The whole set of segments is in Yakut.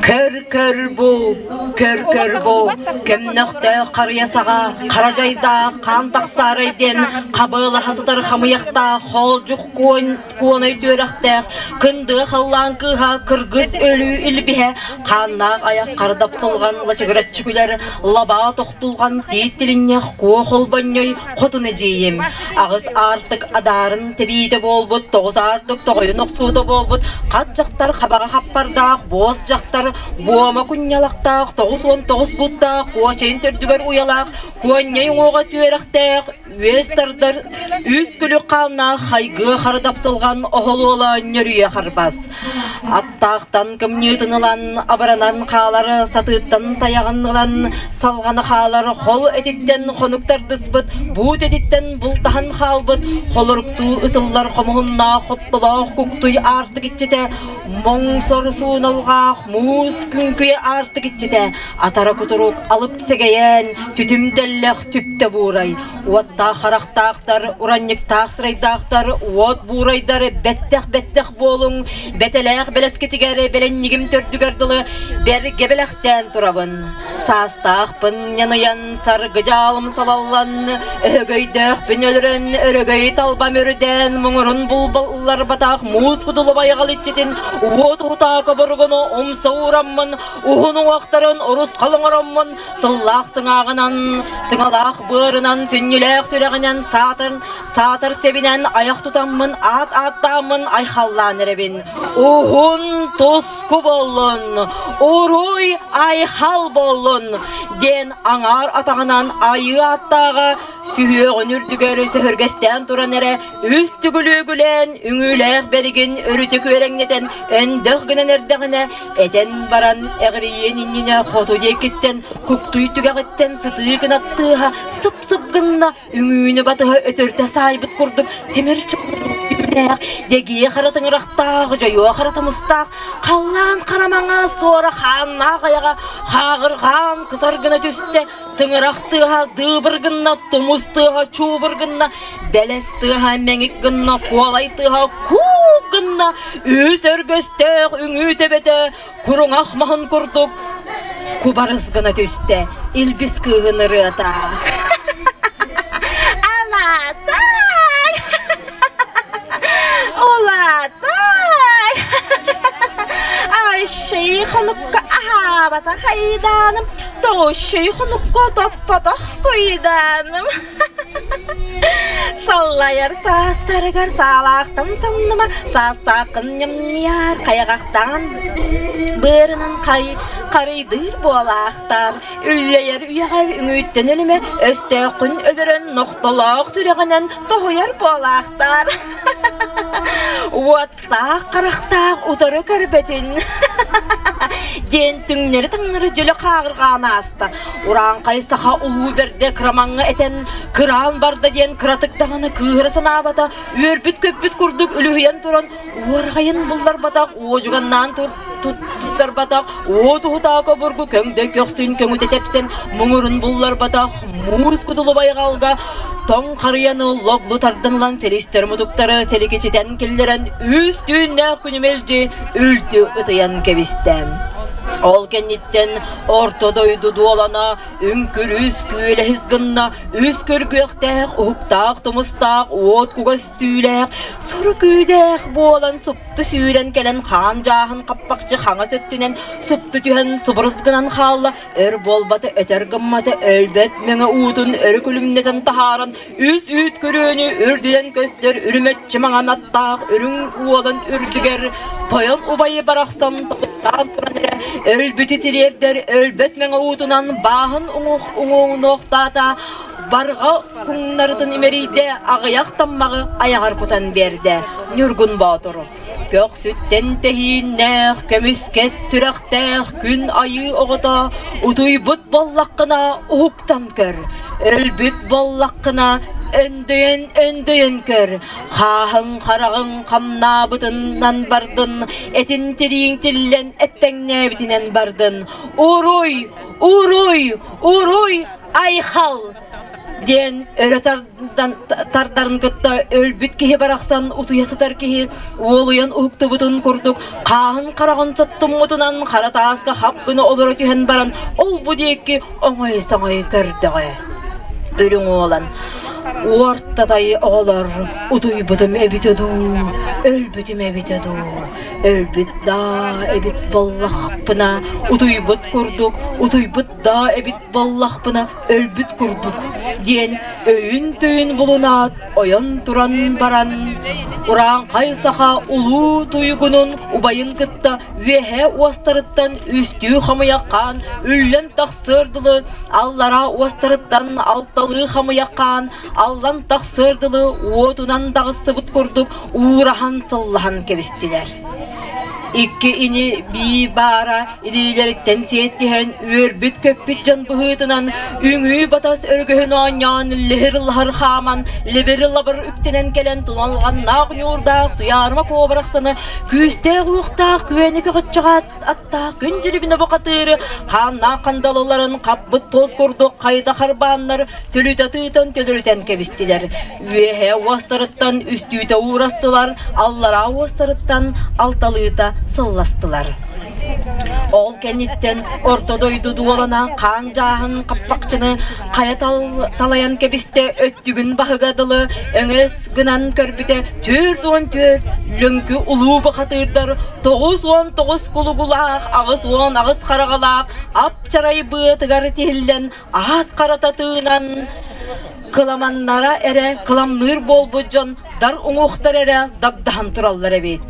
Көр-көр бу, көр-көр бу, көмнөхтөөх харыйа саҕа, хара дьайдаах хаан тахсаарай диэн хабыалаһа сытар хамыйахтаах хоолдьух куонай түөрэхтээх, кындыа халлаан кыыһа кыргыс өлүү илбиһэ, хааннаах айах хардапсылҕан лачыгыраччы күлэр, лабаа тохтулҕан тиит тилинньэх куо холбонньой хотун эдьиийим. Аҕыс аартык адаарын тэбиитэ буолбут, тоҕус аартык тоҕойун охсуута буолбут, хат дьахтар хабаҕа хаппардаах, буос дьахтар буома кунньалахтаах, 99 буттаах, куочайын төрдүгэр уйалаах, куонньай уҥуоҕа түөрэхтээх, үөс тардар, үс күлүк хааннаах хайгыа хара дапсылҕан оһолуола ньөрүйэ харбас. Аттаахтан кымньыытын ылан, абыранан хаалар, сатыыттан тайаҕын ылан, салҕана хаалар, хол этиттэн хонук тардыспыт, буут этиттэн бултаһан хаалбыт, холоруктуу ытыллар хомуһуннаах хоптолоох куктуй аартык иччитэ, моҥсор сууналҕаах муус күҥкүйэ аартык иччитэ, атара кутурук алып сэгэйээн, түтүм тэллэх түптэ буурай, Уоттаах харахтаахтар, уранньыктаах сырайдаахтар, уот буурайдар бэттэх-бэттэх буолуҥ, бэтэлээх бэлэскитигэр бэлэнньигим төрдүгэр дылы бэргэ бэлэхтээн турабын. Саастаахпын ньаныйан, саргы дьаалым салаллан, өһөгөйдөөхпүн өлөрөн, өрөгөй талбам үрдээн, муҥурун булбалларбатах муус кудулу байҕал иччитин уот уһутаакы бургуну умса уураммын, уһун уҥуохтарын урусхал оҥороммун, Тыллаах сыҥааҕынан, тыҥалаах быарынан, сүнньүлээх сүрэҕинэн, саатар, саатар сэбинэн айах тутаммын, аат ааттааммын айхаллаан эрэбин. Уһун туску буоллун, уруй айхал буоллун диэн аҥаар атаҕынан айыы ааттааҕа сүһүөҕүн үрдүгэр сөһүргэстээн туран эрэ үс түгүлүөгүлээн үҥүүлээх бэригин өрүтэ күөрэҥнэтэн өндөх гынан эрдэҕинэ Этэн баран эҕирийиэн иннинэ хоту диэкиттэн куктуй түгэҕиттэн сытыы гынат тыаһа сып-сып гынна, үҥүүнү батыһа өтөртө саайбыт курдук тимир чугуннаах, дэгиэ хара тыҥырахтаах, дьойуо хара тумустаах, халлаан хара маҥаас суора хааннаах айаҕа хааҕырҕаан кытар гына түстэ, тыҥырах тыаһа дыыбыр гынна, тумус тыаһа чуубур гынна, бэлэс тыаһа мэҥик гынна, куолай тыаһа куук гынна, үс өргөстөөх үҥүү төбөтө куруҥах маһын курдук кубарыс гына түстэ илбис кыыһын ырыата. Алатай! Улатай! Айшей хонукка аһаабатах айдааным, тоҕушей хонукка топпотох куйдааным. Саллайар саастарыгар саалаахтан самныма, саастааххын ньамньыйар хайаҕахтаан быарынан хай харыйдыыр буолаахтаан, үллэйэр үйэҕэ үҥүүттэн өлүмэ, өстөөххүн өлөрөн нохтолоох сүрэҕинэн тоһуйар буолаахтаар. Уоттаах харахтаах утары көрбөтүн диэн түҥнэри-таҥнары дьөлө хааҕырҕаан ааста. Урааҥхай саха улуу бэрдэ кырамаҥҥа этэн, кыраан барда диэн кыратык даҕаны кыыһыра санаабата, үөрбүт-көппүт курдук үлүһүйэн туран, уорҕайын булларбатах, уодьуганнаан туттарбатах, уот уһутаак обургу көҥдөй көхсүн көҥүтэ тэпсэн, муҥурун булларбатах, муус кудулу байҕалга тоҥ харыйаны логлу тардан ылан силистэр мутуктары сэликичитэн киллэрэн үс түүннээх күнү мэлдьи үлтү ытыйан кэбистэ. Ол кэнниттэн орто дойду дуолана үҥкүрүс күөлэһис гынна, үс көргүөхтээх, уһуктаах тумустаах, уот кугас түүлээх, суру күүдээх буолан супту сүүрэн кэлэн хаан дьааһын хаппахчы хаҥас өттүнэн супту түһэн субурус гынан хаалла, өр буолбата өтөр гыммата өлбөт мэҥэ уутун өрө күлүмнэтэн таһааран үс үүт күрүөнү үрдүнэн көстөр үрүмэччи маҥан аттаах үрүҥ уолан үрдүгэр тойон убайы барахсан тоқтаан туран эрэ өлбүтү тириэрдэр өлбөт мэҥэ уутунан бааһын уҥуохтаата барҕа куҥнарытын имэрийдэ аҕыйах таммаҕы айаҕар кутан биэрдэ Ньургун Боотуру Көхсүттэн тэһииннээх, көмүскэс сүрэхтээх күн айыы оҕото утуйбут буоллаххына уһуктан көр, өлбүт буоллаххына өндөйөн-өндөйөн көр, хааһыҥ хараҕыҥ хамнаабытынан бардын, этин тирииҥ тиллэн эппэҥнээбитинэн бардын. Уруй! Уруй! Уруй! Айхал! Диэн өрө тардарын кытта өлбүт киһи барахсан утуйа сытар киһи уолуйан уһуктубутун курдук хааһын хараҕын соттуммутунан хара тааска хап гына олоро түһэн баран ол-бу диэки оҥой-соҥой көрдөҕө. Үрүҥ уолан уортатай оҕолор утуйбутум эбитэ дуу, өлбүтүм эбитэ дуу, өлбүт даа эбит буоллахпына, утуйбут курдук, утуйбут даа эбит буоллахпына өлбүт курдук диэн өйүн-төйүн булунаат ойон туран баран урааҥхай саха улуу туйгунун убайын кытта үөһээ уостарыттан үстүү хамыйах хаан үллэн тахсыар дылы аллараа уостарыттан алталыы хамыйах хаан аллан тахсыар дылы уотунан даҕыссыбыт курдук уураһан сыллаһан кэбистилэр. Икки ини бии баара илиилэриттэн сиэттиһэн үөрбүт-көппүт дьон быһыытынан үҥүү-батас өргөһүн оонньоон лиһир-лаһыр хааман либир-лабыр үктэнэн кэлэн туналҕаннаах ньуурдаах туйаарыма куобарахсаны күүстээх-уохтаах күөнү көҕөччөҕө аттаах күн дьирибинэ бухатыыры хааннаах хандалыларын хаппыт туос курдук хайыта харбааннар түлүтэ тыытан төлөрүтэн кэбистилэр. Үөһэ уостарыттан үстүүтэ уурастылар, аллараа уостарыттан алталыыта сылластылар. Ол кэнниттэн орто дойду дуолана хаан дьааһын хаппахчыны хайа талайан кэбистэ өттүгүн баһыга дылы өҥөс гынан көрбүтэ 44 лөҥкү улуу бухатыырдар 99 кулугулаах 88 хараҕалаах ап-чарай быатыгар тиһиллэн аат харата тыынан кыламаннара эрэ кыламныыр буолбут дьон дар уҥуохтар эрэ дагдаһан тураллар эбит.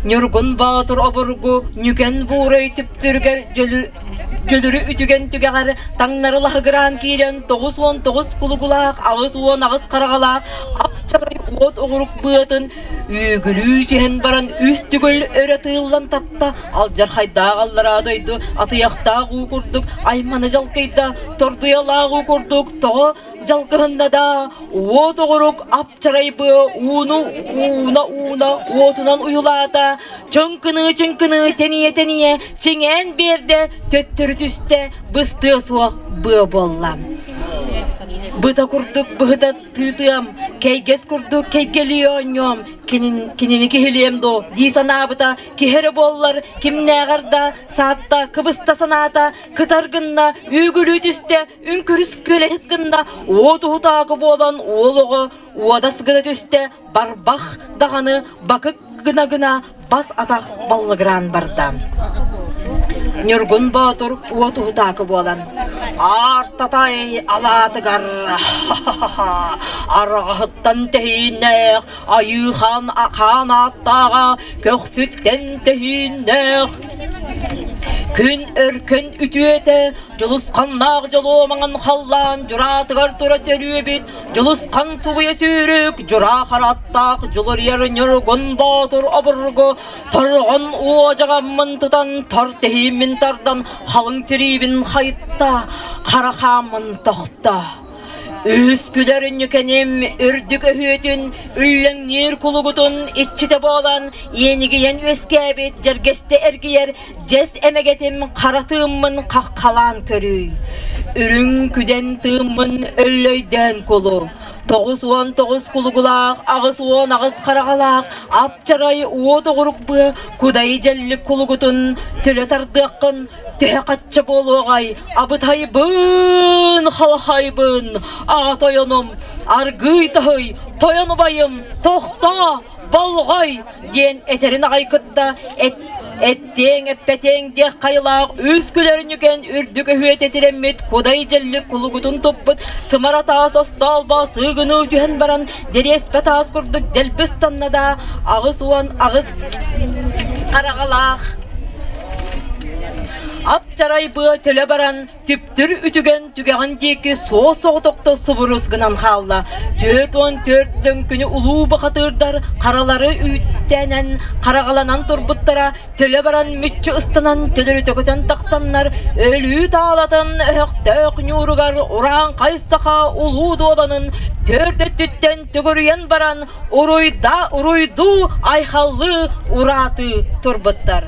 Ньургун Боотур обургу Ньүкэн Буурай түптүрүгэр дьөлүрү үтүгэн түгэҕэр таҥнары лаһыгыраан киирэн 99 кулугулаах, 88 хараҕалаах ап-чарай уот оҕурук быатын үүгүлүү түһэн баран үс төгүл өрө тыыллан татта алдьархайдаах аллараа дойду атыйахтаах уу курдук аймана дьалкыйда тордуйалаах уу курдук тоҕо дьалкыһынна да уот оҕурук ап-чарай быа ууну ууна-ууна уотунан уйулаата чыҥкыныы-чыҥкыныы тэнийэ-тэнийэ чиҥээн биэрдэ төттөрү түстэ быстыа суох быа буолла быта курдук быһыта тыытыам, кэйгэс курдук кэйгэлии оонньуом, кинини киһилиэм дуо дии санаабыта киһи эрэ буоллар кимнээҕэр да саатта, кыбыста санаата, кытар гынна, үүгүлүү түстэ, үҥкүрүс күөлэһис гынна, уот уһутаакы буолан уол оҕо уодас гына түстэ, барбах даҕаны бакык гына-гына бас атах баллыгыраан барда. Ньургун Боотур уот уһутаакы буолан Аартатай алаатыгар арҕаһыттан тэһииннээх Айыы хаан хаан ааттааҕа көхсүттэн тэһииннээх Күн өркөн үтүөтэ дьулусханнаах дьолуо маҥан халлаан дьураатыгар тура төрүөбүт Дьулусхан субуйа сүүрүк, дьураа хараттаах дьулуруйар Ньургун Боотур обургу торҕон уодьаҕаммын тутан, тор тэһииммин тардан, халыҥ тириибин хайытта, хара хааммын тохто. Үс күлэр ньүкэним үрдүк өһүөтүн, үллэҥниир кулугутун иччитэ буолан, иэнигийэн үөскээбит дьэргэстэ эргийэр дьэс эмэгэтим хара тыыммын хаххалаан көрүй. Үрүҥ күдэн тыыммын өллөйдөөн кулу. 99 кулугулаах, 88 хараҕалаах, ап-чарай уот оҕурук быа кудай дьэллик кулугутун төлө тардыаххын төһө хачча буолуоҕай, абытайбын, халахайбын, аҕа тойонум, аргыый таһый, тойон убайым, тохтоо, болҕой диэн этэрин аҕай кытта эттиэҥ эппэтиэҥ диэх хайылаах үс күлэрньүкэн үрдүк өһүөтэ тирэммит кудай дьэллик кулугутун туппут сымара таас остоолбо сыыгыныы түһэн баран дэриэспэ таас курдук дэлби ыстанна да 88 хараҕалаах ап-чарай быа төлө баран Түптүр үтүгэн түгэҕин диэки суос-соҕотохто субурус гынан хаалла. 44 лөҥкүнү улуу бухатыырдар харалары үүттэнэн, хараҕаланан турбуттара, төлө баран мүччү ыстанан төлөрүтэ көтөн тахсаннар, өлүү таалатын өһөхтөөх ньууругар урааҥхай саха улуу дуоланын төрт өттүттэн төгүрүйэн баран уруйда уруйдуу айхаллыы ураатыы турбуттар.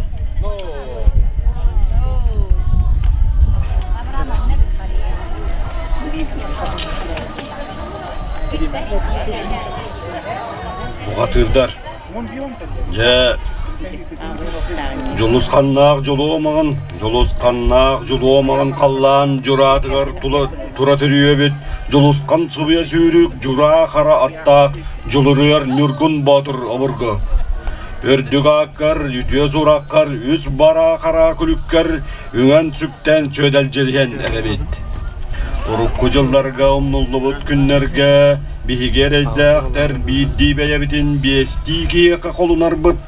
Бухатыырдар, дьэ, Дьулусханнаах дьолуо маҥан, дьулусханнаах дьулуо маҥан халлаан дьураатыгар тула тура төрүөбүт, дьулусхан субуйа сүүрүк дьураа хара аттаах дьулуруйар Ньургун Боотур обургу. Үрдүк ааккар, үтүө сураххар, үс бараа хара күлүккэр үҥэн-сүктэн сүөдэлдьиһэн эрэбит. Урукку дьылларга умнуллубут күннэргэ биһиги эрэйдээхтэр биирдии бэйэбитин биэстии киһиэхэ холунарбыт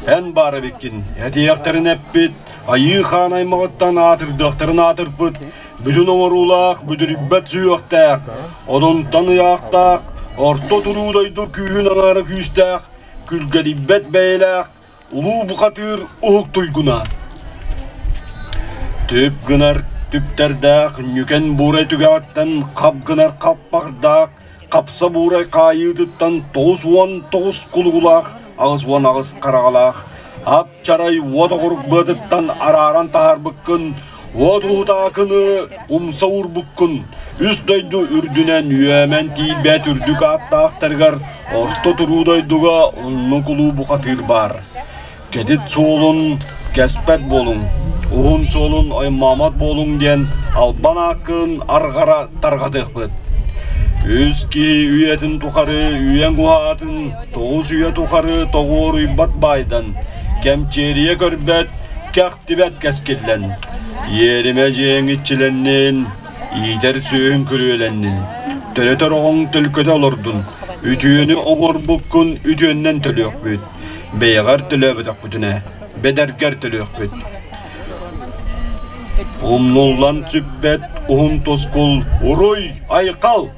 эн баар эбиккин, этиэхтэрин эппит, айыы хаан аймаҕыттан аатырдыахтарын аатырпыт, бүтүн оҥоруулаах, бүдүрүйбэт сүһүөхтээх, одунтан ыйаахтаах, орто туруу дойду күүһүн аҥаара күүстээх, күлгэдийбэт бэйэлээх, улуу бухатыыр уһук туйгуна. Түп гынар түптэрдээх, ньүкэн буурай түгэҕиттэн хап гынар хаппахдаах, хапса буурай хаайыытыттан 99 кулугулаах, 88 хараҕалаах, ап-чарай уот оҕурук быатыттан арааран таһаарбыккын, уот уһутаакыны умса уурбуккун, үс дойду үрдүнэн үөмэн тиийбэт үрдүк ааттаахтарыгар орто туруу дойдуга оннук улуу бухатыыр баар. Кэтит суолун кэспэт буолуҥ, уһун суолун аймаамат буолуҥ диэн албан ааккын арҕара тарҕатыахпыт. Үс киһи үйэтин тухары үйэҥ уһаатын, тоҕус үйэ тухары тоҕуоруйбат баайдан, кэмчиэрийэ көрбөт, кэхтибэт кэскиллэн. Иэримэ дьиэҥ иччилэннин, иитэр сүөһүҥ күрүөлэннин, төрөтөр оҕоҥ төлкөтө олордун, үтүөнү оҥорбуккун үтүөннэн төлүөхпүт, бэйэҕэр төлөөбөтөхпүтүнэ, бэдэргэр төлүөхпүт. Умнуллан сүппэт уһун тускул уруй, айхал!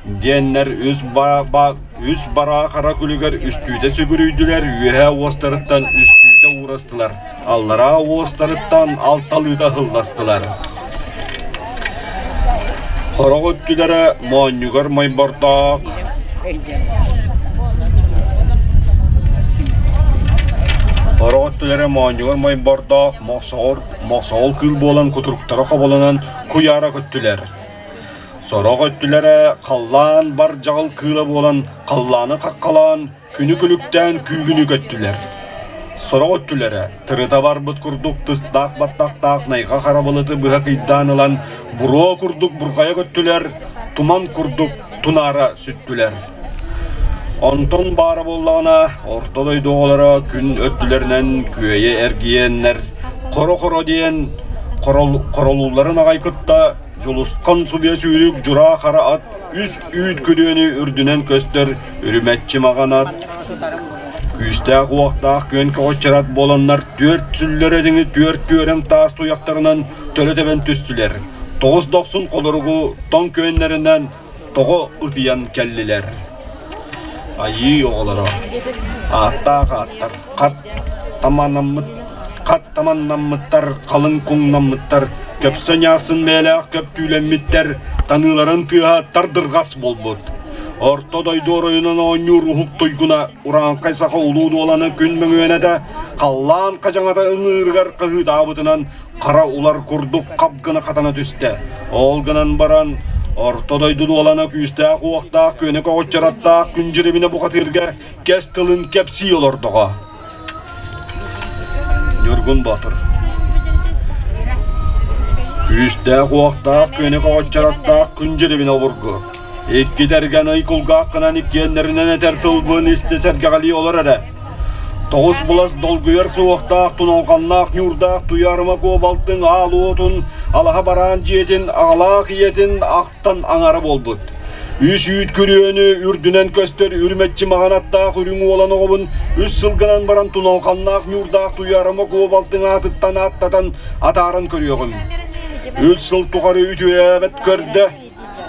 диэннэр үс, ба, үс бараа хара күлүгэр үстүүтэ сүгүрүйдүлэр, үөһээ уостарыттан үстүүтэ уурастылар, аллараа уостарыттан алталыыта ыһылластылар. Сорох өттүлэрэ моонньугар мойбордоох, Сорох өттүлэрэ моонньугар мойбордоох мохсоҕор мохсоҕол кыыл буолан кутуруктара хоболонон куйаара көттүлэр. Сорох өттүлэрэ халлаан бар дьаҕыл кыыла буолан халлааны хаххалаан күнү күлүктээн күүгүнү көттүлэр. Сорох өттүлэрэ тырыта барбыт курдук тыстаах баттахтаах найҕа хара былыты быһа кыйдаан ылан буруо курдук бурҕайа көттүлэр, туман курдук тунаара сүттүлэр. Онтон баара буоллаҕына, орто дойду оҕолоро күн өттүлэринэн күөйэ эргийэннэр хоро-хоро диэн хоролуулларын аҕай кытта Дьулусхан субуйа сүүрүк дьураа хара ат үс үүт күрүөнү үрдүнэн көстөр үрүмэччи маҕан ат күүстээх уохтаах күөн көҕөччөр ат буоланнар түөрт сүллэр этиҥи түөрт түөрэм таас туйахтарынан төлө тэбэн түстүлэр. Тоҕус дохсун холоругу тоҥ күөннэринэн тоҕо ытыйан кэллилэр. Айыы оҕолоро, ааттаах ааттар, хат таманаммыт, хат таманнаммыттар, халыҥ куҥнаммыттар, көпсө ньаасын бэйэлээх көп түүлэммиттэр, таныыларын тыаһа тардырҕас буолбут. Орто дойду оройунан оонньуур уһук туйгуна урааҥхай саха улуу дуоланы күн мөҥүөнэтэ халлаан хадьаҥата ыҥыырыгар хаһыытаабытынан хара улар курдук хап гына хатана түстэ. Ол гынан баран, орто дойду дуолана күүстээх-уохтаах күөнэ көҕүччараттаах күн дьирибинэ бухатыырга кэс тылын кэпсии олордоҕо. Ньургун Боотур Күүстээх-уохтаах күөнэ көҕүччараттаах күн дьирибинэ обургу. Икки тэргэн ый кулгааххынан иккиэннэринэн этэр тылбын истэ сэргэҕэлии олор эрэ. Тоҕус булас долгуйар суохтаах, туналҕаннаах ньуурдаах туйаарыма куобалтыҥ аал уотун, алаһа бараан дьиэтин, аҕалаах ийэтин ахтан аҥара буолбут. Үс үүт күрүөнү үрдүнэн көстөр үрүмэччи маҕан аттаах үрүҥ уолан оҕобун үс сылгынан баран туналҕаннаах ньуурдаах туйаарыма куобалтыҥ аатыттан ааттатан атааран көрүөҕүм. Үс сыл тухары үтүөбэт көрдө,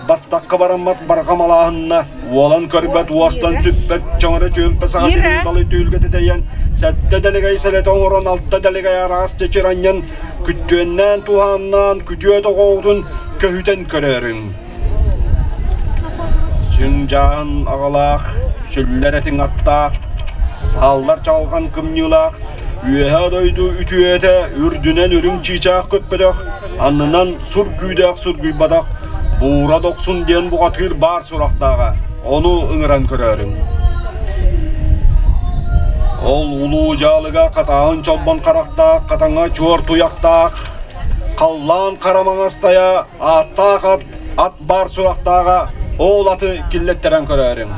Бастакка бараммат барҕа малааһынна, уолан көрбөт уостан сүппэт чөҥөрө чүөмпэ саҕа тирин далы түүлгэ тэтэйэн, сэттэ дэлэгэй сэлэтэ оҥорон, алта дэлэгэй араас чэчир анньан, күттүөннээн туһааннаан, күтүөт оҕоҕутун көһүтэн көрөөрүҥ. Сүҥ дьааһын аҕалаах, сүллэр этиҥ аттаах, сааллар чаҕылҕан кымньыылаах, үөһэ дойду үтүөтэ үрдүнэн үрүҥ чыычаах көппөтөх, аннынан сур күүдээх сургуйбатах Буура Дохсун диэн бухатыыр баар сурахтааҕа, ону ыҥыран көрөөрүҥ. Ол улуу дьаалыга хатааһын чолбон харахтаах, хатаҥа чуор туйахтаах, халлаан хара маҥастайа, ааттаах ат, ат баар сурахтааҕа ол аты киллэттэрэн көрөөрүҥ.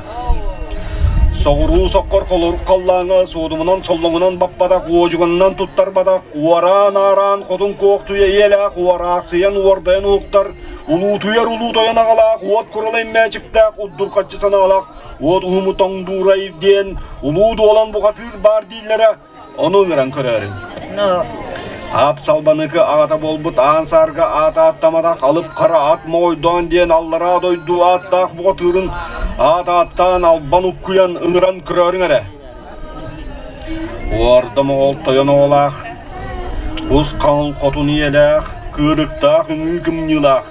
Соҕуруу соккор холорук халлааҥҥа суодумунан соллоҥунан баппатах, уодьуганынан туттарбатах, уораан-аараан хотун куох туйа ийэлээх, уораахсыйан уордайан уһуктар, улуутуйар улуу тойон аҕалаах, уот куралай мээчиктээх, уддурхаччы санаалаах, уот уһуму тоҥдуурай диэн улуу дуолан бухатыыр баар дииллэрэ, ону ыҥыран көрөөрүҥ. Аап Салбаныкы аҕата буолбут Аан Саарга аат ааттаматах алып хара ат моҕойдоон диэн аллараа дойду ааттаах бухатыырын аат ааттаан албан уккуйан ыҥыран көрөөрүҥ эрэ. Уорда моҕол тойон оҕолаах, кус хаҥыл хотун ийэлээх, кыырыктаах үҥүү кымньыылаах,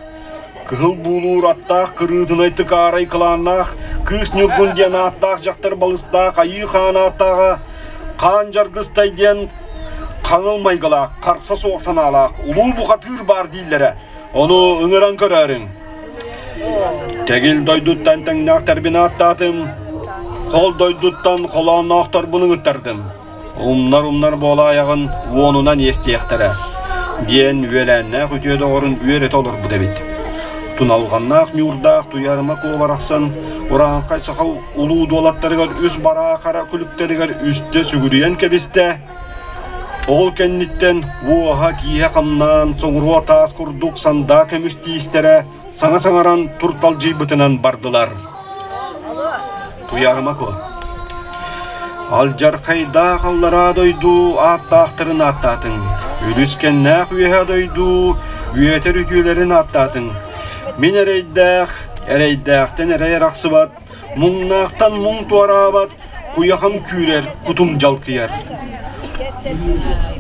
Кыһыл буулуур аттаах кырыытынай тыкаарай кылааннаах Кыыс Ньургун диэн ааттаах дьахтар балыстаах Айыы Хаан ааттааҕа Хаан Дьаргыстай диэн хаҥыл майгылаах, харса суох санаалаах улуу бухатыыр баар дииллэрэ. Ону ыҥыран көрөөрүҥ. Тэгил дойдуттан тэҥнээхтэрбин ааттаатым, хол дойдуттан холоонноохторбун ыҥыттардым. Умнар-умнар буолаайаҕын уонунан иэстиэхтэрэ, диэн үөлээннээх үтүө доҕорун үөрэтэ олорбут эбит. Туналҕаннаах ньуурдаах Туйаарыма Куо барахсан урааҥхай саха улуу дуолаттарыгар үс бараа хара күлүктэригэр үстэ сүгүрүйэн кэбистэ. Ол кэнниттэн уоһа-тииһэ хамнаан соҥуруо таас курдук сандаа көмүс тиистэрэ саҥа саҥаран турталдьыйбытынан бардылар. Туйаарыма Куо Алдьархайдаах аллараа дойду ааттаахтарын ааттаатыҥ, үлүскэннээх үөһээ дойду үөтэр үтүөлэрин ааттаатыҥ. Мин эрэйдээх, эрэйдээхтэн эрэй арахсыбат, муҥнаахтан муҥ туораабат, куйахам күүрэр, кутум дьалкыйар.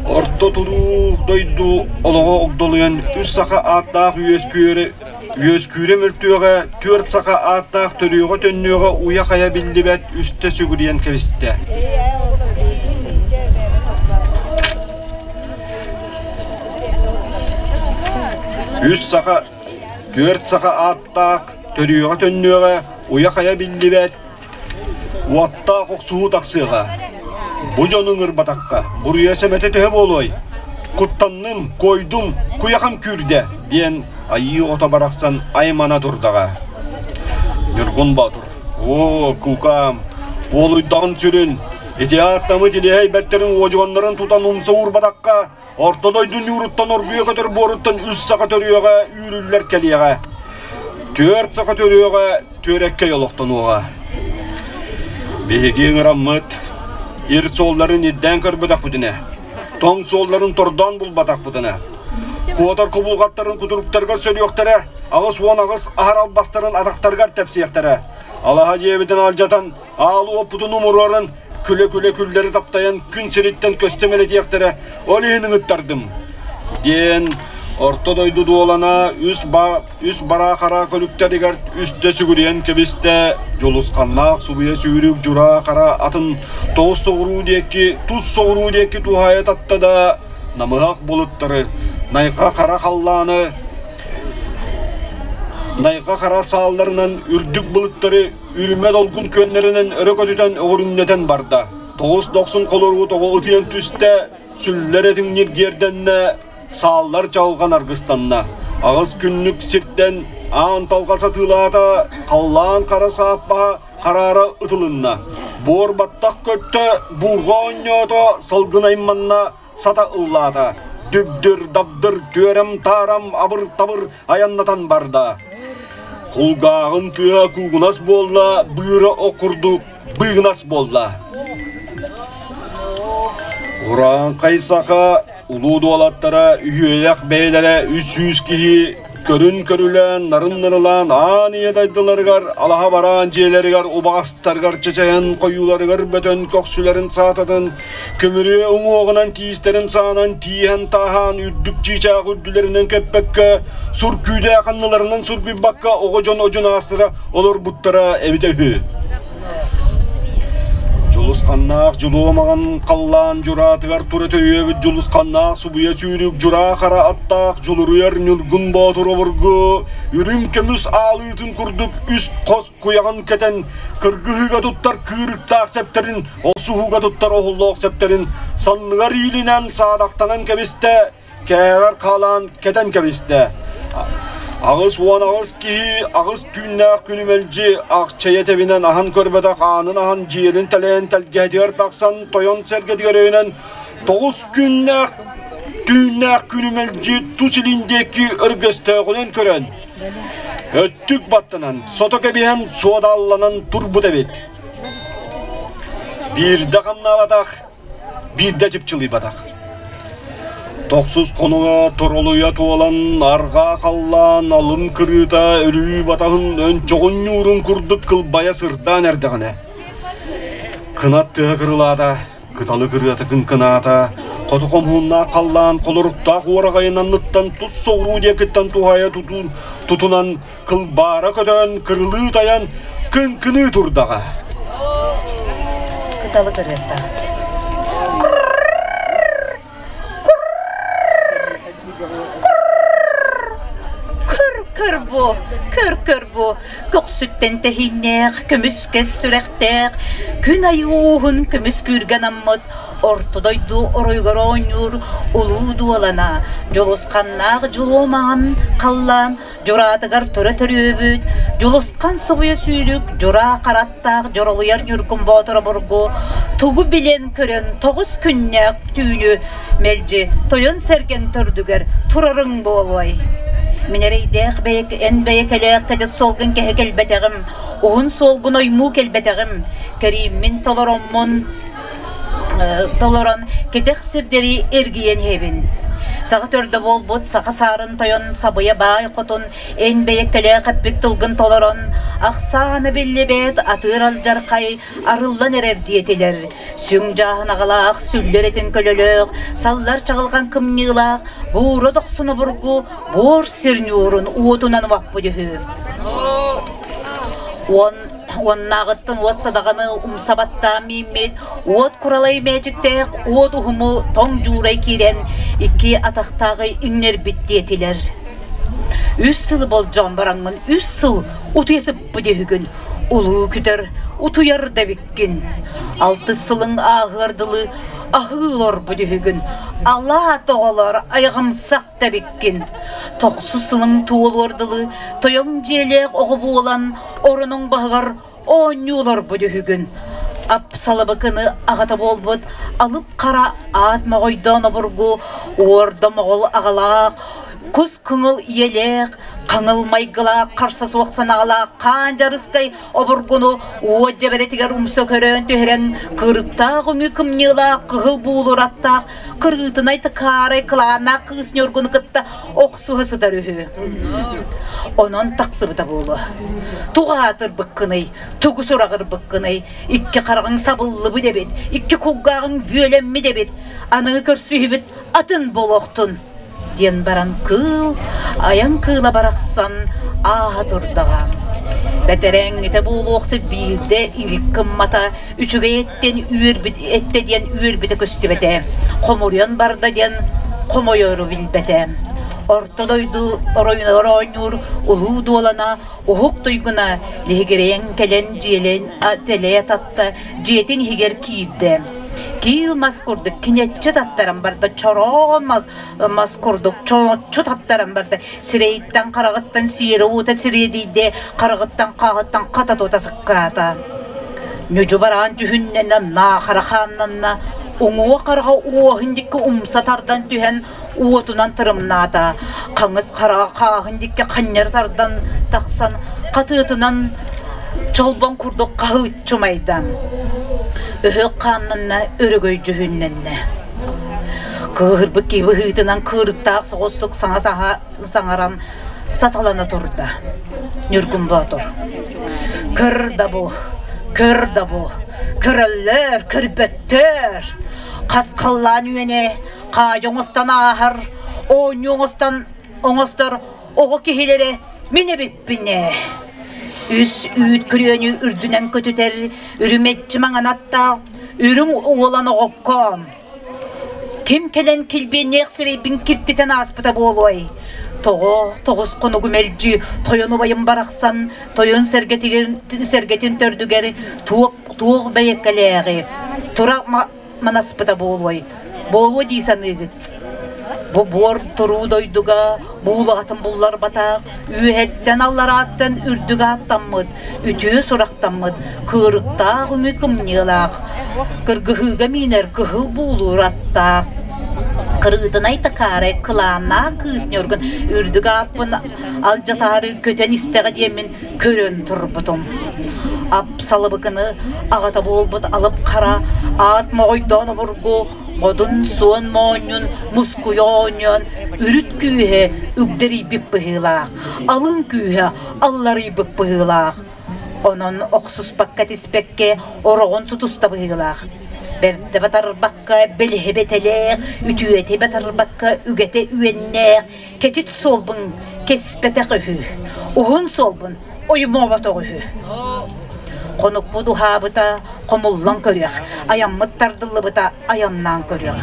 Орто туруу дойду олоҕо огдолуйан үс саха ааттаах үөскүөрэ Үөскүүрэ мөлтүөҕэ, түөрт саха ааттаах төрүөҕэ төннүөҕэ уйа-хайа биллибэт үстэ сүгүрүйэн кэбистэ. Үс саха, түөрт саха ааттаах төрүөҕэ төннүөҕэ, уйа-хайа биллибэт Уоттаах охсуһуу тахсыаҕа. Бу дьону ыҥырбатахха, буруйа сэмэтэ төһө буолуой? Куттанным, куойдум, куйахам күүрдэ, диэн айыы оҕото барахсан аймана турдаҕа. Ньургун Боотур, оо, куукаам, уолуйдаҕын сүрүн, ити ааттаммыт илиһэй бэттэрин уодьуганнарын тутан умса уурбатахха, Орто дойду ньууруттан оргуйа көтөр буоруттан үс саха төрүөҕэ үүрүллэр кэлиэҕэ. Түөрт саха төрүөҕэ түөрэккэй олохтонуоҕа. Биһиги ыҥыраммыт ир суолларын ирдээн көрбөтөхпүтүнэ, тоҥ суолларын тордоон булбатахпытына, куотар кубулҕаттарын кутуруктарыгар сөрүөхтэрэ, 88 аһар албастарын атахтарыгар тэпсиэхтэрэ. Алаһа дьиэбитин алдьатан, Аал уоппутун умуруоран, күлэ-күлэ күллэри таптайан күн сириттэн көстө мэлэтиэхтэрэ, ол иһин ыҥыттардым, диэн орто дойду дуолана үс, ба, үс бараа хара көлүктэригэр үстэ сүгүрүйэн кэбистэ, дьулусханнаах субуйа сүүрүк дьураа хара атын тоҕус соҕуруу диэки, тус соҕуруу диэки туһаайа татта да, намыһах булуттары, найха хара халлааны, найха хара саалларынан үрдүк былыттары Үрүмэ долгун күөннэринэн өрө көтүтэн өҕүрүҥнэтэн барда. Тоҕус дохсун холоругу тоҕо ытыйан түстэ, сүллэр этиҥ ньиргиэрдэннэ, сааллар чалҕан аргыстанна. Аҕыс күннүк сиртэн аан талҕа сатыылаата, халлаан хара сааппаһа хараара ытылынна. Буор баттах көттө, буурҕа оонньоото, салгын айманна, сата ыллаата. Дүбдүр-дабдыр, түөрэм-таарам, абыр-табыр айаннатан барда. Кулгааҕын тыа куугунас буолла, быыра ох курдук быыгынас буолла. Урааҥхай саха улуу дуолаттара үһүөлэх бэйэлэрэ 300 киһи көрүн-көрүлээн, нарын-нарылаан аан ийэ дайдыларыгар, алаһа бараан дьиэлэригэр убаҕастарыгар чачайан хойууларыгар бөтөн көхсүлэрин саататын Көмүрүө уҥуоҕунан тиистэрин саанан тииһэн тааһаан үрдүк чыычаах үрдүлэринэн көппөккө, сур күүдээх анныларынан сургуйбакка оҕо дьон одьунаастара олорбуттара эбитэ үһү. Дьулусханнаах дьулуо маҥан халлаан дьураатыгар тура төрүөбүт дьулусханнаах субуйа сүүрүк дьураа хара аттаах дьулуруйар Ньургун Боотур обургу үрүҥ көмүс аалыытын курдук үс хос куйаҕын кэтэн кыргыһыыга туттар кыырыктаах сэптэрин, охсуһууга туттар оһоллоох сэптэрин санныгар иилинэн саадахтанан кэбистэ, кээҕэр хаалаан кэтэн кэбистэ. 88 киһи аҕыс түүннээх күнү мэлдьи ахчайа тэбинэн аһан көрбөтөх аанын аһан дьиэлин тэлэйэн тэлгэһэтигэр тахсан тойон сэргэтигэр өйөнөн тоҕус күннээх түүннээх күнү мэлдьи тус илин диэки өргөстөөҕүнэн көрөн өттүк баттанан сото кэбиһэн суодаалланан турбут эбит. Биирдэ хамнаабатах, биирдэ чыпчылыйбатах. Тохсус хонуга торолуйа туолан, арҕаа халлаан алын кырыыта өлүү батаһын өнчөҕүн ньуурун курдук кылбайа сырдаан эрдэҕинэ, кынат тыаһа кырылаата, кыталы кырыата кыҥкынаата, хоту хомуһуннаах халлаан холоруктаах уораҕайын анныттан тус соҕуруу диэкиттэн туһаайа тутунан кылбаара көтөн, кырылыы тайан, кыҥкыныы турдаҕа. Кыталы кырыата. Көр-көр бу, көр-көр бу, көхсүттэн тэһииннээх, көмүскэс сүрэхтээх, күн айыы ууһун көмүс күүргэ анаммыт орто дойду оройугар оонньуур улуу дуолана, дьулусханнаах дьулуо маҥан халлаан Дьураатыгар тура төрүөбүт, Дьулусхан собуйа сүүрүк, дьураа хараттаах дьоролуйар Ньургун Боотур обургу тугу билэн-көрөн тоҕус күннээх түүнү мэлдьи тойон сэргэҥ төрдүгэр турарыҥ буолуой? Мин эрэйдээх бэйэ эн бэйэкэлээх кэтит суолгун кэһэ кэлбэтэҕим, уһун суолгун оймуу кэлбэтэҕим, кэрииммин толороммун толорон кэтэх сирдэри эргийэн иһэбин. Саха төрдө буолбут саха саарын тойон сабыйа баай хотун эн бэйэккэлээх эппит тылгын толорон ахсаана биллибэт атыыр алдьархай арыллан эрэр диэтилэр. Сүҥ дьааһын аҕалаах, сүллэр этин көлөлөөх, саллар чаҕылҕан кымньыылаах, буура дохсун обургу буор сир ньуурун уотунан умаппыт үһү. Уон Уоннааҕыттан уот садаҕаны умса баттаан мииммит, уот куралай мээчиктээх уот уһуму тоҥ дьуурай киирэн икки атахтааҕы иҥнэрбит диэтилэр. Үс сылы болдьоон бараҥмын үс сыл утуйа сыппыт үһүгүн, улуу күтэр утуйар да эбиккин. Алтыс сылыҥ ааһыар дылы аһыы олорбут үһүгүн, алаат оҕолор айаҕымсах да эбиккин. Тохсус сылыҥ туолуор дылы тойон дьиэлээх оҕо буолан оронуҥ баһыгар оонньуу олорбут үһүгүн. Ап-салабыкыны аҕата буолбут алып хара аат моҕойдоон обургу уорда моҕол аҕалаах, кус кыҥыл ийэлээх, хаҥыл майгылаах, харса суох санаалаах хаан дьарыскай обургуну уот дьэбэрэтигэр умса көрөн түһэрэн кырыктаах өҥү кымньыылаах кыһыл буулур аттаах кырыытынай тыкаарай кылааннаах кыыс Ньургуну кытта охсуһа сытар үһү. Онон тахсыбыта буолуо. Тугу аатырбыккыный, тугу сураҕырбыккыный, икки хараҕыҥ сабыллыбыт эбит, икки кулгааҕыҥ бүөлэммит эбит, аныгы көрсүһүбүт атын буолуохтун диэн баран кыыл, айан кыыла барахсан ааһа турдаҕа. Бэтэрээҥҥитэ буолуохсут биирдэ иҥик гыммата, үчүгэй эттэн үөрбүт эттэ диэн үөрбүтэ көстүбэтэ, хомуруйан барда диэн хомойору билбэтэ. Орто дойду оройунугар оонньуур улуу дуолана уһук туйгуна лиһигирэйэн кэлэн дьиэлэн тэлэйэ татта дьиэтин иһигэр киирдэ. Киил мас курдук кинэччи таттаран барда, чороон мас, мас курдук чооччу таттаран барда, сирэйиттэн хараҕыттан сиэрэ уута сириэдийдэ, хараҕыттан хааһыттан хата тута сыккыраата. Ньудьу бараан дьүһүннэнэ наахара хааннанна, уҥуо хараҕа уоһун дикки умса тардан түһэн уотунан тырымнаата, хаҥыс хараҕа хааһын дикки ханньары тардан тахсан хатыытынан чолбон курдук хаһыыччы умайда. Өһөх хааннанна, өрөгөй дьүһүннэннэ. Кыыһырбыт киһи быһыытынан кыырыктаах соҕустук саҥа саҥаран саталана турда. Ньургун Боотур. Көр да бу, көр да бу, көрөллөр, көрбөттөр. Хас халлаан үөнэ хаадьы оҥостон ааһар, оонньуу оҥостон оҥостор оҕо киһилэрэ мин эбиппин ээ. Үс үүт күрүөнү үрдүнэн көтүтэр үрүмэччи маҥан аттаах. Үрүҥ уолан оҕоккоом, ким кэлэн килбиэннээх сирэйбин киртитэн ааспыта буолуой? Тоҕо тоҕус хонугу мэлдьи тойон убайым барахсан тойон сэргэтин төрдүгэр туох туох бэйэккэлээҕи тура манаспыта буолуой? Буолуо дии саныыгыт. Бу буор туруу дойдуга буулаҕатын булларбатах, үөһэттэн алларааттан үрдүк ааттаммыт, үтүө сурахтаммыт, кыырыктаах үҥүү кымньыылаах, кыргыһыыга миинэр кыһыл буулуур аттаах, кырыытынай такаарай кылааннаах кыыс Ньургун үрдүк ааппын алдьатаары көтөн истэҕэ диэммин көрөн турбутум. Ап-салыбыкыны аҕата буолбут алып хара аат моҕойдоон обургу одун суон моонньун мускуйа оонньоон үрүт күүһэ үгдэрийбит быһыылаах, алын күүһэ алларыйбыт быһыылаах. Онон охсуспакка тиспэккэ ороҕун тутуста быһыылаах. Бэрдэ батарбакка бэлиһэ бэтэлээх, үтүөтэ батарбакка үгэтэ үөннээх, кэтит суолбун кэспэтэх үһү, уһун суолбун оймооботох үһү. Хонукпут уһаабыта хомуллан көрүөх, айаммыт тардыллыбыта айаннаан көрүөх.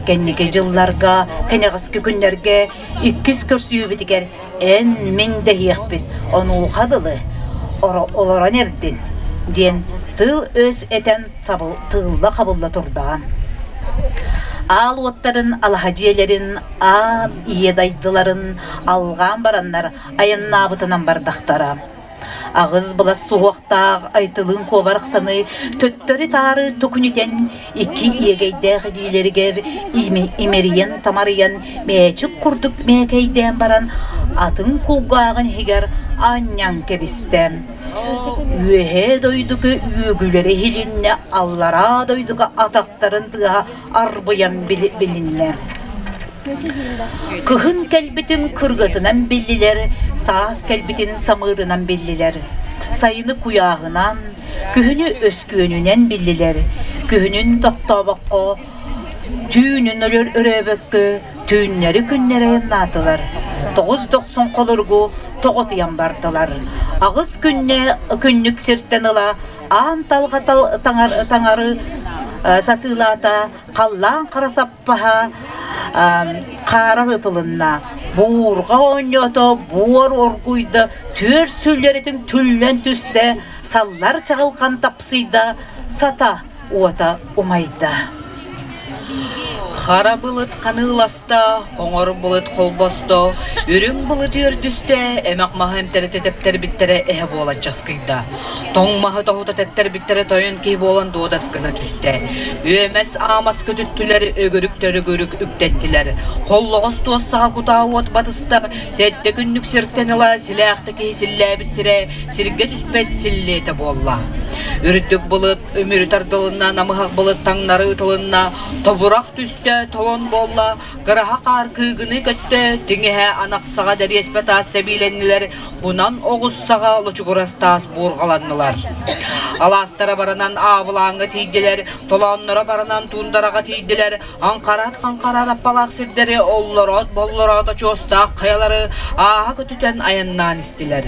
Кэнники дьылларга, кэнэҕэски күннэргэ иккис көрсүһүүбүтүгэр эн-мин дэһиэхпит, онуоха дылы олорон эрдин диэн тыл-өс этэн тыылла-хабылла турдаҕа. Аал уоттарын, алаһа дьиэлэрин аан ийэ дайдыларын алҕаан бараннар айаннаабытынан бардахтара. Аҕыс былас суһуохтаах Айтылыын куобарахсаны төттөрү-таары тукүнүтэн икки иэгэйдээх илиилэригэр имэрийэн-тамарыйан мээчик курдук мээкэйдээн баран атын кулгааҕын иһигэр анньан кэбистэ. Үөһээ дойдуга үөгүлэрэ иһилиннэ, аллараа дойдуга атахтарын тыаһа арбыйан билиннэ. Кыһын кэлбитин кыргытынан биллилэр, саас кэлбитин самыырынан биллилэр. Сайыны куйааһынан, күһүнү өскүөнүнэн биллилэр. Күһүнүн тохтообокко, түүнүн өрөөбөккө, түүннэри күннэри айаннаатылар. Тоҕус дохсун холоругу тоҕотуйан бардылар. Аҕыс күннэ күннүк сиртэн ыла аан талҕа таҥары сатыылаата, халлаан хара саппаһа хаара ытылынна, буурҕа оонньоото, буор оргуйда, түөр сүллэритин түллэн түстэ, саллар чаҕылхан тапсыйда, сата уота умайда. Хара былыт ханыыласта, хоҥор былыт холбосто, үрүҥ былыт үөрдүстэ, эмэх маһы эмтэритэ тэптэрбиттэрэ эһэ буолан часкыйда. Тоҥ маһы тоһута тэптэрбиттэрэ тойон киһи буолан дуодас гына түстэ. Үөмэс аамас көтүттүлэр, өгүрүк-төрүгүрүк үктэттилэр. Холлоҕос туос саҕа кутаа уот батыста, сэттэ күннүк сиртэн ыла силээхтэ киһи силлээбит сирэ сиргэ түспэт силлиэтэ буолла. Үрдүк былыт үмүрү тардылынна, намыһах былыт таҥнары ытылынна, тобурах түстэ, толон буолла, кыраһа хаар кыыгыныы көттө, тиҥэһэ анахсаҕа дэриэспэ таас тэбиилэннилэр, Бунан оҕус саҕа лучугурас таас буурҕаланнылар. Алаастара баранан аабылааҥҥа тиийдилэр, толоонноро баранан туундараҕа тиийдилэр, аҥхараат-хаҥхараат аппалаах сирдэри оллороот-боллороот очуостаах хайалары ааһа көтүтэн айаннаан истилэр.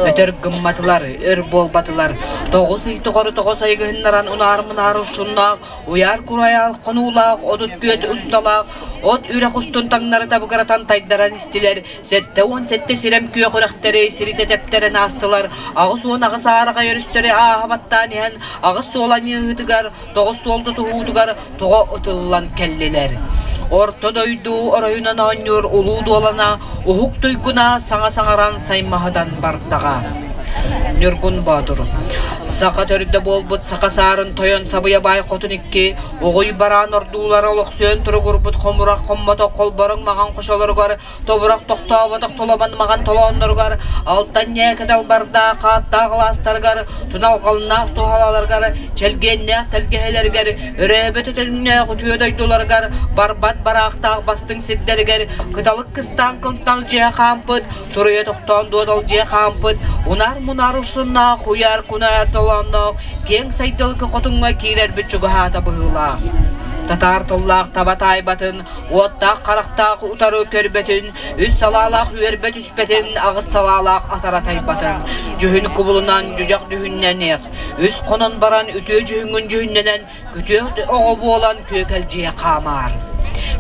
Өтөр гымматылар, өр буолбатылар. Тоҕус ый тухары тоҕус айгыһыннаран унаар-мунаар урсуннаах, уйаар курайаал хонуулаах, отут түөрт усталаах, от үрэх устун таҥнары табыгыратан тайдаран истилэр, 77 сирэм күөх үрэхтэри сиритэ тэптэрэн аастылар, 88 аараҕай өрүстэри ааһа баттаан иһэн аҕыс суол анньыһыытыгар, тоҕус суол тутуһуутугар тоҕо ытыллан кэллилэр. Орто дойду оройунан оонньуур улуу дуолана уһук туйгуна саҥа саҥаран саймаһытан бардаҕа. Ньургун Боотур Саха төрдө буолбут саха саарын тойон сабыйа баай хотун икки оҕуй бараан ордуулара олохсуйан туругурбут хомурах хоммотох холборуҥ маҕан хочолоругар тобурах тохтооботох толомон маҕан толоонноругар, алтан ньээкэ далбардаах хааттаах алаастарыгар, туналҕалнаах туһалаларыгар, чэлгиэннээх тэлгэһэлэригэр, өрөөбөт өтөҥнөөх үтүө дойдуларыгар, барбат бараахтаах бастыҥ сирдэригэр, кыталык кыстаан кынтал дьиэ хаампыт, туруйа тохтоон дуодал дьиэ хаампыт, унаар-мунаар урсуннаах, уйаар-кунаар толоонноох, киэҥ сайдылыкы хотуҥҥа киирэрбит чугаһаата быһыылаах. Татаар тыллаах таба таайбатын, уоттаах харахтаах утары көрбөтүн, үс салаалаах үөрбэ түспэтин, аҕыс салаалаах атара тайбатын. Дьүһүн кубулунан дьүдьэх дьүһүннэниэх, үс хонон баран үтүө дьүһүҥҥүн дьүһүннэнэн күтүөх оҕо буолан күөкэлдьийэ хаамаар.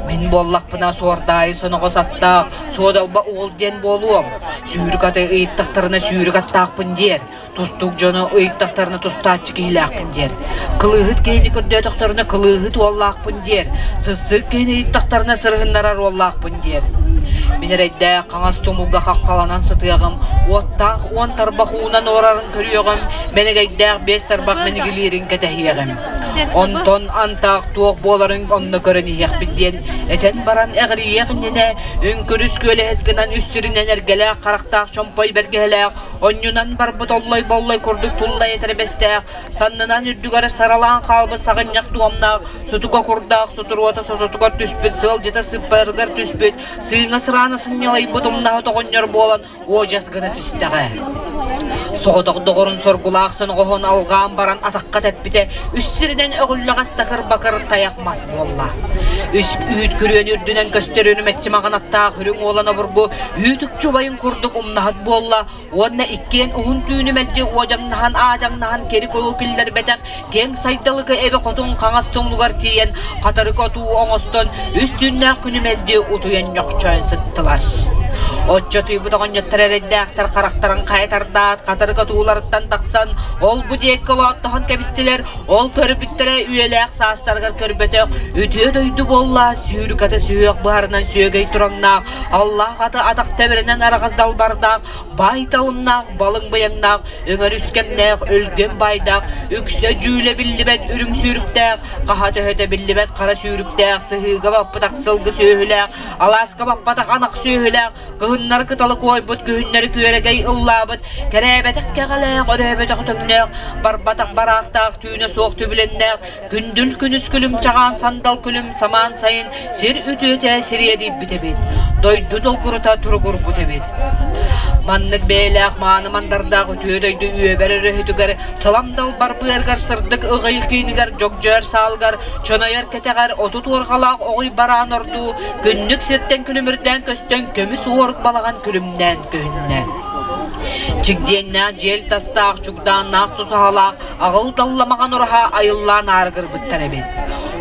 Мин буоллахпына суордаайы соноҕос аттаах, суодалба уол диэн буолуом. Сүүрүк аты ыйыттахтарына сүүрүк аттаахпын диэр. Тустуук дьону ыйыттахтарына тустааччы киһилээхпин диэр. Кылыыһыт киһини көрдөөтөхтөрүнэ кылыыһыт уоллаахпын диэр. Сыссык киһини ыйыттахтарына сырыһыннарар уоллаахпын диэр. Мин эрэйдээх хаҥас тумулга хаххаланан сытыаҕым, уоттаах уон тарбах уунан уорарын көрүөҕүм, мэнэгэйдээх биэс тарбах мэнигилиирин кэтэһиэҕим. Онтон антаах туох буоларын онно көрөн иһиэхпит диэн этэн баран эҕирийиэх иннинэ үҥкүрүс күөлэһис гынан үс сиринэн эргэлээх харахтаах чомпой бэргэһэлээх Онньунан барбыт оллой-боллой курдук туллай этэрбэстээх, саннынан үрдүгэр саралаан хаалбыт саҕынньах туомнаах, сутуга курдаах сутуруота сототугар түспүт, сыалдьыта сыппарыгар түспүт, сыыҥа сыраана сынньалайбыт умнаһыт оҕонньор буолан уодьас гына түстэҕэ. Соҕотох доҕорун соргулаах соноҕоһун алҕаан баран атахха тэппитэ, үс сиринэн өҕүллэҕэс такыр-бакыр тайах мас буолла. Үс үүт күрүөнү үрдүнэн көстөр үрүмэччи маҕанаттаах үрүҥ уолан обургу үүт үкчү убайын курдук умнаһыт буолла уонна иккиэн уһун түүнү мэлдьи уодьаҥнаһан-аадьаҥнаһан кэри-кулу киллэрбэтэх киэҥ сайдалыкы эбэ хотун хаҥас тумнугар тиийэн хатырык отуу оҥостон үс түүннээх күнү мэлдьи утуйан ньохчойон сыттылар. Оччотуйбут оҕонньоттор эрэйдээхтэр харахтарын хайа тардаат хатырык отууларыттан тахсан ол-бу диэки олооттоһон кэбистилэр. Ол көрбүттэрэ үйэлээх саастарыгар көрбөтөх үтүө дойду буолла сүүрүк аты сүһүөх быһарынан сүөгэй тураҥнаах Аллаах аты атах тэбэринэн араҕас далбардаах, баай талымнаах, балыҥ быйаҥнаах, өҥөр үскэмнээх, өлгөм баайдаах, үксэ дьүүлэ биллибэт үрүҥ сүүрүктээх, хаһа төһөтө биллибэт хара сүүрүктээх, сыһыыга баппытах сылгы сүөһүлээх, алааска баппатах анах сүөһүлээх, кыһыннары кыталык уойбут, күһүннэри күөрэгэй ыллаабыт, кэрээбэтэх кэҕэлээх, өрөөбөтөх өтөҥнөөх, барбатах бараахтаах, түүнэ суох түбүлэннээх, Күндүл күнүс күлүм чаҕаан сандал күлүм самаан сайын сир үтүөтэ сириэдийбит эбит, дойду долгурута туругурбут эбит. Маннык бэйэлээх мааны мандардаах үтүө дойду үөбэр өрөһүтүгэр салам далбар быаргар сырдык ыҕый киинигэр дьогдьойор саалыгар чонойор кэтэҕэр 30 уорҕалаах оҕуй бараан ордуу күннүк сиртэн күлүмүрдээн көстөн көмүс уорук балаҕан күлүмнээн көһүннэ. Чигдиэннээх дьиэл тастаах, чугдааннаах тусаһалаах аҕыл талламаҕан ураһа айыллаан аарыгырбыттар эбит.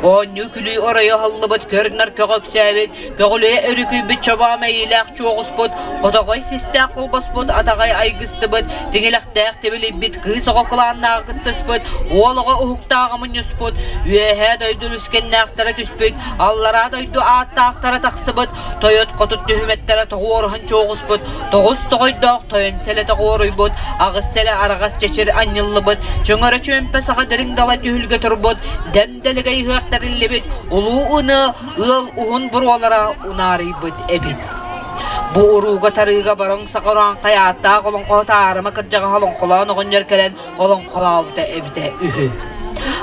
Оонньуу-күлүү оройо аһыллыбыт, көр-нар көҕө үксээбит, көҕүлүө өрүкүйбүт чобоо мэйиилээх чуоҕуспут, хотоҕой систээх холбоспут, атаҕай айгыстыбыт, тиҥилэхтээх тибилийбит, кыыс оҕо кылааннааҕы кыттыспыт, уол оҕо уһуктааҕы мунньуспут, үөһээ дойду үлүскэннээхтэрэ түспүт, аллараа дойду ааттаахтара тахсыбыт, тойот хотут түһүмэттэрэ тоҕуоруһан чуоҕуспут, тоҕус тоҕойдоох тойон сэлэ тоҕуоруйбут, аҕыс сэлэ араҕас чэчир анньыллыбыт, чөҥөрө чүөмпэ саха дириҥ дала түһүлгэ турбут, дэм-дэлэгэй ыһыах тэриллибит, улуу ыны ыал уһун буруолара унаарыйбыт эбит. Бу урууга-тарыыга бороҥ саха урааҥхай ааттаах олоҥхоһут аарыма кырдьаҕаһа олоҥхолоон оҕонньор кэлэн олоҥхолообута эбитэ үһү.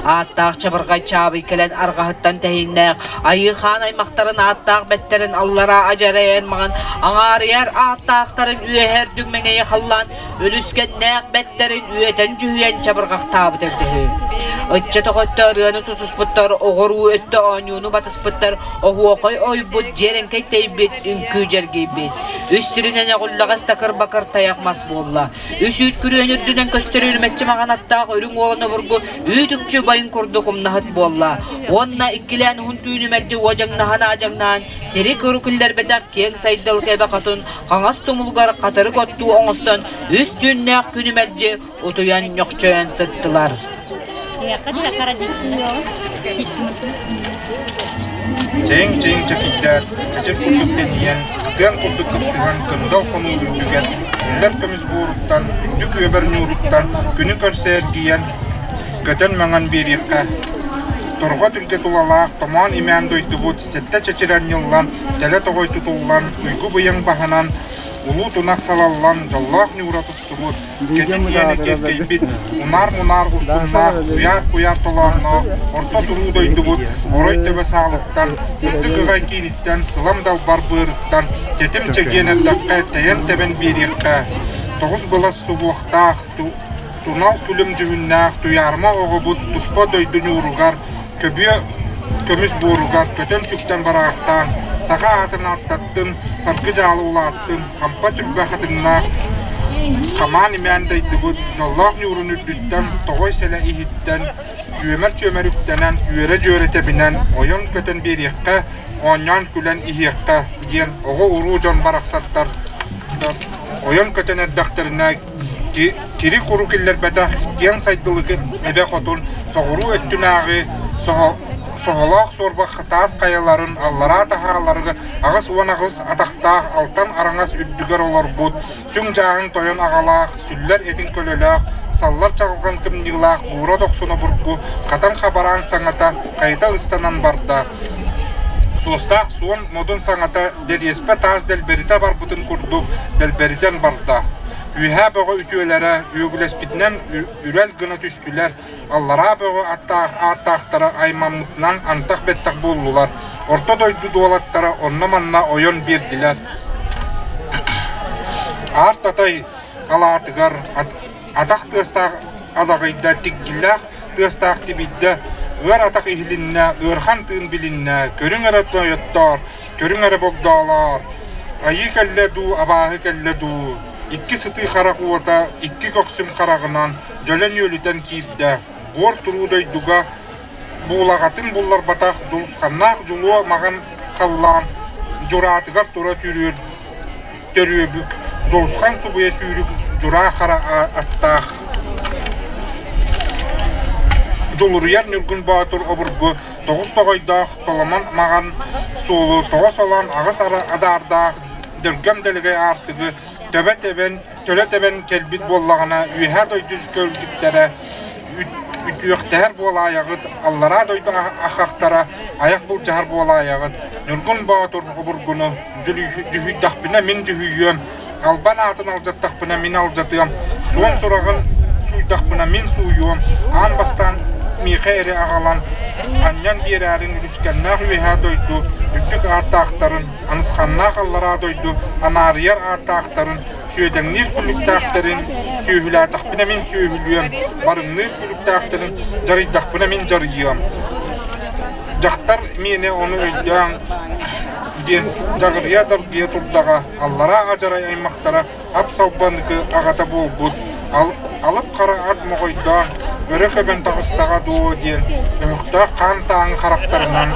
Ааттаах чабырҕай чаабый кэлэн арҕаһыттан тэһииннээх Айыы хаан аймахтарын ааттаах бэттэрин аллараа адьарайан маҥан аҥаарыйар ааттаахтарын үөһэ үрдүк мэҥэйэ халлаан үлүскэннээх бэттэрин үөтэн дьүһүйэн чабырҕахтаабыт өйдөһү. Ыччат өттө ырыаны тутуспуттар, оҕоруу өттө оонньууну батыспыттар, оһуохай ойбут, дьиэрэҥкэй тэйбит, үҥкүү дьэргийбит. Үс сиринэн өҕүллэҕэс такыр-бакыр тайах мас буолла. Үс үүт күрүөн үрдүнэн көстөр үрүмэччи маҕан аттаах үрүҥ уолан обургу үүт үкчү убайын курдук умнаһыт буолла. Уонна иккилээн уһун түүнү мэлдьи уодьаҥнаһан-аадьаҥнаһан сири куру күллэрбэтэх киэҥ сайдал кэбэ хотун хаҥас тумулугар хатырык оттуу оҥостон үс түүннээх күнү мэлдьи утуйан ньохчойон сыттылар. Чэйиҥ-чэйиҥ чэкийдэр, чэчир курдук тэнийэн, кытыан курдук кыттыһан кындал хонуу үрдүгэр, үллэр көмүс буоруттан, үрдүк үөбэр ньууруттан күнү көрсө эргийэн, көтөн-маҥан биэриэххэ. Торҕо түргэ тулалаах томоон-имээн дойдубут сэттэ чэчир анньыллан, сэлэ тоҕой тутуллан, уйгу-быйаҥ баһынан, улуу тунах салаллан, дьоллоох ньуура тупсубут, Кэтит иэнэ киэркэйбит, унаар-мунаар устуннаах, куйаар-куйаар толоонноох орто туруу дойдубут орой төбө саалыттан, сырдык ыҕай кииниттэн, сылам далбар быарыттан тэтим чэгиэн эрдэххэ тэйэн-тэбэн биэриэххэ, тоҕус былас субуохтаах, тунал күлүм дьүһүннээх туйаарыма оҕобут туспа дойду ньууругар көбүө. көмүс буоругар көтөн-сүктэн бараахтаан, саха аатын ааттаттын, саргы-дьаалы улааттын, хампа түрбэ хатыҥнаах хамаан-имээн дайдыбыт дьоллоох ньуурун үрдүттэн тоҕой сэлэ иһиттэн үөмэр-чүөмэр үктэнэн, үөрэ-дьүөрэ тэбинэн, ойон-көтөн биэриэххэ, оонньоон-күлэн иһиэххэ диэн оҕо-уруу дьон барахсаттар ойон-көтөн эрдэхтэринэ кири-куру киллэрбэтэх киэҥ сайдылык эбэ хотун соҕуруу өттүнээҕи соһолоох суорба таас хайаларын аллараа таһааларыгар 88 атахтаах алтан араҥас үрдүгэр олорбут сүҥ дьааһын тойон аҕалаах сүллэр этиҥ көлөлөөх саллар чаҕылҕан кымньыылаах буура дохсун обургу хатан хабараан саҥата хайыта ыстанан барда суостаах суон модун саҥата дэриэспэ таас дэлбэритэ барбытын курдук дэлбэритэн барда. Үөһээ бөҕө үтүөлэрэ үөгүлэспитинэн үрэл гына түстүлэр, аллараа бөҕө аттаах ааттаахтара аймаммытынан антах бэттэх буоллулар, орто дойду дуолаттара онно-манна ойон биэрдилэр. Аар татай алаатыгар атах тыастаах адаҕыйда, тиггилээх тыастаах тибийдэ, ыар атах иһилиннэ, ыархан тыын билиннэ, көрүҥ эрэ тойоттоор, Көрүҥ эрэ богдоолоор, айыы кэллэ дуу, абааһы кэллэ дуу, икки сытыы харах уота икки көхсүм хараҕынан дьөлө нүөлүтэн киирдэ, буор туруу дойдуга буулаҕатын булларбатах дьулусханнаах дьулуо маҕан халлаан дьураатыгар тура түрүөр төрүөбүк дьулусхан субуйа сүүрүк дьураа хара аттаах Дьулуруйар Ньургун Боотур обургу тоҕус тоҕойдоох толомон маҕан суолу тоҕо солоон аҕыс адаардаах дөргөм дэлэгэй аартыгы төбө тэбэн төлө тэбэн кэлбит буоллаҕына үөһээ дойду көлдьүктэрэ үтүөхтэһэр буолаайаҕыт аллараа дойду ахахтара айах былдьаһар буолаайаҕыт Ньургун Боотур обургуну дьүһүйдэхпинэ мин дьүһүйүөм Албан аатын алдьаттахпына мин алдьатыам, суон сураҕын сууйдахпына мин сууйуом, аан бастаан миэхэ эрэ аҕалан, анньан биэрээрин үлүскэннээх үөһээ дойду үрдүк ааттаахтарын, анысханнаах аллараа дойду анаарыйар ааттаахтарын, сүөдэҥниир күлүктээхтэрин, сүөһүлээтэхпинэ мин сүөһүлүөм, барымныыр күлүктээхтэрин дьарыйдахпына мин дьарыйыам. Дьахтар миэнэ ону өйдөөн диэн дьаҕырыйа-даргыйа турдаҕа аллараа адьарай аймахтара ап-салбаныкы аҕата буолбут алып хара ат моҕойдоон өрө көбөн таҕыстаҕа дуо диэн өһөхтөөх хаан тааҥы харахтарынан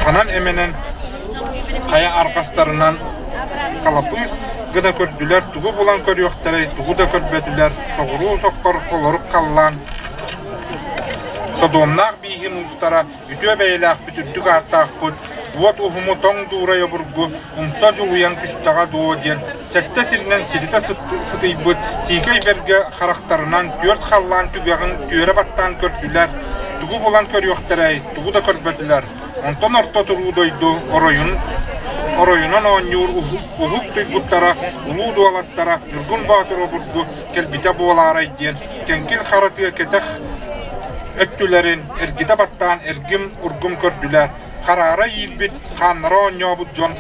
ханан эмэнэн хайа арҕастарынан халапыыс гына көрдүлэр тугу булан көрүөхтэрэй тугу да көрбөтүлэр соҕуруу соххор холорук халлаан содуомнаах бииһин уустара үтүө бэйэлээхпит үрдүк ааттаахпыт уот уһуму тоҥ дуурай обургу умса дьулуйан түстэҕэ дуо диэн сэттэ сиринэн сиритэ сытыйбыт сиикэй бэргэ харахтарынан түөрт халлаан түгэҕин түөрэ баттаан көрдүлэр, тугу булан көрүөхтэрэй, тугу да көрбөтүлэр. Онтон орто туруу дойду оройун оройунан оонньуур уһук туйгуттара, улуу дуолаттара Ньургун Боотур обургу кэлбитэ буолаарай диэн кэҥкил хара тыа кэтэх өттүлэрин эргитэ баттаан эргим-ургум көрдүлэр. Хараара иирбит, хааннара оонньообут дьон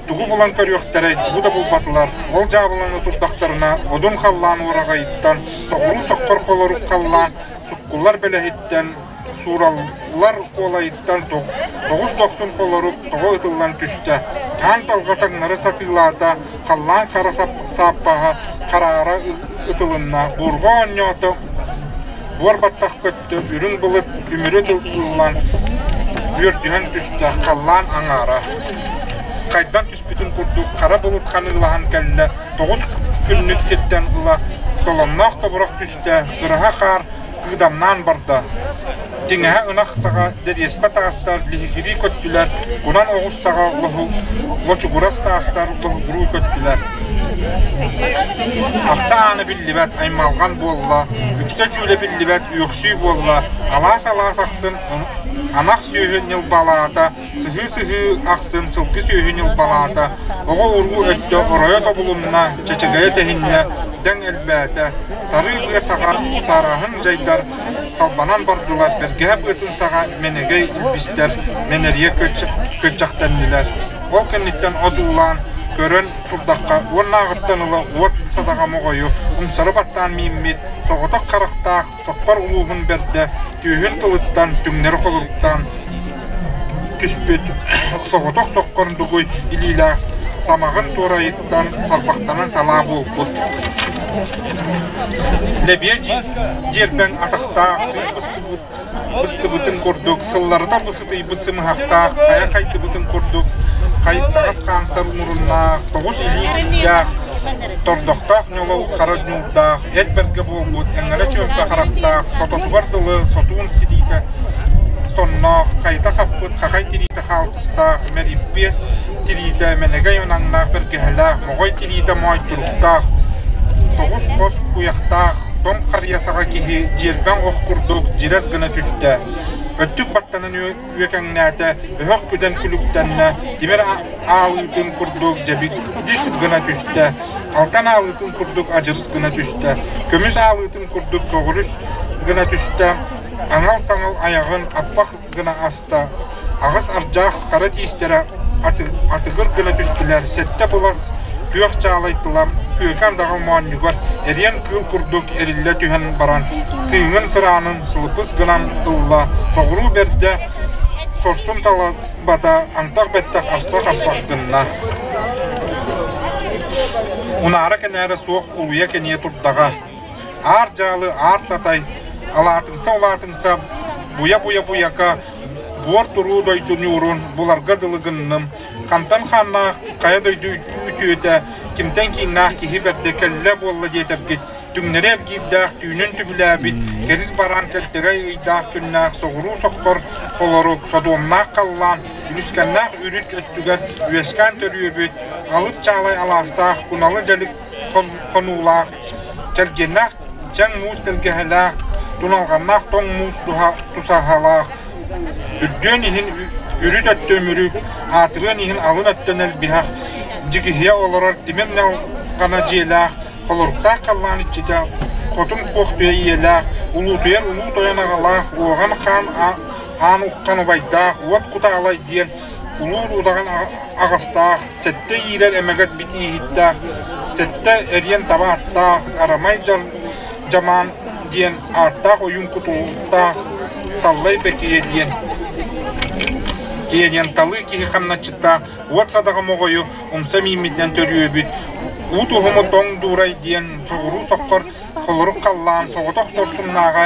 тугу булан көрүөхтэрэй, тугу да булбатылар. Ол дьаабылана турдахтарына, одун халлаан уораҕайыттан, соҕуруу соххор холорук халлаан суккуллар бэлэһиттэн, суураллар куолайыттан тоҕус дохсун холорук тоҕо ытыллан түстэ. Хаан талҕа таҥнары сатыылаата, халлаан хара сааппаһа хараара ытылынна, буурҕа оонньоото, буор баттах көттө, үрүҥ былыт үмүрү тыллан үөрдүһэн түстэ, халлаан аҥаара хайдан түспүтүн курдук хара былыт ханыылаһан кэллэ, тоҕус күннүк сиртэн ыла толонноох тобурах түстэ, кыраһа хаар кыыдамнаан барда. Тиҥэһэ ынах саҕа дэриэспэ таастар лиһигирии көттүлэр, кунан оҕус саҕа лочугурас таастар лоһугуруу көттүлэр. Ахса аана биллибэт аймалҕан буолла, үксэ дьүүлэ биллибэт үөхсүү буолла, алаас-алаас ахсын анах сүөһү ньылбалаата, сыһыы-сыһыы ахсын сылгы сүөһү ньылбалаата, оҕо-уруу өттө оройо тобулунна, чэчэгэйэ тэһиннэ, дэҥ элбээтэ, сарыы быа саҕа саараһын дьайдар салбанан бардылар, бэргэһэ быатын саҕа мэнэгэй илбистэр мэнэрийэ көччөхтөннүлэр. Ол кэнниттэн одуулаан көрөн турдахха уоннааҕыттан ыла уот садаҕа моҕойу умсары баттаан мииммит соҕотох харахтаах соххор улууһун бэрдэ түөһүн тылыттан түҥнэри холоруктаан. түспүт соҕотох соккордугуй илиилээх самаҕын туорайыттан сарбахтанан салаа буолбут. Лэбиэ дьиэрбэҥ атахтаах сыыр быстыбыт быстыбытын курдук, сылларыта бысытыйбыт сымыһахтаах, хайа хайдыбытын курдук, хайыттаҕас хаамсар муруннаах, тоҕус илии биирдээх, тордохтоох ньолол хара ньуурдаах, эт бэргэ буолбут, эҥэрэ чүөмпэ харахтаах, сототугар дылы сотуун силиитэ сонноох, хайыта хаппыт хахай тириитэ хаалтыстаах, мэриппиэс тириитэ мэнэгэй унаннаах бэргэһэлээх, моҕой тириитэ моойторуктаах, тоҕус хос куйахтаах, тоҥ харыйа саҕа киһи дьиэрбэҥ ох курдук дьирэс гына түстэ. Өттүк баттанан үөкэҥнээтэ, өһөх күдэн күлүктэннэ, тимир аалыытын курдук дьэбидис гына түстэ, алтан аалыытын курдук адьырыс гына түстэ, көмүс аалыытын курдук көҕүрүс гына түстэ, аҥал-саҥал айаҕын аппах гына аста, аҕыс ардьаах хара тиистэрэ атыгыр гына түстүлэр, сэттэ былас күөх чаалай тыла күөкэ андаҕал моонньугар эриэн кыыл курдук эриллэ түһэн баран, сыыҥын сыраанын сылыпыс гынан ылла, соҕуруу бэрдэ сорсун талабата антах бэттэх арсах-арсах гынна. Унаара-кэнээрэ суох улуйа кэниэ турдаҕа. Аар дьаалы, аар татай, алаатыҥса-улаатыҥса, буйа-буйа-буйака, буор туруу дойду ньуурун буларга дылы гынным, хантан хааннаах хайа дойду үтүөтэ, кимтэн кииннээх киһи бэрдэ кэллэ буолла диэтэргит, түҥнэри эргиирдээх түүнүн түбүлээбит, кэрис бараан кэлтэгэй ыйдаах күннээх соҕуруу соххор холорук, содуомнаах халлаан, үлүскэннээх үрүт өттүгэр үөскээн төрүөбүт, алып чаалай алаастаах, куналы дьалик хонуулаах, чэлгиэннээх чэҥ муус тэлгэһэлээх, туналҕаннаах тоҥ муус тусаһалаах, үрдүөн иһин үрүт өттө үмүрүк, аатырыан иһин алын өттөн элбиһэх, дьигиһийэ олорор тимир ньалҕана дьиэлээх, холоруктаах халлаан иччитэ, хотун куохтуйа ийэлээх, улуутуйар улуу тойон аҕалаах, уоҕан хаан аан уххан убайдаах, уот кутаалай диэн улуу удаҕан аҕастаах, сэттэ иирэр эмэгэт битииһиттээх, сэттэ эриэн таба аттаах, арамай дьамаан диэн ааттаах ойуун кутулуктаах Таллай Бэкийэ диэн киһи диэн талыы киһи хамначчыттаах уот садаҕа моҕойу умса мииммитинэн төрүөбүт уу туһуму тоҥ дуурай диэн соҕуруу соххор холорук халлаан соҕотох сорсуннааҕа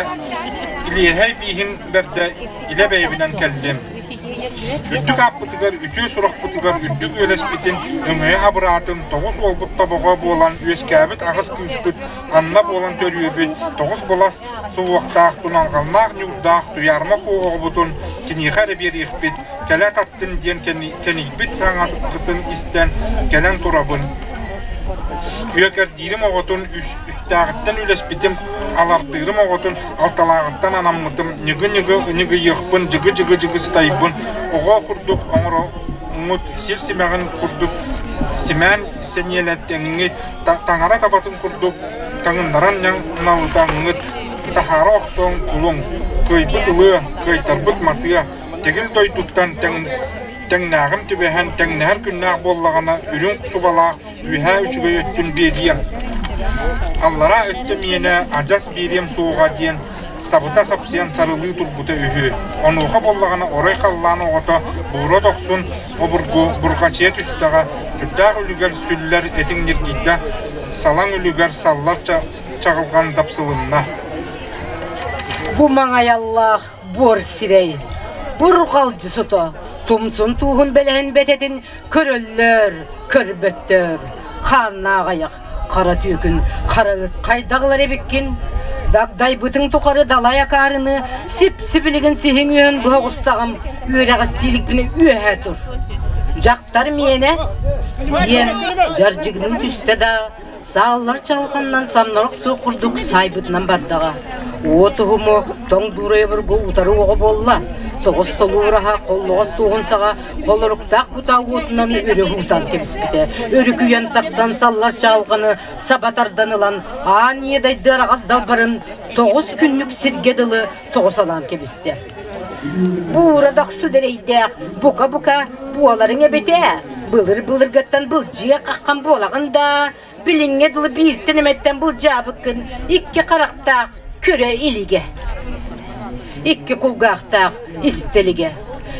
илиэһэй бииһин бэрдэ илэ бэйэбинэн кэллим. Үрдүк ааппытыгар, үтүө сурахпытыгар үрдүк үөлэспитин өҥөйө абыраатын тоҕус уолбут тобоҕо буолан үөскээбит аҕыс кыыспыт анна буолан төрүөбүт тоҕус былас суһуохтаах туналҕаннаах ньуурдаах туйаарма куо оҕобутун киниэхэ эрэ биэриэхпит, кэлэ таттын диэн кэнийбит саҥаҕытын истэн кэлэн турабын. Үөкэрдиирим оҕотун үстээҕиттэн үлэспитим, алардыырым оҕотун алталааҕыттан анаммытым, ньыгы-ньыгы ньыгыйыахпын, дьыгы-дьыгы дьыгыстайбын, оҕо курдук оҥороҥҥут, сир симэҕин курдук симээн сэниэлэтэҥҥит, таҥара табатын курдук таҥыннаран налытаҥҥыт, таһаара охсон кулуҥ, кыайбыт ылыа, кыайтарбыт матыа, тэгил дойдуттан тэҥнээҕим түбэһэн, тэҥнэһэр күннээх буоллаҕына, үрүҥ субалаах үөһээ үчүгэй өттүн биэриэм, аллараа өттө миэнэ адьас биэриэм суоҕа диэн сабыта сапсыйан сарылыы турбута үһү. Онуоха буоллаҕына орой халлаан оҕото буура дохсун обургу бурҕачыйа түстэҕэ, сүрдээх үлүгэр сүллэр этиҥ ньиргийдэ, салаҥ үлүгэр саллар чаҕылҕан дапсылынна. Бу маҥайаллаах буор сирэй, бурҕалдьы сото, тумсун тууһун бэлэһин бэтэтин көрөллөр, көрбөттөр. Хааннаах айах, хара түөкүн, хара ыт хайдах ылар эбиккин? Дагдайбытыҥ тухары далай акаарыны сип-сибилигин сиһиҥ үөһүн быһа оҕустаҕым, үөрэҕэстииликпинэ үөһэ тур. Дьахтар миэнэ, диэн дьардьыгыныы түстэ да, Сааллар чалҕаннан самнарых суох курдук саайбытынан бардаҕа. Уот уһуму тоҥ дуурайа обургу утары оҕо буолла. Тоҕус толуураһа холлоҕос туоһун саҕа холоруктаах кутаа уотунан өрө уһуутаан кэбиспитэ. Өрүкүйэн тахсан саллар чаалҕаны саба тардан ылан аан иэдайды араҕас далбарын тоҕус күннүк сиргэ дылы тоҕо салаан кэбистэ. Буура дохсу дэрэйдээх бука-бука буоларыҥ эбитэ. Былыр-былыргаттан былдьыа хаххан буолаҕын да, билиҥҥэ дылы бииртэн эмэттэн былдьаабыккын икки харахтаах көрө илигэ. Икки кулгаахтаах истэ илигэ.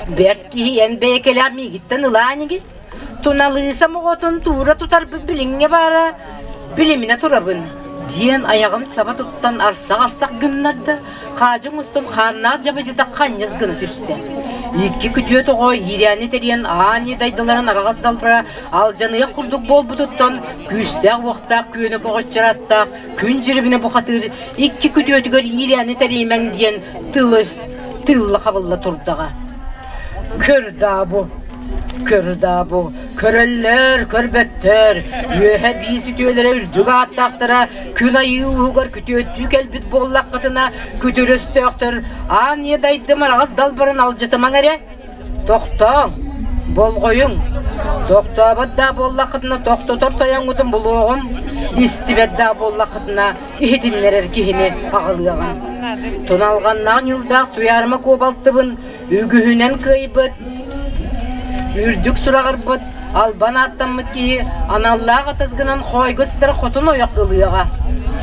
Бэрт киһи эн бэйэкэлээх миигиттэн ылаа инигин. Туналыысам оҕотун туура тутарбын билиҥҥэ баара, билиминэ турабын, диэн айаҕын саба туттан арсах-арсах гыннарда, хаадьы оҥостон хааннаах дьабадьыта ханньас гына түстэ. Икки күтүөт оҕо иирээни тэрийэн аан дайдыларын араҕас далбара алдьаныах курдук буолбутуттан күүстээх-уохтаах күөнэ көҕөччөр аттаах күн дьирибинэ бухатыыр икки күтүөтүгэр иирээни тэрийимэҥ диэн тылыс тыылла хабылла турдаҕа. Көр даа бу, көр даа бу, көрөллөр, көрбөттөр, үөһэ биис үтүөлэрэ үрдүк ааттаахтара күн айыы уһугар күтүөттүү кэлбит буоллаххытына, күтүр өстөөхтөр аан ийэ дайдым араҕас далбарын алдьатымаҥ эрэ. Тохтооҥ, болҕойуҥ, тохтообот даа буоллаххытына тохтотор тойоҥҥутун булуоҕум, истибэт даа буоллаххытына иһитиннэрэр киһини аҕалыаҕым. Туналҕаннаах ньуурдаах Туйаарыма куобалтыбын үгүһүнэн кыайбыт, үрдүк сураҕырбыт, албан ааттаммыт киһи аналлаах атас гынан хоойго сытар хотун ойох ылыаҕа.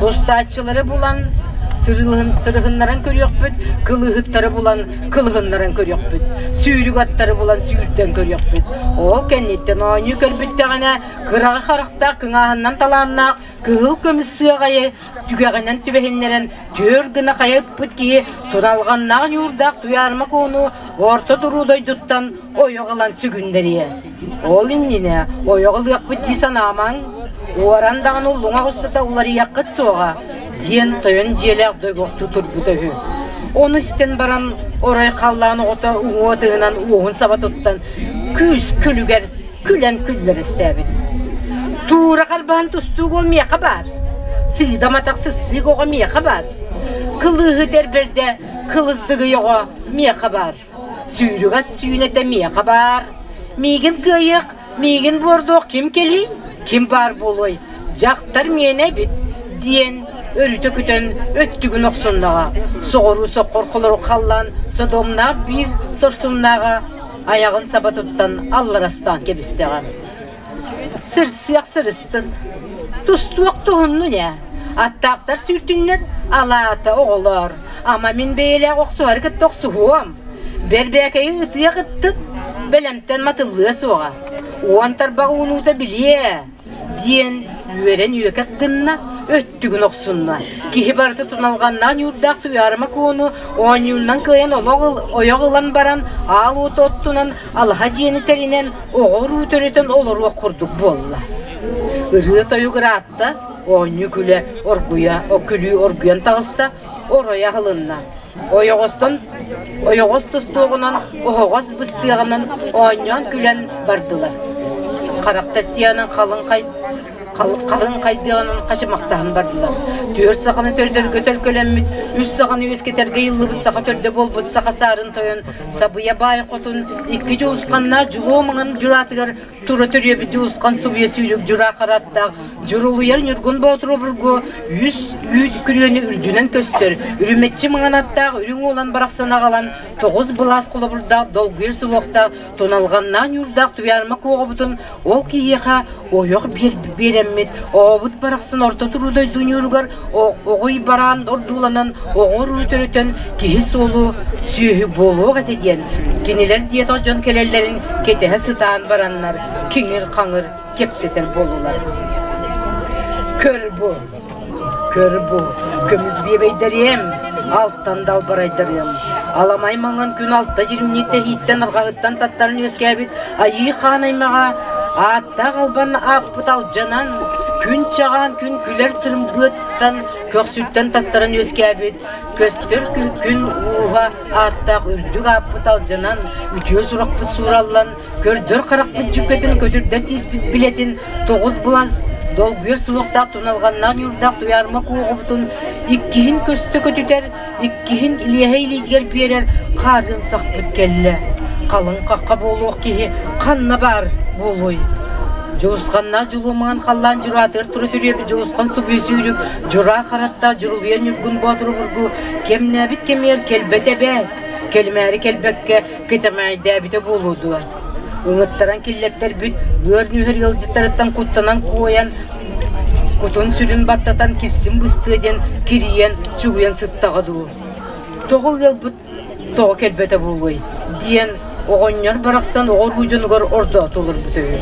Тустааччылары булан сырыһыннаран көрүөхпүт, кылыһыттары булан кылыһыннаран көрүөхпүт, сүүрүк аттары булан сүүрдэн көрүөхпүт. Ол кэнниттэн оонньуу көрбүттэҕинэ, кыраҕы харахтаах кыҥааһыннан талааннаах кыһыл көмүс сыаҕайы түгэҕинэн түбэһиннэрэн түөр гына хайа ыппыт киһи туналҕаннаах ньуурдаах Туйаарыма Куону орто туруу дойдуттан ойох ылан сүгүннэриэ. Ол иннинэ ойох ылыахпыт дии санаамаҥ, уоран даҕаны уллуҥах устата уларыйыаххыт суоҕа, диэн тойон дьиэлээх дойгохтуу турбута үһү. Ону истэн баран орой халлаан оҕото уҥуо тыһынан уоһун саба туттан күүс күлүгэр күлэн күллэрэстээбит. Туура харбаан тустуук уол миэхэ баар. Сыыдам атах сыссыык оҕо миэхэ баар. Кылыыһыт эрбэрдэ кылыздыгый оҕо миэхэ баар. Сүүрүгат сүүнэтэ миэхэ баар. Миигин кыайыах, миигин буордуох ким кэлий, ким баар буолуой? Дьахтар миэнэ эбит, диэн өрүтэ күтэн өттүгүн охсуннаҕа. Соҕуруу соххор холорук халлаан содомнаах биир сорсуннааҕа айаҕын саба туттан алларастаан кэбистэҕэ. Сырсыах сырыстын, тустуох туһуннун ээ, аттаахтар сүүртүннэр, алаата оҕолоор, ама мин бэйэлээх охсуһары кытта охсуһуом, бэрбээкэйи ытыах ыттын, бэлэмтэн матыллыа суоҕа, уон тарбах уунуута билиэ, диэн үөрэн үөкэт гынна, өттүгүн охсунна. Киһи барыта туналҕаннаах ньуурдаах Туйаарыма Куону оонньуунан кыайан олох ойох ылан баран, аал уоту оттунан, алаһа дьиэни тэринэн, оҕо-уруу төрөтөн олоруох курдук буолла. Ырыа-тойук ыраатта, оонньуу күлэ оргуйа, күлүү оргуйан таҕыста, оройо аһылынна. Ойоҕостон ойоҕос тустуоҕунан, оһоҕос быстыаҕынан оонньоон күлэн бардылар. Харахта сианан халыҥ хай харын хайдыаҕынан хачымахтаһан бардылар. Түөрт саханы төрдөргө төлкөлөммүт, үс саханы үөскэтэргэ ыйыллыбыт саха төрдө буолбут саха саарын тойон Сабыйа баай хотун икки дьулусханнаах дьулуо маҥан дьураатыгар тура төрүөбүт дьулусхан субуйа сүүрүк дьураа хараттаах дьурулуйар Ньургун Боотур обургу үс үүт күрүөнү үрдүнэн көстөр, үрүмэччи маҥан аттаах үрүҥ уолан барахсан аҕалан тоҕус былаас холобурдаах долгуйар суһуохтаах туналҕаннаах ньуурдаах Туйаарыма куоҕабытын ол киһиэхэ ойох биэрэммит оҕобут барахсан орто туруу дойду ньууругар оҕуй бараан ордууланан оҕо-уруу төрөтөн киһи суолу сүөһү буолуох этэ диэн кинилэр диэтэх дьон кэлэллэрин кэтэһэ сытаан бараннар киҥир-хаҥыр кэпсэтэр буоллулар. Көр бу, көр бу, көмүс биэбэйдэриэм, алтан далбарайдарыам, аламай маҥан күн алта дьиримньит тэһииттэн арҕаһыттан таттаран үөскээбит айыы хаан аймаҕа ааттаах албан ааппыт алдьанан, күн чаҕаан күн күлэр тырымбыаттан көхсүттэн таттаран үөскээбит көстөр күн ууһа ааттаах үрдүк ааппыт алдьанан, үтүө сурахпыт суураллан, көрдөр харахпыт дьүккэтин көтүрдэр тииспит билэтин тоҕус былас долгуйар суһуохтаах туналҕаннаах ньуурдаах туйаарыма куоҕубутун иккиһин көстө көтүтэр, иккиһин илиэһэ илиитигэр биэрэр хаарын сахпыт кэллэ. Халыҥ хахха буолуох киһи ханна баар буолуой? Дьулусханнаах дьулуомаҥан халлаан дьураатыгар тура түрүөбүт дьулусхан субуйа сүүрүк, дьураа хараттаах дьурулуйа ньургун боотуру бургу кэмнээбит кэмигэр кэлбэт эбээт, кэлимээри кэлбэккэ кэтэмээйдээбитэ буолуо дуо? Ыҥыттаран киллэттэрбит ыар нүһэр ыалдьыттарыттан куттанан куойан, кутун-сүрүн баттатан кирсин быстыа диэн кирийэн, чугуйан сыттаҕа дуу? Тоҕо ыалбыт тоҕо кэлбэтэ буолуой? диэн Оҕонньор барахсан оҕо уруу дьонугар ордооту олорбута үһү.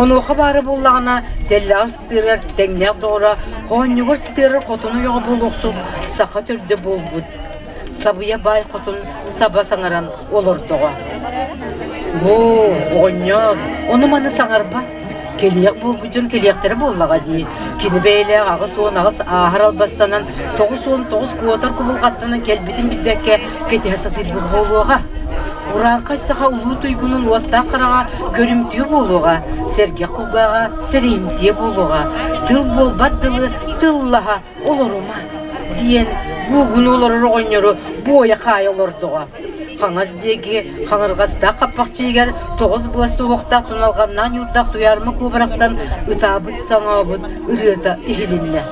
Онуоха баара буоллаҕына, тэллэҕэр сытыарар тэҥнээх доҕоро, хоонньугар сытыарар хотун ойоҕо буолуохсут саха төрдө буолбут Сабыйа баай хотун саба саҥаран олордоҕо. Бу оҕонньор ону-маны саҥарба, кэлиэх буолбут дьон кэлиэхтэрэ буоллаҕа дии. Кини бэйэлээх 88 ааһар албастанан, 99 куотар кубулҕаттанан кэлбитин билбэккэ кэтэһэ сатыырбыт буолуоҕа. Урааҥхай саха улуу туйгунун уоттаах хараҕа көрүмтүө буолуоҕа, сэргэх кулгааҕа сэрэйимтиэ буолуоҕа, тыл буолбат дылы тыллаһа олорума диэн буугун олорор оҕонньору буойа-хаайа олордоҕо. Хаҥас диэки хаҥырҕастаах хаппахчыйыгар тоҕус буос суһуохтаах туналҕаннаах ньуурдаах туйаарыма куо барахсан ытаабыт саҥаабыт ырыата иһилиннэ.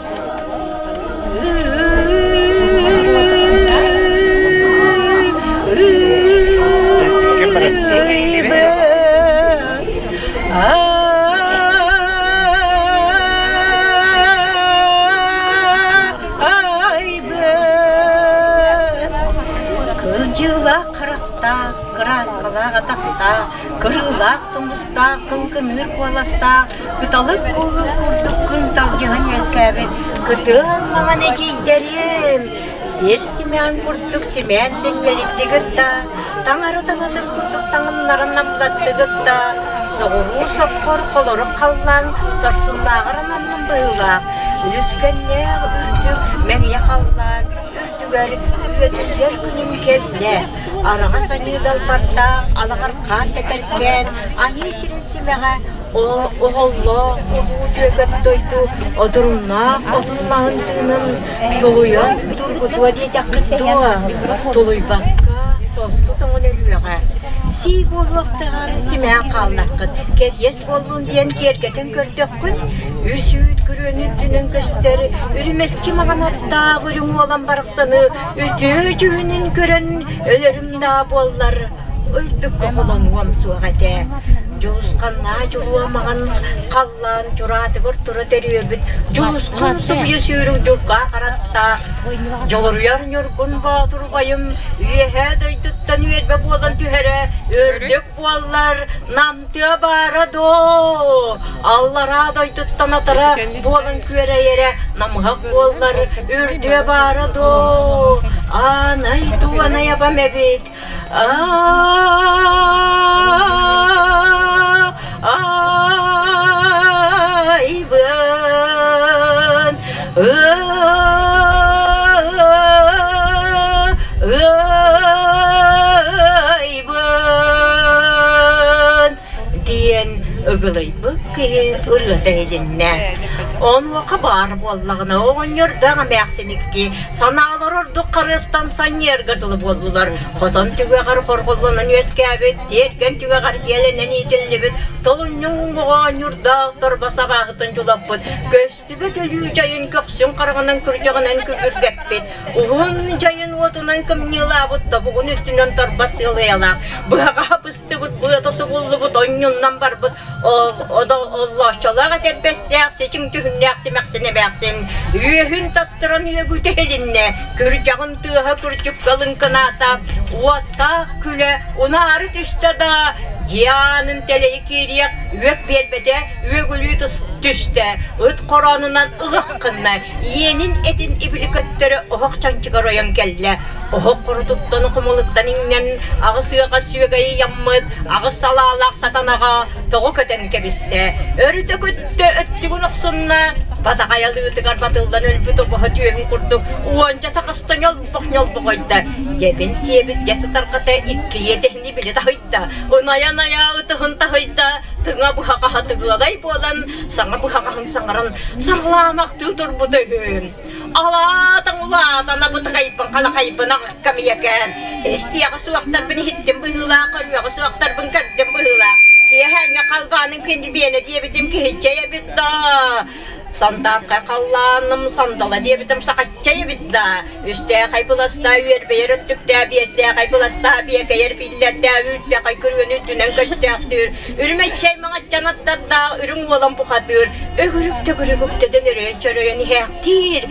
Кырдьыылаах харахтаах, кырааскалаах атахтаах, кырыылаах тумустаах, кыҥкыныыр куоластаах, кыталык куһу курдук күн талдьыһан үөскээбит кытыан маҥан эдьиийдэрим, сир симэҕин курдук симээн синньэлиттигит да, таҥара таҥатын курдук таҥыннарын намтаттыгыт да, соҕуруу соппор холорук халлаан сорсуннааҕар ананным быһыылаах, үлүскэннээх үрдүк мэҥийэ халлаан үрдүгэр үөдүйэр күнүм кэллэ, араҕас аньыы далбардаах алаҕархаан тэтэркээн айыы сирин симэҕэ оһоллоох улуу дьүөгэм дойду одуруннаах отун-маһын тыынын тулуйан тургутуо диэтэххит дуо, тулуйбакка тосту тоҥон өлүөҕэ. Сии буолуохтааҕар симээн хааллаххыт, кэриэс буоллун диэн киэргэтэн көрдөххүн, үс үүт күрүөнү үрдүнэн көстөр үрүмэччи маҥан аттаах үрүҥ уолан барахсаны үтүө дьүһүнүн көрөн өлөрүм даа буоллар, өлбүккэ холонуом суох этэ. Дьулусханнаа дьулуо маҥан халлаан дьураатыгар тура төрүөбүт Дьулусхан субуйа сүүрүк дьургаа хараттаах Дьулуруйар Ньургун Боотур убайым үөһээ дойдуттан үөрбэ буолан түһэрэ үрдүк буоллар намтыа баара доо аллараа дойдуттан атара буолан күөрэйэрэ намыһах буоллар үрдүө баара доо аанай туонай абам эбит Айбын Айбын диэн ыгылыйбыт киһи ырыата иһилиннэ. Онуоха баар буоллаҕына оҕонньордоох эмээхсин икки санаалар ордук харыастан санньыарга дылы буоллулар. Хотон түгэҕэр хорҕоллонон үөскээбит, тиэргэн түгэҕэр дьиэлэнэн иитиллибит, толунньуҥ уҥуоҕа оонньуурдаах торбос абааһытын дьулаппыт, көстүбэт өлүү дьайын көхсүн хараҕынан күрдьэҕинэн күбүргэппит, уһун дьайын уотунан кымньыылаабыт тобугун үрдүнэн торбос сыалыйалаах, быһаҕаһа быстыбыт, быата субуллубут, онньуннан барбыт, оллооччолоох этэрбэстээх, сичиҥ дьүһүннээх симэхсин эмээхсин үөһүн таттаран үөгүтэ иһилиннэ, күрдьэҕин тыаһа күрдьүккэ лыҥкынаата, уоттаах күлэ унаары түстэ да, дьиэ аанын тэлэйи киириэх үөк биэрбэтэ үөгүлүү түстэ, ыт хороонунан ыһык гынна, иэнин этин ибили көттөрө оһох чанчыгар ойон кэллэ. Оһох хорутуттан хомулуттан иҥнэн аҕыс ыаҕа сүөгэйи яммыт, аҕыс салаалаах сатанаҕа тоҕо көтөн кэбистэ. Өрүтэ көттө, өттүгүн охсунна, батаҕайалыытыгар батыллан өлбүт обоһо түөһүн курдук уонча таҕыста ньолбох ньолбоҕойдо. Дьэбин сиэбит дьэ сытарҕата икки иэдэһини били таһыйда, ынайа-ынайа ытыһын таһыйда, тыҥа быһаҕаһа тыгыалай буолан саҥа быһаҕаһын саҥаран сарылаамахтыы турбута үһү. Алаатан улаатан абытыгайбын халахайбын аҕыккам ийэкээм. Истиэҕэ суохтарбын иһиттим быһыылаах, көрүөҕэ суохтарбын көрдүм быһыылаах. Киэһээҥҥэ халбаанын килбиэнэ диэбитим киһиччэй эбит да. Сандаархай халлааным сандала диэбитим сахаччай эбит да, үстээхэй быластаа үөрбэйэр өттүктээ, биэстээхэй быластаа биэкэйэр биллэрдээ, үүттээхэй күрүөнү үрдүнэн көстөөхтүүр, үрүмэччэй маҥаччан аттардаах үрүҥ уолан бухатыыр, өгүрүк төгүрүк үктэтэн өрөйөн чөрөйөн иһээхтиир.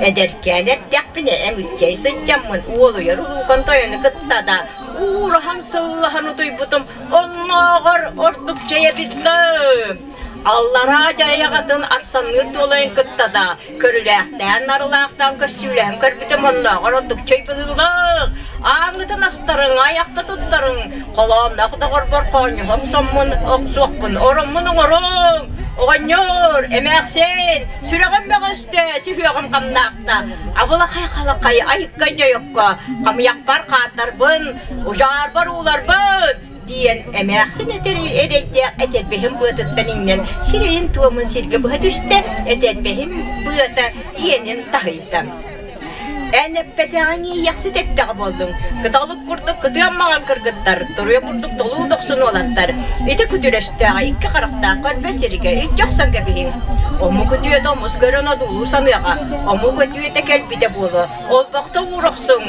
Эдэркээн эрдэхпинэ эмиччэй сылдьаммын уолуйар улуукан тойону кытта да уураһан сыллаһан утуйбутум оннооҕор ордук чэй эбит да. Аллараа дьайаҕатын арсанныыр дуолайын кытта да көрүлээхтээн нарылаахтаан көрсүүлэһэн көрбүтүм оннооҕор ордук чэй быһыылаах. Ааҥҥытын астарыҥ, айахта туттарыҥ, холоонноох доҕорбор хоонньуһа охсоммун охсуохпун, ороммун оҥоруҥ, оҕонньор, эмээхсин, сүрэҕим мөҕүстэ, сүһүөҕүм хамнаахта, абылахай халахай айыкка дьойокко, хамыйахпар хааттарбын, удьаарбар ууларбын, диэн эмээхсин этэр эрэйдээх этэрбэһин быатыттан иҥнэн сирэйин туомун сиргэ быһа түстэ, этэрбэһин быата иэнин таһыйда. Эн эппэтэҕиҥ иэйэхсит эттэҕэ буоллуҥ, кыталык курдук кытыан маҥан кыргыттар, туруйа курдук толуу дохсун уолаттар, ити күтүрөстөөҕө икки харахтаах көрбө сиргэ илдьэ охсон кэбиһиҥ. Омук үтүөтэ омус көрөн одуулуу саныаҕа, омук үтүөтэ кэлбитэ буолуо, Олбохто уурохсуҥ,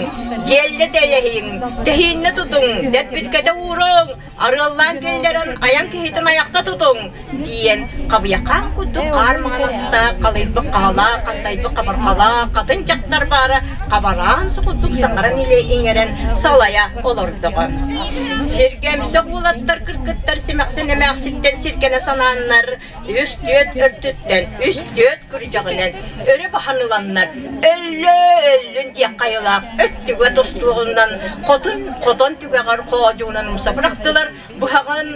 дьиэллэ дэлэһиҥ, тэһииннэ тутуҥ, дэппиргэтэ ууруҥ, арыаллаан киллэрэн айан киһитин айахта тутуҥ, диэн хабыйахаан курдук хаар маҥан астаах, халыйбыт хаһалаах, хантайбыт хабарҕалаах хатын дьахтар баара хабараан курдук саҥаран илэ иҥэрэн салайа олордоҕо. Сиргэмсэх уолаттар кыргыттар симэхсин эмээхситтэн сиргэнэ санааннар үс-түөрт өртүттэн үс-түөрт күрдьэҕинэн өрө баһан ыланнар өллө өллүн диэх хайалаах өттүгэ тостуоҕунан хотун хотон түгэҕэр хоодьуунан умса бырахтылар, быһаҕын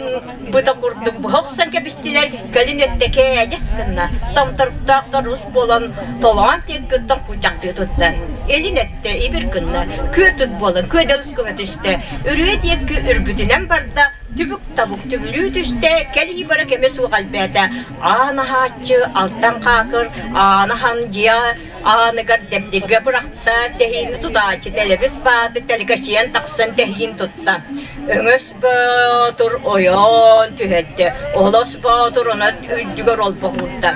быта курдук быһа охсон кэбистилэр, кэлин өттө кээдьэс гынна, томторуктаах торус буолан толоон тиэккиттэн кучахтыы тутта. Илин өттө ибир гынна, күөтүт буолан күөдэлис гына түстэ, үрүө диэки үрбүтүнэн барда, Түбүк-табык түбүлүү түстэ, кэлии бара кэмэ суох элбээтэ. Аан аһааччы алтан хаакыр, аан аһан дьиэ ааныгар дэбдиргэ бырахта, тэһиини тутааччы тэлэбис бааты тэлгэчийэн тахсан тэһиин тутта. Өҥөс Боотур ойон түһэрдэ, Олос Боотур онон үрдүгэр олбоҕурда.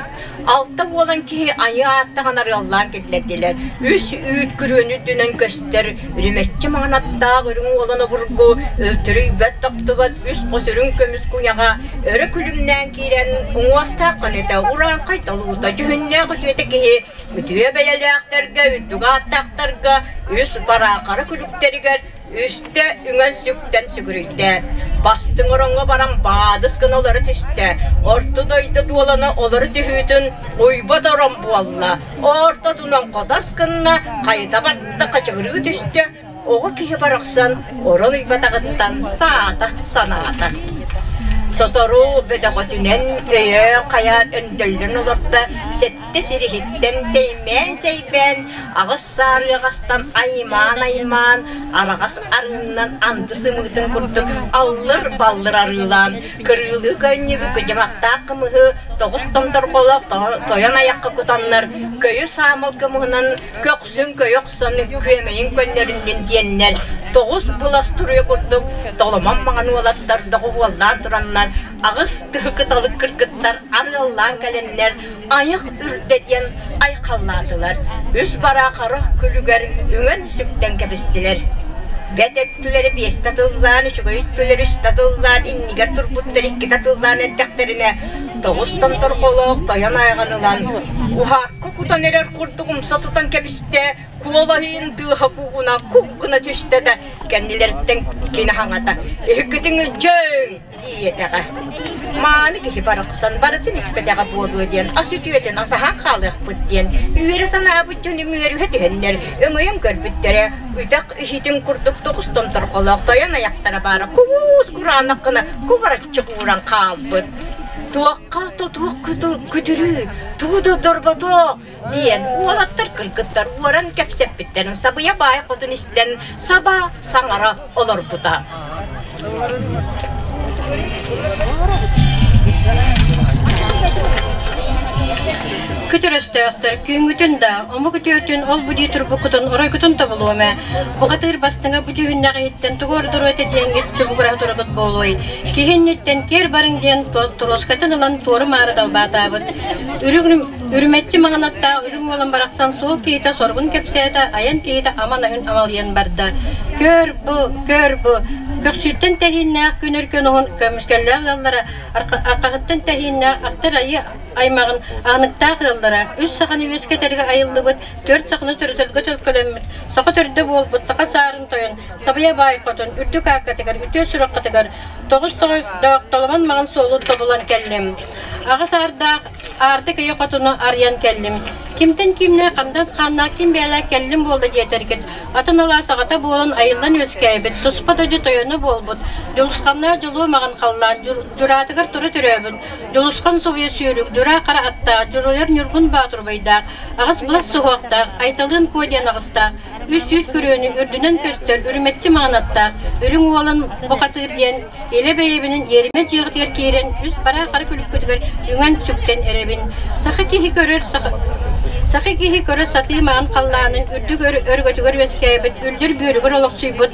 Алта буолан киһи айыы ааттаҕын арыаллаан киллэрдилэр. Үс үүт күрүөнү үрдүнэн көстөр, үрүмэччи маҥан аттаах үрүҥ уолан обургу, өлтөрүйбэт тохтубат үс хос үрүҥ көмүс куйаҕа өрө күлүмнээн киирэн, уҥуохтаах көнөтө, урааҥхай толуута, дьүһүннээх үтүөтэ киһи үтүө бэйэлээхтэргэ, үрдүк ааттаахтарга үс бараахара күлүктэригэр Үстэ үҥэн-сүктэн сүгүрүйдэ, бастыҥ ороҥҥо баран баадыс гына олоро түстэ, орто дойду дуолана олоро түһүүтүн уйбат орон буолла, ортотунан хотос гынна, хайыта барда хачыгырыы түстэ, оҕо киһи барахсан орон уйбатаҕыттан саата санаата. Сотору бөдөҕөтүнэн өйөөн хайаан өндөллөн олордо, сэттэ сириһиттэн сэймээн-сэйбээн аҕыс саарыаҕастан аймаан-аймаан, араҕас арыыннан анды сымыытын курдук аллыр-баллыр арыылаан, кырыылыы көнньүбүт кыдьымахтаах кымыһы тоҕус томторҕолоох тойон айахха кутаннар, көйү саамал кымыһынан көхсүн көйө охсон күөмэйин көннөрүннүн диэннэр, тоҕус былас туруйа курдук толомон маҥан уолаттар доҕуһуоллаан тураннар, аҕыс тыһы кыталык кыргыттар арыаллаан кэлэннэр, айах үрдэ диэн айхаллаатылар, үс бараахара күлүгэр үҥэн-сүктэн кэбистилэр. Бэт өттүлэри биэстэ тыллаан, үчүгэй өттүлэри үстэ тыллаан, иннигэр турбуттар иккитэ тыллаан эрдэхтэринэ, тоҕус томторҕолоох тойон айаҕын ылан, уһаакка кутан эрэр курдук умса тутан кэбистэ, куолаһыйын тыаһа куугуна кук гына түстэ да, кэннилэриттэн кини хаҥата, «Иһиккитин илдьэҥ!» Тиийэтэҕэ. Мааны киһи барахсан барытын испэтэҕэ буолуо диэн ас үтүөтүн асаһан хаалыахпыт диэн үөрэ санаабыт дьон үмүөрүһэ түһэннэр өҥөйөн көрбүттэрэ үтэх иһитин курдук тоҕус томторҕолоох тойон айахтара баара куус кураанах гына кубараччы кууран хаалбыт. Туохха тотуох күтүрүү, тугу да дорботоо диэн уолаттар кыргыттар уоран кэпсэппиттэрин сабыйа баай хотун истэн саба саҥара олорбута. Күтүр өстөөхтөр, күҥҥүтүн да, омук үтүөтүн ол-бу дии турбуккутун оройгутун тобулуом ээ. Бухатыыр бастыҥа бу дьүһүннээх иһиттэн тугу ордоруо этэ диэҥҥит чубугураһа турагыт буолуой. Киһи инниттэн киэр барыҥ диэн торуоскатын ылан туору-маары далбаатаабыт. Үрүмэччи маҥан аттаах үрүҥ уолан барахсан суол киһитэ соргун кэпсээтэ, айан киһитэ аман өһүн амалыйан барда. Көр бу, көр бу, көхсүттэн тэһииннээх күн өркөн уһун көмүскэллээх ыаллара арҕаһыттан тэһииннээх ахтар айыы аймаҕын аныктаах ыаллара үс саханы үөскэтэргэ айыллыбыт, түөрт саханы төрөтөргө төлкөлөммүт, саха төрдө буолбут саха саарын тойон Сабыйа баай хотун үрдүк ааккатыгар үтүө сүрэххитигэр тоҕус тоҕойдоох толомон маҕан суолу тобулан кэллим. Аҕыс аардаах аардык ыйы хотуну арыйан кэллим. Кимтэн кимнэ хандан хааннаах ким бэйэлээх кэллим буолла диэтэргит, атын алаас аҕата буолан айыллан үөскээбит, туспа дойду тойоно буолбут, дьулусханнаах дьулуо маҕан халлаан дьураатыгар тура төрөөбүт, Дьулусхан субуйа сүүрүк, дьураа хара аттаах, дьуруйар Ньургун Баатырбайдаах, аҕыс былас суһуохтаах, Айталыын Куо диэн аҕыстаах, үс үүт күрүөнү үрдүнэн көстөр үрүмэччи маҥан аттаах, үрүҥ уолан бухатыыр диэн илэ бэйэбинин иэримэ дьиэҕитигэр киирэн үс бараа хара күлүккүтүгэр үҥэн-сүктэн эрэбин. Саха киһи көрөр саха, саха киһи көрө сатыы маҥан халлаанын үрдүк өргөтүгэр үөскээбит, үллүр бүөрүгэр олохсуйбут,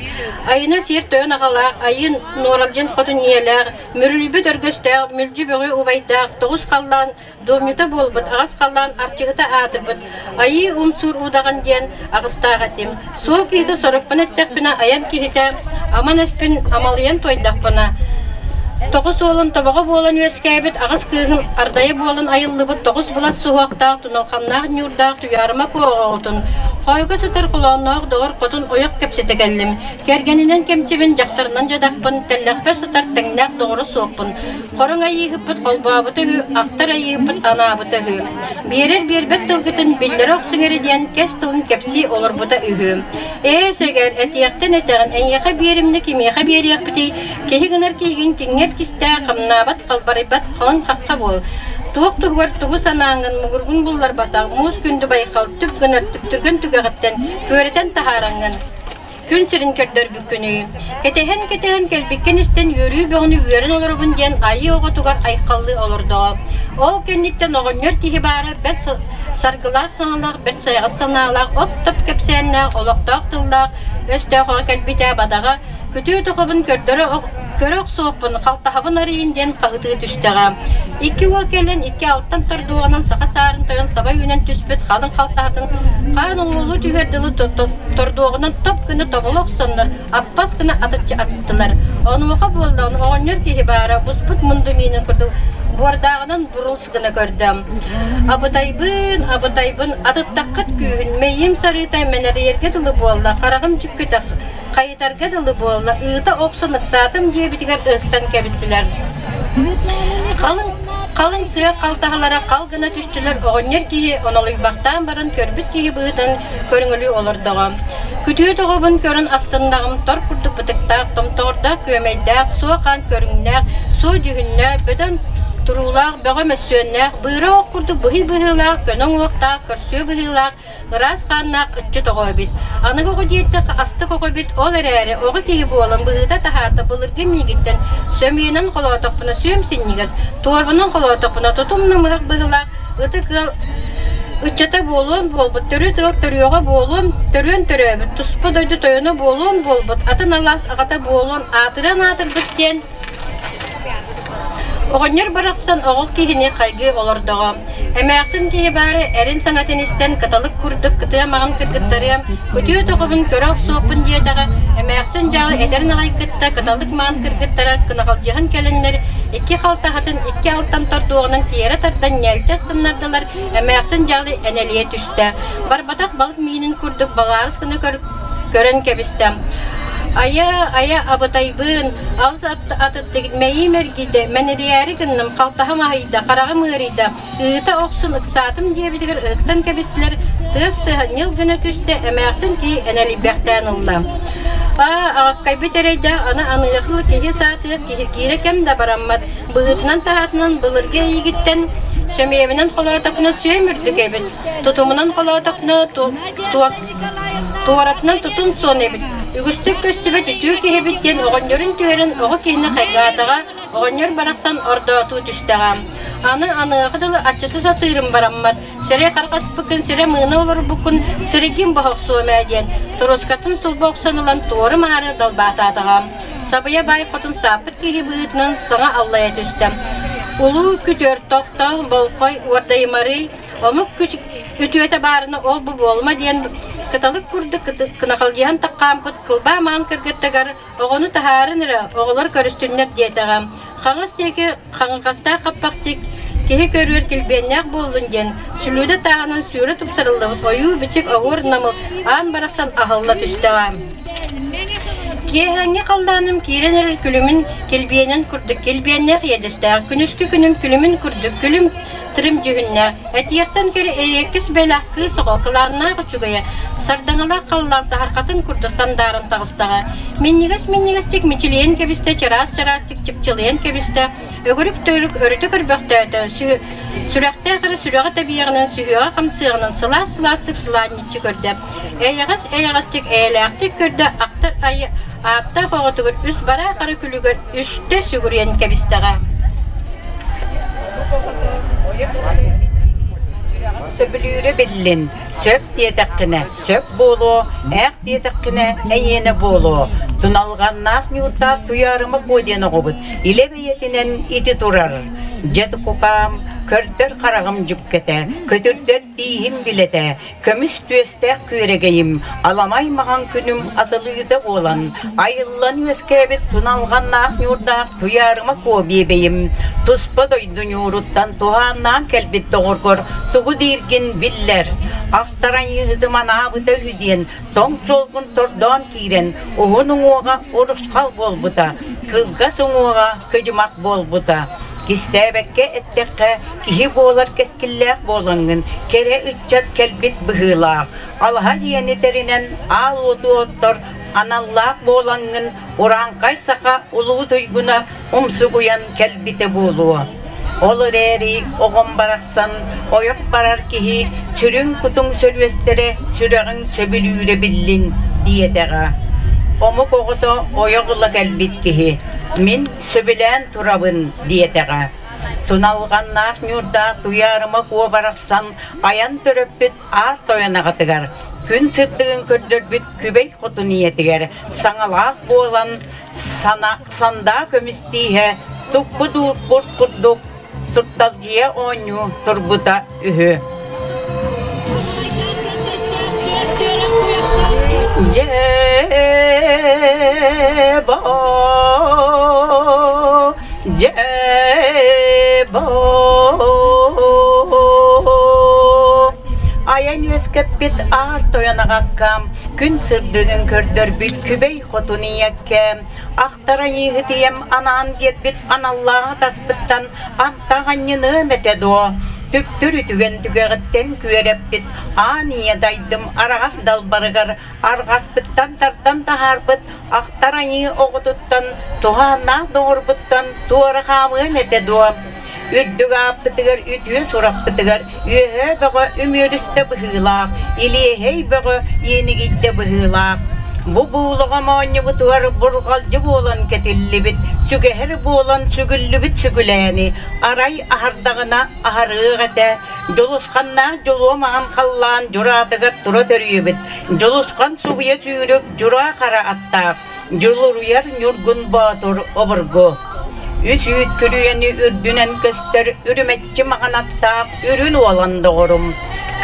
айына сиэр тойон аҕалаах, айын нуоралдьын хотун ийэлээх, Мүрүлүйбүт өргөстөөх, мүлдьү бөҕө убайдаах, тоҕус халлаан дуомньута буолбут, аҕыс халлаан арчыһыта аатырбыт, айыы умсуур уудаҕын диэн аҕыстаах этим. Суол киһитэ сорукпун эттэхпинэ, айан киһитэ аман эспин амалыйан туойдахпына, тоҕус уолун тобоҕо буолан үөскээбит, аҕыс кыыһын ардайа буолан айыллыбыт тоҕус былас суһуохтаах, туналханнаах ньуурдаах Туйаарыма куоҕоҕутун, хоойго сытар холоонноох доҕор хотун ойох кэпсэтэ кэллим. Кэргэнинэн кэмчибин, дьахтарынан дьадахпын, тэллэхпэр сытар тэҥнээх доҕоро суохпун. Хороҥ айыыһыппыт холбообута үһү, ахтар айыыһыппыт анаабыта үһү. Биэрэр биэрбэт тылгытын биллэрэ охсуҥ эрэ диэн кэс тылын кэпсии олорбута үһү. Ээ, сэгэр, этиэхтэн этэҕин, эйиэхэ биэримнэ кимиэхэ биэриэхпитий, киһи гынар киһигин киҥҥэр кистээ, хамнаабат, халбарыйбат, халыҥ хахха буол. Туох туһугар тугу санааҥҥын муҥургун булларбатах муус күндү байхал түп гынар түптүргэн түгэҕиттэн күөрэтэн таһаараҥҥын Күн сирин көрдөрбүккүнүй, кэтэһэн-кэтэһэн кэлбиккин истэн үөрүү бөҕөнү үөрэн олоробун диэн айыы оҕотугар айхаллыы олордоҕо. Ол кэнниттэн оҕонньор киһи баара бэрт саргылаах саҥалаах, бэрт сайаҕас санаалаах, оп-топ кэпсээннээх, олохтоох тыллаах өстөөх оҕо кэлбитэ бадаҕа күтүө тохобун көрдөрө көрө охсуохпун, халтаһабын арыйын диэн хаһытыы түстэҕэ. Икки уол кэлэн икки алтан тордуоҕунан саха саарын тойон саба үүнэн түспүт халыҥ халтаһатын хаан уҥуолуу түһүөр дылы тордуоҕунан топ гына тобулу охсоннор аппас гына атыччы аттылар. Онуоха буоллаҕына оҕонньор киһи баара буспут мунду миинин курдук буордааҕынан бурулс гына көрдө. Абытайбын, абытайбын, атыттаххыт күүһүн, мэйиим сарыыта мэнэрийэргэ дылы буолла, хараҕым дьүккүтэх хайытарга дылы буолла, ыыта охсон ыксаатым диэбитигэр ыһыктан кэбистилэр. Халыҥ, халыҥ сыа халтаһалара хал гына түстүлэр, оҕонньор киһи онолуйбахтаан баран көрбүт киһи быһыытын көрүҥүлүү олордоҕо. Күтүө тоҕобун көрөн астыннаҕым, тор курдук бытыктаах, томтоҕордоох күөмэйдээх, суо хаан көрүҥнээх, суо дьүһүннээх, бөдөҥ туруулаах, бөҕө мөссүөннээх, быыра ох курдук быһый быһыылаах, көнө уҥуохтаах, көрсүө быһыылаах, ыраас хааннаах ыччат оҕо эбит. Аныгы оҕо диэтэх астык оҕо эбит, ол эрээри оҕо киһи буолан быһыыта таһаата былыргы миигиттэн сөмүйэнэн холоотохпуна сүөм синньигэс, туорбунан холоотохпуна тутум намыһах быһыылаах ытык ыал ыччата буолуон буолбут, төрүт ыал төрүөҕэ буолуон, төрүөн төрөөбүт, туспа дойду тойоно буолуон буолбут, атын алаас аҕата буолуон аатырыан аатырбыт диэн Оҕонньор барахсан оҕо киһини хайгыы олордоҕо. Эмээхсин киһи баара эрин саҥатын истэн кыталык курдук кытыа маҕан кыргыттарыам, күтүө тоҕобун көрө охсуохпун диэтэҕэ, эмээхсин дьаалы этэрин аҕай кытта кыталык маҕан кыргыттара кынахалдьыһан кэлэннэр икки халтаһатын икки алтан тордуоҕунан тиэрэ тардан ньээлтэс гыннардылар, эмээхсин дьаалы энэлийэ түстэ. Барбатах балык миинин курдук балаарыс гына көрөн кэбистэ. Айа, айа абытайбын, алыс атыттыгыт мэйиим эргийдэ, мэнэрийээри гынным, халтаһам аһыйда, хараҕым ыарыйда, ыыта охсун ыксаатым диэбитигэр ыһыктан кэбистилэр, тыас тыаһа ньыл гына түстэ, эмээхсин киһи энэлийбэхтээн ылла. Аа, аҕаккайбыт эрэйдээх аны аныахыл киһи саатыах киһиргиирэ кэм да бараммат, быһыытынан-таһаатынан былыргы эйигиттэн сөмүйэбинэн холоотохпуна сүөм үрдүк эбит, тутумунан холоотохпуна туоратынан тутум суон эбит, үгүстүк көстүбэт үтүө киһибит диэн оҕонньорун түһэрэн оҕо киһини хайгаатаҕа, оҕонньор барахсан ордоотуу түстэҕэ. Аны аныаха дылы аччата сатыырым бараммат, сирэй харҕаспыккын, сирэ мыына олорбуккун, сиригин боһохсуом ээ диэн, торуоскатын сулба охсон ылан туору-маары далбаатаатаҕа. Сабыйа баай хотун сааппыт киһи быһыытынан саҥа аллайа түстэ. Улуу күтүөр тохто, болхой, уордайымарый, омук үтүөтэ баарына ол-бу буолума диэн кыталык курдук кынахалдьыһан таххаампыт кылбаа маҥан кыргыттыгар оҕону таһаарын эрэ, оҕолор көрүстүннэр диэтэҕэ. Хаҥас диэки хаҥырҕастаах хаппахчык киһи көрүөр килбиэннээх буоллун диэн сүлүүдэ тааһынан сүүрэ тупсарыллыбыт ойуу-бичик оһуор намыл аан барахсан аһылла түстэҕэ. Киэһээҥҥи халлааным киирэн эрэр күлүмүн килбиэнин курдук килбиэннээх иэдэстээх, күнүскү күнүм күлүмүн курдук күлүм тырым дьүһүннээх, этиэхтэн кэрэ эриэккэс бэлэх кыыс оҕо кылааннаах үчүгэйэ, сардаҥалаах халлаан саһархатын курдук сандааран таҕыстаҕа. Минньигэс-минньигэстик мичилийэн кэбистэ, чараас-чараастык чыпчылыйан кэбистэ, өгүрүк-төгүрүк өрүтэ көрбөхтөөтө, сүрэхтээх эрэ сүрэҕэ тэбиэҕинэн, сүһүөҕэ хамсыаҕынан сылаас-сылаастык сылаанньыччы көрдө. Эйэҕэс-эйэҕэстик эйэлээхтик көрдө, ахтар айы ааттаах оҕотугар үс бараа хара күлүгэр үстэ сүгүрүйэн кэбистэҕэ. Сөбүлүүрэ биллин, сөп диэтэххинэ сөп буолуо, ээх диэтэххинэ эйиэнэ буолуо. Туналҕаннаах ньуурдаах Туйаарыма Куо диэн оҕобут илэ бэйэтинэн ити турар. Дьэ тукукаам, көрдөр хараҕым дьүккэтэ, көтүрдэр тииһим билэтэ, Көмүс түөстээх күөрэгэйим, аламай маҕан күнүм атылыыта буолан, айыллан үөскээбит туналҕаннаах ньуурдаах Туйаарыма Куо биэбэйим, туспа дойду ньууруттан туһааннаан кэлбит доҕоргор тугу дииргин биллэр. Ахтаран ыытым анаабыта үһү диэн, тоҥ суолгун тордоон киирэн, уһун уҥуоҕа урусхал буолбута, кылгас уҥуоҕа кыдьымах буолбута. Кистээбэккэ эттэххэ, киһи буолар кэскиллээх буолаҥҥын, кэрэ ыччат кэлбит быһыылаах. Алаһа дьиэни тэринэн аал уоту оттор аналлаах буолаҥҥын, урааҥхай саха улуу туйгуна умсугуйан кэлбитэ буолуо. Ол эрээри оҕом барахсан ойох барар киһи сүрүн кутуҥ сөрүөстэрэ сүрэҕиҥ сөбүлүүрэ биллин диэтэҕэ. Омук оҕото ойох ыла кэлбит киһи мин сөбүлээн турабын диэтэҕэ. Туналҕаннаах ньуурдаах Туйаарыма Куо барахсан айан төрөппүт аар тойон аҕатыгар, күн сырдыгын көрдөрбүт Күбэй хотун ийэтигэр саҥалаах буолан сандаа көмүс тииһэ туппут уурбут курдук турталдьыйа оонньуу турбута үһү. Дьэ-бо, дьэ-бо, айан үөскэппит аар тойон аҕаккам, күн сырдыгын көрдөрбүт күбэй хотун ийэккэм, ахтар айыыһыт ийэм анаан биэрбит аналлааҕы таспыттан антах анньыныам этэ дуо? Түптүр үтүгэн түгэҕиттэн күөрэппит аан ийэ дайдым араҕас далбарыгар арҕаспыттан тардан таһаарбыт ахтар айыы оҕотуттан туһааннаах доҕорбуттан туора хаамыам этэ дуо? Үрдүк ааппытыгар үтүө сурахпытыгар үөһээ бөҕө үмүөрүстэ быһыылаах, илиэһэй бөҕө иэнигийдэ быһыылаах. Бу буулаҕа моонньубутугар бурҕалдьы буолан кэтиллибит, сүгэһэр буолан сүгүллүбүт сүгүлээни арай аһардаҕына аһарыах этэ. Дьулусханнаах дьулуо маҥан халлаан дьураатыгар тура төрүөбүт, Дьулусхан субуйа сүүрүк дьураа хара аттаах, Дьулуруйар Ньургун Боотур обургу. Үс үүт күрүөни үрдүнэн көстөр үрүмэччи маҥан аттаах үрүн уолан доҕорум.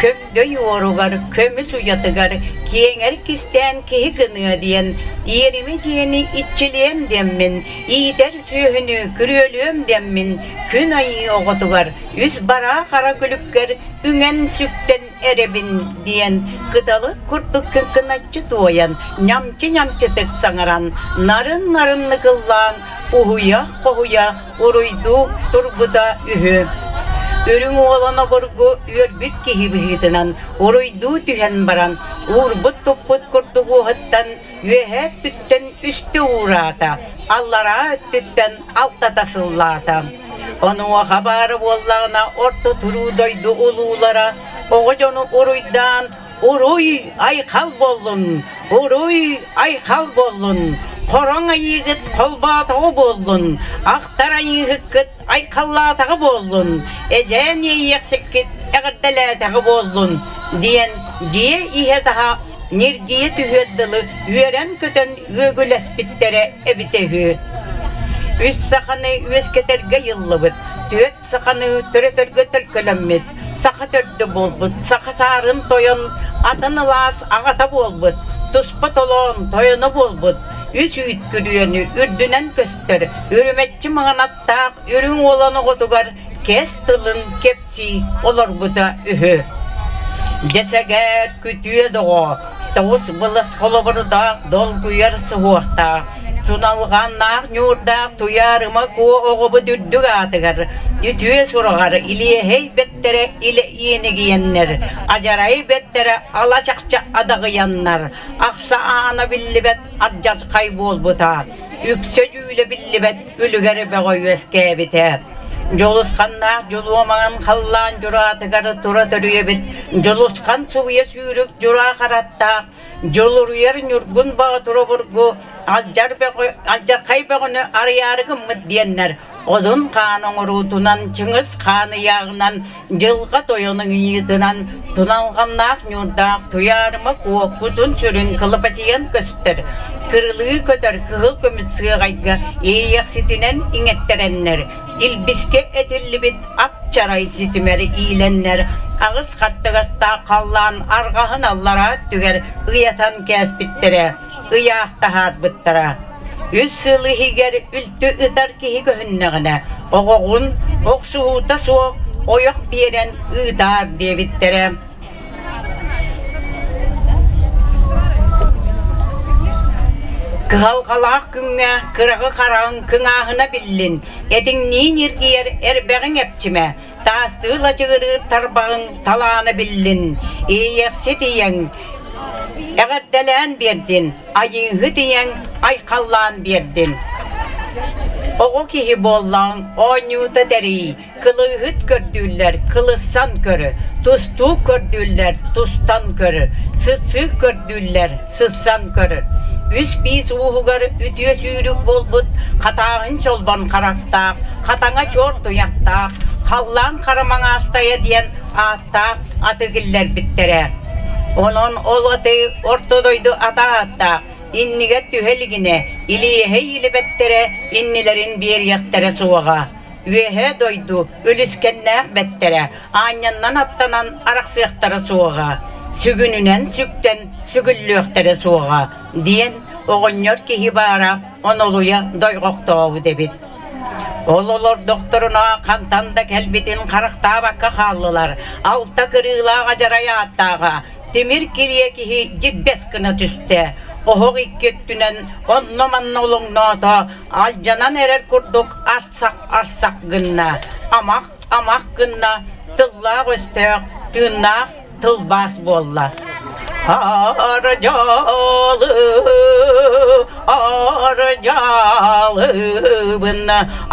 Көҥдөй уоругар, көмүс уйатыгар киэҥэр кистээн киһи гыныа диэн, иэримэ дьиэни иччилиэм диэммин, иитэр сүөһүнү күрүөлүөм диэммин, күн айыы оҕотугар үс бараа хара күлүккэр үҥэн-сүктэн эрэбин диэн кыталык курдук кыккыначчы туойан, ньамчы-ньамчытык саҥаран, нарын-нарыннык ыллаан, уһуйа-хоһуйа уруйдуу турбута үһү. Үрүҥ уолан обургу үөрбүт киһи быһыытынан уруйдуу түһэн баран, уурбут-туппут курдук уоһуттан үөһээ өттүттэн үстэ уураата, аллараа өттүттэн алтата сыллаата. Онуоха баара буоллаҕына орто туруу дойду улуулара оҕо дьону уруйдаан «Уруй айхал буоллун! Уруй айхал буоллун! Хороҥ айыыгыт холбоотоҕо буоллун, ахтар айыыһыккыт айхаллаатаҕа буоллун, эдьээн иэйиэхсиккит эҕэрдэлээтэҕэ буоллун диэн дьиэ иһэ-таһа ньиргийэ түһүөр дылы үөрэн-көтөн үөгүлэспиттэрэ эбитэ үһү. Үс саханы үөскэтэргэ ыйыллыбыт, түөрт саханы төрөтөргө төлкөлөммүт, саха төрдө буолбут, саха саарын тойон атын ылаас аҕата буолбут, туспа толоон тойоно буолбут, үс үүт күрүөнү үрдүнэн көстөр, үрүмэччи маҥан аттаах үрүҥ уолан оҕотугар кэс тылын кэпсии олорбута үһү. Дьэ сэгээр күтүө доҕо, тоҕус былас холобурдаах долгуйар суһуохтаах, туналҕаннаах ньуурдаах Туйаарыма Куо оҕобут үрдүк аатыгар, үтүө сураҕар илиэһэй бэттэрэ илэ иэнигийэннэр, адьарай бэттэрэ ала чахча адаҕыйаннар, ахса аана биллибэт ардьархай буолбута, үксэ дьүүлэ биллибэт үлүгэр бөҕө үөскээбитэ. Дьулусханнаах дьулуо маҥан халлаан дьураатыгар тура төрүөбүт Дьулусхан субуйа сүүрүк дьураа хараттаах Дьулуруйар Ньургун Боотур обургу алдьархай бөҕөнү арыйаары гыммыт диэннэр Одун хаан оҥоруутунан, Чыҥыс хаан ыйааҕынан, Дьылҕа тойонун ыйыытынан, туналҕаннаах ньуурдаах Туйаарыма Куо кутун-сүрүн кылапачыйан көстөр, кырылыы көтөр кыһыл көмүс сыаҕайга иэйиэхситинэн иҥэттэрэннэр, илбискэ этиллибит ап-чарай ситимэр иилэннэр, аҕыс хаттыгастаах халлаан арҕаһын аллараа өттүгэр ыйатан кээспиттэрэ, ыйаах таһаарбыттара. Үс сыл иһигэр үлтү ытар киһи көһүннэҕинэ, оҕоҕун охсуһуута суох ойох биэрэн ыытаар диэбиттэрэ. Кыһалҕалаах күҥҥэ кыраҕы хараҕыҥ кыҥааһына биллин, этиҥниин иргийэр эрбэҕиҥ эпчимэ, таастыы лачыгырыыр тарбаҕыҥ талаана биллин, иэйиэхсит ийэҥ эҕэрдэлээн биэрдин, айыыһыт ийэҥ айхаллаан биэрдин. Оҕо киһи буоллаҕыҥ оонньуута тэрий, кылыыһыт көрдүүллэр, кылыссан көр, тустуук көрдүүллэр, тустан көр, сытсыык көрдүүллэр, сыссан көр. Үс биис ууһугар үтүө сүүрүк буолбут хатааһын чолбон харахтаах, хатаҥа чуор туйахтаах, халлаан хара маҥаастайа диэн ааттаах аты киллэрбиттэрэ. Онон ол аты орто дойду ата ааттаах, иннигэр түһэ илигинэ, илиэһэй илибэттэрэ иннилэрин биэриэхтэрэ суоҕа. Үөһээ дойду үлүскэннээх бэттэрэ аанньаннан аттанан арахсыахтара суоҕа, сүгүнүнэн сүктэн сүгүллүөхтэрэ суоҕа диэн оҕонньор киһи баара онолуйа дойҕохтообут эбит. Ол олордохторуна хантан да кэлбитин харахтаабакка хааллылар. Алта кырыылаах адьарай ааттааҕа тимир кириэ киһи дьирбэс гына түстэ. Оһох икки өттүнэн онно-манна олоҥноото, алдьанан эрэр курдук арсах-арсах гынна, амах-амах гынна, тыллаах-өстөөх, тыыннаах тылбаас буолла. Ардьалы, ардьалыбын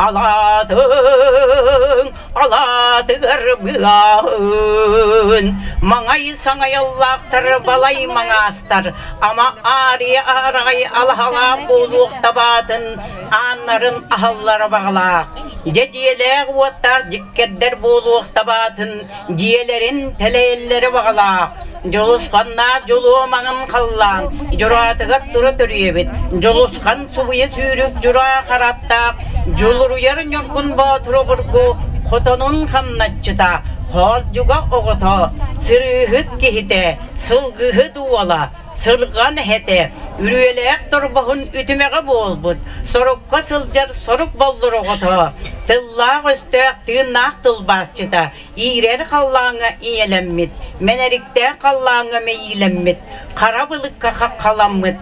алаатыҥ, алаатыгар быаһын. Маҥай саҥайаллаахтар балай маҥаастар, ама аарыйа араҕай алаһалаах буолуох табаатын ааннарын аһаллара баҕалаах. Дьэ дьиэлээх уоттаах дьиккэрдэр буолуох табаатын дьиэлэрин тэлэйэллэрэ баҕалаах, дьулусханнаах дьулуо маҥан халлаан, дьураатыгар тура төрүөбүт, дьулусхан субуйа сүүрүк дьураа хараттаах, дьулуруйар Ньургун Боотур обургу хотонун хамначчыта, хоолдьуга оҕото, сырыыһыт киһитэ, сылгыһыт уола, Сырҕан эһэтэ, үрүөлээх торбоһун үтүмэҕэ буолбут, сорукка сылдьар сорук боллур оҕото, тыллаах-өстөөх тыыннаах тылбаасчыта, иирэр халлааҥҥа ийэлэммит, мэнэриктээх халлааҥҥа мэйиилэммит, хара былыкка хаххаламмыт,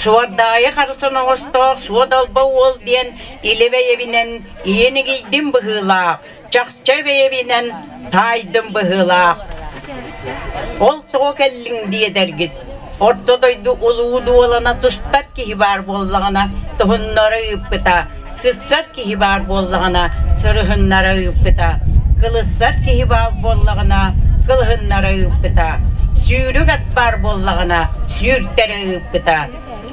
суордаайы харсан оҥостоох суодалба уол диэн илэ бэйэбинэн иэнигийдим быһыылаах, чахчы бэйэбинэн таайдым быһыылаах. Ол тоҕо кэллиҥ диэтэргит, орто дойду улуу дуолана тустар киһи баар буоллаҕына туһуннара ыыппыта, сыссар киһи баар буоллаҕына сырыһыннара ыыппыта, кылыссар киһи баар буоллаҕына кылыһыннара ыыппыта, сүүрүк ат баар буоллаҕына сүүртэрэ ыыппыта.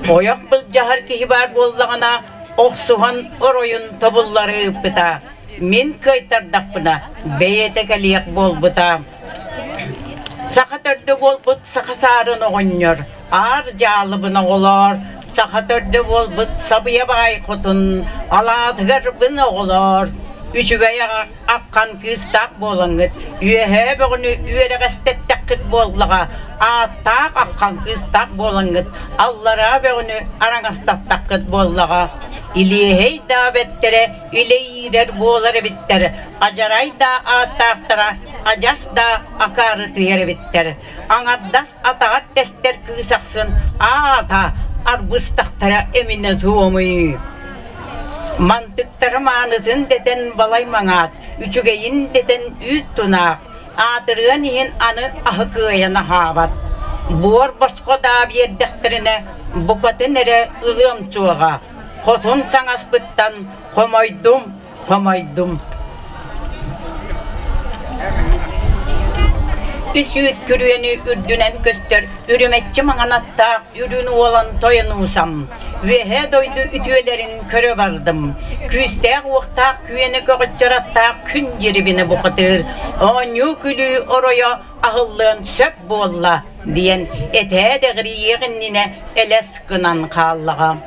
Ойох былдьаһар киһи баар буоллаҕына, охсуһан оройун тобуллары ыыппыта. Мин кыайтардахпына, бэйэтэ кэлиэх буолбута. Саха төрдө буолбут саха саарын оҕонньор, аар дьаалыбын оҕолоор, саха төрдө буолбут сабыйа баай хотун, алаатыгарбын оҕолоор, үчүгэй аххан кыыстаах буолаҥҥыт, үөһээ бөҕөнү үөрэҕэстэттэххит буоллаҕа, ааттаах аххан кыыстаах буолаҥҥыт, аллараа бөҕөнү араҥастаттаххыт буоллаҕа. Илиэһэй даа бэттэрэ илэ иирэр буолар эбиттэр, адьарай да ааттаахтара адьас да акаарытыйар эбиттэр. Аҥардас атаҕар тэстэр кыыс ахсын аата арбыстахтара эминэ туомуй. Мантыктара маанытын дэтэн балай маҥаас, үчүгэйин дэтэн үүт тунаах, аатырыан иһин аны аһы кыайан аһаабат. Буор босхо даа биэрдэхтэринэ букатын эрэ ылыам суоҕа. Хотун саҥаспыттан хомойдум, хомойдум. Үс үүт күрүөнү үрдүнэн көстөр үрүмэччи маҥан аттаах үрүн уолан тойонуусам. Үөһээ дойду үтүөлэрин көрө бардым. Күүстээх-уохтаах күөнэ көҕүччэр аттаах күн дьирибинэ бухатыыр. Оонньуу-күлүү оройо аһыллыан сөп буолла, диэн этээ дэҕирийиэх иннинэ элэс гынан хааллаҕа.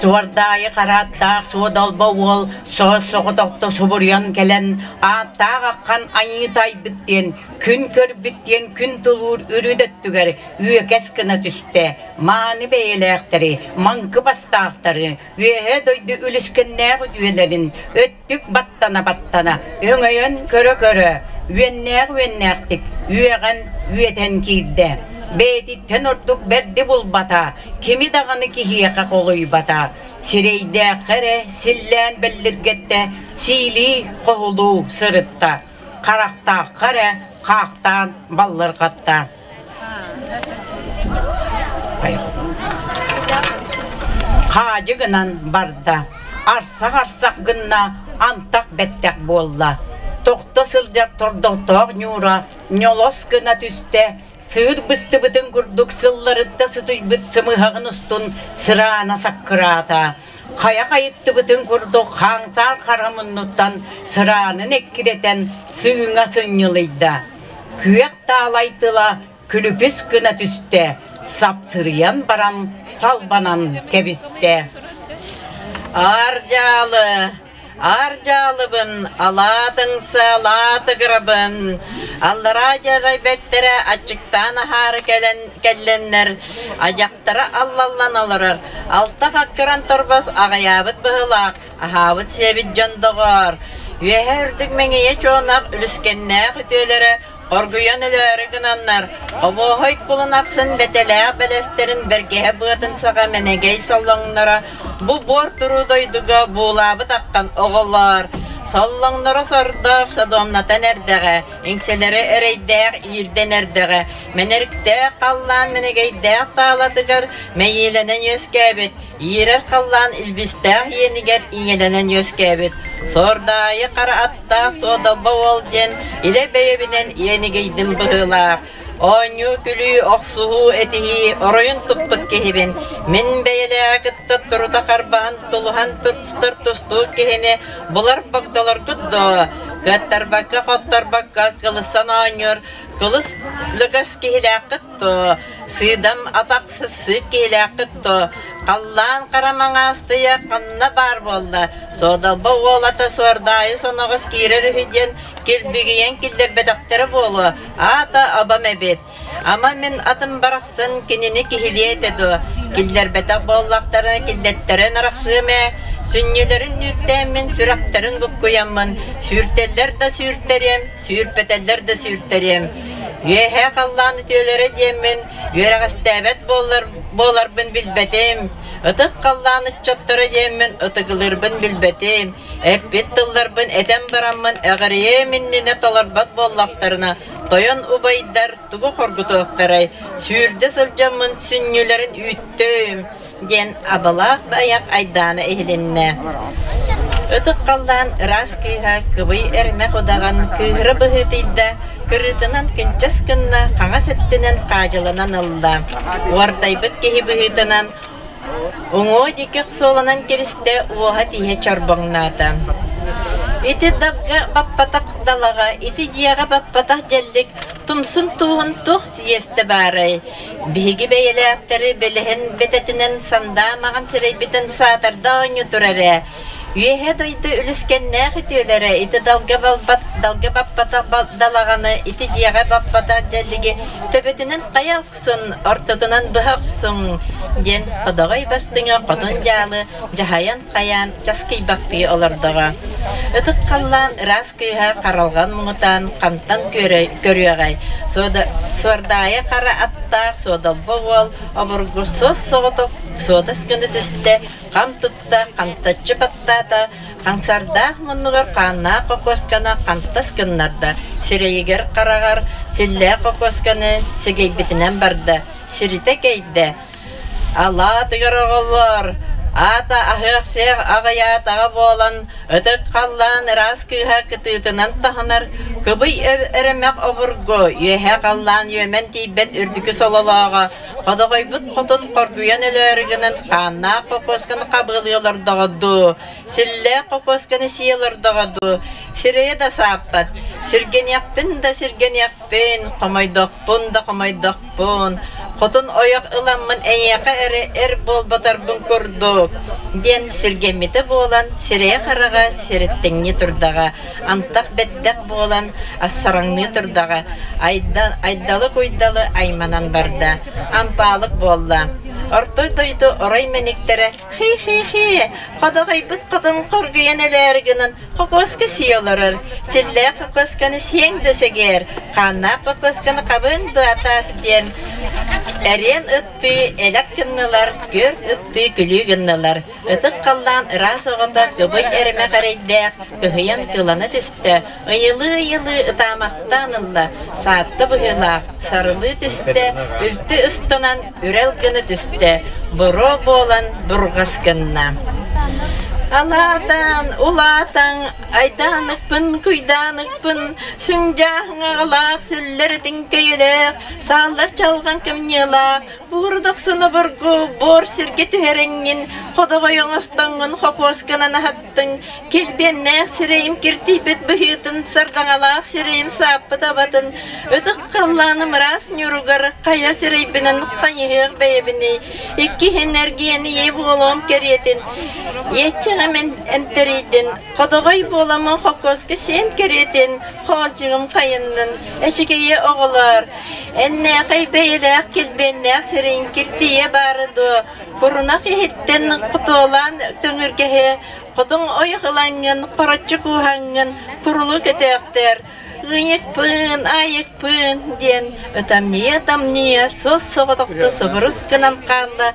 Суордаайы харааттаах суодалба уол соҕотохто субуруйан кэлэн ааттаах аххан айыы тайбыт диэн күн көрбүт диэн күн тулуур үрүт өттүгэр үөкэс гына түстэ. Мааны бэйэлээхтэри, маҥкы бастаахтары, үөһээ дойду үлүскэннээх үтүөлэрин өттүк баттана-баттана, өҥөйөн көрө-көрө, үөннээх-үөннээхтик үөҕэн үөтэн киирдэ. Бэйэтиттэн ордук бэрди булбата, кими даҕаны киһиэхэ холуйбата. Сирэйдээххэ эрэ силлээн бэллиргэттэ, сиилии хоһулуу сырытта. Харахтаахха эрэ хаахтаан баллырҕатта. Хаадьы гынан барда, арсах-арсах гынна, антах бэттэх буолла. Тохто сылдьар тордохтоох ньуура ньолос гына түстэ, сыыр быстыбытын курдук сылларытта сытыйбыт сымыһаҕын устун сыраана саккыраата. Хайа хайыттыбытын курдук хааҥсаар хара муннуттан сыраанын эккирэтэн сыыҥа сынньылыйда. Күөх таалай тыла күлүпүс гына түстэ, сапсырыйан баран салбанан кэбистэ. Аар дьаалы, аар дьаалыбын, алаатыҥса алаатыгырабын, аллараа дьарай бэттэрэ аччыктаан аһаары кэлэн кэллэннэр, адьахтара аллаллан олорор, алта хаккыран торбос аҕыйаабыт быһыылаах, Аһаабыт-сиэбит дьон доҕоор, үөһэ үрдүк мэҥийэ чуонах үлүскэннээх үтүөлэрэ хоргуйан өлөөрү гынаннар, хобуоһай кулун ахсын бэтэлээх бэлэстэрин бэргэһэ быатын саҕа мэнэгэй соллоҥноро бу буор туруу дойдуга буулаабыт аххан оҕолоор, соллоҥноро сордоох содуомнатан эрдэҕэ, иҥсэлэрэ эрэйдээх иирдэн эрдэҕэ, мэнэриктээх халлаан мэнэгэйдээх таалатыгар мэйиилэнэн үөскээбит Иирэр халлаан илбистээх иэнигэр иҥэлэнэн үөскээбит Суордаайы хара аттаах Суодалба уол диэн илэ бэйэбинэн иэнигийдим быһыылаах. Оонньуу-күлүү, охсуһуу, этиһии оройун туппут киһибин. Мин бэйэлээҕи кытта турута харбаһан тулуһан тустар тустуук киһини булар богдолоргут дуо? Кыаттарбакка, хотторбокко кылыссан оонньуур кылыс лөкөс киһилээххит дуо? Сыыдам атах сыссыык киһилээххит дуо? Халлаан хара маҥаастыйа ханна баар буолла? Суодалба уолата суордаайы соноҕос киирэр үһү диэн килбигийэн киллэрбэтэхтэрэ буолуо, аата абам эбит. Ама мин атым барахсан кинини киһилиэ этэ дуо? Киллэрбэтэх буоллахтарына киллэттэрэн арахсыам ээ. Сүнньүлэрин үүттээммин, сүрэхтэрин буккуйаммын, сүүртэллэр да сүүртэриэм, сүүрпэтэллэр да сүүртэриэм. Үөһээ халлаан үтүөлэрэ диэммин үөрэҕэстээбэт буоллар буоларбын билбэтим. Ытык халлаан ыччаттара диэммин ытыгылыырбын билбэтим. Эппит тылларбын этэн бараммын эҕирийиэм иннинэ толорбот буоллахтарына, тойон убайдар тугу хоргутуохтарай, сүүрдэ сылдьаммын сүнньүлэрин үүттүм диэн абалаах айах айдаана иһилиннэ. Ытык халлаан ыраас кыыһа кыбый эрмэх удаҕан кыыһыра быһыытыйда, кырыытынан кынчас гынна, хаҥас өттүнэн хаадьыланан ылла. Уордайбыт киһи быһыытынан Уҥуо диэки охсуоланан кэбистэ, уоһа тииһэ чорбоҥноото. Ити далга баппатах далаҕа, ити дьиэҕэ баппатах дьэллик тумсун туоһун туох тиэстэ баарай? Биһиги бэйэлээхтэри бэлэһин бэтэтинэн сандаа маҕан сирэйбитин саатарда оонньуу турар ээ. Үөһэ дойду үлүскэннээх үтүөлэрэ ити далга балбат, далга баппатах далаҕаны, ити дьиэҕэ баппатах дьэллиги төбөтүнэн хайа охсун, ортотунан быһа охсуҥ диэн ходоҕой бастыҥа хотун дьаалы дьаһайан хайаан часкыйбахтыы олордоҕо. Ытык халлаан ыраас кыыһа харалҕан муҥутаан хантан көрүөҕэй, Суордаайа хара аттаах суодалба уол обургу суос-соҕотох суодас гына түстэ, хам тутта, хантаччы баттаата, хаҥсардаах муннугар хааннаах хокуосканы хантас гыннарда, сирэйигэр-хараҕар силлээх хокуосканы сэгэйбитинэн барда, сиритэ кэйдэ. Алаатыгар оҕолор, аата аһыах-сиэх аҕыйаатаҕа буолан, ытык халлаан ыраас кыыһа кытыытынан таһынар, кыбый өрөмөх обургу, үөһэ халлаан үөмэн тиийбэт үрдүкү сололооҕо, Ходоҕойбут хотун хоргуйан өлөөрү гынан хааннаах хокуосканы хабыалыы олордоҕо дуу, силлээх хокуосканы сии олордоҕо дуу, сирэйэ да сааппат, сиргэниэхпин да сиргэниэхпин, хомойдохпун да хомойдохпун, хотун ойох ыламмын эйиэхэ эрэ эр буолбатарбын курдук, диэн сиргэммитэ буолан сирэйэ-хараҕа сирэттиҥнии турдаҕа, антах бэттэх буолан ассараҥныы турдаҕа, айдалы-куйдалы айманан барда, ампаалык буолла. Орто дойду орой мэниктэрэ «Хи-хи-хи, ходоҕойбут хотун хоргуйан өлөөрү гынан хокуоска сии олорор, силлээх хокуосканы сиэҥ да сэгээр, хааннаах хокуосканы хабыҥ да атаас» диэн эриэн ыттыы элэк гыннылар, күөрт ыттыы күлүү гыннылар. Ытык халлаан ыраас оҕото кыбый эрэмэх эрэйдээх кыһыйан кылана түстэ, ыйылыы-ыйылыы ытаамахтаан ылла, саатта быһыылаах сарылыы түстэ, үлтү ыстанан үрэл гына түстэ, буруо буолан бурҕас гынна. Алаатаан, улаатаҥ, айдааныкпын, куйдааныкпын, сүҥдьааһыҥ аҕалаах, сүллэр этиҥ көйөлөөх, сааллар чалҕан кымньыылаах, Буурдахсын обургу буор сиргэ түһэрэҥҥин, ходоҕой оҥостоҥҥун хокуосканан аһаттыҥ, килбиэннээх сирэйим киртийбит быһыытын, сардаҥалаах сирэйим сааппыт абатын, ытык халлааным ыраас ньууругар хайа сирэйбинэн хайыһыах бэйэбиний, иккиһин эргийэн ийэ буолуом кэриэтин, иэччэҕим эмтэрийдин, ходоҕой буоламмын хокуоска сиэн кэриэтин, хоолдьугум хайыннын, эчикийэ оҕолоор, Эннээхэй бэйэлээх килбиэннээх сириҥ киртийэ баара дуо, курунах иһиттэн кутуолаан төҥүргэһи, хотуҥ ойох ылаҥҥын, хороччу кууһаҥҥын курулуу көтөөхтөр, ыйыкпын, айыкпын диэн ытамньыйа-ытамньыйа суос-соҕотохто субурус гынан хаалла,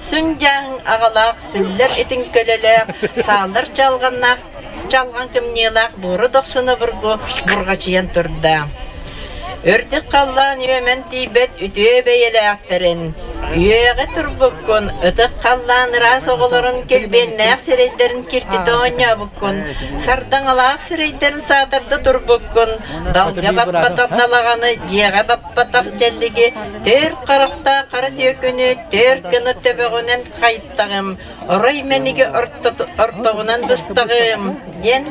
сүҥ-дьааҥ аҕалаах сүллэр итин көлөлөөх, сааллар чалҕаннаах чалҕан кымньыылаах буору дохсун обургу бурҕачыйан турда. Үрдүк халлаан үөмэн тиийбэт үтүө бэйэлээхтэрин, үөҕэ турбуккун, ытык халлаан ыраас оҕолорун килбиэннээх сирэйдэрин киртитэ оонньообуккун, сардаҥалаах сирэйдэрин саатарда турбуккун, далга баппатах далаҕаны, дьиэҕэ баппатах дьэллиги, түөр харахтаах хара түөкүнү түөр гына төбөҕүнэн хайыттаҕым, орой мэниги ортоҕунан быстаҕым диэн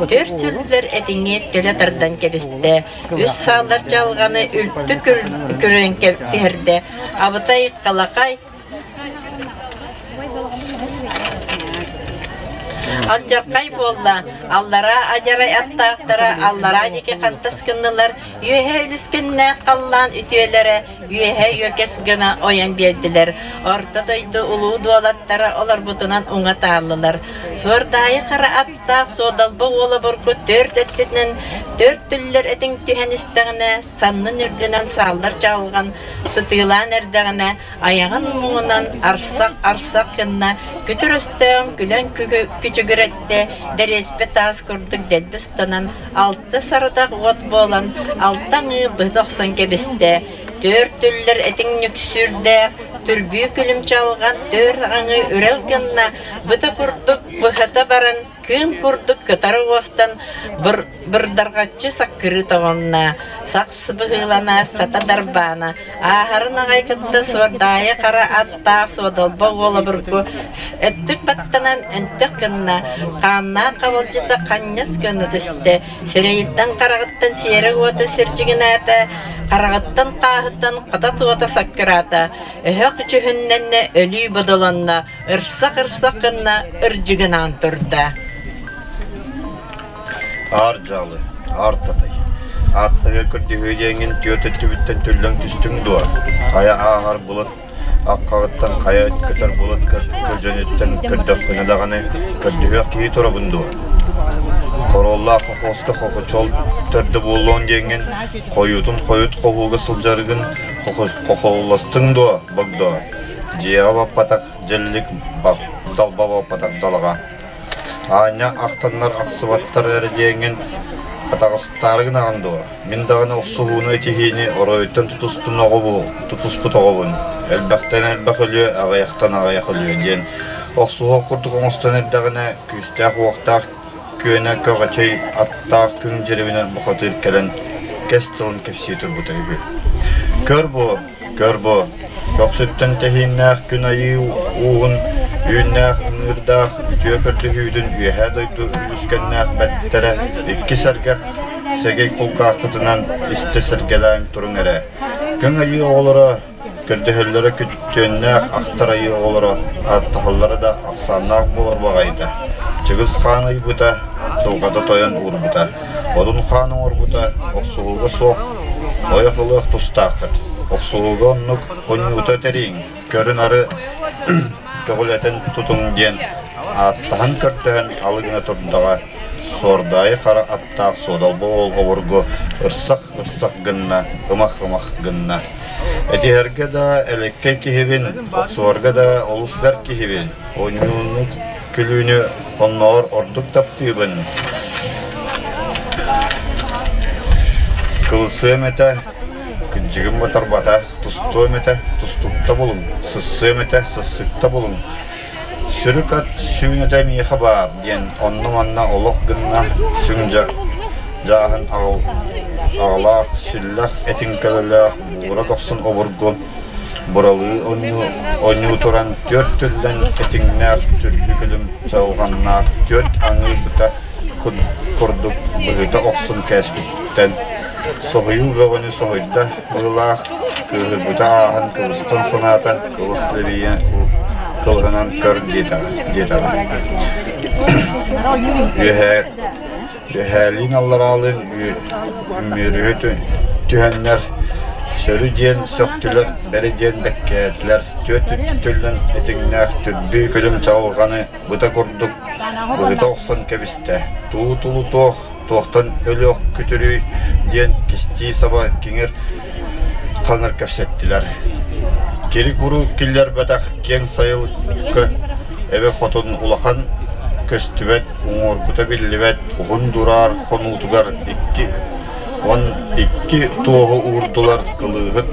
түөрт сүллэр этиҥи төлө тардан кэбистэ, үс сааллар дьалҕаны үлтү күрүөн түһэрдэ, абытай халахай Алдьархай буолла, аллараа адьарай аттаахтара аллараа диэки хантас гыннылар, үөһэ үлүскэннээх халлаан үтүөлэрэ үөһэ үөкэс гына ойон биэрдилэр. Орто дойду улуу дуолаттара олорбутунан уҥа тааллылар. Суордаайы хара аттаах суодалба уола бургу төрт өттүнэн төрт түллэр этиҥ түһэн истэҕинэ, саннын үрдүнэн сааллар чаҕылҕан сытыылаан эрдэҕинэ, айаҕын муҥунан арсах-арсах гынна, күтүр өстөөн күлэн күчүгүрэттэ, дэриэспэ таас курдук дэлби ыстанан, алта сарадах уот буолан, алта аҥыы быһыта охсон кэбистэ. Түөрт үллэр этиҥ нүксүүрдээх, түрбүү күлүм чалҕан түөр аҥыы үрэл гынна, быта курдук быһыта баран, кыым курдук кытары уостан бырдарҕаччы саккырыы тоҕонно, сахс быһыылана, сата дарбаана, ааһарын аҕай кытта суордаайы хара аттаах суодалба уола бургу өттүк баттанан өнтөх гынна, хааннаах хабалдьыта ханньас гына түстэ, Сирэйиттэн-хараҕыттан сиэрэ уота сирдьигинээтэ, хараҕыттан хааһыттан хата туота саккыраата, өһөх дьүһүннэннэ, өлүү бодолонно, ырсах-ырсах гынна, ырдьыгынаан турда. Аар дьаалы, аар татай. Ааттаһыа көрдөһүө диэҥҥин түөрт өттүбүттэн түллэҥ түстүҥ дуо? Хайа ааһар булат Аккаҕыттан хайа көтөр булат көлдьөнүттэн көрдөххүнэ даҕаны көрдөһүөх киһи турабын дуо? Хоруоллаах хохуоска хохочол төрдө буолуон диэҥҥин хойуутун хойут хоһууга сылдьаргын хохоллостуҥ дуо, Богдо? Дьиэҕэ баппатах дьэллик далба баппатах далаҕа. Аанньа ахтаннар ахсыбаттар эрэ диэҥҥин атаҕастаары гынаҕын дуо? Мин даҕаны охсуһууну этиһиини оройуттан тутустун оҕобу, тутуспут оҕобун. Элбэхтэн элбэх өлүө, аҕыйахтан аҕыйах өлүө диэн охсуһуох курдук оҥостон эрдэҕинэ, күүстээх-уохтаах күөнэ көҕөчөй аттаах күн дьирибинэ бухатыыр кэлэн кэс тылын кэпсии турбута үһү. Көр бу, Көр бу, көхсүттэн тэһииннээх күн айыы ууһун үүннээх ыҥыырдаах үтүө көрдөһүүтүн үөһээ дойду үлүскэннээх бэртэрэ икки сэргэх сэгэй кулгааххытынан истэ сэргэлээҥ туруҥ эрэ. Күн айыы оҕолоро көрдөһөллөрө күттүөннээх ахтар айыы оҕолоро ааттаһаллара да ахсааннаах буолар баҕайыта. Чыгыс хаан ыйбыта, чылҕата тойон уурбута. Одун хаан оҥорбута охсуһууга суох, ойох ылыах тустааххыт. Охсуһууга оннук онньуута тэрийиҥ, көрүн-ары көҕүлэтэн тутуҥ диэн ааттаһан көрдөһөн алы гына турдаҕа, Суордаайы хара аттаах суодалба уол обургу ырсах-ырсах гынна, ымах-ымах гынна. Этиһэргэ да элэккэй киһибин, охсуһарга да олус бэрт киһибин, Онньууну күлүүнү оннооҕор ордук таптыыбын. Кылсыам этэ, кыдьыгым батарбата, тустуом этэ, тустукта булуҥ, сыссыам этэ, сыссыкта булуҥ. Сүрүк ат сүүнэтэ миэхэ баар диэн онно-манна олох гынна сүҥ дьааһын аҕалаах сүллэх этиҥ көлөлөөх буура дохсун обургу Буралыы оонньуу туран түөрт түллэн этиҥнээх түрдү күлүм чаҕылҕаннаах түөрт аҥыы быта курдук быһыта охсун кээспиттэн соһуйуу бөҕөнү соһуйда быһыылаах, кыыһырбыта ааһан кыбыстан санаата кылыс лэбийэ кылыһынан көр диэтэҕэ. Үөһээ Үөһээлиин аллараалыын үмүөрүһэ түһэннэр, сөрү диэн сөхтүлэр, бэри диэн бэккээтилэр, түөрт түллэн этиҥнээх түрбүү күлүм чаҕылҕаны быта курдук быһыта охсон кэбистэ. Туу тулутуох, туохтан өлүөх күтүрүй диэн кистии саба киҥир хаҥыр кэпсэттилэр. Кири-куру киллэрбэтэх киэҥ сайылыкка эбэ хотун улахан көстүбэт уҥуоргута биллибэт уһун дураар хонуутугар 12 туоһу уурдулар кылыыһыт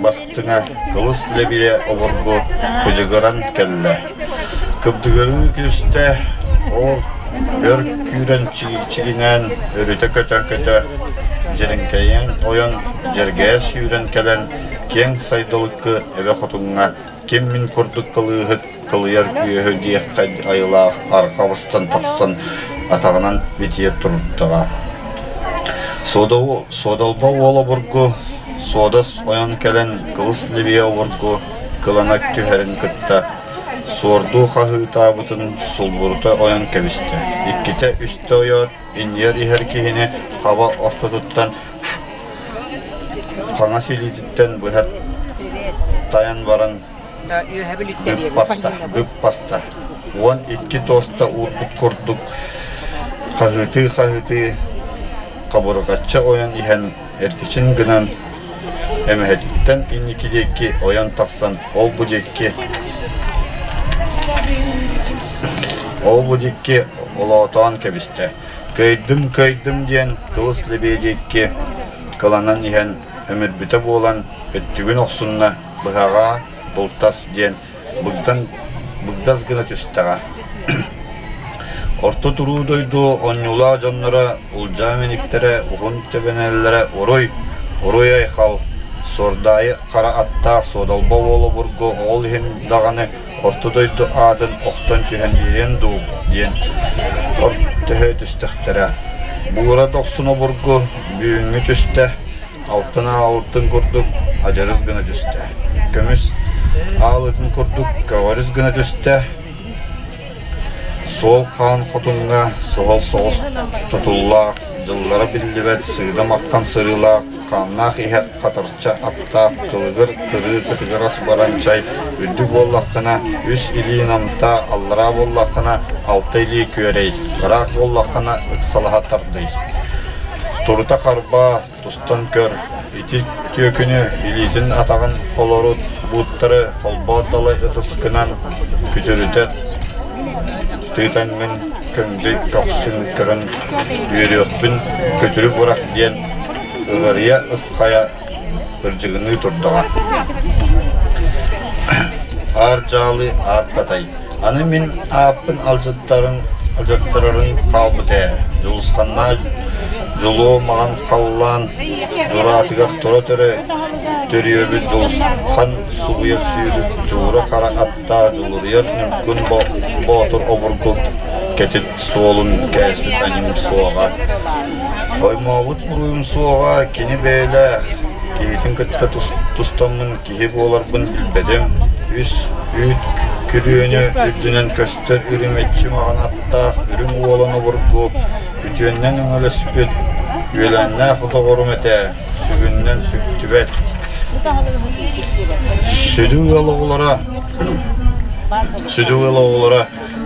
бастыҥа кылыс лэбийэ обургу кыдьыгыран кэллэ. Кыбдыгырыы түстэ, ол өр күүрэн чигинээн өрүтэ көтө-көтө дьэриҥкэйэн ойон дьэргэйэ сүүрэн кэлэн киэҥ сайдылыккы эбэ хотуҥҥа ким мин курдук кылыыһыт кылыйар күөһү диэххэ айылаах арҕа быстан тахсан атаҕынан битийэ турдаҕа. Суодалба уол обургу суодас ойон кэлэн кылыс лэбийэ обургу кылана түһэрин кытта суордуу хаһыытаабытын сулбурута ойон кэбистэ. Иккитэ-үстэ ойоот, инньэр иһэр киһини хаба ортотуттан хаҥас илиититтэн быһа тайан баран Быппаста, 12 туоста уурбут курдук хаһыытыы-хаһыытыы хабырҕаччы ойон иһэн эргичин гынан эмэһэтиттэн инники диэки ойон тахсан ол-бу диэки ол-бу диэки олоотоон кэбистэ. Кыайдым, кыайдым диэн кылыс лэбиэ диэки кыланан иһэн. Өмүрбүтэ буолан өттүгүн охсунна, быһаҕа бултас диэн быгдан быгдас гына түстэҕэ. Орто туруу дойду онньуулаах дьонноро улдьаа мэниктэрэ уһун тэбэнэллэрэ уруй, уруй айхал, суордаайы хара аттаах суодалба уол обургу ол иһин даҕаны орто дойду аатын охтон түһэн биэриэн дуу диэн төһө түстэхтэрэ. Буура дохсун обургу бүгүҥҥү түстэ, алтан аалытын курдук адьарыс гына түстэ. Көмүс аалытын курдук көҕөрүс гына түстэ. Суол хаан хотуҥҥа суһал соҕус тутуллаах, дьыллара биллибэт сыыдам аххан сырыылаах, хааннаах иһэ хатарча аттаах, кылыгыр кырыы кытыгырас баранчай, үрдүк буоллаххына үс илии намтаа, аллараа буоллаххына алта илии күөрэй, ыраах буоллаххына ыксалаһа тардый. Турута харбаа, Тустан көр, ити түөкүнү илиитин атаҕын холорут бууттары холбоот далай ытыскынан күтүрүтэ тыытаҥҥын көҥдөй көхсүн көрөн үөрүөхпүн көтүрү бырах диэн ыҕырыйа ыххайа ырдьыгыныы турдаҕа. Аар дьаалы аар татай. Аны мин ааппын алдьаттарын алдьаттарарын хаалбыт ээ. Дьулусханнаах дьулуо маҕан халлаан дьураатыгар тура-төрө төрүөбүт Дьулусхан субуйа сүүрүк дьуура хара аттаах дьулуруйар Ньургун Боотур обургу кэтит суолун кээспит аньым суоҕа. Оймообут буруйум суоҕа кини бэйэлээх киһитин кытта тустаммын киһи буоларбын билбэтим. Үс үүт күрүөнү үрдүнэн көстөр үрүмэччи маҕан аттаах үрүҥ уолан обургу үтүөннэн өҥөлөспүт үөлээннээх доҕорум этэ, сүгүннэн сүктүбэт. Сүдү ыал оҕолоро, сүдү ыал оҕолоро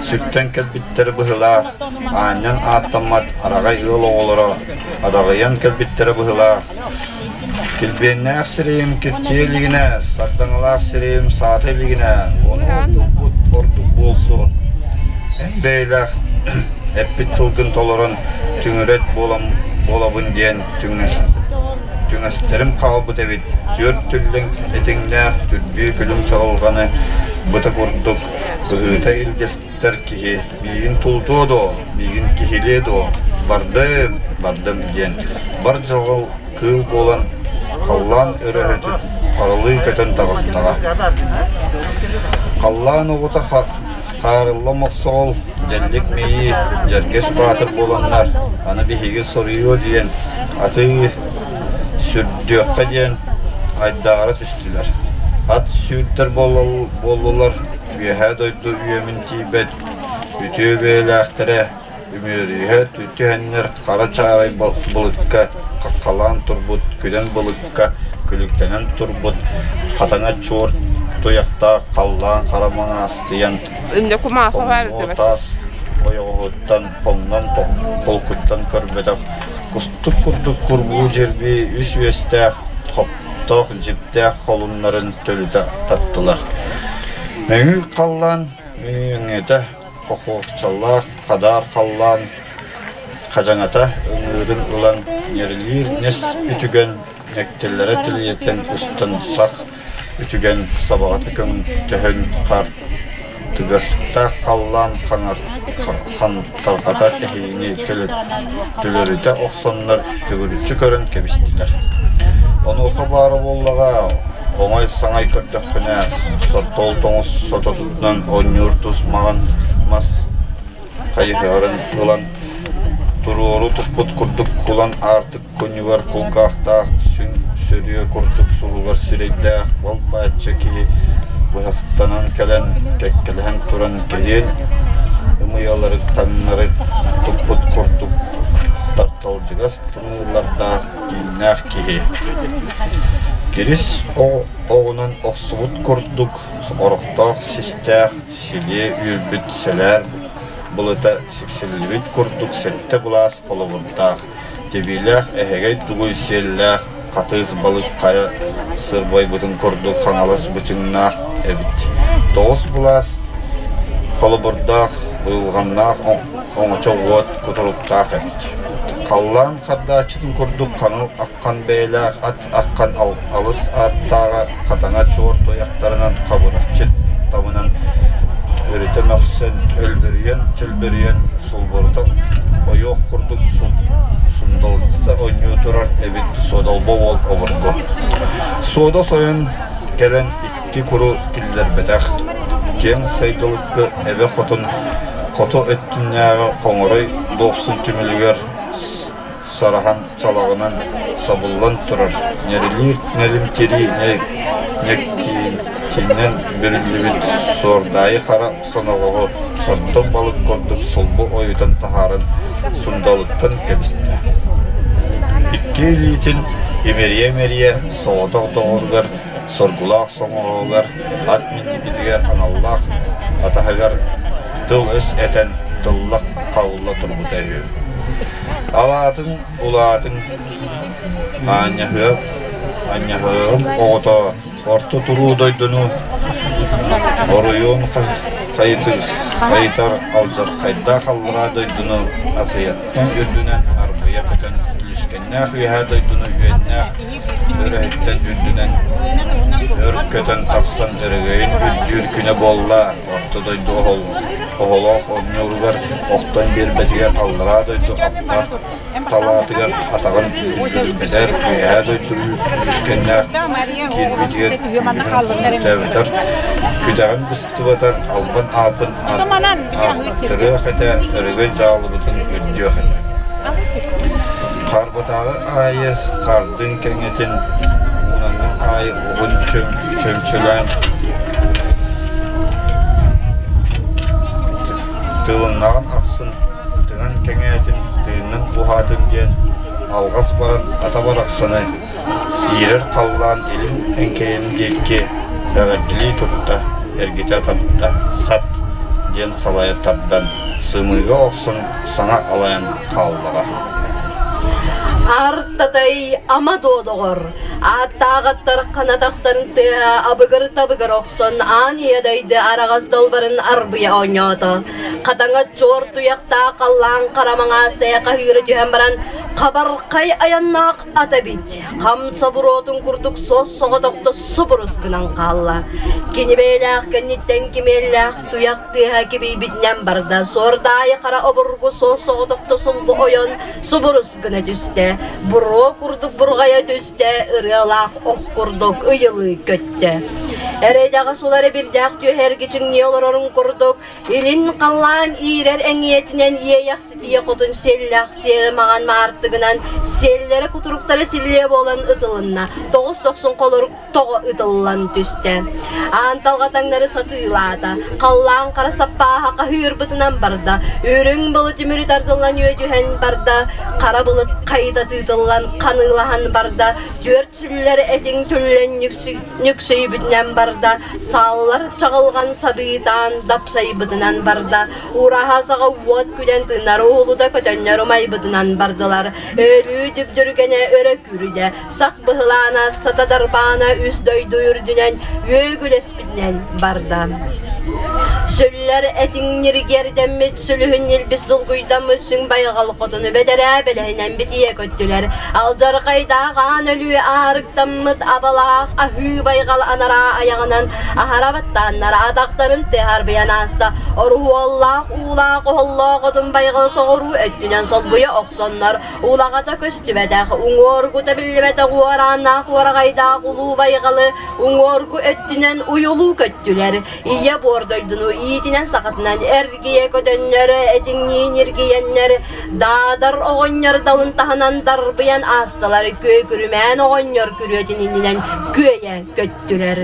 сүктэн кэлбиттэр быһыылаах, аанньан ааттаммат араҕай ыал оҕолоро адаҕыйан кэлбиттэрэ быһыылаах. Килбиэннээх сирэйим киртийэ илигинэ, сардаҥалаах сирэйим саата илигинэ, ону ордукпут ордук буолсу. Эн бэйэлээх эппит тылгын толорон түҥүрэт буолан буолабын диэн түҥэс түҥэстэрим хаалбыт эбит. Түөрт түллүҥ этиҥнээх түрбүү күлүм чаҕылҕаны быта курдук быһыыта илдьэстэр киһи миигин тулутуо дуо, миигин киһилиэ дуо, бардым, бардым диэн бар дьаҕыл кыыл буолан халлаан өрөһөтүн харалыы көтөн таҕыстаҕа. Халлаан оҕото хаарылла мохсоҕол, дьэллик мэйии, дьэргэс баатыр буоланнар, аны биһиги соруйуо диэн атыы сүрдүөххэ диэн айдаара түстүлэр. Ат сүүрдэр буоллулар, үөһээ дойду үөмүн тиийбэт үтүө бэйэлээхтэрэ үмүөрүһэ түһэннэр хара чаарай былыкка хаххалаан турбут күдэн былыкка күлүктэнэн турбут хатаҥа чуор туйахтаах халлаан хара маҥаастыйан хоммуо таас ойоҕоһуттан хоҥнон холкуттан көрбөтөх кустук курдук курбуу дьирбии үс үөстээх хоптоох дьиптээх холуннарын төлүтэ таттылар. Мөҥү халлаан өҥөтө хохуорчалаах хадаар халлаан хадьаҥата ыҥыырын ылан ньирилиир нэс үтүгэн нэктэллэрэ тилийэтэн устан сах үтүгэн сабаҕата көҥдөһөн хаар тыгастаах халлаан хаҥар хантарҕата тэһиини төлөрүтэ охсоннор төгүрүччү көрөн кэбистилэр. Онуоха баара буоллаҕа, оҥой-саҥай көрдөххүнэ, сортоол тоҥус сототунан оонньуур тус маҕан мас хайыһарын ылан туруору туппут курдук кулан аартык кунньугар кулгаахтаах сүн сөрүө курдук суһугар сирэйдээх балбааччы киһи быһахтанан кэлэн кэккэлэһэн туран кэриэн ымыйалары таҥнары туппут курдук тарталдьыгас тымныылардаах кииннээх киһи кирис оҕунан охсубут курдук орохтоох систээх силиэ үүрбүт сэлээр былыта сиксиллибит курдук сэттэ былаас холобурдаах Тибиилээх эһэгэй тугуй сиэллээх хатыыс балык хайа сырбайбытын курдук хаҥалас бычыҥнаах эбит. Тоҕус былаас холобурдаах, уйулҕаннаах оҥочо уот кутуруктаах эбит. Халлаан хардааччытын курдук хаҥыл аххан бэйэлээх ат аххан алыс ааттааҕа хатаҥа чуор туйахтарынан хабырахчыт табынан өрүтэ мөхсөн, өлбөрүйэн-чөлбөрүйэн сулбурута ойуох курдук сундалыста оонньуу турар эбит Суодалба уол обургу. Суода сойон кэлэн икки куру киллэрбэтэх, киэҥ сайдылыкка эбэ хотун хоту өттүнээҕи Хоҥорой Дуопсун түмүлүгэр сараһан салаҕынан сабыллан турар ньирилиир нэлим тирии ньэккиитинэн бүрүллүбүт суордаайы хара соноҕоһу сордоҥ балык курдук сулбу ойутан таһааран сундалыттан кэбистэ. Икки илиитин имэрийэ-имэрийэ соҕотох доҕоругар соргулаах соҥоҕугар ат минньитигэр аналлаах атаһыгар тыл-өс этэн тыллах хаулла турбута үһү. Алаатын улаатын аанньаһыап анньаһыам оҕото орто туруу дойдуну оройуон хайытар алдьархайдаах аллараа дойдуну атыйаттан үрдүнэн арбыйа көтөн үлүскэннээх үөһээ дойдуну үөннээх өрөһүттэн үрдүнэн өр көтөн тахсан өрөгөйүн үрдүүр күнэ буолла орто дойду оһолоох оонньууругар охтон биэрбэтигэр аллараа дойду аптаах талаатыгар атаҕын үрдүрбэтэр үөһээ дойду үскэннээх киирбитигэр күүһүн күдэҕин быстыбатар албан аапын ааттырыах этэ өрөгөй дьаалыбытын үрдүөх этэ Харбатааҕы аайы хардыҥ кэҥэтин, уунаҥҥын аайы уһун чөмчөлөөн тылыннаҕын ахсын тыҥан кэҥээтин, тыынын уһаатын диэн алҕас баран ата барахсаны иирэр халлаан илин эҥкэйин диэки эҕэрдэлии тутта, эргитэ тарта, сат диэн салайа тардан сымыыга охсон саҥа алайан хааллаҕа. Артатай ама доҕор, ааттааҕыттар ханатахтарын тыаһа абыгыр-табыгыр охсон аан ийэ дайды араҕас далбарын арбыйа оонньоото. Хатаҥа чуор туйахтаах халлаан хара маҥаастайа хаһыыра түһэн баран хабархай айаннаах ата эбит. Хамса буруотун курдук сос-соҕотохто субурус гынан хаалла. Кини бэйэлээх кэнниттэн кимиэллээх туйах тыаһа кибийбитинэн барда. Суордаайы хара обургу суос-соҕотохто сулбу ойон субурус гына түстэ. Буруо курдук бурҕайа түстэ, ырыалаах ох курдук ыйылыы көттө. Эрэйдэҕэ сулар эбирдээх түөһэрги чиҥнии олорорун курдук, илин халлаан иирэр эҥиэтинэн иэйэх ситийэ хотун сиэллээх сиэлэ маҕан маартыгынан сиэллэрэ кутуруктара силлиэ буолан ытылынна. Тоҕус дохсун холорук тоҕо ытыллан түстэ. Аан талҕа таҥнары сатыылаата, халлаан хара саппааһа хаһыырбытынан барда, үрүҥ былыт үмүрү тардыллан үөдүһэн барда, хара былыт хайыта тыытыллан ханыылаһан барда, түөрт сүллэр этиҥ түллэн нүксүйбүтүнэн барда, сааллар чаҕылҕан сабыытаан дапсайбытынан барда, ураһа саҕа уот күлэн тыынар уһулута көтөннөр умайбытынан бардылар, өлүү дүбдүргэнэ өрө күүрдэ, Сах быһылаана сата дарбаана үс дойду үрдүнэн үөгүлэспитинэн барда. Сүллэр этиҥ ньиргиэрдэммит сүлүһүн ньилбис долгуйдаммыт сүҥ байҕал хотуну бэтэрээ бэлэһинэн битийэ көттүлэр. Алдьархайдаах аан өлүү аарыктаммыт абалаах аһыы байҕал анараа айаҕынан аһара баттааннар атахтарын тыһарбыйан ааста. Оруһуоллаах уулаах оһоллоох отун байҕал соҕуруу өттүнэн солбуйа охсоннор Улаҕата көстүбэтэх, уҥуоргута биллибэтэх уорааннаах уораҕайдаах улуу байҕалы уҥуоргу өттүнэн уйулуу көттүлэр. Ийэ буор дойдуну иитинэн-сахатынан эргийэ көтөннөр, этиҥнии ньиргийэннэр, даадар оҕонньор далын таһынан дарбыйан аастылар, күөкүрүмээн оҕонньор күрүөтүн иннинэн күөйэ көттүлэр.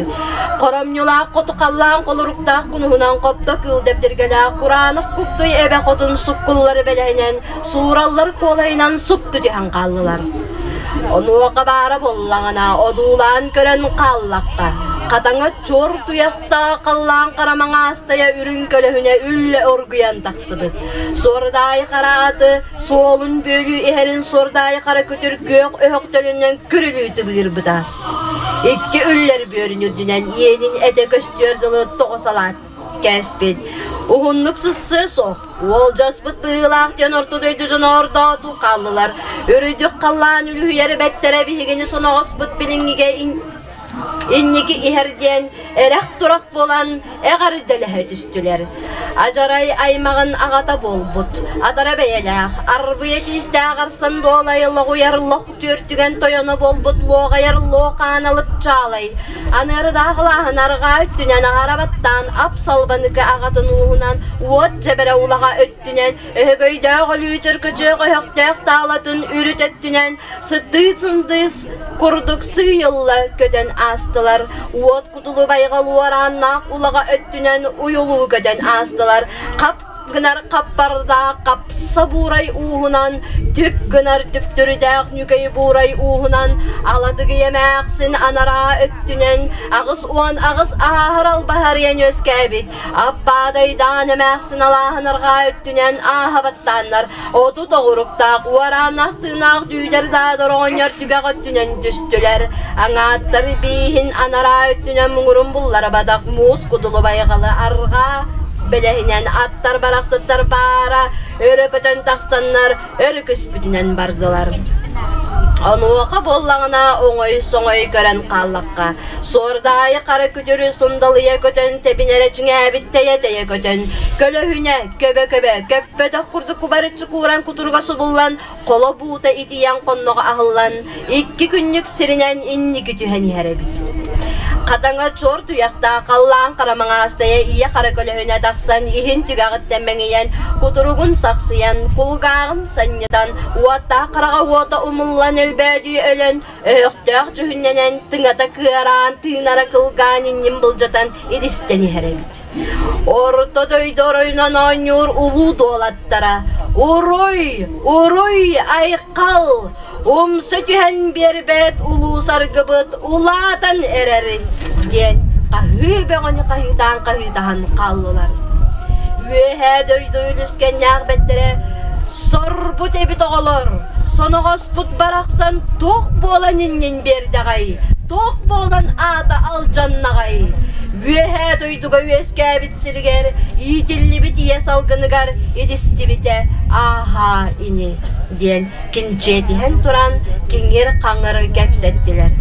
Хоромньулаах хоту халлаан холоруктаах кунуһунан хопто кыыл дэбдиргэлээх кураанах куктуй эбэ хотун суккуллары бэлэһинэн суураллар куолайынан супту түһэн хааллылар. Онуоха баара буоллаҕына одуулаан көрөн хааллахха, хатаҥа чуор туйахтаах халлаан хара маҥаастайа үрүҥ көлөһүнэ үллэ оргуйан тахсыбыт. Суордаай хара аты суолун бүөлүү иһэрин суордаай хара күтүр күөх өһөхтөрүнэн күрүлүү тыбыырбыта. Икки үллэр бүөрүн үрдүнэн иэнин этэ көстүөр дылы тоҕо салаат кээспит. Уһуннук сыссыа суох, уолдьаспыт быһыылаах диэн орто дойду дьоно ордоотуу хааллылар. Өрүйдүк халлаан үлүһүйэр эбэттэрэ биһигини соноҕоспут билиҥҥигэ инники иһэр диэн эрэх-турах буолан эҕэрдэлэһэ түстүлэр. Адьарай аймаҕын аҕата буолбут, атара бэйэлээх, арбыйа тиистээх арсан дуолай лоҕуйар лох түөртүгэн тойоно буолбут луоҕайар луохаан алыпчаалай, аныарыдаах арҕаа өттүнэн аһара баттаан ап салбаныкы аҕатын ууһунан уот дьэбэрэ улаҕа өттүнэн өһөгөйдөөх өлүү чөркөчөөх өһөхтөөх таалатын үрүт өттүнэн сытыы-сындыыс курдук сыыйылла көтөн аастылар. Уот кутулу байҕал уорааннаах улаҕа өттүнэн уйулуу көтөн аастылар. Хап гынар хаппардаах хапса буурай ууһунан, түп гынар түптүрүдээх нүкэй буурай ууһунан, аладыгый эмээхсин анараа өттүнэн 88 ааһар албаһарыйан үөскээбит Аппаадайдаан эмээхсин алааһын арҕаа өттүнэн ааһа баттааннар, отут оҕуруктаах уорааннаах тыынаах дүүдэр даадар оҕонньор түгэх өттүнэн түстүлэр. Аҥааттар бииһин анараа өттүнэн муҥурун булларбатах муус кудулу байҕалы арҕаа бэлэһинэн аттар барахсаттар баара өрө көтөн тахсаннар өрүкүспүтүнэн бардылар. Онуоха буоллаҕына оҥой-соҥой көрөн хааллахха, Суордаайы хара күтүрү сундалыйа көтөн тэбинэрэ чиҥээбит тэйэ-тэйэ көтөн, көлөһүнэ көбө-көбө көппөтөх курдук кубарыччы кууран кутуруга субуллан, холо буута итийэн хонноҕо аһыллан, икки күннүк сиринэн инники түһэн иһэр эбит. Хатаҥа чуор туйахтаах халлаан хара маҥаастайа ийэ хара көлөһүнэ тахсан иһин түгэҕиттэн мэҥийэн, кутуругун сахсыйан, кулгааҕын санньытан, уоттаах хараҕа уота умуллан өлбөөдүү өлөн, Өһөхтөөх дьүһүннэнэн, тыҥата кыараан, тыынара кылгаан иннин былдьатан илистэн иһэр эбит. Орто дойду оройунан оонньуур улуу дуолаттара «Уруй! Уруй! Айхал! Умса түһэн биэрбэт улуу саргыбыт улаатан эрэр!» диэн хаһыы бөҕөнү хаһыытаан хаһыытаһан хааллылар. Үөһээ дойду үлүскэннээх бэттэрэ «Сорбут эбит оҕолор! Соноҕоспут барахсан туох буолан иннин биэрдэҕэй, туох буолан аата алдьаннаҕай? Үөһээ дойдуга үөскээбит сиригэр, иитиллибит ийэ салгыныгар илистибитэ ааһаа ини диэн кинчиэтиһэн туран киҥир-хаҥыр кэпсэттилэр.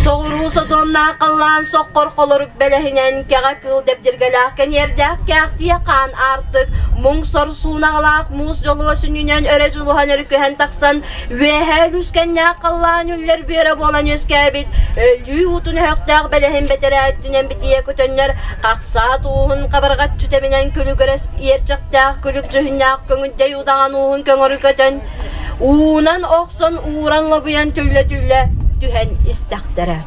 Соҕуруу содуомнаах халлаан соххор холорук бэлэһинэн кэҕэ кыыл дэбдиргэлээх кэниэрдээх кээхтиэ хаан аартык муҥ сор суунаҕалаах муус дьолуо сүнньүнэн өрө дьулуһан өрүкүһэн тахсан үөһээ үлүскэннээх халлаан үллэр бүөрэ буолан үөскээбит өлүү уутун өһөхтөөх бэлэһин бэтэрээ өттүнэн битийэ көтөннөр хахсаат ууһун хабарҕаччы тэбинэн күлүгүрэс иэрчэхтээх күлүк дьүһүннээх көҥүддэй удаҕан ууһун көҥөрү көтөн уунан охсон ууран лобуйан түллэ-түллэ түһэн истэхтэрэ.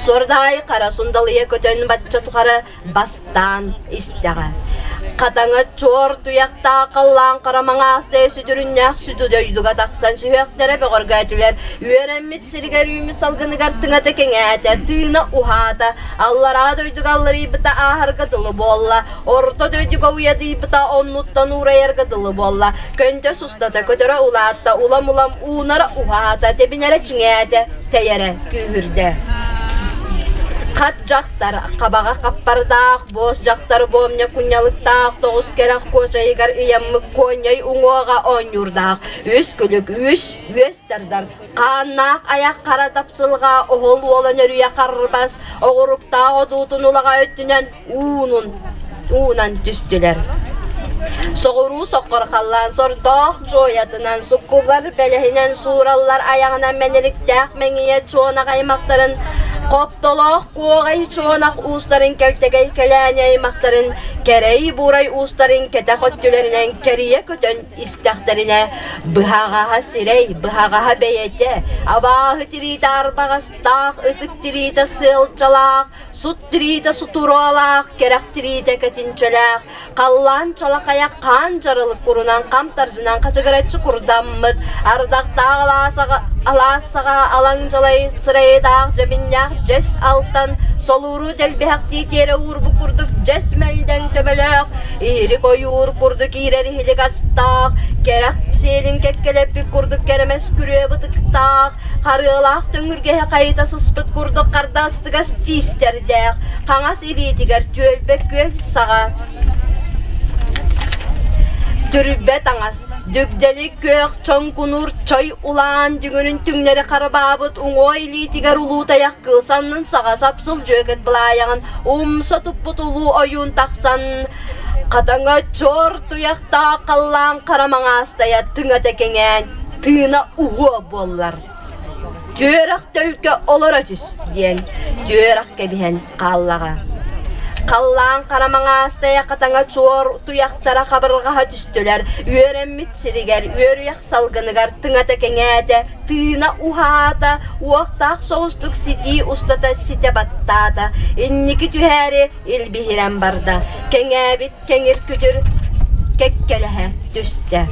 Суордаай хара сундалыйа көтөн бачча тухары бастаан истэҕэ. Хатаҥа чуор туйахтаах халлаан хара маҥаас сүтүрүннээх сүтү дойдуга тахсан сүһүөхтэрэ бөҕөргөөтүлэр. Үөрэммит сиригэр үүммүт салгыныгар тыҥата кэҥээтэ, тыына уһаата, аллараа дойдуга алларыйбыта ааһарга дылы буолла, орто дойдуга уйадыйбыта оннуттан уурайарга дылы буолла. Көнтөс устата көтөрө улаатта, улам-улам уунара уһаата, тэбинэрэ чиҥээтэ, тэйэрэ күүһүрдэ. Хат дьахтар хабаҕа хаппардаах, буос дьахтар буомньа кунньалыктаах, тоҕус кэрэх куочайыгар ыйаммыт куонньай уҥуоҕа оонньуурдаах, үс күлүк үс үөс тардар, хааннаах айах хара тапсылҕа оһол уолан өрүйэ харбас, оҕуруктаах одуутун улаҕа өттүнэн уунун уунан түстүлэр. Соҕуруу соххор халлаан сордоох дьуойатынан суккуллар бэлэһинэн суураллар айаҕынан мэнэриктээх мэҥийэ чуонах аймахтарын хоптолоох куоҕай чуонах уустарын кэлтэгэй кэлээни аймахтарын кэрэй буурай уустарын кэтэх өттүлэринэн кэрийэ көтөн истэхтэринэ быһаҕаһа сирэй быһаҕаһа бэйэтэ абааһы тириитэ арбаҕастаах ытык тириитэ сыалчалаах Сут тириитэ сутуруолаах, кэрэх тириитэ кэтинчэлээх, халлаан чалахайа хаан дьарылык курунан хам тардынан хачыгыраччы курдаммыт, ардахтаах алаас саҕа алаҥ дьалай сырайдаах дьэбиннээх дьэс алтан, солууру дэлбэһэхтии тиэрэ уурбут курдук дьэс мэлдэҥ төбөлөөх, иһирик ойуур курдук иирэр иһилик астаах, кэрэх сиэлин кэккэлэппит курдук кэрэмэс күрүө бытыктаах, харыалаах төҥүргэһэ хайыта сыспыт курдук хардастыгас тиистэрдээх, хаҥас илиитигэр түөлбэ күөл саҕа. Түрбэ таҥас, дүгдэли күөх чоҥкунуур чой улаан дүҥүрүн түҥнэри харбаабыт уҥуо илиитигэр улуу тайах кыыл саннын саҕа сапсыл дьүөкэт былаайаҕын умса туппут улуу ойуун тахсан хатаҥа чор туйахтаах халлаан хара маҥаастайа тыҥата кэҥээн тыына уһуо буоллар. Түөрэх төлкө олоро түс диэн түөрэх кэбиһэн хааллаҕа. Халлаан хара маҥаастайа хатаҥа чуор туйахтара хабырҕаһа түстүлэр, үөрэммит сиригэр үөрүйэх салгыныгар тыҥата кэҥээтэ, тыына уһаата, уохтаах соҕустук ситии устата ситэ баттаата, инники түһээри илбиһирэн барда, кэҥээбит кэҥир күтүр кэккэлэһэ түстэ.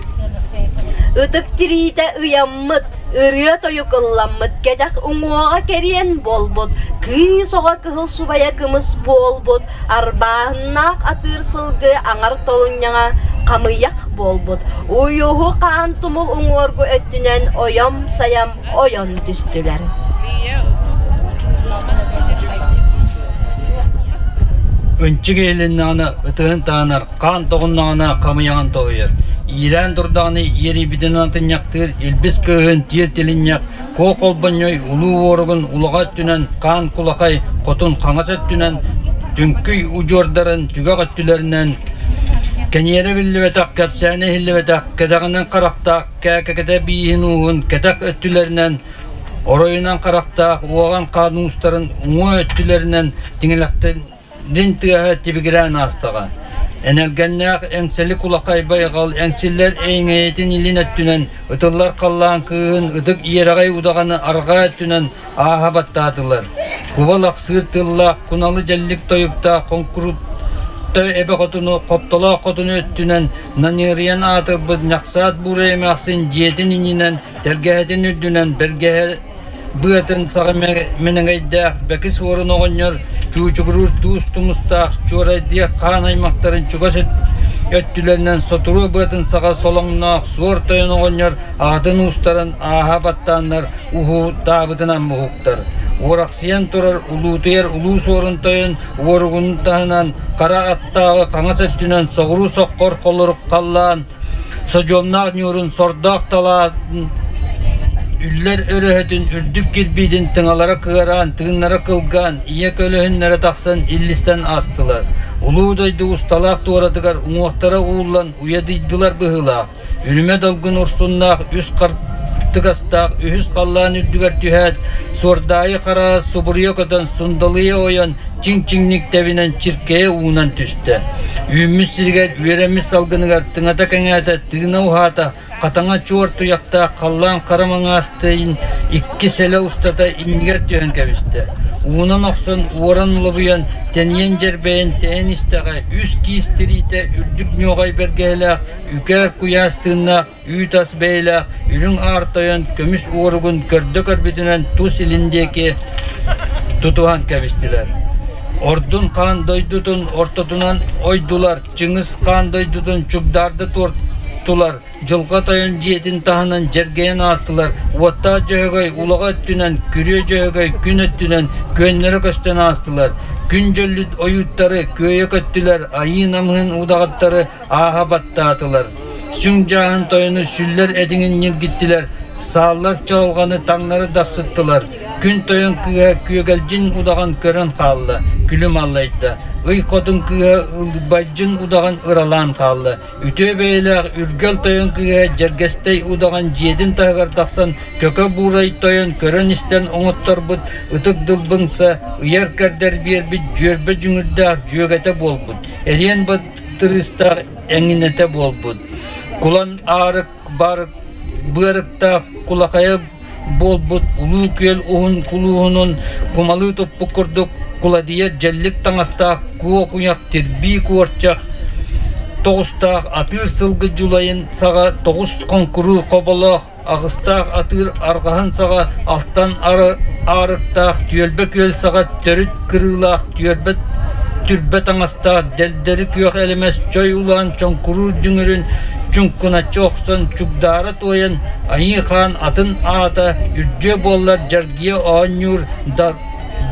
Ытык тириитэ ыйаммыт, ырыа-тойук ылламмыт, кэтэх уҥуоҕа кэриэн буолбут, кыыс оҕо кыһыл субайа кымыс буолбут, арбааһыннаах атыыр сылгы аҥар толунньаҥа хамыйах буолбут, уйуһу хаан тумул уҥуоргу өттүнэн ойом-сайам ойон түстүлэр. Ынчык иһилиннэҕинэ ытыһын таһынар, хаан тоҕуннаҕына хамыйаҕын тоһуйар. Иирээн турдаҕына иэрийбитин атынньахтыыр, илбис кыыһын тиэр тилинньэх, куо холбонньой улуу уоругун улаҕа өттүнэн хаан кулахай хотун хаҥас өттүнэн түҥкүй удьуордарын түгэх өттүлэринэн кэниэрэ биллибэтэх, кэпсээнэ иһиллибэтэх, кэтэҕинэн харахтаах кээкэкэтэ бииһин ууһун кэтэх өттүлэринэн оройунан харахтаах уоҕан хаан уустарын уҥуо өттүлэринэн тиҥилэхтэрин тыаһа тибигирээн аастаҕа. Энэлгэннээх эҥсэли кулахай байҕал эҥсиллэр эйэҥэйэтин илин өттүнэн ытыллар халлаан кыыһын ытык иэрэҕэй удаҕаны арҕаа өттүнэн ааһа баттаатылар. Куба лахсыыр тыллаах, куналы дьэллик тойуктаах хоҥкурутта эбэ хотуну, хоптолоох хотуну өттүнэн наньыарыйан аатырбыт Ньахсаат Буурай эмээхсин дьиэтин иннинэн, тэлгэһэтин үрдүнэн бэргэһэ быатын саҕа мэнэҥэйдээх Бэки Суорун оҕонньор чуучугуруур туус тумустаах чуорайдыах хаан аймахтарын чугас өттүлэринэн сотуруо быатын саҕа солоҥноох суор тойон оҕонньор аҕатын уустарын ааһа баттааннар уһуутаабытынан уһуктар. Уорахсыйан турар улуутуйар улуу суорун тойон уоругун таһынан хара аттааҕы хаҥас өттүнэн соҕуруу соххор холорук халлаан содьуомнаах ньуурун сордоох талаан үллэр өрөһөтүн үрдүк кирбиитин тыҥалара кыараан, тыыннара кылгаан, ийэ көлөһүннэрэ тахсан иллистэн аастылар. Улуу дойду усталаах туоратыгар уҥуохтара ууллан уйадыйдылар быһыылаах. Үрүмэ долгун урсуннаах үс хартыгастаах үһүс халлаан үрдүгэр түһээт, суордаайы хара субуруйа көтөн сундалыйа ойон чиҥ-чиҥник тэбинэн чиркэйэ уунан түстэ. Үүммүт сиригэр үөрэммит салгыныгар тыҥата кэҥээтэ, тыына уһаата, хатаҥа чуор туйахтаах халлаан хара маҥаастыйын икки сэлэ устата иннигэр түһэн кэбистэ. Уунан охсон, уоран лобуйан, тэнийэн дьэрбэйэн тэйэн истэҕэ, үс киис тириитэ үрдүк ньуоҕай бэргэһэлээх Үкээр куйаас тыыннаах, үүт ас бэйэлээх, үрүҥ аар тойон көмүс уоругун көрдө көрбүтүнэн тус илин диэки тутуһан кэбистилэр. Ордун хаан дойдутун ортотунан ойдулар, Чыҥыс хаан дойдутун чугдаарда туортулар, Дьылҕа тойон дьиэтин таһынан дьэргэйэн аастылар, Уоттаах Дьөһөгөй улаҕа өттүнэн, Күрүө Дьөһөгөй күн өттүнэн күөннэрэ көстөн аастылар. Күн дьөллүт ойууттары күөйэ көттүлэр, айыы намыһын удаҕаттары ааһа баттаатылар. Сүҥ дьааһын тойону сүллэр этиҥин ньиргиттилэр, сааллар чаҕылҕаны таҥнары дапсыттылар. Күн тойон кыыһа күөгэлдьин удаҕан көрөн хаалла, күлүм аллайда. Ый хотун кыыһа ылбайдьын удаҕан ыралаан хаалла. Үтүө бэйэлээх Үргэл тойон кыыһа Дьэргэстэй удаҕан дьиэтин таһыгар тахсан Көкө Буурай тойон көрөн-истэн оҥотторбут ытык дылбыҥса ыйар-кэрдэр биэрбит дьүөрбэ дьүҥүрдээх дьүөгэтэ буолбут. Эриэн тырыыстаах эҥинэтэ буолбут. Кулан аарык барык быарыктаах кулахайа буолбут улуу күөл уһун кулууһунун кумалыы туппут курдук куладыйа дьэллик таҥастаах куо куйах тирбии куорчах тоҕустаах атыыр сылгы дьулайын саҕа тоҕус хоҥкуруу хоболоох аҕыстаах атыыр арҕаһын саҕа алтан аарыктаах түөлбэ күөл саҕа төрүт кырыылаах түөрбэ түрбэ таҥастаах дэлдэри күөх элэмэс чой улаан чоҥкуруур дүҥүрүн чуҥкуначчы охсон чугдаара туойан айыы хаан атын аата үрдүө буоллар дьаргыйа оонньуур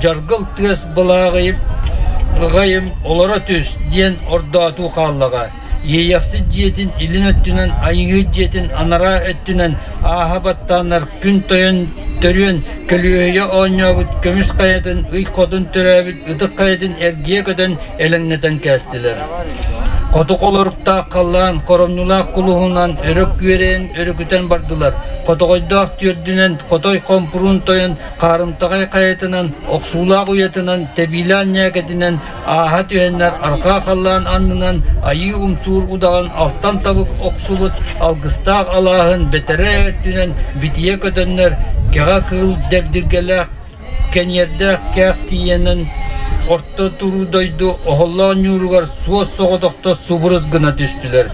дьаргыл тыас былааҕыйым олоро түс диэн ордоотуу хааллаҕа. Иэйэхсит дьиэтин илин өттүнэн, Айыҥыыр дьиэтин анараа өттүнэн ааһа баттааннар күн тойон төрүөн көлүөһүйэ оонньообут көмүс хайатын ый хотун төрөөбүт ытык хайатын эргийэ көтөн элэҥнэтэн кээстилэр. Хоту холоруктаах халлаан хоромньулаах кулуһунан өрө күөрэйэн өрүкүтэн бардылар. Хотоҕойдоох түөрдүнэн хотой хомпуруун тойон хаарымтаҕай хайатынан, охсуулаах уйатынан, тэбиилээх ньээкэтинэн ааһа түһэннэр арҕаа халлаан аннынан айыы умсуур удаҕан алтан табык охсубут алгыстаах алааһын бэтэрээ өттүнэн битийэ көтөннөр кэҕэ кыыл дэбдиргэлээх кэниэрдээх кээх тиийэнэн орто туруу дойду оһоллоох ньууругар суос соҕотохто субурус гына түстүлэр.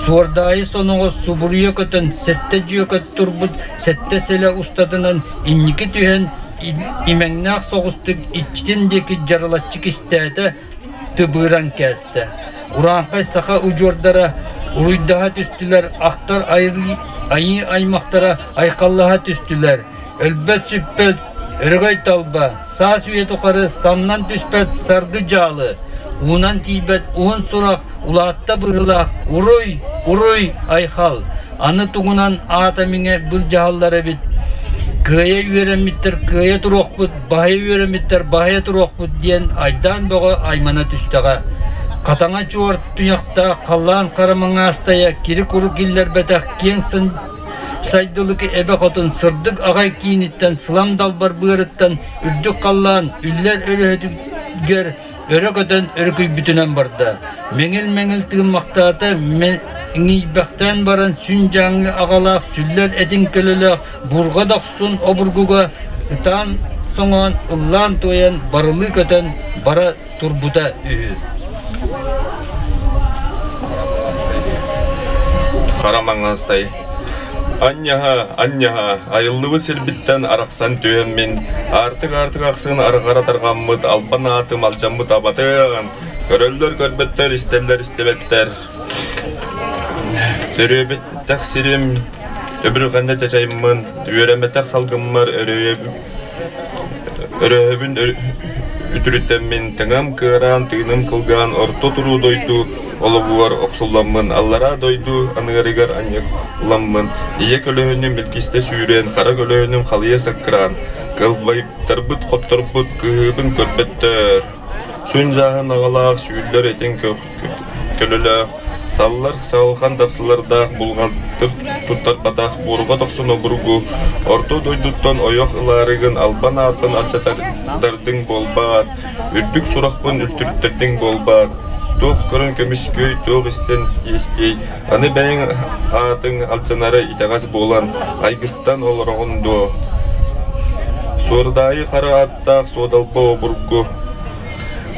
Суордаайы соноҕос субуруйа көтөн сэттэ дьүөкэт турбут сэттэ сэлэ устатынан инники түһэн имэҥнээх соҕустук иччитин диэки дьарылаччы кистээтэ, тыбыыран кээстэ. Урааҥхай саха удьуордара уруйдаһа түстүлэр, ахтар айыы аймахтара айхаллаһа түстүлэр. Өлбөт-сүппэт өрөгөй талба, саас үйэ тухары самнан түспэт саргы дьаалы, уунан тиийбэт уһун сурах улаатта быһыылаах уруй, уруй, айхал! Аны тугунан аата миҥэ былдьаһаллар эбит. Кыайа үөрэммиттэр кыайа туруохпут, баһыйа үөрэммиттэр баһыйа туруохпут диэн айдаан бөҕө аймана түстэҕэ. Хатаҥа чуор туйахтаах халлаан хара маҥаастайа кири-куру киллэрбэтэх киэҥ сайдылык эбэ хотун сырдык аҕай кииниттэн сылам далбар быарыттан үрдүк халлаан үллэр өрөһөтүгэр өрө көтөн өрүкүйбүтүнэн барда. Мэҥил-мэҥил тыыммахтаата, мэҥийбэхтээн баран сүн дьааҥы аҕалаах сүллэр этиҥ көлөлөөх буурҕа дохсун обургуга ытаан соҥоон ыллаан-туойан барылыы көтөн бара турбута үһү. Хара маҥнастай Анньаһа, анньаһа, айыллыбыт сирбиттэн арахсан түһэммин, аартык-аартык ахсын арҕара тарҕаммыт албан аатым алдьаммыт абатыан, көрөллөр көрбөттөр, истэллэр истибэттэр. Төрүөбүттэх сирим, өбүрҕэннэ чачайммын, үөрэммэтэх салгыммар өрөһөбүн үтүрүттэммин, тыҥам кыараан, тыыным кылгаан, орто туруу дойду олобугар охсулламмын, аллараа дойду аныарыгар анньылламмын, ийэ көлөһүнүм илгистэ сүүрэн, хара көлөһүнүм халыйа саккыраан, кылбайдарбыт хотторбут кыһыыбын көрбөттөр. Сүн дьааһын аҕалаах сүүллэр этиҥ көлөлөөх, саллар чаҕылхан дапсылардаах булҕатыр туттарбатах буурҕа дохсун обургу, орто дойдуттан ойох ылаарыгын албан аатын алдьатардардыҥ буолбаат, үрдүк сурахпын үлтүрүттэрдиҥ буолбаат, туох көрөн көмүскүөй, туох истэн иэстиэй, аны бэйэҥ аатыҥ алдьанара итэҕэс буолан, айгыстан олороҕун дуо? Суордаайы хара аттаах суодалба обургу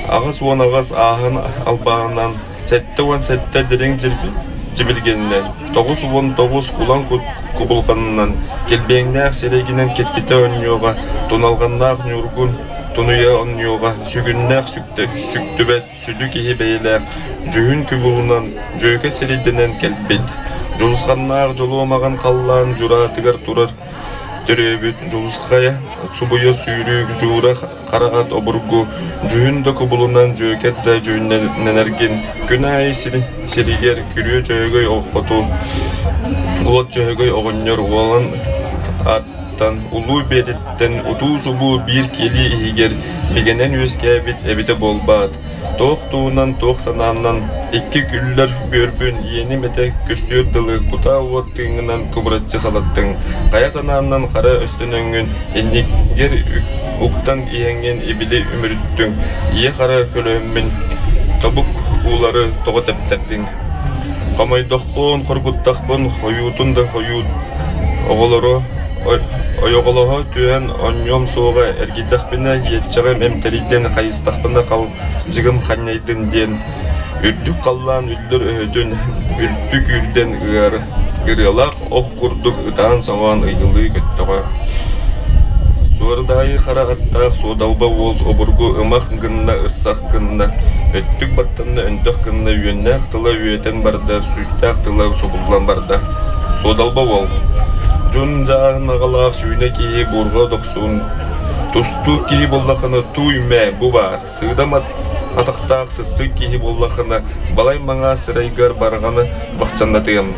88 ааһын албаһынан, 77 дириҥ дьибилгэнинэн, 99 кулан кубулҕанынан, килбиэҥнээх сирэйгинэн киттитэ оонньуоҕа, туналҕаннаах ньургун тунуйа оонньуоҕа, сүгүннээх сүктүбэт сүдү киһи бэйэлээх дьүһүн күбулунан дьүөкэ сирэйдэнэн кэлбит, дьулусханнаах дьолуомаҕын халлаан дьураатыгар турар төрөөбүт Дьулусхайа субуйа сүүрүүк дьуура хара ат обургу дьүһүн да кубулунан дьүөкэт да дьүһүннэнэргин күн аайы сиригэр күрүө дьөһөгөй хоту уот дьөһөгөй оҕонньор уолан аттан улуу биэтиттэн утуу-субуу биир киэлии иһигэр бигэнэн үөскээбит эбитэ буолбаат Туох туһунан, туох санааннан икки күллэр бүөрбүн иэним этэ көстүөр дылы кутаа уот тыыҥҥынан кубураччы салаттыҥ. Хайа санааннан хара өстөнөҥҥүн иннигэр уктан иһэҥҥин ибили үмүрүттүҥ. Ийэ хара көлөһүммүн тобук уулары тоҕо тэптэрдиҥ. Хомойдохпун, хоргуттахпын, хойуутун да хойуут оҕолору ойоҕолоһо түһэн онньуом суоҕа эргийдэхпинэ иэччэҕим эмтэрийдин хайыстахпына халдьыгым ханньайдын диэн үрдүк халлаан үллэр өһөтүн үлтү күүрдэн ыар ырыалаах ох курдук ытаан-соҥоон ыйылыы көттөҕө. Суордаайы хара аттаах суодалба уол обургу ымах гынна ырсах гынна, өттүк баттанна өнтөх гынна үөннээх тыла үөтэн барда, сүүстээх тыла субуллан барда. Суодалба уол Дьон дьааһын аҕалаах сүүнэ киһи буурҕа дохсун тустуу киһи буоллаххына тууй мээ бу баар сыыдам ат атахтаах сыссык киһи буоллаххына, балай маҥаас сырайгар барҕаны бахчаннатыам.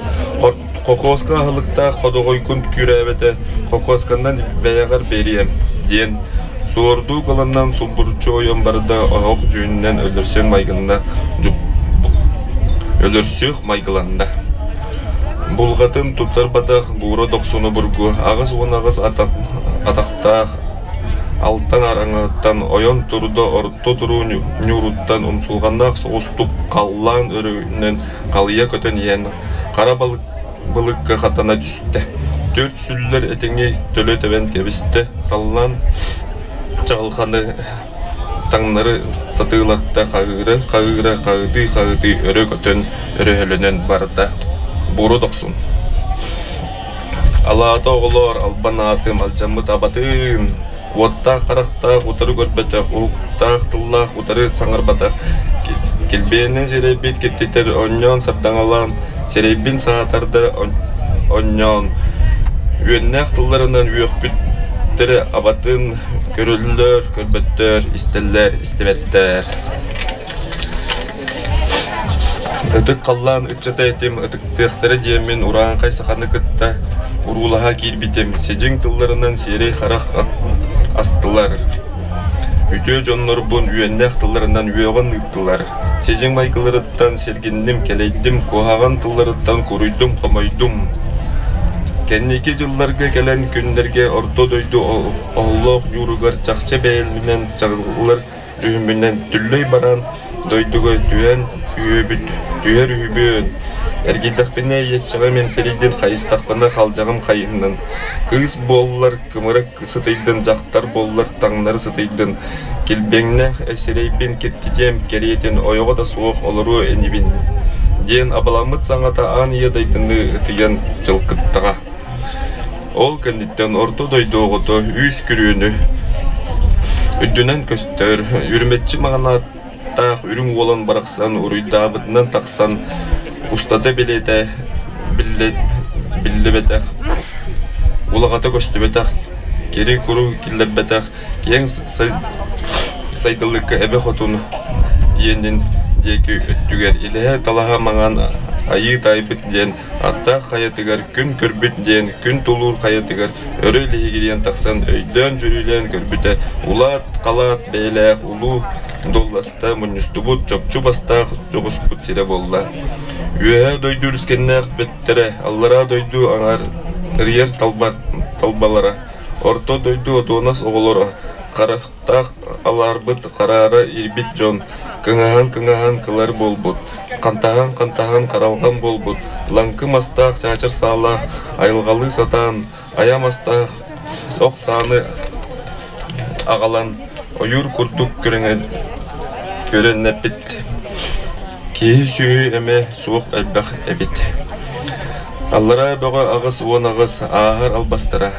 Хокуоска аһылыктаах ходоҕойгун күрээбэтэ, хокуосканнан бэйэҕэр биэриэм, диэн суордуу кыланан сулбуруччу ойон барда оһох дьүһүнүнэн өлөрсөн майгынна өлөрсүөх майгыланна. Булҕатын туттарбатах буура дохсуну бургу 88 атахтаах алтан араҥаттан ойон турда орто туруу ньууруттан умсулҕаннаах соҕустук халлаан өрүнэн халыйа көтөн иһэн хара балыкка хатана түстэ. Түөрт сүллэр этиҥи төлө тэбэн кэбистэ, саллаан чаҕылханы таҥнары сатыылатта, хаһыыра-хаһыыра, хаһытыы-хаһытыы өрө көтөн өрөһөлөнөн барда. Бууру дохсун. Алаата оҕолоор, албан аатым, алдьаммыт абатым, уоттаах харахтаах утары көрбөтөх, уһуктаах тыллаах утары саҥарбатах, килбиэнин сирэйбит киртитэр онньоон сардаҥалаан, сирэйбин саатардар онньоон, үөннээх тылларынан үөхпүттэрэ абатын көрөллөр, көрбөттөр, истэллэр, истибэттэр. Ытык халлаан ыччата этим, ытыктыахтара диэммин урааҥхай саханы кытта уруулаһа киирбитим, сидьиҥ тылларынан сиэрэй харах астылар. Үтүө дьоннорбун үөннээх тылларынан үөҕэн ыыттылар. Сидьиҥ майгыларыттан сиргинним, кэлэйдим, куһаҕан тылларыттан куруйдум, хомойдум. Кэнники дьылларга кэлэн күннэргэ орто дойду оһоллоох ньууругар чахчы бэйэлинэн чаҕыллар Дьүһүммүнэн түллэй баран, дойдуга түһэн үһүбүт, түһэр үһүбүн. Эргийдэхпинэ иэччэҕим эмтэрийдин, хайыстахпына халдьаҕым хайыһынын. Кыыс буоллар кымырык сытыйдын, дьахтар буоллар таҥнары сытыйдын. Килбиэҥнээх сирэйбин киртитиэм кэриэтин ойоҕо да суох олоруо инибин диэн абыламмыт саҥата аан ийэ дайдыны ытыйан чылкыттаҕа. Ол кэнниттэн орто дойду оҕото үүс күрүөнү үрдүнэн көстөр, үрүмэччи маҕанааттаах үрүҥ уолан барахсан уруйдаабытынан тахсан устата билиэтэ биллибэтэх, улаҕата көстүбэтэх, кири-куру киллэрбэтэх киэҥ сайдылыкка эбэ хотун иэнин диэки өттүгэр илэһэ-талаһа маҥан айыы таайбыт диэн Аттаах хайатыгар күн көрбүт диэн күн тулуур хайатыгар өрө лиһигириэн тахсан өйдөөн-дьүрүлээн көрбүтэ улаат халаат бэйэлээх улуу долласта мунньустубут чопчу бастаах дьоҕуспут сирэ буолла. Үөһээ дойду үлүскэннээх бэттэрэ, аллараа дойду аҥар ырыйар талбалара, орто дойду отуонас оҕолоро, харахтаах алаарбыт хараара ирбит дьон, кыҥаһан-кыҥаһан кылар буолбут, хантаһан-хантаһан харалҕан буолбут, лаҥкы мастаах чаачар саалаах айылҕалыы сатаан, айа мастаах ох сааны аҕалан ойуур курдук көрөннөппүт киһи-сүөһү эмэ суох элбэх эбит. Аллараа бөҕө 88 ааһар албастара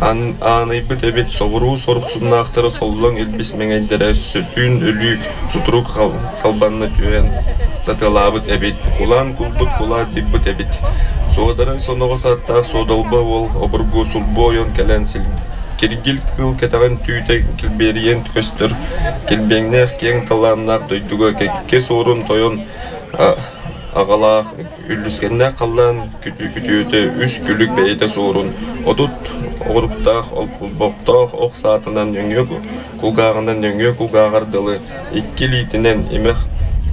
Ааныйбыт эбит соҕуруу соруксуннаахтара соллоҥ илбис мэҥэйдэрэ сөтүүн өлүү сутурук салбанна түһэн сатыалаабыт эбит, кулаан кулбут кулаа тыйбыт эбит. Суодарай соноҕос ааттаах суодалба уол обургу сулбу ойон кэлэн киргил кыыл кэтэҕин түүтэ килбиэрийэн көстөр килбиэҥнээх киэҥ талааннаах дойдуга кэккэ суорун тойон аҕалаах Үллүскэннээх халлаан күтүөтэ үс күлүк бэйэтэ суорун, 30 оҕуруктаах олбохтоох ох саатынан нөҥүө кулгааҕынан нөҥүө кулгааҕар дылы икки илиитинэн имэх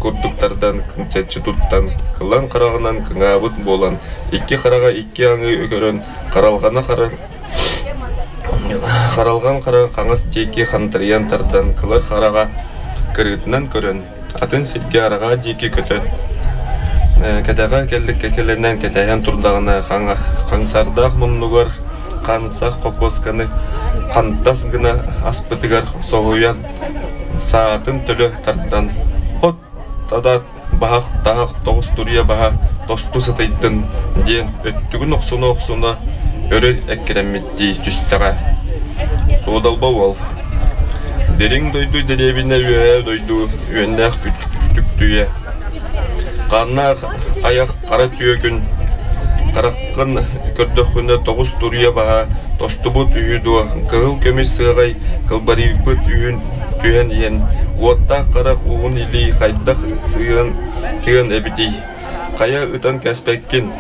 курдук тардан кынчаччы туттан, кылан хараҕынан кыҥаабыт буолан, икки хараҕа икки аҥыы көрөн, харалҕана хара харалҕан хара хаҥас диэки хантарыйан тардан, кылар хараҕа кырыытынан көрөн, Атын сиргэ арҕаа диэки көтөн, кэтэҕэ кэлэнэн кэтэһэн турдаҕына хаҥсардаах муннугар хансах хокуосканы хантас гына аспытыгар соһуйан, саатын төлө тардан «Хот тадаат баһах таһах тоҕус туруйа баһа тосту сытыйдын» диэн өттүгүн охсуна-охсуна өрө эккирэммиттии түстэҕэ. Суодалба уол Дириҥ дойду дэриэбинэ үөһээ дойду үөннээх түктүйэ Хааннаах айах хара түөкүн хараххын көрдөххүнэ тоҕус туруйа баһа тостубут үһү дуо, кыһыл көмүс сыаҕай кылбарыйбыт үһүн түһэн иһэн. Уоттаах харах уһун илии хайдах сыһыан тыан эбитий? Хайа ытан кэспэккин?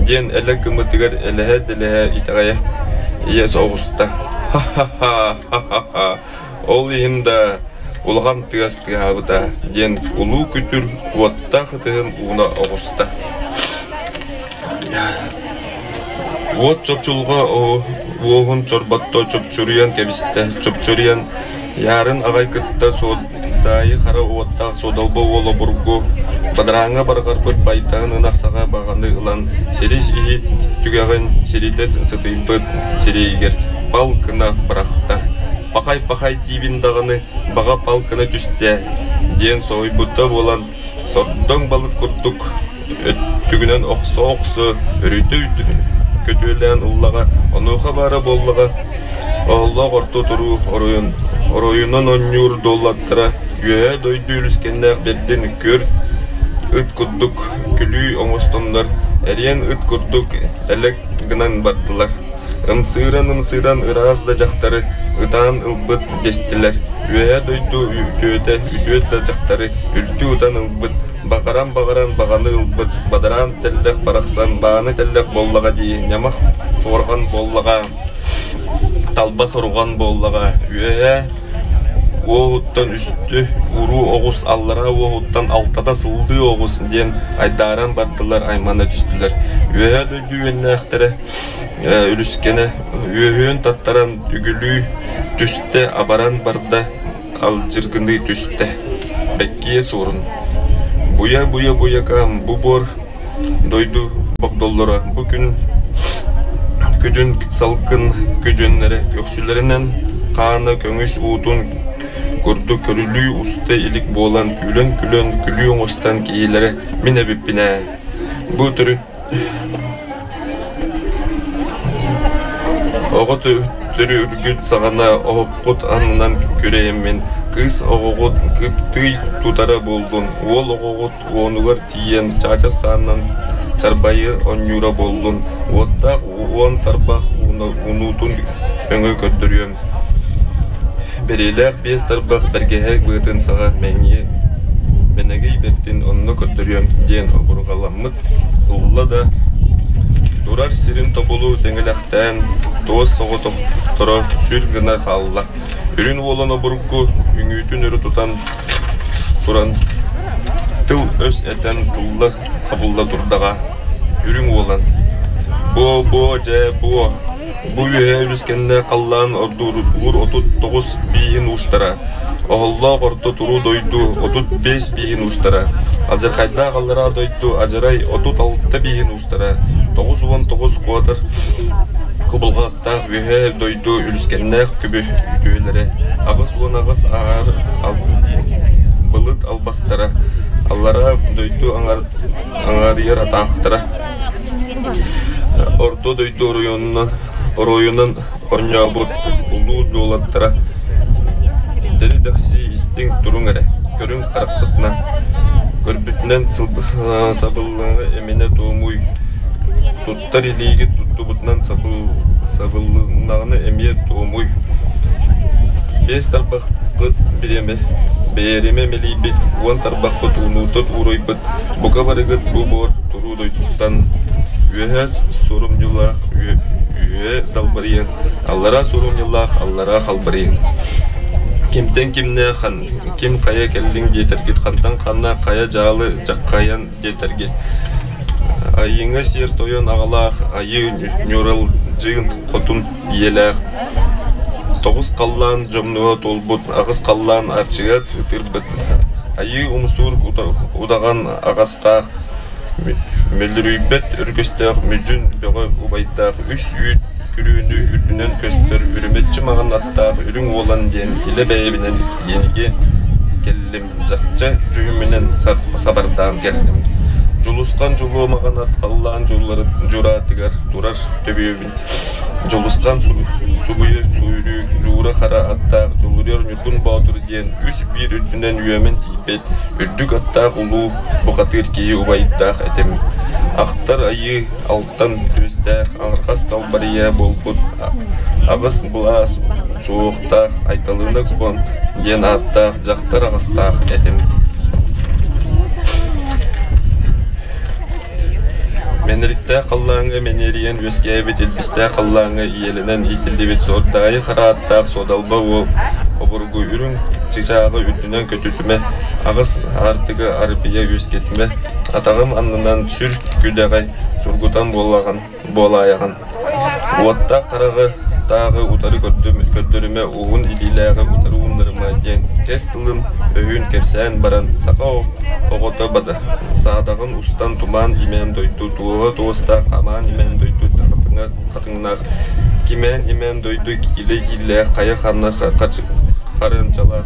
диэн элэ гыммытыгар элэһэ-дэлэһэ итэҕэйэ ийэ оҕуста. Ха-ха-ха, ха-ха-ха, ол иһин да улахан тыас тыаһаабыта диэн улуу күтүр уоттаах ытыһын ууна оҕуста. Уот чопчулҕа уоһун чорботто чопчуруйан кэбистэ, чопчуруйан Яарын аҕай кытта Суодаайы хара уоттаах суодалба уол обургу бадарааҥҥа барҕарбыт байтаһын ынах саҕа баҕаны ылан сирис иһит түгэҕин сиритэ сытыйбыт сирэйигэр пал гына бырахта. «Пахай-пахай диибин даҕаны, баҕа пал гына түстэ» диэн соһуйбута буолан сордоҥ балык курдук өттүгүнэн охсо-охсо өрүтэ көтүөлээн ыллаҕа, онуоха баара буоллаҕа оһоллоох орто туруу оройун оройунан оонньуур дуоллаттара үөһээ дойду үлүскэннээх бэрдин көр ыт курдук күлүү оҥостоннор эриэн ыт курдук элэк гынан бардылар. Ымсыыран-ымсыыран ыраас да дьахтары ытаан ылбыт дэстилэр. Үөһээ дойду үтүөтэ үтүө да дьахтары үлтү ытан ылбыт, баҕаран-баҕаран баҕаны ылбыт, бадараан тэллэх барахсан бааны тэллэх буоллаҕа дии, ньамах суорҕан буоллаҕа, талба соруҕан буоллаҕа. Үөһээ уоһуттан үстү уруу оҕус, аллараа уоһуттан алтата сыллыы оҕус диэн айдааран бардылар, аймана түстүлэр. Үөһээ дойду үөннээхтэрэ Үлүскэнэ үөһүөн таттаран үгүлүү түстэ, абаран барда, алдьыргыныы түстэ. Бэккиэ суорун. Буйа-буйа буйакаам, бу буор дойду богдоллоро бу күн күдүн салгын күдьүннэрэ көхсүлэринэн хаана көҥүс уутун курдук көрүлүү уста илик буолан күлэн-күлэн күлүү оҥостон киһилэрэ мин эбиппин ээ. Бу төрүт Оҕо төрүүргүт саҕана оһоххут аннынан күрэйэммин, кыыс оҕоҕут кыптыый тутара буоллун, уол оҕоҕут уонугар тиийэн чаачар саанан чарбайы оонньуура буоллун, уоттаах уон тарбах унуутун өҥө көрдөрүөм, бэриэлээх биэс тарбах бэргэһэ быатын саҕа мэҥиэ мэнэгий бэртин онно көрдөрүөм диэн обурҕаламмыт ылла да, турар сирин тобулу тэҥилэхтээн, туос соҕотохторо сүр гына хаалла. Үрүн уолан обургу үҥүүтүн өрө тутан туран, тыл-өс этэн тылла хабылла турдаҕа. Үрүҥ уолан: «Буо-буо, дьэ, буо, Бу үөһээ үлүскэннээх халлаан ордуур 39 бииһин уустара, Оһоллоох орто туруу дойду 35 бииһин уустара, Алдьархайдаах аллараа дойду Адьарай 36 бииһин уустара, 99 куотар кубулҕаттаах үөһээ дойду үлүскэннээх күбү үтүөлэрэ, 88 аар былыт албастара, аллараа дойду аҥаарыйар атаахтара. Орто дойду оройуонунан оройунан оонньообут улуу дуолаттара дэри-дэхси истиҥ туруҥ эрэ, көрүҥ харахпытынан, көрбүтүнэн сабыллыҥы эминэ туомуй, туттар илиигит туттубутунан сабыллыннаҕына эмиэ туомуй. Биэс тарбаххыт бириэмэ бэйэримэ мэлийбит, уон тарбаххыт уунуутун уурайбыт, бука барыгыт бу буор туруу дойдуттан үөһэ суорумньулаах үөһэ далбарыйан, аллараа суорумньулаах аллараа халбарыйан. Кимтэн кимнээх ким хайа кэллиҥ диэтэргит, хантан ханна хайа дьаалы дьаххайан диэтэргит. Айыыҥа сиэр тойон аҕалаах айыы ньуралдьыын хотун ийэлээх тоҕус халлаан дьомнуо туолбут, аҕыс халлаан арчыга ытырбыт, айыы умсуур удаҕан аҕастаах Мүлүрүйбэт өргөстөөх мүдьүн бөҕө убайдаах үс үүт күрүөнү үрдүнэн көстөр үрүмэччи маҕан аттаах Үрүҥ Уолан диэн илэ бэйэбинэн иэниги кэллим, чахчы дьүһүммүнэн сабардаан кэллим. Дьулусхан дьулуо маҕан ат халлаан дьураатыгар турар төбүөбүн Дьулусхан субуйа сүүрүүк Дьуура хара аттаах Дьулуруйар Ньургун Боотур диэн үс биир үрдүнэн үөмэн тиийбэт үрдүк аттаах улуу бухатыыр киһи убайдаах этим. Ахтар айыы алтан түөстээх аҥырҕас далбарыйа буолбут аҕыс былаас суохтаах Айталыына Кубан диэн ааттаах дьахтар аҕыстаах этим. Мэнэриктээх халлааҥҥа мэниэрийэн үөскээбит илбистээх халлааҥҥа ийэлэнэн иитиллибит суордаайы харааттаах суодалба уол обургу үрүҥ чычааҕы үрдүнэн көтүтүмэ, аҕыс аартыгы арбыйа үөскэтимэ, атаҕым аннынан сүр күдэҕи сургутан буолаҕын буолаайаҕын Уоттаах хараҕы тааҕы утары көрдөрүмэ, уһун илиилээҕи утары ууннарыма диэн кэс тылын өһүн кэпсээн баран, саха оҕото саадаҕын устан тумаан имээн дойду, туоһа туостаах амаан имээн дойду хатыҥа хатыҥнаах, кимээн имээн дойду киилэ кииллээх хайа ханна харыанчалаах,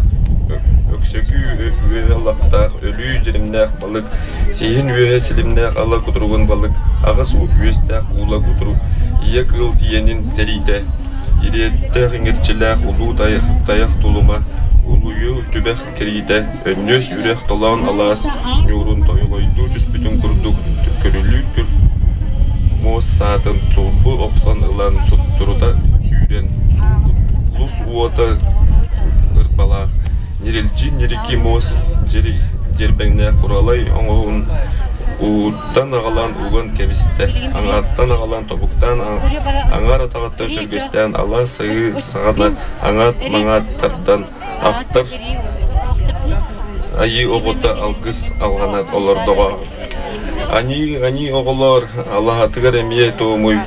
өксөкүү үөһэ лахтаах, өлүү дьиримнээх балык, Сиһин үөһэ силимнээх ала кутуругун балык, аҕыс үөстээх уула кутурук, ийэ кыыл тиийэнин тэриитэ, ириэттээх иҥэрчилээх улуу тайах тулума, улуйуу түбэх кэриитэ, өнньүөс үрэх толоон алаас ньуурун тойолойдуу түспүтүн курдук көрүлүүр күр муос саатын сулбу охсон ылан суптурута сүүрэн сулус уота ырбалаах Ньирилдьи ньирики муос дьирбэҥнээх куралай оҥоһун ууттан аҕалан уган кэбистэ, аҥааттан аҕалан тобуктаан аҥаар атаҕыттан сөргөстээн ала саһыы саҕана аҥаат-маҥаат тардан ахтар айыы оҕото алгыс алҕанан олордоҕо. Аньыы, аньыы оҕолоор, алаһатыгар эмиэ туомуй,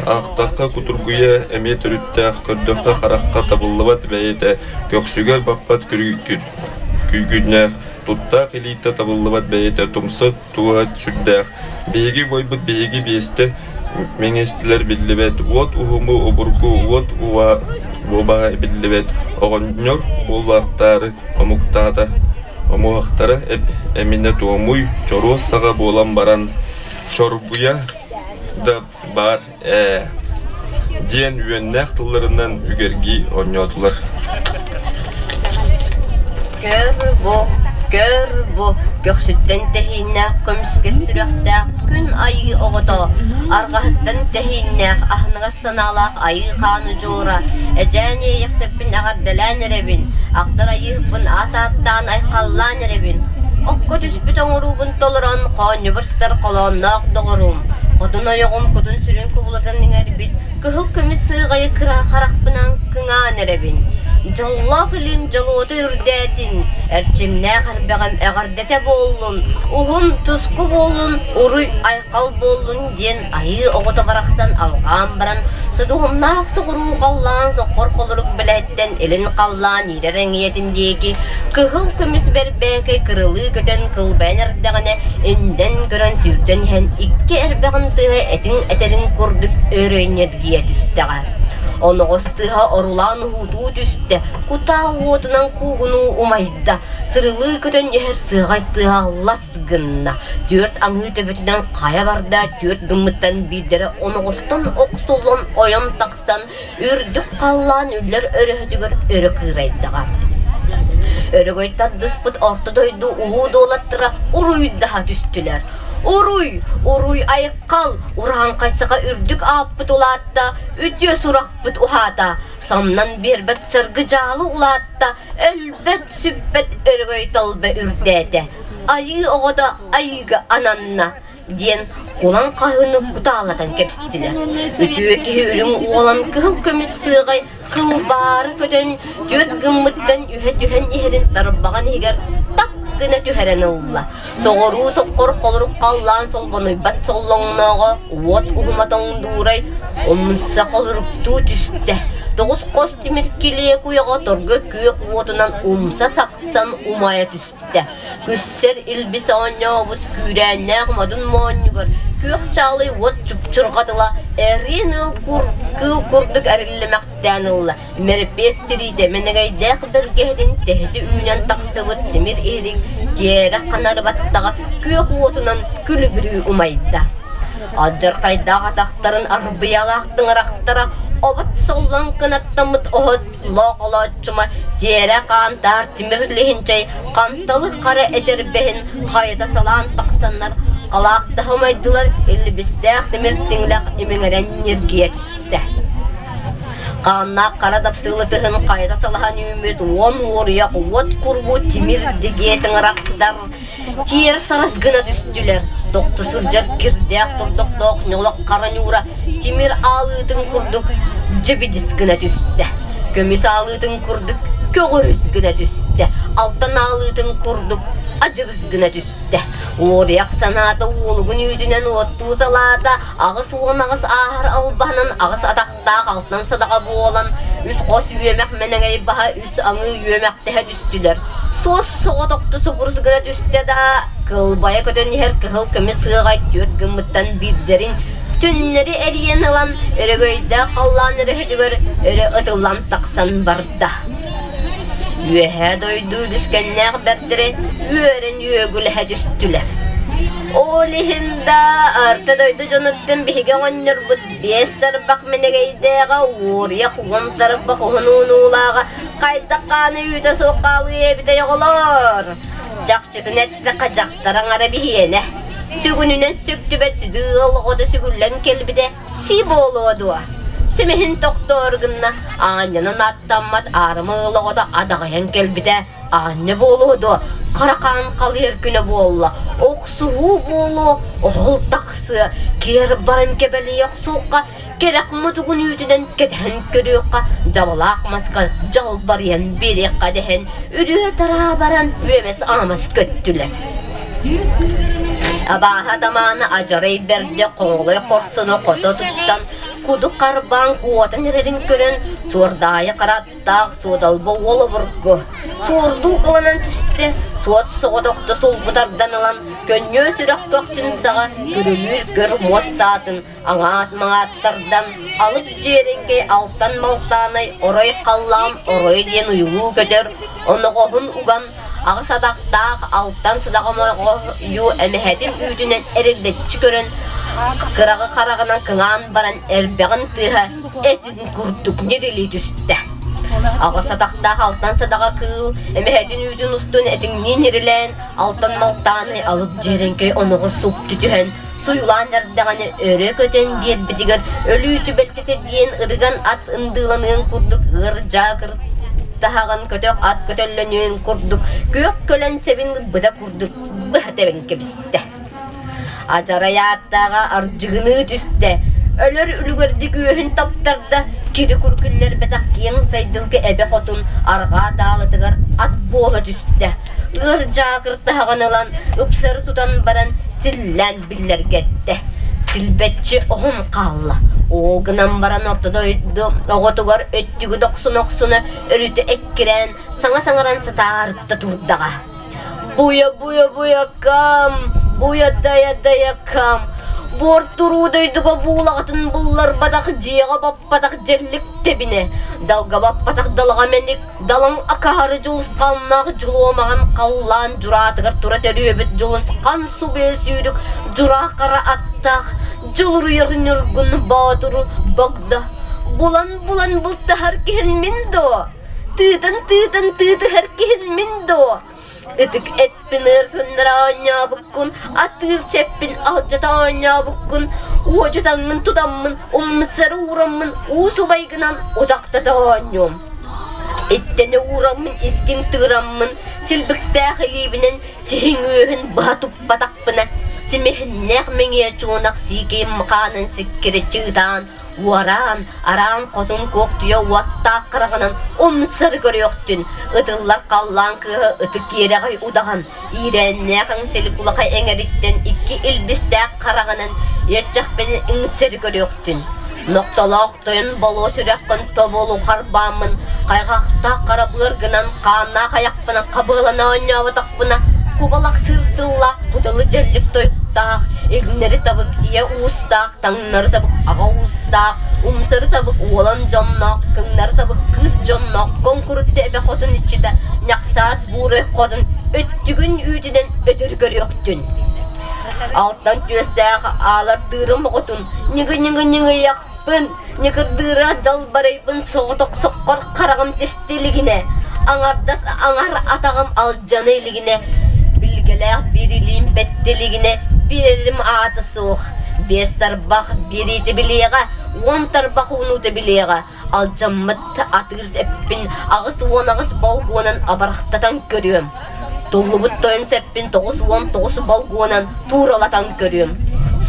аахтахха кутургуйа эмиэ төрүттээх, көрдөххө харахха табыллыбат бэйэтэ, көхсүгэр баппат күүгүннээх, туттаах илиитэ табыллыбат бэйэтэ тумса туоһа сүрдээх, биһиги буойбут биһиги биэстэ мэҥэстилэр биллибэт, уот уһуму обургу уот уобаһа биллибэт, оҕонньор буоллахтаары омуктаата Омуһахтара эминэ туомуй, чоруос саҕа буолан баран, чоргуйа да баар ээ диэн үөннээх тылларынан үгэргии оонньоотулар. Көр бу, көр бу, көхсүттэн тэһииннээх көмүскэс сүрэхтээх күн айыы оҕото, арҕаһыттан тэһииннээх аһыныгас санаалаах айыы хаан удьуора, эдьээн иэйэхсиппин эҕэрдэлээн эрэбин, ахтар айыыһыппын аат ааттаан айхаллаан эрэбин. Окко түспүт оҥоруубун толорон, хоонньубар сытар холоонноох доҕорум, хотун ойоҕум кутун-сүрүн кубулутан иҥэрбит кыһыл көмүс сыаҕайы кыра харахпынан кыҥаан эрэбин. Дьоллоох илим дьолуота үрдээтин, эрчимнээх эрбэҕим эҕэрдэтэ буоллун, уһун туску буоллун, уруй айхал буоллун диэн айыы оҕото барахсан алҕаан баран, содуһумнаах соҕуруу халлаан соххор холорук бэлэһиттэн илин халлаан иирэр эҥийэтин диэки кыһыл көмүс бэрбээкэй кырылыы көтөн кылбайан эрдэҕинэ индэн көрөн сүүрдэн иһэн икки эрбэҕин тыаһа этиҥ этэрин курдук өрөйньэргийэ түстэҕэ. Оноҕос тыаһа орулаан уһуутуу түстэ, кутаа уотунан куугунуу умайда, сырылыы көтөн иһэр сыаҕай тыаһа лас гынна. Түөрт аҥыы төбөтүнэн хайа барда, түөрт гыммыттан биирдэрэ оноҕостон охсуллан ойон тахсан, үрдүк халлаан үллэр өрөһөтүгэр өрө кыырайдаҕа. Өрөгөй тардыспыт орто дойду улуу дуолаттара уруйдаһа түстүлэр. Уруй, уруй айхал, урааҥхай саха үрдүк ааппыт улаатта, үтүө сурахпыт уһаата, самнан биэрбэт саргы дьаалы улаатта, өлбөт сүппэт өрөгөй талба үрдээтэ, айыы оҕото айыыга ананна диэн кулан хаһыыны кутаалатан кэбистилэр. Үтүө киһи үрүҥ уолан кыһыл көмүс сыаҕай кылбаары көтөн түөрт гыммыттан үһэ түһэн иһэрин тарбаҕын иһигэр тап гына түһэрэн ылла. Соҕуруу соххор холорук халлаан солбонуйбат соллоҥнооҕо уот уһума тоҥдуурай умса холоруктуу түстэ. Тоҕус хос тимир килиэ куйаҕа торго күөх уотунан умса сахсан умайа түстэ. Күссэр илбис оонньообут күүрээннээх модун моонньугар күөх чаалый уот чупчурҕатыла эриэн ыал кыыл курдук эриллимэхтээн ылла. Мэрипиэс тириитэ мэнэгэйдээх бэргэһэтин тэһити үүнэн тахсыбыт тимир иһирик тиэрэ ханары баттаҕа күөх уотунан күлүбүрүү умайда. Алдьархайдаах атахтарын арбыйалаах тыҥырахтара обот соллон кынаттаммыт оһот лоохолооччума тиэрэ хаантаар тимир лиһинчэй ханталы хара этэрбэһин хайыта салаан тахсаннар халаахтаһа умайдылар илбистээх тимир тиҥилэх имиҥэрэн ньиргийэ түстэ. Хааннаах хара дапсыылы тыһын хайыта салаһан үүммүт уон уоруйах уот курбуу тимир дэгиэ тыҥырахтар тиэр сарас гына түстүлэр. Тохто сылдьар кирдээх тордохтоох ньолох хара ньуура тимир аалыытын курдук дьэбидис гына түстэ. Көмүс аалыытын курдук көҕүрүс гына түстэ. Алтан аалыытын курдук адьырыс гына түстэ. Уоруйах санаата уолугун үүтүнэн уоттуу салаата 88 ааһар албаһынан аҕыс атахтаах алтан садаҕа буолан, үс хос үөмэх мэнэҥэй баһа үс аҥыы үөмэхтэһэ түстүлэр. Суос соҕотохто субурус гына түстэ да, кылбайа көтөн иһэр кыһыл көмүс сыаҕай түөрт гыммыттан биирдэрин түннэри эрийэн ылан, өрөгөйдөөх халлаан өрөһүтүгэр өрө ытыллан тахсан барда. Үөһээ дойду үлүскэннээх бэртэрэ үөрэн үөгүлэһэ түстүлэр. Ол иһин да орто дойду дьонуттан биһиги оҕонньорбут биэс тарбах мэнэгэйдээҕэ, уоруйах уон тарбах уһун уунуулааҕа хайдах хааны үүтэ суох хаалыа эбитэй оҕолоор? Чахчытын эттэххэ дьахтар аҥара биһиэнэ. Сүгүнүнэн сүктүбэт сүдү ыал оҕото сүгүллэн кэлбитэ си буолуо дуо? Симиһин тохтоор гынна, аанньанан аттаммат аарыма ыал оҕото адаҕыйан кэлбитэ Аанньа буолуо дуо, хара хаан халыйар күнэ буолла, охсуһуу буолуо, оһол тахсыа, киэр баран кэбэлийэ охсуохха, кэрэх мутугун үүтүнэн кэтэһэн көрүөххэ, дьабалаах маска дьалбарыйан биэриэххэ дэһэн, үрүө-тараа баран үөмэс-аамас көттүлэр. Абааһы атамаана адьарай бэрдэ хоҥолой хорсуну хото туттан, куду харбаан куотан эрэрин көрөн, суордаайы хара Таах суодалба уол обургу, суордуу кыланан түстэ, суот соҕотохто сулбу тардан ылан, көнньүө сүрэх көхсүн саҕа күрүлүүр көр муос саатын аҥаат маҥааттардан, алып дьиэрэҥкэй алтан малтаанай орой халлаан орой диэн уйулуу көтөр, оноҕоһун уган, аҕыс атахтаах алтан садаҕа моҕойу эмэһэтин үүтүнэн эриллэччи көрөн, кыраҕы хараҕынан кыҥаан баран эрбэҕин тыаһа этин курдук ньирилии түстэ. Аҕыс атахтаах алтан садаҕа кыыл эмэһэтин үүтүн устун этиҥнии ньирилээн, алтан малтааны алып дьиэрэҥкэй оноҕо супту түһэн, суйулаан эрдэҕинэ өрө көтөн биэрбитигэр өлүү түбэлтэтэ диэн ырыган ат ындыыланыан курдук ыар дьаакыр таһаҕын көтөх ат көтөллөнүөн курдук күөх көлөн сэбин быта курдук быһа тэбэн кэбистэ. Адьарай ааттааҕа ардьыгыныы түстэ, өлөр үлүгэрдик үөһүн таптарда, кири күркүллэрбэтэх киэҥ сайдылга эбэ хотун арҕаа таалатыгар ат буола түстэ. Ыар дьаакыр таһаҕын ылан, ыпсары тутан баран силлээн биллэргэттэ. Силбэччи оһон хаалла. Ол гынан баран орто дойду оҕотугар өттүгү дохсуна-охсуна өрүтэ эккирээн, саҥа саҥаран сатаарытта турдаҕа. Буйа-буйа-буйакам, буйа-дайа-дайакам, буортуруу дойдуга буулаҕатын булларбатах дьиэҕэ баппатах дьэллик тэбинэ, далга баппатах далаҕа мэник, далаҥ акаары дьулусханнаах дьулуомаҕан халлаан дьураатыгар тура төрүөбүт дьулусхан субуйа сүүрүк дьураа хара аттаах дьулуруйар ньургун боотуру богдо булан-булан бултаһар киһин мин дуо? Тыытан-тыытан тыытыһар киһин мин дуо? Ытык эппин ыарсыннара оонньообуккун, атыыр сэппин алдьата оонньообуккун, уодьутаҥҥын тутаммын, умсары уураммын уу субайгынан утахтата оонньуом. Иттэнэ уураммын искин тыыраммын, силбиктээх илиибинэн сиһиҥ үөһүн быһа туппатахпына, симэһиннээх мэҥиэ чуонах сиикэй хаанын сиккириччи ытаан Уораан, араан хотун куохтуйа уоттаах хараҕынан умсары көрүөхтүн, ытыллар халлаан кыыһа ытык иэрэҕэй удаҕан, иирээннээх эҥсэлик улахай эҥэриттэн икки илбистээх хараҕынан иэччэхпинэн иҥсэри көрүөхтүн. Нохтолоох тойон болуо сүрэххин тобулу харбааммын, хайҕахтаах хара быаргынан хааннаах айахпынан хабыалана оонньооботохпуна, кубалах сыыр тыллаах кудалы дьэллик той уустаах, иҥнэри табык ийэ уустаах, таҥнары табык аҕа уустаах, умсары табык уолан дьонноох, кыҥнары табык кыыс дьонноох, коҥкурутта эбэ хотун иччитэ, ньахсаат буурай хотун өттүгүн үүтүнэн өтөрү көрүөхтүн. Алтан түөстээх аалар тыырым оҕотун ньыгы-ньыгы-ньыгыйахпын, ньыкырдыыра далбарайбын соҕотох соххор хараҕым тэстэ илигинэ, аҥардас аҥар атаҕым алдьана илигинэ, билгэлээх биир илиим бэттэ илигинэ, биэрэрим аата суох, биэс тарбах биэриитэ билиэҕэ, уон тарбах уунуута билиэҕэ, алдьаммыт атыыр сэппин 88 болгуонан абарахтатан көрүөм. Туллубут тойон сэппин 99 болгуонан тууралатан көрүөм.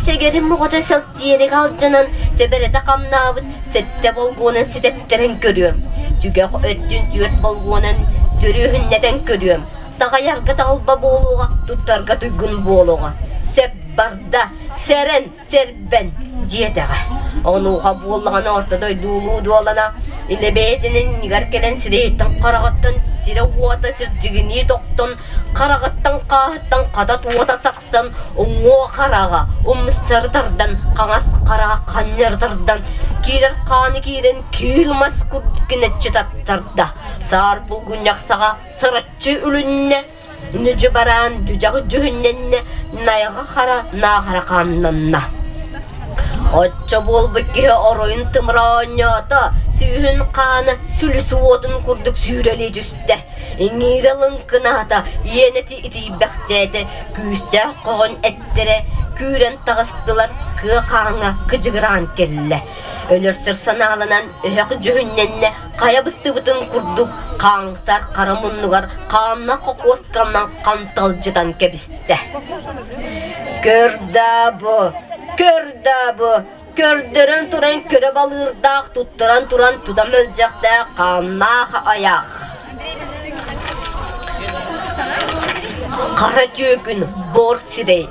Сэгэрим оҕото сэлтиэрик алдьанан, сэбэрэтэ хамнаабыт сэттэ болгуонан ситэттэрэн көрүөм. Түгэх өттүн түөрт болгуонан төрүөһүннэтэн көрүөм. Таҕайарга талба буолуоҕа, туттарга туйгун буолуоҕа. Сэп барда, сэрэн, сэрбэн диэтэҕэ. Онуоха буоллаҕына орто дойду улуу дуолана илэ бэйэтинэн иннигэр кэлэн сирэйиттэн хараҕыттан сирэ-уота сирдьигинии тохтон, хараҕыттан хааһыттан хата туота сахсан, уҥуох хараҕа умсары тардан, хаҥас хараҕа ханньары тардан, киирэр хааны киирэн киил мас курдук гыначчы таттарда. Саар булгунньах саҕа сараччы үлүннэ, Нүдьү бараан дьүдьэх дьүһүннэннэ, найаҕа хара наахара хааннанна. Оччо буолбут киһи оройун тымыра оонньоото, сүүһүн хаана сүлүс уотун курдук сүүрэлии түстэ. Иҥиирэ лыҥкынаата, иэнэти итийбэхтээтэ, күүстээх хоҕон эттэрэ күүрэн таҕыстылар, кыа хааҥҥа кыдьыгыраан кэллэ. Өлөрсөр санааланан өһөх дьүһүннэннэ, хайа быстыбытын курдук хааҥсар хара муннугар хаанна хокуосканан ханталдьытан кэбистэ. Көр да бу, көр да бу, көрдөрөн туран көрө балыырдаах, туттаран туран тута мэлдьэхтээх хааннаах айах. Хара түөкүн, бор сирэй,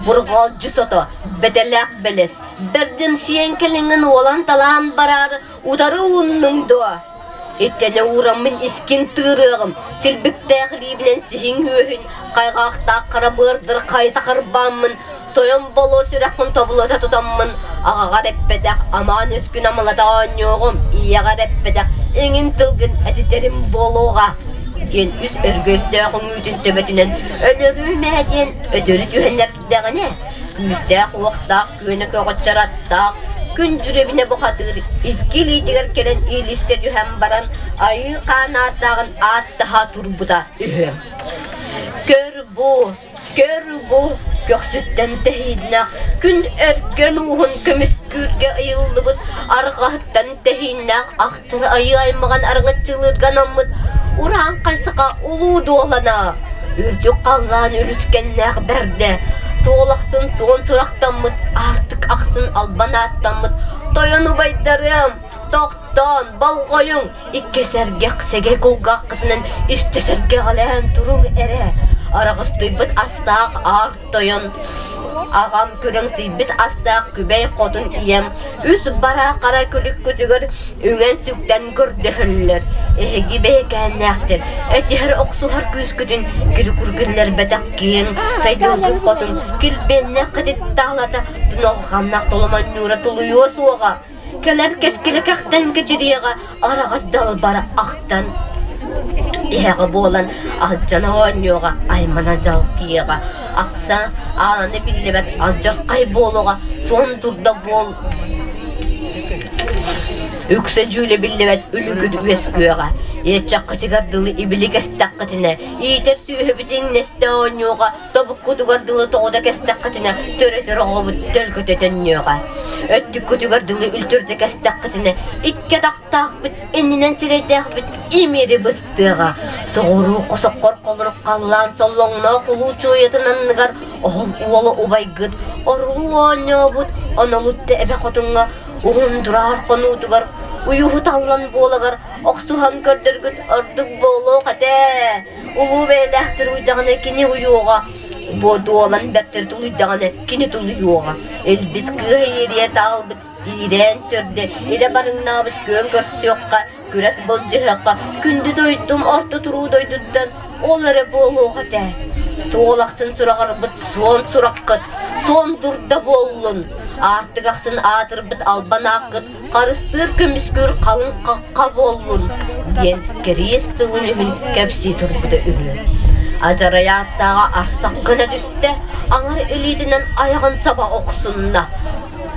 бурҕалдьы сото, бэтэлээх бэлэс, бэрдимсийэн кэлиҥҥин уолан-талаан бараары утары ууннуҥ дуо? Иттэнэ уураммын искин тыырыаҕым, силбиктээх илиибинэн сиһиҥ үөһүн, хайҕаахтаах хара быардыр хайта харбааммын, тойон болуо сүрэхпин тобулута тутаммын, аҕаҕар эппэтэх амаан өскүн амалата оонньуоҕум, ийэҕэр эппэтэх иҥин тылгын этитэрим буолуоҕа диэн үс өргөстөөх үҥүүтүн төбөтүнэн өлөрүүм ээ диэн өтөрү түһэн эрдэҕинэ, күүстээх-уохтаах күөнэ көҕөччөр аттаах күн дьүрэбинэ бухатыыр икки илиитигэр кэлэн иилистэ түһэн баран айыы хаан ааттааҕын ааттаһа турбута үһү. Көр бу, көр бу, көхсүттэн тэһииннээх күн өркөн ууһун көмүскүүргэ ыйыллыбыт арҕаһыттан тэһииннээх ахтар айыы аймаҕын арыҥаччылыырга анаммыт ураан хайсаха улуу дуолана үрдүк халлаан үлүскэннээх бэрдэ суол ахсын суон сурахтаммыт аартык ахсын албан ааттаммыт тойон убайдарым тохтоон болҕойуҥ икки сэргэх сэгэй кулгааххытынан үстэ сэргэҕэлээн туруҥ эрэ араҕыстыйбыт астаах аар тойон аҕам күрэҥсийбит астаах күбэй хотун ийэм үс бараа хара күлүккүтүгэр үҥэн-сүктэн көрдөһөллөр эһиги бэйэкээннээхтэр этиһэр охсуһар күүскүтүн кирикургиллэрбэтэх киэҥ сайдыылгын хотун килбиэннээх кытыттаалата туналҕаннаах толомонньуура тулуйуо суоҕа кэлэр кэскилэ кэхтэн кэчириэҕэ араҕас далбара ахтан иһэҕэ буолан алдьана оонньуоҕа аймана дьалкыйыаҕа ахса ааны биллибэт алдьархай буолуоҕа суон дурда буол үксэ дьүүлэ биллибэт үлүгүр үөскүөҕэ иэччэххитигэр дылы ибили кэстэххитинэ иитэр сүөһүбүт иҥнэстэ оонньуоҕа тобуккутугар дылы тоҕута кэстэххитинэ төрөтөр оҕобут төлкөтө төннүөҕэ өттүккүтүгэр дылы үлтүрдэ кэстэххитинэ икки атахтаахпыт иннинэн сирэйдээхпит имири быстыаҕа соҕуруу хосоккор холорук халлаан соллоҥноох улуу чуойатын анныгар оһол уола убайгыт орулуу оонньообут онолутта эбэ хотуҥҥа уһун дураар хонуутугар уйуһу таллан буолагар охсуһан көрдөргүт ордук буолуох этэ Улуу бэйэлээхтэр уйдаҕына кини уйуоҕа, Буодуолан бэртэр тулуйдаҕына кини тулуйуоҕа. Илбис кыыһа иэриэ таалбыт иирээн төрдө, илэ барыҥнаабыт күөн көрсүөххэ, күрэс былдьаһыахха, күндү дойдум орто туруу дойдуттан ол эрэ буолуох этэ. Суол ахсын сураҕырбыт суон сураххыт, суон дурда буоллун, аартык ахсын аатырбыт албан ааккыт харыстыыр көмүскүүр халыҥ хахха буоллун диэн кэриэс тылын үһүн кэпсии турбута үһү. Адьарай ааттааҕа арсах гына түстэ, аҥар илиитинэн айаҕын саба охсунна.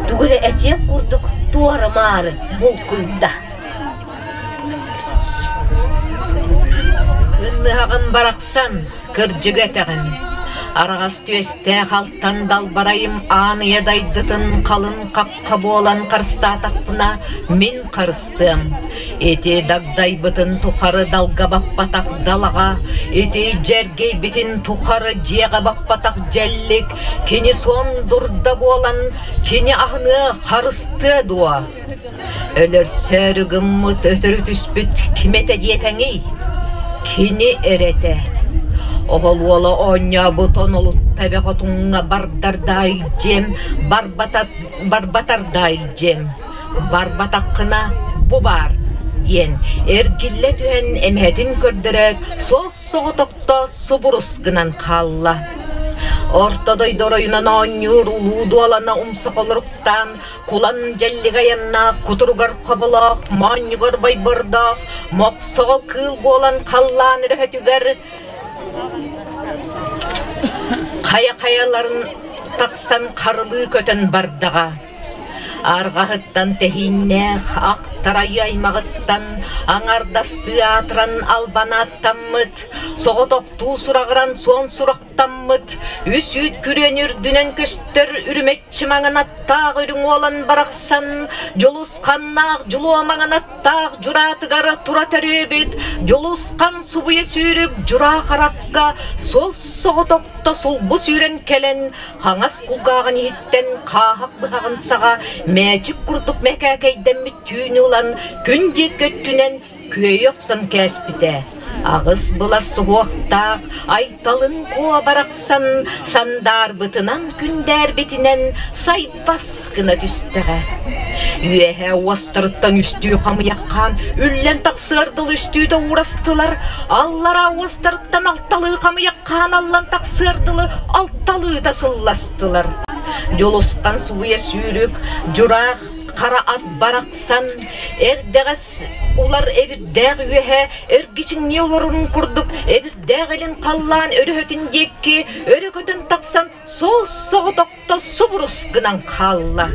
Тугу эрэ этиэх курдук туора-маары булкуйда. Ынныһаҕын барахсан, кырдьыгы этэҕин. Араҕас түөстээх алтан далбарайым аан ийэ дайдытын халын хахха буолан харыстаатахпына, мин харыстыам. Ити дагдайбытын тухары далга баппатах далаҕа, ити дьэргэйбитин тухары дьиэҕэ баппатах дьэллик, кини суон дурда буолан, кини аһыныа харыстыа дуо? Өлөрсөөрү гыммыт өтөрү түспүт ким этэ диэтэҥий? Кини эрэ этэ. Оһол уола оонньообут онолутта эбэ хотуҥҥа бардарда илдьиэм, барбатарда илдьиэм. Барбатаххына бу баар диэн эргиллэ түһэн эмэһэтин көрдөрөөт суос соҕотохто субурус гынан хаалла. Орто дойду оройунан оонньуур улуу дуолана умса холоруктаан Кулан дьэллик айаннаах, кутуругар хоболоох, моонньугар бойбордоох, мохсоҕол кыыл буолан халлаан өрөһөтүгэр хайа-хайаларын тахсан харылыы көтөн бардаҕа. Арҕаһыттан тэһииннээх, ахтарайы аймаҕыттан аҥардастыы аатыран албанааттаммыт, соҕотохтуу сураҕыран суон сурах Таммыт үс үүт күрүөнү үрдүнэн көстөр үрүмэччи маҥан аттаах үрүҥ уолан барахсан Дьулусханнаах дьулуо маҥан аттаах дьураатыгар тура төрүөбүт Дьулусхан субуйа сүүрүк дьураа харакка суос соҕотохто сулбу сүүрэн кэлэн хаҥас кулгааҕын иһиттэн хааһах быһаҕын саҕа мээчик курдук мэкээкэйдэммит түүнү ылан күн диэки өттүнэн күөйэ охсон кээспитэ. Аҕыс былас суһуохтаах Айталын Куо барахсан сандаарбытынан күндээрбитинэн сайбас гына түстэҕэ. Үөһэ уостарыттан үстүү хамыйаххаан үллэн тахсыар дылы үстүүтэ уурастылар, аллараа уостарыттан алталыы хамыйаххаан аллан тахсыар дылы алталыыта сылластылар. Дьулусхан субуйа сүүрүк, дьураах хара ат барахсан эрдэҕэс улар эбирдээх үөһэ эргичиҥнии олорорун курдук эбирдээх илин халлаан өрөһөтүн диэки өрө көтөн тахсан суос-соҕотохто субурус гынан хаалла.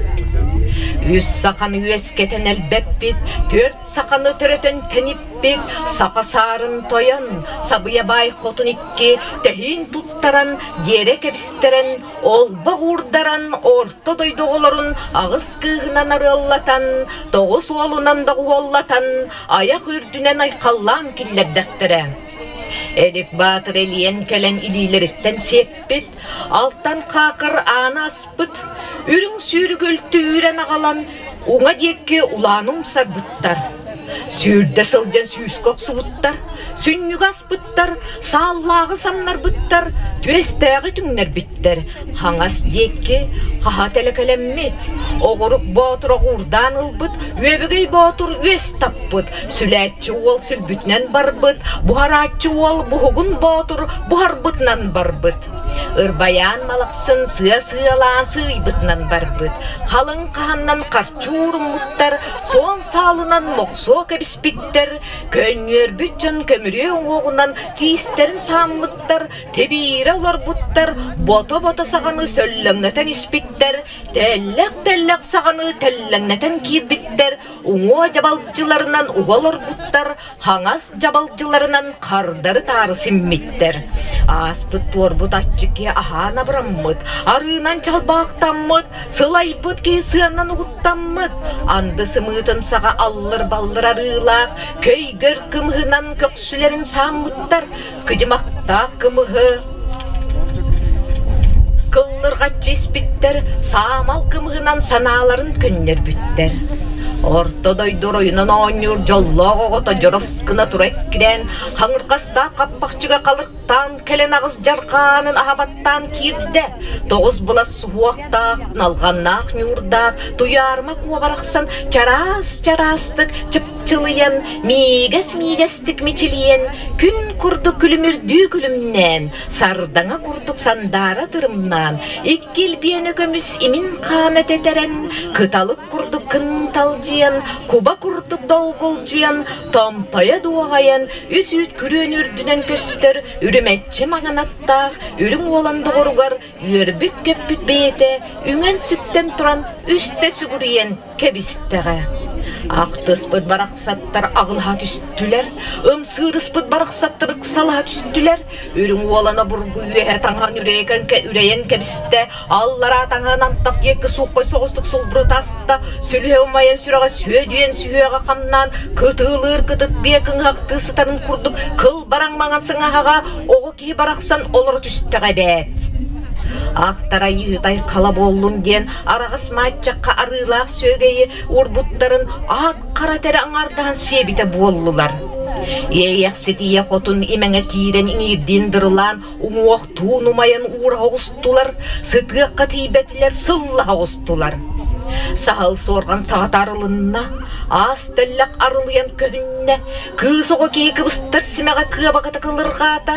Үс саханы үөскэтэн элбэппит, түөрт саханы төрөтөн тэниппит, саха саарын тойон, сабыйа баай хотун икки тэһиин туттаран, дьиэрэ кэбистэрэн, олбох уурдаран, орто дойду оҕолорун аҕыс кыыһынан арыаллатан, тоҕус уолунан доҕуһуоллатан, айах үрдүнэн айхаллаан киллэрдэхтэрэ. Элик Баатыр элийэн кэлэн илиилэриттэн сиэппит, алтан хаакыр ааны аспыт, үрүҥ сүүрүк үлтү үүрэн аҕалан, уҥа диэки улааны умсарбыттар. Сүүрдэ сылдьан сүүскэ охсубуттар, сүнньүгэ аспыттар, сааллааҕы самнарбыттар, түөстээҕи түҥнэрбиттэр, хаҥас диэки хаһа тэлэкэлэммит, оҕурук боотур оҕуурдаан ылбыт, үөбүгэй боотур үөс таппыт, сүлээччи уол сүлбүтүнэн барбыт, буһарааччы уол буһугун боотур буһарбытынан барбыт. Ырбайаан малахсын сыа-сыалаан сыыйбытынан барбыт, халыҥ хаһаннан харчы ууруммуттар, суон саалынан мохсуо кэбиспиттэр, көнньүөрбүт дьон көмүрүө уҥуоҕунан тиистэрин сааммыттар, тэбиирэ олорбуттар, бото-бото саҕаны сөллөҥнөтөн испиттэр, тэллэх-тэллэх саҕаны тэллэҥнэтэн киирбиттэр, уҥуо дьабалдьыларынан уга олорбуттар, хаҥас дьабалдьыларынан хардары-таары симмиттэр. Ааспыт-туорбут аччык киһи аһаан абыраммыт, арыынан чалбаахтаммыт, сылайбыт киһи сыанан угуттаммыт, анды сымыытын саҕа аллыр-баллыр арыылаах, көйгөр кымыһынан көхсүлэрин сааммыттар, кыдьымахтаах кымыһы кыллырҕаччы испиттэр, саамал кымыһынан санааларын көннөрбүттэр. Орто дойду оройунан оонньуур дьоллоох оҕото дьорос гына тура эккирээн, хаҥырҕастаах хаппахчыга халыктаан кэлэн аҕыс дьарҕаанын аһа баттаан киирдэ. Тоҕус былас суһуохтаах, налҕаннаах ньуурдаах, туйаарыма куобарахсан чараас-чараастык чып. чылыйан, миигэс-миигэстик мичилийэн, күн курдук күлүмүрдүү күлүмнээн, сардаҥа курдук сандаара тырымнаан, икки илбиэнэ көмүс имин хаана тэтэрэн, кыталык курдук кынталдьыйан, куба курдук долгулдьуйан, томтойо дуоҕайан, үс үүт күрүөнү үрдүнэн көстөр үрүмэччи маҥан аттаах үрүҥ уолан доҕоругар үөрбүт-көппүт бэйэтэ үҥэн-сүктэн туран үстэ сүгүрүйэн кэбистэҕэ. Ахтыспыт барахсаттар аҕылаһа түстүлэр, ымсыырыспыт барахсаттар ыксалаһа түстүлэр. Үрүҥ уолана бургу үөһэ таҥаһын үрэйэн кэбистэ, аллараа таҥаһын антах диэки сууккай соҕустук сулбурута аста, сүлүһэ умайан сүрэҕэ сүөдүйэн сүһүөҕэ хамнаан, кытыылыыр кытыт биэ кыҥыһахтыы сытарын курдук кылбараҥ маҥан сыҥаһаҕа оҕо киһи барахсан олоро түстэҕэ эбээт. Ахтара Йыытай хала буоллун диэн араҕас мааччахха арыылаах сүөгэйи уурбуттарын аат хара тэрэ аҥаардаһан сиэбитэ буоллулар. Иэйэхсит ийэ хотун имэҥэ киирэн иҥиирдиин дырылаан уҥуохтуун умайан уураһа оҕустулар, сытыахха тиийбэтилэр сыллаһа оҕустулар. Саһыл суорҕан саҕата арылынна, аас тэллэх арылыйан көһүннэ, кыыс оҕо киһи кыбыстар симэҕэ кыабаҕата кылырҕаата,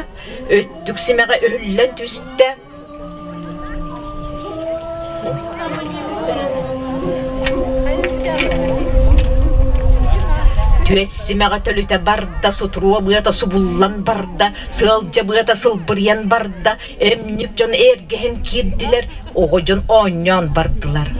өттүк симэҕэ өһүллэн түстэ. Түөс симэҕэ төлүтэ барда, сутуруо быата субуллан барда, сыалдьа быата сылбырыйан барда, эмньик дьон эргэһэн киирдилэр, оҕо дьон оонньоон бардылар.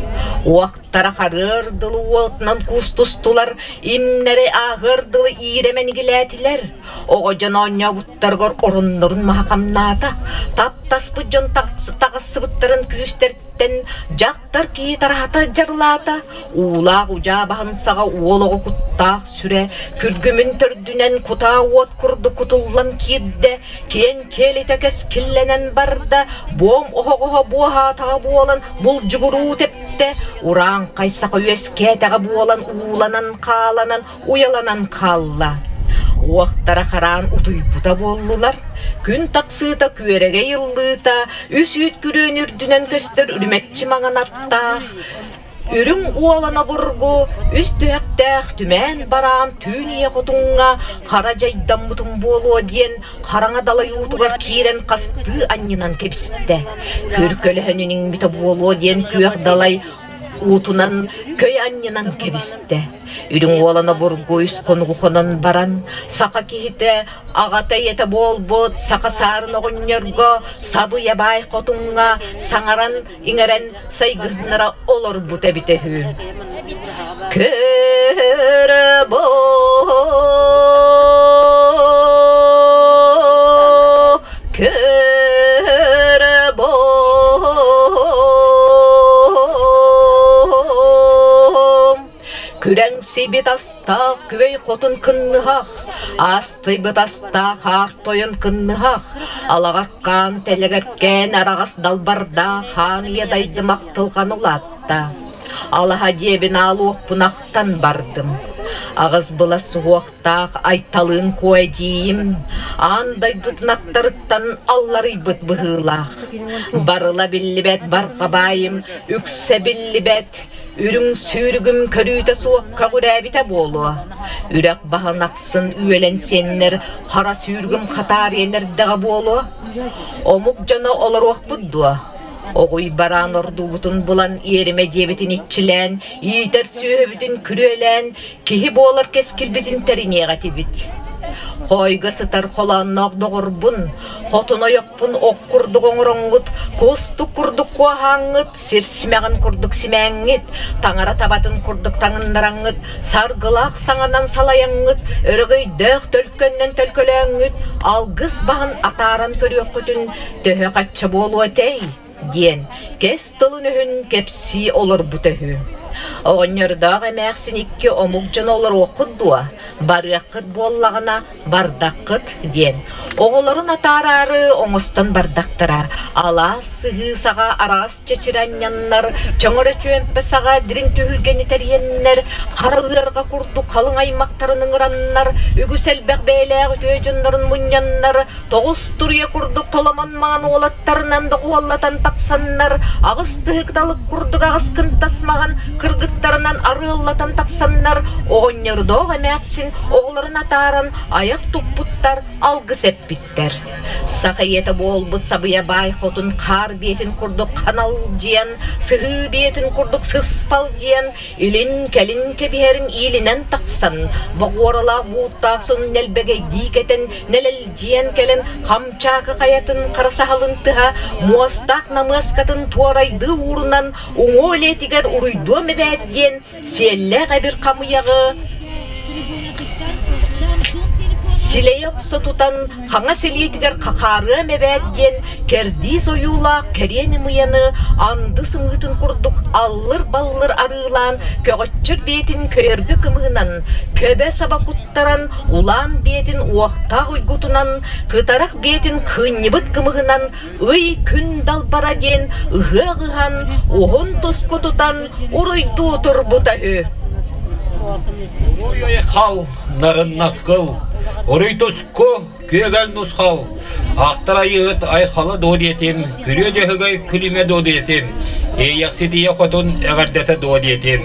Уохтара харыар дылы уотунан куустустулар, имнэри ааһыар дылы иирэ мэнигилээтилэр. Оҕо дьон оонньообуттарыгар ороннорун маһа хамнаата, таптаспыт дьон таҕыссыбыттарын күүстэриттэн дьахтар киһи тараһата дьарылаата, уулаах удьаа баһын саҕа уол оҕо куттаах сүрэ күргүмүн төрдүнэн кутаа уот курдук кутуллан киирдэ, киэҥ киэлитэ кэскиллэнэн барда, буом оһоҕоһо буоһаатаҕа буолан булдьугуруу тэптэ, урааҥхай саха үөскээтэҕэ буолан ууланан хааланан уйаланан хаалла. Уохтара хараан утуйбута буоллулар. Күн тахсыыта күөрэгэй ыллыыта, үс үүт күрүөн үрдүнэн көстөр үрүмэччи маҥан аттаах, үрүҥ уолан обургу, үс түһэхтээх түмээн бараан түүн ийэ хотуҥҥа хара дьайдаммытым буолуо диэн хараҥа далай уутугар киирэн хастыы анньынан кэбистэ. Күр көлөһөнүн иҥмитэ буолуо диэн күөх далай уутунан көй анньынан кэбистэ. Үрүҥ уолана бургуй хонугу хонон баран, саха киһитэ аҕата ийэтэ буолбут саха саарын оҕонньорго сабыйа баай хотуҥҥа саҥаран иҥэрэн сайгыһыннара олорбут эбитэ үһү. Көрө Көрө Күрэҥ сибит астаах күөй хотун кынныһах, астыйбыт астаах аар тойон кынныһах, алаҕар хаан тэлэгэркээн араҕас далбардаах хаан ийэ дайдымах тылҕан улаатта. Алаһа диэбин аалуохпун ахтан бардым. Аҕыс былас суһуох Таах Айталыын Куо эдьиийим аан дойдутун аттарыттан алларыйбыт быһыылаах. Барыла биллибэт барҕа баайым үксэ биллибэт, үрүҥ сүүрүгүм көрүүтэ суох көҕүрээбитэ буолуо. Үрэх баһын ахсын үөлэн сиэннэр хара сүүрүгүм хатаарыйан эрдэҕэ буолуо. Омук дьоно олоруохпут дуо? Оҕуй бараан ордуубутун булан иэримэ дьиэбитин иччилээн, иитэр сүөһүбүтүн күрүөлээн, киһи буолар кэскилбитин тэриниэх этибит. Хоойго сытар холоонноох доҕорбун, хотун ойохпун ох курдук оҥороҥҥут, кустук курдук куоһааҥҥыт, сир симэҕин курдук симээҥҥит, таҥара табатын курдук таҥыннараҥҥыт, саргылаах саҥанан салайаҥҥыт, өрөгөйдөөх төлкөннөн төлкөлөөҥҥүт, алгыс баһын атааран көрүөххүтүн төһө-хачча буолуо этэй? диэн кэс тылын-өһүн кэпсии олорбута үһү. Оҕонньордоох эмээхсин икки омук дьоно олоруоххут дуо, барыаххыт буоллаҕына бардаххыт диэн оҕолорун атаараары оҥостон бардахтара. Алаас сыһыы саҕа араас чэчир анньаннар, чөҥөрө чүөмпэ саҕа дириҥ түһүлгэни тэрийэннэр, хара ыарҕа курдук халыҥ аймахтарын ыҥыраннар, үгүс элбэх бэйэлээх үтүө дьоннорун мунньаннар, тоҕус туруйа курдук толомон маҥан уолаттарынан доҕуһуоллатан тахсаннар, аҕыс тыһы кыталык курдук аҕыс кынтас маҕан. кыргыттарынан арыаллатан тахсаннар, оҕонньордоох эмээхсин оҕолорун атааран айах туппуттар, алгыс эппиттэр. Саха ийэтэ буолбут сабыйа баай хотун хаар биэтин курдук ханалдьыйан, сыһыы биэтин курдук сыспалдьыйан, илин-кэлин кэбиһэрин иилинэн тахсан, боҕуоралаах бууттаах сонун нэлбэгэйдии кэтэн, нэлэлдьийэн кэлэн, Хамчаакы хайатын хара саһылын тыһа муостаах намыаскатын туорайдыы уурунан уҥуо илиитигэр уруйдуом эбээт диэн сиэллээх эбир хамыйаҕы силэйэ охсо тутан хаҥас илиитигэр хахаарыам эбээт диэн кэрдиис ойуулаах кэриэн ымыйаны анды сымыытын курдук аллыр-баллыр арыылаан көҕөччөр биэтин көйөргө кымыһынан көбө саба куттаран улаан биэтин уохтаах уйгутунан кытарах биэтин кыынньыбыт кымыһынан ый күн далбара диэн ыһыах ыһан уһун туску тутан уруйдуу турбута үһү. Уруй айхал, нарын наскыл, уруй туску, күөгэл нусхал, ахтар айыыт айхала доо диэтим, күрүө дьөһөгөй күлүмэ доо диэтим, иэйэхситийэ хотун эҕэрдэтэ доо диэтим.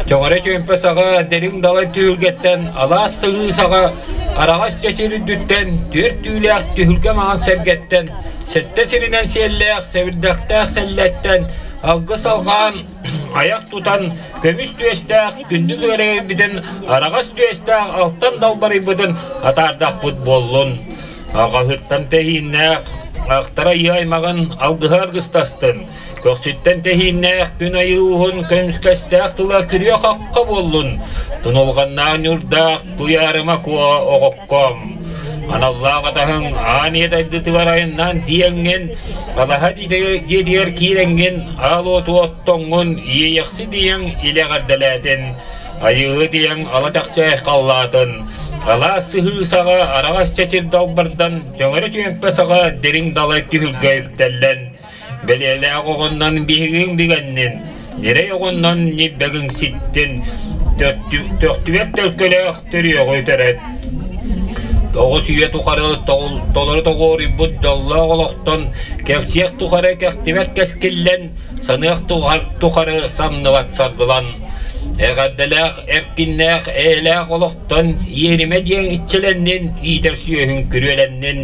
Чоҥоро чүөмпэ саҕа дириҥ далай түһүлгэттэн алаас сыһыы саҕа араҕас чэчир үрдүттэн түөрт түүлээх түһүлгэ маҥан сэргэттэн сэттэ сиринэн сиэллээх сэбирдэхтээх сэллэттэн алгыс алҕаан айах тутан көмүс түөстээх күндү күөрэгэйбитин араҕас түөстээх алтан далбарыйбытын атаардахпыт буоллун. Алҕаһыттан тэһииннээх ахтара ийэ аймаҕын алгыһа аргыстастын. Көхсүттэн тэһииннээх күн айыы уһун көмүскэстээх тыла күрүө-хахха буоллун. Тунулҕаннаах ньурдаах туйаарыма куо оҕокком. Аналлаах атаһыҥ аан ийэ дайдытыгар айаннаан тиийэҥҥин, алаһа дьиэтигэр киирэҥҥин, аал уоту оттоҥҥун, иэйэхси диэҥ илэ эҕэрдэлээтин, айыыһы диэҥ ала чахчы айхаллаатын, алаас сыһыы саҕа араҕас чэчир далбардан, чөҥөрө чүөмпэ саҕа дириҥ далай түһүлгэ үктэллэн, Бэлиэлээх оҕоннон биһигиҥ бигэннин, ньирэй оҕоннон ньирбэгиҥ ситтин, төхтүбэт төлкөлөөх төрүөҕү төрөт. Тоҕус үйэ тухары толору тоҕуоруйбут дьоллоох олохтон кэпсиэх тухары кэхтибэт кэскиллэн, саныах тухары самныбат саргылан. Эҕэрдэлээх, эркиннээх, эйэлээх олохтон иэримэ диэн иччилэннин, иитэр сүөһүҥ күрүөлэннин,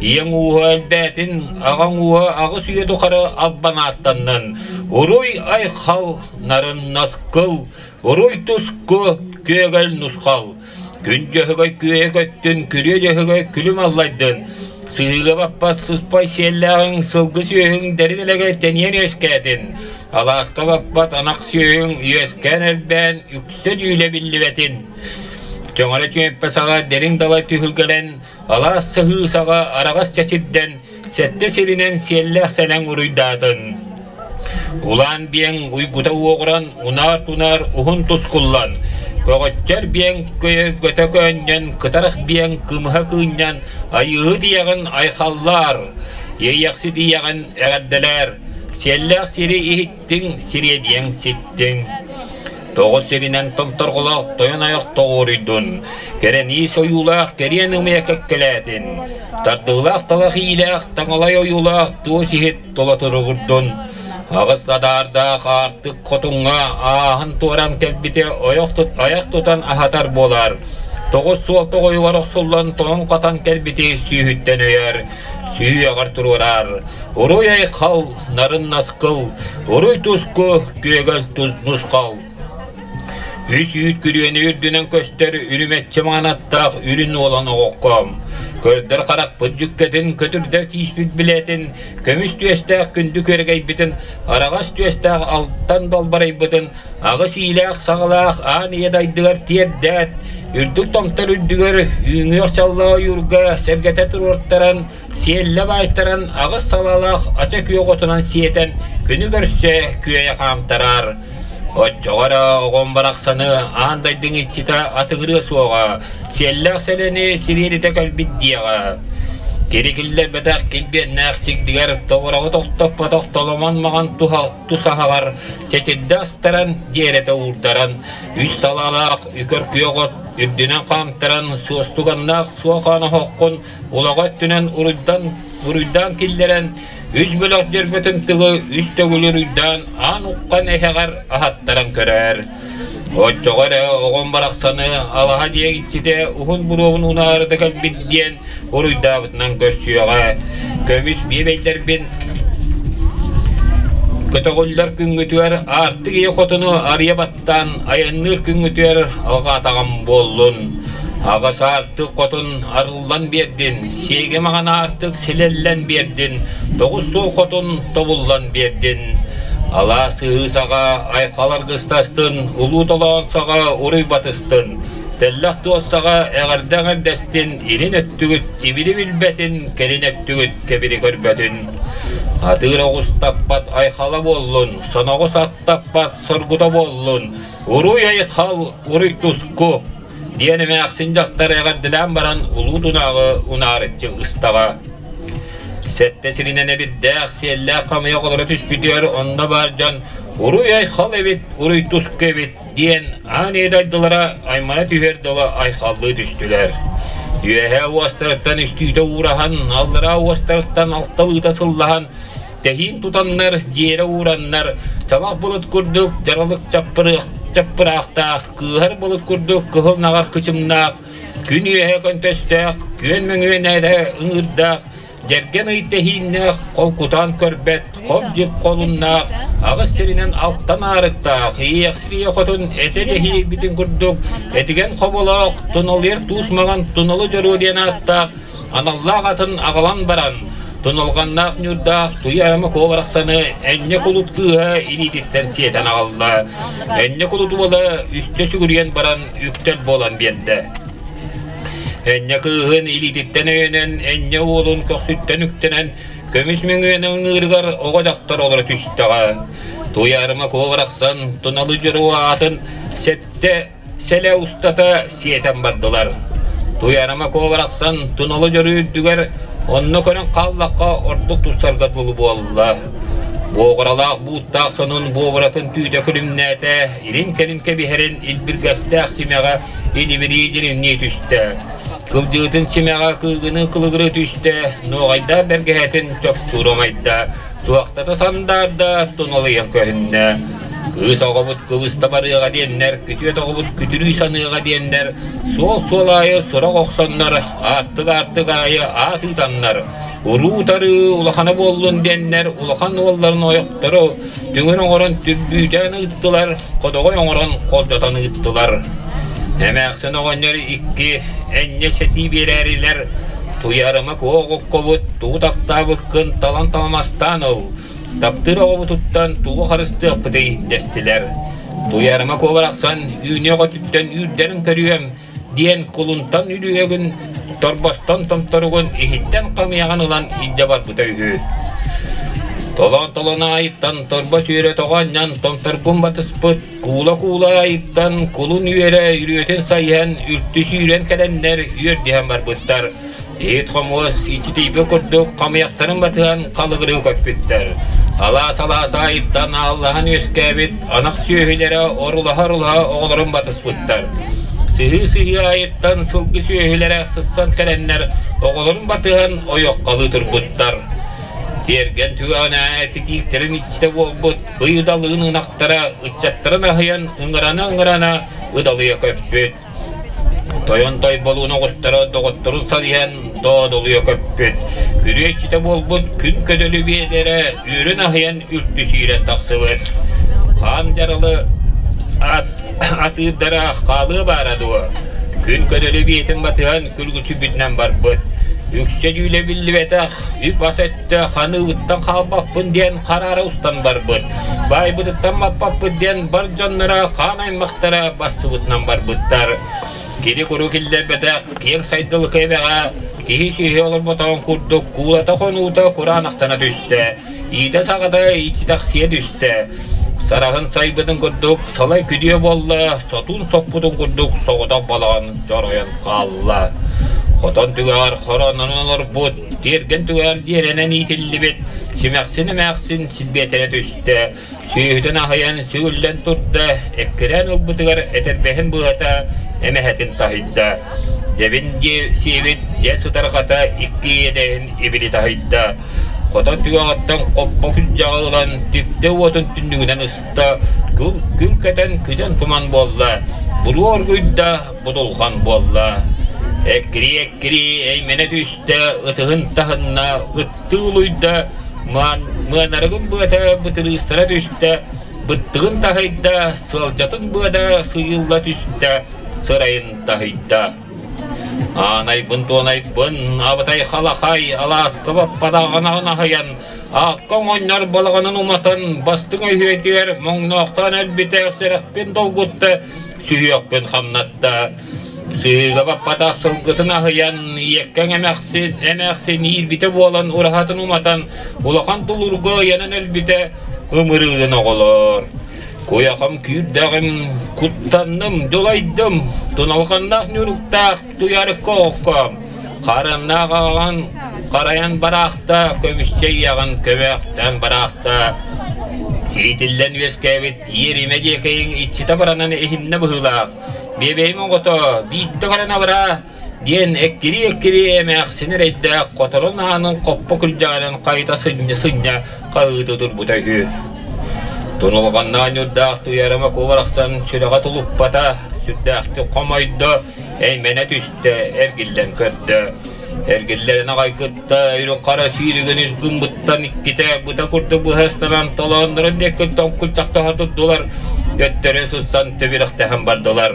Ийэҥ ууһа элбээтин, аҕаҥ ууһа аҕыс үйэ тухары албан ааттаннын. Уруй-айхал, нарын наскыл, уруй туску, күөгэл нусхал. Күн дьөһөгөй күөйэ көттүн, күрүө дьөһөгөй күлүм аллайдын. Сыһыыга баппат сыспай сиэллээҕиҥ, сылгы сүөһүҥ дэрин-элэгэй тэнийэн үөскээтин. Алааска баппат анах сүөһүҥ үөскээн элбээн, үксэ дьүүлэ биллибэтин. Чөҥөрө чүөмпэ саҕа дириҥ далай түһүлгэлэн, Алаас сыһыы саҕа араҕас чэчирдэн, сэттэ сиринэн сиэллээх сэлэҥ уруйдаатын. Улаан биэҥ уйгута уоҕуран, унаар-тунаар уһун тускуллан, көҕөччөр биэҥ көтө көөнньөн, кытарах биэҥ кымыһа кыынньан, айыыһыт ийэҕин айхаллаар, иэйэхсит ийэҕин эҕэрдэлээр, сиэллээх сири иһиттиҥ, сириэдийэҥ ситтиҥ. Тоҕус сиринэн томторҕолоох тойон айах тоҕуоруйдун, кэрэнии сойуулаах кэриэн ымыйа кэккэлээтин, тардыылаах талах иилээх таҥалай ойуулаах туос иһит тула туругурдун, аҕыс адаардаах аартык хотуҥҥа ааһан туоран кэлбити айах тутан аһатар буолар, тоҕус суол тоҕойугар охсуллан тоҥон-хатан кэлбити сүүһүттэн өйөр, сүүһүөҕэр туруорар, уруй-айхал, нарын наскыл, уруй-туску, күөгэл нусхал. Үс үүт күрүөнү үрдүнэн көстөр үрүмэччи маанаттаах үрүн уолан оҕокком. Көрдөр харахпыт дьүккэтин, көтүрдэр тииспит билэтин, көмүс түөстээх күндү күөрэгэйбитин, араҕас түөстээх алтан далбарайбытын, аҕыс иилээх-саҕалаах аан ийэ дайдыгар тиэрдээт, үрдүк томтор үрдүгэр үүҥүөх чаллаа ойуурга сэргэтэ туруортаран, сиэллэ баайтаран аҕыс салалаах ача күөх отунан сиэтэн күнү көрсө күөйэ хаамтарар. Оччоҕо эрэ оҕом барахсаны аан дайдыҥ иччитэ атыгырыа суоҕа, сиэллээх сэлэни сириэритэ кэлбит диэҕэ. Кири киллэрбэтэх килбиэннээх чигдигэр тоҕураҕы тохтоппотох толомон маҕан тусаһаҕар чэчирдэ астаран, дьиэрэтэ уурдаран, үс салаалаах үкэр күөх от үрдүнэн хаамтаран, суостуганнаах суохаан оһоххун улаҕа өттүнэн уруйдан буруйдаан киллэрэн, үс бөлөх дьөрбөтүн тылы үс төгүл уруйдаан аан уххан эһэҕэр аһаттаран көрөр. Оччоҕо эрэ оҕом барахсаны алаһа дьиэ иччитэ уһун буруобун унаарыта кэлбит диэн уруйдаабытынан көрсүөҕэ. Көмүс биэбэйдэрбин көтөҕүллэр күҥҥүтүгэр аартык ийэ хотуну арыйа баттаан айанныыр күҥҥүтүгэр алҕаатаҕым буоллун. Аҕыс аартык хотун арыллан биэрдин, сиэги маҥан аартык силэллэн биэрдин, тоҕус суол хотун тобуллан биэрдин. Алаас ыһыы саҕа айхал аргыстастын, улуу толоон саҕа уруй батыстын, тэллэх туос саҕа эҕэрдэ эҥэрдэстин, илин өттүгүт ибили билбэтин, кэлин өттүгүт кэбири көрбөтүн. Атыыр оҕус таппат айхала буоллун, соноҕус ат таппат соргута буоллун, уруй айхал, уруй туску! диэн эмээхсин дьахтар эҕэрдэлээн баран улуу тунааҕы унаарыччы ыстаҕа. Сэттэ сиринэн эбирдээх, сиэллээх хамыйах олоро түспүтүгэр онно баар дьон «Уруй айхал эбит, уруй туску эбит» диэн аан ийэ дойдулара аймана түһүөр дылы айхаллыы түстүлэр. Үөһээ уостарыттан үстүүтэ уураһан, аллараа уостарыттан алталыыта сыллаһан, тэһиин тутаннар, дьиэрэ уураннар, чалах былыт курдук дьаралык чаппыраахтаах, кыыһар былыт курдук кыһыл наҕар кычымнаах, күн үөһэ көнтөстөөх, күөн мөҥүөнэ ыҥыырдаах, Дьэргэн ый тэһииннээх, холкутаан көрбөт, хоп-дьип холуннаах, аҕыс сиринэн алтан аарыктаах, иэхсирийэ хотун этэ тэһиэйбитин курдук, этигэн хоболоох, туналыйар туус маҥан туналы дьоруо диэн ааттаах, аналлаах атын аҕалан баран, туналҕаннаах ньуурдаах Туйаарама Куо барахсаны энньэ кулут кыыһа илиититтэн сиэтэн аҕалла. Энньэ кулут уола үстэ сүгүрүйэн баран үктэл буолан биэрдэ. Энньэ кыыһын илиититтэн өйөнөн, энньэ уолун көхсүттэн үктэнэн, көмүс мөҥүөн ыҥыырыгар оҕо дьахтар олоро түстэҕэ. Туйаарыма куо барахсан туналы дьоруо аатын сэттэ сэлэ устата сиэтэн бардылар. Туйаарыма куо барахсан туналы дьоруо үрдүгэр онно көрөн хааллахха ордук тупсарга дылы буолла. Буоҕуралаах бууттаах сонун буобуратын түүтэ күлүмнээтэ, илин-кэлин кэбиһэрин илбиргэстээх симэҕэ илибирии дьиримнии түстэ. Кылдьыытын симэҕэ кыыгыныы кылыгырыы түстэ, нуоҕайдаах бэргэһэтин чопчуур омайда, туохтата сандаарда туналыйан көһүннэ. Кыыс оҕобут кыбыста барыаҕа диэннэр, күтүөт оҕобут күтүрүү саныаҕа диэннэр, суол-суол аайы сурах охсоннор, аартык-аартык аайы аат ыытаннар, уруу-тарыы улахана буоллун диэннэр улахан уолларын ойохтору Түҥүр оҥорон түрбүүтээн ыыттылар, ходоҕой оҥорон холдьотон ыыттылар. Эмээхсин оҕонньор икки энньэ сэтии биэрээрилэр, Туйаарыма куо оҕоккобут, тугу таптаабыккын талан таламастаан ыл, таптыыр оҕобутуттан тугу харыстыахпытый дэстилэр. Туйаарыма куо барахсан үүнүөх өттүттэн үүрдэрин көрүөм диэн кулунтан үлүһүөгүн, торбостон томторугун иһиттэн хамыйаҕын ылан илдьэ барбыта үһү. Толоон-толон аайыттан торбос үөрэ тоҕо анньан томторгун батыспыт, куула-куула аайыттан кулун үөрэ үрүөтүн сайыһан үлтү сүүрэн кэлэннэр үөрдүһэн барбыттар. Иһит-хомуос иччитийбит курдук хамыйахтарын батыһан халыгырыы көппүттэр. Алаас-алаас аайыттан ааллаһан үөскээбит анах сүөһүлэрэ орулаһа-орулаһа оҕолорун батыспыттар. Сыһыы-сыһыы аайыттан сылгы сүөһүлэрэ сыссан кэлэннэр оҕолорун батыһан ойоххолуу турбуттар. Тиэргэн түгэҕинэ титииктэрин иччитэ буолбут ый ыдалыын ынахтара ыччаттарын аһыйан ыҥырана-ыҥырана ыдалыйа көппүт. Тойон Тойболуун оҕустара доҕотторун салыйан доодолуйа көппүт, күрүө иччитэ буолбут күн көдөлү биэлэрэ үөрүн аһыйан үлтү сүүрэн тахсыбыт. Хаан дьаралы атыырдара хаалыа баара дуо? Күн көдөлү биэтин батыһан күлгүчүйбүтүнэн барбыт. Үксэ дьүүлэ биллибэтэх, үп-ас өттө ханыыбыттан хаалбаппын диэн хараара устан барбыт. Баайбытыттан маппаппыт диэн бар дьонноро хаан аймахтара бассыбытынан барбыттар. Кири-куру киллэрбэтэх киэҥ сайдылык эбэҕэ киһи сүөһү олорботоҕун курдук куулата-хонуута кураанахтана түстэ, иитэ-саҕата иччитэхсийэ түстэ. Сараһын сайбытын курдук салай күдүө буолла, сотуун соппутун курдук соҕотох балаҕан чоройон хаалла. Хотон түгэҕэр хоронон олорбут, тиэргэн түгэҕэр дьиэлэнэн иитиллибит симэхсин эмээхсин силбиэтэнэ түстэ. Сүөһүтүн аһыйан сүгүллэн турда, эккирээн ылбытыгар этэрбэһин быата эмэһэтин таһыйда. Дьэбин сиэбит Дьэ сытарҕата икки иэдэһин ибили таһыйда. Хотон түгэҕиттэн хоппо күрдьэҕи ылан түптэ уотун түннүгүнэн ыста, күл, күл кэтэн күдэн туман буолла, буруо оргуйда, будулҕан буолла. Эккирии-эккирии эймэнэ түстэ, ытыһын таһынна, ыттыы улуйда, мыанарыгын быата бытырыыстара түстэ, быттыгын таһыйда, сыалдьатын быата сыыйылла түстэ, сырайын таһыйда. Аанайбын-туонайбын, абытай халахай, алааска баппатаҕын аһыйан, аакка оҥонньор балаҕанын уматан, бастыҥ өһүөтүгэр моҥноохтоон өлбүтэ сүрэхпин долгутта, сүһүөхпүн хамнатта. Сыһыыга баппатах сылгытын аһыйан, ийэккэҥ эмээхсин, эмээхсин иирбитэ буолан ураһатын уматан, улахан тулуурга ыйанан өлбүтэ ымырыырын оҕолор. Куйахам күүрдэҕим, куттанным, дьулайдым, туналҕаннаах ньуруктаах туйарыкка оҕокком, хараннаах аҕаҕын харайан бараахта, көмүсчэ ийэҕин көбөөхтөөн бараахта. Иитиллэн үөскээбит иэримэ диэкэйиҥ иччитэ баранан иһиннэ быһыылаах. Биэбэйим оҕото биирдэ көрөн абыраа, диэн эккирии-эккирии эмээхсин эрэйдээх хоторун аанын хоппо күрдьэҕинэн хайыта сынньа-сынньа хаһыыта турбута үһү. Тунулҕаннаан ньурдаах Туйарыма куобарахсан сүрэҕэ тулуппата, сүрдээхтик хомойдо, эймэнэ түстэ, эргиллэн көрдө. Эргиллэрин аҕай кытта үрүҥ-хара сүүрүгүн үс гыммыттан иккитэ быта курдук быһа ыстанан толооннорун диэки тоҥкуччахтаһа турдулар, төттөрү сыссан төбүрэхтэһэн бардылар.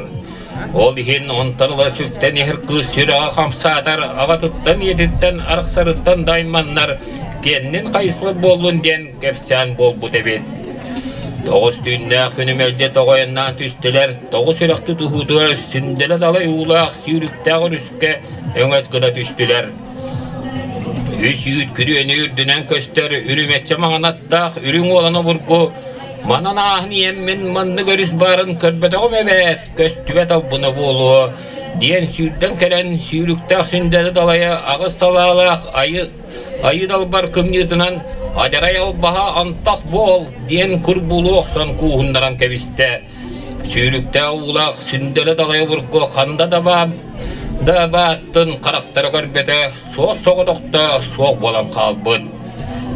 Ол иһин онтон ыла сүктэн иһэр кыыс сүрэҕэ хамсаатар, аҕатыттан ийэтиттэн арахсарыттан да айманнар, киэннин хайыспат буоллун диэн кэпсээн буолбут эбит. Тоҕус түүннээх күнү мэлдьи тоҕойонноон түстүлэр, тоҕус үрэх тутуһуутугар сүндэлэ далай уулаах сүүрүктээх өрүскэ өҥөс гына түстүлэр. Үс үүт күрүөнү үрдүнэн көстөр үрүмэччэ маҥан аттаах үрүҥ уолан обургу манан ааһын ийэммин маннык өрүс баарын көрбөтөҕүм эбээт, көстүбэт албына буолуо диэн сүүрдэн кэлэн сүүрүктээх сүндэри далайа аҕыс салаалаах айы айыы далбар кымньыытынан адьарай албаһа антах буол диэн курбуулуу охсон кууһуннаран кэбистэ. Сүүрүктээх уулаах сүндэлэ далайа обургу ханда да баа да бааттын харахтара көрбөтө, суос соҕотохто суох буолан хаалбыт.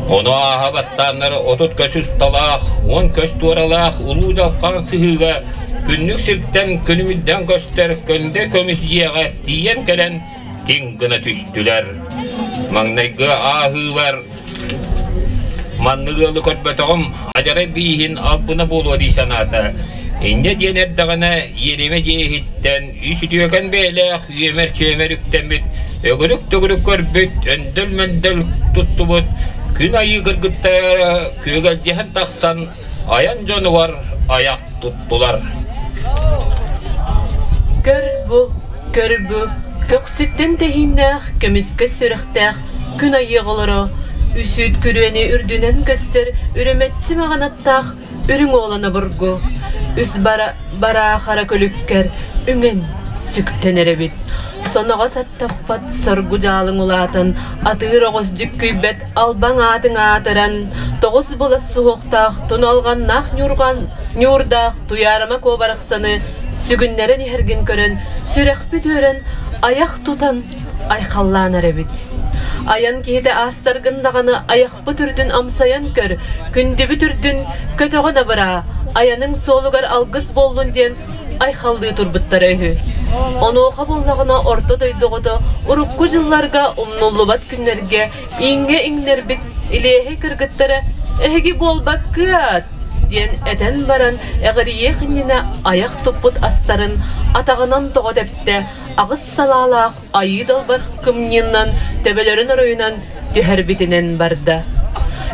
Ону ааһа баттааннар 30 көс усталаах, 10 көс туоралаах улуу дьалхаан сыһыыга күннүк сиртэн күлүмүрдэн көстөр көндө көмүс дьиэҕэ тиийэн кэлэн тиҥ гына түстүлэр. Маҥнайгы ааһыылар Маннык ыалы көрбөтөҕүм, адьарай бииһин албына буолуо дии санаата. Инньэ диэн эрдэҕинэ, иэримэ дьиэ иһиттэн үс үтүөкэн бэйэлээх үөмэр-чүөмэр үктэммит, өгүрүк-төгүрүк көрбүт, өндөл-мөндөл туттубут күн айыы кыргыттара күөгэлдьиһэн тахсан айан дьонугар айах туттулар. Көр бу, көр бу, көхсүттэн тэһииннээх, көмүскэ сүрэхтээх күн айыы оҕолоро, үсүүт күрүөнү үрдүнэн көстөр үрүмэччи маҕанаттаах үрүҥ уолан обургу, үс бара бараахара күлүккэр үҥэн сүктэн эрэбит. Соноҕос аттаппат соргу дьаалыҥ улаатан, атыыр оҕус дьүккүйбэт албаҥ аатыҥ аатыран, тоҕус былас суһуохтаах туналҕаннаах ньуурҕан ньуурдаах Туйаарыма куобарахсаны сүгүннэрэн иһэргин көрөн, сүрэхпит үөрэн, айах тутан айхаллаан эрэбит. Айан киһитэ аастаргын даҕаны айахпыт үрдүн амсайан көр, күндүбүт үрдүн көтөҕөн абыраа, айаныҥ суолугар алгыс буоллун диэн айхаллыы турбуттара үһү. Онуоха буоллаҕына орто дойду оҕото урукку дьылларга умнуллубат күннэргэ ииҥҥэ иҥнэрбит илиэһэй кыргыттара «Эһиги буолбаккыат!» диэн этэн баран эҕирийиэх иннинэ айах туппут астарын атаҕынан тоҕо тэптэ, аҕыс салаалаах айыы далбар кымньыынан төбөлөрүн оройунан түһэрбитинэн барда.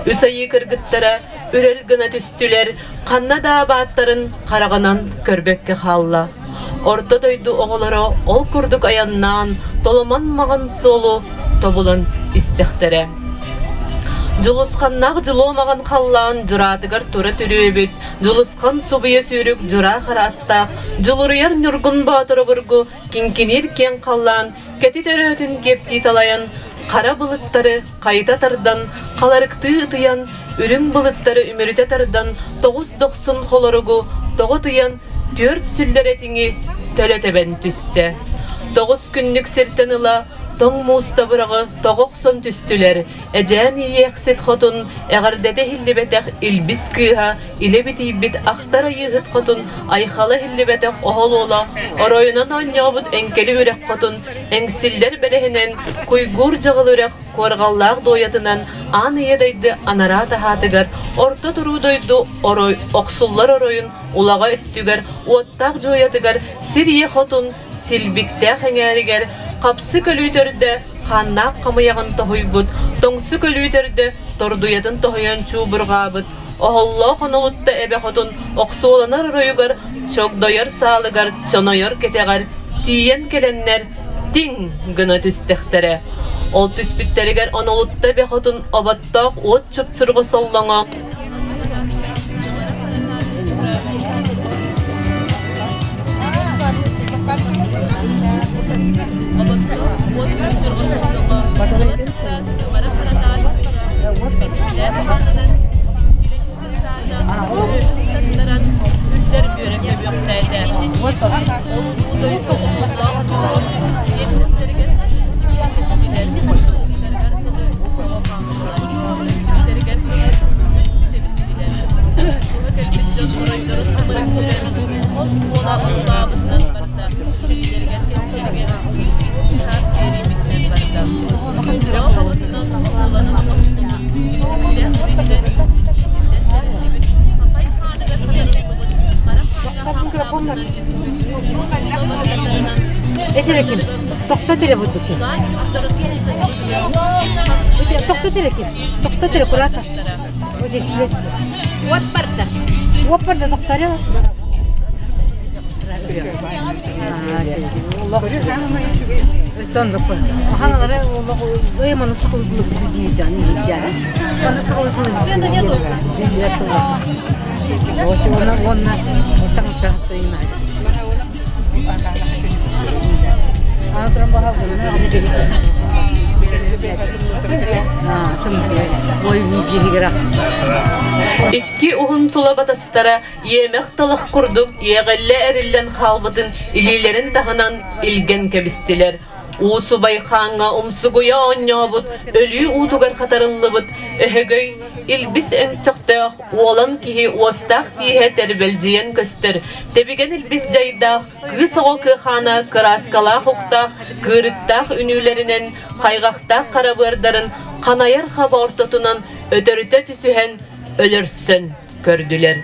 Үс айыы кыргыттара үрэл гына түстүлэр, ханна да бааттарын хараҕынан көрбөккө хаалла. Орто дойду оҕолоро ол курдук айаннаан, толомон маҕан суолу тобулан истэхтэрэ. Дьулусханнаах дьулуо маҕан халлаан дьураатыгар тура түрүөбүт, Дьулусхан субуйа сүүрүк дьураа хара аттаах, Дьулуруйар Ньургун Боотур обургу киҥкиниир киэҥ халлаан кэтит өрөөтүн киэптии талайан, хара былыттары хайыта тардан, халарыктыы ытыйан, үрүҥ былыттары үмүрүтэ тардан, тоҕус дохсун холоругу тоҕо ытыйан, түөрт сүллэр этиҥи төлө тэбэн түстэ. Тоҕус күннүк сиртэн ыла. тоҥ муус тобураҕы тоҕо охсон түстүлэр. Эдьээн Иэйэхсит хотун эҕэрдэтэ иһиллибэтэх илбис кыыһа, илэ битийбит ахтар айыыһыт хотун, айхала иһиллибэтэх оһол уола, оройунан оонньообут эҥкэли үрэх хотун, эҥсиллэр бэлэһинэн куйгуур дьаҕыл үрэх куорҕаллаах дуойатынан аан ийэ дайды анараа таһаатыгар орто туруу дойду орой охсуллар оройун улаҕа өттүгэр уоттаах дьуойатыгар сир ийэ хотун силбиктээх эҥээригэр хапсы көлүү төрдө хааннаах хамыйаҕын тоһуйбут тоҥсу көлүү төрдө тордуйатын тоһуйан чуубурҕаабыт оһоллоох онолутта эбэ хотун охсуоланар оройугар чогдойор саалыгар чонойор кэтэҕэр тиийэн кэлэннэр тиҥ гына түстэхтэрэ. Ол түспүттэригэр онолутта эбэ хотун оботтоох уот чупчурҕа соллоҥо Этэреким, тохто тере бурдуки. Тохто тереким, тохто тере курата. Вот здесь. Вот барда. Вот барда тохтаря. Икки уһун сула батастара иэмэх талах курдук иэҕиллэ эриллэн хаалбытын илиилэрин таһынан илгэн кэбистилэр. Уу субай хааҥҥа умсугуйа оонньообут, өлүү уутугар хатарыллыбыт өһөгөй, илбис өҥтөхтөөх уолан киһи уостаах тииһэ тэрбэлдьийэн көстөр, тэбигэн илбис дьайдаах кыыс оҕо кыахаана кырааскалаах уктаах, кыырыктаах үнүүлэринэн хайҕахтаах харабыардарын ханайар хаба ортотунан өтөрүтэ түсүһэн өлөрсөн көрдүлэр.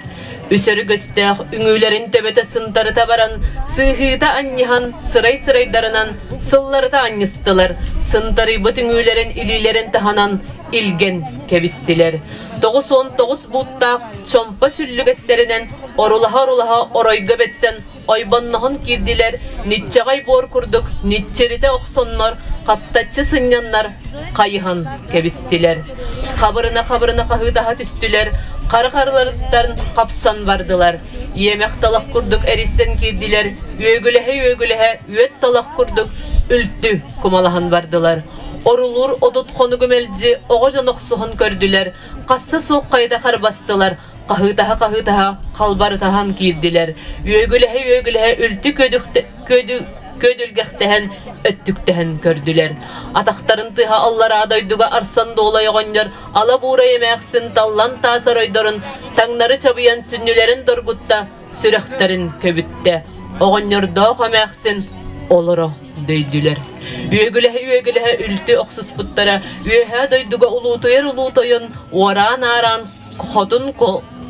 Үс өрүгөстөөх үҥүүлэрин төбөтө сынтарыта баран, сыыһыыта анньыһан, сырай-сырайдарынан сылларыта анньыстылар, сынтарыйбыт үҥүүлэрин илиилэрин таһынан илгэн кэбистилэр. 99 бууттаах чомпо сүллүгэстэринэн орулаһа-орулаһа оройго бэссэн ойбонноһон киирдилэр, ниччэҕэй буор курдук ниччиритэ охсоннор, хаптаччы сынньаннар хайыһан кэбистилэр. Хабырына-хабырына хаһыытаһа түстүлэр, хары-харыларыттан хапсан бардылар. Иэмэх талах курдук эрийсэн киирдилэр, үөгүлэһэ-үөгүлэһэ үөт талах курдук үлтү кумалаһан бардылар. Орулуур отут хонугу мэлдьи оҕо дьон охсуһан көрдүлэр, хасса суох хайыта харбастылар, хаһыытаһа-хаһыытаһа халбарытаһан киирдилэр, үөгүлэһэ-үөгүлэһэ үлтү күөдүлгэхтэһэн, өттүктэһэн көрдүлэр. Атахтарын тыаһа аллараа дойдуга арсан дуолай оҕонньор ала буурай эмээхсин таллан таас оройдорун таҥнары чабыйан сүнньүлэрин доргутта, сүрэхтэрин көбүттэ. Оҕонньордоох эмээхсин олоро дөйдүлэр. Үөгүлэһэ-үөгүлэһэ үлтү охсуспуттара, үөһээ дойдуга улуутуйар улуу тойон уораан-аараан хотун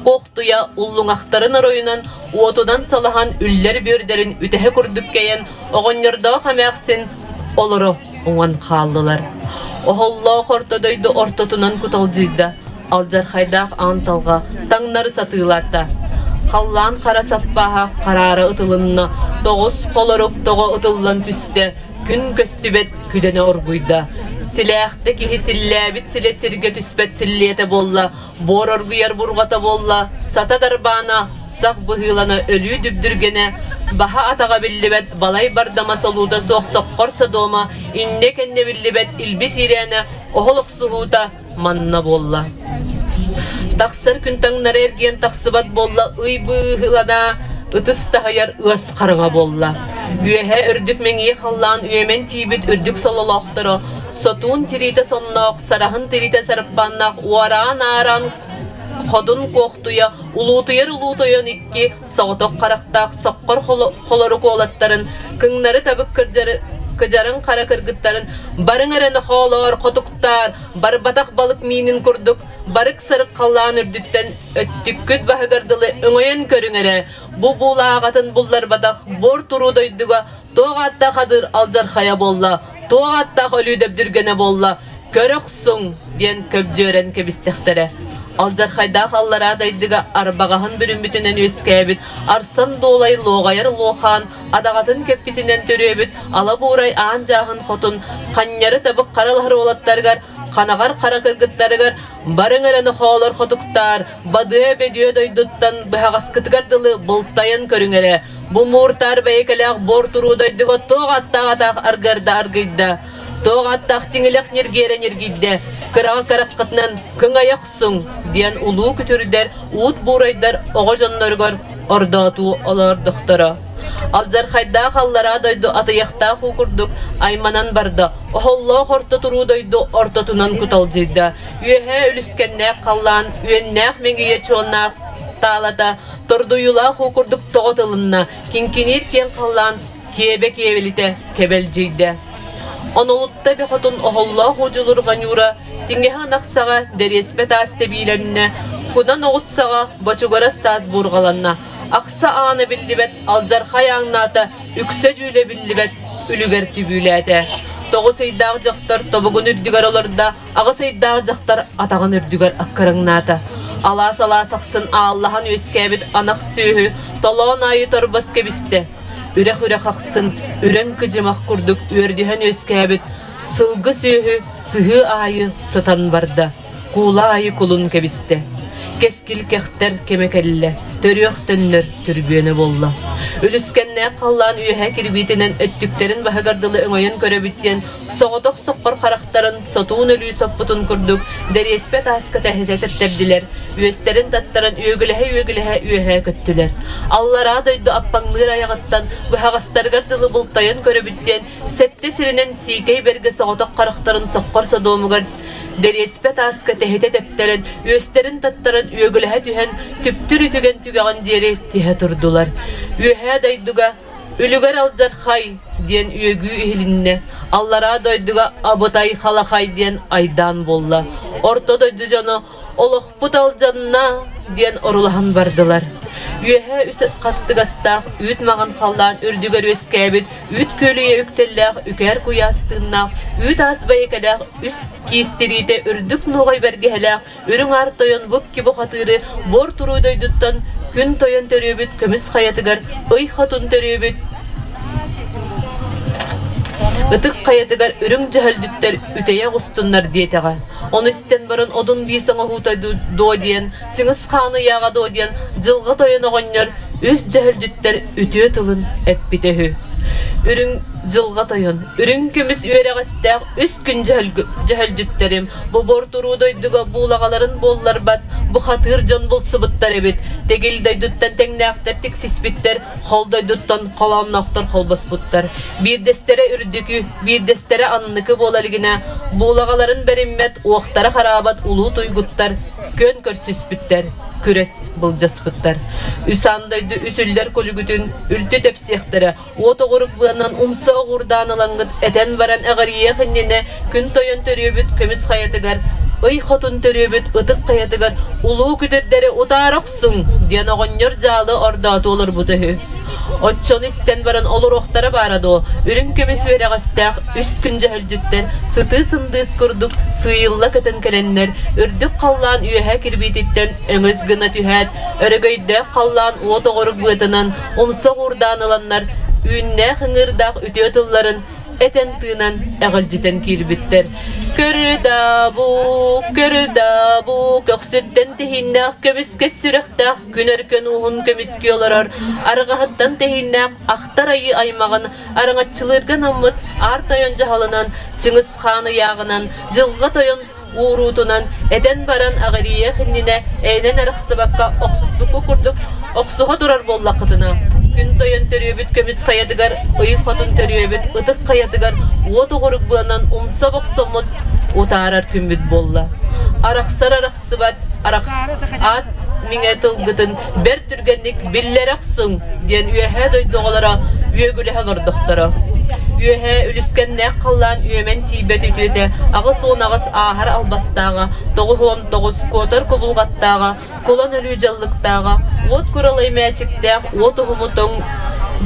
куохтуйа уллуҥахтарын оройунан уотунан салаһан үллэр бүөрдэрин үтэһэ курдук кэйэн оҕонньордоох эмээхсин олоро уҥан хааллылар. Оһоллоох орто дойду ортотунан куталдьыйда, алдьархайдаах аан талҕа таҥнары сатыылаата. Халлаан хара саппааһа хараара ытылынна, тоҕус холорук тоҕо ытыллан түстэ, күн көстүбэт күдэнэ оргуйда. Силээхтэ киһи силлээбит силэ сиргэ түспэт силлиэтэ буолла, буор оргуйар бурҕата буолла, сата дарбаана, сах быһыылана өлүү дүбдүргэнэ, баһа атаҕа биллибэт балай бардама солуута суох соххор содуома, иннэ-кэннэ биллибэт илбис иирээнэ, оһол охсуһуута манна буолла. Тахсар күн таҥнары эргийэн тахсыбат буолла, ый быыһылана, ытыс таһыйар ыас хараҥа буолла. Үөһэ үрдүк мэҥиэ халлаан үөмэн тиийбит үрдүк сололоохторо сотуун тириитэ сонноох, сараһын тириитэ сарыппааннаах уораан-аараан ходун куохтуйа, улуутуйар улуу тойон икки соҕотох харахтаах соххор холорук уолаттарын, кыҥнары табык кыдьарын хара кыргыттарын барыҥ эрэ нохоолоор, хотуктаар, барбатах балык миинин курдук барык-сарык халлаан үрдүттэн өттүккүт баһыгар дылы өҥөйөн көрүҥ эрэ, бу буулааҕатын булларбатах буор туруу дойдуга туох ааттаах адыр алдьархайа буолла, туох ааттаах өлүү дэбдиргэнэ буолла, көрө охсуҥ диэн көбдьүөрэн кэбистэхтэрэ. Алдьархайдаах аллараа дайдыга арбаҕаһын бүрүммүтүнэн үөскээбит Арсан Дуолай луоҕайар луохаан адаҕатын кэппитинэн төрүөбүт Ала Буурай аан дьааһын хотун ханньары табык харалаһар уолаттарыгар ханаҕар хара кыргыттарыгар барыҥ эрэ нохоолор хотуктаар бадыа-бөдүө дойдуттан быһаҕаскытыгар дылы былтайан көрүҥ эрэ бу мууртаар бэйэкэлээх буор туруу дойдуга туох аттаах атаах аргыарда аргыйда туох аттаах тиҥилэх ньиргиэрэ ньиргийдэ кыраҕа караххытынан кыҥайа охсуҥ диэн улуу күтүрдэр уут буурайдар оҕо дьонноругар ордоотуу олордохторо. Алдьархайдаах аллараа дойду атыйахтаах уу курдук айманан барда, оһоллоох орто туруу дойду ортотунан куталдьыйда. Үөһээ үлүскэннээх халлаан, үөннээх мэҥийэ чуоннаах таалата, тордуйуулаах уу курдук тоҕо тылынна, киҥкиниир киэҥ халлаан киэбэ киэбилитэ кэбэлдьийдэ. Онолутта бөхотун оһоллоох удьулурҕа ньуура тиҥэһэ ынах саҕа дэриэспэ таас тэбиилэннэ, кунан оҕус саҕа бочугарас таас буурҕаланна, ахса аана биллибэт алдьархай ааҥнаата, үксэ дьүүлэ биллибэт үлүгэр түбүүлээтэ. 9 ыйдаах дьахтар тобугун үрдүгэр олордо, 8 ыйдаах дьахтар атаҕын үрдүгэр аккырыҥнаата. Алаас-алаас ахсын ааллаһан үөскээбит анах сүөһү толоон аайы торбос кэбистэ. Үрэх-үрэх ахсын үрэн кыдьымах курдук үөрдүһэн үөскээбит сылгы сүөһү сыһыы аайы сытан барда, куула аайы кулун кэбистэ. Кэскил кэхтэр кэмэ кэллэ, төрүөх төннөр түрбүөнэ буолла. Үлүскэннээх халлаан үөһэ кирбиитинэн өттүктэрин баһыгар дылы өҥөйөн көрөбүт диэн соҕотох соххор харахтарын сотуун өлүү соппутун курдук дэриэспэ тааска тэһитэ тэптэрдилэр, үөстэрин таттаран үөгүлэһэ-үөгүлэһэ үөһэ көттүлэр. Аллараа дойду аппаҥныыр айаҕыттан быһаҕастарыгар дылы былтайан көрөбүт диэн сэттэ сиринэн сиикэй бэргэ соҕотох харахтарын соххор содуомугар дэриэспэ тааска тэһитэ тэптэрэн, үөстэрин таттаран үөгүлэһэ түһэн, түптүр үтүгэн түгэҕин диэри тиһэ турдулар. Үөһээ дойдуга «Үлүгэр алдьархай!» диэн үөгүү иһилиннэ, аллараа дойдуга «Абытай халахай!» диэн айдаан буолла. Орто дойду дьоно «Олохпут алдьанна!» диэн орулаһан бардылар. Үөһээ үс хаттыгастаах үүт маҕан халлаан үрдүгэр үөскээбит үүт күөлүйэ үктэллээх үкээр куйаас тыыннаах үүт аас байыкэлээх үс киис тириитэ үрдүк нуоҕай бэргэһэлээх Үрүҥ Аар Тойон бу бухатыыры буор туруу дойдуттан күн тойон төрүөбүт көмүс хайатыгар ый хотун төрүөбүт ытык хайатыгар үрүҥ дьөһөлдүттэр үтэйэ оҕустуннар диэтэҕэ. Ону истэн баран одун биис оҥоһуута дуо диэн, Чыҥыс Хаан ыйааҕа дуо диэн дьылҕа тойон оҕонньор үс дьөһөлдүттэр үтүө тылын эппитэ үһү. Үрүҥ дьылҕа тойон, үрүҥ көмүс үөрэҕэстээх үс күн дьөһөлдьүттэрим бу бортуруу дойдуга буулаҕаларын буолларбат бухатыыр дьон булсубуттар эбит. Тэгил дойдуттан тэҥнээхтэр тиксиспиттэр, хол дойдуттан холоонноохтор холбоспуттар. Биирдэстэрэ үрдүкү, биирдэстэрэ анныкы буола илигинэ буулаҕаларын бэриммэт, уохтара хараабат улуу туйгуттар күөн көрсүспүттэр, күрэс былдьаспыттар. Үс аан дойду үс үллэр күлүгүтүн үлтү тэпсиэхтэрэ, Уот оҕурук быанан умса оҕуурдаан ылаҥҥыт этэн баран эҕэрийиэх иннинэ күн тойон төрүөбүт көмүс хайатыгар, ый хотун төрүөбүт ытык хайатыгар улуу күтэрдэри утаара охсуҥ диэн оҕонньор дьаалы ордооту олорбута үһү. Оччону истэн баран олоруохтара баара дуо, үрүҥ көмүс үөрэҕэстээх үс күн дьөһөлдьүттэн сытыы сындыыс курдук сыыйылла көтөн кэлэннэр, үрдүк халлаан үөһэ кирбиититтэн өҥөс гына түһээт, өрөгөйдөөх халлаан уот оҕорук быатынан умса уурдаан ыланнар, үүннээх ыҥыырдаах үтүө тылларын этэн-тыынан эҕэлдьитэн киирбиттэр. Көрү-даа-бу, көрү-даа-бу, көхсүттэн тэһииннээх көмүскэс сүрэхтээх күн өркөн ууһун көмүскүү олорор, арҕаһыттан тэһииннээх ахтар айыы аймаҕын араҥаччылыырга анаммыт аар тойон дьаһалынан, Чыҥыс Хаан ыйааҕынан, дьылҕа тойон. ууруутунан этэн баран аҕырыйыах иннинэ эйэнэн арахсыбакка охсуспукку курдук охсуһа турар буоллаххытына, күн тойон төрүөбүт көмүс хайатыгар, ый хотун төрүөбүт ытык хайатыгар уот оҕурук быанан умса бохсоммут утаарар күммүт буолла. Арахсар арахсыбат арахс аат миҥэ тылгытын бэрт түргэнник биллэрэ охсуҥ диэн үөһээ дойду оҕолоро үөгүлэһэ олордохторо. Үөһээ үлүскэннээх халлаан үөмэн тиийбэт үтүөтэ 88 ааһар албастааҕа, 99 куотар кубулҕаттааҕа, кулан өлүү дьаллыктааҕа, уот куралай мээчиктээх уот уһуму тоҥ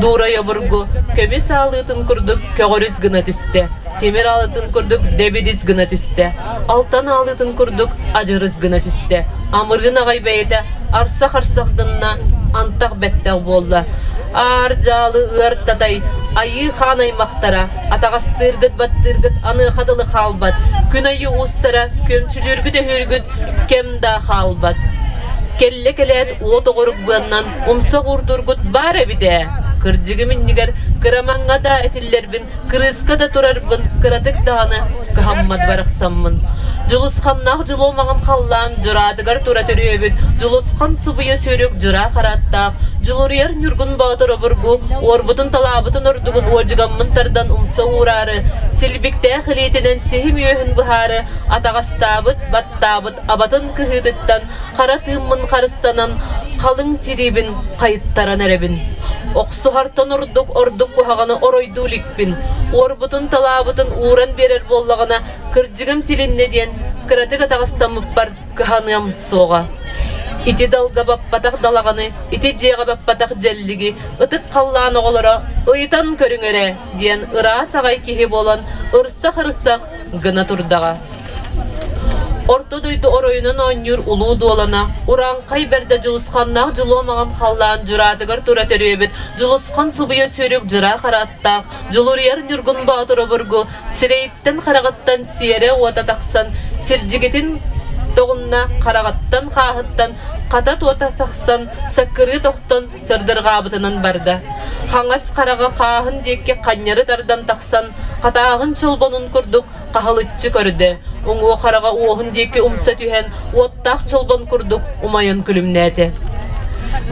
дуурай обургу көмүс аалыытын курдук көҕөрүс гына түстэ, тимир аалытын курдук дэбидис гына түстэ, алтан аалыытын курдук адьырыс гына түстэ, амырыын аҕай бэйэтэ арсах-арсах гынна, антах бэттэх буолла. Аар дьаалы ыар татай, айыы хаан аймахтара, атаҕастыыргыт баттыыргыт аныаха дылы хаалбат, күн айыы уустара, күөмчүлүүргүт өһүүргүт кэм да хаалбат. Кэллэ кэлээт уот оҕорук быаннан умса уурдургут баар эбит ээ. Кырдьыгым иннигэр кырамаҥҥа да этиллэрбин Кырыыска да турарбын, кыратык даҕаны кыһаммат барахсаммын. Дьулусханнаах дьулуо маҥан халлаан дьураатыгар тура төрүөбүт Дьулусхан субуйа сүүрүк дьураа харааттаах, Дьулуруйар Ньургун Боотур обургу, уорбутун-талаабытын ордугун уодьугаммын тардан умса уураары, силбиктээх илиитинэн сиһим үөһүн быһаары, атаҕастаабыт, баттаабыт абатын кыһыытыттан хара тыыммын харыстанан, халыҥ тириибин хайыттаран эрэбин. Охсуһартан ордук ордук куһаҕаны оройдуу иликпин. Уорбутун талаабытын ууран биэрэр буоллаҕына, кырдьыгым тилиннэ диэн кыратык атаҕастаммыппар кыһаныам суоҕа. Ити далга баппатах далаҕаны, ити дьиэҕэ баппатах дьэллиги ытык халлаан оҕолоро ыйытан көрүҥ эрэ диэн ыраас аҕай киһи буолан ырсах-ырсах гына турдаҕа. Орто дойду оройунан оонньуур улуу дуолана, урааҥхай бэрдэ Дьулусханнаах Дьулуо маҥан халлаан дьураатыгар тура төрүөбүт Дьулусхан субуйа сүүрүк дьураа хара аттаах Дьулуруйар Ньургун Боотур обургу сирэйиттэн-хараҕыттан сиэрэ уота тахсан, сирдьигитин тоҕунна хараҕыттан хааһыттан хата туота сахсан, саккырыы тохтон сырдырҕаабытынан барда. Хаҥас хараҕа хааһын диэки ханньары тардан тахсан, хатааһын чолбонун курдук хаһылыччы көрдө, уҥуо хараҕа уоһун диэки умса түһэн, уоттаах чолбон курдук умайан күлүмнээтэ.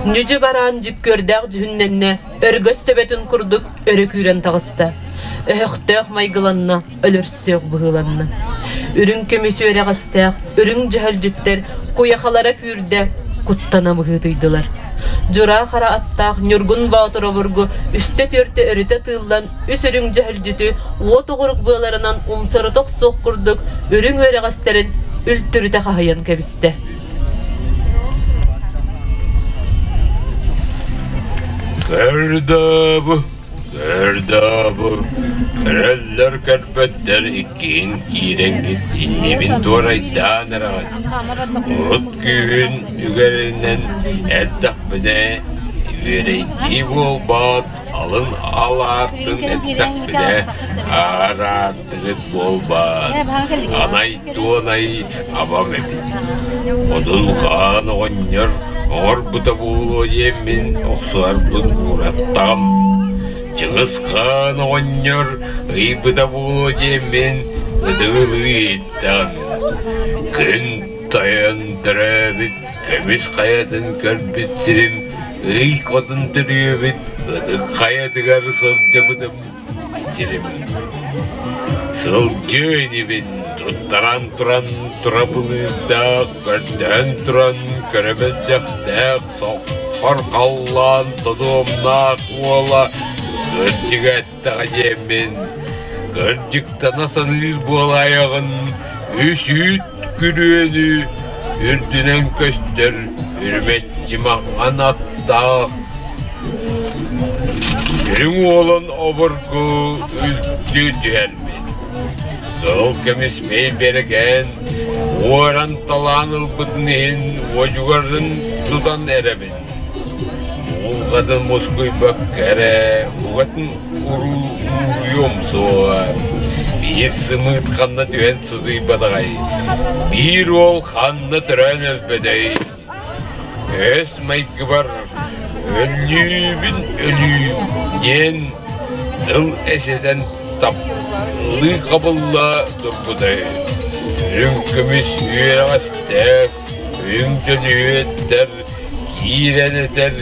Ньүдьү бараан дьүккүөрдээх дьүһүннэннэ, өргөс төбөтүн курдук өрө күүрэн таҕыста. Өһөхтөөх майгыланна, өлөрсүөх быһыыланна. Үрүҥ көмүс үөрэҕэстээх, үрүҥ дьөһөлдьүттэр куйахалара күүрдэ, куттана быһыытыйдылар. Дьураа хара аттаах Ньургун Боотур обургу үстэ-түөртэ өрүтэ тыыллан үс үрүҥ дьөһөлдьүтү уот оҕурук быаларынан умсарыта охсуох курдук үрүҥ үөрэҕэстэрин үлтүрүтэ хаһыйан кэбистэ. Көрдөбү, көрдөбү, көрөллөр көрбөттөр иккиһин киирэҥҥит иннибин туорайдаан эрэҕит. Урут күүһүн үгэринэн эрдэхпинэ үөрэйдии буолбат, алын алаартын эттэхпинэ аараартыгыт буолбат, анай-туонай абам эбит. Одун хаан оҕонньор оҥорбута буолуо диэммин охсуһарбын уураттаҕым. Чыҥыс хаан оҕонньор ыйбыта буолуо диэммин ытыгылыы иһиттэҕим. Күн тойон төрөөбүт көмүс хайатын көрбүт сирим ый хотун төрүөбүт ытык хайатыгар сылдьыбытым сирим. Сылдьыы инибин туттаран туран турабылыырдаах, көрдөһөн туран көрө мэлдьэхтээх соххор халлаан содуомнаах уола кырдьыга эттэҕэ диэммин, кырдьыктана саныыр буолаайаҕын үс үүт күрүөнү үрдүнэн көстөр үрүмэччи маҥан аттаах Үрүҥ уолун обургу үлтү түһэрбит. Кыһыл көмүс мэй бэргэн, уоран талаан ылбытын иһин уодьугарын тутан эрэбин. Уҕатын мускуйбакка эрэ, угатын уруйуом суоҕа. Биир сымыыт ханна түһэн сытыйбатаҕай, биир уол ханна төрөөн өлбөтөй. Өс майгыбар өлүүбүн өлүү диэн тыл эсэтэн таптыы хабылла турбутай. Үрүҥ көмүс үөрэҕэстээх, үрүҥ дьөлүһүөттэр киирэн этэр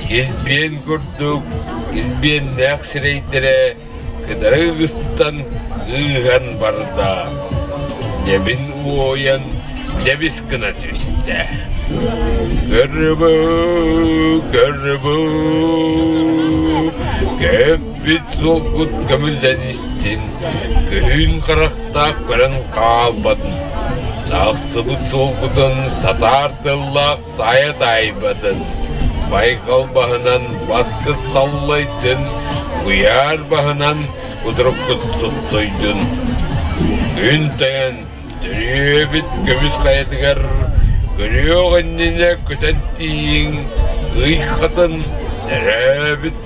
килбиэн курдук килбиэннээх сирэйдэрэ кытары ыгыстан ыыһан барда, дьэбин уойан дьэбис гына түстэ. Көрбү, көрбү, көппүт суолгут көмүллэн истин, көһүүн харахтаах көрөн хаалбатын, тахсыбыт суолгутун татаар тыллаах таайа таайбатын, байҕал баһынан баскыт саллайдын, куйаар баһынан кутуруккут супсуйдун. Күн тойон төрүөбүт көмүс хайатыгар көрүөх иннинэ көтөн тиийиҥ, ый хатын төрөөбүт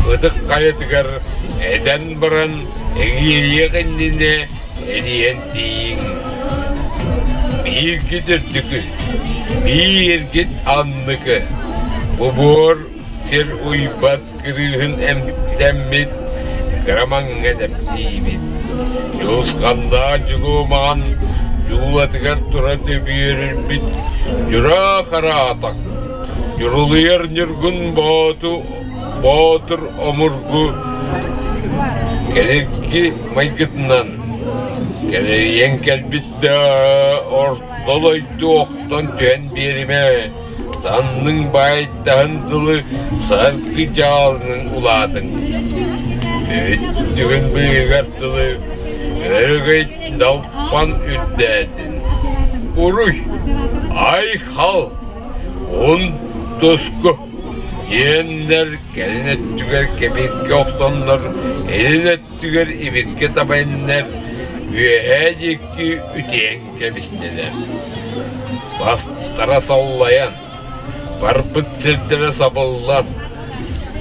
Ытык хайатыгар этэн баран эҥиэриэх иннинэ эрийэн тиийиҥ. Бииргит үрдүкү, бииргит анныкы. Бу буор сир уйбат кырыыһын эмтэммит кырамаҥҥа тэптиибит. Дьулусханнаах дьулуомаҕан дьуулатыгар тура төбүөрүрбүт дьураа хараатак, дьурулуйар ньургун бооту боотур омургу кэлирги майгытынан кэлэрийэн кэлбит да орто дойду охтон түһэн биэримэ санныҥ баайтаһын дылы саргы дьаалының улаатыҥ өттүгүн быыһыгар дылы өрөгөй далпан үрдээтин уруй айхал ун туску Иэннэр кэлин өттүгэр кэбиргэ охсоннор, илин өттүгэр ибиргэ табайыннар, үөһээ диэки үтүөн кэбистилэр. Бастара саллайан, барбыт сирдэрэ сабыллан,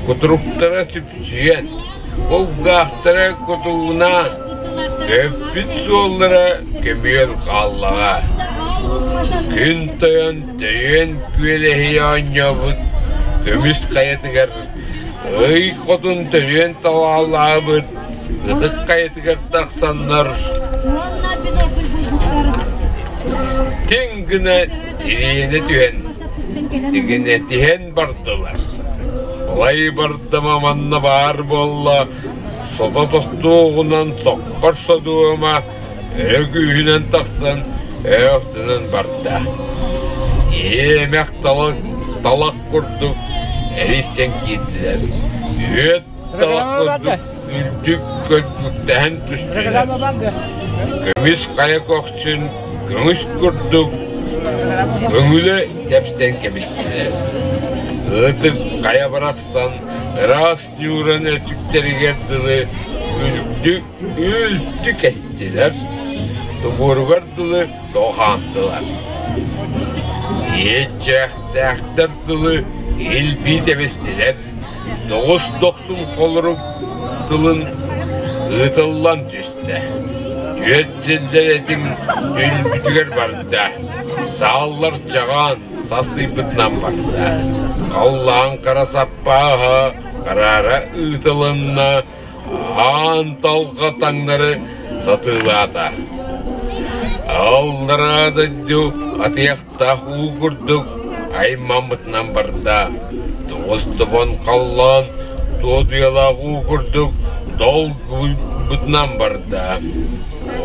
кутуруктара сүпсүйэн, кулгаахтара кутуунаан, көппүт суоллара көмүөл хааллаҕа. Күн тойон Төйүөн күөлэһийэ оонньообут көмүс хайатыгар ый хотун төйүөн талаалаабыт ытык хайатыгар тахсаннар тиҥ гына ириэнэ түһэн тигинэтиһэн бардылар. Балай бардама манна баар буолла, сото тостуоҕунан соккор содуома Өрө күүһүнэн тахсан өөхтөнөн барда. Иэмэх талах, талах курдук эрийсэн киирдилэр. Үөт талах курдук үрдүк көлбүктэһэн түстүлэр. Көмүс хайа көхсүн көҥүс курдук көҥүлэ тэпсэн кэбистилэр. Ытык хайа барахсан ыраас ньууран өтүктэригэр дылы үрдүк Үлтү кэстилэр, тубуоругар дылы тоҕо хаамтылар. Иэччээхтээхтэр дылы илбии тэбистилэр, тоҕус дохсун холорук тылын ыытыллан түстэ. Түөрт силлэр этиҥ түлбүтүгэр барда, сааллар чаҕаан сасыйбытынан барда. Халлаан хара саппааһа хараара ыытылынна, Аан талҕа таҥнары сатыылаата. Аллараа дойду атыйахтаах уу курдук аймаммытынан барда. Тоҕус тобон халлаан туодуйалаах уу курдук долгуйбутунан барда.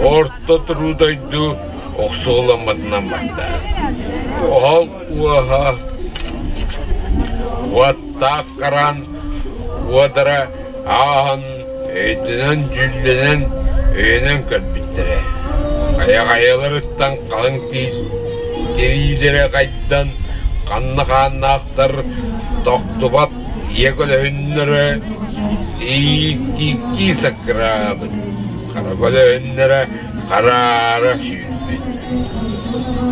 Орто туруу дойду охсуоламмытынан барда. Оһол уоһа уоттаах хараан уодара ааһан өйдөнөн-дьүүллэнэн өйөнөн көрбүттэрэ. Хайа-хайаларыттан халыҥ тириилэрэ хайдан, ханна хааннаахтар тохтубат ийэ көлөһүннэрэ ииктии саккыраабыт, хара көлөһүннэрэ хараара сүүрбүт.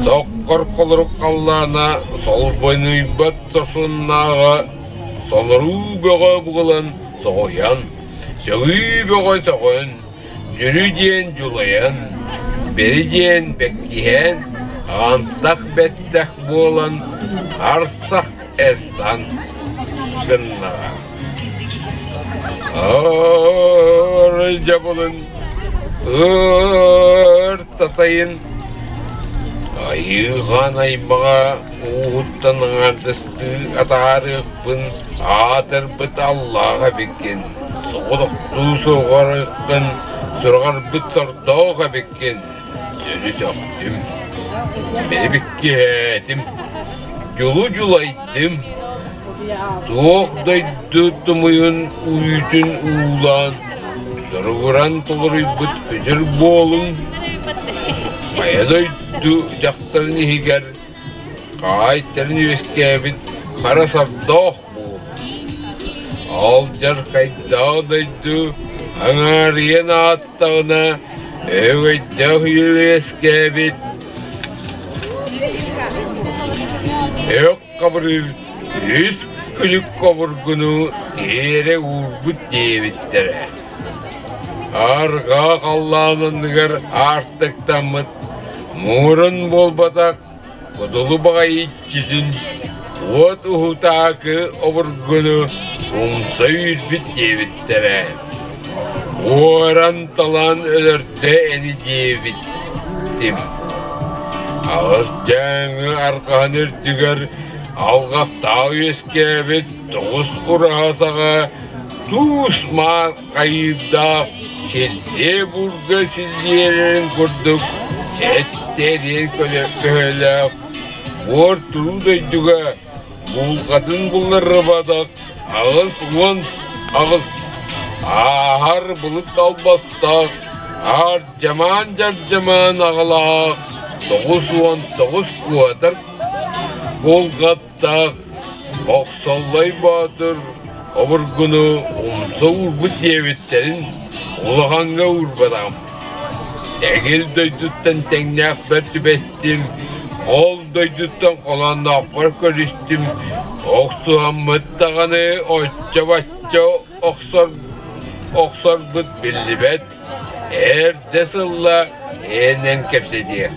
Соккор холорук халлаана солбонуйбат сорсуннааҕа Соноруу бөҕө буолан соһуйан, сөҕүү бөҕө сөҕөн, дьүрү диэн дьулайан, бэри диэн бэккиһээн, антах бэттэх буолан арсах эссан гыннаҕа. Аар дьабылын, ыр татайын, айыыхан аймаҕа ууһуттан аҥаардастыы атаарыахпын аатырбыт аллаах эбиккин, соҕотохтуу сураҕарыккын, сураҕарбыт сордоох эбиккин, сөрү сөхтүм, бэбиккээтим, дьулу дьулайдым, туох дойду тумуйун үүтүн уулаан, туругуран толоруйбут күтүр буолуҥ, хайа дойду дьахтарын иһигэр хаайтарын үөскээбит хара сордоох буол. Алдьархайдаах дойду аҥаарыйан ааттаҕына, өҥөйдөөх үөскээбит өк хабырыыр үс күлүк обургуну тиэрэ уурбут диэбиттэрэ. Арҕаа халлаан анныгар аартыктаммыт муҥурун буолбатах кудулу баҕайы иччитин уот уһутаакы обургуну умса үүрбүт диэбиттэрэ. Уоран-талаан өлөрдө ини диэбиттим. Аҕыс дьааҥы арҕаһын үрдүгэр алҕастаах үөскээбит тоҕус ураһа саҕа туус маар хайыырдаах силлиэ буурга силлиэрэрин курдук сэттэриэн көһөлөөх буор туруу дойдуга булҕатын булларбатах 88 ааһар былыт албастаах аар-дьамаан дьардьамаан аҕалаах 99 куотар булҕаттаах Охсоллой Боотур обургуну умса уурбут диэбиттэрин улахаҥҥа уурбатаҕым. Тэгил дойдуттан тэҥнээхпэр түбэстим, ол дойдуттан холоонноохпор көрүстүм, охсуһаммыт даҕаны оччо-бачча охсор охсорбут биллибэт, эрдэ сылла ээнэн кэпсэтиэх.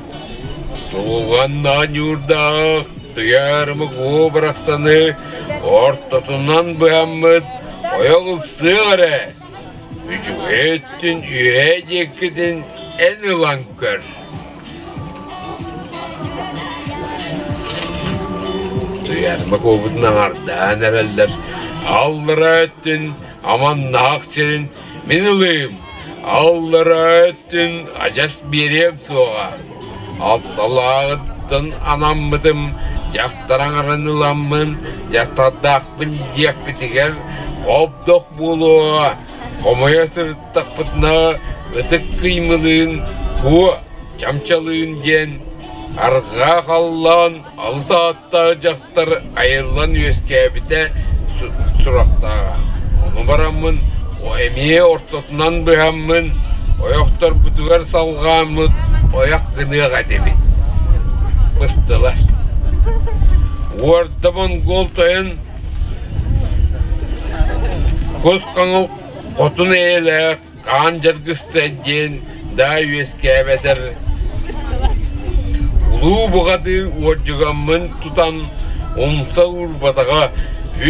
Тулҕаннаах ньуурдаах туйаарымык уу барахсаны ортотунан быһаммыт ойох ылсыах эрэ, үчүгэй өттүн үөһээ диэккитин эн ылан көр. Туйаарыма куобутун аҥардаан эрэллэр, аллараа өттүн аманнаах сирин мин ылыым, аллараа өттүн адьас биэриэм суоҕа. Алталааҕыттан анаммытым, дьахтар аҥарын ыламмын, дьахтардаахпын диэхпитигэр хобдох буолуоҕа, хомойо сырыттахпытына ытык кыймылыын куо чамчалыын диэн арҕаа халлаан алыс ааттаах дьахтар айыллан үөскээбитэ сурахтааҕа. Ону бараммын эмиэ ортотунан быһаммын, ойохторбутугар салҕааммыт ойох гыныах этибит. Быстылар. Уорда монгол тойон кус хаҥыл хотун эйэлээх хаан дьаргысса диэн даа үөскээбэтэр улуу бухатыыр уордьугаммын тутан умса уурбатаҕа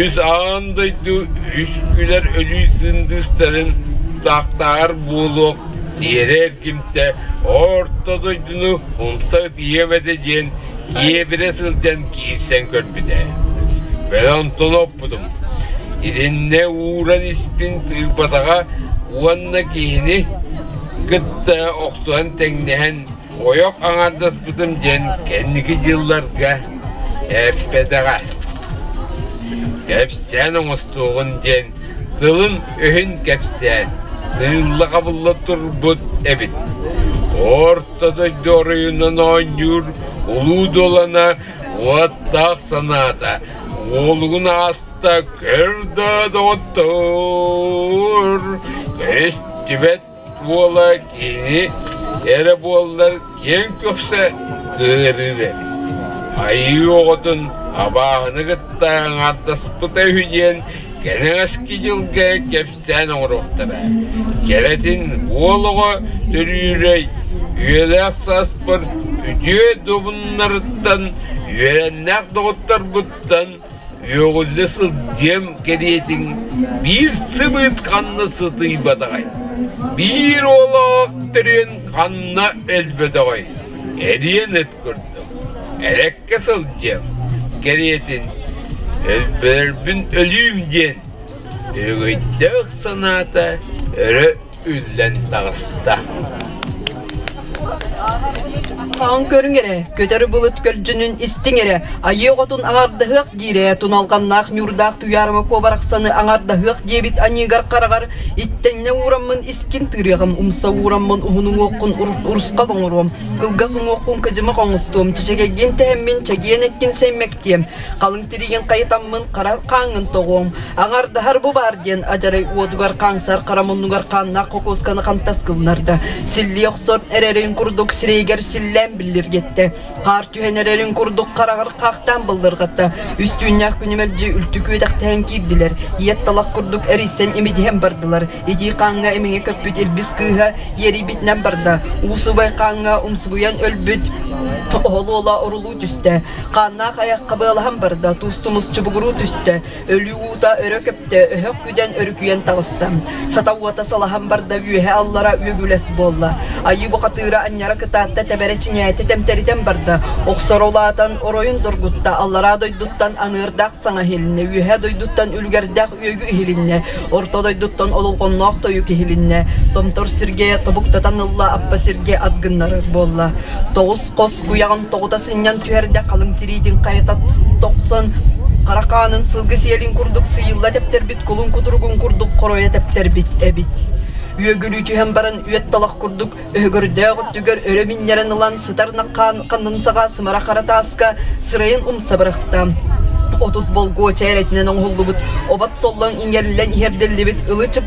үс аан дойду үс күлэр өлүү сындыыстарын тутаахтааҕар буолуох тиэрэ эргимтэ орто дойдуну умса ытыйыам этэ диэн киэбирэ сылдьан киирсэн көрбүтэ. Бэл онтон оппутум. Итиннэ ууран испин тыырбатаҕа уонна киһини кытта охсуһан тэҥнэһэн ойох аҥардаспытым диэн кэнники дьылларга эппэтэҕэ. Кэпсээн оҥостуоҕун диэн тылын-өһүн кэпсээн, тыылла-хабылла турбут эбит. Орто дойду оройунан оонньуур улуу дуолана уоттаах санаата уолугун ааста көр да доҕоттоор көстүбэт уола кини эрэ буоллар киэҥ көхсө кыарыыр эбит. Айыы оҕотун абааһыны кытта аҥаардаспыта үһү диэн кэнэҕэски дьылга кэпсээн оҥоруохтара. Кэрэтин уол оҕо төрүүрэй үйэлээх сааспар үтүө добуннарыттан, үөрэннээх доҕотторбуттан. Үөҕүллэ сылдьыам кэриэтин биир сыбыыт ханна сытыйбатаҕай, биир уолаах төрүөн ханна өлбөтөҕөй, эриэн ыт курдук эрэккэ сылдьыам кэриэтин өлбөрбүн өлүүм диэн өрөгөйдөөх санаата өрө үллэн таҕыста. Хаан көрүҥ эрэ, көтөр былыт көлдьүнүн истиҥ эрэ, айыы оҕотун аҥардаһыах диирэ, туналҕаннаах ньуурдаах туйаарыма куобарахсаны аҥардаһыах диэбит аньыыгар-хараҕар иттэннэ уураммын искин тыырыаҕым, умса уураммын уһун уҥуоххун урусхал оҥоруом, кылгас уҥуоххун кыдьымах оҥостуом, чэчэгэйгин тэһэммин чэгиэн эккин сэймэктиэм, Халыҥ тириигин хайытаммын хара хааҥҥын тоҕуом, аҥардаһар бу баар диэн адьарай уотугар хаҥсар хара муннугар хааннаах хокуосканы хантас гыннарда. Силлии охсор эрэрин курдук сирэйигэр силлээн биллиргэттэ. Хаар түһэн эрэрин курдук хараҕар хаахтаан быллырҕатта. Үс түүннээх күнү мэлдьи үлтү күөтэхтэһэн киирдилэр. Ийэт талах курдук эрийсэн имидиһэн бардылар. Итии хааҥҥа имиҥэ көппүт илбис кыыһа иэрийбитинэн барда. Уу субай хааҥҥа умсугуйан өлбүт оһол уола орулуу түстэ. Хааннаах айах хабыалаһан барда, туус-тумус чубугуруу түстэ, өлүү уута өрө көптө, өһөх күдэн өрүкүйэн таҕыста. Сата уота салаһан барда, үөһэ аллара үөгүлэс буолла. Айыы бухатыыра анньара кытаатта, тэбэрэ чиҥээтэ, тэмтэритэн барда. Охсоро улаатан, оройун доргутта, аллараа дойдуттан аныырдаах саҥа иһилиннэ, үөһэ дойдуттан үлүгэрдээх үөгү иһилиннэ, орто дойдуттан ололҕонноох тойук иһилиннэ, томтор сиргэ тобуктатан ылла, аппа сиргэ ат гыннарар буолла. Тоҕус хос куйаҕын тоҕута сынньан түһэрдэ халыҥ тириитин хайата тохсон хара хаанын сылгы сиэлин курдук сыйылла тэптэрбит кулун кутуругун курдук хоройо тэптэрбит эбит. Үөгүлүү түһэн баран үөт талах курдук өһөгөрдөөх өттүгэр өрө минньэрэн ылан сытар наххаан ханнын саҕа сымара хара тааска сырайын умса бырахта. 30 болгуо чээрэтинэн оҥоһуллубут обот соллон иҥэриллэн иһэрдиллибит ылы-чып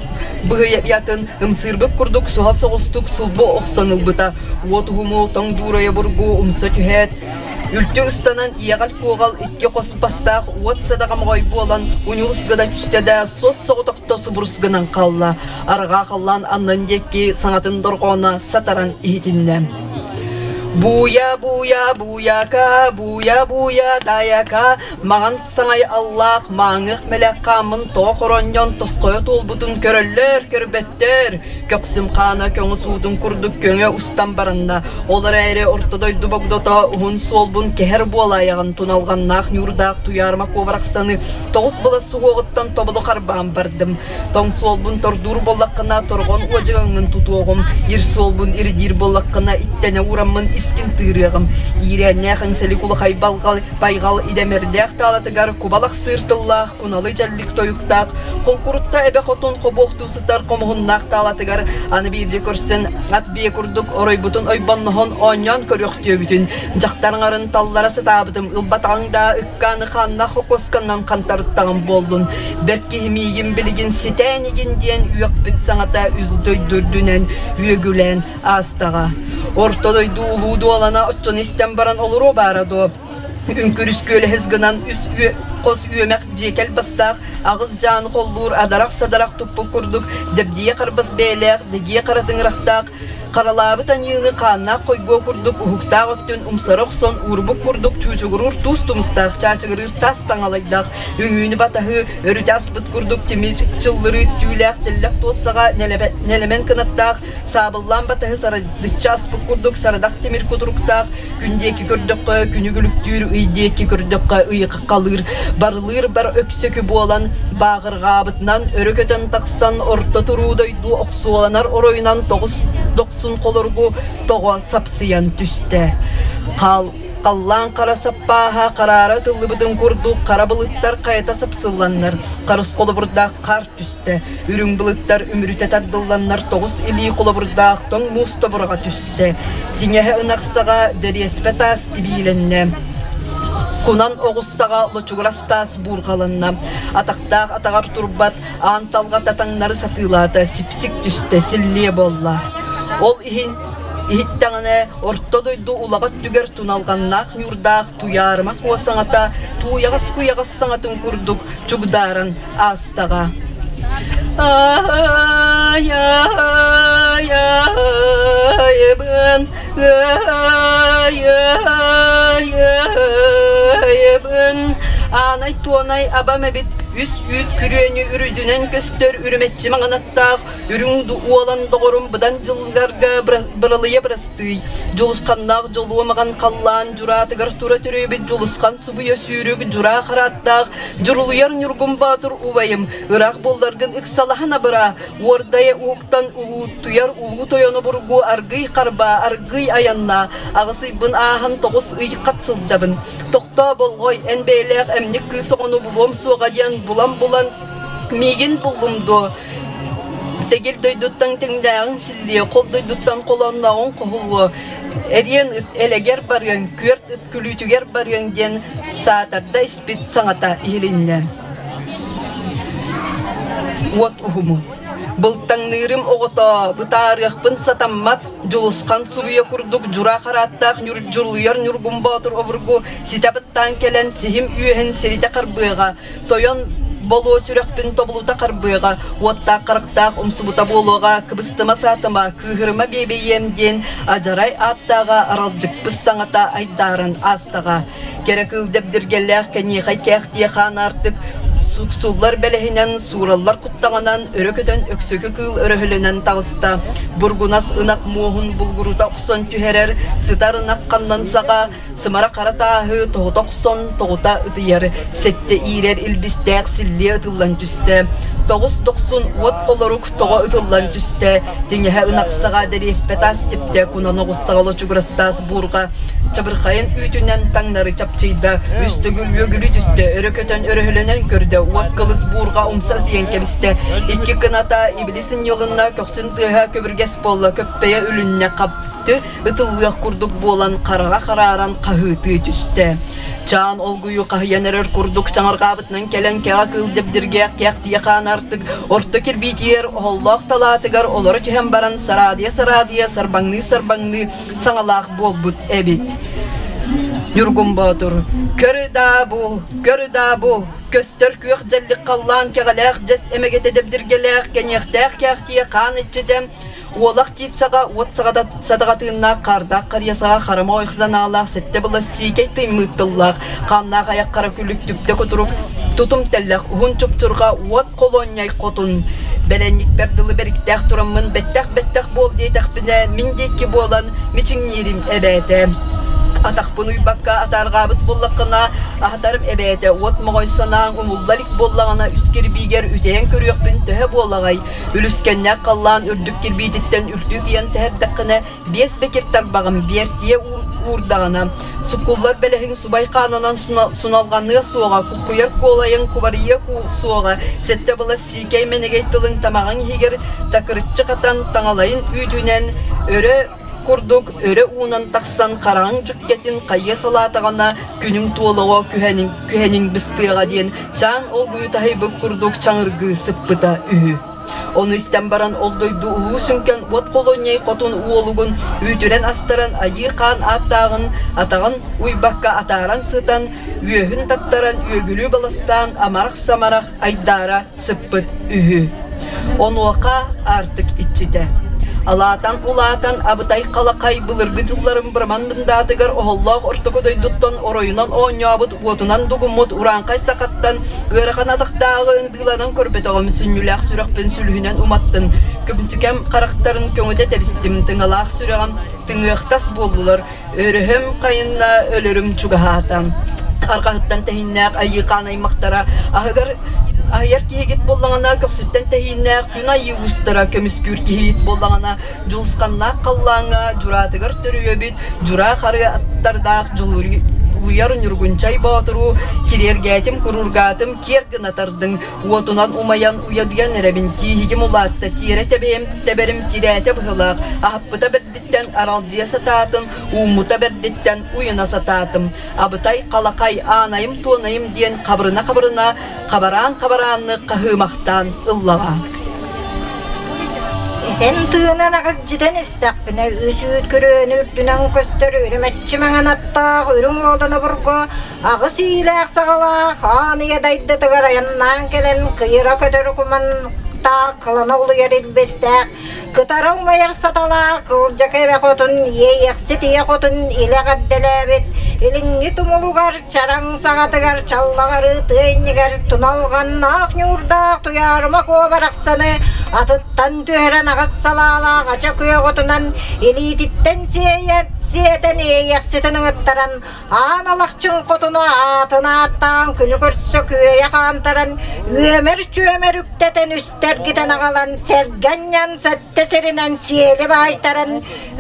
быһыйатын ымсыырбыт курдук суһал соҕустук сулбу охсон ылбыта. Уот уһуму тоҥ дуурайа бургу умса түһээт, үлтү ыстанан иэҕэл-куоҕал икки хос бастаах уот садаҕа моҕой буолан уньулус гына түстэ да суос соҕотохто субурус гынан хаалла. Арҕаа халлаан аннын диэки саҥатын дорҕооно сатаран иһитиннэ. Бууйа, бууйа, бууйака, бууйа, бууйа, дайака, маҕан Саҥай аллаах мааҥыах мэлэх хааммын тоҕо хоронньон тосхойо туолбутун көрөллөр, көрбөттөр. Көхсүм хаана көҥүс уутун курдук көҥө устан баранна. Ол эрээри орто дойду богдото уһун суолбун кэһэр буолаайаҕын туналҕаннаах ньуурдаах туйаарма куобарахсаны тоҕус былас суһуоҕуттан тобулу харбаан бардым. Тоҥ суолбун тордуур буоллаххына торҕон уодьугаҥҥын тутуоҕум, ир суолбун ирдиир буоллаххына иттэнэ уураммын искин тыырыаҕым. Иирээннээх эҥсэлик улахай балҕал Байҕал идэмэрдээх таалатыгар кубалах сыыр тыллаах, куналы дьэллик тойуктаах, хоҥкурутта эбэ хотун хобуохтуу сытар хомуһуннаах таалатыгар аны биирдэ көрсөн ат биэ курдук оройбутун ойбонноһон оонньоон көрүөхтүөбүтүн, дьахтар аҥарын таллара сатаабытым ылбатаҕыҥ да ыккааны хааннаах хокуосканнан хантарыттаҕым буоллун, бэрт киһи миигин билигин ситээн игин диэн үөхпүт саҥата үс дойду үрдүнэн үөгүлээн аастаҕа. Орто дойду улуу дуолана оччону истэн баран олоруо баара дуо? Үҥкүрүс күөлэһис гынан үс хос үөмэх дьиэкэл бастаах, аҕыс дьаан холлуур адарах-садарах туппут курдук дэбдийэ харбас бэйэлээх, дэгиэ хара тыҥырахтаах, харалаабыт аньыыны хааннаах хойгуо курдук уһуктаах өттүн умсара охсон уурбут курдук чуучугуруур туус тумустаах, чаачыгырыыр таас таҥалайдаах, үҥүүнү батаһыы өрүтэ аспыт курдук тимир чыллырыы түүлээх тэллэх туоссаҕа нэлэмэн кынаттаах, Саабыллаан батыһы сарадычча аспыт курдук сарадах тимир кутуруктаах, күн диэки көрдөххө күнү күлүктүүр, ый диэки көрдөххө ыйы халыыр, барылыыр бар өксөкү буолан, бааҕырҕаабытынан өрө көтөн тахсан орто туруу дойду охсуоланар оройунан тоҕус дохсун холоругу тоҕо сапсыйан түстэ. Хаал Халлаан хара саппааһа хараара ытыллыбытын курдук хара былыттар хайата сапсылланнар, харыс холобурдаах хаар түстэ. Үрүҥ былыттар үмүрүтэ тардылланнар тоҕус илии холобурдаах тоҥ муус тобураҕа түстэ. Тиҥэһэ ынах саҕа дэриэспэ таас тибиилэннэ. Кунан оҕус саҕа лочугурас таас буурҕаланна. Атахтаах атаҕар турбат аан талҕа татаҥнары сатыылаата, сипсик түстэ, силлиэ буолла. Ол иһин иһиттэҕинэ орто дойду улаҕа өттүгэр туналҕаннаах ньуурдаах туйаарыма куо саҥата тууйаҕас куйаҕас саҥатын курдук чугдааран ааста Ай-ай-ай-айбын, ай-ай-ай-айбын, Аанай-туонай абам эбит, үс үүт күрүөнү үрүдүнэн көстөр үрүмэччи маҥанаттаах үрүҥ уолан доҕорум быдан дьылларга быралыйа бырастыый. Дьулусханнаах дьолуо маҕан халлаан дьураатыгар тура төрүөбүт дьулусхан субуйа сүүрүк дьураа харааттаах дьурулуйар Ньургун Боотур убайым, ыраах буолларгын ыксалаһан абыраа, уордайа уһуктан улуутуйар улуу тойону бургу аргый харбаа, аргый айаннаа, аҕыс ыйбын ааһан тоҕус ый хат сылдьабын. Тохтоо болҕой, эн бэйэлээх эмньик кыыс оҕону булуом суоҕа диэн булан-булан миигин буллум дуо? Тэгил дойдуттан тэҥнээҕиҥ силлиэ, хол дойдуттан холооннооҕуҥ хоһулуо, эриэн ыт элэгэр барыаҥ, күөрт ыт күлүүтүгэр барыаҥ диэн саатарда испит саҥата иһилиннэ. Уот уһуму. Былтаҥныырым оҕото, бытаарыахпын сатаммат, Дьулусхан суруйа курдук дьураа харааттаах дьулуйар Ньургун Боотур обургу ситэ баттаан кэлэн сиһим үөһүн сиритэ харбыаҕа, тойон болуо сүрэхпин тобулута харбыаҕа, уоттаах харахтаах умсубута буолуоҕа, кыбыстыма саатыма, кыыһырыма биэбэйиэм диэн адьарай ааттааҕа аралдьыппыт саҥата айдааран аастаҕа. Кэрэ кыыл дэбдиргэллээх кэньиэхэй кээхтиэ хаан аартык суксуллар бэлэһинэн, суураллар куттаҕынан өрө көтөн өксөкү кыыл өрөһөлөнөн таҕыста. Бургунас ынах муоһун булгурута охсон түһэрэр, сытар ынах ханнан саҕа, сымара хара тааһы тоҕута охсон тоҕута ытыйар, сэттэ иирэр илбистээх силлиэ ытыллан түстэ. Тоҕус дохсун уот холорук тоҕо ытыллан түстэ, тиҥэһэ ынах саҕа дэриэспэ таас типтэ, кунан оҕус саҕа лочугурастаас буурҕа чабырхайын үүтүнэн таҥнары чапчыйда, үс төгүл үөгүлүү түстэ, өрө көтөн өрөһөлөнөн көрдө, уот кылыс буурҕа умса ытыйан кэбистэ, икки кыната ибили сынньылынна, көхсүн тыаһа көбүргэс буолла, көппөйө үлүннэ, хапты ытыллыах курдук буолан хараҕа харааран хаһыытыы түстэ. Чаан олгуйу хаһыйан эрэр курдук чаҥырҕаабытынан кэлэн кэҕэ кыыл дэбдиргээх кээхтийэ хаан артык орто кирбиитигэр оһоллоох талаатыгар олоро түһэн баран сараадыйа-сараадыйа сарбаҥныы-сарбаҥныы саҥалаах буолбут эбит. Ньургун Боотур «Көрү даа бу, көрү даа бу, көстөр күөх дьэллик халлаан кэҕэлээх дьэс эмэгэтэ дэбдиргэлээх, кэниэхтээх кээхтиэ хаан иччитэ, уолах тиит саҕа, уот саҕата садаҕатыыннаах, хаардаах харыйа саҕа, харама ойх санаалаах, сэттэ былас сиикэй тыймыыт тыллаах, хааннаах айах хара күлүк түптэ кутурук, тутум тэллэх, уһун чупчурҕа, уот холуонньай хотун. Бэлэнньикпэр дылы бэриктээх тураммын бэттэх-бэттэх буол диэтэхпинэ, мин диэки буолан мичиҥниирим эбээтэ. Атахпын уйбакка атаарҕаабыт буоллаххына, аһатарым эбээтэ, уот моҕой санааҥ умулла илик буоллаҕына, үс кирбиигэр үтэйэн көрүөхпүн төһө буолаҕай? Үлүскэннээх халлаан үрдүк кирбиититтэн үрдүү тыйан тэһэрдэххинэ, биэс бэкир тарбаҕым биэртийэ уурдаҕына, суккуллар бэлэһиҥ субай хаанынан суналҕаныа суоҕа, куккуйар куолайыҥ кубарыйыа суоҕа, сэттэ былас сиикэй мэнэгэй тылыҥ тамаҕыҥ иһигэр такырыччы хатан таҥалайын үүтүнэн өрө курдук өрө уунан тахсан хараҕыҥ дьүккэтин хайыа салаатаҕына күнүҥ туолоҕо күһэниҥ, күһэниҥ быстыаҕа диэн чаан олгуйу таһыйбыт курдук чаҥыргыы сыппыта үһү. Ону истэн баран ол дойду улуу сүҥкэн уот холуонньай хотун уолугун үүтүрэн астаран айыы хаан ааттааҕын атаҕын уйбакка атааран сытан үөһүн таттаран үөгүлүү баластаан амарах-самарах айдаара сыппыт үһү. Онуоха аартык иччитэ. Алаатан улаатан абытай халахай былыргы дьылларын быраман мындаатыгар оһоллоох ортоку дойдуттан оройунан оонньообут уотунан дугуммут урааҥхай сахаттан ыарахан атахтааҕы ындыыланан көрбөтөҕүм сүнньүлээх сүрэхпин сүлүһүнэн уматтын көмүсүкэм харахтарын көҥүтэ тэбистим тыҥалаах сүрэҕим тыҥыахтас буоллулар өрөһөм хайынна өлөрүм чугаһаата арҕаһыттан тэһиннээх айыы хаан аймахтара аһыгар аһыйар киһигит буоллаҕына көхсүттэн тэһииннээх күн айыы уустара көмүскүүр киһигит буоллаҕына дьулусханнаах халлааҥҥа дьураатыгар төрүөбүт дьураа харыа аттардаах дьулуйар Ньургунчай Боотуру кириэргээтим куруургаатым киэр гына тардыҥ уотунан умайан уйадыйан эрэбин тииһигим улаатта тиэрэ тэбэйэм тэбэрим тирээтэ быһылаах аһаппыта бэрдиттэн аралдьыйа сатаатым ууммута бэрдиттэн уйуна сатаатым абытай халахай аанайым туонайым диэн хабырына-хабырына хабараан-хабараанны хаһыымахтаан ыллаҕа. Этэн тыынан аҕылдьытан истэхпинэ, үс үүт күрүөнү үрдүнэн көстөр үрүмэччи маҥан аттаах үрүҥ уолан обургу аҕыс иилээх саҕалаах аан ийэ дайдытыгар айаннаан кэлэн кыйыра көтөр кумантаах кылана улуйар илбистээх Кытара умайар саталаах Кылдьака эбэ хотун, Иэйэхсит ийэ хотун илэ эҕэрдэлээбит, Илиҥҥи тумулугар, чараҥ саҕатыгар, чаллаҕарыы тыа иннигэр туналҕаннаах ньуурдаах Туйаарыма Куо барахсаны атыттан түһэрэн аҕыс салаалаах ача күөх отунан илиититтэн сиэйэн, сиэтэн иэйэхситин ыҥыттаран Аан Алахчын хотуна аатын ааттаан күнү көрсө күөйэ хаамтаран үөмэр-чүөмэр үктэтэн үстэргитэн аҕалан сэргэнньэн сэттэ сиринэн сиэли баайтаран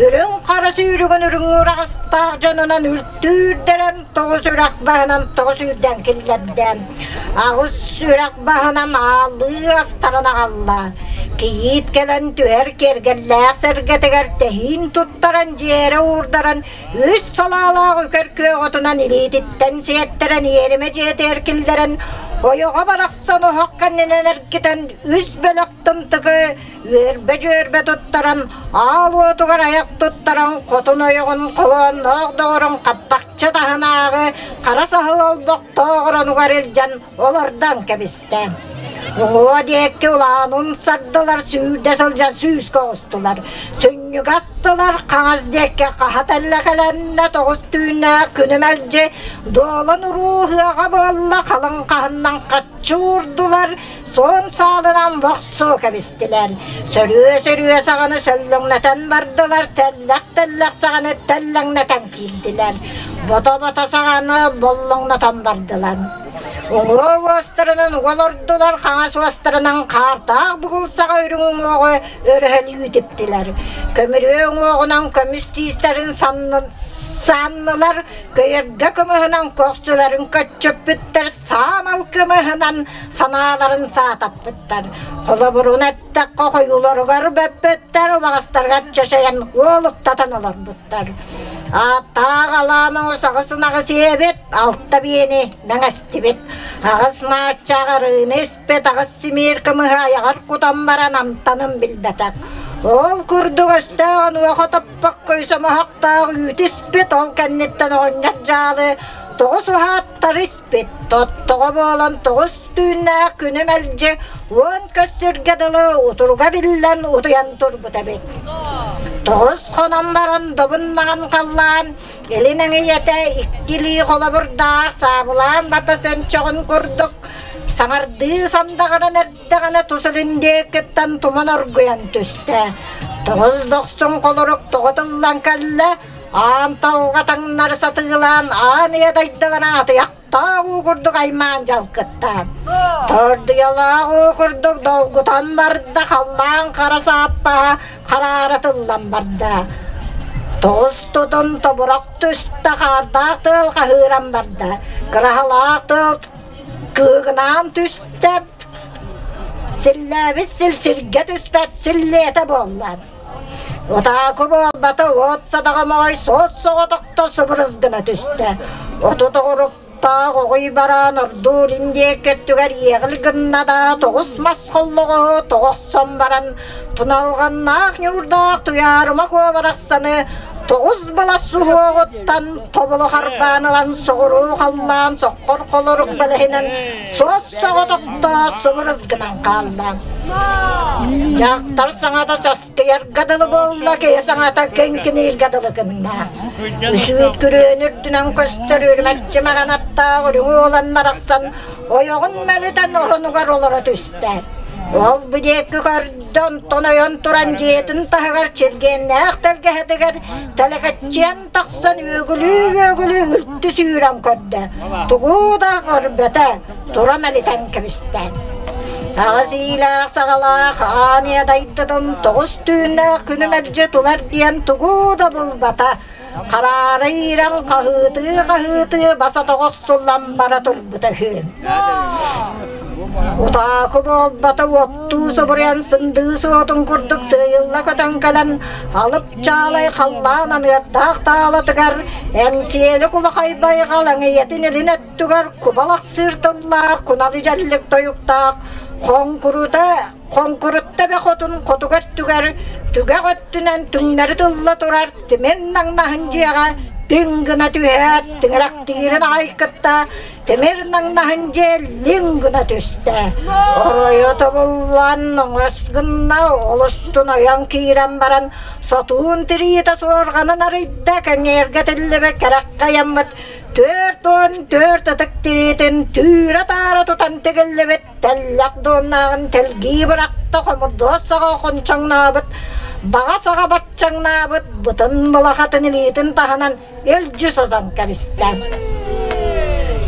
үрүҥ хара сүүрүгүн үрүҥ ураҕастаах дьонунан үлтүүрдэрэн тоҕус үрэх баһынан тоҕус үүрдэн киллэрдэ. Аҕыс үрэх баһынан аалыы астаран аҕалла. Кийиит кэлэн түһэр киэргэллээх сэргэтигэр тэһиин туттаран дьиэрэ уурдаран Үс салаалаах үкэр күөх отунан илиититтэн сиэттэрэн иэримэ дьиэтигэр киллэрэн, ойоҕо барахсан оһох кэннинэн эргитэн үс бөлөх тымтыгы үөрбэ-дьүөрбэ туттаран, аал уотугар айах туттаран, хотун ойоҕун холоонноох доҕорун хаппахчы таһынааҕы хара саһыл олбохтоох оронугар илдьэн олордон кэбистэ. Уҥуо диэки улаанын сардылар, сүүрдэ сылдьан сүүскэ оҕустулар. Сүнньүгэ астылар, хаҥас диэки хаһа тэллэкэлэннэ, тоҕус түүннээх күнү мэлдьи дуолан уруу ыһыаҕа буолла, халыҥ хаһыннан хаччы уурдулар, суон саалынан бохсуо кэбистилэр. Сөрүө-сөрүө саҕаны сөллөҥнөтөн бардылар, тэллэх-тэллэх саҕаны тэллэҥнэтэн киирдилэр. Бото-бото саҕаны боллоҥнотон бардылар. Уҥуо уостарынан уга олордулар, хаҥас уостарынан хаартаах бугулсаҕа үрүҥ уҥуоҕу өрөһөлүү типтилэр. Көмүрүө уҥуоҕунан көмүс тиистэрин саннылар, көйөргө көмөһүнэн көхсүлэрин көччөппүттэр, саамал кымыһынан санааларын саатаппыттар. Холобурун эттэххэ, хойууларыгар бөппүттэр, убаҕастарыгар чачайан уолуктатан олорбуттар. Ааттаах алаамаҥы саҕыс ынаҕы сиэбит, алта биэни мэҥэстибит. Аҕыс мааччаах арыыны испит, аҕыс симиир кымыһы айаҕар кутан баран амтанын билбэтэх. Ол курдук өстөөх онуоха топпокко үс омоһохтоох үүтү испит, ол кэнниттэн оҕонньор дьаалы тоҕус уһааттары испит. Тоттоҕо буолан тоҕус түүннээх күнү мэлдьи уон көс сиргэ дылы утуруга биллэн утуйан турбут эбит. Тоҕус хонон баран добуннаҕын халлаан илин эҥийэтэ иккилии холобурдаах саабылаан батас өнчөҕүн курдук саҥардыы сандаҕыран эрдэҕинэ тус илин диэкиттэн туман оргуйан түстэ. Тоҕус дохсун холорук тоҕо тыллан кэллэ, аан талҕа таҥнары сатыылаан аан ийэ дайдылара атыйах Таах уу курдук аймаан дьалкытта. Тордуйалаах уу курдук долгутан барда, халлаан хара сааппаһа хараара тыллан барда. Тоҕус тутун тобурах түстэ, хаардаах тыал хаһыыран барда. Кыраһалаах тыал кыыгынаан түстэ, силлээбит сил сиргэ түспэт силлиэтэ буолла. Утааку буолбата уот садаҕа моой суос соҕотохто субурус гына түстэ. Оту тоҕуруктаах оҕуй бараан ордуу илин диэки өттүгэр иэҕил гынна да тоҕус мас холлоҕоһу тоҕо охсон баран туналҕаннаах ньуурдаах Туйаарыма Куо барахсаны тоҕус балас суһуоҕуттан тобулу харбаан ылан соҕуруу халлаан соххор холорук бэлэһинэн суос соҕотохто субурус гынан хаалла. Дьахтар саҥата часкыйарга дылы буолла, киһи саҥата киҥкинииргэ дылы гынна. Үсүүт күрүөн үрдүнэн көстөр үрүмэччи маҕан аттаах үрүҥ уолан барахсан ойоҕун мэлитэн оронугар олоро түстэ. Ол бу диэки көрдө, онтон ойон туран дьиэтин таһыгар чиргиэннээх тэлгэһэтигэр тэлэкэччийэн тахсан үөгүлүү-үөгүлүү үлтү сүүрэн көрдө. Тугу да көрбөтө, тура мэлитэн кэбистэ. Аҕыс иилээх саҕалаах аан ийэ дайдытын тоҕус түүннээх күнү мэлдьи тулар диэн тугу да булбата. Хараара иирэн хаһыытыы-хаһыытыы баса тоҕус суллан бара турбута үһү. Утааку буолбата уоттуу субуруйан сындыы суотун курдук сыыйылла көтөн кэлэн алып чаалай халлаан аныардаах таалатыгар эҥсиэли кулахай байҕал эҥийэтин илин өттүгэр кубалах сыыр тыллаах куналы дьэллик тойуктаах хоҥкурута хоҥкурутта эбэ хотун хотугу өттүгэр түгэх өттүнэн түҥнэри тылла турар тимир наҥнаһын дьиэҕэ Тыҥ гына түһээт, тыҥырахтыырын аҕай кытта тимир наҥнаһын дьиэ лиҥ гына түстэ. Оройо тобуллан оҥос гынна, олустун ойон киирэн баран сотуун тириитэ суорҕанын арыйда, кэҥиэргэ тиллибит кэрэххэ ыйаммыт 44 ытык тириитин түүрэ-таара тутан тигиллибит тэллэх дуомнааҕын тэлгии бырахта, хомурдуос саҕа хончоҥнообут, баҕа саҕа баччаҥнаабыт бытын былахатын илиитин таһынан илдьи сотон кэбистэ.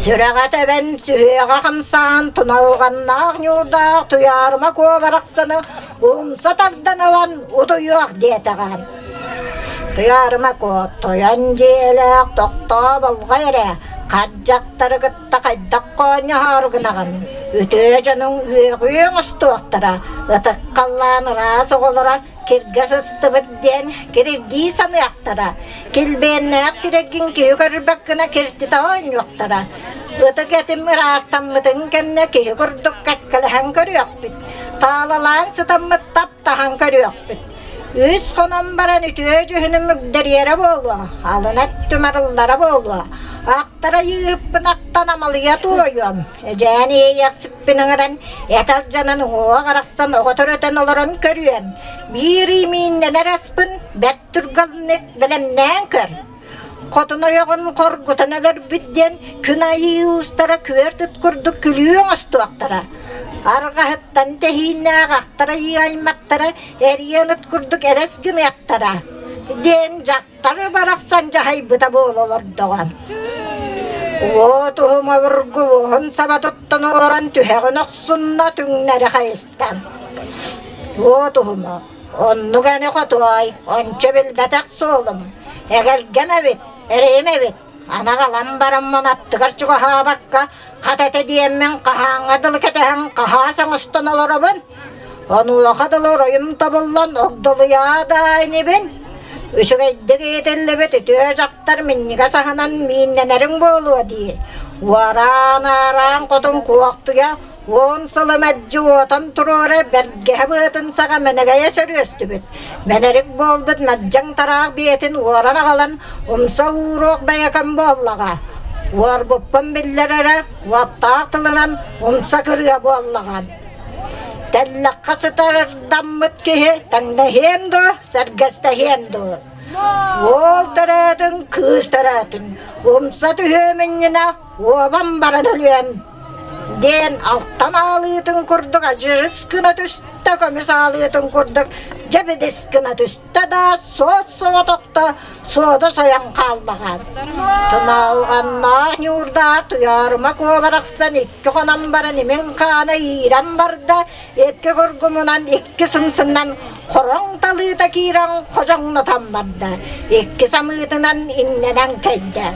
Сүрэҕэ тэбэн, сүһүөҕэ хамсаан, туналҕаннаах ньуурдаах Туйаарыма Куо барахсаны умса тардан ылан утуйуох диэтэҕэ. Туйаарыма Куо тойон дьиэлээх тохтоо болҕой эрэ, хат дьахтары кытта хайдах хоонньоһоору гынаҕын? Үтүө дьонуҥ үөҕүө оҥостуохтара, ытык халлаан ыраас оҕолоро киргэ сыстыбыт диэн кириргии саныахтара, килбиэннээх сирэйгин киһи көрбөт гына киртитэ оонньуохтара. Ытык этим ыраастаммытын кэннэ киһи курдук кэккэлэһэн көрүөхпүт, таалалаан сытаммыт таптаһан көрүөхпүт. Үс хонон баран үтүө дьүһүнүм үгдэрийэрэ буолуо, алын өттүм арыллара буолуо. Ахтара ыыппын ахтан амалыйа туойуом. Эдьээн иэйэхсиппин ыҥыран, эт алдьанан уҥуох арахсан оҕо төрөтөн олорон көрүөм. Биир иимииннэнэр аспын бэрт түргэнник бэлэмнээн көр. Хотун ойоҕун хоргутан өлөрбүт диэн күн айыы уустара күөрт ыт курдук күлүү оҥостуохтара. Арҕаһыттан тэһииннээх ахтар айыы аймахтара эриэн ыт курдук эрэс гыныахтара диэн дьахтар барахсан дьаһайбыта буола олордоҕо. Уот уһум обургу уоһун саба туттан олорон түһэҕин охсунна түҥнэри хайыста. Уот уһума Оннук аны хотуой, ончу билбэтэх суолум. Эгэлгэм эбит, эрэйим эбит. Аны аҕалан бараммын аттыгар чугаһаабакка, хат этэ диэммин хаһааҥҥа дылы кэтэһэн хаһаас оҥостон олоробун. Онуоха дылы оройум тобуллан огдолуйаа да инибин. Үчүгэйдик иитиллибит үтүө дьахтар минньигэс аһынан мииннэнэриҥ буолуо дии. Уораан-аараан хотун куохтуйа Уон сылы мэлдьи уотан туруорар бэргэһэ быатын саҕа мэнэгэйэ сөрүөстүбүт. Мэнэрик буолбут мэлдьэҥ тараах биэтин уоран аҕалан умса ууруох бэйэкэм буоллаҕа. Уорбуппун биллэр эрэ, уоттаах тылынан умса кырыа буоллаҕа. Тэллэххэ сытардаммыт киһи тэҥнэһиэм дуо, сэргэстэһиэм дуо? Уол төрөөтүн, кыыс төрөөтүн, умса түһүөм иннинэ уобан баран өлүөм диэн алтан аалыытын курдук адьырыс гына түстэ, көмүс аалыытын курдук дьэбидис гына түстэ да, суос-соҕотохто суода сойон хааллаҕа. Туналҕаннаах ньуурдаах Туйаарыма Куо барахсан икки хонон баран имин хаана иирэн барда, икки кургумунан икки сымсынан хороҥ талыыта киирэн ходьоҥнотон барда, икки самыытынан иҥнэнэн кэйдэ.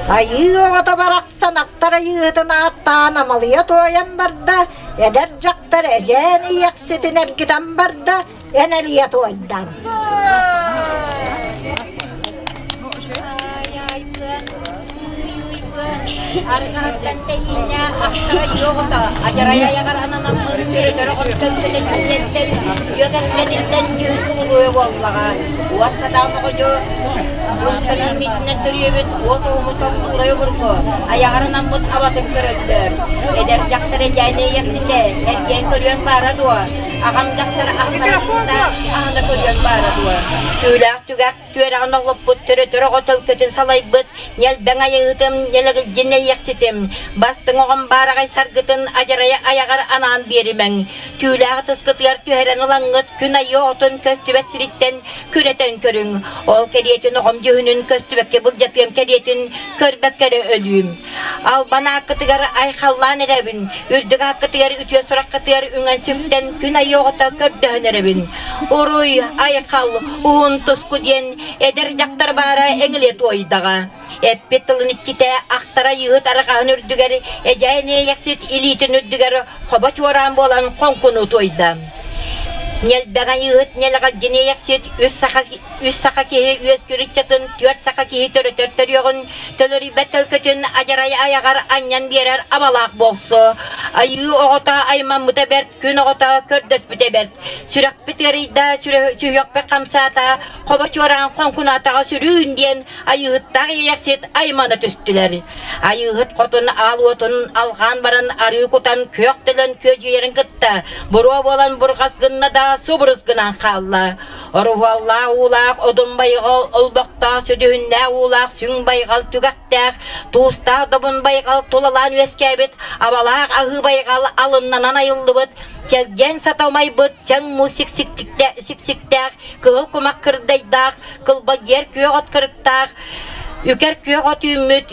Айыы оҕото барахсан ахтар айыыһытын ааттаан амалыйа туойан барда, эдэр дьахтар эдьээн ийэхситин эргитэн барда, энэлийэ туойда. Арҕаһыттан тэһииннэ ахтара дьуоҕута, адьарай айаҕар ананаммын өрөтөрө хоттон кэллэттэн, үөкэттэниллэн дьүһүн кубулуйа буоллаҕа. Уот сатаан оҕодьу умсаныыммитинэн төрүөбүт уот уумутун туурай обургу, айаҕар анаммыт абатын көрөллөр. Эдэр дьахтар эдьээнэ ийэхситэ, эргийэн көрүөн баара дуо? Аҕам дьахтар ахтарыта аһына көрүөн баара дуо? Түүлээх түгэх түөрэҕин олоппут төрөтөр оҕо төлкөтүн салайбыт ньэлбэҥ айыытым ньэлэгилдьин эйиэхситим бастыҥ оҕом баараҕай саргытын адьарайа айаҕар анаан биэримэҥ түүлээх ытыскытыгар түһэрэн ылаҥҥыт күн айыы оҕотун көстүбэт сириттэн күрэтэн көрүҥ ол кэриэтин оҕом дьүһүнүн көстүбэккэ былдьатыам кэриэтин көрбөккө эрэ өлүүм Албан ааккытыгар айхаллаан эрэбин, үрдүк ааккытыгар үтүө сураххытыгар үҥэн-сүктэн күн айыы оҕото көрдөһөн эрэбин. Уруй, айхал, уһун туску диэн эдэр дьахтар баара эҥилиэ туойдаҕа. Эппит тылын иччитэ ахтара йыһыт арҕаһын үрдүгэр, эдьээн иэйэхсит илиитин үрдүгэр хобо чуораан буолан хоҥкунуу туойда. Ньэлбэҕэ ыыт ньэлэҕэлдьини эйэхсит үс саха үс саха киһи үөскүүр ыччатын, түөрт саха киһи төрөтөр төрүөҕүн, төлөрүйбэт төлкөтүн адьарай айаҕар анньан биэрэр абалаах буолсу. Айыы оҕото аймаммыта бэрт, күн оҕото көрдөспүтэ бэрт. Сүрэхпит ыарыйда, сүһүөхпүт хамсаата, хобо чуораан хоҥкунаатаҕа сүрүүн диэн айыыһыттаах иэйэхсит аймана түстүлэр. Айыыһыт хотун аал уотун алҕаан баран арыы кутан күөх төлөн күөдьүйэрин кытта буруо буолан бурҕас гынна да субурус гынан хаалла. Оруһуоллаах уулаах одун байҕал олбохтоох сүдүһүннээх уулаах сүҥ байҕал түгэхтээх туустаах добун байҕал тулалаан үөскээбит абалаах аһыы байҕал алыннанан айыллыбыт чэлгиэн сатамайбыт чэҥ муус сиксиктээх кыһыл кумах кырдайдаах кылбагиэр күөх от кырыктаах үкэр күөх от үүммүт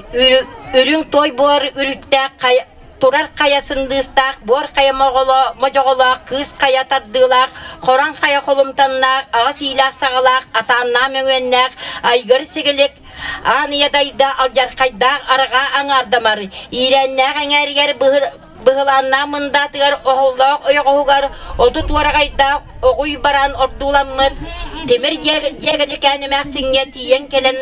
үрүҥ той буор үрүттээх турар хайа сындыыстаах, буор хайа модьоҕолоох, кыыс хайа тардыылаах, хорон хайа холумтаннаах, аҕыс иилээх саҕалаах, атааннаах мөҥүөннээх, айгыр сигилик, аан ийэ дайда алдьархайдаах арҕаа аҥаардамар, иирээннээх эҥээригэр быһылааннаах мындаатыгар оһоллоох ойоҕоһугар отут уораҕайдаах оҕуй бараан ордууламмыт тимир дьиэгэликээн эмээхсиҥҥэ тиийэн кэлэн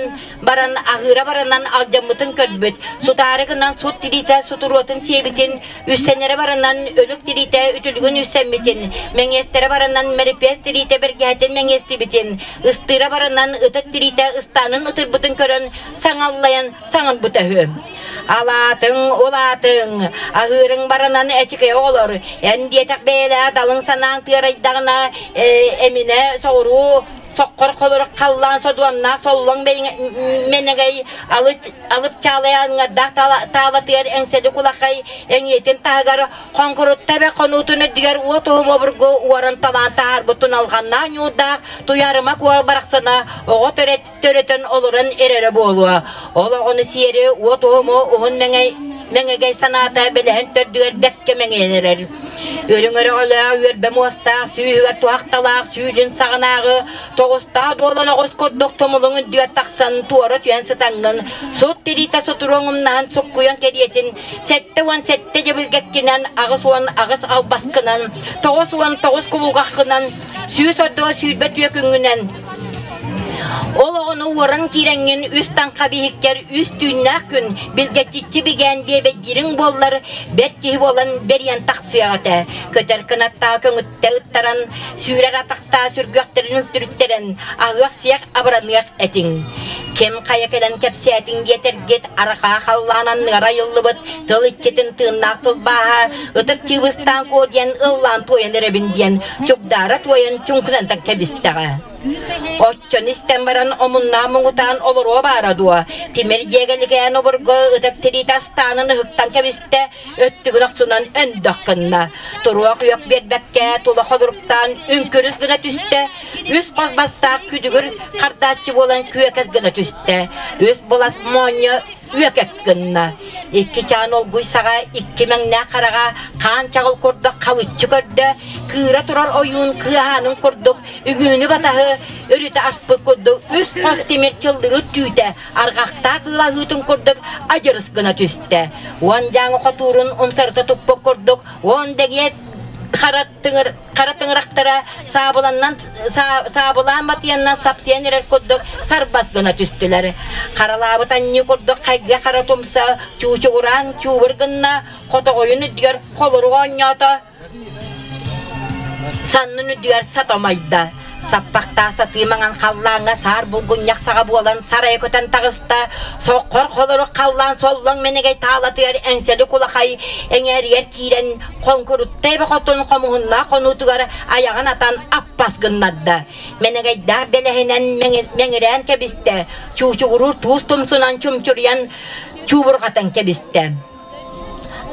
баран аһыыра баранан алдьаммытын көрбүт, сутаары гынан сут тириитэ сутуруотун сиэбитин, үссэнэрэ баранан өлүк тириитэ үтүлүгүн үссэммитин, мэҥиэстэрэ баранан мэрипиэс тириитэ бэргэһэтин мэҥиэстибитин, ыстыыра баранан ытык тириитэ ыстаанын ытырбытын көрөн саҥаллайан саҥарбыта үһү. Алаатыҥ, улаатыҥ, аһыырыҥ баранан эчикэй оҕолор, эн диэтэх бэйэлээх далыҥ санааҥ тыарайдаҕына, эминэ соҕуруу соххор холорук халлаан содуомнаах соллоҥ мэнэгэй алып чаалай аҥардаах таалатыгар эҥсэли кулахай эҥиэтин таһыгар хоҥкурутта эбэ хонуутун үрдүгэр уот уһум обургу уоран талаан таһаарбыт туналҕаннаах ньуурдаах туйаарыма куо барахсана оҕо төрөтөн олорон эрэрэ буолуо. Ол оҕону сиэри уот уһуму уһун мэҥэгэй санаата бэлэһин төрдүгэр бэккэ мэҥийэн эрэр. Үрүҥ өрөҕөлөөх үөрбэ муостаах, сүүһүгэр туһахталаах сүүлүн саҕанааҕы тоҕустаах буолан оҕус курдук тумулуҥ үрдүгэр тахсан туора түһэн сытаҥҥын, сут тириитэ сутуруоҥ умнаһан суккуйан кэриэтин 77 дьэбилгэккинэн, 88 албаскынан, 99 кубулҕаххынан, 130 сүүрбэ түөкүҥҥүнэн Ол оҕону уоран киирэҥҥин үс таҥха биһиккэр үс түүннээх күн билгэччиччи бигээн биэбэйдиириҥ буоллар, бэрт киһи буолан бэрийэн тахсыах этэ. Көтөр кынаттаах көҥүттэ ыттаран, сүүрэр атахтаа сүргүөхтэрин үлтүрүттэрэн, аһыах-сиэх абыраныах этиҥ. Ким хайа кэлэн кэпсээтиҥ диэтэргит, арҕаа халлаан анныгар айыллыбыт тыл иччитин тыыннаах тылбааһа ытык чыыбыстаан куо диэн ыллаан туойан эрэбин диэн чугдаара туойан чуҥкунантан кэбистэҕэ. Оччону истэн баран омуннаан муҥутаан олоруо баара дуо? Тимир дьиэгэликээн обургу ытык тириитэ астаанын ыһыктан кэбистэ, өттүгүн охсунан өндөх гынна. Туруох үөх биэрбэккэ тула холуруктаан үҥкүрүс гына түстэ, үс хос бастаах күдүгүр хардааччы буолан күөкэс гына түстэ. Үс булас моонньо үөкэк гынна. Икки чаан олгуй саҕа икки мэҥнээх хараҕа хаан чаҕыл курдук халыччы көрдө, кыыра турар ойуун кыаһаанын курдук үгүүнү батаһы өрүтэ аспыт курдук үс хос тимир чыллырыт түүтэ арҕахтаах ыалаһыытын курдук адьырыс гына түстэ. Уон дьааҥы хотуурун умсарыта туппут курдук уон дэгиэ хара тыҥыр хара тыҥырахтара саабыланнан саабылаан батыйаннан сапсыйан эрэр курдук сарбас гына түстүлэр. Харалаабыт анньыы курдук хайгы хара тумса чуучугураан чуубур гынна, хотоҕойун үрдүгэр холорук оонньоото, саннын үрдүгэр сатамайда. Саппахтаах сатыы маҥан халлааҥҥа саар булгунньах саҕа буолан сарайа көтөн таҕыста. Соххор холорук халлаан соллоҥ мэнэгэй таалатыгар эҥсэли кулахай эҥээригэр киирэн хоҥкурутта эбэ хотун хомуһуннаах хонуутугар айаҕын атан аппас гыннарда. Мэнэгэйдээх бэлэһинэн мэҥирээн кэбистэ, чуучугуруур туус тумсунан чумчуруйан чуубурҕатан кэбистэ.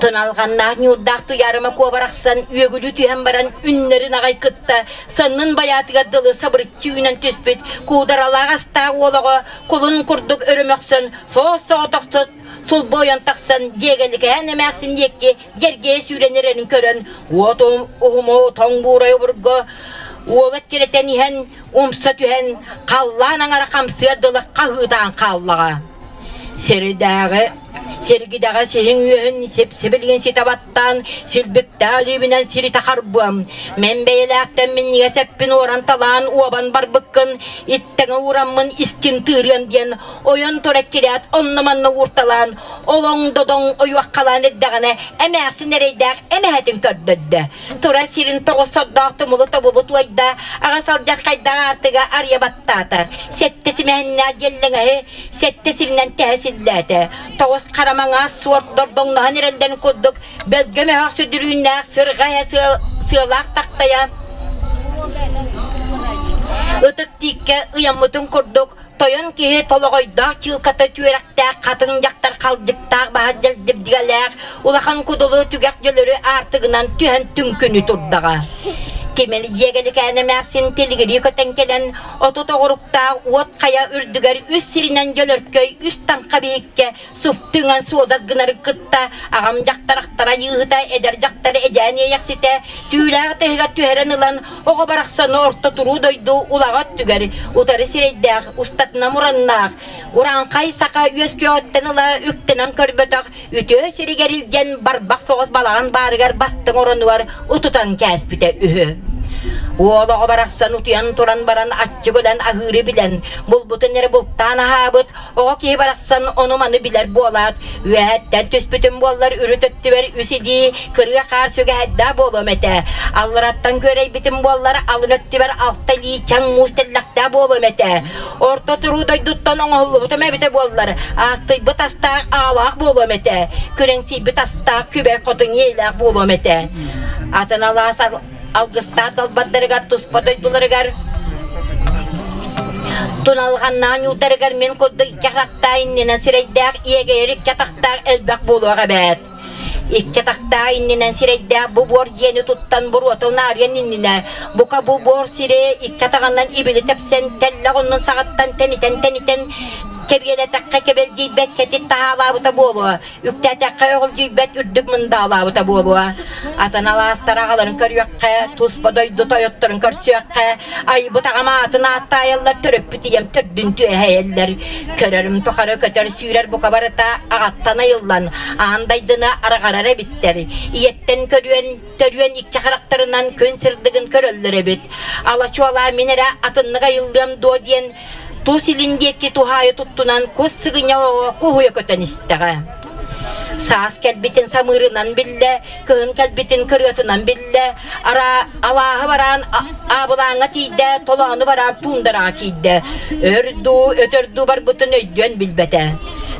Туналҕаннаах ньуурдаах туйаарыма куобарахсан үөгүлүү түһэн баран үннэрин аҕай кытта саннын байаатыгар дылы сабырыччы үүнэн түспүт куударалаах астаах уолоҕо кулун курдук өрө мөхсөн соос-соҕотохсут сулбуойан тахсан дьиэгэликэһэн эмээхсин диэки дьэргэйэ сүүрэн эрэрин көрөн уот уһуму тоҥ буурай обургу уола эккирэтэн иһэн умса түһэн халлаан аҥара хамсыар дылы хаһыытаан хааллаҕа. Сирдээҕи Сиргидэҕэ сиһиҥ үөһүн сип-сибилигин ситэ баттаан, силбиктээх илиибинэн сиритэ харбыам. Мин бэйэлээхтэн минньигэс эппин уоран талаан уобан барбыккын, иттэҥэ уураммын искин тыырыам диэн ойон тура кирээт онно-манна уурталаан, олоҥ-додоҥ ойуоххалаан эрдэҕинэ эмээхсин эрэйдээх эмэһэтин көрдөрдө. Турар сирин тоҕус сордоох тумулу тобулу туойда, аҕа салдьархайдаах аартыга арыйа баттаата. Сэттэ симэһиннээх дьэллэҥэһи сэттэ сиринэн тэһэ силлээтэ. Тоҕус хара маҥаас суорт дордоҥноһон эрэллэрин курдук бөлгөм өһөх сүдүрүүннээх сырҕа эһэ сыалаах тахтайа ытык тииккэ ыйаммытын курдук тойон киһи толоҕойдоох чыылката түөрэхтээх хатыҥ дьахтар халдьыктаах баһа дьэлдибдигэлээх улахан кудулу түгэх дьөлөрү аартыгынан түһэн түҥкүнү турдаҕа. Тимир дьиэгэликээн эмээхсин тилигирии көтөн кэлэн 30 оҕуруктаах уот хайа үрдүгэр үс сиринэн дьөлөркөй үс таҥха биһиккэ суптуҥан суодас гынарын кытта аҕам дьахтар ахтара йыыһыта эдэр дьахтар эдьээн иэйэхситэ түүлээх тыһыгар түһэрэн ылан оҕо барахсаны орто туруу дойду улаҕа өттүгэр утары сирэйдээх устатына мураннаах урааҥхай саха үөскүөҕүттэн ыла үктэнэн көрбөтөх үтүө сиригэр илдьэн барбах соҕус балаҕан баарыгар бастыҥ оронугар утутан кээспитэ үһү. Уол оҕо барахсан утуйан туран баран аччык өлөн аһыыры билэн, булбутун эрэ бултаан аһаабыт, оҕо киһи барахсан ону-маны билэр буолаат, үөһэттэн түспүтүм буоллар үрүт өттүбэр үс илии кырыа хаар сүгэһэрдээх буолуом этэ. Аллараттан күөрэйбитим буоллар алын өттүбэр алта илии чаҥ муус тэллэхтээх буолуом этэ. Орто туруу дойдуттан оҥоһуллубутум эбитэ буоллар, аастыйбыт астаах аҕалаах буолуом этэ, күрэҥсийбит астаах күбэй хотун иэлээх буолуом этэ. Атын алаас алгыстаах далбардарыгар туспа дойдуларыгар туналҕаннаах ньуурдарыгар мин курдук икки харахтаах иннинэн сирэйдээх иэгэйэр икки атахтаах элбэх буолуох эбээт. Икки атахтаах иннинэн сирэйдээх бу буор дьиэни туттан буруота унаарыан иннинэ, бука бу буор сири икки атаҕынан ибили тэпсэн тэллэх оннун саҕаттан тэнитэн-тэнитэн кэбиэлэтэххэ кэбэлдьийбэт кэтит таһаалаабыта буолуо, үктээтэххэ өҕүлдьүйбэт үрдүк мындаалаабыта буолуо. Атын алаастар аҕаларын көрүөххэ, туспа дойду тойотторун көрсүөххэ, айбыт аҕам аатын ааттаайаллар, төрөппүт ийэм төрдүн түөһэйэллэр. Көрөрүм тухары көтөр-сүүрэр бука барыта аҕаттан айыллан, аан дайдыны араҕарар эбиттэр. Ийэттэн көрүөн, төрүөн икки харахтарынан күн сырдыгын көрөллөр эбит. Ала-чуолаа мин эрэ атыннык айыллыам дуо диэн тус илин диэки туһаайы туттунан кус сыгынньах оҕо куһуйа көтөн истэҕэ. Саас кэлбитин самыырынан биллэ, кыһын кэлбитин кырыатынан биллэ, ара алааһы бараан аабылааҥҥа тиийдэ, толоону бараан туундараҕа киирдэ. Өр дуу, өтөр дуу барбытын өйдүөн билбэтэ.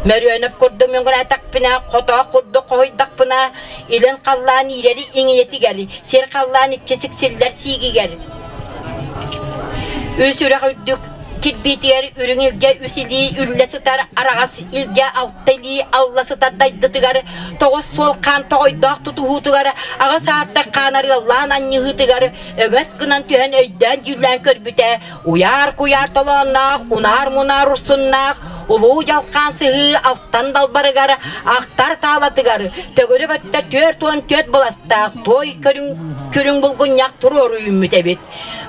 Мөрүөнэп курдук мөҥүрээтэхпинэ, хотоох курдук хоһуйдахпына, илин халлаан иирэри иҥийэтигэр, сир халлаан икки сиксиллэр сиигигэр Үс үрэх үрдүк кирбиитигэр үрүҥ илгэ үс илии үллэ сытар араҕас илгэ алта илии алла сытар дайдытыгар тоҕус суол хаан тоҕойдоох тутуһуутугар аҕыс аартах хаан арыаллаан анньыһыытыгар өҥөс гынан түһэн өйдөөн дьүүллээн көрбүтэ уйаар куйаар толоонноох унаар мунаар урсуннаах улуу дьалхаан сыһыы алтан далбарыгар ахтар таалатыгар төгүрүк өттө 44 быластаах туой көрүҥ күрүҥ булгунньах туруору үүммүт эбит.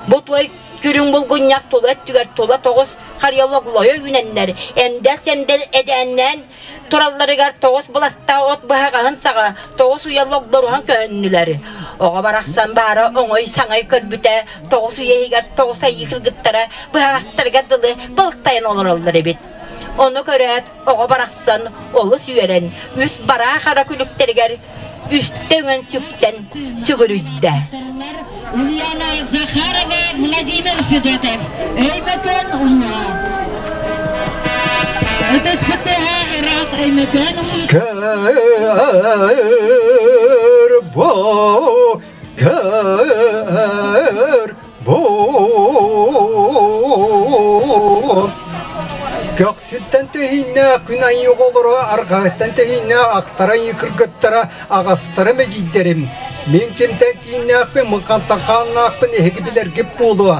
Бу туой күрүҥ булгунньах тула өттүгэр тула тоҕус харыйа логлойо үүнэннэр, эмдэл-сэмдэл эдээннээн туралларыгар тоҕус быластаах от быһаҕаһын саҕа тоҕус уйа логдоруһан көһүннүлэр. Оҕо барахсан баара оҥой-саҥай көрбүтэ тоҕус уйа иһигэр тоҕус айыы кыргыттара быһаҕастарыгар дылы былтайан олороллор эбит. Ону көрөөт, оҕо барахсан олус үөрэн, үс бараа хара күлүктэригэр үстэ үҥэн сүктэн сүгүрүйдэ. Ульяна Захарова, Владимир Федотов, Өймөкөөн улууһа. Ытыспытыһа ыраах Өймөкөөн улууһа. Көр бу, көр бу. Көхсүттэн тэһииннээх күн айыы оҕолоро, арҕаһыттан тэһииннээх ахтара айыы кыргыттара, аҕастара мэлдьийдэрим. Мин кимтэн кииннээхпин, мыҥхантан хааннаахпын эһиги билэргит буолуо.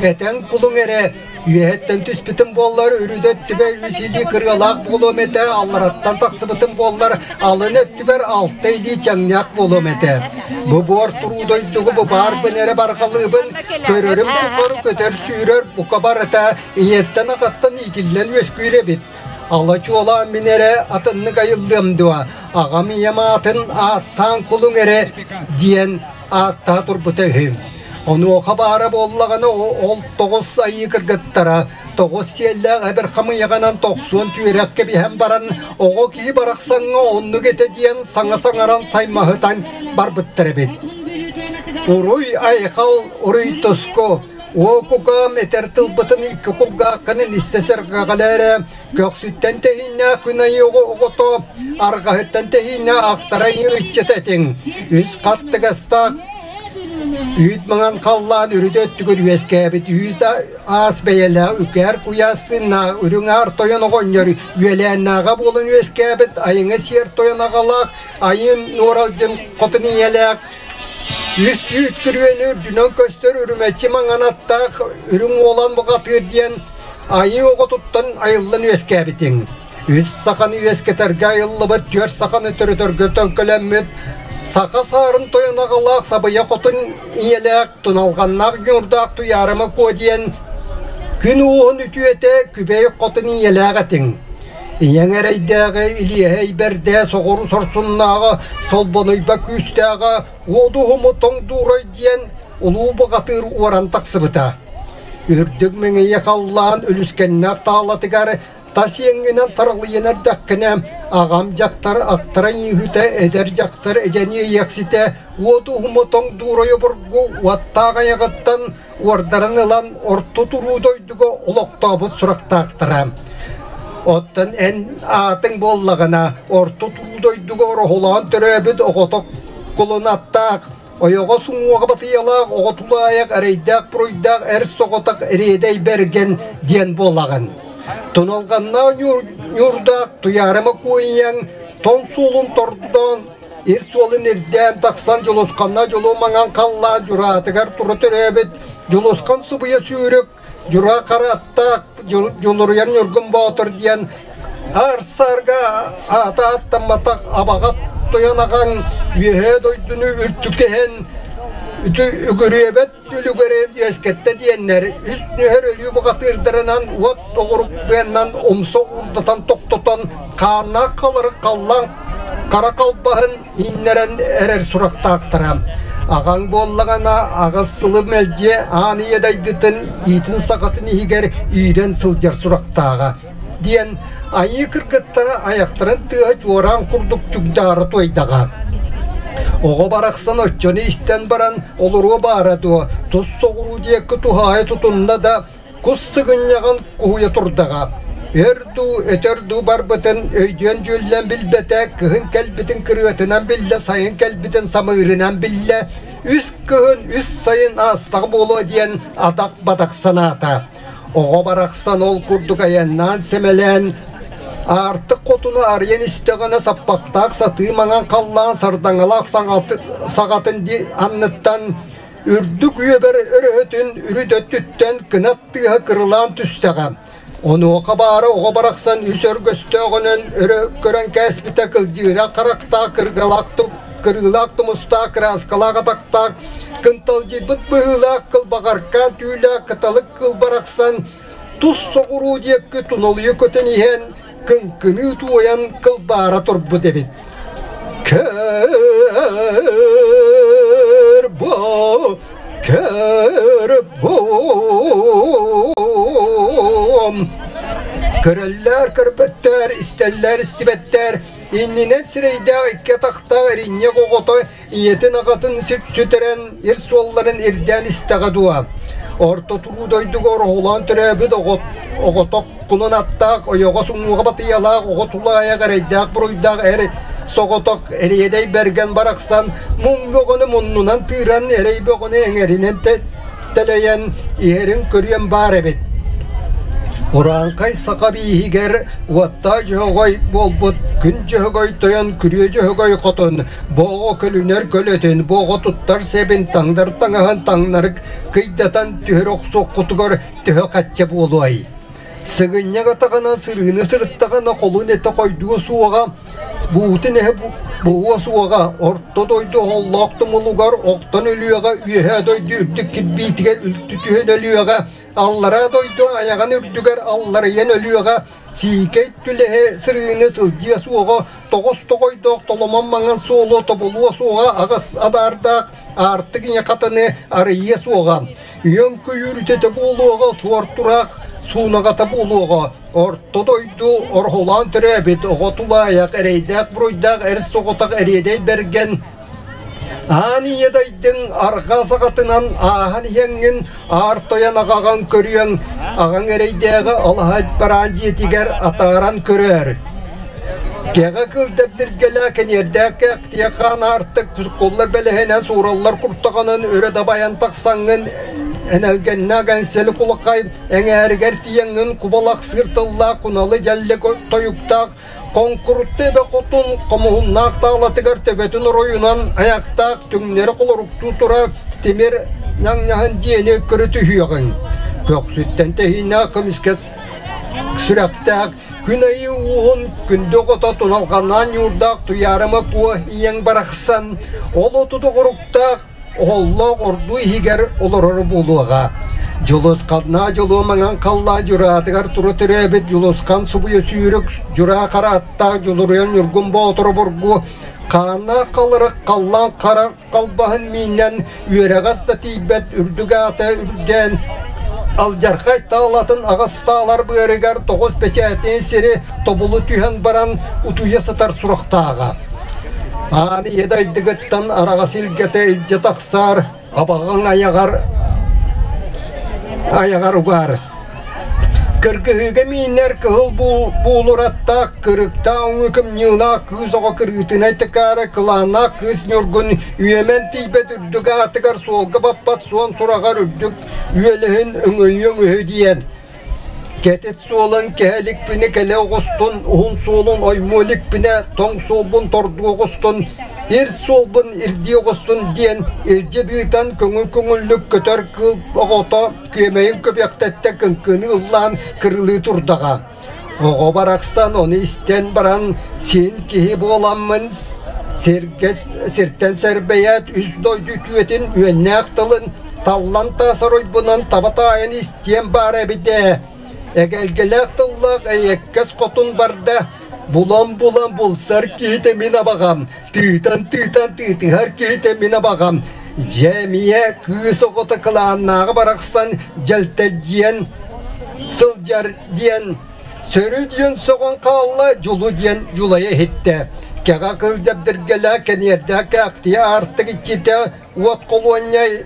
Этэн кулуҥ эрэ, Үөһэттэн түспүтүм буоллар, үрүт өттүбэр үс илии кырыалаах буолуом этэ, аллараттан тахсыбытым буоллар, алын өттүбэр алта илии чаҥньаах буолуом этэ. Бу буор туруу дойдугу бу баарбын эрэ барҕалыыбын, көрөрүм тухары көтөр-сүүрэр бука барыта ийэттэн-аҕаттан иитиллэн үөскүүр эбит. Ала-чуолаан мин эрэ атыннык айыллыам дуо, аҕам ийэм аатын ааттаан кулуҥ эрэ диэн ааттаһа турбута үһү. Онуоха баара буоллаҕына ол тоҕус айыы кыргыттара тоҕус сиэллээх эбэр хамыйаҕынан тохсуон түөрэх кэбиһэн баран оҕо киһи барахсаҥҥа оннук этэ диэн саҥа саҥаран саймаһытан барбыттар эбит. Уруй айхал, уруй туску, Уо кукаам этэр тылбытын икки кулгааххынан истэ сэргэҕэлээрэ, көхсүттэн тэһииннээх күн айыы оҕото, арҕаһыттан тэһииннээх ахтара ыччата этиҥ. Үс хаттыгастаах үүт маҥан халлаан үрүт өттүгэр үөскээбит үүт аас бэйэлээх үкээр куйаас тыыннаах үрүҥ аар тойон оҕонньор үөлээннээҕэ буолан үөскээбит айыҥа сиэр тойон аҕалаах айын нуоралдьын хотун ийэлээх Үс үүт күрүөнү үрдүнэн көстөр үрүмэччи маҥан аттаах үрүҥ уолан бухатыыр диэн айыы оҕотуттан айыллан үөскээбитиҥ. Үс саханы үөскэтэргэ айыллыбыт түөрт саханы төрөтөргө төҥкөлөммүт саха саарын тойон аҕалаах сабыйа хотун ийэлээх туналҕаннаах ньуурдаах Туйаарыма Куо диэн күн уоһун үтүөтэ күбэй хотун ийэлээх этиҥ. Ийэҥ эрэйдээҕи Илиэһэй бэрдээ соҕуруу сорсуннааҕа Солбонуйба күүстээҕэ Уодуһуму тоҥ дуурай диэн улуу бухатыыр уоран тахсыбыта. Үрдүк мэҥийэ халлаан үлүскэннээх таалатыгар тас иэҥҥинэн таралыйан эрдэххинэ, аҕам дьахтар ахтара ииһүтэ, эдэр дьахтар эдьэни иэхситэ уодуһуму тоҥ дуурай обургу уоттаах айаҕыттан уордаран ылан орто туруу дойдуга олохтообут сурахтаахтара. Оттон эн аатыҥ буоллаҕына, орто туруу дойдуга ороһулаан төрөөбүт оҕото кулун аттаах, ойоҕос уҥуоҕа батыйалаах оҕо тулаайах эрэйдээх-буруйдаах эр соҕотох эриэдэй бэргэн диэн буолаҕын. Туналҕаннаах ньуурдаах Туйаарыма куойуйаҥ тоҥ суолун тордоон Ир суолун ирдээн тахсан Дьулусханна дьулу маҥан халлаан дьураатыгар тура төрөөбүт Дьулусхан субуйа сүүрүк Дьура хара аттаах Дьулуруйар Ньургун Боотур диэн аар-саарга аата ааттамматах абаҕа тойон аҕаҥ үөһээ дойдуну үлтүкэһэн үгүрүөбэт үлүгэри үөскэттэ диэннэр үс нүһэр өлүү бухатыырдарынан уот оҕурук быаннан умса уурдатан тохтотон хааннаах халары халлаан хара халбаһын ииннэрэн эрэр сурахтаахтара. Аҕаҥ буоллаҕына аҕыс сылы мэлдьи аан ийэ дайдытын иитин саҕатын иһигэр иирэн сылдьар сурахтааҕа диэн айыы кыргыттара айахтарын тыаһа чуораан курдук чугдаара туойдаҕа. Оҕо барахсан оччону истэн баран олоруо баара дуо, тус соҕуруу диэки туһаайа тутунна да, кус сыгынньаҕын куһуйа турдаҕа. Өр дуу, өтөр дуу барбытын өйдүөн-дьүүллэн билбэтэ, кыһын кэлбитин кырыатынан биллэ, сайын кэлбитин самыырынан биллэ, үс кыһын, үс сайын аастаҕа буолуо диэн атах-батах санаата. Оҕо барахсан ол курдук айаннаан сэмэлээн, аартык хотуну арыйан истэҕинэ саппахтаах сатыы маҥан халлаан сардаҥалаах саҕатын анныттан үрдүк үөбэр өрөһөтүн үрүт өттүттэн кынат тыаһа кырылаан түстэҕэ. Онуоха баара оҕо барахсан үс өргөстөөҕүнэн өрө көрөн кээспитэ кылдьыыра харахтаах кыргалаах кырыылаах тумустаах кырааскалаах атахтаах кынталдьыйбыт быһыылаах кылбаҕаркаан түүлээх кыталык кыл барахсан тус соҕуруу диэки туналыйа көтөн иһэн кыҥкыныы туойан кылбаара турбут эбит. Көр бу, көр бу. Көрөллөр, көрбөттөр, истэллэр, истибэттэр, иннинэн сирэйдээх икки атахтаах эринньэх оҕото ийэтин аҕатын сүтэрэн ир суолларын ирдээн истэҕэ дуо? Орто туруу дойдуга ороһулаан төрөөбүт оҕото кулун аттаах, ойоҕос уҥуоҕа батыйалаах, оҕо тулаайах эрэйдээх-буруйдаах эр соҕотох эриэдэй бэргэн барахсан муҥ бөҕөнү муннунан тыыран, эрэй бөҕөнү эҥэринэн тэлэйэн иһэрин көрүөн баар эбит. Урааҥхай саха бииһигэр уоттаах дьөһөгөй буолбут күн дьөһөгөй тойон күрүө дьөһөгөй хотун бу оҕо көлүнэр көлөтүн бу оҕо туттар сэбин таҥнар таҥаһын таҥнары кыйдатан түһэр охсуоххутугар төһө хачча буолуой? Сыгынньах атаҕынан сырыыны сырыттаҕына холун этэ хойдуо суоҕа. Буутун эһэ буһуо суоҕа, орто дойду оһоллоох тумулугар охтон өлүөҕэ, үөһээ дойду үрдүк кирбиитигэр үлтү түһэн өлүөҕэ, аллараа дойду айаҕын үрдүгэр алларыйан өлүөҕэ, сиикэй түлэһи сырыыны сылдьыа суоҕа, тоҕус тоҕойдоох толомон маҥан суолу тобулуо суоҕа, аҕыс адаардаах аартык ийэ хатаны арыйыа суоҕа, үөн көйүүр үтэтэ буолуоҕа, суор тураах суунаҕата буолуоҕа, Орто дойду орхолоон төрөөбүт оҕо тулаайах, эрэйдээх-буруйдаах эр соҕотох эриэдэй бэргэн Аан ийэ дайдыҥ арҕаа саҕатынан ааһан иһэҥҥин аар тойон аҕаҕын көрүөҥ, аҕаҥ эрэйдээҕи алаһа бараан дьиэтигэр атааран көрөөр. Кэҕэ кыл дэбдиргэлээх кэниэрдээх кээхтиэ хаан аартык тускуллар бэлэһинэн суураллар куртаҕынан өрө дабайан тахсаҥҥын энэлгэннээх эҥсэли кулахай эҥээригэр тиийэҥҥин кубалахсыыр тыллаах куналы дьэллик тойуктаах хоҥкурутта эбэ хотун хомуһуннаах таалатыгар төбөтүн оройунан айахтаах түҥнэри холоруктуу турар тимир ньаҥньаһын диэни көрө түһүөҕүҥ. Көхсүттэн тэһииннээх көмүскэс сүрэхтээх күн айыы ууһун күндү оҕото туналҕаннаан ньуурдаах Туйаарыма Куо ийэҥ барахсан ол оту доҕоруктаах оһоллоох ордуу иһигэр олороро буолуоҕа. Дьулусханнаа дьолуо маҥан халлаан дьураатыгар тура төрөөбүт Дьулусхан субуйа сүүрүк дьураа хара аттаах Дьулуруйан Ньургун Боотур обургу хааннаах халырык халлаан хара халбаһын мииннэн үөрэҕэр да тиийбэт үрдүк аата үрдээн алдьархай таалатын аҕыс таалар быарыгар тоҕус бэчээтин сири тобулу түһэн баран утуйа сытар сурахтааҕа. Аан ийэ дайдыгыттан араҕас илгэтэ илдьэ тахсаар, абаҕаҥ айаҕар айаҕар угаар. Кыргыһыыга мииннэр кыһыл буулураттаах, кырыктаах өҥү кымньыылаах кыыс оҕо кырыытынай тыкаара кылааннаах кыыс Ньургун үөмэн тиийбэт үрдүк аатыгар суолга баппат суон сураҕар үрдүк үөлэһин өҥөйүөҥ үһү диэн Кэтит суолун кэһэ иликпинэ кэлэ оҕустун, уһун суолун оймуо иликпинэ тоҥ суолбун тордуу оҕустун, ир суолбун ирдии оҕустун диэн илдьи ыытан көҥүл-көҥүллүк көтөр кыыл оҕото күөмэйин көбүөхтэттэ кыҥкыны ыллаан кырылыы турдаҕа. Оҕо барахсан ону истэн баран син киһи буоламмын сиргэ сиртэн сэрбэйээт үс дойду үтүөтүн үөннээх тылын таллан таасар ойбунан таба таайан истиэм баара эбит ээ. Эгэлгэлээх тыллаах эйэккэс хотун барда, булан-булан булсар киһитэ мин абаҕам, тыытан-тыытан тыытыһар киһитэ мин абаҕам. Дьэ эмиэ кыыс оҕото кылааннааҕы барахсан дьэлтэлдьийэн сылдьар диэн сөрү диэн сөҕөн хаалла, дьулу диэн дьулайа иһиттэ. Кэҕэ кыл дэбдиргэлээх кэниэрдээх кээхтийэ аартык иччитэ уот холуонньай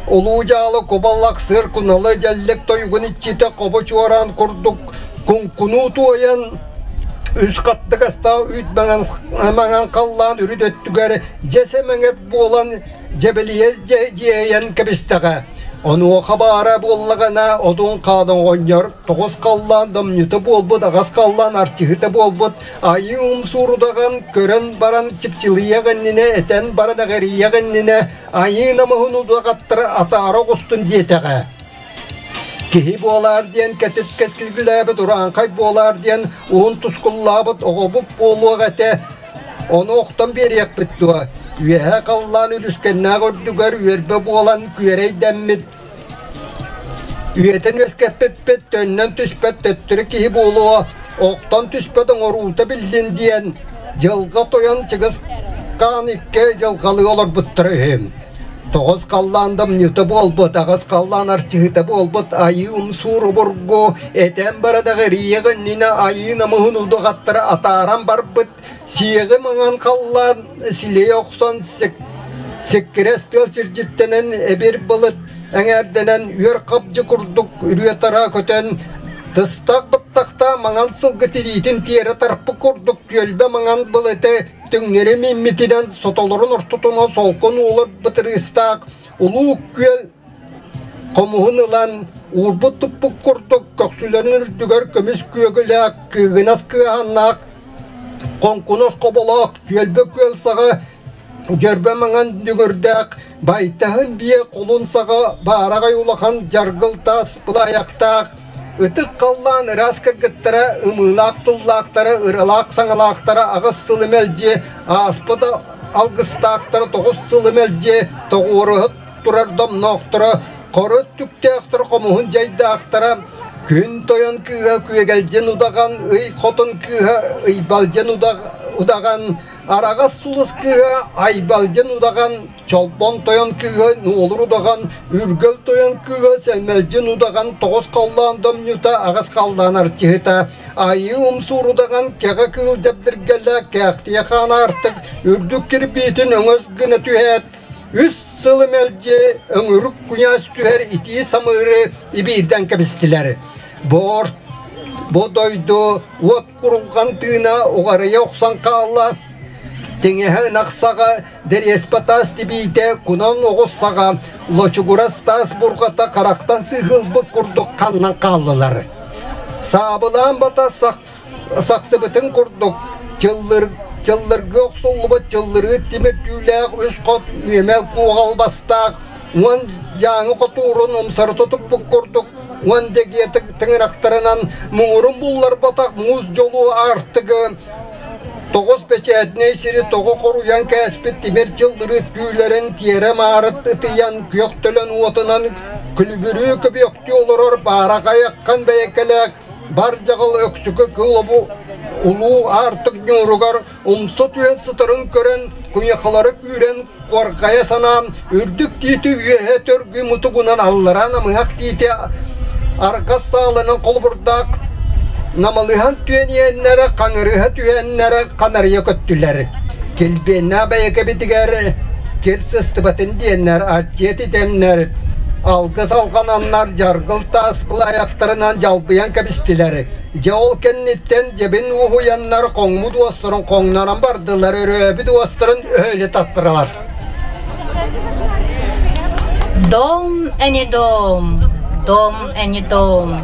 улуу дьаалы кубаллах сыр куналы дьэллик тойугун иччитэ хобо чуораан курдук куҥкунуу туойан үс хаттыгастаах үүт маҥан халлаан үрүт өттүгэр дьэсэ мэҥэт буолан дьэбэлийэ дьиэйэн кэбистэҕэ. Онуоха баара буоллаҕына одун хаан оҕонньор тоҕус халлаан домньута буолбут аҕас халлаан арчыһыта буолбут Айыы умсуурудаҕын көрөн баран чыпчылыйыах иннинэ этэн баран эҕирийиэх иннинэ айыы намыһын удаҕаттара атаара оҕустун диэтэҕэ. Киһи буолаар диэн кэтит кэскилгээбит урааҥхай буолаар диэн уһун тускуллаабыт оҕобут буолуох этэ. Ону охтон биэриэхпит дуо? Үөһэ халлаан үлүскэннээх үрдүгэр үөрбэ буолан күөрэйдэммит Үйэтин үөскэппиппит төннөн түспэт төттөрү киһи буолуо, охтон түспэт оҥоруута биллин диэн дьылҕа тойон Чыгыс хаан икки дьылҕалыы олорбуттара үһү. Тоҕус халлаан дамньыта буолбут, аҕыс халлаан арчыһыта буолбут айыы умсуур обургу этэн барадаҕы эрийиэх иннинэ айыы намыһын удуҕаттара атааран барбыт сиэҕи маҥан халлаан силийэ охсон сиккирэс тыал сирдьиттэнэн эбир былыт эҥээрдэнэн үөр хабдьы курдук үрүө-тараа көтөн тыстаах быттахтаах маҥан сылгы тириитин тиэрэ тарпыт курдук түөлбэ маҥан былыты түҥнэри мииммитинэн сотолорун ортотунан солкун уулар бытырыыстаах улуу күөл хомуһун ылан уурбут-туппут курдук көхсүлэрин үрдүгэр көмүс күөгүлээх кыыгынас кыаһаннаах Хоҥкунас хоболоох түөлбэ күөл саҕа дьөрбө маҥан дүҥүрдээх байтаһын биэ кулун саҕа баараҕай улахан дьаргыл таас былаайахтаах Ытык халлаан ыраас кыргыттара, ымыылаах тыллаахтара, ыралаах саҥалаахтара аҕыс сылы мэлдьи ааспыт алгыстаахтара тоҕус сылы мэлдьи тоҕуоруһа турар домноохторо, хоро өттүктээхтэр хомуһун дьайдаахтара, күн тойон кыыһа Күөгэлдьин удаҕан, ый хотун кыыһа Ыйбалдьын удаҕан, араҕас сулус кыыһа Айбалдьын удаҕан, Чолбон тойон кыыһа Нуолур удаҕан, Үргэл тойон кыыһа Сэлмэлдьин удаҕан, тоҕус халлаан домньута, аҕыс халлаан арчыһыта, Айыы умсуур удаҕан, кэҕэ кыыл дьэбдиргэлэ, Кээхтийэ хаан аартык, үрдүк кирбиитин өҥөс гына түһээт, үс сылы мэлдьи өҥүрүк куйаас түһэр итии самыыры ибиирдэн кэбистилэр. Бу, бу дойду уот курулҕан тыына уҕарыйа охсон хаалла. Тиҥэһэ ынах саҕа, дэриэспэ таас тибиитэ, кунан оҕус саҕа, лочугурас таас бурҕата харахтан сыһылбыт курдук ханнан хааллылар. Саабылаан бата сахсыбытын курдук чыллыр, чыллыргы охсуллубут чыллырыы тимир түүлээх үс хот үөмэ куоҕал бастаах уон дьааҥы хотуурун умсарыта туппут курдук уон дэгиэ тыҥырахтарынан муҥурун булларбатах муус дьолу аартыгы тоҕус бэчээтинэй сири тоҕо хоруйан кээспит тимир чыллырыы түүлэрин тиэрэ-маары ытыйан күөх төлөн уотунан күлүбүрүү көбүөхтүү олорор баараҕайаххан бэйэкэлээх бар дьаҕыл өксүкү кылобу улуу аартык ньууругар умса түһэн сытарын көрөн куйахалары күүрэн куорҕайа санаан үрдүк тиити үөһэ төргүү мутугунан аллараа намыһах тиити арҕас саалынан холобурдаах намалыһан түөниэннэрэ хаҥырыһа түһэннэрэ ханарыйа көттүлэр килбиэннээх бэйэкэбитигэр кир сыстыбатын диэннэр аччыат итэннэр алгыс алҕананнар дьаргыл таас былаайахтарынан дьалбыйан кэбистилэр. Дьэ ол кэнниттэн дьэбин уһуйаннар хоҥмут уостарын хоҥнорон бардылар, өрөөбүт уостарын өһөлө таттаралар. Дом эни дом, дом эни дом.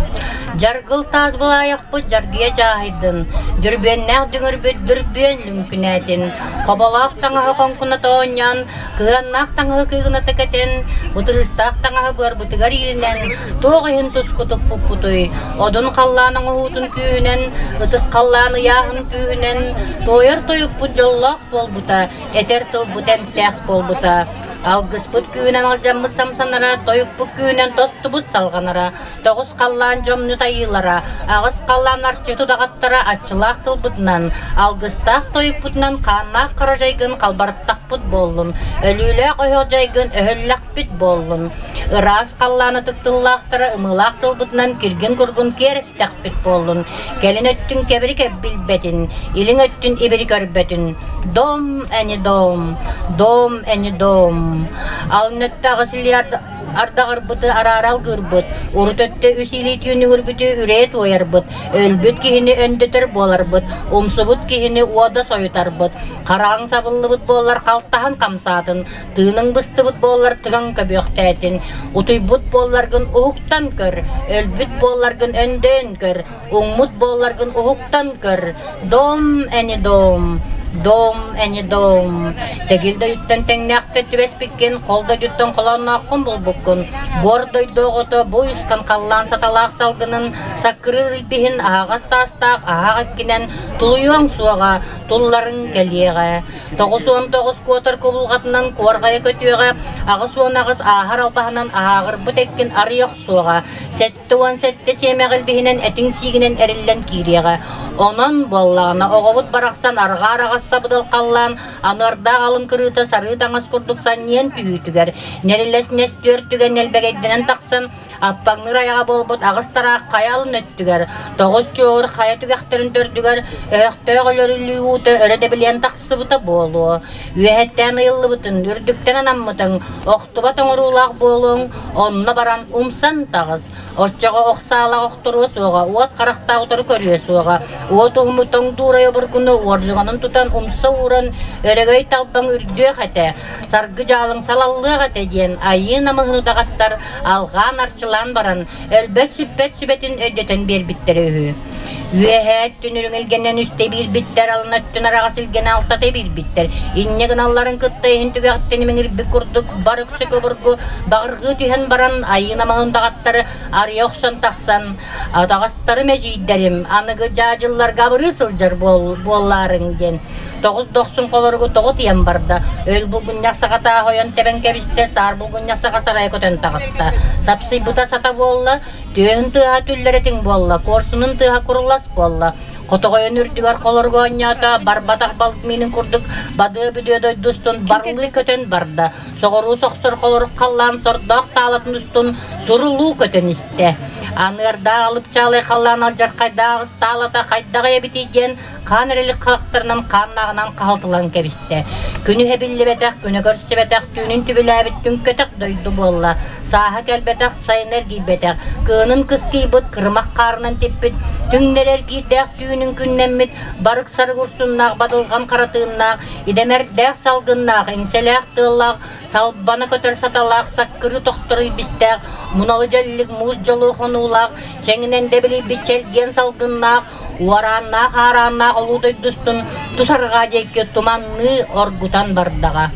Дьаргыл таас былаайахпыт дьаргыйа дьааһыйдын, дүрбүөннээх дүҥүрбүт дүрбүөн лүҥкүнээтин, хоболоох таҥаһы хоҥкуната оонньоон, Кыһыаннаах таҥаһы кыыгыната кэтэн, бытырыыстаах таҥаһы быарбытыгар иилинэн, туох иһин туску туппуппутуй? Одун халлаан оҥоһуутун күүһүнэн, ытык халлаан ыйааһын күүһүнэн, туойар тойукпут дьоллоох буолбута, этэр тылбыт эмтээх буолбута. Алгыспыт күүһүнэн алдьаммыт самсанара, тойукпут күүһүнэн тостубут салҕанара, тоҕус халлаан дьомнут айыылара, аҕыс халлаан арчы тудаҕаттара аччылаах тылбытынан, алгыстаах тойукпутунан хааннаах хара дьайгын халбарыттахпыт буоллун, өлүүлээх өһөх дьайгын өһөллөхпүт буоллун. Ыраас халлаан ытык тыллаахтара ымыылаах тылбытынан киргин-кургун киэрэттэхпит буоллун, кэлин өттүн кэбири кэбилбэтин, илиҥ өттүн ибири көрбөтүн. Дом эни дом, дом эни дом. Алын өттө аҕыс ардаҕырбыты араара алгыырбыт, урут өттө үс илии түүнүгүрбүтү үрээ туойарбыт, өлбүт киһини өндөтөр буоларбыт, умсубут киһини уода сойутарбыт, хараҕыҥ сабыллыбыт буоллар халтаһан хамсаатын, тыыныҥ быстыбыт буоллар тыгаҥ көбүөхтээтин, утуйбут буолларгын уһуктан көр, өлбүт буолларгын өндөөн көр, уҥмут буолларгын уһуктан көр, дом эни дом, дом эни дом. Тэгил дойдуттан тэҥнээхтэр түбэспиккин, хол дойдуттан холооннооххун булбуккун. Буор дойду оҕото бу уйусхан халлаан саталаах салгынын саккырыыр илбиһин аһаҕас саастаах аһаах эккинэн тулуйуоҥ суоҕа, тулларыҥ кэлиэҕэ. 99 куотар кубулҕатынан куорҕайа көтүөҕэ, 88 ааһар албаһынан аһааҕырбыт эккин арыйа охсуоҕа, 77 сиэмэҕи илбиһинэн этиҥ-сиигинэн эриллэн киириэҕэ. Онон буоллаҕына оҕобут барахсан арҕаа араҕас сабыдал халлаан аныардаах алын кырыыта сарыы таҥас курдук санньыйан түһүүтүгэр, нэрилэс нэс түөрт түгэн нэлбэгэйдэнэн тахсан, аппаҥныыр айаҕа буолбут аҕыс тараах хайа алын өттүгэр, тоҕус чуоҕур хайа түгэхтэрин төрдүгэр өһөхтөөх өлөрүллүү уута өрө дэбилийэн тахсыбыта буолуо. Үөһэттэн ыйыллыбытын, үрдүктэн анаммытыҥ, охтубат оҥоруулаах буолуоҥ, онно баран умсан таҕыс. Оччоҕо ох саалаах охторуо суоҕа, уот харахтаах утары көрүө суоҕа. Уот уһуму тоҥ дуурай обургуну уордьуганын тутан умса ууран, өрөгөй талбаҥ үрдүөх этэ, саргы дьаалыҥ салаллыах этэ диэн айыы намыһын удаҕаттар алҕаан арчылаан баран, өлбөт-сүппэт сүбэтин өйдөтөн биэрбиттэрэ үһү. Үөһээ өттүн үрүҥ илгэнэн үстэ биирбиттэр, алын өттүн араҕас илгэнэ алтата биирбиттэр. Инньэ гыналларын кытта иһин түгэхтэн имиҥирбит курдук бар үксэ көбүргү баҕыргыы түһэн баран айыы намаһын даҕаттары арыйа охсон тахсан атаҕастарым эдьиийдэрим аныгы дьаадьылларга абырыы сылдьар буоллаарыҥ диэн тоҕус дохсун холоругу тоҕу тиийэн барда. Өл булгунньах саҕата хойон тэбэн кэбистэ, саар булгунньах саҕа сарайа көтөн таҕыста. Сапсыйбыта сата буолла, түөһүн тыаһа түллэрэтиҥ буолла, куорсунун тыаһа курулас буолла. Хотоҕойун үрдүгэр холоругу оонньоото, барбатах балык миинин курдук бадыа-бүдүө дойду устун барлыы көтөн барда. Соҕуруу сохсор холорук халлаан сордоох таалатын устун сурулуу көтөн истэ. Аныардаах алыпчаалай халлаан алдьархайдаах ыстаалата хайдаҕый эбитий диэн хаан эрэлик харахтарынан хааннааҕынан хаһалтылан кэбистэ. Күнү биллибэтэх, күнү көрсүбэтэх, түүнүн түбүлээбит түҥкэтэх дойду буолла. Сааһа кэлбэтэх, сайына эргийбэтэх, кыынын кыскыйбыт, кырымах хаарынан типпит, түҥнэрэ эргиирдээх түүнүн күннэммит, барык сарык урсуннаах, бадылҕан хара тыыннаах, идэмэрдээх салгыннаах, иҥсэлээх тыаллаах, салбана көтөр саталаах, саккырыы тохтор илбистээх, муналы дьэллик муус дьолу хонуулаах, чэҥинэн дэбилийбит чэлгиэн салгыннаах, Уорааннаах аарааннаах улуу дойдустун тус арҕаа диэки туманныы оргутан бардаҕа.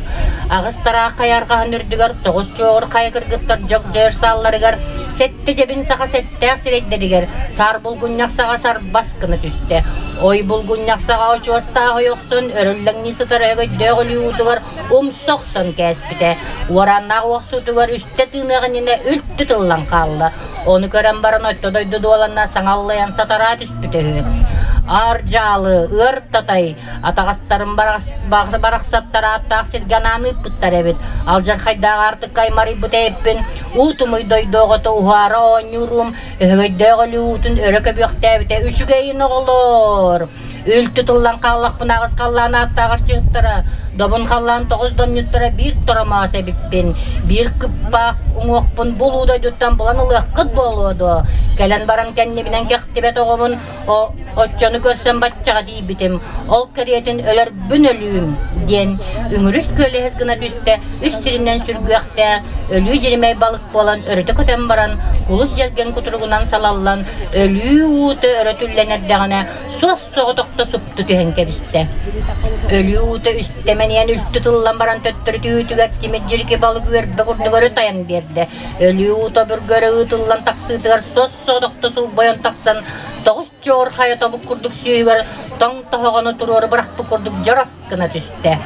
Аҕыс тараах хайа арҕаһын үрдүгэр тоҕус чуоҕур хайа кыргыттар дьогдьойор саалларыгар сэттэ дьэбин саха сэттээх сирэйдэригэр саар булгунньах саҕа сарбас гына түстэ. Ой булгунньах саҕа очуостаах ойохсон өрүллэҥнии сытар өһөгөйдөөх өлүү уутугар умса охсон кээспитэ. Уорааннаах уохсуутугар үстэ тыыныах иннинэ үлтү тыллан хаалла. Ону көрөн баран отто дойду дуоланна саҥаллайан сатараа түспүтэ үһү. Аар дьаалы, ыар татай, атаҕастарын барахсаттар ааттаах сиргэ анаан ыыппыттар эбит. Алдьархайдаах аартыкка аймарыйбыт эбиппин, уу тумуй дойду оҕото уһаара оонньууруум, өһөгөйдөөх өлүү уутун өрө көбүөхтээбитэ үчүгэйин оҕолоор! Үлтү тыллан хааллахпын аҕыс халлаан ааттаах арчыһыттара, добун халлаан тоҕус домньуттара биир торомоос эбиппин, биир кыппаах уҥуохпун булуу дойдуттан булан ылыаххыт буолуо дуо? Кэлэн баран кэннибинэн кэхтибэт оҕобун оччону көрсөн баччаҕа тиийбитим, ол кэриэтин өлөрбүн өлүүм диэн үҥүрүс күөлэһис гына түстэ, үс сиринэн сүргүөхтээх, өлүү дьиримэй балык буолан өрүтэ көтөн баран, кулус дьэлгэн кутуругунан салаллан, өлүү уута өрө түллэн эрдэҕинэ, суос соҕотохто супту түһэн кэбистэ. Өлүү уута үстэмэниэн үлтү тыллан баран төттөрү түһүүтүгэр тимир дьирики балык үөрбэ курдук өрө тайан биэрдэ. Өлүү уута бүргөрө ыытыллан тахсыытыгар суос соҕотохто сулбойон тахсан тоҕус чоор хайа тобук курдук сүүһүгэр тоҥ тоһоҕону туруору бырахпыт курдук дьорос гына түстэ.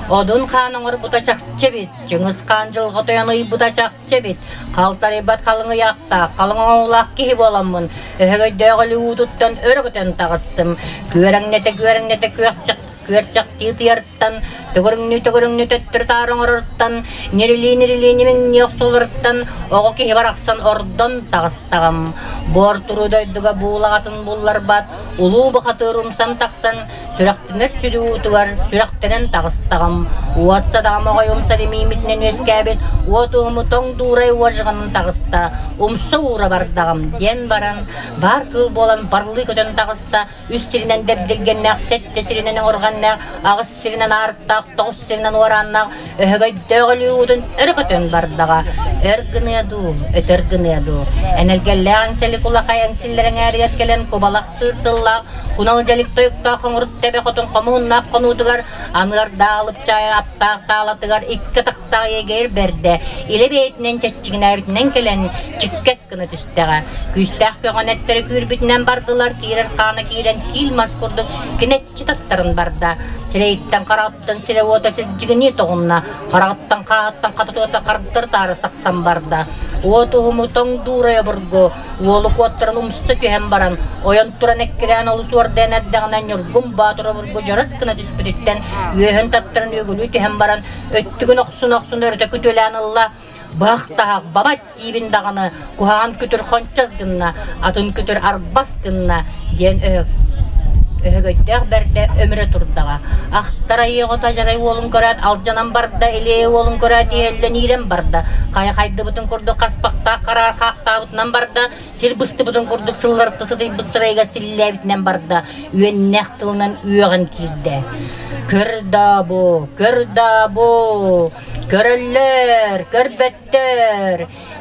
Одун хаан оҥорбута чахчы эбит, Чыҥыс хаан дьылҕа тойон ыйбыта чахчы эбит, халтарыйбат халыҥ ыйаахтаах, халыҥ оҥоһуулаах киһи буоламмын, өһөгөйдөөх өлүү уутуттан өрө көтөн таҕыстым. Күөрэҥнэтэ-күөрэҥнэтэ күөхчэх күөрчэхтии тыйарыттан, төгүрүҥнүү-төгүрүҥнүү төттөрү-таары оҥороруттан, ньирилии-ньирилии ньимиҥнии охсулларыттан оҕо киһи барахсан ордон таҕыстаҕым. Буор туруу дойдуга буулаҕатын булларбат, улуу бухатыыр умсан тахсан, сүрэхтэнэр сүдү уутугар сүрэхтэнэн таҕыстаҕым. Уот садаҕам оҕой умсар имиимитинэн үөскээбит уот уһуму тоҥ дуурай уожҕанан таҕыста, умса уура бардаҕым диэн баран, баар кыыл буолан барлыы көтөн таҕыста, үс сиринэн дэбдиргэннээх, сэттэ сиринэн оҥорҕаннаах, аҕыс сиринэн аарыктаах, тоҕус сиринэн уорааннаах, өһөгөйдөөх өлүү уутун өрө көтөн бардаҕа. Өр гыныа дуу, өтөр гыныа дуу. Энэлгэллээх эҥсэлик улахай эҥсиллэр эҥээригэр кэлэн кубалах сыыр тыллаах, кунал дьэлик тойуктаах хоҥурук тэбэ хотун хомуһуннаах хонуутугар, аныардаах алыпчаайы аптаах таалатыгар икки атахтаах егерь бэрдэ, илэ бэйэтинэн чэччигинээбитинэн кэлэн чиккэс гына түстэҕэ. Күүстээх көҕөн эттэрэ күүрбүтүнэн бардылар, киирэр хаана киирэн киил мас курдук кинэччи таттаран барда. Сирэйиттэн хараҕыттан сирэ-уота сирдьигинии тоҕунна, хараҕыттан хааһыттан хата-туота хардыр-таары сахсан барда. Уот уһуму тоҥ дуурай обургу, уолу куоттаран умса түһэн баран, ойон туран эккирээн олус уордаан эрдэҕинэ Ньургун Боотур обургу дьарыс гына түспүтүттэн үөһүн таттаран үөгүлүү түһэн баран, өттүгүн охсун-охсун өрүтэ күтүөлээн ылла. Быһах-таһах бабат диибин даҕаны, куһаҕан күтүр хончос гынна, атын күтүр арбас гынна диэн өһөгөйдөөх бэрдэ өмүрэ турдаҕа. Ахтар айыаҕыта дьарай уолун көрөөт алдьанан барда, Илиэ уолун көрөөт иһэллэн иирэн барда. Хайа хайдыбытын курдук хаспахтаах хараар хаахтаабытынан барда, сир быстыбытын курдук сылларытта сытыйбыт сырайыгар силлээбитинэн барда, үөннээх тылынан үөҕэн киирдэ. Көр да бу, көр да бу! Көрөллөр, көрбөттөр,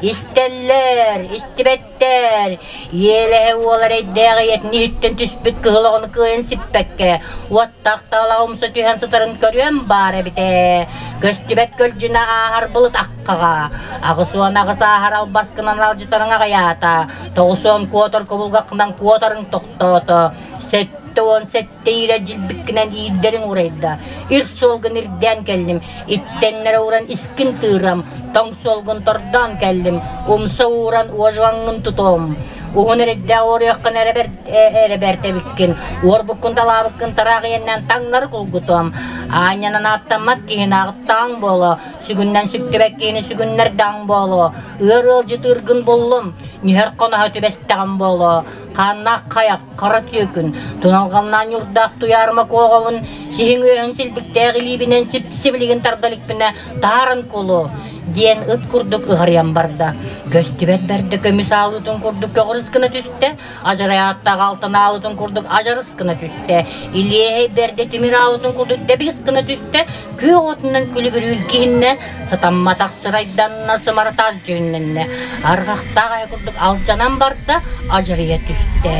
истэллэр, истибэттэр. Иэлэһэ уол эрэйдээх ийэтин иһиттэн түспүт кыһыл оҕону кыайан сиппэккэ, уоттаах таалаҕа умса түһэн сытарын көрүөм баар эбитэ. Көстүбэт көлдьүнэ ааһар былыт аккаҕа, 88 ааһар албаскынан алдьытарыҥ аҕыйаата, 90 куотар кубулгаккынан куотарыҥ тохтоото, 77 иирэр дьилбиккинэн иирдэриҥ урайда, ир суолгун ирдээн кэллим, иттэннэрэ ууран искин тыырам, тоҥ суолгун тордоон кэллим, умса ууран уожугаҥҥын тутуом. Уһун эрэйдээх уоруйаххын эрэ бэрт эбиккин, уорбуккун талаабыккын тараах иэннээн таҥнары кулгутуом. Аанньанан ааттаммат киһини аҕыттаҕыҥ буолуо, сүгүннэн сүктүбэт киһини сүгүннэрдэҕиҥ буолуо, ыар ыалдьытыыргын буллум, нүһэр хоноһо түбэстэҕим буолуо, хааннаах хайах, хара түөкүн, туналҕаннаан ньурдаах туйаарыма куоҕабын, сиһиҥ үөһүн силбиктээх илиибинэн сип-сибилигин тарда иликпинэ тааран кулу, диэн ыт курдук ыһарыйан барда. Көстүбэт бэрдэ көмүс аалытын курдук көҕүрүс гына түстэ, ажарай ааттаах алтан аалытын курдук ажарыс гына түстэ, илиэһэй бэрдэ тимир аалытын курдук дэбигис гына түстэ, күөх отунан күлүбүрүүр киһиннэ, сатамматах сырайданна, сымара таас дьүһүннэннэ, арҕахтаах айа курдук алдьанан барда, ажарыйа түстэ.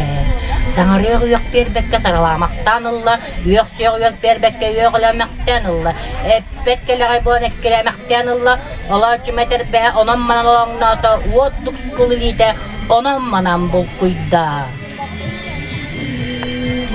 Саҥарыах үөх биэрбэккэ саралаамахтаан ылла, үөх сүөх үөх биэрбэккэ үөҕүлээмэхтээн ылла, эппэт кэлэҕэй буолан эккирээмэхтээн ылла, олооччум этэрбэһэ онон-манан олоҥноото, уот дукскул илиитэ онон-манан булкуйда.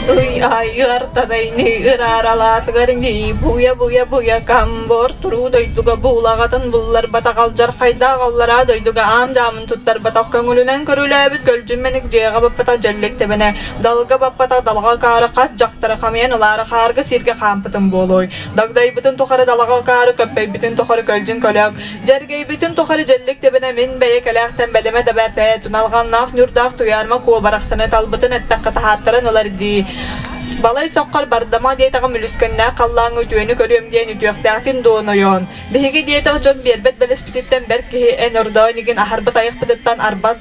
Ый айыартадайны ырааралаатыгар нии буя-буя буя камбор туруу дойдуга буулаҕатын булларбатах алдьархайдаах аллараа дойдуга аам-дьаамын туттарбатах көҥүлүнэн көрүлээбит көлдьүн мэник дьиэҕэ баппатах дьэллик тэбэнэ далга баппатах далҕа акаары хас дьахтары хамыйан ылаары хаарга сииргэ хаампытым буолуой дагдайбытын тухары далаҕа акаары көппөйбүтүн тухары көлдьүн көлөөк Дьэргэйбитин тухары дьэллик тэбэнэ мин бэйэ кэлээхтэн бэлэмэ да бэрт туналҕаннаах ньурдаах туйаарма куобарахсаны талбытын эттэххэ таһааттаран ылар дии. Балай соххор бардама диэтэҕим үлүскэннээх халлааҥҥа үтүөнү көрүөм диэн үтүөхтээхтин дуон ойоон. Биһиги диэтэх дьон биэрбэт бэлэспититтэн бэрт киһи эн ордоон игин аһарбыт айахпытыттан арбат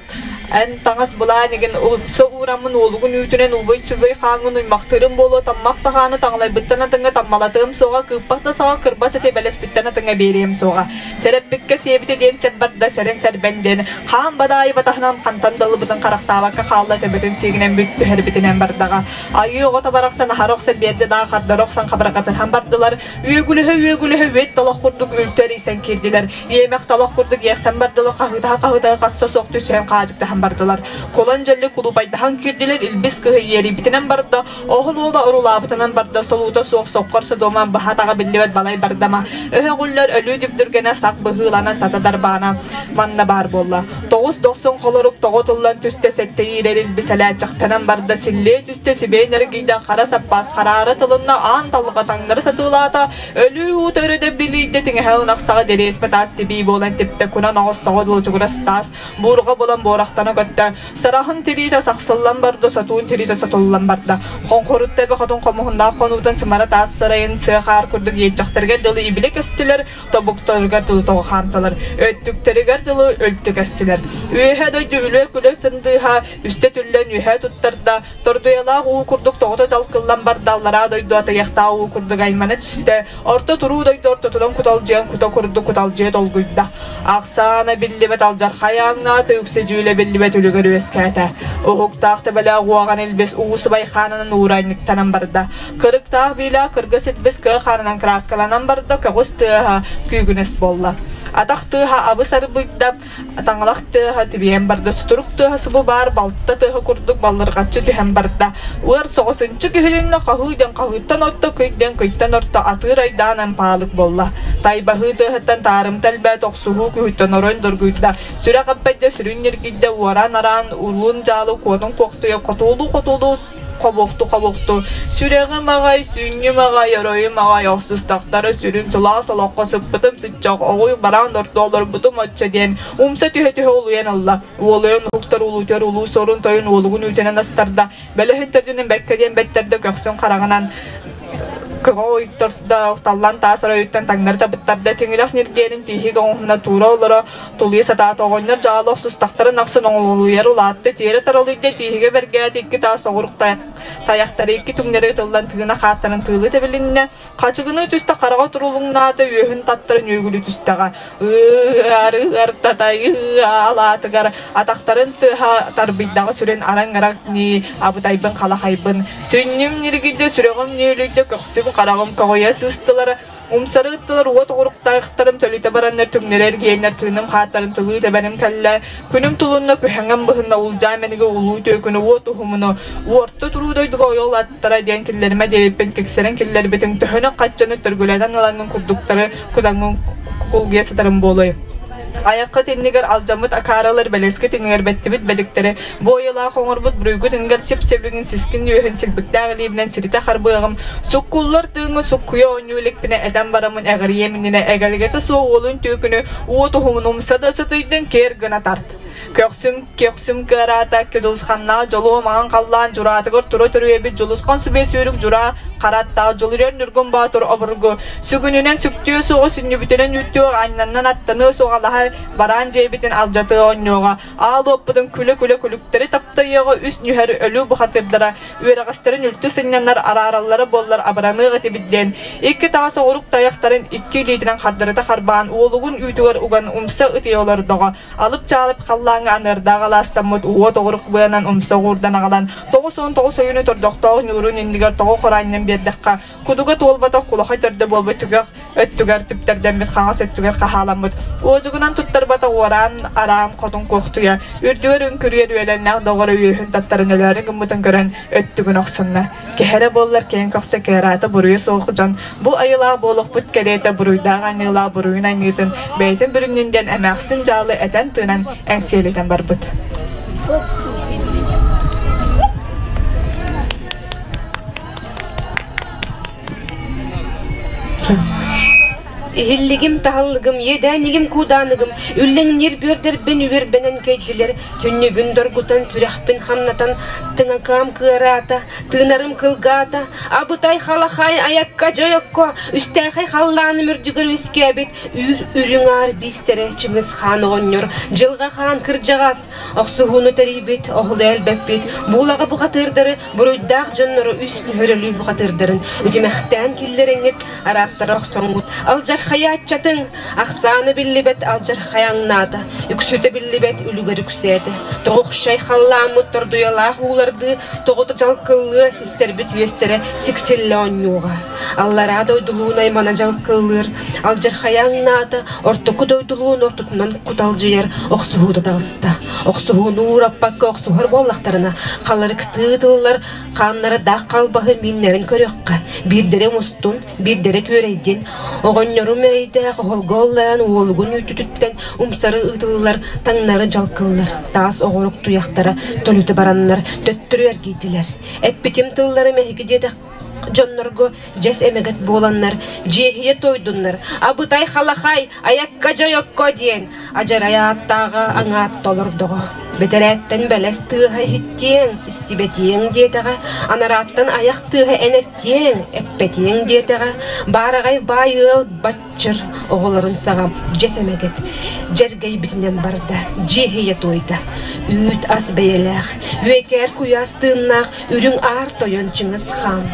эн таҥас булаан игин упса уураммын уолугун үүтүнэн убай-сүбэй хааҥҥын уймахтыырым буолуо таммах таһааны таҥалайбыттан атыҥҥа таммалатыам суоҕа кыыппах да саҕа кырбас эти бэлэспиттэн атыҥҥа биэриэм суоҕа сэрэппиккэ сиэбитэ диэн сэп барда сэрэн сэрбэн диэн хаан бадаайы батаһынан хантан да ылбытын харахтаабакка хаалла төбөтүн сиигинэн бүт түһэрбитинэн бардаҕа айыы оҕото барахсан аһара охсон биэрдэ даа хардара охсон хабырҕатыһан бардылар үөгүлэһэ үөгүлэһэ үөт талах курдук үлтү эрийсэн киирдилэр Иэмэх талах курдук иэхсэн бардылар, хаһыытаһа-хаһыытаһа хасса суох түсүһэн хаадьыктаһан бардылар. Кулан дьэлли кулуупайдаһан киирдилэр, илбис кыһы иэрийбитинэн барда, оһол уола орулаабытынан барда, солуута суох соккор содуоман баһа-атаҕа биллибэт балай бардама, өһөҕүллэр өлүү дүбдүргэнэ сах быһыылана сата дарбаана манна баар буолла. Тоҕус дохсун холорук тоҕо туллан түстэ сэттэ иирэр илбис элээччэхтэнэн барда, силлиэ түстэ сибиэн эргийдэ, хара саппаас хараара тылынна, аан талҕа таҥнары сатыылаата, Өлүү уута өрөдө билийдэ тиҥэһэ ынахсаҕа дэриэспэ таас тибии буолан типтэ кунан оҕус соҕо лучугурас таас буурҕа булан буорахтана көттө сараһын тириитэ сахсыллан барда сотуун тириитэ сотуллан барда хоҥхорутта эбэ хотун хомуһуннаах хонуутун сымара таас сарайын сыа хаар курдук иэдьэхтэригэр дылы ибили көстүлэр тобуктарыгар дылы тоҕо хаамтылар өттүктэригэр дылы өлтү кэстилэр үөһэ дойду үлэ-күлэ сындыыһа үстэ түллэн үөһэ туттарда Тордуйалаах уу курдук тоҕото талкыллан барда аллараа дойду атыйахтаах уу курдук аймана түстэ, орто туруу дойду ортотунан куталдьыйан кута курдук куталдьыйа долгуйда. Ахсаана биллибэт алдьархай ааҥнаата үксэ дьүүлэ биллибэт үлүгэр үөскээтэ. Уһуктаах төбөлөөх уоҕан илбис уу субай хаанынан уурайныктанан барда. Кырыктаах биилээх кыргыс илбис кыа хаанынан кырааскаланан барда, көҕүс тыаһа күүгүнэс буолла. Атах тыаһа абыс арбыйда, Таҥалах тыаһа тибийэн барда, сутурук тыаһа субу баар балта тыаһа курдук баллырҕаччы түһэн барда. Ыар соҕус ынчык иһилиннэ хаһыы диэн хаһыыттан орто, кый диэн кыйтан орто атыыр айдаан ампаалык буолла. Тайбаһыы тыаһыттан таарымта элбэт охсуһуу күһүттэн оройун доргуйда. Сүрэх эппэйдэ сүрүн ньиргийдэ уораан араан улуун дьаалы куотун куохтуйа хотуолуу-хотуолуу хобуохту-хобуохту, сүрэҕим аҕай, сүнньүм аҕай, оройум аҕай охсустахтара сүрүн сылаас олоххо сыппытым сыччах, оҕуй бараан орто олорбутум оччо диэн умса түһэ-түһэ улуйан ылла. Уолуйан уһуктар улуутуйар улуу суорун тойон уолугун үүтэнэн астарда, бөлөһүн төрдүнэн бэккэ диэн бэттэрдэ көхсүн хараҕынан Көҕө уйдарда, таллан таас оройуттан таҥнары табыттарда, тиҥилэх ньиргиэрин тииһик оҥоһуна туура олоро, тулуйа сатаата оҕонньор дьаалы охсустахтарын ахсын оҥололуйар улаатта, тиэрэ таралыйда, тииһигэ бэргээтэ, икки таас оҕурук тайахтары икки түҥнэри ытыллан тыына хааттаран тыылы тэбилиннэ, хачыгыныы түстэ хараҕа турулуҥнаата, үөһүн таттаран үөгүлүү түстэҕэ. Ыар ыар татай алаатыгар атахтарын тыаһа тарбыйдаҕа сүрүн араҥ-араҥ нии абытайбын халахайбын сүнньүм ньиргийдэ сүрэҕим нүөлүйдэ көхсүм хараҕым көҕүйэ сыстылар умсары ыттылар уот оҕуруктаахтарым төлүтэ бараннар түҥнэри эргийэннэр тыыным хааттарын тылыы тэбэрим кэллэ күнүм тулунна күһэҥэм быһынна улдьаа мэнигэ улуу түөкүнү уот уһумуну уорта туруу дойдуга ойол аттара диэн киллэримэ диэбиппин киксэрэн киллэрбитиҥ төһөнү хаччаны төргүлэнэн ылаҥҥын курдуктары кудаҥҥын кулгуйа сытарым буолуой Айаххыт иннигэр алдьаммыт акааралар бэлэскит иннигэр бэттибит бэдиктэри бу ойулаах оҥорбут буруйгут иннигэр сип-сибилигин сискин үөһүн силбиктээх илиибинэн сиритэ харбыаҕым суккуллар тыыҥҥа суккуйа оонньуу иликпинэ этэн бараммын эҕирийиэм иннинэ эгэлгэтэ суох уолун түөкүнү уот уһумун умса да сытыйдын киэр гына тарт Көхсүм, көхсүм кыараата, Дьулусханнаах дьолуо маҥан халлаан дьураатыгар тура төрүөбүт Дьулусхан сүбэ сүүрүк дьураа хараттаах Дьулуруйар Ньургун Боотур обургу сүгүнүнэн сүктүө суоҕа сүнньүбүтүнэн үүттүөх аннаннан аттаныа суоҕа алаһа бараан дьиэбитин алдьатыа оонньуоҕа аал уоппутун күлэ-күлэ күлүктэри таптайыаҕа үс нүһэр өлүү бухатыырдара үөрэҕэстэрин үлтү сынньаннар араараллара буоллар абыраныах этибит диэн икки таас оҕурук тайахтарын икки илиитинэн хардарыта харбаан уолугун үүтүгэр уган умса ытыйа олордоҕо Алып-чаалып халлааҥҥа аныардаах алаастаммыт уот оҕурук быанан умса оҕуурдан аҕалан, 99 ойууну тордохтоох ньуурун иннигэр тоҕо хораанньан биэрдэххэ, кудуга туолбатах кулахай төрдө буолбут түгэх өттүгэр түптэрдэммит хаҥас өттүгэр хаһааламмыт, уодьугунан туттарбатах уораан араан хотун куохтуйа, үрдүгэр үҥкүрүйэр үөлэннээх доҕоро үөһүн таттаран өлөөрү гыммытын көрөн өттүгүн охсунна. Кэһэрэ буоллар киэҥ көхсө кыараата буруйа суох дьон бу айылаах буолуохпут кэриэтэ буруйдаах аньыылаах буруйун аньыытын бэйэтин бүрүннүн диэн эмээхсин дьаалы этэн-тыынан эҥсиэлитэн барбыт. Иһиллигим, таһыллыгым, иэдээнигим, куудааныгым, үллэҥниир бүөрдэрбин үөрбэнэн кэйдилэр, сүнньүбүн доргутан, сүрэхпин хамнатан, тыҥакаам кыараата, тыынарым кылгаата, абытай халахай айакка дьойокко, үстээхэй халлааным үрдүгэр үөскээбит үүр үрүҥ аар биистэрэ Чыҥыс хаан оҕонньор, дьылҕа хаан кырдьаҕас, Охсуһууну тэрийбит, оһолу элбэппит, буулаҕа бухатыырдары, буруйдаах дьоннору үс нүһөрөлүү бухатыырдарын үтүмэхтээн киллэриҥҥит, арааттара охсоҥҥут, алдьархайааччатыҥ, ахсаана биллибэт алдьархай аҥнаата, үксүтэ биллибэт үлүгэр үксээтэ. Тоҕохшай халлааммыт тордуйалаах уулардыы тоҕута дьалкыллыа систэрбит үөстэрэ сиксиллэ оонньуоҕа. Аллараа дойдулуун аймана дьалкыллыыр, алдьархайа аҥнаата, ортоку дойдулуун ортотунан куталдьыйар охсуһуута таҕыста. Охсуһууну уураппакка охсуһар буоллахтарына, халарыктыы тыллар хааннара даах халбаһы мииннэрин көрүөххэ, биирдэрэ мустун, биирдэрэ күөрэйдин, оҕонньорум эрэйдээх оһолго оллайан уолугун үүтүтүттэн умсары ыытыллар, таҥнары дьалкыллар, таас оҕорук туйахтара төлүтэ бараннар төттөрү эргийдилэр. Эппитим тылларым эһиги диэтэх дьоннорго дьэс эмэгэт буоланнар, дьиэһийэ туойдуннар, абытай халахай, айакка дьойокко диэн адьарай ааттааҕа аҥаат толордоҕо. Бэтэрээттэн бэлэс тыаһа иһиттиэҥ, истибэтиэҥ диэтэҕэ, анарааттан айах тыаһа эн эттиэҥ, эппэтиэҥ диэтэҕэ, баараҕай баай ыал баччыр оҕолорун саҕа дьэс эмэгэт дьэргэйбитинэн барда, дьиэһийэ туойда. Үүт ас бэйэлээх, үөкээр куйаас тыыннаах Үрүҥ Аар Тойон Чыҥыс Хаан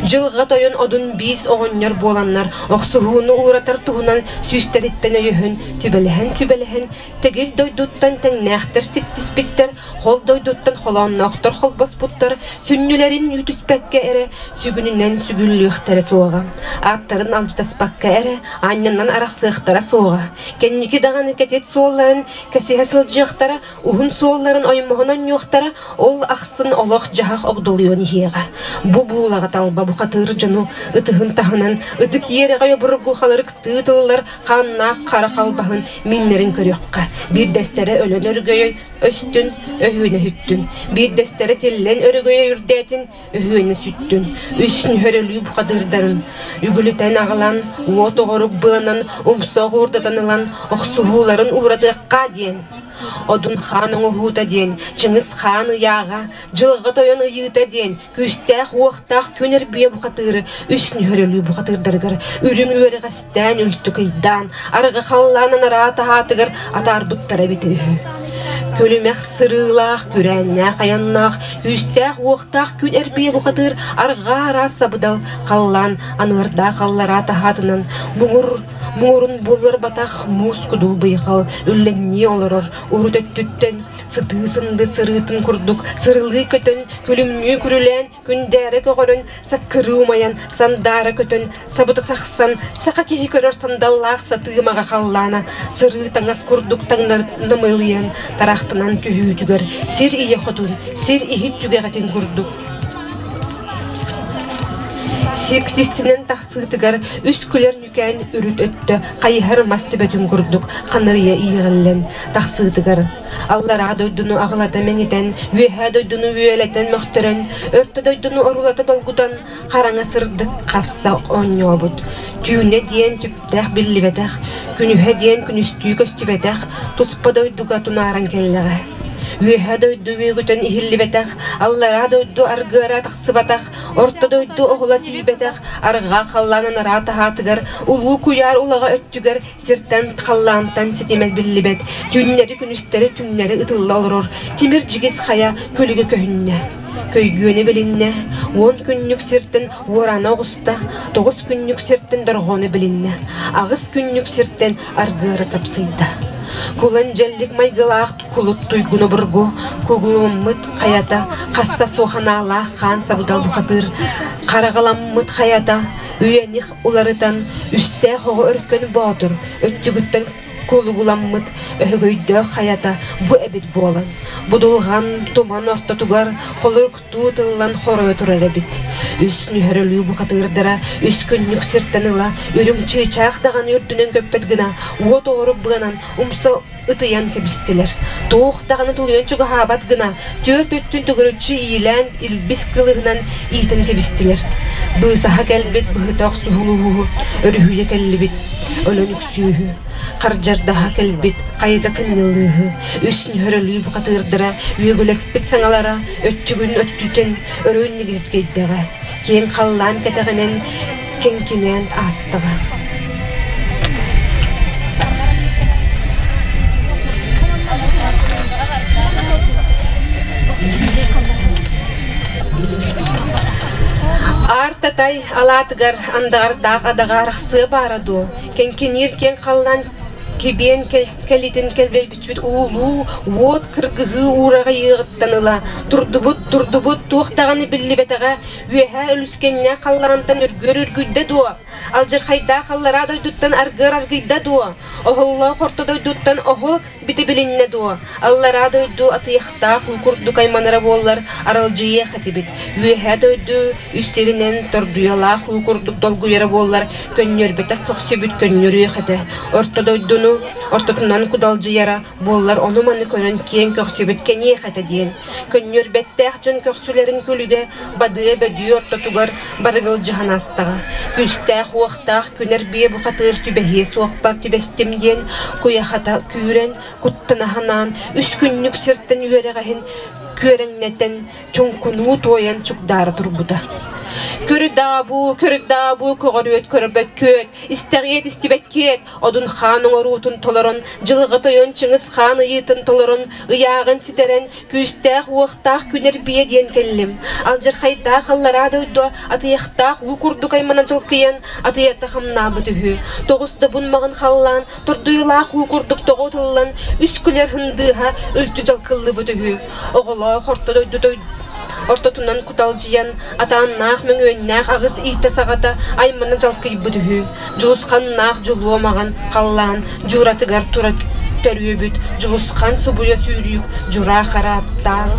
Дьылҕа Тойон Одун биис оҕонньор буоланнар охсуһууну ууратар туһунан сүүстэриттэн өйөһөн, сүбэлэһэн-сүбэлэһэн, тэгил дойдуттан тэҥнээхтэр ситтиспиттэр, хол дойдуттан холоонноохтор холбоспуттар, сүнньүлэрин үтүспэккэ эрэ сүгүнүнэн сүгүллүөхтэрэ суоҕа, ааттарын алдьатаспакка эрэ аанньанан арахсыахтара суоҕа, кэнники даҕаны кэтит суолларын кэсиһэ сылдьыахтара, Уһун суолларын оймоһун онньуохтара, ол ахсын олох-дьаһах огдолуйан иһиэҕэ. Бу буулаҕа талба бухатыыр дьону ытыһын таһынан ытык иэрэҕэй обургу халырыктыы тыллар хааннаах хара халбаһын мииннэрин көрүөххэ. Биирдэстэрэ өлөн өргөйөй өстүн, өһүөнэ сүттүн. Биирдэстэрэ тиллэн өрөгөйө үрдээтин, өһүөнэ сүттүн. Үс нүһөрөлүү бухатыырдарын үгүлүтэн аҕалан, уот оҕорук быанан умса оҕуурдатан ылан, охсуһууларын ууратыахха диэн. Одун хаан оҥоһуута диэн, Чыҥыс хаан ыйааҕа, Дьылҕа тойон ыйыыта диэн, күүстээх-уохтаах күн эрбийэ бухатыыры үс нүһэрэлүү бухатыырдарыгар үрүҥ үөрэҕэстээн үлтү кыйдаан, арыгы халлаан анараа таһаатыгар атаарбыттара эбитэ үһү. Күлүмэх сырыылаах, күрээннээх айаннаах, күүстээх-уохтаах күн эрбийэ бухатыыр арҕаа араас сабыдал халлаан аныардаах аллараа таһаатынан муҥур муҥурун булларбатах муус кудул быйҕал үллэҥнии олорор урут өттүттэн сытыы сынды сырыытын курдук сырылыы көтөн күлүмнүү күрүлээн күндээрэ көҕөрөн саккырыы умайан сандаара көтөн сабыта сахсан саха киһи көрөр сандаллаах сатыымаҕа халлаана сырыы таҥас курдук таҥнарынамылыйан тараахтанан түһүүтүгэр сир ийэ хотун сир иһит түгэҕитин курдук сиксистинэн тахсыытыгар үс күлэр нүкээн үрүт өттө хайыһар мас төбөтүн курдук ханарыйа иэҕиллэн тахсыытыгар аллараа дойдуну аҕылата мэҥитэн, үөһээ дойдуну үөлэтэн мөхтөрөн, өртө дойдуну орулата долгутан, хараҥа сырдык хасса оонньообут. Түүнэ диэн түптээх биллибэтэх, күнүһэ диэн күнүстүү көстүбэтэх, туспа дойдуга тунааран кэллэҕэ. Үөһээ дойду үөгүтэн иһиллибэтэх, аллараа дойду аргыара тахсыбатах, орто дойду оһула тиийбэтэх, арҕаа халлаан анараа таһаатыгар, улуу куйаар улаҕа өттүгэр Сиртэн халлаантан ситимэ биллибэт, түүннэри-күнүстэри түҥнэри ытылла олорор тимир дьигис хайа күлүгэ көһүннэ. Көйгүөнэ билиннэ, 10 күннүк сиртэн уорана оҕуста, 9 күннүк сиртэн дорҕооно билиннэ, 8 күннүк сиртэн аргыара сапсыйда. Кулан дьэллик майгылаах кулут туйгун обургу, кугулуммут хайата, хасса суоханаалаах хаан сабыдал бухатыыр, хараҕаламмыт хайата, үйэних уларытан, үстээх оҕо өркөн боотур өттүгүттэн кулугуламмыт өһөгөйдөөх хайата бу эбит буолан, будулҕан туман ортотугар холоруктуу тыллан хоройо турар эбит. Үс нүһэрэлүү бухатыырдара үс күннүк сиртэн ыла үрүҥ чыычаах даҕаны үрдүнэн көппөт гына уот оҕурук быанан умса ытыйан кэбистилэр. Туох даҕаны тулуйан чугаһаабат гына түөрт өттүн төгүрүччү иилээн илбис кылыһынан иитэн кэбистилэр. Быысаһа кэлбит быһыта охсуһулуһуһу өрүһүйэ кэллибит өлөн үксүүһү. Хардьардаһа кэлбит хайыта сынньылыыһы, үс нүһэрэлүү бухатыырдара үөгүлэспит саҥалара өттүгүн өттүтэн өрөөн ньигиргэйдэҕэ, киэҥ халлаан кэтэҕинэн кэҥкинээн аастаҕа. Аар татай алаатыгар андаҕардаах адаҕа арахсыа баара дуо? Кэҥкиниир киэҥ халлаан кибиэн кэлитин кэлбэйбит уулуу уот кыргыһыы уураҕайыаҕыттан ыла турдубут турдубут туох даҕаны биллибэтэҕэ Үөһээ үлүскэннээх халлаантан үргүөр үргүйдэ дуо? Алдьархайдаах аллараа дойдуттан аргыар аргыйда дуо? Оһоллоох орто дойдуттан оһол бити билиннэ дуо? Аллараа дойду атыйахтаах уу курдук айманара буоллар аралдьыйыах этибит. Үөһээ дойду үс сиринэн тордуйалаах уу курдук долгуйара буоллар көнньүөрбэтэх көхсүбүт көнньүрүөх этэ. Орто дойдуну ортотунан кудалдьыйара буоллар ону-маны көрөн киэҥ көхсүбүт кэҥиэх этэ диэн Көнньүөрбэттээх дьон көхсүлэрин күлүгэ бадыа-бөдүү ортотугар барыгылдьыһан аастаҕа. Күүстээх-уохтаах күнэр биэ бухатыыр түбэһиэ суохпар түбэстим диэн куйахата күүрэн, куттана санаан, үс күннүк сиртэн үөрэҕэһин күөрэҥнэтэн, чуҥкунуу туойан чугдаара турбута. Көрүдаабуу, көрүдаабуу, көҕөрүөт көрбөккүөт, истэҕиэт истибэккиэт, Одун хаан оҥоруутун толорон, дьылҕа тойон Чыҥыс хаан ыйыытын толорон, ыйааҕын ситэрэн, күүстээх-уохтаах күнэр биэ диэн кэллим. Алдьархайдаах аллараа дойду атыйахтаах уу курдук аймана дьалкыйан, атыйата хамнаабыт үһү. Тоҕус добун маҕын халлаан, тордуйулаах уу курдук тоҕо ытыллан, үс күлэр һындыыһа үлтү дьалкыллыбыт үһү. Оҕолоох орто дойду ортотунан куталдьыйан, атааннаах мөҥүөннээх аҕыс иитэ саҕата аймана дьалкыйбыт үһү. Дьулусханнаах дьулуо маҕан халлаан дьууратыгар тура төрүөбүт Дьулусхан субуйа сүүрүүк дьураа харааттаах.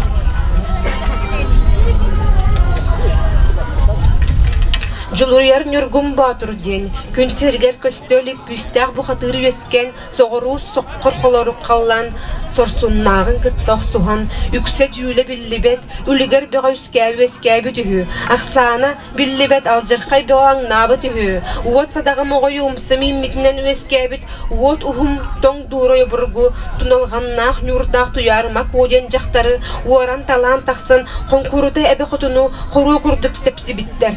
Дьулуруйар Ньургун Боотур диэн күн сиригэр көстө илик күүстээх бухатыыр үөскээн соҕуруу соххор холорук халлаан сорсуннааҕын кытта охсуһан, үксэ дьүүлэ биллибэт, үлүгэр бөҕө үөскээбит үһү, ахсаана биллибэт алдьархай бөҕө аҥнаабыт үһү, уот садаҕа моҕойу умса мииммитинэн үөскээбит уот уһум тоҥ дуурай обургу туналҕаннаах ньуурдаах Туйаарыма Куо диэн дьахтары уоран-талаан тахсан хоҥкурута эбэ хотуну хоруо курдук тэпсибиттэр.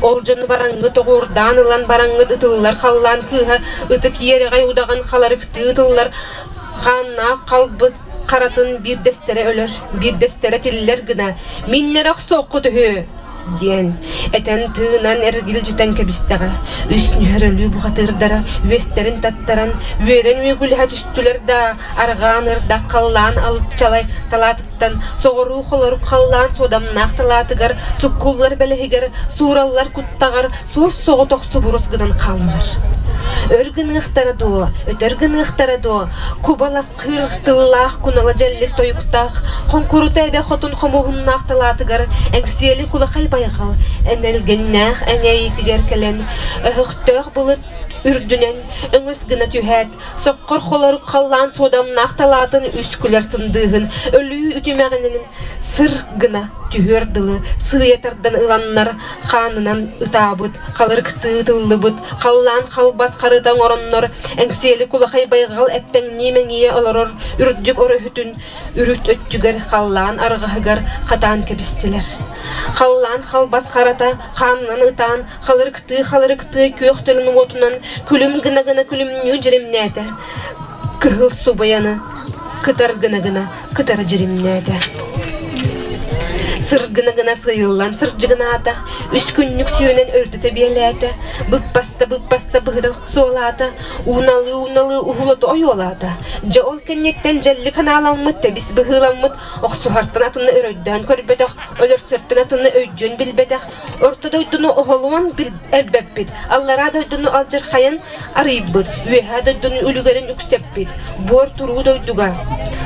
Ол дьону бараҥҥыт оҕуурдаан ылан бараҥҥыт ытыллар халлаан кыыһа ытык иэрэҕэй удаҕан халарыктыы ытыллар хааннаах халбыс харатын биирдэстэрэ өлөр, биирдэстэрэ тиллэр гына «Миннэр охсуоххут үһү!» диэн этэн-тыынан эргилдьитэн кэбистэҕэ. Үс нүһэр өлүү бухатыырдара үөстэрин таттаран, үөрэн үөгүлэһэ түстүлэр да, арҕаан ырдах халлаан алчалай талаатыттан соҕуруу холорук халлаан суодамнаах талаатыгар суккуллар бэлэһигэр суураллар куттаҕар суос соҕотох субурус гынан хааллылар. Өр гыныахтара дуо, өтөр гыныахтара дуо, кубалас Кыыр тыллаах кунала дьэллик тойуктаах, хоҥкурута эбэ хотун хомуһуннаах талаатыгар Эҥсиэли кулахай байҕал энэлгэннээх эҥээйитигэр кэлэн, өһөхтөөх былыт үрдүнэн өҥөс гына түһээт, соххор холорук халлаан суодамнаах талаатын үс күлэр сындыыһын өлүү үтүмэҕинэн сыр гына түһүөр дылы сыыйа тардан ыланнар хаанынан ытаабыт, халырыктыы ытыллыбыт, халлаан халбас харыта оҥороннор, Эҥсиэли кулахай байҕал эппэҥнии мэҥийэ олорор үрдүк өрүһүтүн үрүт өттүгэр халлаан арҕаһыгар хатаан кэбистилэр. Халлаан халбас харата хаанынан ытаан, халырыктыы-халырыктыы күөх төлөн уотунан күлүм гына-гына күлүмнүү дьиримнээтэ. Кыһыл субайаны кытар гына-гына кытары дьиримнээтэ. Сыр гына-гына сыыйыллан сырдьыгынаата, үс күннүк сиринэн өрдүтэ биэлээтэ, быппаста-быппаста быһыта суолаата, ууналыы-ууналыы уһулата ойуолаата. Дьэ ол кэнниттэн дьэллик санааламмыт, тэбис быһыыламмыт, охсуһартан атыны өрөйдөөн көрбөтөх, өлөрсөртөн атыны өйдүөн билбэтэх, орто дойдуну оһолуон элбэппит, аллараа дойдуну алдьархайын арыйбыт, үөһээ дойдуну үлүгэрин үксэппит, буор туруу дойдуга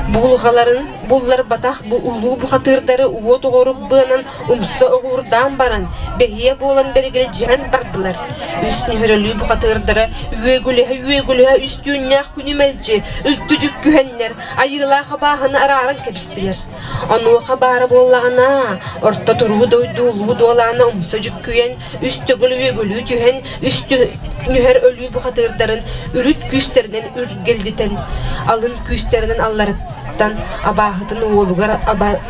буулҕаларын булларбатах бу улуу бухатыырдары уот оҕорук быанан умса оҕуурдаан баран, бэһиэ буолан бэригилдьиһэн бардылар. Үс нүһэрэлүү бухатыырдара үөгүлэһэ-үөгүлэһэ үс түүннээх күнү мэлдьи үлтү дьүккүһэннэр, айыылаах абааһыны арааран кэбистилэр. Онуоха баара буоллаҕына, орто туруу дойду улуу дуолаана умса дьүккүйэн, үс төгүл үөгүлүү түһэн, үс нүһэр өлүү бухатыырдарын үрүт күүстэринэн үргэлдитэн, алын күүстэринэн алларыттан абааһытын уолугар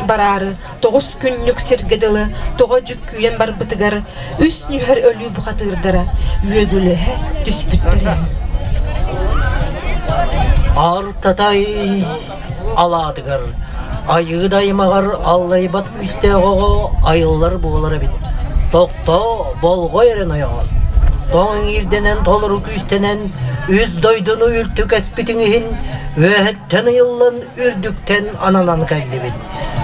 бараары тоҕус күннүк сиргэ дылы тоҕо дьүккүйэн барбытыгар үс нүһэр өлүү бухатыырдара үөгүлэһэ түспүттэрэ. Артатай алаатыгар айыы даймаҕар аллайбат күүстээх оҕо айыллар буолар эбит. Тохтоо, болҕой эрэ нойоҕон. Тоҥ иҥиирдэнэн толору күүстэнэн үс дойдуну үлтү кэспитиҥ иһин үөһэттэн ыйыллан үрдүктэн ананан кэллибит.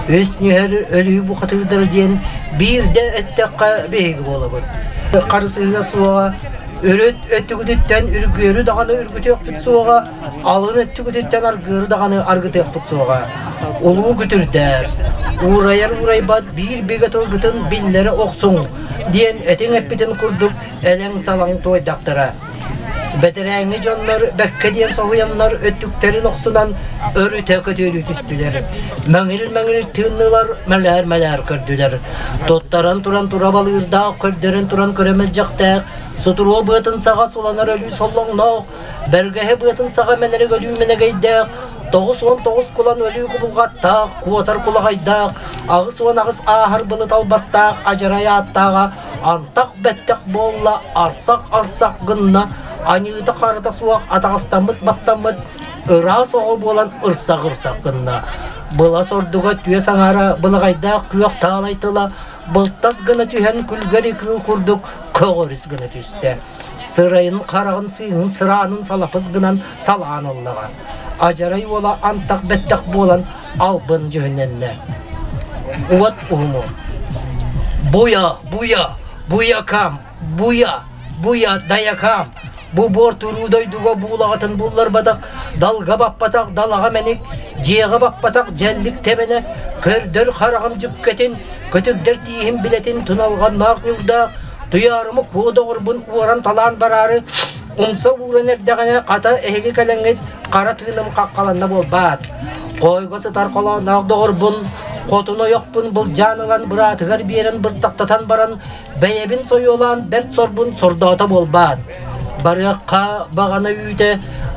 Үс нүһэр өлүү бухатыырдара диэн биирдэ эттэххэ биһиги буолабыт. Харысыһыа суоҕа, үрүт өттүгүтүттэн үргүөрү даҕаны үргүтүөхпүт суоҕа, алын өттүгүтүттэн аргыары даҕаны аргытыахпыт суоҕа. Улуу күтүрдээр, уурайар уурайбат биир бигэ тылгытын биллэрэ охсуҥ диэн этиҥ эппитин курдук элэҥ-салаҥ туойдахтара. Бэтэрээҥҥи дьоннор бэккэ диэн соһуйаннар өттүктэрин охсунан өрүтэ көтүөлүү түстүлэр. Мэҥил-мэҥил тыыннылар, мэлээр-мэлээр көрдүлэр. Туттаран туран тура балыырдаах, көрдөрөн туран көрө мэлдьэхтээх, сутуруо быатын саҕа суланар өлүү соллоҥноох, бэргэһэ быатын саҕа мэнэрик өлүү мэнэгэйдээх, 99 кулан өлүү кубулҕаттаах, куотар кулаҕайдаах, 88 ааһар былыт албастаах адьарай ааттааҕа антах бэттэх буолла, арсах-арсах гынна, аньыыта-харата суох атаҕастаммыт-баттаммыт ыраас оҕо буолан ырсах-ырсах гынна. Былас ордуга түөс аҥаара былаҕайдаах күөх таалай тыла былтас гына түһэн күлгэри кыыл курдук көҕөрүс гына түстэ. Сырайын хараҕын сыыһын сыраанын салапыс гынан салаан ыллаҕа. Адьарай уола антах бэттэх буолан албын дьүһүннэннэ. Уот уһуму. Буя, буя, буякам, буя, буя, даякам. Бу буор туруу дойдуга буулаҕатын булларбатах, далга баппатах далаҕа мэник, дьиэҕэ баппатах дьэллик тэбэнэ, көрдөр хараҕым дьүккэтин, көтүрдэр тииһин билэтин туналҕаннаах ньуурдаах, Туйаарыма куо доҕорбун уоран-талаан бараары умса ууран эрдэҕинэ, хата эһиги кэлэҥҥит хара тыыным хаххаланна буолбаат. Хоойго сытар холоонноох доҕорбун, хотун ойохпун былдьаан ылан быраатыгар биэрэн быртахтатан баран, бэйэбин сойуолаан бэрт сорбун сордоото буолбаат. Барыахха баҕана үүтэ,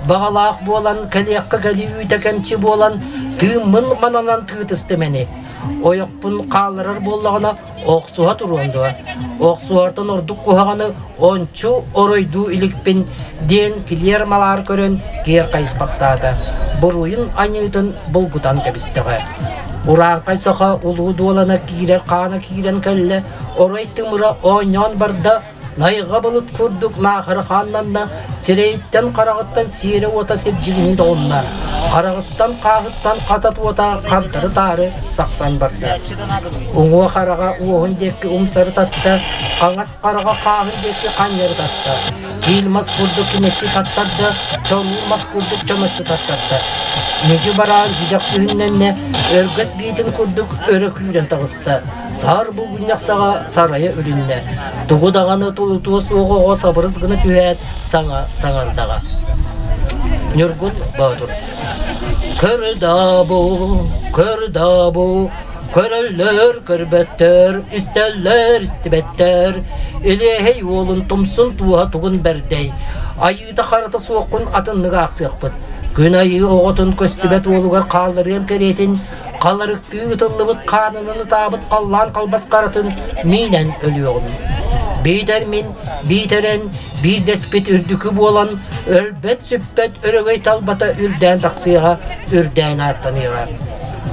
баҕалаах буолан, кэлиэххэ кэлии үүтэ кэмчи буолан, тыыммын мананан тыытыстым ини. Ойохпун хаалларар буоллаҕына, охсуһа туруон дуо? Охсуһартан ордук куһаҕаны ончу оройдуу иликпин диэн килиэр малаар көрөн киэр хайыспахтаата. Буруйун аньыытын булгутан кэбистэҕэ. Урааҥхай саха улуу дуолана киирэр хаана киирэн кэллэ, орой тымыра оонньоон барда, Найҕа былыт курдук наахара хааннанна, сирэйиттэн хараҕыттан сиэрэ уота сирдьигинии тоҕунна, хараҕыттан хааһыттан хатат уота хардары-таары сахсан барда. Уҥуо хараҕа уоһун диэки умсары татта, хаҥас хараҕа хааһын диэки ханньары татта. Киил мас курдук кинэччи таттарда, чолуу мас курдук чоноччу таттарда. Ньүдьү бараан дьүдьэх түһүннэннэ, өргөс биитин курдук өрө күүрэн таҕыста. Саар булгунньах саҕа сарайа үлүннэ. Тугу даҕаны тулутуо суох оҕо сабырыс гына түһээт, саҥа саҥардаҕа. Ньургун Боотур Көрдабу, көрдабу, көрөллөр көрбөттөр, истэллэр истибэттэр, Илиэһэй уолун тумсун тууһа тугун бэрдэй, айыыта харата суоххун атыннык аахсыахпыт. Күн айыы оҕотун көстүбэт уолугар хаалларыам кэриэтин, халарыктыы ытыллыбыт хаанынан ытаабыт халлаан халбас харатын миинэн өлүөҕүм. Биитэр мин, биитэр эн, биирдэспит үрдүкү буолан, өлбөт-сүппэт өрөгөй талбата үрдээн тахсыаҕа, үрдээн ааттаныаҕа.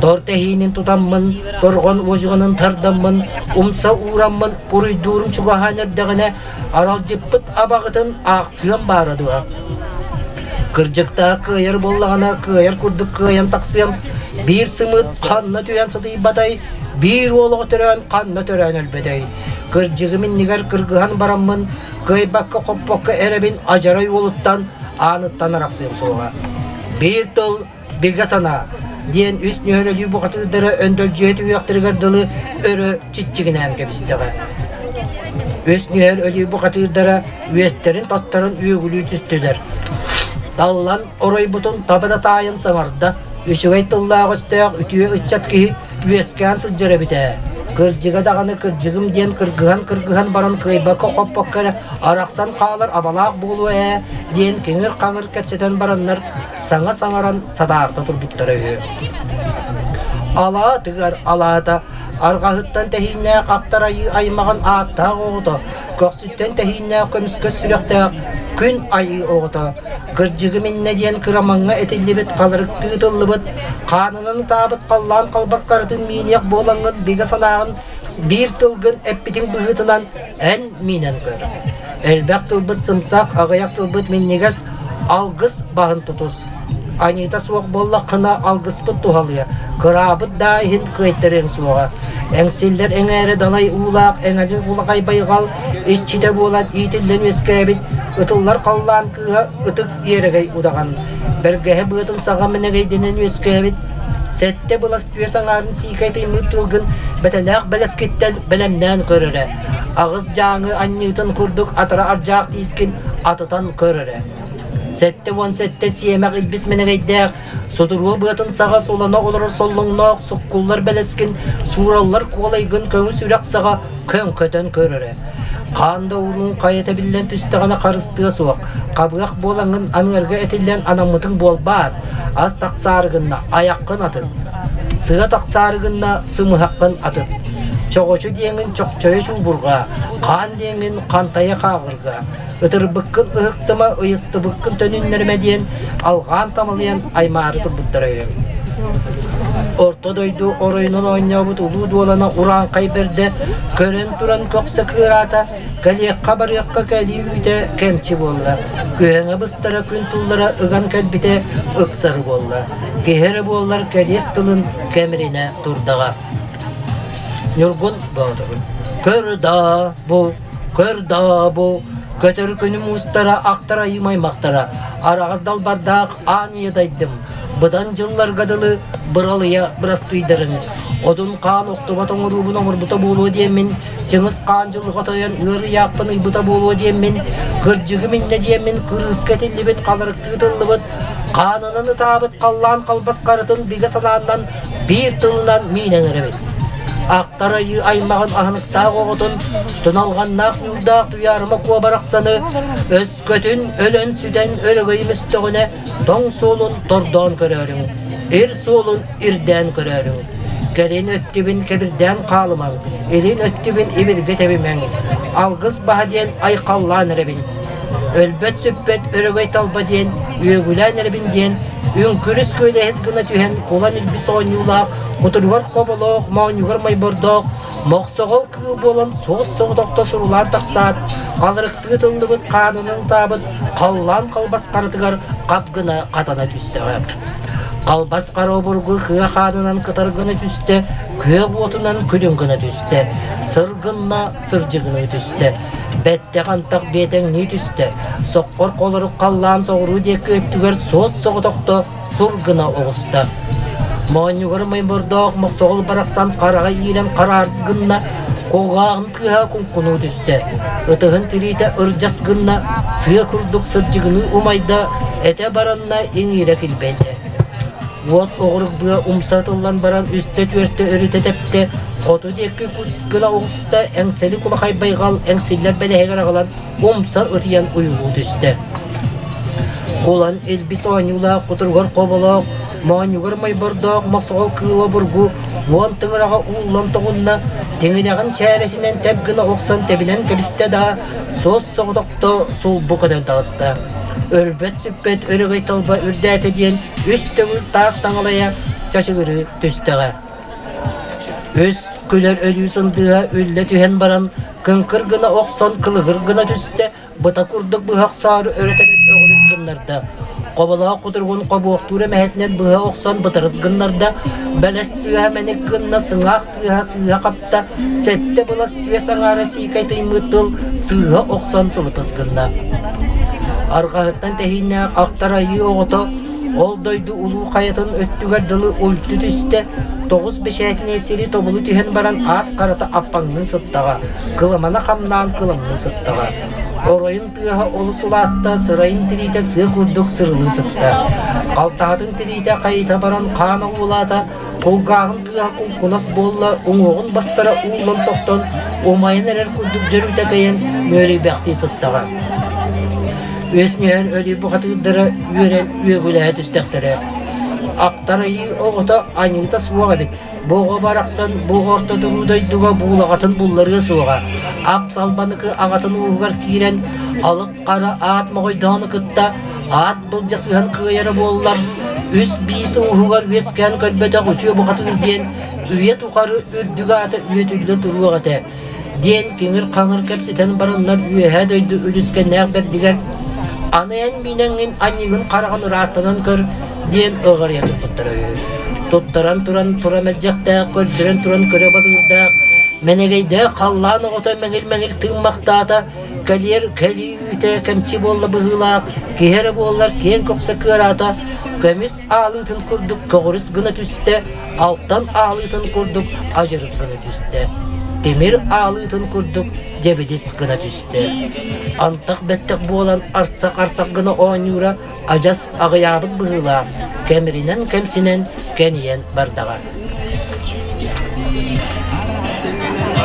Тор тэһиинин тутаммын, торҕон уодьуганын тардаммын, умса уураммын уруйдуурум чугаһаан эрдэҕинэ, аралдьыппыт абаҕытын аахсыам баара дуо? Кырдьыктаах кыайар буоллаҕына, кыайар курдук кыайан тахсыам, биир сымыыт ханна түһэн сытыйбатай, биир уол оҕо төрөөн ханна төрөөн өлбөтөй. Кырдьыгым иннигэр кыргыһан бараммын, кыайбакка-хоппокко эрэбин адьарай уолуттан, ааныттан арахсыам суоҕа. Биир тыл бигэ санаа диэн үс нүһэрэлии бухатыырдара өндөлдьүйэ түһүөхтэригэр дылы өрө чиччигинээн кэбистэҕэ. Үс нүһэр өлүү бухатыырдара үөстэрин тоттаран үөгүлүү түстүлэр. Таллан оройбутун таба да таайан саҥарда, үчүгэй тыллаах-өстөөх үтүө ыччат киһи үөскээн сылдьар эбит ээ. Кырдьыга даҕаны кырдьыгым диэн кыргыһан-кыргыһан баран кыайбакка-хоппокко эрэ арахсан хаалар абалаах буолуо ээ диэн киҥир-хаҥыр кэпсэтэн бараннар саҥа саҥаран садаарта турбуттара үһү. Алаатыгар алаата арҕаһыттан тэһииннээх ахтар айыы аймаҕын ааттаах оҕото, көхсүттэн тэһииннээх көмүскэс сүрэхтээх күн айыы оҕото, кырдьыгым иннэ диэн кырамаҥҥа этиллибит халырыктыы ытыллыбыт, хаанынан ытаабыт халлаан халбас харытын мииниэх буолаҥҥын бигэ санааҕын биир тылгын эппитиҥ быһыытынан эн миинэн көр. Элбэх тылбыт сымсах, аҕыйах тылбыт минньигэс, алгыс баһын тутус. Аньыыта суох буоллаххына алгыспыт туһалыа, кыраабыт да иһин кыайтарыаҥ суоҕа. Эҥсиллэр эҥээрэ далай уулаах эҥэдьин улахай байҕал иччитэ буолан иитиллэн үөскээбит ытыллар халлаан кыыһа ытык иэрэгэй удаҕан. Бэргэһэ быатын саҕа мэнэгэйдэнэн үөскээбит сэттэ былас түөс аҥаарын сиикэй тыймыт тылгын бэтэлээх бэлэскиттэн бэлэмнээн көрөрө. Аҕыс дьааҥы анньыытын курдук атара ардьаах тиискин атытан көрөрө. 77 сиэмэх илбис мэнэгэйдээх, сутуруо быатын саҕа сулана олорор соллоҥноох суккуллар бэлэскин, суураллар куолайгын көҥүс үрэх саҕа көҥкөтөн көрөрө. Хаан да уруун хайата биллэн түстэҕинэ харыстыа суох, хабыах буолаҥҥын аныарга этиллэн анаммытыҥ буолбаат, ас тахсаары гынна айаххын атын, сыа тахсаары гынна сымыһаххын атын. Чоҕочу диэҥин чохчойо чуубурҕаа, хаан диэҥин хантайа хааҕыргаа, ытырбыккын ыһыктыма, ыйыстыбыккын төнүннэримэ диэн алҕаан тамалыйан аймаары турбуттара үһү. Орто дойду оройунан оонньообут улуу дуолана урааҥхай бэрдэ көрөн туран көхсө кыараата, кэлиэххэ-барыахха кэлии үүтэ кэмчи буолла. Күһэҥэ быстара күн туллара ыган кэлбитэ ыксары буолла. Киһи эрэ буоллар кэриэс тылын кэмиринэ турдаҕа. Ньургун Боотурун Көр да бу, көр да бу, көтөр күнүм уустара, ахтар айым аймахтара, араҕас далбардаах аан ийэ дайдым. быдан дьылларга дылы быралыйа бырастыйдарыҥ. Одун хаан охтубат оҥоруубун оҥорбута буолуо диэммин, Чыҥыс хаан дьылҕа тойон ыарыйаахпын ыйбыта буолуо диэммин, кырдьыгым иннэ диэммин кырыыска этиллибит халарыктыы тыллыбыт, хаанынан ытаабыт халлаан халбас харытын бигэ санааннан биир тылынан миинэн эрэбит. Ахтар айыы аймаҕын аһыныктаах оҕотун, туналҕаннаах ньуурдаах Туйаарыма Куо барахсаны өскөтүн өлөн-сүтэн өрөгөйүм өстөҕүнэ тоҥ суолун тордоон көрөөрүҥ, ир суолун ирдээн көрөөрүҥ. Кэлин өттүбүн кэбирдээн хаалымаҥ, илин өттүбүн ибиргэ тэбимэҥ. Алгыс баһа диэн айхаллаан эрэбин. Өлбөт-сүппэт өрөгөй талба диэн үөгүлээн эрэбин диэн үҥкүрүс күөлэһис гына түһэн кулан илбис оонньуулаах, кутуругар хоболоох, моонньугар мойбордоох, мохсоҕол кыыл буолан суос-соҕотохто сурулаан тахсаат, халырыктыы тыллыбыт хаанынан таабыт халлаан халбас харатыгар хап гына хатана түстэҕэ. Халбас хара обургу кыа хаанынан кытар гына түстэ, күөх уотунан күлүм гына түстэ, сыр гынна сырдьыгыныы түстэ, бэттэх антах биэтэҥнии түстэ, соххор холорук халлаан соҕуруу диэки өттүгэр суос-соҕотохто сур гына оҕуста. Моонньугар моймордоох мохсоҕол барахсан хараҕа иирэн хараарыс гынна, кулгааҕын кыыһа куҥкунуу түстэ. Ытыһын тириитэ ырдьас гынна, сыа курдук сырдьыгыныы умайда, этэ баранна иҥиирэ килбэйдэ. Уот оҕурук быа умса ытыллан баран үстэ-түөртэ өрүтэ тэптэ, хоту диэки кус гына оҕуста, эҥсэли кулахай байҕал эҥсиллэр бэлэһигэр аҕалан умса ытыйан уйулуу түстэ. Кулан илбис оонньуулаах, кутуругар хоболоох, моонньугар мойбордоох мохсоҕол кыыл обургу уон тыҥыраҕа ууллан тоҕунна, тиҥилэҕин чээрэтинэн тэп гына охсон тэбинэн кэбистэ да, суос-соҕотохто сулбу көтөн таҕыста. Өлбөт-сүппэт өрөгөй талба үрдээтэ диэн үс төгүл таас таҥалайа чачыгырыы түстэҕэ. Үс күлэр өлүү сындыыһа үллэ түһэн баран, кыҥкыр гына охсон кылыгыр гына түстэ, быта курдук быһа охсоору өрө тэбэн өҕүрүс гыннарда. Хоболоох кутуругун хобуохтуур эмэһэтинэн быһа охсон бытарыс гыннарда, бэлэс тыаһа мэник гынна, сыҥаах тыаһа сыыһа хапта, сэттэ былас түөс аҥаара сиикэй тыймыт тыл сыыһа охсон сылыпыс гынна. Арҕаһыттан тэһииннээх ахтар айыы оҕото ол дойду улуу хайатын өттүгэр дылы үлтү түстэ, тоҕус бэчээтинэй сири тобулу түһэн баран аат харата аппаҥныы сыттаҕа, кыламана хамнаан кыламныы сыттаҕа. Оройун тыаһа олус улаатта, сырайын тириитэ сыа курдук сырылыы сытта. Халтаһатын тириитэ хайыта баран хаана уулаата, кулгааҕын тыаһа куҥкунас буолла, уҥуоҕун бастара ууллан тохтон, умайан эрэр курдук дьөрүтэ кэйэн мүөлүйбэхтии сыттаҕа. Үөс нүһэр өлүү бухатыырдара үөрэн үөгүлэһэ түстэхтэрэ. Ахтар айыы оҕото аньыыта суох эбит. Бу оҕо барахсан бу орто туруу дойдуга буулаҕатын булларыа суоҕа. Ап салбаныкы аҕатын ууһугар киирэн, алып хара аат моҕойдоону кытта аат былдьасыһан кыайара буоллар, үс биис ууһугар үөскээн көрбөтөх үтүө бухатыыр диэн үйэ тухары үрдүк аата үөтүллэ туруох этэ диэн киҥир-хаҥыр кэпсэтэн бараннар үөһээ дойду үлүскэннээх бэрдигэр аны эн миинэҥҥин аньыыгын хараҕын ыраастанан көр диэн ыҕарыйа турбуттара үһү. Туттаран туран тура мэлдьэхтээх, көрдөрөн туран көрө балыырдаах, мэнэгэйдээх халлаан оҕото мэҥил-мэҥил тыыммахтаата, кэлиэр кэлии үүтэ кэмчи буолла быһыылаах, киһи эрэ буоллар киэҥ көхсө кыараата, көмүс аалыытын курдук көҕүрүс гына түстэ, алтан аалыытын курдук адьырыс гына түстэ, тимир аалыытын курдук дьэбидис гына түстэ. Антах бэттэх буолан арсах-арсах гына оонньуура адьас аҕыйаабыт быһыылаах, кэмиринэн кэмсинэн кэнийэн бардаҕа.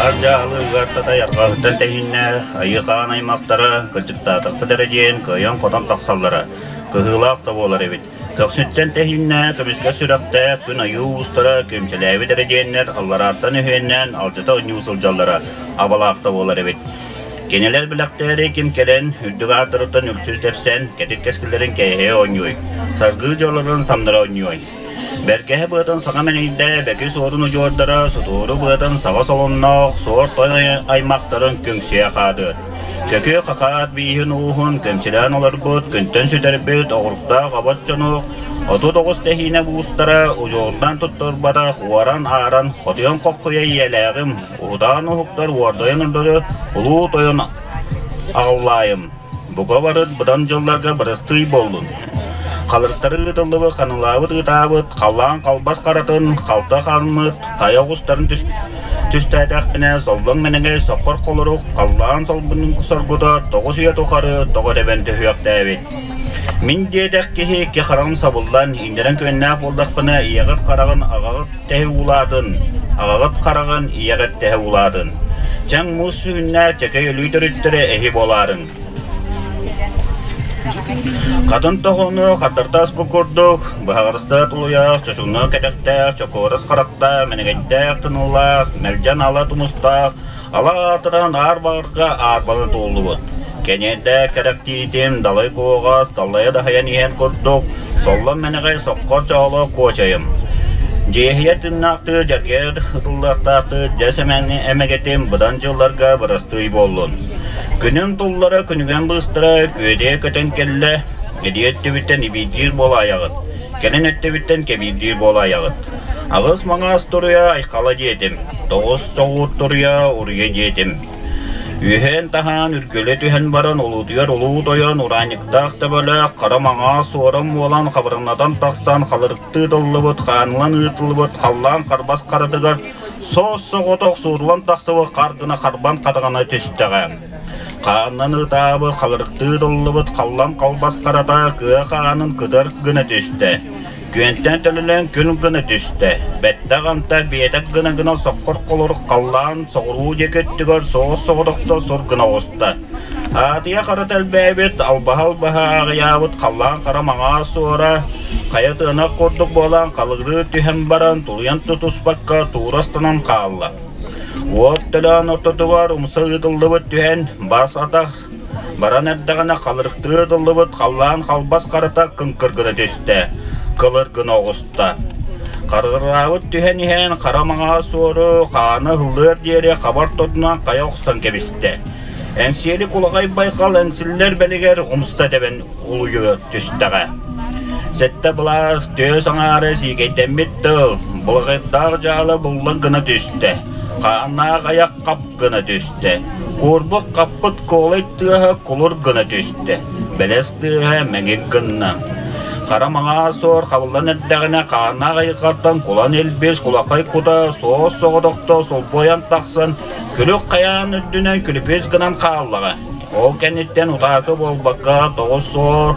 Аар дьаһалыгар татайарҕаһыттан тэһииннээх айыы-хаан аймахтара кырдьыктаатахпыт эрэ диэн кыайан-хотон тахсаллара кыһыылаах да буолар эбит. Көхсүттэн тэһииннээх, көмүскэ сүрэхтээх күн айыы уустара күөмчэлээбит эрэ диэннэр алларааттан өһүөннээн алдьата оонньуу сылдьаллара абалаах да буолар эбит. Кинилэр билэхтээри ким кэлэн, үрдүк ааттарыттан үксүс тэпсэн, кэтит кэскиллэрин кээһэ оонньуой, саргыы дьоллорун самнара оонньуой. Бэргэһэ быатын саҥа мэнийдэ, бэки суорун удьуордара, сутууру быатын саҕа солонноох, суор той аймахтарын күҥсүйэ хаады. Көкү хахаат бииһин ууһун көмчүлээн олорбут, күнтэн сүтэрбит оҕуруктаах обот дьону 39 тэһиинэ буустара удьуордаан туттарбатах уоран-ааран, хотуйан хоххуйа ийэлээҕим, уһутаан уһуктар уордайан ордору улуу тойон аҕаллаайым. Бука барыт быдан дьылларга бырастыы буоллун. Халыртары ыытыллыбыт, ханалаабыт ыытаабыт, халлаан халбас харатын, халта хааммыт, хайа оҕустарын түстээтэхпинэ, соллоҥ мэнэгэй соххор холорук, халлаан солбунун соргута тоҕус үйэ тухары тоҕо тэбэн түһүөхтээбит. Мин диэтэх киһи икки хараҕым сабыллан, иҥнэрэн күөннээх буоллахпына, ийэҕит хараҕын аҕаҕыт тэһи уулаатын, аҕаҕыт хараҕын ийэҕит тэһи уулаатын. Чаҥ муус сүһүннээх чэкэй өлүү төрүттэрэ эһи буолаарыҥ. Хатын тоҕону хардартаас бу курдук, быһаҕарыстаах тулуйаах, чочуҥнаах кэтэхтээх, чокуорас харахтаах, мэнэгэйдээх тыныылаах, мэлдьэн ала тумустаах, ала аатыран аар баҕарга аарбаны тууллубут. Кэниэрдээх кэрэхтиитим, далай куоҕас, даллайа даһайан иһэн курдук, соллон мэнэҕэй соххор чооло куочайым. Дьиэһийэ тыыннаахтыы дьэргээр ытыллыахтаахтыы дьэс эмэгэтим быдан дьылларга бырастыы буоллун. Күнүм туллара күнүгэн быыстара күөдьүйэ көтөн кэллэ, эдии өттүбүттэн ибиирдиир буолаайаҕыт, кэлин өттүбүттэн кэбиирдиир буолаайаҕыт. Аҕыс маҥаас туруйа айхала диэтим, тоҕус соҕуур туруйа уруйа диэтим. Үөһээн таһаан үргүлэ түһэн баран улуутуйар улуу тойон ураанньыктаах төбөлөөх хара маҥаас суоран буолан хабырыҥнатан тахсан халырыктыы тыллыбыт хаанылан ыытыллыбыт халлаан харбас харатыгар Соос-соҕотох суурулан тахсыбыт хар гына харбан хатаҕына түстэҕэ. Хаанынан ытаабыт, халырыктыы тыллыбыт халлан халбас харата кыа хаанын кытар гына түстэ. Күөнтэн төлөнөн күн гына түстэ. Бэттэх амта биэтэк гына-гына соххор холорук халлаан соҕуруу диэки өттүгэр соос-соҕотохто сур гына оҕуста. Аатыйа хара тэлбээбит, албаһа-албаһа аҕыйаабыт халлаан хара маҥаас суора, хайа тыанах курдук буолан халыгырыы түһэн баран тулуйан тутуспакка туура ыстанан хаалла. Уот төлөөн ортотугар умса ыытыллыбыт түһэн, бас атах баран эрдэҕинэ халырыктыы ытыллыбыт халлаан халбас харата кыҥкыр гына түстэ, кылыр гына оҕуста. Харгыраабыт түһэн иһэн хара маҥаас суору хаана ыһыллыар диэри хабар тотунан хайа охсон кэбистэ. Эҥсиэли кулаҕай байҕал эҥсиллэр бэлигэр умста тэбэн улуйа түстэҕэ. Сэттэ былаас түөс аҥаара сиикэйдэммит тыл, былаҕайдаах дьаала буллан гына түстэ, хааннаах айах хап гына түстэ, куурбут хаппыт куолай тыаһа кулур гына түстэ, бэлэс тыаһа мэҥик гынна. Хара маҥаас суор хабыллан эрдэҕинэ хааннаах айылҕаттан кулан илбис кулахай кута суос соҕотохто сулбуйан тахсан Күлүк хайаан үрдүнэн күлүпүс гынан хааллаҕа. Ол кэнниттэн утаакы буолбакка тоҕус суор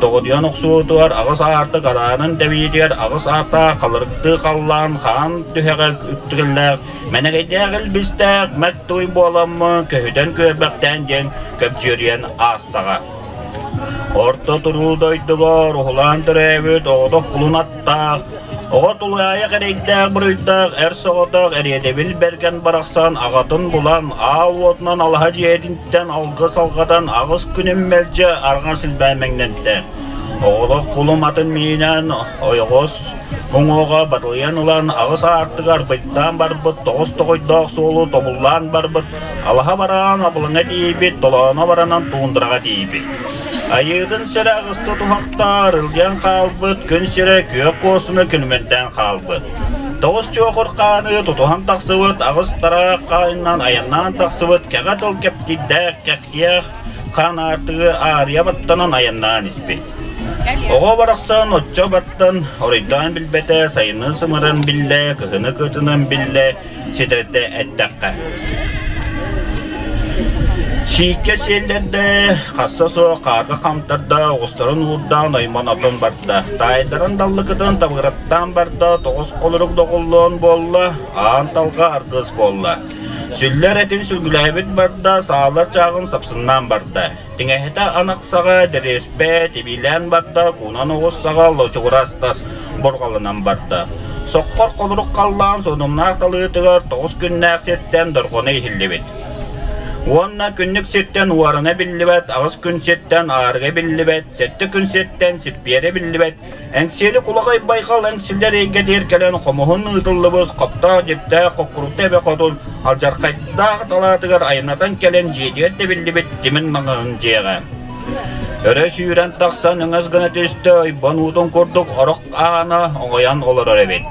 тоҕудуйан охсуутугар аҕыс аартык араанын тэбиитигэр аҕыс ааттаах халырыктыы халлаан хаан түһэҕэ үктүгэллээх мэнэгэйдээх илбистээх мэт туй буоламмын көһүтэн күөрбэхтээн диэн көбдьүөрүйэн аастаҕа. Орто туруу дойдуга уһулаан төрөөбүт оҕотох кулун аттаах, оҕо тулаайах эрэйдээх-буруйдаах эр соҕотох эриэдэбил бэргэн барахсан аҕатын булан, аал уотунан алаһа дьиэтиттэн алгыс алҕатан аҕыс күнүн мэлдьи арҕас илбээн мэҥнэнтэ. Оҕолох кулум атын миинэн ойоҕос уҥуоҕа батылыйан ылан аҕыс аартыгар быттаан барбыт тоҕус тоҕойдоох суолу тобуллаан барбыт Алаһа бараан абылаҥа тиийбит, толооно баранан туундараҕа тиийбит. Айыытын сирэ аҕыста туһахтаар, ылдьан хаалбыт, күн сирэ күөх куорсуна күлүмэрдээн хаалбыт. Тоҕус чуохур хааны тутуһан тахсыбыт, аҕыс тараах хаайынан айаннаан тахсыбыт, кэҕэ тыл кэптиирдээх кэхтиэх хаан аартыгы аарыйа баттанан айаннаан испит. Оҕо барахсан оччо баттан, оройдоон билбэтэ, сайыны сымыран биллэ, кыһыны кытынан биллэ, ситэрдэ эттэххэ. Сииккэ сиэллэрдэ, хасса суох хаарга хамтарда, оҕустарын уурдаан оймонотон барда. Таайдарын даллыкытын табыгыраттаан барда, тоҕус холорук доҕуллуон буолла, аан талга аргыс буолла. Сүллэр этин сүлгүлээбит барда, саалар чааҕын сапсыннаан барда. Тиҥэһитэ анахсаҕа дэриэспэ тибиилээн барда, куунан оҕус саҕа лочугурас тас бурҕалынан барда. Соххор холорук халлаан сонумнаах талыытыгар тоҕус күннээх сиртэн дорҕоно иһиллибит. Уонна күннүк сиртэн уорана биллибэт, аҕыс күн сиртэн аарыга биллибэт, сэттэ күн сиртэн сиппиэрэ биллибэт, Эҥсиэли кулаҕай байҕал эҥсиллэр эйгэтигэр кэлэн хомуһун ыытыллыбыт хоптоох-дьиптээх хоккурукта эбэ хотун алдьархайдаах талаатыгар айаннатан кэлэн дьиэтигэр тэбиллибит тимир маҥаһын дьиэҕэ. Өрө сүүрэн тахсан өҥөс гына түстэ ойбон уутун курдук орох аана оҥойон олорор эбит.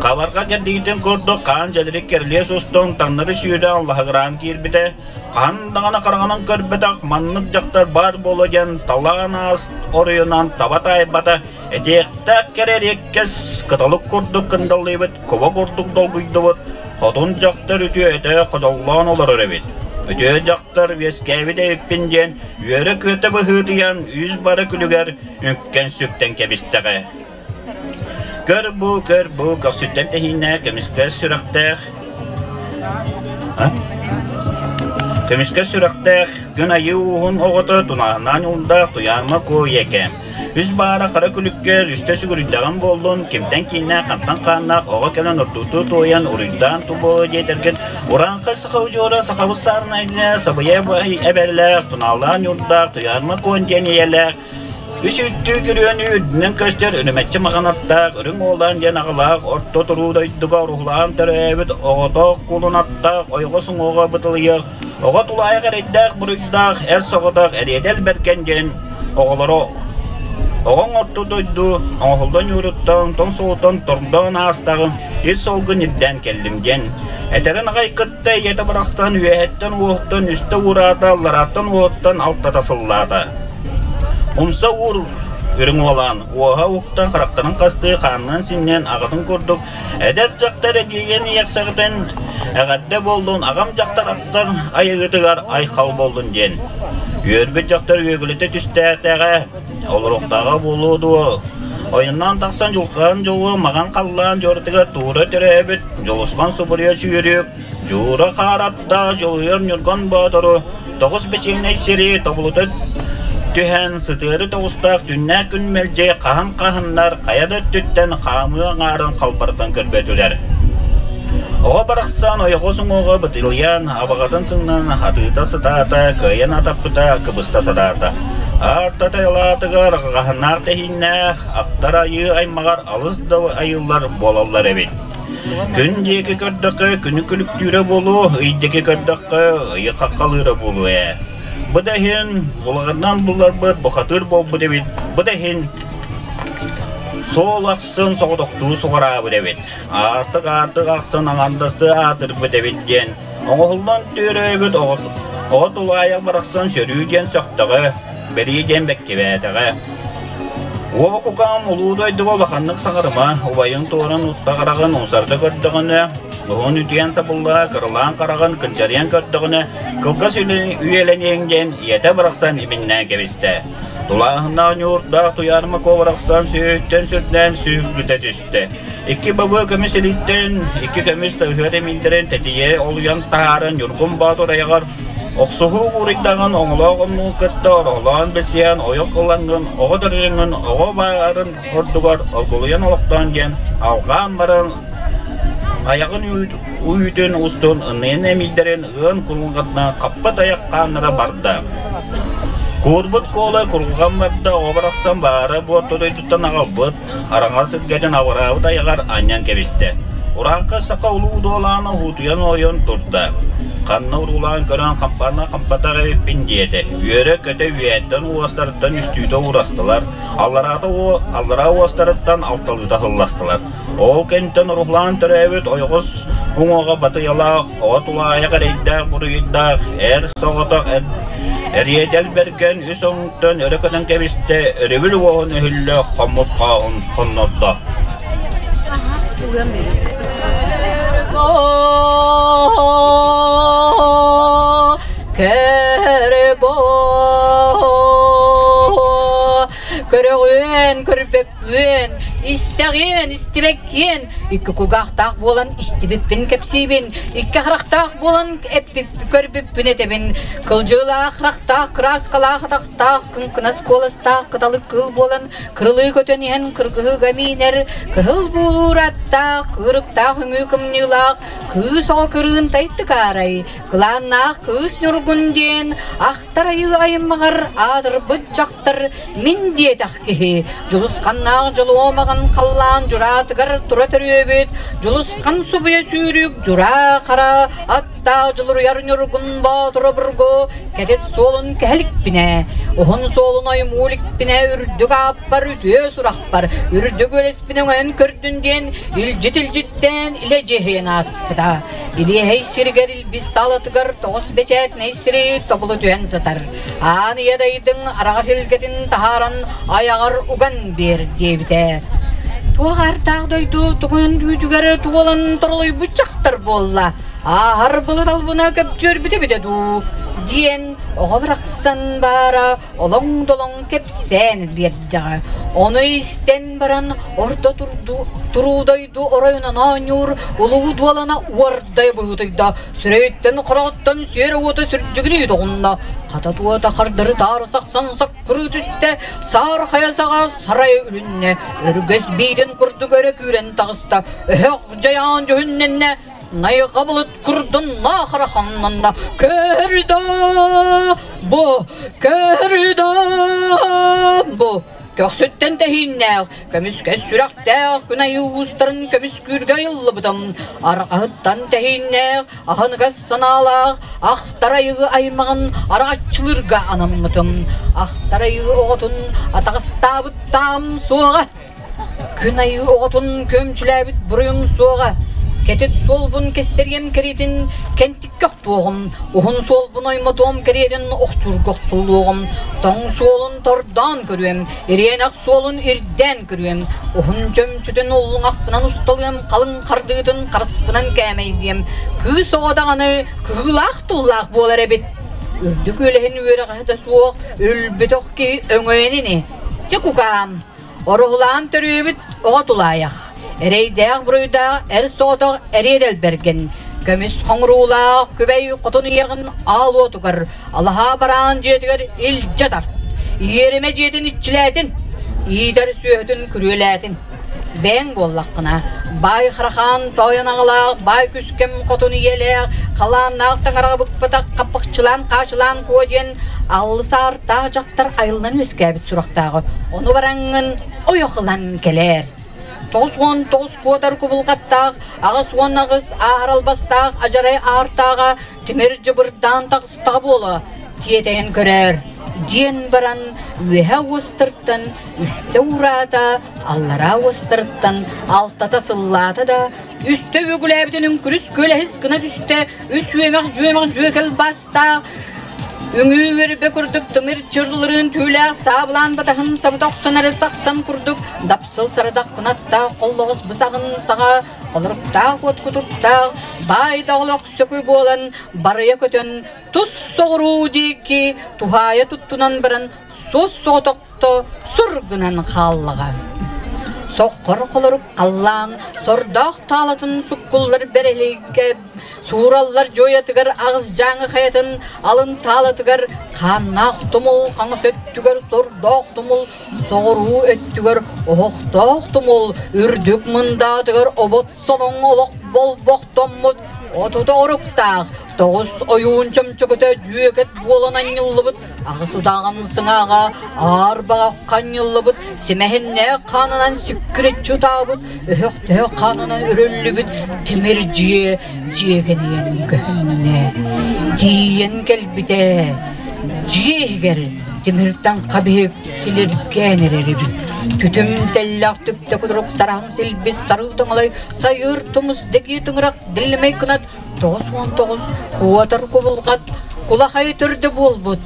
Хабарга кэрдиитин курдук хаан дьэдирик кэрилиэс устун таҥнары сүүрэн лаһыгыраан киирбитэ, хаһан даҕаны хараҕынан көрбөтөх маннык дьахтар баар буолуо диэн талаан аас оройунан таба таайбата, этиэхтээх кэрэ эриэккэс кыталык курдук кындаллыйбыт, куба курдук долгуйдубут, хотун дьахтар үтүөтэ хотоллоон олорор эбит. Үтүө дьахтар үөскээбит эбиппин диэн үөрэ-көтө быһыытыйан үс бары күлүгэр үҥкэн-сүктэн кэбистэҕэ. Көр бу, көр бу, көхсүттэн тэһииннээх, көмүскэс сүрэхтээх, көмүскэс сүрэхтээх, күн айыы ууһун оҕото тунааһынаан ньуулдаах Туйаарма Куо ийэкээм. Үс баара хара күлүккэ үстэ сүгүрүйдэҕим буоллун, кимтэн кииннээх, хантан хааннаах оҕо кэлэн ордуутуу туойан, уруйдаан тубуо диэтэргин, урааҥхай саха удьуора сахабыт саарынайга сабыйа эбэлээх, тунаалаан ньуурдаах Туйаарма Куон диэн ийэлээх, Үс үүттүү күрүөнү үрдүнэн көстөр үрүмэччи маҕанаттаах, үрүҥ уолан диэн аҕалаах орто туруу дойдуга уруһулаан төрөөбүт оҕотоох кулун аттаах, ойоҕос уҥуоҕа бытылыйыах, оҕо тулаайах эрэйдээх буруйдаах, эр соҕотох эриэдэл бэргэн диэн оҕолоро оҕоҥ орто дойду оҥоһуллан ньууруттан, тоҥ суолтан тордоон аастаҕын, ис суолгун ирдээн кэллим диэн этэрин аҕай кытта ийэтэ барахсан үөһэттэн уоһуттан үстэ уураата, алларааттан уоһуттан алтата сыллаата. Умса уур үрүҥ уолаан, уоһа уктан харахтарын хастыы хаанынан синньэн аҕатын курдук эдэр дьахтар эдьиийин иэхсэҕитин эҕэрдэ буоллун, аҕам дьахтар ахтар айыгытыгар айхал буоллун диэн. Үөрбүт дьахтар үөгүлэтэ түстээтэҕэ, олоруохтааҕа буолуо дуо? Ойуннаан тахсан дьулхаан дьолу маҕан халлаан дьуоратыгар туура төрөөбүт Дьулусхан субуруйа сүүрүк, Дьуура хааратта дьулуйар Ньургун Боотуру тоҕус бэчиэннэй сири тобулута түһэн сытыары тоҕустаах түннээх күн мэлдьи хаһан хаһыннар хайа да өттүттэн хаамыы аҥаарын халбарытан көрбөтүлэр. Оҕо барахсан ойоҕос уҥуоҕа бытылыйан, абаҕатын сыҥнан атыыта сытаата, кыайан атаппыта, кыбыста сатаата. Аарта тайалаатыгар хаһаннаах тэһииннээх, ахтар айыы аймаҕар алыс да айыллар буолаллар эбит. Күн диэки көрдөххө, күнү күлүктүүрэ буолуо, ый диэки көрдөххө, ыйы хаххалыыра буолуо ээ. Бу да иһин булаҕынан булларбыт бухатыыр буолбут эбит, бу да иһин суол ахсын соҕотохтуу суҕараабыт эбит, аартык-аартык ахсын аҥардастыы аатырбыт эбит диэн оҥоһуллан түөрөөбүт оҕо тулаайах барахсан сөрүү диэн сөхтөҕө, бэрии диэн бэккибээтэҕэ. Уо кукаам улуу дойдуга улаханнык саҥарыма, убайыҥ туоран утта хараҕын умсарда көрдөҕүнэ, уһун үтүйэн сабыллаа кыралаан хараҕын кынчарыйан көрдөҕүнэ, кылгас үйэлэниэҥ диэн ийэтэ барахсан иминнээн кэбистэ. Тулааһыннаах ньуурдаах Туйаарыма Куо барахсан сүөһүттэн сүрдээн сүһүргүтэ түстэ. Икки бабыа көмүс илииттэн, икки көмүс тыһыар эмиийдэрин тэтийэ олуйан таһааран Ньургун Боотур айаҕар Охсуһуу уурайдаҕын оҥолоох омнугу кытта ороһолоон бэсиһэн ойох ылаҥҥын, оҕо төрүөҥҥүн оҕо баарын ордугар оргулуйан олохтоон диэн алҕаан баран айаҕын үүтүн устун ыныйан эмиийдэрин ыан курулҕатынан хаппыт айах хааннара барда. Куурбут куолай курулҕан барда, оҕо барахсан баара буорта дойдуттан аҕалбыт, араҥас илгэтин абыраабыт айаҕар анньан кэбистэ. Урааҥка саха улуу дуолаана уутуйан ойон турда. Ханна уруулаан көрөн хампана хампатах эбиппин диэтэ. Үөрэ-көтө үөһэттэн уостарыттан үстүүтэ уурастылар, аллараата аллараа уостарыттан алталыыта сылластылар. Ол кэнниттэн уруһулаан төрөөбүт ойоҕос уҥуоҕа батыйалаах, оҕо тулаайах эрэйдээх буруйдаах, эр соҕотох Эриэдэл Бэргэн үс оҥтон өрө көтөн кэбистэ, өрөбүл уоһун өһүллэ хоммут хооһун хоннордо. Көрөҕүөн, көрбөккүөн, истэҕиэн, истибэккиэн, икки кулгаахтаах буолан истибиппин кэпсиибин, икки харахтаах буолан көрбүппүн этэбин, кылдьыылаах харахтаах, кырааскалаах атахтаах, кыҥкынас куоластаах кыталык кыыл буолан кырылыы көтөн иһэн кыргыһыыга миинэр, кыһыл буулуур аттаах, кыырыктаах үҥүү кымньыылаах, кыыс оҕо кырыын тайтыкаарай, кылааннаах кыыс Ньургун диэн ахтар айыы аймаҕар аатырбыт дьахтар мин диэтэх киһи дьулусханнаах дьолуомаҕын халлаан дьураатыгар тура төрүөбүт. төрүөбүт Дьулусхан субуйа сүүрүк дьураа хара аттаах дьулуруйар Ньургун Боотур обургу кэтит суолун кэһэликпинэ, уһун суолун оймуу иликпинэ үрдүк ааппар үтүө сурахпар үрдүк үөлэспинэ өҥөйөн көрдүн диэн илдьит илдьиттээн илэ дьиэһийэн ааспыта. Илиэһэй сиригэр илбис таалатыгар тоҕус бэчээтинэй сири тобулу түһэн сытар. Аан ийэ дайдыҥ араҕас илгэтин таһааран айаҕар уган биэр диэбитэ. Туох аартаах дойду тугун түүтүгэр туолан торолуйбут дьахтар буолла. Ааһар былыт албына көпчүөрбүтэ эбитэ дуу диэн оҕо барахсан баара олоҥ-долоҥ кэпсээн биэрдэҕэ. Ону истэн баран орто туруу дойду оройунан оонньуур улуу дуолана уордайа быһыытыйда. Сүрэйиттэн хороҕуттан сүөр уота сүрдьүгүнүү тоҕунна. Хата туота хардары таары сахсан саккырыы түстэ, саар хайа саҕа сарайа үлүннэ, өргөс биитин курдук өрө күүрэн таҕыста, өһөх дьайаан дьүһүннэннэ, найҕа былыт курдуннаах ханнанна, көрдө бу, көрдө бу, Көхсүттэн тэһииннээх, көмүскэс сүрэхтээх күн айыы уустарын көмүскүүргэ айыллыбытым. Арҕаһыттан тэһииннээх, аһыныгас санаалаах ахтар айыы аймаҕын араҕаччылыырга анаммытым. Ахтар айыы оҕотун атаҕастаабыттаам суоҕа. Күн айыы оҕотун күөмчүлээбит буруйум суоҕа. Кэтит суолбун кэстэриэм кэриэтин кэнтиккэ охтуоҕум, уһун суолбун оймотуом кэриэтин охчуурга охсуллуоҕум, тоҥ суолун тордоон көрүөм, ириэнэх суолун ирдээн көрүөм, уһун чөмчүтүн уллуҥахпынан усталыам, халыҥ хардыытын харыспынан кээмэйдиэм, кыыс оҕо даҕаны кыһыылаах тыллаах буолар эбит. Үрдүк үөлэһин үөрэҕэ да суох, өлбөтөх киһи өҥөйөн ини. Чэ кукаам, Ороһулаан төрүөбүт оҕо тулаайах, эрэйдээх-буруйдаах эр соҕотох эриэдэл бэргэн, көмүс хоҥуруулаах күбэй хотун ийэҕин аал уотугар, алаһаа бараан дьиэтигэр илдьэ тарт, иэримэ дьиэтин иччилээтин, иитэр сүөһүтүн күрүөлээтин. Бэйэҥ буоллаххына, баай харахаан тоойон аҕалаах, баай күскэм хотун ийэлээх, халааннаах таҥараҕа быкпатах хаппахчылаан-хаачылаан куо диэн аллысаартаах дьахтар айыллан үөскээбит сурахтааҕы. Ону бараҥҥын ойох ылан кэлээр. 99 куотар кубулҕаттаах, 88 ааһар албастаах адьарай аартааҕа тимир дьыбырдаан таҕыстаҕа буола тиэтэйэн көрөөр диэн баран үөһэ уостартан үстэ уураата, аллараа уостарыттан алтата сыллаата да, үстэ үөгүлээбитин үҥкүрүс күөлэһис гына түстэ, үс үөмэх-дьүөмэх дьүөкэл бастаах, үҥүү үөрбэ курдук тымыр чырылырын түүлээх саабылаан батаһын сабыта охсон эрэ сахсан курдук дапсыл сарадах кынаттаах холлоҕос бысаҕын саҕа холоруктаах уот кутуктаах баай да сөкү буолан барыйа көтөн тус соҕуруу диэки туһаайа туттунан баран суос соҕотохто сур гынан хааллаҕа. Соххор холорук халлаан сордоох таалатын суккуллар бэрэлигэ суураллар дьуойатыгар аҕыс дьааҥы хайатын алын таалатыгар хааннаах тумул хаҥас өттүгэр сордоох тумул соҕуруу өттүгэр оһохтоох тумул үрдүк мындаатыгар обот солоҥ олох болбохтоммут отута оруктаах тоҕус ойуун чөмчөкөтө дьүөкэт буолан анньыллыбыт аҕыс утааҕын сыҥааҕа аар баҕахха анньыллыбыт симэһиннээх хаанынан сиккирэччи утаабыт өһөхтөөх хаанынан өрүллүбүт тимир дьиэ дьиэгэнийэн көһүннэ тиийэн кэлбитэ дьиэ иһигэр тимиртэн хабиһик тилиргээн эрэр эбит түтүм тэллэх түптэ кудурук сараһын силбис сарыы тоҥолой сайыыр тумус дэгии тыҥырах диллимэй кынат 99 куотар кубулҕат кулахай төрдө буолбут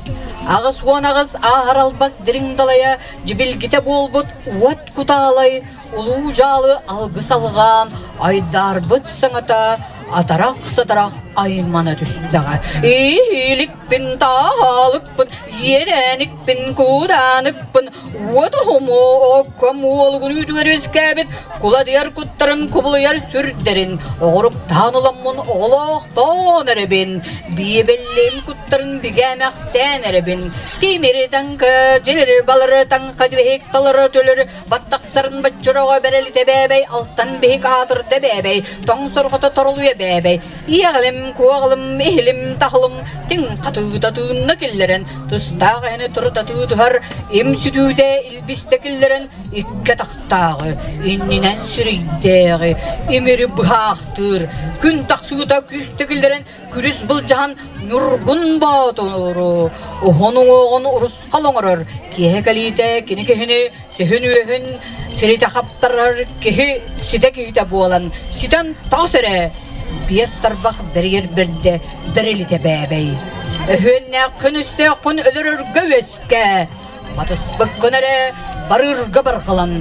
88 ааһар албас дириҥ далайа дьибилгитэ буолбут уот кутаалай улуу дьаалы алгыс алҕаан айдаарбыт саҥата атарах-сатарах аймана түстэҕэ ииликпин таалыкпын иэдээникпин куудааныкпын уот оһуму окком уолугун үүтүгэр үөскээбит куладыйар куттарын кубулуйар сүрдэрин оҕуруктаан ыламмын оҕолоохтоон эрэбин биэбэллиим куттарын бигээмэхтээн эрэбин тимири таҥка дьилири балары таҥха түбэһик талары төлөрү баттахсарын боччороҕо бэрэлитэ бээбэй алтан биһик аатырда бээбэй тоҥ сорҕото торолуйа бээбэй иэҕилим куоҕалым иһилим таһылым тиҥ хатыыта тыынна киллэрэн тус Тумустаах эһэни турутатыы туһар им сүтүүтэ илбистэ киллэрэн икки атахтааҕы, иннинэн сирэйдээҕи, имири быһаахтыыр, күн тахсыыта күүстэ киллэрэн күрүс былдьаһан Ньургун Боотуру уһун уҥуоҕун урусхал оҥорор, киэһэ кэлиитэ кини киһини сүһүн-үөһүн сиритэ хаптарар киһи ситэ киһитэ буолан ситэн таҕыс эрэ биэс тарбах бэрийэр бэрдэ бэрилитэ бээбэй. Өһүөннээххин өстөөххүн өлөрөргө үөскээ, батыспыккын эрэ барыырга барҕалан,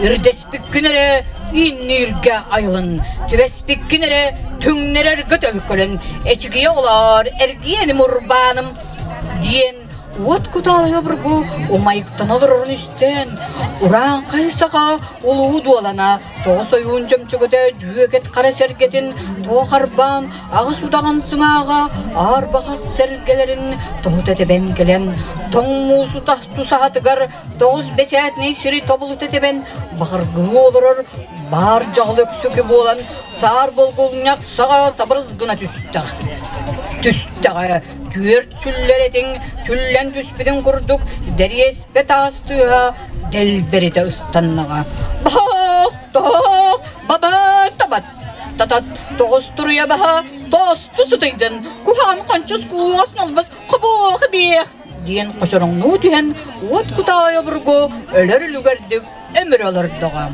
ирдэспиккин эрэ ииннииргэ айылын, түбэспиккин эрэ түҥнэрэргэ төлкөлөн, эчигийэ олоор эргиэним урбааным диэн Уот кутаалай обургу умайыктана олорорун истэн, урааҥхай саха улуу дуолана тоҕус ойуун чөмчөкөтө дьүөкэт хара сэргэтин тоҕо харбаан аҕыс удаҕан сыҥааҕа аарбаҕах сэргэлэрин тоһута тэбэн кэлэн тоҥ муусу тусаһатыгар тоҕус бэчээтинэй сири тобулута тэбэн баҕаргыы олорор баар дьаҕыл өксөкү буолан саар болгулньах саҕа сабырыс гына түстэҕэ түстэҕэ Түөрт сүллэр этиҥ түллэн түспүтүн курдук дэриэспэ таас тыаһа дэлбэритэ ыстаннаҕа. Баах, тоох, бабат, табат. Татат тоҕус туруйа баһа тосту сытыйдын, куһаҕан хончус куос нолбас хобуох биэх диэн хочороҥнуу түһэн уот кутаайа обургу өлөр үлүгэрдик өмүрэ олордоҕо.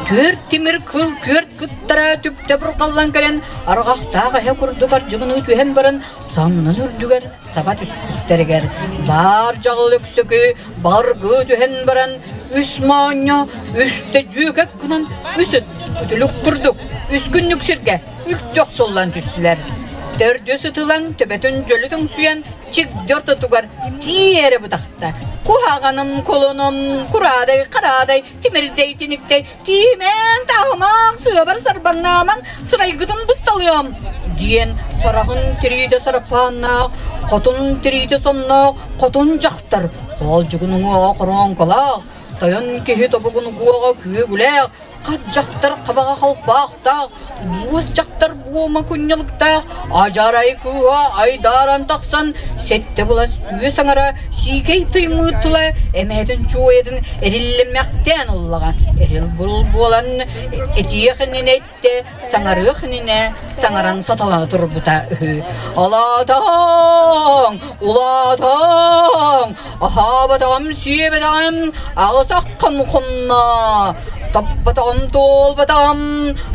Түөрт тимир кыл күөрт кыттара түптэ бурҕаллан кэлэн арҕахтаах эһэ курдук ардьыгыныы түһэн баран саннын үрдүгэр саба түспүттэригэр баар дьаҕыл өксөкү баргыы түһэн баран үс моонньо үстэ дьүөкэк гынан үс ыт үтүлүк курдук үс күннүк сиргэ үлтү охсуллан түстүлэр. Төрдүс ытылан төбөтүн дьөлү тоҥсуйан чигди ортотугар тиэрэ бытахта. Куһаҕаным, кулунум, кураадай, хараадай, тимирдэй, тиниктэй, тиимэҥ, таһымаҥ, сыабар сарбаҥнаамаҥ, сырайгытын бысталыам, диэн сараһын тириитэ сарапааннаах, хотун тириитэ сонноох, хотун дьахтар, хоолдьугун уҥуоҕа хороҥколоох, тойон киһи тобугун уҥуоҕа күөгүлээх, Хат дьахтар хабаҕа халбаахтаах, буос дьахтар буома кунньалыктаах, адьарай кыыһа айдааран тахсан, сэттэ былас түө саҥара сиикэй тыймыыт тыла эмэһэтин чуойатын эриллимэхтээн ыллаҕа. Эрил-бурул буолан этиэх иннинэ эттэ, саҥарыах иннинэ саҥаран саталана турбута үһү. Алаатаҥ! Улаатаҥ! Аһаабатаҕым, сиэбэтэҕим, аҕыс аххын хонно, таппатаҕым, туолбатаҕым,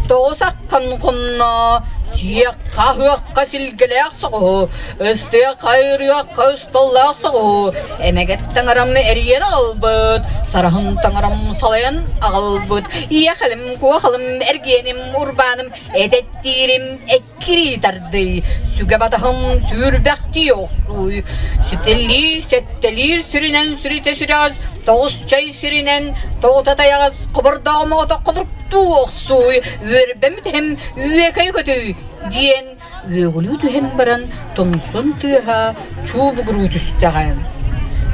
тоҕус аххын хонно, сиэххэ, аһыахха силгэлээх соҕуһу, ыстыахха, ырыахха ысталлаах соҕуһу, эмэгэт таҥарам эрийэн аҕалбыт, сараһын таҥарам салайан аҕалбыт, ийэхэлим, куохалым, эргиэним, урбааным, этэттиирим, Кирии тардый, сүгэ батаһым сүүрбэхтии охсууй, ситэлии сэттэлиир сиринэн сүрүтэ сүрэҕэс, тоҕус чай сиринэн тоҕута тайаҕас, хобордооҕум оҕото холуруктуу охсууй, үөрбэм үтэһим үөкэй көтүй диэн үөгүлүү түһэн баран тумсун тыаһа чуубугуруу түстэҕэ.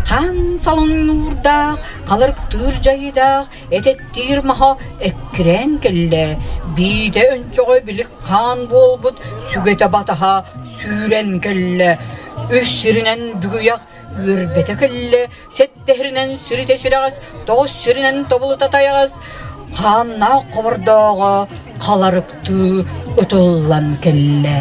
Хаан салыннуурдаах, халырыктыыр дьайыыдаах Этэттиир маһа эккирээн кэллэ, биитэ өнчөҕө билик хаан буолбут сүгэтэ батаһа сүүрэн кэллэ, үс сиринэн бүгүйэх үөрбэтэ кэллэ, сэттэһиринэн сүрүтэ сүрэҕэс, тоҕус сиринэн тобулута тайаҕас, хааннаах хобордооҕо халарыктыы ытыллан кэллэ.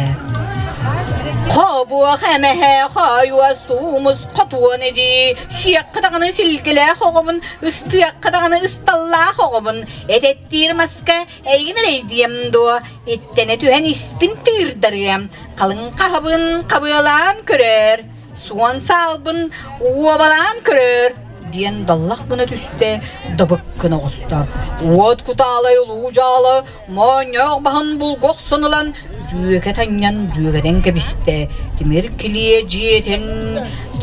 Хобуох эмэһэ хойуос туумус хотуон эдьии, сиэххэ даҕаны силгэлээх оҕобун, ыстыахха даҕаны ысталлаах оҕобун, этэттиир маска эйигин эрэйдиэм дуо, иттэнэ түһэн испин тыырдарыам, халыҥ хаһабын хабыалаан көрөөр, суон саалбын уобалаан көрөөр диэн даллах гына түстэ, дабык гына оҕуста. Уот кутаалай улуу дьаала моонньоох баһын булгу охсон ылан дьүөкэ танньан дьүөгэтэн кэбистэ, тимир килиэ дьиэтин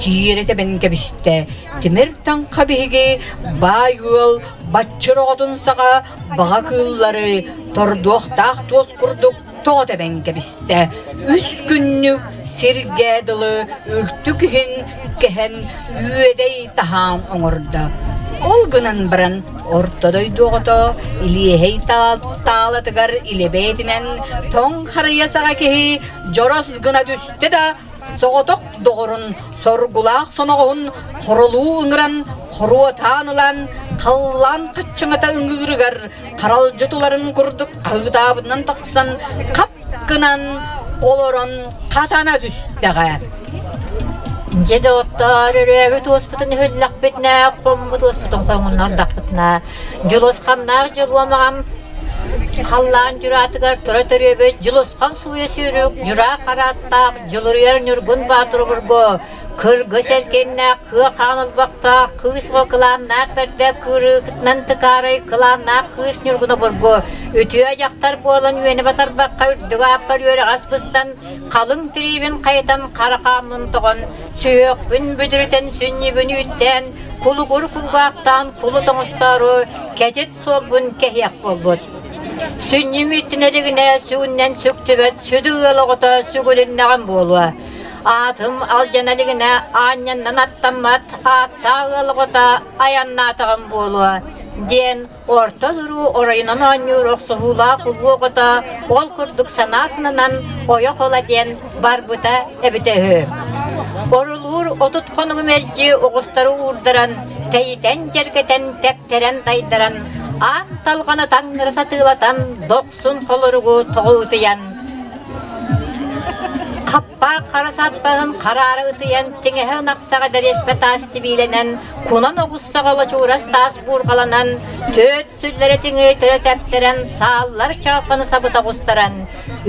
тиэрэ тэбэн кэбистэ. Тимир таҥха биһиги баай ыал баччыр оҕотун саҕа баҕа кыыллары тордуохтаах туос курдук тоҕо тэбэн кэбистэ. Үс күннүк сиргэ дылы үлтүк иһин кэһэн үөдэй таһаан оҥордо. Ол гынан баран орто дойду оҕото илиэһэй таалатыгар илэбээтинэн тоҥ харыйа саҕа киһи дьорос гына түстэ да. соҕотох доҕорун соргулаах соноҕоһун хоролуу ыҥыран хоруотаан ылан халлаан хаччыҥата ыҥыырыгар харалдьы туларын курдук хаһыытаабытынан тахсан хап гынан олорон хатана түстэҕэ. Дьэ доҕоттоор, өрөөбүт уоспутун өһүллэхпитинэ, хоммут уоспутун хоҥуннардахпытына, Дьулусханнаах дьолуомаҕам халлаан дьураатыгар тура төрүөбүт Дьулусхан сууйа сүүрүк дьураа харааттаах Дьулуруйар Ньургун Баатыр обургу кыргыс эркиннээх кыа хаан олбохтоох кыыс оҕо кылааннаах бэрдэ кыырыытынан тыкаарай кылааннаах кыыс Ньургун обургу үтүө дьахтар буолан үөнэ батарбакка үрдүк ааппар үөрэҕэс быстан халыҥ тириибин хайытан хара хааммын тоҕон сүһүөхпүн бүдүрүтэн сүнньүбүн үүттээн кулугур кулгаахтаан кулут оҥостоору кэтит суолбун кэһиэх буолбут. Сүнньүм үүттүнэригинэ сүгүннэн сүктүбэт сүдү ыал оҕото сүгүлүннэҕим буолуо. Аатым алдьана илигинэ аанньаннан аттаммат ааттаах ыал оҕото айаннаатаҕым буолуо диэн орто дуруу оройунан оонньуур охсуһуулаах улуу оҕото ол курдук санаа сананан ойох ыла диэн барбыта эбитэ үһү. Орулуур 30 хонугу мэлдьи оҕустары уурдаран, тэйитэн, дьэргэтэн, тэптэрэн дайдаран, аан талҕаны таҥнары сатыылатан, дохсун холоругу тоҕу ытыйан, Хаппаах хара сарбаһын хараара ытыйан, тиҥэһэ ынах саҕа дэриэспэ таас тибиилэнэн, кунан оҕус саҕа олочуурас таас буурҕаланан, түөт сүллэрэ тиҥи төлө тэптэрэн, сааллар чалҕаны сабыта оҕустаран,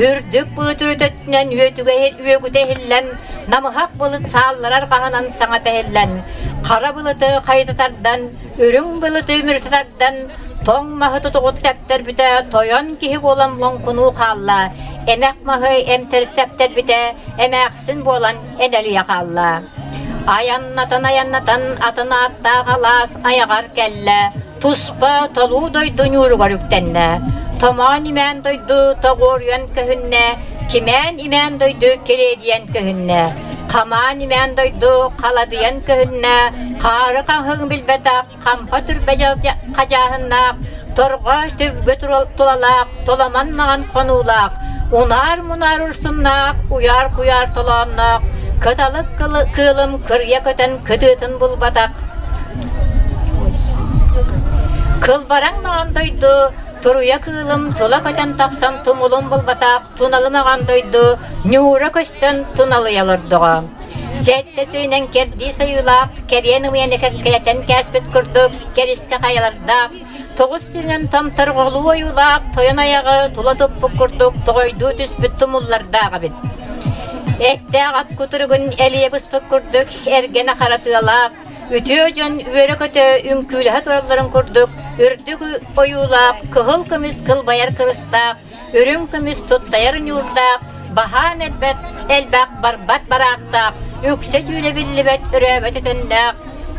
үрдүк былыт үрүт өттүнэн үөгүтэ иһиллэн, намыһах былыт саалларар хаһынан саҥата иһиллэн, хара былыты хайыта тардан, үрүҥ былыты үмүрүтэ тардан, тоҥ маһы тутугут тэптэрбитэ тойон киһи буолан лоҥкунуу хаалла, эмэх маһы эмтэрит тэптэрбитэ эмээхсин буолан энэлийэ хаалла. Айаннатан-айаннатан атын ааттаах алаас айаҕар кэллэ, туспа толуу дойду ньууругар үктэннэ. Томоон-имээн дойду тоҕуоруйан көһүннэ, кимээн-имээн дойду килиэдийэн көһүннэ. Хамаан-имээн дойду халадыйан көһүннэ, хаары хаһыҥ билбэтэх хампа түрбэ хадьааһыннаах, торҕо түргө тулалаах, толомон маҥан хонуулаах, унаар-мунаар урсуннаах, уйаар-куйаар толоонноох, кыталык кыылым кырыйа көтөн кытыытын булбатах. Кылбараҥ маҥан дойду, туруйа кыылым тула көтөн тахсан тумулун булбатах, туналы маҥан дойду, ньуура көстөн туналыйа олордоҕо. Сэттэ сиринэн кэрдии сойуулаах, кэриэн ымыйаны кэккэлэтэн кээспит курдук кэрискэ хайалардаах, тоҕус сиринэн томторҕолуу ойуулаах тойон айаҕы тула туппут курдук тоҕойдуу түспүт тумуллардаах эбит. Эттээх ат кутуругун элийэ быспыт курдук эргэнэ хара тыалаах, үтүө дьон үөрэ-көтө үҥкүүлэһэ туралларын курдук үрдүк ойуулаах, кыһыл көмүс кылбайар кырыстаах, үрүҥ көмүс туттайар ньуурдаах, баһаам элбэт, элбэх барбат бараахтаах, үксэ түүлэ биллибэт өрөөбөт өтөннөөх,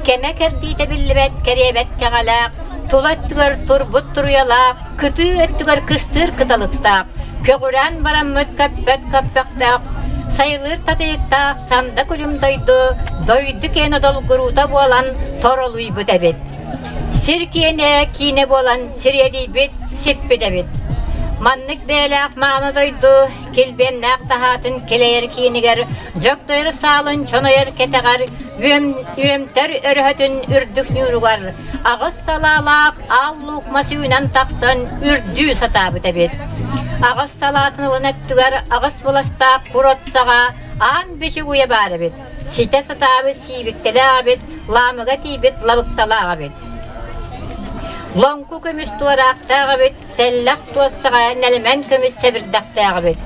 кэмэ кэрдиитэ биллибэт кэриэбэт кэҕэлээх, тула өттүгэр турбут туруйалаах, кытыы өттүгэр кыстыыр кыталыктаах, көҕүрээн бараммыт көппөт көппөхтөөх, сайылыыр татыйыктаах санда күлүм дойду, дойду киэнэ долгуруута буолан торолуйбут эбит. Сир киэнэ киинэ буолан сириэдийбит, сиппит эбит. Маннык бэйэлээх мааны дойду килбиэннээх таһаатын килэйэр киинигэр Дьөктөйөр саалын чонойор кэтэҕэр үөмтэр өрөһөтүн үрдүк ньууругар аҕыс салаалаах аал луук мас үүнэн тахсан үрдүү сатаабыт эбит. Аҕыс салаатын ылын өттүгэр аҕыс быластаах кур от саҕа аан бичик уйа баар эбит. Ситэ сатаабыт сиибиктэлээх эбит, лаамыга тиийбит лабыкталаах эбит. Лоҥку көмүс туораахтаах эбит, тэллэх туоссаҕа нэлэмэн көмүс сэбирдэхтээх эбит.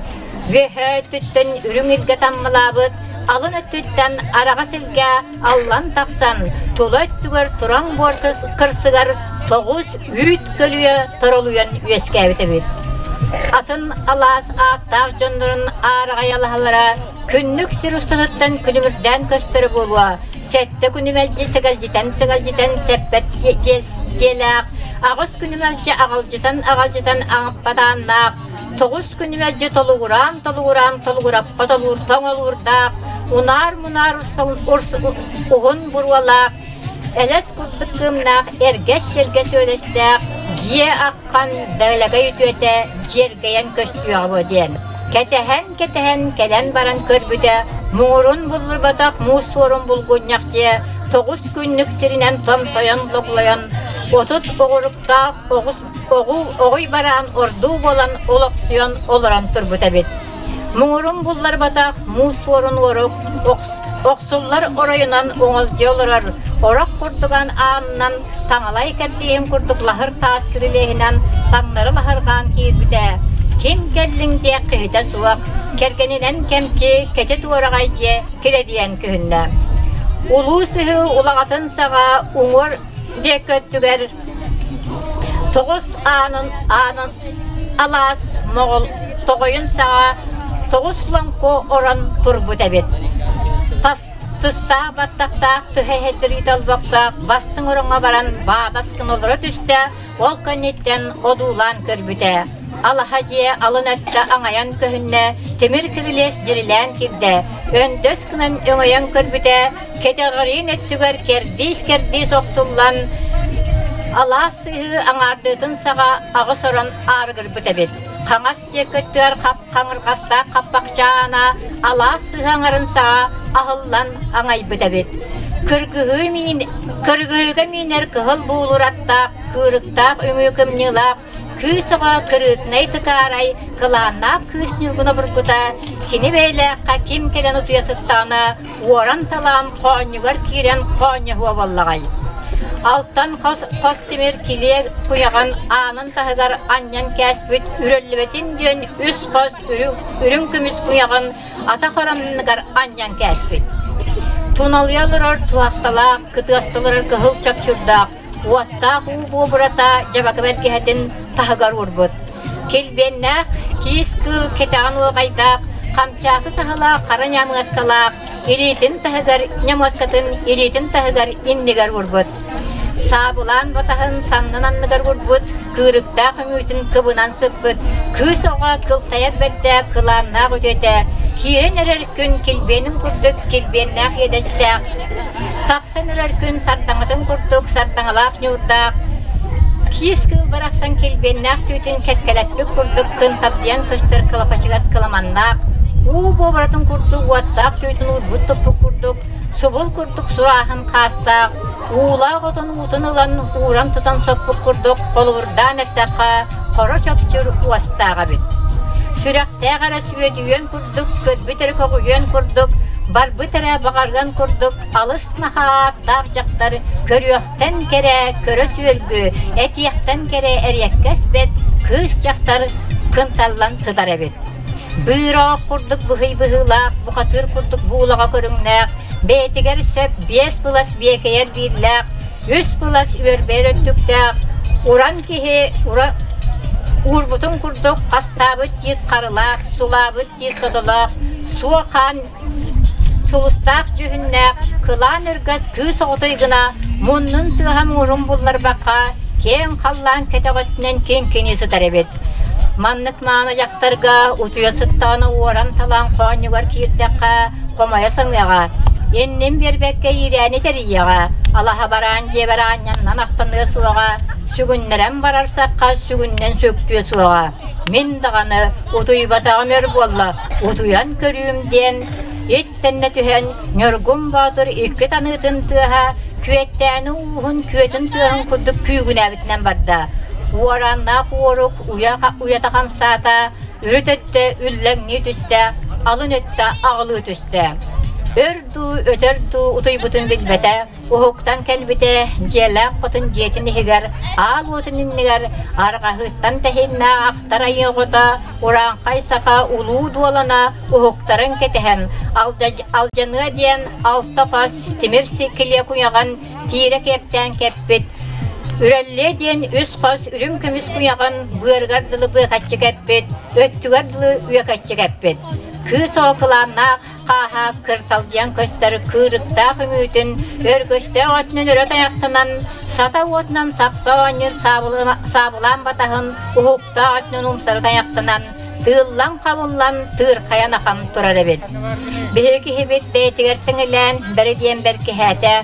Үөһээ өттүттэн үрүҥ илгэ таммалаабыт, алын өттүттэн араҕас илгэ аллан тахсан, тула өттүгэр тураҥ буор кырсыгар тоҕус үүт көлүйэ торолуйан үөскээбит эбит. Атын алаас ааттаах дьоннорун аараҕай алаһалара күннүк сир устатыттан күлүмүрдээн көстөрө буолуо, сэттэ күнү мэлдьи сэгэлдьитэн-сэгэлдьитэн сэппэт дьиэлээх, аҕыс күнү мэлдьи аҕалдьытан-аҕалдьытан аҥаппатааннаах, тоҕус күнү мэлдьи толугураан-толугураан толугураппат олуур тоҥолуурдаах, унаар-мунаар уһун буруолаах, элэс курдук кыымнаах эргэс сиргэ сүөлэстээх дьиэ аххан дэлэгэй үтүөтэ дьиэргэйэн көстүөҕэ диэн кэтэһэн-кэтэһэн кэлэн баран көрбүтэ. Муҥурун булларбатах муус суорун булгунньах дьиэ тоҕус күннүк сиринэн томтойон логлойон 30 оҕуруктаах оҕус оҕуй бараан ордуу буолан олохсуйан олорон турбут эбит. Муҥурун булларбатах муус суорун уорук охсуллар оройунан оҥолдьуйа олорор орох курдуган аанынан таҥалай кэрдииһин курдук лаһыр таас кирилиэһинэн таҥнары лаһырҕаан киирбитэ. Ким кэллиҥ диэх киһитэ суох, кэргэнинэн кэмчи, кэтит уораҕай дьиэ килэдийэн күһүннэ. Улуу сыһыы улаҕатын саҕа уҥуор диэки өттүгэр тоҕус аанын аанын алаас моҕол тоҕойун саҕа тоҕус лоҥку орон турбут эбит. Тас тыстаах баттахтаах тыһа эһэтирии толбохтоох бастыҥ ороҥҥо баран баатас гына олоро түстэ, ол кэнниттэн одуулаан көрбүтэ. Алаһа дьиэ алын өттө аҥайан көһүннэ, тимир кирилиэс дьирилээн киирдэ, өндөс гынан өҥөйөн көрбүтэ, кэтэҕириин өттүгэр кэрдиис-кэрдиис охсуллан, алаас сыһыы аҥаардыытын саҕа аҕыс орон аарыгырбыт эбит. Хаҥас диэки өттүгэр хап-хаҥырҕастаах хаппахчаана алаас сыһыы аҥарын саҕа аһыллан аҥайбыт эбит. Кыргыһыы миин, кыргыһыыга миинэр кыһыл буулур аттаах, кыырыктаах үҥүү кымньыылаах Кыыс оҕо кырыытынай тыкаарай, кылааннаах кыыс ньургуна бургута, кини бэйэлээххэ ким кэлэн утуйа сыттаҕына, уоран-талаан хоонньугар киирэн хоонньоһуо буоллаҕай. Алтан хос, хос тимир килиэ куйаҕын аанын таһыгар анньан кээспит үрэллибэтин диэн үс хос үрүҥ, үрүҥ көмүс куйаҕын атах оронугар анньан кээспит. Туналыйа олорор туһахталаах, кытыасталарар кыһыл чопчурдаах, уоттаах уу буобурата дьабака бэргэһэтин таһыгар уурбут. Килбиэннээх киис кыыл кэтэҕин уоҕайдаах, хамчаакы саһылаах хара ньамыаскалаах илиитин таһыгар ньамыаскатын илиитин таһыгар иннигэр уурбут. Саабылаан батаһын саннын анныгар уурбут, кыырыктаах үҥүүтүн кыбынан сыппыт, кыыс оҕо кылтайар бэрдэ кылааннаах үтүөтэ, киирэн эрэр күн килбиэнин курдук килбиэннээх иэдэстээх, Тахсан эрэр күн сардаҥатын курдук сардаҥалаах ньуурдаах, киис кыыл барахсан килбиэннээх түүтүн кэккэлэппит курдук кынтардыйан көстөр кылапачыгас кыламаннаах, уу буобаратын курдук уоттаах түүтүн уурбут туппут курдук, субул курдук сурааһын хаастаах, уулаах отун уутун ылан ууран тутан соппут курдук холобурдаан эттэххэ, хоро чопчур уостаах эбит. Сүрэхтээх эрэ сүөдүйүөн курдук, көрбүт эрэ көҕүйүөн курдук, барбыт эрэ баҕарыан курдук алыс наһааттаах дьахтар көрүөхтэн кэрэ көрө сүөргү, этиэхтэн кэрэ эриэккэс бэт кыыс дьахтар кынталлан сытар эбит. Быыраах курдук быһый быһыылаах, бухатыыр курдук буулаҕа көрүҥнээх, бэйэтигэр сөп биэс былас биэкэйэр бииллээх, үс былас үөрбэйэр өттүктээх, уран киһи ура уурбутун курдук хастаабыт тиит харылаах, сулаабыт тиит содолоох, суо хаан сулустаах дьүһүннээх, кылаан өргөс кыыс оҕотой гына муннун тыаһа муҥурун булларбакка киэҥ халлаан кэтэҕиттэн киҥкинии сытар эбит. Маннык мааны дьахтарга утуйа сыттаҕына уоран-талаан хоонньугар киирдэххэ хомойо саныаҕа, иннин биэрбэккэ иирээни тэрийиэҕэ, алаһа бараан дьиэбэр аанньаннан ахтаныа суоҕа, сүгүннэрэн барар сахха сүгүннэн сүктүө суоҕа. Мин даҕаны утуйбатаҕым өр буолла, утуйан көрүүм диэн ит тэннэ түһэн Ньургун Боотур икки таныытын тыаһа күөттээни ууһун күөтүн тыаһын курдук күүгүнээбитинэн барда. Уорааннаах уорук уйа уйата хамсаата, үрүт өттө үллэҥнии түстэ, алын өттө аҕылыы түстэ. Өр дуу, өтөр дуу утуйбутун билбэтэ, Уһуктан кэлбитэ, дьиэлээх хотун дьиэтин иһигэр, аал уотун иннигэр арҕаһыттан тэһииннээх ахтар айыы оҕото, урааҥхай саха улуу дуолана уһуктарын кэтэһэн, алдьаныа диэн алта хос тимир килиэ куйаҕын тиирэ киэптээн кэппит, үрэллиэ диэн үс хос үрүҥ көмүс куйаҕын быарыгар дылы быакаччы кэппит, өттүгэр дылы үөкэччи кэппит. Кыыс оҕо кылааннаах хааһа кырталдьыйан көстөр кыырыктаах үҥүүтүн өргөстөөх өттүнэн өрө тайахтанан, сата уотунан сахса оонньуур саабылаан батаһын уһуктаах өттүнэн умсары тайахтанан, тыыллан-хабыллан тыырхайан ахан турар эбит. Биһиги киһибит бэйэтигэр тэҥилээн бэри диэн бэркиһээтэ,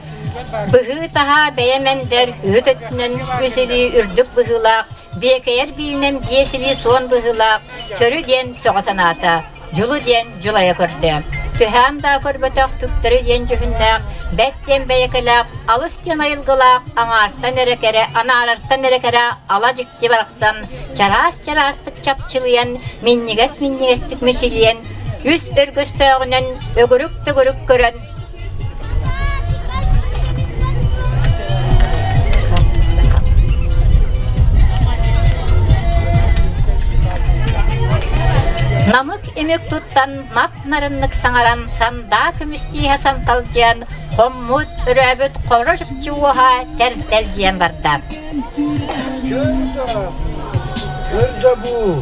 быһыы-таһаа бэйэ мэндэр үһүт өттүнэн үс илии үрдүк быһыылаах, биэкэйэр биилинэн биэс илии суон быһыылаах, сөрү диэн сөҕө санаата. Дьулу диэн дьулайа көрдө. түһээн да көрбөтөх түктэри диэн дьүһүннээх, бэт диэн бэйэкэлээх, алыс диэн айылгылаах, аҥаартан эрэ кэрэ, анаарартан эрэ кэрэ ала дьикти барахсан чараас-чараастык чапчылыйан, минньигэс-минньигэстик мичилийэн, үс өргөстөөҕүнэн өгүрүк-төгүрүк көрөн Намык имик туттан нап-нарыннык саҥаран сандаа көмүс тииһэ санталдьыйан хоммут, өрөөбүт хоро чыпчы уоһа тэртэлдьийэн барда. Көр да бу,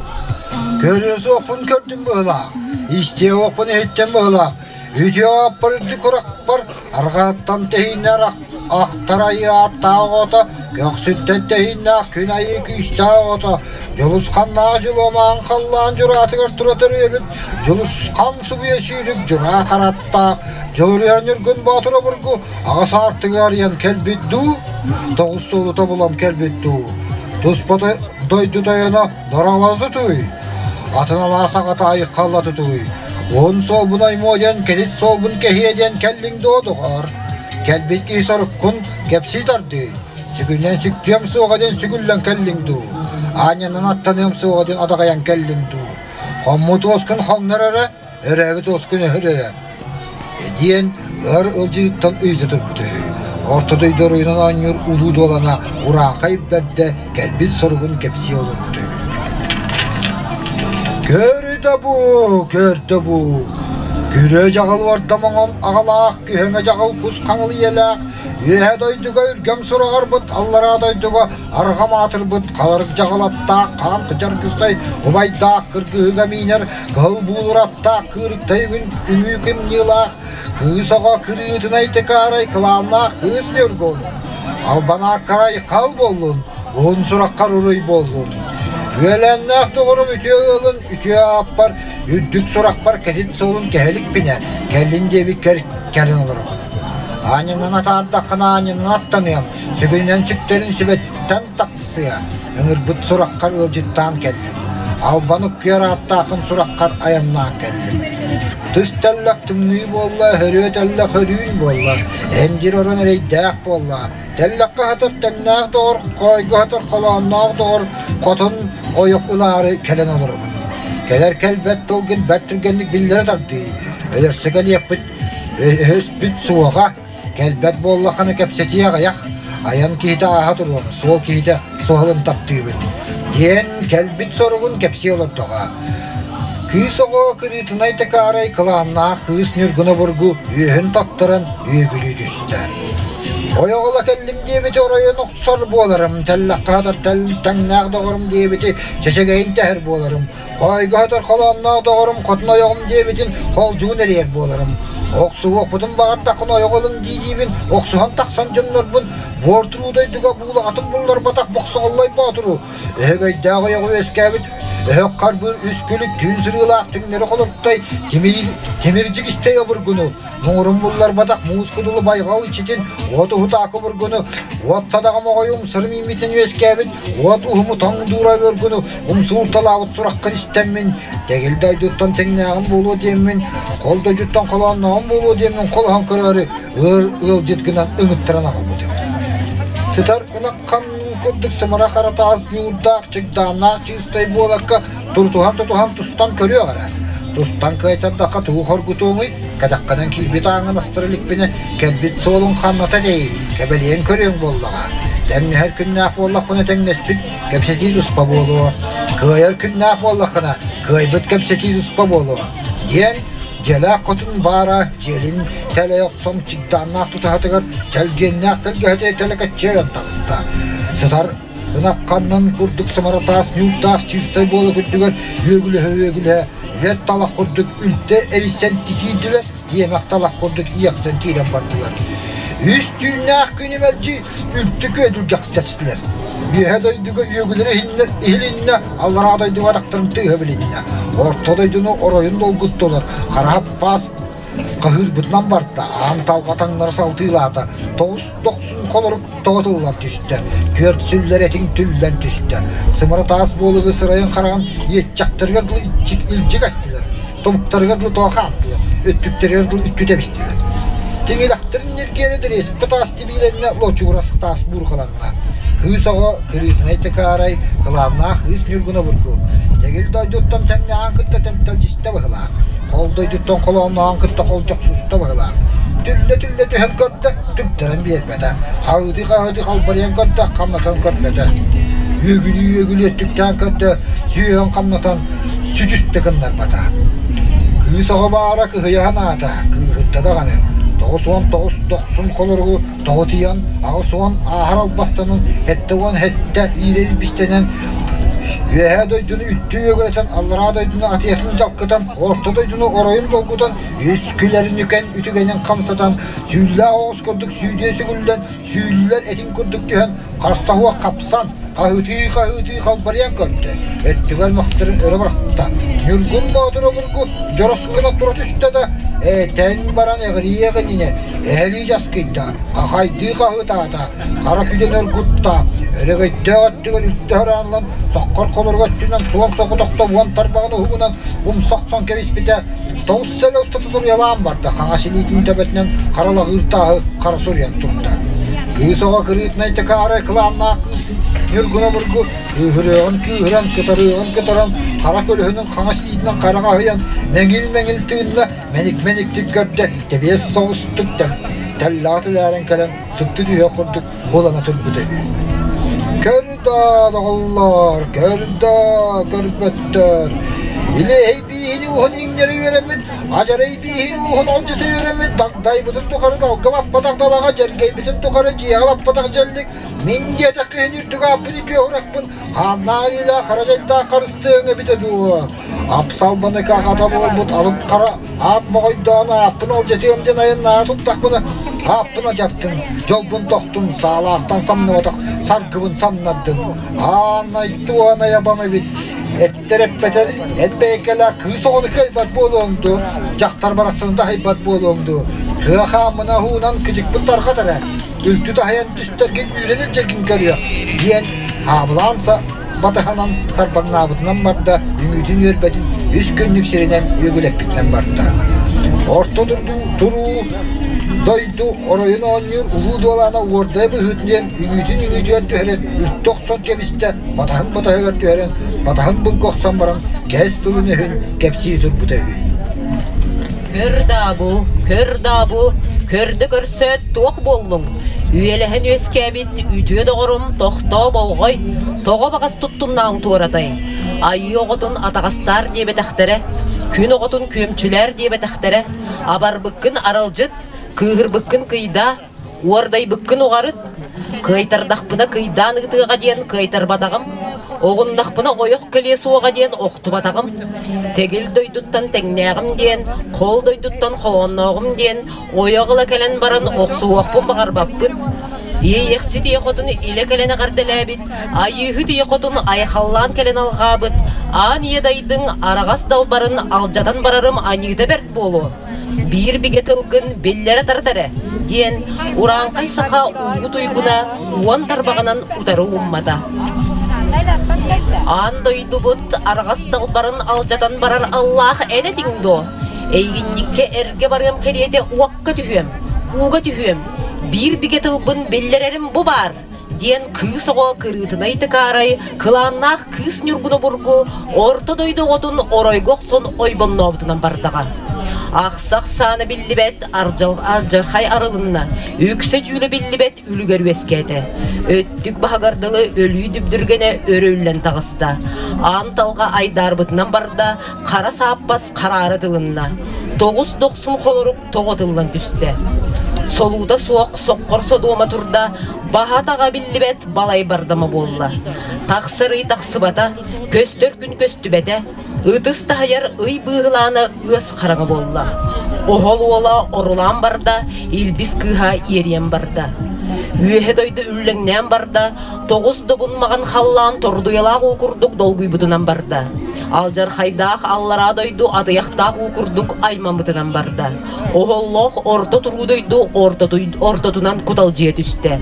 көрүө суохпун көрдүм быһылаах, истиэ суохпун иһиттим быһылаах, Үтүө ааппар үрдүк курахпар арҕааттан тэһииннэр ахтар айыы ааттаах оҕото, көхсүттэн тэһииннээх күн айыы күүстээх оҕото, дьулусханнаах дьулуомаан халлаан дьураатыгар тура төрүөбүт дьулусхан субуйа сүүрүк дьураа хараттаах Дьулуруйар Ньургун Боотур обургу аҕыс аартыгы арыйан кэлбит дуу, тоҕус суолу тобулан кэлбит дуу, туспа дойду тойоно Дорообото тутуй, атын алаас аҕата айхалла тутуй, уһун суолбун оймуо диэн кэтит суолбун кэһиэ диэн кэллиҥ дуо, доҕоор? Кэлбит киһи соруккун кэпсии тардыы, сүгүнэн сүктүөм суоҕа диэн сүгүллэн кэллиҥ дуу, аанньанан аттаныам суоҕа диэн адаҕайан кэллиҥ дуу? Хоммут уоскун хоҥнор эрэ, өрөөбүт уоскун өһөр эрэ диэн ыар ылдьыыттан ыйыта турбут үһү. Орто дойду оруйунан оонньуур улуу дуолана урааҥхай бэрдэ кэлбит соругун кэпсии олорбут үһү. Көрү да бу, көр да бу, күрүө дьаҕыл уорда моҥол аҕалаах, күһэҥэ дьаҕыл кус хаҥыл ийэлээх, үөһэ дойдуга үргэм сураҕарбыт, аллараа дойдуга арҕам аатырбыт, халарык дьаҕыл аттаах, хаан кычаргыстай убайдаах, кыргыһыга миинэр Кыһыл буулур аттаах кыырыктай үгүн үҥүү кымньыылаах, кыыс оҕо кырыытынай тыкаарай кылааннаах кыыс Ньургун. Албанааккарай хал буоллун, уһун сураххар уруй буоллун. Үөлээннээх доҕорум үтүө ыалын үтүө ааппар, үрдүк сурахпар кэтит суолун кэһэликпинэ, кэллин диэбиккэр кэлин олоробун. Аанньанан атаардаххына аанньанан аттаныам, сүгүнүнэн сүктэрин сүбэттэн тахсыа, ыҥырбыт сураххар ыалдьыттаан кэллим. Албан уккуйар ааттааххын сураххар айаннаан кэллим. Тыс тэллэх тымныы буолла, хөрүө тэллэх хөрүүн буолла, эндир орон эрэйдээх буолла. Тэллэххэ хатар тэҥнээх доҕор, хоойго хатар холоонноох доҕор, хотун ойох ылаары кэлэн олоробун. Кэлэр кэлбэт тылгын бэрт түргэнник биллэрэ тардыы. Өлөрсө кэлиэхпит, өһөспүт суоҕа. Кэлбэт буоллаххына кэпсэтии аҕыйах, айан киһитэ ааһа туруом, суол киһитэ суһалын таптыыбын диэн кэлбит соругун кэпсии олордоҕо. Кыыс оҕо кырыытынай такаарай кылааннаах кыыс Ньургун обургу үөһүн таттаран үөгүлүү түстэ. Ойоҕола кэллим диэбити оройун охсор буоларым, тэллэххэ хатар тэҥнээх доҕорум диэбити чэчэгэйин тэһэр буоларым, Хоойго сытар холоонноох доҕорум хотун ойоҕум диэбитин холдьугун эрийэр буоларым. Охсуһуохпутун баҕардаххына ойоҕ ылын дии-диибин охсуһан тахсан дьоннорбун буортуруу дойдуга буулаҕатын булларбатах бохсоҕоллой боотуру өһөгөйдөөх ойоҕу үөскээбит өһөх харбыыр үс күлүк түүн сырыылаах түҥнэри холоттой тимир тимирдьик истэй обургуну Муҥурун булларбатах муус кудулу байҕал иччитин уот уһутаакы бургуну, уот садаҕа моҕойум сырым ииммитин үөскээбит уот уһуму тоҥ дуура бөргуну умсуурталаабыт сураххын истэммин, тэгил дойдуттан тэҥнээҕим буолуо диэммин, хол дойдуттан холооннооҕум буолуо диэммин холоһон көрөөрү ыар ыалдьыт гынан ыҥыттаран аҕалбытым. Сытар ынах ханнын курдук сымара хара таас ньуурдаах, чыгдааннаах чыыстай буолакка турутуһан-тутуһан тустан көрүөх эрэ. Тустан кыайтардахха тугу хоргутуоҥуй, кэтэххинэн киирбит ааҥҥын астара иликпинэ, кэлбит суолуҥ ханната дэй, кэбэлиэн көрүөҥ буоллаҕа. Тэҥнэһэр күннээх буоллаххына тэҥнэспит кэпсэтии туспа буолуо, кыайар күннээх буоллаххына кыайбыт кэпсэтии туспа буолуо, диэн дьиэлээх хотун баара дьиэлин тэлэйэ охсон чыгдааннаах тутаһатыгар чэлгиэннээх тэлгэһэтэ тэлэкэччийэн таҕыста. Сытар Ынах ханнан курдук сымара таас ньуурдаах чыыстай буола күрдүгэр үөгүлэһэ-үөгүлэһэ үөт талах курдук үлтэ эрийсэн тикиирдилэр, иэмэх талах курдук иэхсэн киирэн бардылар. Үс түүннээх күнү мэлдьи үлтү күөдүргэхстэстилэр. Үөһэ дойдуга үөгүлэрэ иһилиннэ, аллараа дойдуга атахтарын тыаһа билиннэ. Орто дойдуну оройун долгуттулар, хара хаппаас Хаһыырбытынан барда, аан талҕа таҥнары салтыылаата, тоҕус дохсун холорук тоҕотуллан түстэ, түөрт сүллэр этиҥ түллэн түстэ, сымара таас буолугу сырайын хараҕын иэччэхтэригэр дылы илдьик эстилэр. Тобуктарыгар дылы тоҕо хаамтылар, өттүктэригэр дылы үттү тэбистилэр. Тиҥилэхтэрин ньиргиэрэ дэриэспэ таас тибиилэннэ, лочугурас таас буурҕаланна. Кыыс оҕо кырыытынай тыкаарай, кылааннаах кыыс ньургуна бургу. Тэгил дойдуттан тэҥнэҕин кытта тэмтэлдьистэ быһылаах. Хол дойдуттан холооннооҕун кытта холдьохсуста быһылаах. Түллэ-түллэ түһэн көрдө, түптэрэн биэрбэтэ. Хаһыытыы-хаһыытыы халбарыйан көрдө, хамнатан көрбөтө. Үөгүлүү-үөгүлүү өттүктээн көрдө, сүөһүн хамнатан сүтүстэ гыннарбата. Кыыс оҕо баара кыһыйаһан аата, кыыһырда даҕаны. 99 дохсун холоругу тоҕутуйан, 80 ааһар албастанан, 77 иирэ илбистэнэн, Үөһээ дойдуну үттүү үөгүлэтэн, аллараа дойдуну атыйатын дьалкытан, орто дойдуну оройун долгутан, үс күлэрин үкэн үтүгэнин хамсатан, сүүллээх оҕус курдук сүүдүө сүгүллэн, сүүллэр этиҥ курдук түһэн, харса-хуох хапсан, хаһыытыы-хаһыытыы халбарыйан көрдө, өттүгэр мөхтөрүн өрө бырахта. Ньургун Боотур обургу дьорос гына тура түстэ да, этэн баран эҕирийиэх иннинэ эһэлии дьаскыйда, хахайдыы хаһыытаата, хара күдэн оргутта, өрөгөйдөөх өттүгэр үлтү хараанлан, соххор холорук өттүнэн суон соҕотохто уон тарбаҕын уһугунан умса охсон кэбиспитэ, тоҕус сэлэ устата суруйалаан барда, хаҥас илиитин төбөтүнэн хара лаҕыыр тааһы хара суруйан турда. Кыыс оҕо кырыытынай тэкаарай кылааннаах кыыс Ньургуна обургу кыыһырыаҕын кыыһыран, кытарыаҕын кытаран, хара көлөһүнүн хаҥас илиитинэн хараҕа аһыйан, мэҥил-мэҥил тыынна, мэник-мэниктик көрдө, тэбиэс соҕустук тэллэҕэ тэлээрэн кэлэн сыпты түһүөх курдук буолана турбута үһү. Көр да, доҕоллоор, көр да, көрбөттөр. Илиэһэй бииһини уһун иҥнэри үөрэммит, адьарай бииһин ууһун алдьата үөрэммит, дагдайбытын тухары далга баппатах далаҕа, дьэргэйбитин тухары дьиэҕэ баппатах дьэллик, мин диэтэх киһини үрдүк ааппын үтүө уурахпын, хааннаах илиилээх хара дьайдаах харыстыаҥ эбитэ дуо? Апсалбаныка аҕата буолбут алып хара аат моҕойдоон ааппын алдьатыам диэн айаннаара турдахпына, ааппын адьаттын, дьолбун тохтун, саалаахтан самныбатах саргыбын самнардын. Аанай туонай абам эбит, эттэр эппэтэр эт бэйкэлээх кыыс оҕону кыайбат буолуоҥ дуо, дьахтар барахсаны да аһыйбат буолуоҥ дуо, кыа хааммына уунан кыдьыкпын тарҕат эрэ, үлтү таһыйан түстэргин үүрэн илдьэргин көрүө, диэн хаабылаан батыһанан сарбаҥнаабытынан барда, үҥүүтүн үөрбэтин үс күннүк сиринэн үөгүлэппитинэн барда. Орто туруу дойду оройун оонньуур улуу дуолаана уордайа быһыытын диэн үҥүүтүн үҥүүтүгэр түһэрэн үлтү охсон кэбистэ, батаһын батаһыгар түһэрэн, батаһын булгу охсон баран кэс тылын өһүн кэпсии турбута үһү. Көр даа бу, көр даа бу, көрдө көрсөөт туох буоллуҥ? Үйэлэһэн үөскээбит үтүө доҕорум тохтоо болҕой, тоҕо баҕас туттуннааҥ туоратай? Айыы оҕотун атаҕастаар диэбэтэхтэрэ, күн оҕотун күөмчүлээр диэбэтэхтэрэ, абарбыккын аралдьыт, кыыһырбыккын кыйдаа, уордайбыккын уҕарыт, кыайтардахпына кыйдаан ыытыаҕа диэн кыайтарбатаҕым, оҕуннахпына ойох кэлиэ суоҕа диэн охтубатаҕым, тэгил дойдуттан тэҥнээҕим диэн, хоол дойдуттан холооннооҕум диэн ойох ыла кэлэн баран охсуһуохпун баҕарбаппын. Иэйэхсит ийэ хотун илэ кэлэн эҕэрдэлээбит, Айыыһыт ийэ хотун айхаллаан кэлэн алҕаабыт, аан ийэ дайдыҥ араҕас далбарын алдьатан барарым аньыыта бэрт буолуо. Биир бигэ тылгын биллэрэ тарт эрэ, диэн урааҥхай саха уу туйгуна уон тарбаҕынан утары ууммата. Аан дойдубут араҕас далбарын алдьатан барар аллаах эн этиҥ дуо? Эйигинньиккэ эргэ барыам кэриэтэ уокка түһүөм, ууга түһүөм, биир бигэ тылбын биллэрэрим бу баар, диэн кыыс оҕо кырыытынай тыкаарай, кылааннаах кыыс ньургуна бургу орто дойду оҕотун оройго охсон ойбоннообутунан бардаҕа. Ахсах саана биллибэт алдьархай арылынна, үксэ дьүүлэ биллибэт үлүгэр үөскээтэ. Өттүк баһыгар дылы өлүү дүбдүргэнэ өрө үллэн таҕыста. Аан талҕа айдаарбытынан барда, хара сааппас хараара тылынна. Тоҕус дохсун холорук тоҕо тыллан түстэ. Солуута суох соххор содуома турда, баһа-таҕа биллибэт балай бардама буолла. Тахсар ый тахсыбата, көстөр күн көстүбэтэ, ытыс таһыйар ый быыһылаана ыас хараҥа буолла. Оһол уола орулаан барда, илбис кыыһа иэриэн барда. Үөһэ дойду үллэҥнээн барда, тоҕус добун маҕан халлаан тордуйалаах уу курдук долгуйбутунан барда. Алдьархайдаах аллараа дойду атыйахтаах уу курдук аймаммытынан барда. Оһоллоох орто туруу дойду ортотунан куталдьыйа түстэ.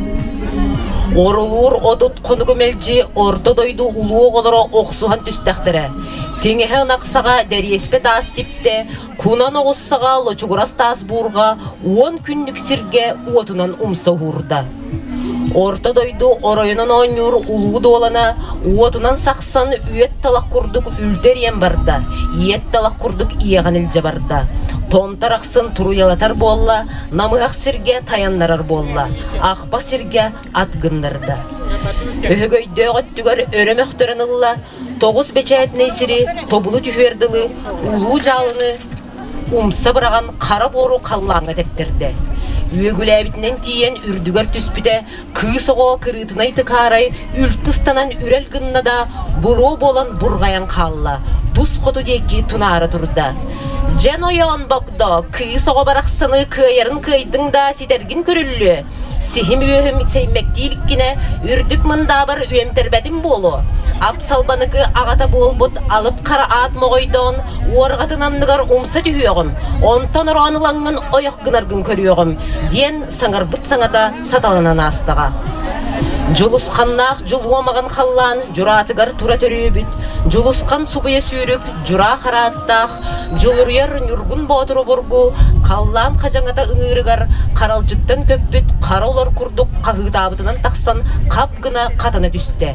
Орулуур 30 хонугу мэлдьи орто дойду улуу оҕолоро охсуһан түстэхтэрэ. Тиҥэһэ ынах саҕа дэриэспэ таас типтэ, кунан оҕус саҕа лочугурас таас буурҕа 10 күннүк сиргэ уотунан умса уһуурда. Орто дойду оройунан оонньуур улуу дуолана уотунан сахсан үөт талах курдук үлтү эрийэн барда, иэт талах курдук иэҕэн илдьэ барда. Томтор ахсын туруйалатар буолла, намыһах сиргэ тайаннарар буолла, ахпа сиргэ ат гыннарда. Өһөгөйдөөх өттүгэр өрө мөхтөрөн ылла, тоҕус бэчээтинэй сири тобулу түһүөр дылы улуу дьаалыны умса быраҕан хара буору халлааҥҥа тэптэрдэ. Үөгүлээбитинэн тиийэн үрдүгэр түспүтэ, кыыс оҕо кырыытынай тыкаарай үлтү ыстанан үрэл гынна да, буруо буолан бурҕайан хаалла, тус хоту диэки тунаара турда. Дьэн ойоон богдо, кыыс оҕо барахсаны кыайарын кыайдыҥ да ситэргин көрүллүө, Сиһим үөһүм сэймэктии иликкинэ, үрдүк мындаабар үөмтэрбэтим буолуо. Ап салбаныкы аҕата буолбут алып хара аат моҕойдоон, уорҕатын анныгар умса түһүөҕүм, онтон ороон ылаҥҥын ойох гынаргын көрүөҕүм, диэн саҥарбыт саҥата саталанан аастаҕа. Дьулусханнаах дьулуомаҕын халлаан дьураатыгар тура төрүөбүт, Дьулусхан субуйа сүүрүк дьураа харааттаах, Дьулуруйар Ньургун Боотур обургу халлаан хадьаҥата ыҥыырыгар харалдьыттан көппүт хара олор курдук хаһыытаабытынан тахсан хап гына хатана түстэ.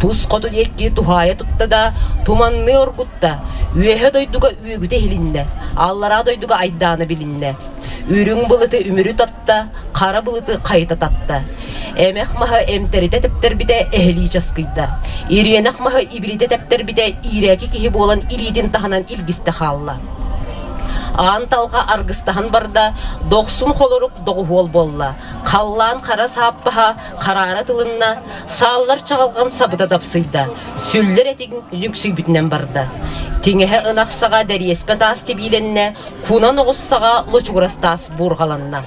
Тус хоту диэки туһаайа тутта да, туманныы оргутта, үөһэ дойдуга үөгүтэ иһилиннэ, аллараа дойдуга айдаана билиннэ. Үрүҥ былыты үмүрү татта, хара былыты хайыта татта. Эмэх маһы эмтэритэ тэптэрбитэ эһэлии часкыйда. Ириэнэх маһы ибиритэ тэптэрбитэ иирээки киһи буолан илиитин таһынан илгистэ хаалла. Аан талҕа аргыстаһан барда, дохсун холорук доҕуһуол буолла. Халлаан хара сааппаһа хараара тылынна, сааллар чаҕылҕан сабыта дапсыйда, сүллэр этиҥ нүксүйбүтүнэн барда. Тиҥэһэ ынах саҕа дэриэспэ таас тибиилэннэ, Кунан оҕус саҕа лочугурас таас буурҕаланна.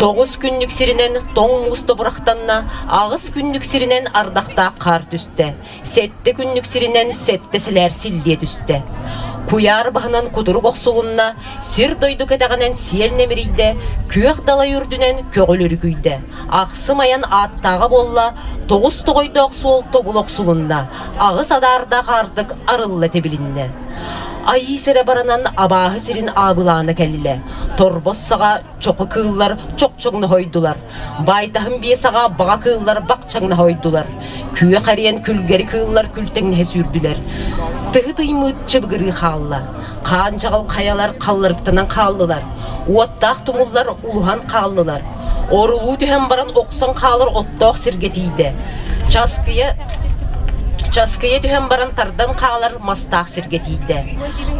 9 күннүк сиринэн тоҥ муус тобурахтанна, 8 күннүк сиринэн ардахтаах хаар түстэ, 7 күннүк сиринэн сэттэ сэлээр силлиэ түстэ. Куйаар баһынан кутурук охсулунна, сир дойду кэтэҕинэн сиэл нэмирийдэ, күөх далай үрдүнэн көҕүл өрүкүйдэ. Ахсым айан ааттааҕа буолла, 9 тоҕойдоох суол тобул охсулунна, 8 адаардаах аартык арылла тэбилиннэ. Айыы сирэ баранан абааһы сирин аабылаана кэллэ. Торбос саҕа чоку кыыллар чохчоҥноһойдулар. Баайтаһын биэ саҕа баҕа кыыллар бахчаҥнаһойдулар. Күөх эриэн күлгэри кыыллар күлтэҥнэһэ сүүрдүлэр. Тыһы тыймыыт чыбыгырыы хаалла. Хаан дьаҕыл хайалар халларыктанан хааллылар. Уоттаах тумуллар улуһан хааллылар. Орулуу түһэн баран охсон хаалар оттоох сиргэ тиийдэ. Часкыйа Часкыйа түһэн баран тардан хаалар мастаах сиргэ тиийдэ.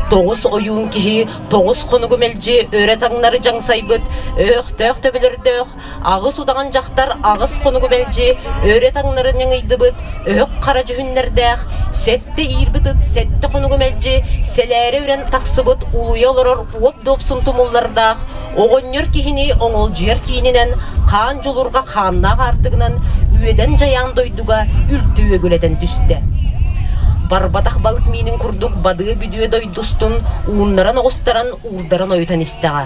9 ойуун киһи 9 хонугу мэлдьи өрө таҥнары дьаҥсайбыт, өөхтөөх төбөлөрдөөх, 8 удаҕан дьахтар 8 хонугу мэлдьи өрө таҥнары ньаҥыйдыбыт, өһөх хара дьүһүннэрдээх, сэттэ иирбит ыт сэттэ хонугу мэлдьи сэлээрэ үрэн тахсыбыт улуйа олорор уоп дуопсун тумуллардаах, оҕонньор киһини оҥолдьуйар киининэн хаан дьулурҕа хааннаах аартыгынан үөдэн дьайаан дойдуга үлтү үөгүлэтэн түстэ. Барбатах балык миинин курдук бадыа-бүдүө дойдустун ууннаран оҕустаран уурдаран ойутан истэҕэ.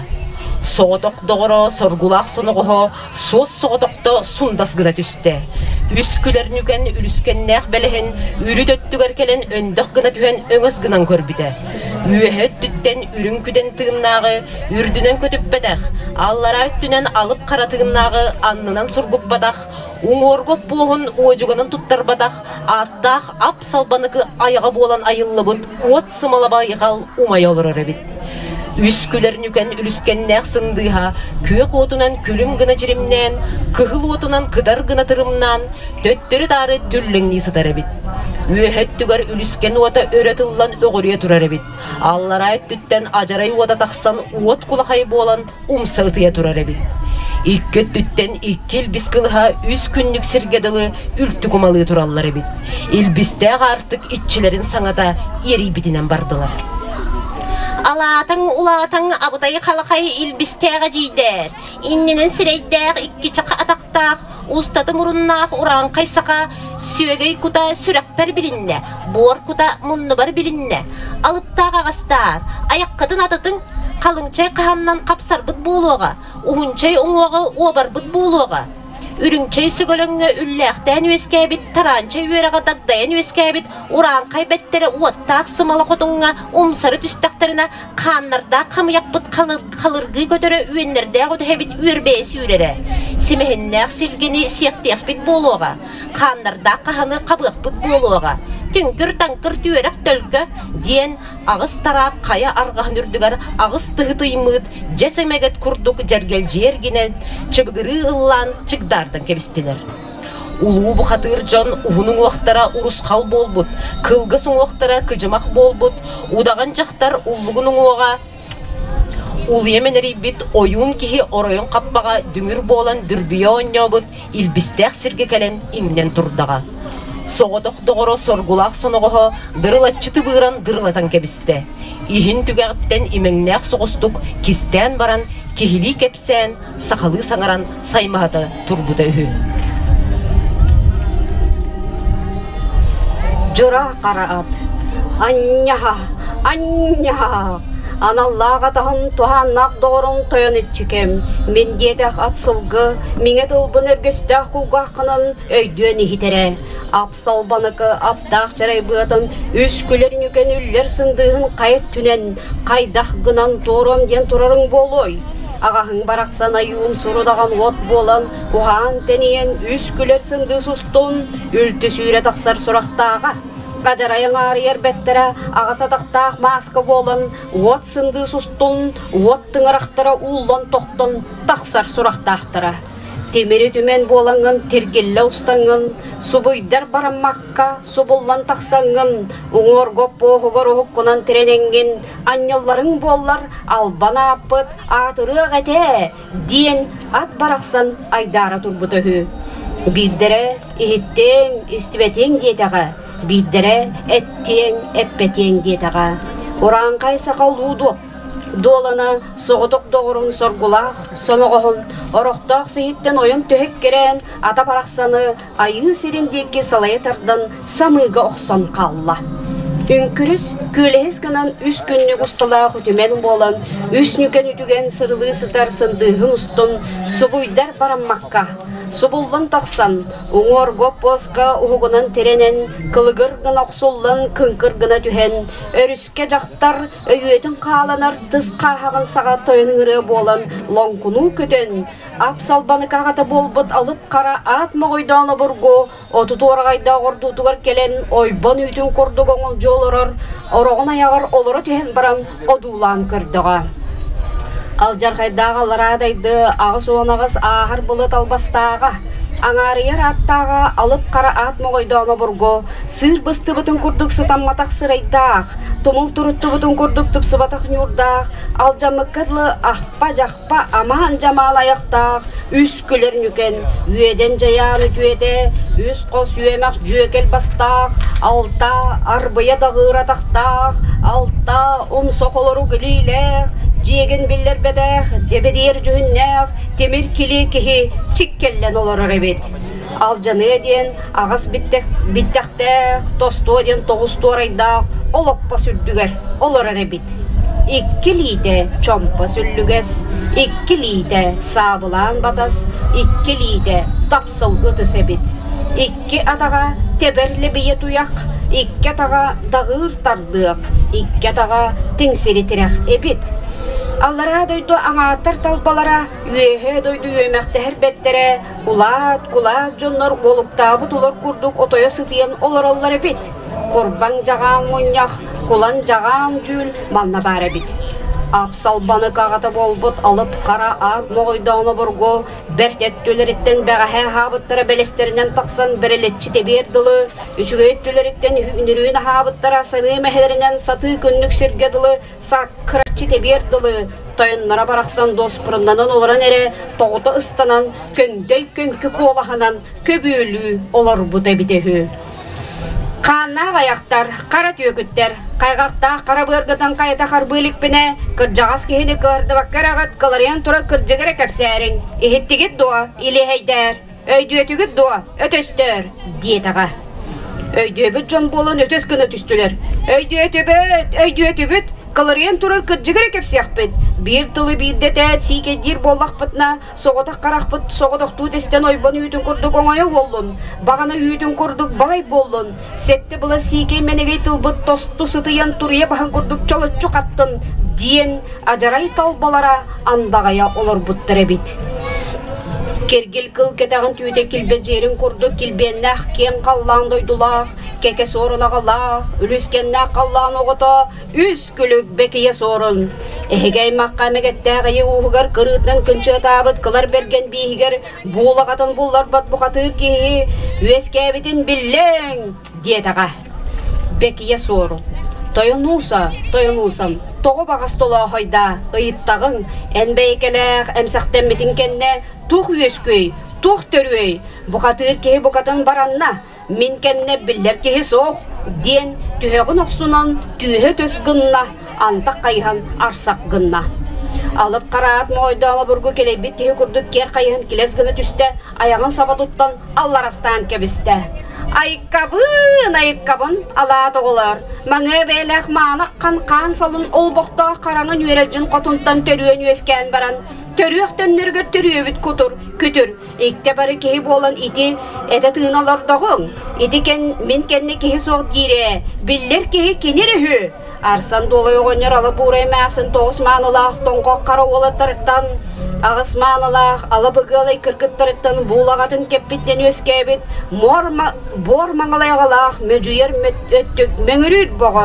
Соҕотох доҕоро соргулаах соноҕоһо суос соҕотохто сундас гына түстэ. Үс күлэр нүкэн үлүскэннээх бэлэһин үрүт өттүгэр кэлэн өндөх гына түһэн өҥөс гынан көрбүтэ. Үөһэ өттүттэн үрүҥ күдэн тыыннааҕы үрдүнэн көтүппэтэх, аллараа өттүнэн алып хара тыыннааҕы аннынан сургуппатах, уҥуоргу оппуоһун уодьуганын туттарбатах ааттаах ап салбаныкы айаҕа буолан айыллыбыт уот сымала байҕал умайа олорор эбит. Үс күлэр нүкэн үлүскэннээх сындыыһа күөх уотунан күлүм гына дьиримнээн, кыһыл уотунан кыдар гына тырымнаан, төттөрү-таары түллэҥнии сытар эбит. Үөһэ өттүгэр үлүскэн уота өрө тыллан өҕүрүйэ турар эбит. Аллараа өттүттэн адьарай уота тахсан уот кулахай буолан умса ытыйа турар эбит. Икки өттүттэн икки илбис кылыһа үс күннүк сиргэ дылы үлтү кумалыы тураллар эбит. Илбистээх аартык иччилэрин саҥата иэрийбитинэн бардылар. Алаатаҥ улаатаҥ абытай халахай илбистээх эдьиийдээр, иннинэн сирэйдээх икки чаха атахтаах устата муруннаах урааҥхай саха сүөгэй кута сүрэхпэр билиннэ, буор кута муннубар билиннэ. Алыптаах аҕастаар, айаххытын атытыҥ, халыҥчай хаһаннан хапсарбыт буолуоҕа, уһунчай уҥуоҕу уобарбыт буолуоҕа. Үрүҥчэй сөгөлөҥҥө үллээхтээн үөскээбит, тараанчай үөрэҕэ дагдайан үөскээбит урааҥхай бэттэрэ уоттаах сымала хотуҥҥа умсары түстэхтэринэ хааннардаах хамыйахпыт халыргыы көтөрө үөннэрдээх үтэһэбит үөрбэйэ сүүрэрэ. Симэһиннээх силгини сиэхтиэхпит буолуоҕа, хааннардаах хаһаны хабыахпыт буолуоҕа, түҥкүр-таҥкыр түөрэх төлкө диэн аҕыс тараах хайа арҕаһын үрдүгэр аҕыс тыһы тыймыыт дьэс эмэгэт курдук дьэргэлдьийэ эргинэн чыбыгырыы ыллаан чыгдаардан кэбистилэр. Улуу бухатыыр дьон уһун уҥуохтара урусхал буолбут, кылгас уҥуохтара кыдьымах буолбут, удаҕан дьахтар уллугун уҥуоҕа улуйа мэнэрийбит ойуун киһи оройун хаппаҕа дүҥүр буолан дүрбүйэ оонньообут илбистээх сиргэ кэлэн иҥнэн турдаҕа. Соҕотох доҕоро соргулаах соноҕоһо дырылаччы тыбыыран дырылатан кэбистэ. Иһин түгэҕиттэн имэҥнээх соҕустук кистээн баран киһилии кэпсээн, сахалыы саҥаран саймаһата турбута үһү. Дьура хара ат Анньаһа, анньаһа, аналлаах атаһым туһааннаах доҕорум тойон иччикэм, мин диэтэх ат сылгы, миҥэ тылбын өргөстөөх кулгааххынан өйдүөн иһитэрэ. Ап-салбаныкы аптаах чарай быатын үс күлэр нүкэн үллэр сындыыһын хайа өттүнэн хайдах гынан туоруом диэн турарыҥ буолуой? Аҕаһыҥ барахсан айуум сурудаҕан уот буолан, уһаан-тэнийэн үс күлэр сындыыс устун үлтү сүүрэ тахсар сурахтааҕа. Адьарай аҥаарыйар бэттэрэ аҕыс атахтаах мааска буолан, уот сындыыс устун, уот тыҥырахтара ууллан тохтон тахсар сурахтаахтара. Тимири түмэн буолаҥҥын тиргиллэ устаҥҥын, субуйдар бараммакка субуллан тахсаҥҥын, уҥуоргу оппуоһугар уһуккунан тирэнэҥҥин, анньылларыҥ буоллар албан ааппыт аатырыах этэ диэн ат барахсан айдаара турбута үһү. Биирдэрэ иһиттиэҥ, истибэтиэҥ диэтэҕэ, биирдэрэ эттиэҥ, эппэтиэҥ диэтэҕэ. Урааҥхай саха улуу дуо? Дуолана соҕотох доҕорун соргулаах соноҕоһун орохтоох сиһиттэн ойон түһэ эккирээн, ата барахсаны айыы сирин диэки салайа тардан самыыга охсон хаалла. Үҥкүрүс күөлэһис гынан үс күннүк усталаах үтүмэн буолан, үс нүкэн үтүгэн сырылыы сытар сындыыһын устун субуйдар бараммакка, субуллан тахсан, уҥуоргу оппуоска уһугунан тирэнэн, кылыгыр гына охсуллан кыҥкыр гына түһэн, өрүскэ дьахтар өйүөтүн хааланар тыс хааһаҕын саҕа тойон ыҥырыа буолан лоҥкунуу көтөн, ап-салбанык аҕата буолбут алып хара аат моҕойдоон обургу отут уораҕайдаах ордуутугар кэлэн ойбон үүтүн курдук оҥолдьу олорор ороҕун айаҕар олоро түһэн баран одуулаан көрдөҕө. Алдьархайдаах аллараа дайды 88 ааһар былыт албастааҕа, аҥаарыйар ааттааҕа алып хара аат моҕойдоон обургу сыыр быстыбытын курдук сытамматах сырайдаах, тумул туруттубутун курдук тупсубатах ньуурдаах, алдьаммыкка дылы ахпа-дьахпа амаан-дьамаал айахтаах үс күлэр нүкэн, үөдэн дьайаан үтүөтэ, үс хос үөмэх дьүөкэл бастаах, алта арбыйа даҕыыр атахтаах, алта умса холорук илиилээх, дьиэгин биллэрбэтэх, дьэбидиэр дьүһүннээх тимир килии киһи чиккэллэн олорор эбит. Алдьаныа диэн аҕас биттэхтээх, тостуо диэн тоҕус туорайдаах олоппос үрдүгэр олорор эбит. Икки илиитэ чомпо сүллүгэс, икки илиитэ саабылаан батас, икки илиитэ тапсыл ытыс эбит. Икки атаҕа тэбэр лэбийэ туйах, икки атаҕа даҕыыр тардыах, икки атаҕа тиҥсири тирэх эбит. Аллараа дойду аҥааттар талбалара, үөһээ дойду үөмэхтэһэр бэттэрэ Улаат, кулаат дьоннор уолуктаабыт улар курдук отойо сытыйан олороллор эбит. Курбаҥ дьаҕаан мунньах, кулан дьаҕаан дьүүл манна баар эбит. Апсалбанык аҕата буолбут алып хара аат моҕойдоон обургу бэрт өттүлэриттэн бэҕэһээ аһаабыттара бэлэстэринэн тахсан бэрэлэччи тэбиэр дылы, үчүгэй өттүлэриттэн үнүрүүн аһаабыттара саныы мэһэлэринэн сатыы күннүк сиргэ дылы саккыраччы тэбиэр дылы тойонноро барахсан дуоспуруннанан олорон эрэ тоҕута ыстанан көҥдөй көҥкү куолаһынан көбүөлүү олорбут эбитэ үһү. Хааннаах айахтар, хара түөкүттэр, хайҕахтаах хара быаргытын хайата харбыы иликпинэ, кырдьаҕас киһини кыһардыбакка эрэҕит кыларыйан турар кырдьыгы эрэ кэпсээриҥ, иһиттигит дуо, илиэһэйдээр, өйдүөтүгүт дуо, өтөстөөр, диэтэҕэ. Өйдүөбүт дьон буолан өтөс гына түстүлэр. Өйдүөтүбүт, өйдүөтүбүт! Кыларыйан турар кырдьыгы эрэ кэпсиэхпит. Биир тылы биирдэ этээт сиикэйдиир буоллахпытына, соҕотох харахпыт соҕотохтуу тэстэн ойбон үүтүн курдук оҥойо буоллун, баҕана үүтүн курдук балай буоллун, сэттэ былас сиикэй мэнэгэй тылбыт тосту сытыйан туруйа баһын курдук чолоччу хаттын диэн адьарай талбалара андаҕайа олорбуттар эбит. Киргил кыл кэтэҕин түүтэ килбэдьиэрин курдук килбиэннээх киэҥ халлаан дойдулаах, кэкэ суорун аҕалаах, үлүскэннээх халлаан оҕото үс күлүк бэкийэ суорун. Эһиги аймахха эмэгэттээх ийэ ууһугар кырыытынан кынчыатаабыт кылар бэргэн бииһигэр буулаҕатын булларбат бухатыыр киһи үөскээбитин биллэҥ диэтэҕэ. Бэкийэ суорун. Тойонууса, тойонуусам, тоҕо баҕас толоохойдаа, ыйыттаҕыҥ, эн бэйэкэлээх эмсэхтэммитиҥ кэннэ туох үөскүөй, туох төрүөй, бухатыыр киһи букатын баранна, мин кэннэ биллэр киһи суох, диэн түһэҕин охсунан түүһэ төс гынна, антах хайыһан арсах гынна. Алып хараат моойдооҕо бургу кэлэйбит киһи курдук киэр хайыһан килэс гына түстэ, айаҕын саба туттан алларастаан кэбистэ. Айыккабын, айыккабын, алаат оҕолор, маҥыа бэйэлээх маанах хан хаан салын олбохтоох хараҥа нүөрэлдьин хотунтан төрүөн үөскээн баран, төрүөх төннөрүгэр төрүөбүт кутур, күтүр, иктэ бары киһи буолан ити этэ тыына олордоҕуҥ, ити кэн мин кэннэ киһи суох диирэ, биллэр киһи кини эрэ үһү. Арсан Дуолай оҕонньор ала буурай эмээхсин тоҕус маанылаах тоҥхох хара уолаттарыттан, аҕыс маанылаах ала быгыалай кыргыттарыттан буулаҕатын кэппитинэн үөскээбит буор маҥалай аҕалаах мөдьүйэр өттүк мөҥүрүүр боҕо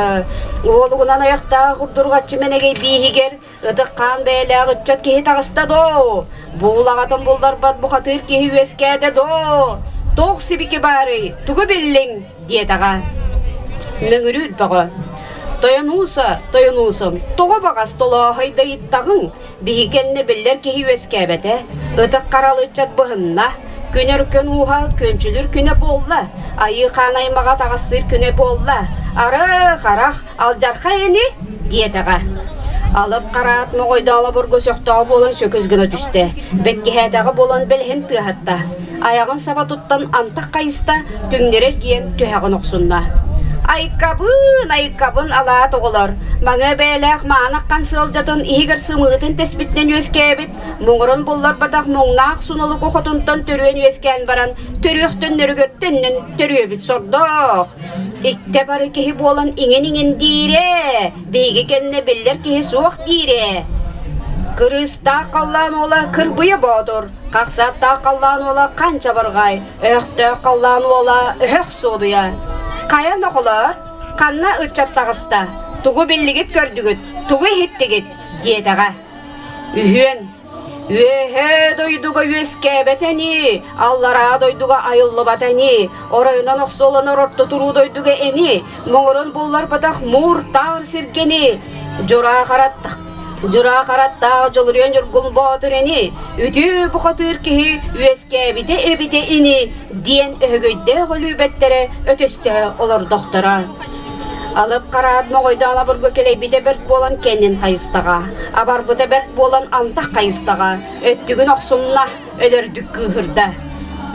уолугунан айахтаах урдурҕаччы мэнэгэй бииһигэр ытык хаан бэйэлээх ыччат киһи таҕыста доо буулаҕатын булларбат бухатыыр киһи үөскээтэ доо туох сибики баарый тугу биллиҥ диэтэҕэ. Мөҥүрүүр бөҕө. Тойонууса, тойонуусум, тоҕо баҕас толооһойдойуттаҕыҥ, биһи кэннэ биллэр киһи үөскээбэтэ, ытык харалы ыччат быһынна, күн өркөн ууһа күөнчүлүр күнэ буолла, айыы хаан аймаҕа таҕастыыр күнэ буолла, арах, арах, алдьархай ини, диэтэҕэ. Алып хараат моҕойдооло бургу сөхтөҕө буолан сөкүс гына түстэ, бэккиһээтэҕэ буолан бэлэһин тыаһатта. Айаҕын саба туттан антах хайыста, түҥнэри эргийэн түһэҕин охсунна. Айкабын, айкабын алаат оҕолор, маҥа бэйэлээх маанаххан сыалдьатын иһигэр сымыытын тэспитинэн үөскээбит, муҥурун булларбатах муҥнаах сунулуку хотунтан төрүөн үөскээн баран, төрүөх төннөрүгэр төннөн төрүөбүт сордоох. Иктэ бары киһи буолан иҥин-иҥин диирэ, биһиги кэннэ биллэр киһи суох диирэ. Кырыыстаах халлаан уола Кырбыйа Боотур, Хахсааттаах халлаан уола хан чабырҕай, өһөхтөөх халлаан уола өһөх суодуйа. Хайа нохолоор, ханна ыччат таҕыста, тугу биллигит-көрдүгүт, тугу иһиттигит диэтэҕэ. Үһүөн Үөһээ дойдуга үөскээбэтэ ини, аллараа дойдуга айыллыбата ини, оройунан охсуоланар орто туруу дойдуга ини, моҥорон булларбатах муур-таар сиргэни, дьураа хараттах Дьураа хараттаах Дьулуруйан Ньургун Боотур ини, үтүө бухатыыр киһи үөскээбитэ эбитэ ини диэн өһөгөйдөөх өлүүбэттэрэ өтөстөһө олордохторо. Алып хараат моҕойдоон обургу кэлэйбитэ бэрт буолан кэннин хайыстаҕа, абарбыта бэрт буолан антах хайыстаҕа, өттүгүн охсунна, өлөрдүк кыыһырда.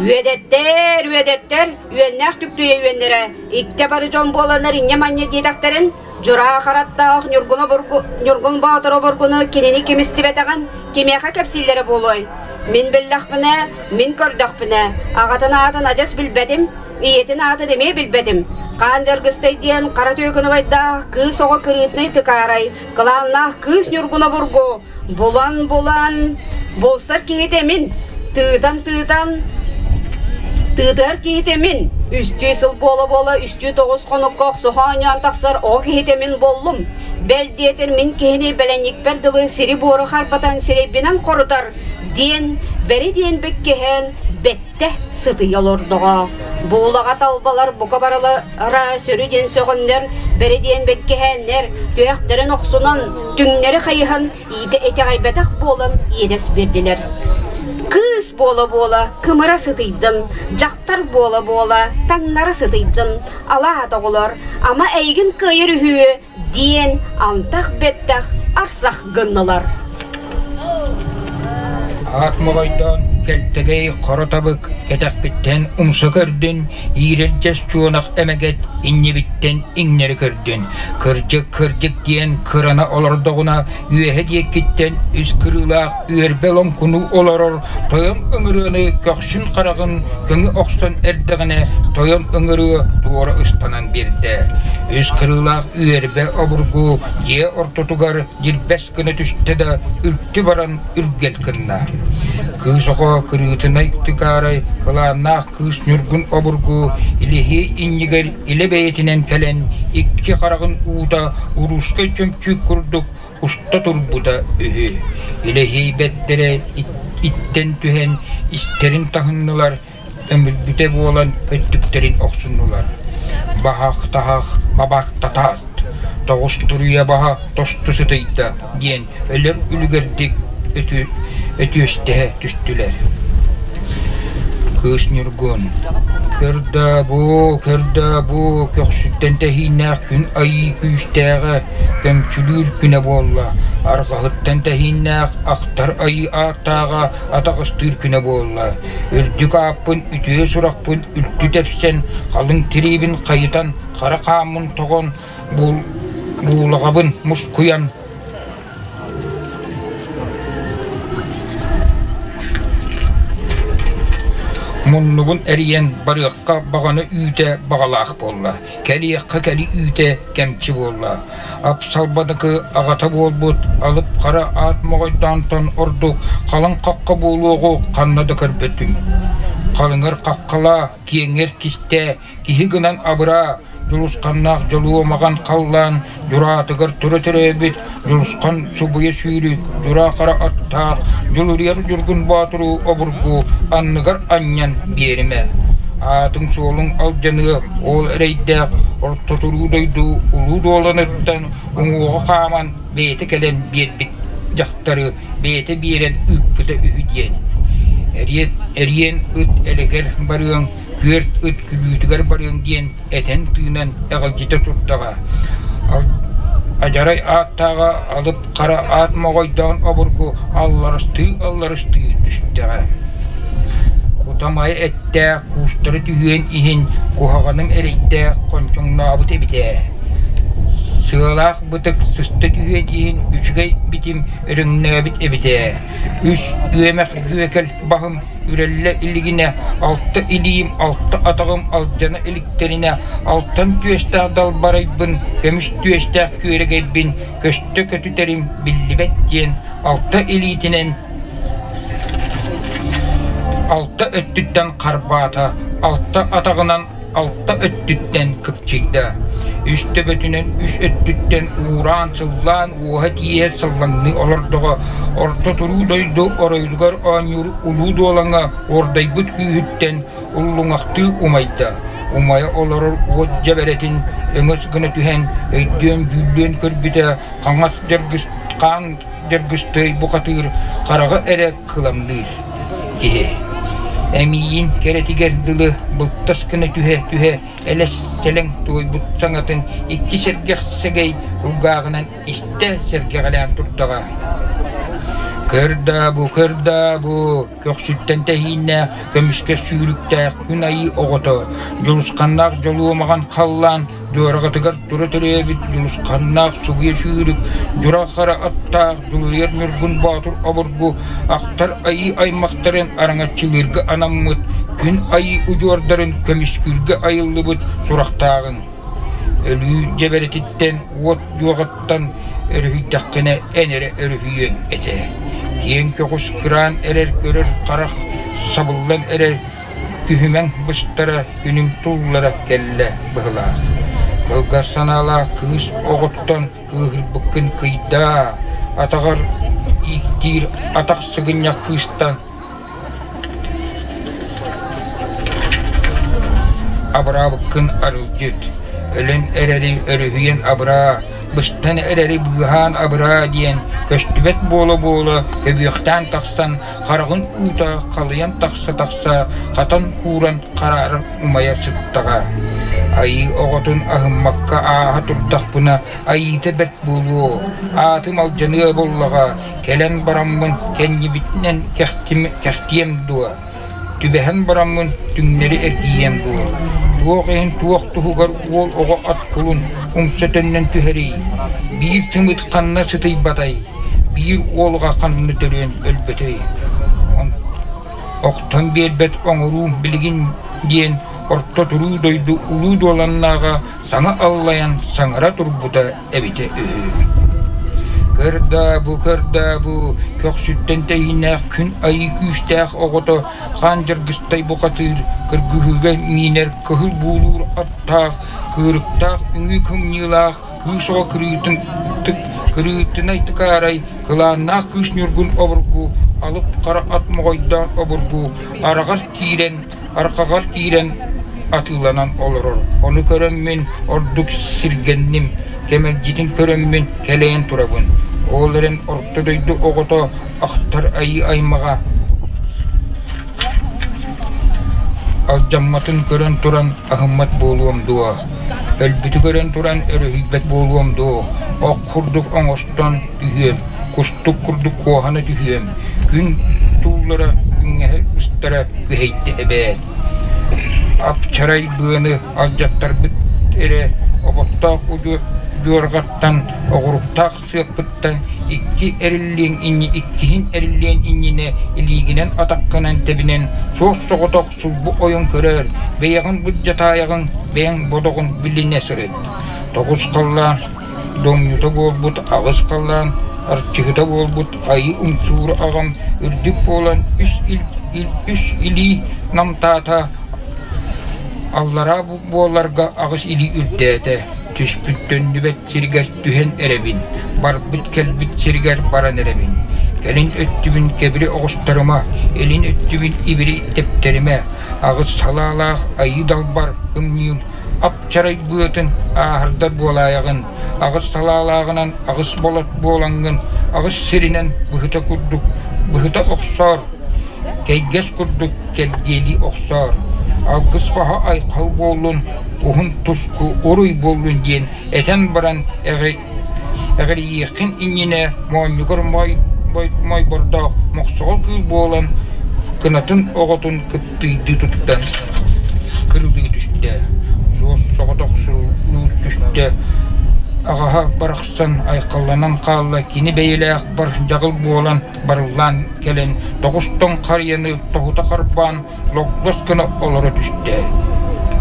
Үөдэттэр, үөдэттэр, үөннээх түктүйэ үөннэрэ, иктэ бары дьон буоланнар инньэ-манньа диэтэхтэрин, Дьураа хараттаах Ньургун Боотур обургуну кинини ким истибэтэҕин кимиэхэ кэпсииллэрэ буолуой? Мин биллэхпинэ, мин көрдөхпүнэ, аҕатын аатын адьас билбэтим, ийэтин аатын эмиэ билбэтим. Хаан Дьаргыстай диэн хара түөкүн убайдаах кыыс оҕо кырыытынай тыкаарай, кылааннаах кыыс Ньургун обургу булан-булан булсар киһитэ мин, тыытан-тыытан тыытар киһитэ мин, үстүү сыл буола-буола үстүү тоҕус хонукка охсуһа оонньоон тахсар оҕо киһитэ мин буоллум. Бэл диэтэр мин киһини бэлэнньикпэр дылы сири-буору харбатан сирэйбинэн хорутар диэн бэри диэн бэккиһээн бэттэ сытыйа олордоҕо. Буулаҕа талбалар бука барылара сөрү диэн сөҕөннөр, бэри диэн бэккиһээннэр, түһэхтэрин охсунан, түҥнэри хайыһан иитэ итэҕэйбэтэх буолан иэдэс биэрдилэр. Кыыс буола-буола кымыра сытыйдын, дьахтар буола-буола таҥнара сытыйдын, алаат оҕолор, ама эйигин кыайар үһүө диэн антах-бэттэх арсах гыннылар. Аат моҕойдоон Кэлтэгэй хоро табык кэтэхпиттэн умса көрдүн, иирэр дьэс чуонах эмэгэт иннибиттэн иҥнэри көрдүн. Кырдьык, кырдьык диэн кырана олордоҕуна үөһэ диэккиттэн үс кырыылаах үөрбэ лоҥкунуу олорор тойон ыҥырыаны көхсүн хараҕын көҥү охсон эрдэҕинэ тойон ыҥырыа туора ыстанан биэрдэ. Үс кырыылаах үөрбэ обургу дьиэ ортотугар дьирбэс гына түстэ да үлтү баран үргэл гынна. Кыыс оҕо кырыытынай тыкаарай кылааннаах кыыс Ньургун обургу илиһи иннигэр илэ бэйэтинэн кэлэн икки хараҕын уута уруускай чөмчүүк курдук уста турбута үһү. Илэһиэйбэттэрэ иттэн түһэн истэрин таһыннылар, өмүрбүтэ буолан өттүктэрин охсуннулар. Баһах-таһах бабаттатаат, тоҕус туруйа баһа тосту сытыйда диэн өлөр үлүгэрдик өтүөстэһэ түстүлэр. Кыыс Ньургун «Көр даа бу, көр даа бу, көхсүттэн тэһииннээх күн айыы күүстээҕэ, көмчүлүүр күнэ буолла, арҕаһыттан тэһииннээх ахтар айыы ааттааҕа атаҕастыыр күнэ буолла. Үрдүк ааппын, үтүө сурахпын үлтү тэпсэн, халыҥ тириибин хайытан, хара хааммын тоҕон, буулаҕабын мускуйан Муннубун эрийэн барыахха баҕана үүтэ баҕалаах буолла, кэлиэххэ кэли үүтэ кэмчи буолла. Апсалбаныкы аҕата буолбут алып хара аат моҕойдоонтон ордук халыҥ хахха буолуоҕу ханна да көрбөтүм. Халыҥар хаххалаа, киэҥэр кистээ, Киһи гынан абыраа, дьулусханнаах дьолуомаҕан халлаан дьураатыгар тура төрөөбүт дьулусхан субуйа сүүрүк, дьураа хара аттаах, дьулуруйар Дьургун Боотуру обургу анныгар анньан биэримэ. Аатыҥ-суолуҥ алдьаныа, ол эрэйдээх орто туруу дойду улуу дуоланыттан уҥуоҕа хааман бэйэтэ кэлэн биэрбит дьахтары бэйэтэ биэрэн ыыппыта үһү диэн. Эриэн ыт элэгэр барыаҥ, Күөрт ыт күлүүтүгэр барыаҥ диэн этэн-тыынан эҕэлдьитэ турдаҕа. Адьарай ааттааҕа алып хара аат моҕойдоон обургу алларастыы-алларастыы түстэҕэ. Кутамай эттээх куустары түһүөн иһин куһаҕаным эрэйдээх хончоҥнообут эбит ээ. Сыалаах бытык сыста түһүөн иһин үчүгэй битим өрөҥнөөбүт эбит ээ. Үс үөмэх дьүөкэл баһым үрэллэ илигинэ, алта илиим, алта атаҕым алдьана иликтэринэ, алтан түөстээх далбарайбын, көмүс түөстээх күөрэгэйбин көстө көтүтэрим биллибэт диэн алта илиитинэн алта өттүттэн харбаата, алта атаҕынан алта өттүттэн кыпчыйда. Үс төбөтүнэн үс өттүттэн уураан-сыллаан уоһа тииһэ сыллаҥныы олордоҕо, орто туруу дойду оройугар оонньуур улуу дуолаҥа уордайбыт күүһүттэн уллуҥахтыы умайда. Умайа олорор уот дьэбэрэтин өҥөс гына түһэн, өйдүөн-дьүүллүөн көрбүтэ, хаҥас дьаргыс хаан дьаргыстыай бухатыыр хараҕа эрэ кыламныыр киһи. Эмиийин кэрэтигэр дылы былтас гына түһэ-түһэ элэс-сэлэҥ туойбут саҥатын икки сэргэх сэгэй кулгааҕынан истэ сэргэҕэлээн турдаҕа. Көр даа бу, көр даа бу, көхсүттэн тэһииннээх, көмүскэ сүүрүктээх күн айыы оҕото, дьулусханнаах дьолуомаҕан халлаан Дьуораҕатыгар тура төрөөбүт дьулусханнаах субуйа сүүрүк, дьура хара аттаах Дьулуруйар Ньургун Боотур обургу ахтар айыы аймахтарын араҥаччылыырга анаммыт күн айыы удьуордарын көмүскүүргэ айыллыбыт сурахтааҕыҥ. Өлүү дьэбэрэтиттэн, уот дьуоҕаттан өрүһүйдэххинэ эн эрэ өрүһүйүөҥ этэ. Киэҥ көҕүс кыраан эрэр көрөр харах сабыллан эрэр Күһүмэҥ быстара, күнүм туллара кэллэ быһылаах. Кылгас санаалаах кыыс оҕоттон кыыһырбыккын кыйдаа, атаҕар ииктиир атах сыгынньах кыыстан абыраабыккын арылдьыт, өлөн эрэри өрүһүйэн абыраа, быстан эрэри быыһаан абыраа диэн көстүбэт буола-буола көбүөхтээн тахсан хараҕын уута халыйан тахса-тахса хатан кууран хараарар умайа сыттаҕа. Айыы оҕотун аһыммакка ааһа турдахпына айыыта бэрт буолуо, аатым алдьаныа буоллаҕа, кэлэн бараммын кэннибитинэн кэхтиэм дуо, түбэһэн бараммын түҥнэри эргийиэм дуо, туох иһин туох туһугар уол оҕо ат кулун умса төннөн түһэрий, биир сымыыт ханна сытыйбатай, биир уолга ханна төрүөн өлбөтөй Охтон биэрбэт оҥоруум билигин диэн орто туруу дойду улуу дуоланнааҕа саҥа аллайан саҥара турбута эбитэ үһү. Көр даа бу, көр даа бу, көхсүттэн тэйииннээх күн айыы күүстээх оҕото хаан дьаргыстай бухатыыр, кыргыһыыга миинэр кыһыл буулуур аттаах, кыырыктаах үҥүү кымньыылаах кыыс оҕо кырыытын кырыытынай тыкаарай, кылааннаах кыыс ньургун обургу, алып хара ат моҕойдоох обургу, араҕас киирэн арҕаҕар киирэн атыыланан олорор. Ону көрөммүн ордук сиргэнним, кэмэлдьитин көрөммүн кэлэйэн турабын. Ол эрэн орто дойду оҕото ахтар айыы аймаҕа алдьамматын көрөн туран аһыммат буолуом дуо? Өлбүтү көрөн туран өрүһүйбэт буолуом дуо? Ох курдук оҥостон түһүөм, кустук курдук куоһана түһүөм, күн тууллара үҥэһэ ыстара күһэйдэ эбээт. Апчарай быаны алдьаттарбыт эрэ оботтоох удьуорҕаттан оҕуруктаах сыаппыттан икки эриллиэҥ инни иккиһин эриллиэн иннинэ илиигинэн атаххынан тэбинэн суос-соҕотох сулбу ойон көрөөр, бэйэҕин былдьатаайаҕын, бэйэҥ бодоҕун билинэ сырыт. Тоҕус халлаан Домньута буолбут аҕыс халлаан, арчыһыта буолбут айыы умсуура аҕам үрдүк буолан үс, үс илии намтаата, аллараа буоларга аҕыс илии үрдээтэ, түспүт төннүбэт сиригэр түһэн эрэбин, барбыт-кэлбит сиригэр баран эрэбин. Кэлин өттүбүн кэбири оҕустарыма, илин өттүбүн ибири тэптэримэ, аҕыс салаалаах айыы далбар кымньыым ап-чарай быатын ааһардар буолаайаҕын, аҕыс салаалааҕынан аҕыс болот буолаҥҥын, аҕыс сиринэн быһыта курдук быһыта охсоор, кэйгэс курдук кэлгиэлии охсоор, алгыс баһа айхал буоллун, уһун туску уруй буоллун диэн этэн баран эҕирийиэххин иннинэ моонньугар мойбордоох мохсоҕол кыыл буолан кынатын оҕотун кыптыйдыы туттан кырылыы түстэ, суос соҕотох сурулуу түстэ, аҕаһа барахсан айхалланан хаалла, кини бэйэлээх бар дьаҕыл буолан барыллаан кэлэн тоҕус тоҥ харыйаны тоһута харбаан логлос гына олоро түстэ.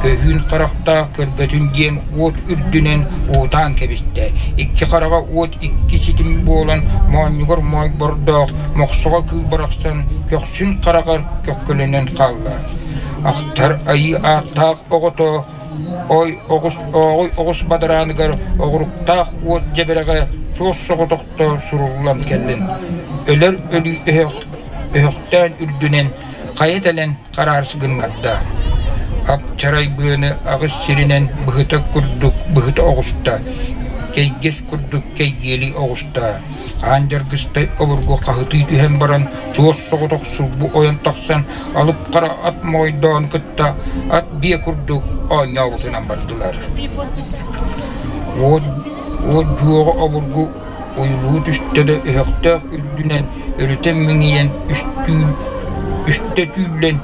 Көһүүн харахтаах көрбөтүн диэн уот үрдүнэн уутаан кэбистэ. Икки хараҕа уот икки ситим буолан моонньугар моойбордоох мохсоҕо кыыл барахсан көхсүн хараҕар көхкөлөнөн хаалла. Ахтар айыы ааттаах оҕото ой оҕус ооҕуй оҕус бадарааныгар оҕуруктаах уот дьэбэрэҕэ суос соҕотохто суруллан кэллин. Өлөр өлүү өһөх өһөхтөөн үрдүнэн хайа тэлэн хараарс гыннарда. Ап-чарай быаны аҕыс сиринэн быһыта курдук быһыта оҕуста, кэйгэс курдук кэйгиэлии оҕуста. Аан дьаргыстай обургу хаһытыы түһэн баран суос соҕотох сулбу ойон тахсан алып хара ат моойдоон кытта ат биэ курдук оонньообутунан бардылар. Уот, уот дьуоҕа обургу уйулуу түстэ да өһөхтөөх үрдүнэн өрүтэ мэҥийэн үстэ түүллэн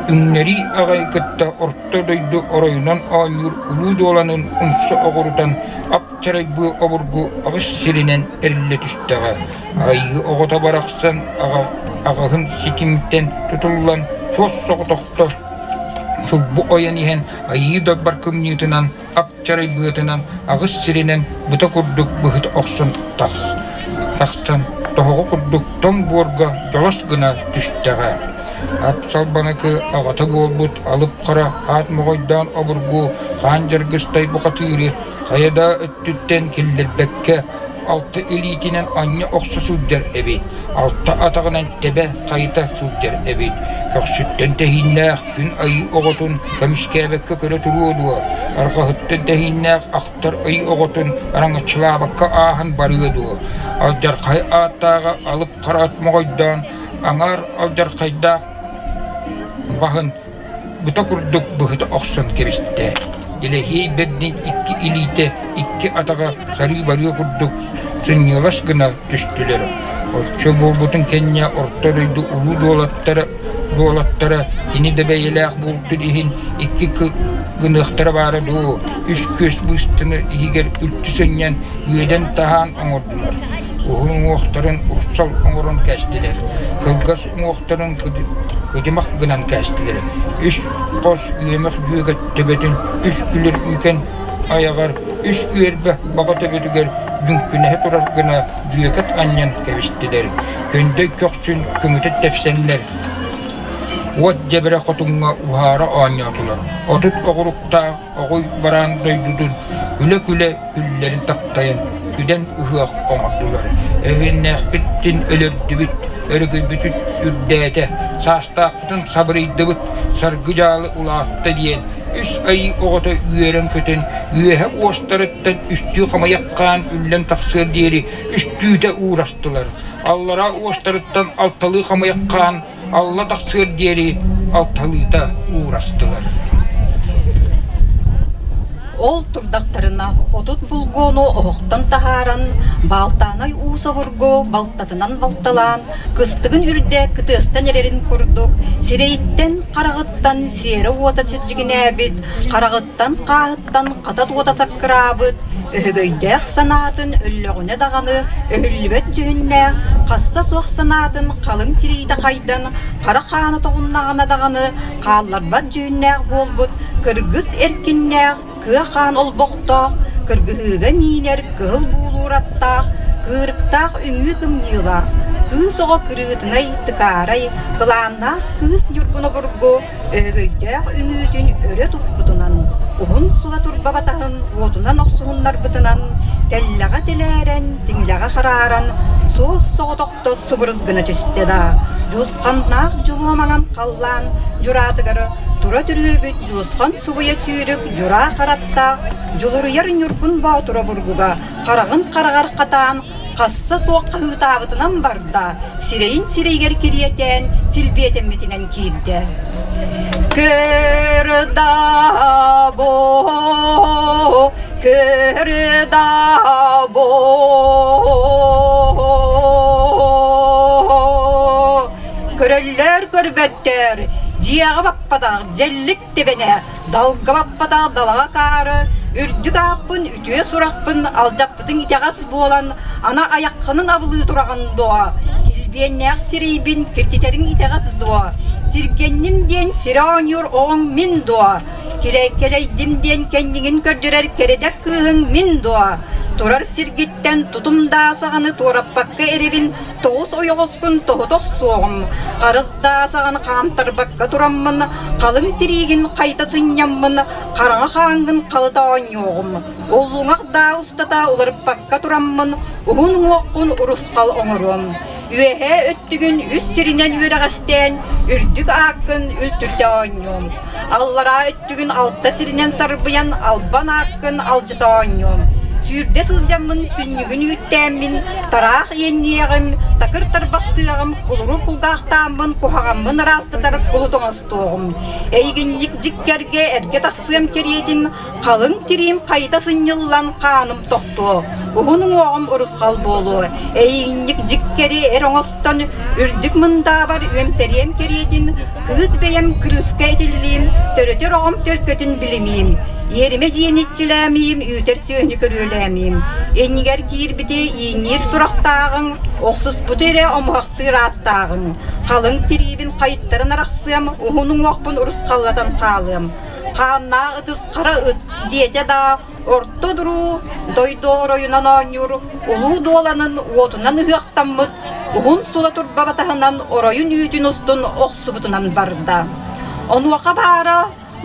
үҥнэрии аҕай кытта орто дойду оройунан оонньуур улуу дуоланын умса оҕурутан ап-чарайбыы обургу аҕыс сиринэн эриллэ түстэҕэ. Айыы оҕото барахсан аҕаһын ситимтэн тутуллан суос-соҕотохто сулбу ойон иһэн айыы далбар кымньыытынан ап-чарай быатынан аҕыс сиринэн быта курдук быһыта охсон тахсан тоһоҕо курдук тоҥ буорга дьолос гына түстэҕэ. Ап-салбанакы аҕата буолбут алып хара аат моҕойдоон обургу хаан дьаргыстай бухатыыры хайа да өттүттэн киллэрбэккэ алта илиитинэн анньа охсо сылдьар эбит, алта атаҕынан тэбэ хайыта сылдьар эбит. Көхсүттэн тэһииннээх күн айыы оҕотун көмүскээбэккэ көрө туруо дуо, арҕаһыттан тэһииннээх ахтар ый оҕотун араҥаччылаабакка ааһан барыа дуо, алдьархай ааттааҕа алып хара ат моҕойдоон, аҥаар алдьархайдаах баһын быта курдук быһыта охсон кэбистэ. Дэлэһиэй бэрдин икки илиитэ, икки атаҕа сарыы барыа курдук сынньылас гына түстүлэр. Оччо буолбутун кэннэ орто дойду улуу дуолаттара, дуолаттара кини да бэйэлээх буолтун иһин икки гыныахтара баара дуу, үс күөс быыстаны иһигэр үлтү сынньан үөдэн-таһаан оҥордулар. Уһун уҥуохтарын урсал оҥорон кээстилэр, кылгас уҥуохтарын кыдьымах гынан кээстилэр. Үс хос үөмэх дьүөгэ төбөтүн үс күлэр үкэн айаҕар үс үөрбэ баҕа төбөтүгэр дьүҥкүнэһэ турар гына дьүөкэт анньан кэбистилэр. Көндөй көхсүн көҥүтэ тэпсэннэр уот дьэбэрэ хотуҥҥа уһаара оонньоотулар. 30 оҕуруктаах оҕуй бараан дойдутун күлэ-күлэ күллэрин таптайан күдэн ыһыах оҥордулар. Өһүөннээхпитин өлөрдүбүт, өрөгөйбүтүн үрдээтэ, саастаахпытын сабырыйдыбыт, саргы-дьаалы улаатта диэн үс ай оҕото үөрэн-көтөн үөһэ уостарыттан үстүү хамыйаххаан үллэн тахсыар диэри үстүүтэ уурастылар. Аллараа уостарыттан алталыы хамыйаххаан алла тахсыар диэри алталыыта уурастылар. Ол турдахтарына 30 булгуону оһохтон таһааран, Баалтаанай уу собургу балтатынан балталаан, кыстыгын үрдэ кытыастан эрэрин курдук, сирэйиттэн, хараҕыттан сиэрэ уота сирдьигинээбит, хараҕыттан хааһыттан хата уота саккыраабыт, өһөгөйдөөх санаатын өллөҕүнэ даҕаны өһүллүбэт дьүһүннээх, хасса суох санаатын халыҥ тириитэ хайдан, хара хаана тоҕуннаҕына даҕаны хаалларбат дьүһүннээх буолбут кыргыс эркиннээх, кыа хаан олбохтоох, кыргыһыыга миинэр кыһыл буулуур аттаах, кыырыктаах үҥүү кымньыылаах, кыыс оҕо кырыытынай тыкаарай, кылааннаах кыыс Ньургун обургу Өһөгөйдөөх үҥүүтүн өрө туппутунан, уһун сула турба батаһын уотунан охсуһуннарбытынан, тэллэҕэ тэлээрэн, тиҥилэҕэ харааран, суос-соҕотохто субурус гына түстэ да, дьулусханнаах дьулуо маҥан халлаан дьураатыгар тура түрүөбүт дьулусхан субуйа сүүрүк дьураа хараттаах Дьулуруйар Ньургун Боотура бургуга хараҕын хараҕар хатаан хасса суох хаһыытаабытынан барда, сирэйин сирэйигэр кириэтээн, силбиэтэммитинэн киирдэ. Көр да бу, көр да бу, Көрөллөр көрбөттөр, дьиэҕэ баппатах дьэллик тэбэнэ, далга баппатах далаҕа акаары, үрдүк ааппын, үтүө сурахпын алдьаппытыҥ итэҕэс буолан, ана айаххынын абылыы тураҕын дуо? Килбиэннээх сирэйбин киртитэриҥ итэҕэс дуо? Сиргэнним диэн сирэ оонньуур оҕоҥ мин дуо? Килэйкэлэйдим диэн кэннигин көрдөрөр кэрэдэк кыыһыҥ мин дуо? Турар сиргиттэн тутум даа саҕаны туораппакка эрэбин тоҕус ойоҕоскун тоһутох суоҕум, харыс даа саҕаны хаамтарбакка тураммын, халыҥ тириигин хайта сынньаммын, хараҥа хааҥҥын халыта оонньуоҕум, уллуҥах даа устата уларыппакка тураммын, уһун уҥуоххун урусхал оҥоруом. Үөһээ өттүгүн үс сиринэн үөрэҕэстээн, үрдүк ааккын үлтүртэ оонньуом. Аллараа өттүгүн алта сиринэн сарбыйан, албан ааккын алдьата оонньуом. Сүүрдэ сылдьаммын сүнньүгүн үүттээммин, тараах иэнниэҕим, такыр тарбахтыаҕым, кулуру кулгаахтааммын, куһаҕаммын ыраастатар кулут оҥостуоҕум. Эйигинньик дьиккэргэ эргэ тахсыам кэриэтин, халыҥ тириим хайыта сынньыллан хааным тохтуо, уһун уҥуоҕум урусхал буолуо. Эйигинньик дьиккэри эр оҥостон, үрдүк мындаабар үөмтэриэм кэриэтин, кыыс бэйэм кырыыска этиллиим, төрөтөр оҕом төлкөтүн билимиим. Иэримэ дьиэни иччилээмиим, үүтэр сүөһүнү көрүөлээмиим. Иннигэр киирбити иинниир сурахтааҕыҥ, охсуспуту эрэ омуһахтыыр ааттааҕыҥ. Халыҥ тириибин хайыттарын арахсыам, уһун уҥуохпун урусхаллатан хаалыам. Хааннаах ытыс хара ыт диэтэ да, орто дуруу дойду оройунан оонньуур улуу дуоланын уотунан ыһыахтаммыт уһун сула турба батаһынан оройун үүтүн устун охсубутунан барда. Онуоха баара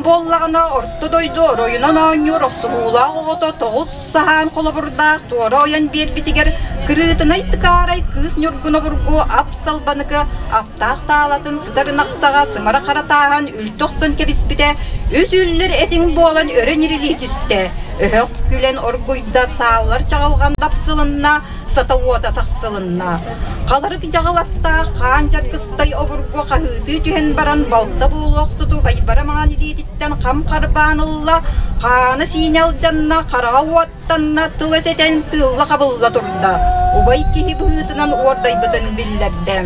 буоллаҕына орто дойду оройунан оонньуур охсуһуулаах оҕото тоҕус саһаан холобурдаах туора ойон биэрбитигэр кырыытынай тыкаарай кыыс Ньургун обургу ап салбаныкы аптаах таалатын сытар ынах саҕа сымара хара тааһан үлтү охсон кэбиспитэ үс үллэр этиҥ буолан өрө ньирилии түстэ өһөх күлэн оргуйда сааллар чаҕылҕан дапсылынна. сата уота сахсылынна. Халарык дьаҕылаттаах хаан дьаргыстай обургу хаһыытыы түһэн баран балта буолуохсуту байбара маҥан илиититтэн хам харбаан ылла, хаана сиинэ алдьанна, хараҕа уоттанна, тыл эсэтэн тыылла хабылла турда. Убай киһи быһыытынан уордайбытын биллэрдэ.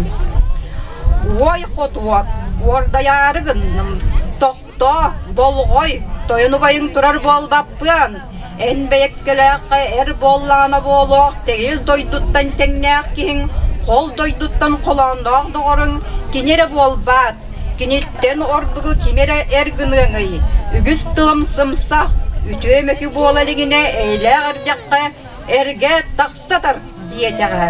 Уой хотуок, уордайаары гынным, Тохтоо, болҕой, тойон убайыҥ турар буолбаппыан! Эн бэйэккэлээххэ эр буоллаҕына буолуох, тэгил дойдуттан тэҥнээх киһиҥ, хол дойдуттан холоонноох доҕоруҥ кини эрэ буолбаат, киниттэн ордугу ким эрэ эр гыныаҥый? Үгүс тылым сымсах, үтүө мөкү буола илигинэ эйэлээх эрдэххэ эргэ тахса тар диэтэҕэ.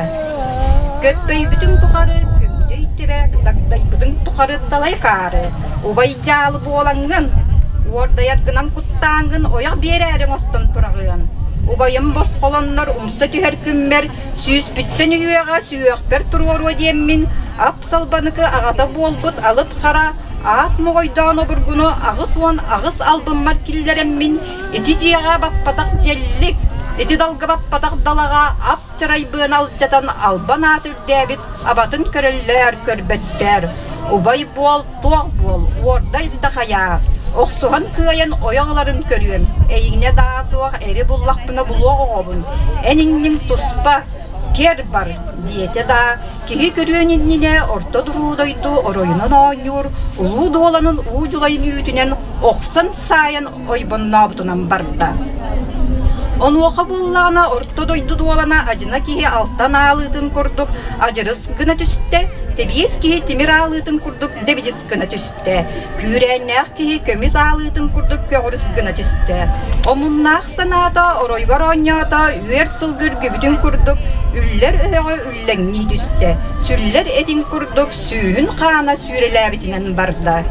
Көппөйбүтүҥ тухары көҥдөй тэбэ, дагдайбытыҥ тухары далай хаары, убай дьаалы буолаҥҥын, уордайаргынан куттааҥҥын ойох биэрээри оҥостон тураҕыан. Убайым босхолоннор умса түһэр күммэр сүүспүттэн үһүөҕэ сүһүөхпэр туруоруо диэммин ап салбаныкы аҕата буолбут алып хара аат моҕойдоон обургуну 88 албыммар киллэрэммин Ити дьиэҕэ баппатах дьэллик, ити далга баппатах далаҕа ап чарайбыаны алдьатан албан аат үрдээбит абатын көрөллөр, көрбөттөр. Убай буол, туох буол, уордай да хайаа, охсуһан кыайан ойох ыларын көрүөм, эйигинэ даа суох эри буллахпына булуох оҕобун, эн иҥниҥ туспа, киэр бар, диэтэ да, Киһи көрүөн иннинэ орто туруу дойду оройунан оонньуур улуу дуоланын уу дьулайын үүтүнэн охсон саайан ойбоннообутунан барда. Онуоха буоллаҕына орто дойду дуолана адьына киһи алтан аалыытын курдук адьырыс гына түстэ, тэбиэс киһи тимир аалыытын курдук дэбидис гына түстэ, күүрээннээх киһи көмүс аалыытын курдук көҕүрүс гына түстэ. Омуннаах санаата оройугар оонньоото, үөр сылгы үргүбүтүн курдук үллэр өһөҕө үллэҥнии түстэ, сүллэр этиҥ курдук сүүһүн хаана сүүрэлээбитинэн барда.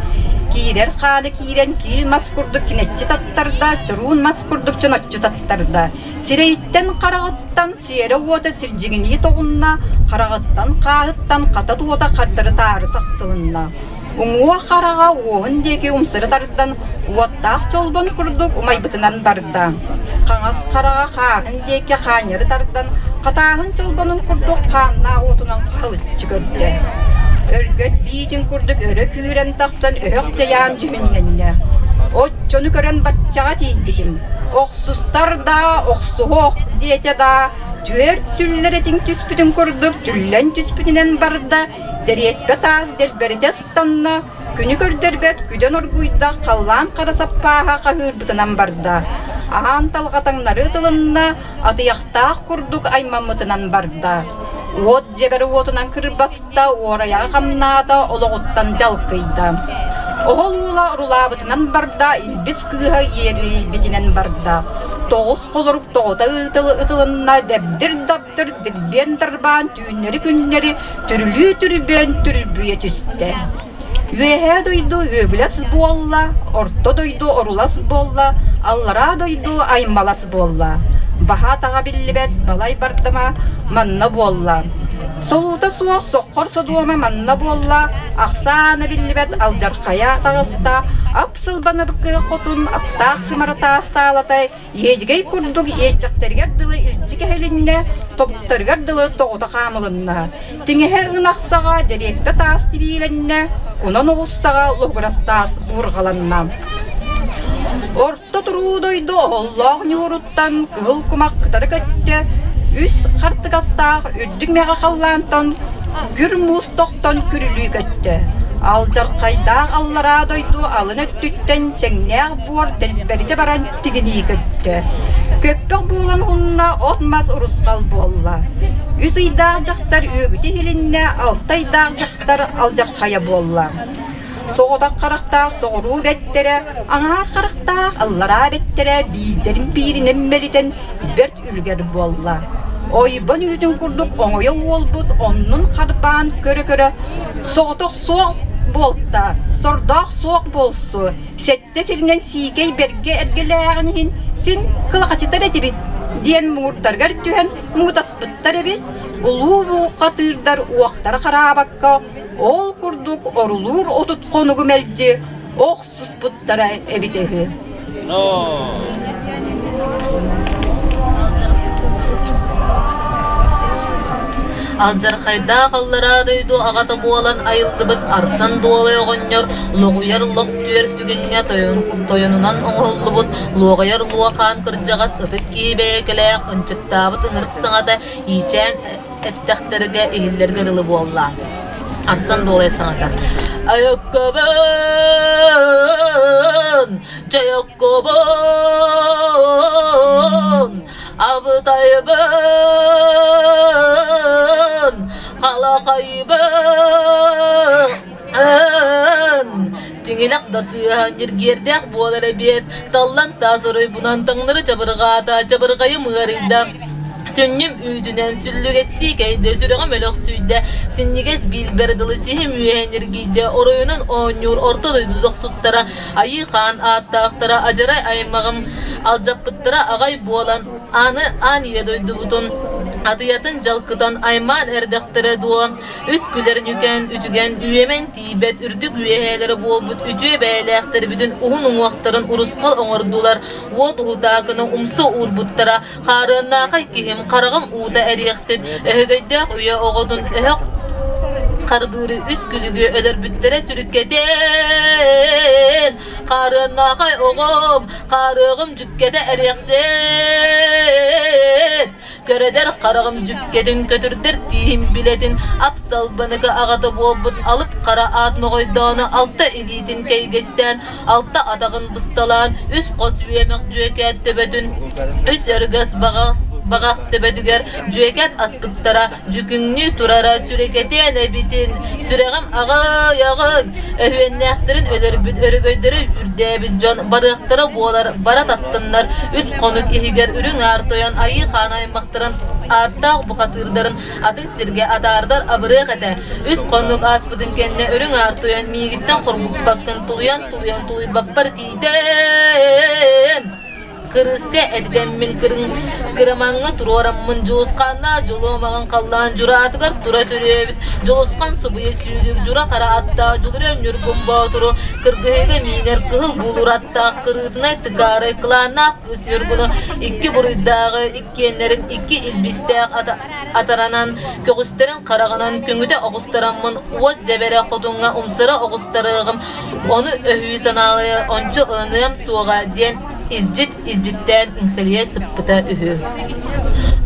Киирэр хааны киирэн киил мас курдук кинэччи таттарда, чоруун мас курдук чоноччу таттарда. Сирэйиттэн хараҕыттан сиэрэ уота сирдьигинии тоҕунна, хараҕыттан хааһыттан хата туота хардары-таары сахсылынна. Уҥуох хараҕа уоһун диэки умсары тардан, уоттаах чолбон курдук умайбытынан барда. Хаҥас хараҕа хааһын диэки хаанньары тардан, хатааһын чолбонун курдук хааннаах уотунан халыччы көрдө. Өргөс биитин курдук өрө күүрэн тахсан өһөх дьайаан дьүһүннэннэ. Оччону көрөн баччаҕа тиийбитим. Охсустар да, охсуһуох диэтэ да, түөрт сүллэр этиҥ түспүтүн курдук түллэн түспүтүнэн барда, Дэриэспэ таас дэлбэритэ ыстанна, күнү көрдөрбөт күдэн оргуйда, халлаан хара саппааһа хаһыырбытынан барда. Аан талҕатаҥнары ытылынна, атыйахтаах курдук аймаммытынан барда. Уот дьэбэр уотунан кырбаста, уорайаҕа хамнаата, олоҕуттан дьалкыйда. Оһол уола орулаабытынан барда, илбис кыыһа иэрийбитинэн барда. Тоҕус холорук тоҕута ытылынна, дэбдир даптыр дирбиэн дарбаан түүннэри-күннэри түрүлүү-түрбүөн түрбүйэ түстэ. Үөһээ дойду үөгүлэс буолла, орто дойду орулас буолла, аллараа дойду аймалас буолла. Баһа-атаҕа биллибэт балай бардама манна буолла. Солуута суох соххор содуома манна буолла, ахсаана биллибэт алдьархайа таҕыста, ап сылбанабыкы хотун аптаах сымара таастаалатай Иэдьэгэй курдук иэччэхтэригэр дылы илдьи кэһилиннэ, тобуктарыгар дылы тоҕута хаамылынна. Тиҥэһэ ынах саҕа дэриэспэ таас тибиилэннэ, кунан оҕус саҕа лоһугурас таас буурҕаланна. Орто туруу дойду оһоллоох ньууруттан кыһыл кумах кытары көттө, үс хартыгастаах үрдүк мэҕэ халлаантан күр муус тохтон күрүлүү көттө. Алдьархайдаах аллараа дойду алын өттүттэн чэҥнээх буор дэлбэритэ баран тигинии көттө. Көппөх буолан уһунна, от-мас урусхал буолла. Үс ыйдаах дьахтар үөгүтэ иһилиннэ, алта ыйдаах дьахтар алдьархайа буолла. Соҕотох харахтаах соҕуруу бэттэрэ, аҥаар харахтаах аллараа бэттэрэ биирдэрин бииринэн мэлитэн бэрт үлүгэр буолла. Ойбон үүтүн курдук оҥойо уолбут оннун харбаан көрө-көрө соҕотох суох буолта, сордоох суох буолсу, сэттэ сиринэн сиикэй бэргэ эргэлээҕин иһин син кылахачытар этибит диэн муҥурдарыгар түһэн муҥутаспыттар эбит. Улуу бууххатыырдар уохтара хараабакка ол курдук орулуур 30 хонугу мэлдьи охсуспуттара эбитэ үһү. Алдьархайдаах аллараа дойду аҕата буолан айыллыбыт Арсан Дуолай оҕонньор лоҕуйар лох түөр түгэҥҥэ тойонунан оҥоһуллубут луоҕайар луохаан кырдьаҕас ытык киһи бэйэкэлээх ынчыктаабыт ынырык саҥата иичээн эттэхтэргэ иһиллэргэ дылы буолла. Арсан Дуолай саҥата «Айыккабын! Дьайыккабын! Абытайбын! Халахайбын!» Тиҥилэх да тыаһа ньиргиэрдээх буолар эбиэт, таллан таас оройбунан таҥнары чабырҕаата, чабырҕайым ыарыйда. Сүнньүм үүтүнэн сүллүгэстии кэйдэ, сүрэҕим өлөхсүйдэ, синньигэс биилбэр дылы сиһим үөһэ ньиргийдэ, оройунан оонньуур орто дойду дохсуттара, айыы хаан ааттаахтара, адьарай аймаҕым алдьаппыттара аҕай буолан, аны аан ийэ дойдубутун атыйатын дьалкытан аймаан эрдэхтэрэ дуо? Үс күлэр ньүкэн, үтүгэн, үөмэн тиийбэт үрдүк үөһээлэрэ буолбут үтүө бэйэлээхтэрбитин уһун уҥуохтарын урусхал оҥордулар, уот уһутаакыны умса уурбуттара, хаарыаннаахай киһим хараҕым уута эриэхсит, өһөгөйдөөх үйэ оҕотун өһөх харбыыры үс күлүгү өлөрбүттэрэ сүрүккэтин, хаарыаннаахай оҕом, хаарыаҕым дьүккэтэ эриэхсит. Көрөдөр хараҕым дьүккэтин көтүрдэр тииһим билэтин ап-салбаныка аҕата буолбут алып хара аат моҕойдоону алта илиитин кэйгэстээн, алта атаҕын бысталаан, үс хос үөмэх дьүөкээт төбөтүн, үс өргөс баҕас баҕах төбөтүгэр дьүөкээт аспыттара дьүкүҥнүү турара сүрэкэтиэн эбитин, сүрэҕим аҕай-аҕай, өһүөннээхтэрин өлөрбүт өрөгөйдөрө үрдээбит дьон барыахтара буолар бара таттыннар, үс хонук иһигэр үрүҥ аар тойон айыы хаан аймахтарын ааттаах бухатыырдарын атын сиргэ атаардар абырыах этэ. Үс хонук ааспытын кэннэ үрүҥ аар тойон миигиттэн хоргуппаккын тулуйан-тулуйан тулуйбаппар тиийдэм. Кырыыска этитэммин кырамаҥҥа туруораммын Дьулусханна дьолуомаҕын халлаан дьураатыгар тура төрүөбүт Дьулусхан субуйа сүүлүк дьура хара аттаах Дьулуруйан Ньургун Боотуру кыргыһыыга миинэр кыһыл буулуур аттаах кырыытынай тыкаарай кылааннаах кыыс Ньургуну икки буруйдааҕы иккиэннэрин икки илбистээх атаранан көҕүстэрин хараҕынан көҥүтэ оҕустараммын уот дьэбэрэ хотуҥҥа умсара оҕустарыаҕым ону өһүү санаалайа ончу ылыныам суоҕа диэн илдьит илдьиттээн иҥсэрийэ сыппыта үһү.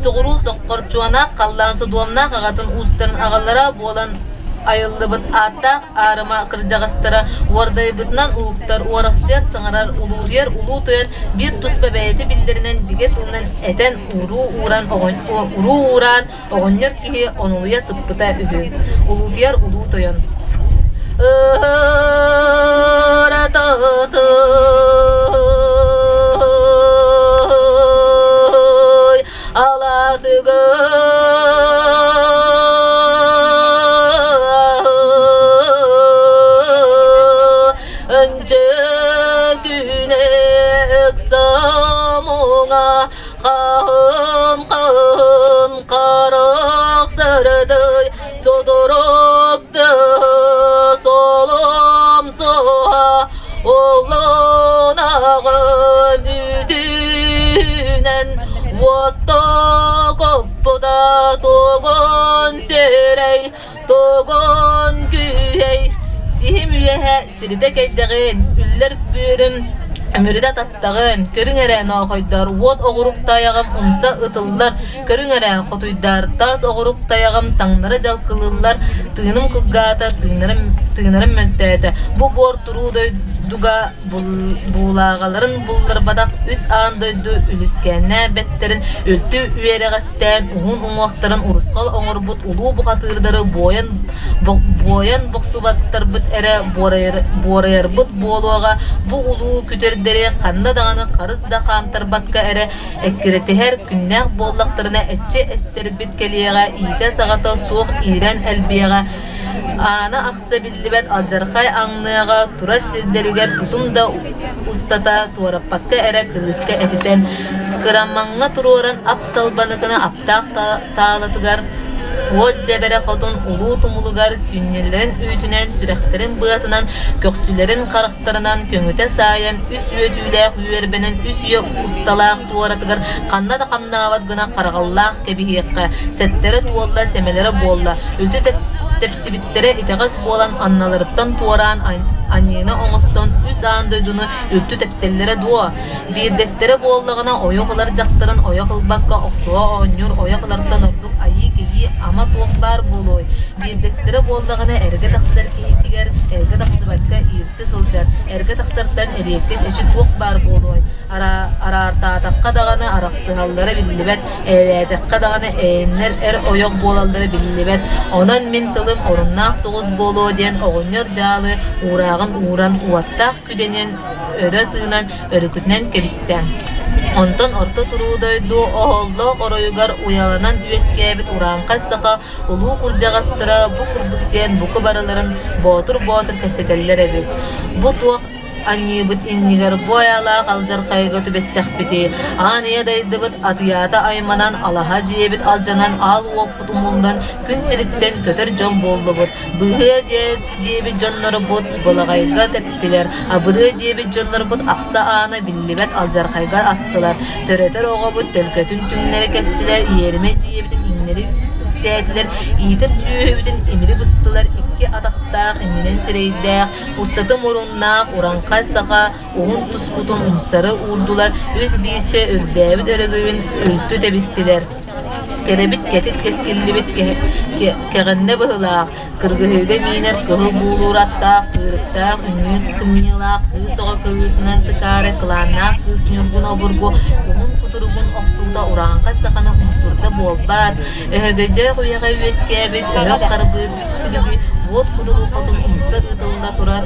Соҕуруу соххорчуонаах халлаан содуомнаах аҕатын уустарын аҕалара буолан айыллыбыт ааттаах аарыма кырдьаҕастара уордайбытынан уһуктар, уорахсыйар саҥарар, улуутуйар улуу тойон биир туспа бэйэтэ биллэринэн бигэ тылынан этэн уруу ууран уруу уураан оҕонньор киһи онолуйа сыппыта үһү. Улуутуйар улуу тойон Хаһын хаһын харах сырдый содурукты солом соһа олонаҕым үтүнэн уотта коппута тугун сирэй тугун күүһэй сиһим үөһэ сиритэ кэйдэҕин үллэр бүөрүм Өмүрүтэ таттаҕын, көрүҥ эрэ ноохойдор, уот оҕурук тайаҕым умса ытыллар, көрүҥ эрэ хотуйдар, таас оҕурук тайаҕым таҥнары дьалкылыллар, тыыным кылгаата, тыынарым, тыынарым мөлтөөтө. Бу буор туруу дойдуга буулааҕаларын булларбатах үс аан дойду үлүскээннээх бэттэрин үлтү үөрэҕэстээн уһун уҥуохтарын урусхал оҥорбут улуу бухатыырдары буойан буойан бохсубаттарбыт эрэ буорайарбыт буолуоҕа бу улуу күтэрдэри ханна даҕаны харыс да хаамтарбакка эрэ эккирэтиһэр күннээх буоллахтарына эчи эстэрбит кэлиэҕэ иитэ-саҕата суох иирэн элбиэҕэ аана ахса биллибэт алдьархай аҥныаҕа турар сирдэригэр тутум да устата туораппакка эрэ кырыыска этитэн кырамаҥҥа туруоран ап салбаныкына аптаах таалатыгар. Уот дьэбэрэ хотун улуу тумулугар сүнньүлэрин үүтүнэн, сүрэхтэрин быатынан, көхсүлэрин харахтарынан көҥүтэ саайан үс үөтүүлээх үөрбэнэн үс үйэ усталаах туоратыгар ханна да хамнаабат гына хараҕаллаах кэбиһиэххэ, сэттэрэ туолла, сэмэлэрэ буолла, үлтү тэпсибиттэрэ итэҕэс буолан анналарыттан туораан аньыыны оҥостон үс аан дойдуну үлтү тэпсэллэрэ дуо? Биирдэстэрэ буоллаҕына ойох ылар дьахтарын ойох ылбакка охсуһа оонньуур ойох ылартан ордук айыы-кэйии ама туох баар буолуой? Биирдэстэрэ буоллаҕына эргэ тахсар киһитигэр эргэ тахсыбакка иирсэ сылдьар, эргэ тахсартан эриэккэс эчи туох баар буолуой? Араартаатахха даҕаны арахсыһаллара биллибэт, эйэлээтэххэ даҕаны эйэннэр эр ойох буолаллара биллибэт. Онон мин тылым оруннаах соҕус буолуо диэн оҕонньор дьаалы уурааҕын ууран уоттаах күдэнин өрө тыынан өрүкүтүнэн кэбистэ. Онтон орто туруу дойду оһоллоох оройугар уйаланан үөскээбит урааҥхай саха улуу кырдьаҕастара бу курдук диэн бука барыларын боотур-боотур кэпсэтэллэр эбит. Бу туох аньыыбыт иннигэр бу айаалаах алдьархайга түбэстэхпитий, аан ийэ дайдыбыт атыйаата айманан, алаһа дьиэбит алдьанан, аал уоппут умуллан, күн сириттэн көтөр дьон буоллубут. Быһыа диэбит дьоннорбут былаҕайга тэптилэр, абырыа диэбит дьоннорбут ахса аана биллибэт алдьархайга астылар, төрөтөр оҕобут төлкөтүн түҥнэри кэстилэр, иэримэ дьиэбитин иҥнэри үктээтилэр, иитэр сүөһүбүтүн имири быстылар, икки атахтаах, иннинэн сирэйдээх, устата муруннаах, ураңхай саха уһун тускутун умсары уурдулар, үс биискэ үрдээбит өрөгөйүн үлтү тэбистилэр. Кэрэбит кэтит кэскиллибит кэҕиннэ быһыылаах, кыргыһыыга миинэр кыһыл буулуур аттаах, кыырыктаах, үҥүүн кымньыылаах кыыс оҕо кылыытынан тыкаары кылааннаах кыыс Ньургун обургу уһун кутуругун охсуута урааҥхай саханы умсурда буолбаат, өһөгөйдөөх үйэҕэ үөскээбит өһөх харбыыр үс күлүгү уот кудулу хотун умса ыытылла турар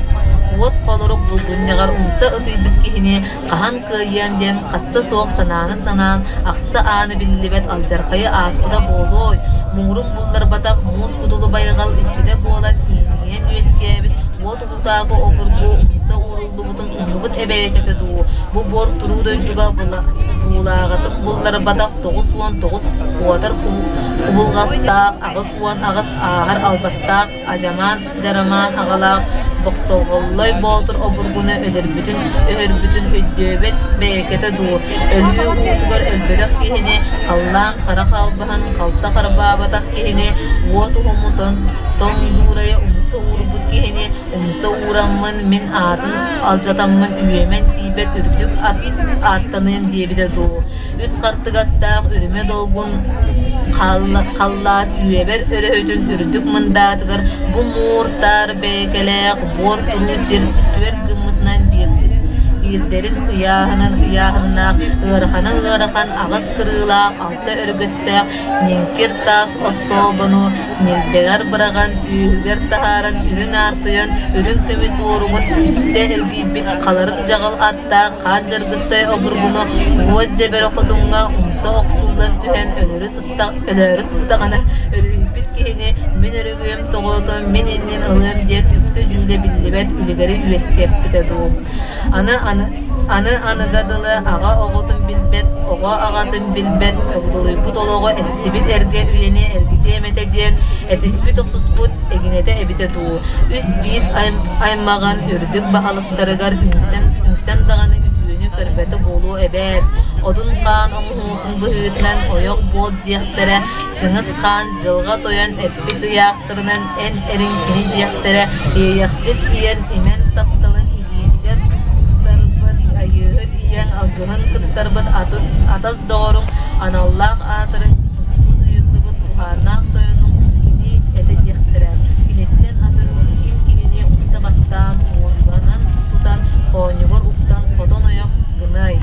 уот холорук булгунньаҕар умса ытыйбыт киһини хаһан кыайыам диэн хасса суох санааны санаан, ахса ааны биллибэт алдьархайы ааспыта буолуой, муҥурун булларбатах муус кудулу байҕал иччитэ буолан ииниҥийэн үөскээбит уот уһутааҕы обургу умса ууруллубутун умнубут эбэйэтэ дуу, бу буор туруу дойдуга буулааҕытык булларбатах 99 куотар кубулҕаттаах, 88 ааһар албастаах Адьамаан Дьарамаан аҕалаах Бохсоҕоллой Боотур обургуну өлөрбүтүн өһөрбүтүн өйдөөбөт бэйэкэтэ дуу, өлүү уутугар өлбөтөх киһини, халлаан хара халбаһын халта харбаабатах киһини, уот уһуму тоҥ дуурайа умса уурбут киһини умса уураммын мин аатын алдьатаммын үөмэн тиийбэт үрдүк ааттаныам диэбитэ дуу, үс хартыгастаах үрүмэ долгун халлаат үөбэр өрөһүтүн үрдүк мындаатыгар бу муур-таар бэйэкэлээх буор туруу сир түөрт гыммытынан биирдэрин ыйааһынын ыйааһыннаах ыараханын ыарахан аҕыс кырыылаах алта өргөстөөх ньиҥкир таас остоолбону ньилбэҕэр быраҕан үөһүгэр таһааран үрүн аартыйан үрүҥ көмүс уоругун үстэ эргийбит халарык дьаҕыл аттаах хаан дьаргыстай обургуну уот дьэбэрэ хотуҥҥа умса охсуллан түһэн өлөөрү сыттаҕына өрүһүйбүт киһини мин өрүгүөм тоҕоото мин иннин ылыам диэн үксэ дьүүлэ биллибэт үлүгэри үөскэппитэ дуу аны аны аныга дылы аҕа оҕотун билбэт оҕо аҕатын билбэт огдолуйбут олоҕу эстибит эргэ үйэни эргитиэм этэ диэн этиспит-охсуспут эгинэтэ эбитэ дуу үс биис аймаҕын үрдүк баһылыктарыгар үҥсэн үҥсэн даҕаны үтүөнү көрбөтө буолуо эбээт Одун хаан оҥоһуутун быһыытынан ойох буол диэхтэрэ Чыҥыс хаан дьылҕа тойон эппит ыйаахтарынан эн эриҥ кини диэхтэрэ Иэйэхсит ийэн имэн тапталын илиитигэр туттарбыт Айыыһыт ийэҥ алгыһын кыттарбыт атас доҕоруҥ аналлаах аатырын тускун ыйыллыбыт туһааннаах тойонуҥ кини этэ диэхтэрэ Киниттэн атын ким кинини умса баттаан уолланан тутан хоонньугар уктан хотон ойох гыныай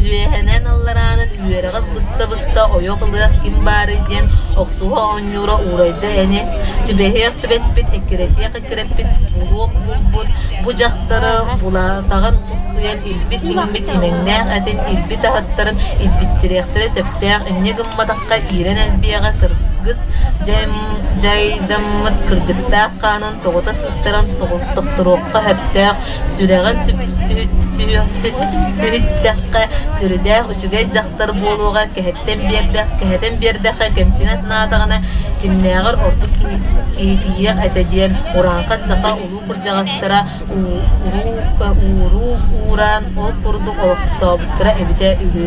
Үөһэнэн аллараанын үөрэҕис быста-быста ойох ылыах ким баарый диэн охсуһа оонньуура уурайда ини түбэһиэх түбэспит эккирэтиэх эккирэппит булуох булбут бу дьахтары булаатаҕын мускуйан илбис иҥмит имэҥнээх этин илби таһыттарын илбиттириэхтэрэ сөптөөх инньэ гымматахха киирэн элбиэҕэ. кыргыс дьайдаммыт кырдьыктаах хаанын тоҕута сыстаран тохторуохха сөптөөх, сүрэҕин сүһүттэххэ сүрдээх үчүгэй дьахтар буолуоҕа, кэһэттэн кэһэтэн биэрдэххэ кэмсинэ санаатаҕына кимнээҕэр ордук киһитийиэх этэ диэн урааҥхай саха улуу кырдьаҕастара ууруу уураан ол курдук олохтообуттара эбитэ үһү.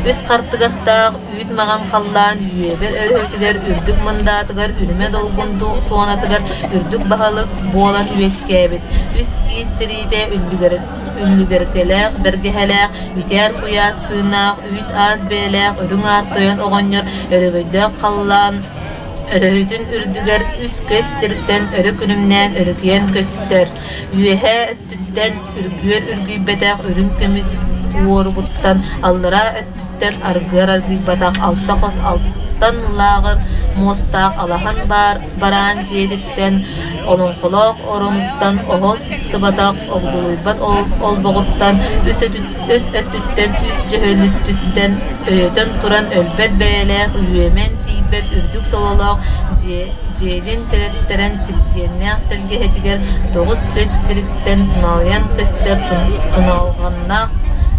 Үс хартыгастаах үүт маҕан халлаан үөбэ өрүтүгэр үрдүк мындаатыгар үрүмэ долгун туонатыгар үрдүк баһылык буолан үөскээбит. Үс киис тириитэ үллүгэркэлээх, бэргэһэлээх, үтээр куйаас тыыннаах, үүт аас бэйэлээх үрүҥ аар тойон оҕонньор өрөгөйдөөх халлаан өрөһүтүн үрдүгэр үс көс сиртэн өрө күлүмнээн өрүкүйэн көстөр. Үөһээ өттүттэн үргүөр үргүйбэтэх үрүҥ көмүс уоругуттан, аллараа өттүттэн аргыар аргыйбатах алта хос алтан лааҕыр муостаах алаһан баар бараан дьиэтиттэн, олоҥхолоох оронуттан оһол сыстыбатах огдолуйбат олбоҕуттан, үс өттүттэн үс дьөһүөлүттүттэн өйөтөн туран өлбөт бэйэлээх үөмэн тиийбэт үрдүк сололоох дьиэлин тэрэттэрэн чигдиэннээх тэлгэһэтигэр тоҕус көс сириттэн туналыйан көстөр туналҕаннаах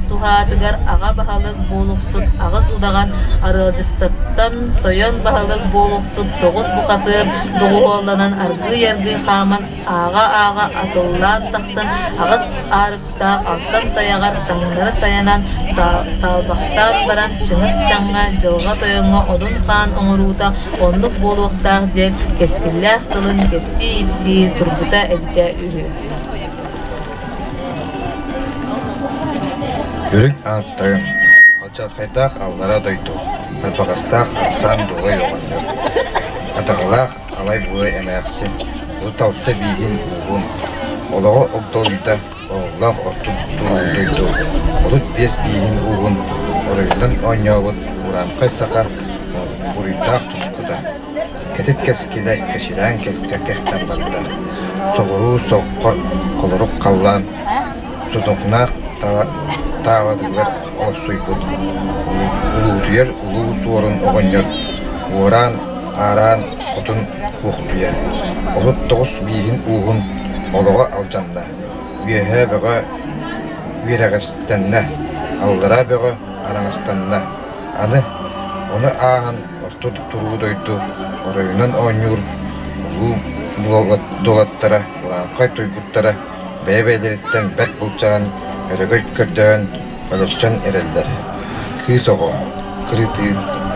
туһаатыгар аҕа баһылык буолуксут аҕыс удаҕан арыалдьыттартан тойон баһылык буолуксут тоҕус бухатыыр доҕуһуолланан аргыый-аргыый хааман ааҕа-ааҕа атыллаан тахсан аҕыс аарыктаах алтан тайаҕар таҥнары тайанан таалбахтаан баран Чыҥыс Чаҥҥа Дьылҕа Тойоҥҥо Одун Хаан оҥоруута оннук буолуохтаах диэн кэскиллээх тылын кэпсии-ипсии турбута эбитэ үһү. Үрүҥ аат тойон, алдьархайдаах аллара дойду, ырбаҕастаах ахсаан дуолай оҕонньор, атаҕалаах алай буой эмээхсин, 36 бииһин ууһун, олоҕо огдолуйда оҕолоох орто дойду, 35 бииһин ууһун оройунан оонньообут урааҥхай саха буруйдаах тускута, кэтит кэскилэ кэчирээн кэхтэн барда, соҕуруу соххор холорук халлаан сутукнаах таалатыгар олохсуйбут улуутуйар улуу суорун оҕонньор уораан аараан хотун куохтуйа 39 бииһин ууһун олоҕо алдьанна, үөһээ бөҕө үөрэҕэстэннэ, аллараа бөҕө араҥастанна, аны ону ааһан орто туруу дойду оройунан оонньуур улуу дуолаттара, урааҥхай туйгуттара бэйэ-бэйэлэриттэн бэрт булчаан, өрөгөй көрдөһөн, өлөрсөн эрэллэр. Кыыс оҕо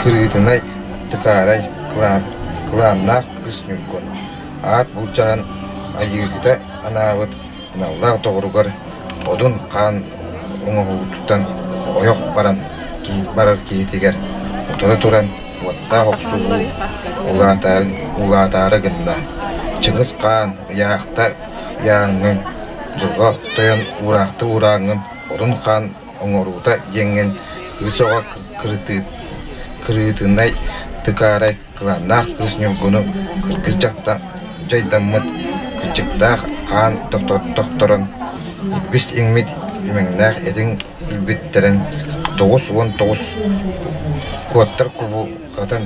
кырыытынай тыкаарай кылааннаах кыыс Ньургун аат булчаан айыыһыта анаабыт аналлаах доҕоругар Одун хаан оҥоһуутуттан ойох баран барар киһитигэр утары туран уоттаах охсуһуу улаатаары гынна. Чыҥыс Хаан ыйаахта ыйааҥҥын, дьылҕа тойон уураахта уурааҥҥын Одун Хаан оҥоруута диэҥҥин кыыс оҕо кырыытынай тыкаарай кылааннаах кыыс Ньургуну кыргыс дьахтар дьайдаммыт кырдьыктаах хаан тохторон илбис иҥмит имэҥнээх этиҥ илбиттэрин 99 куоттар кубу хатан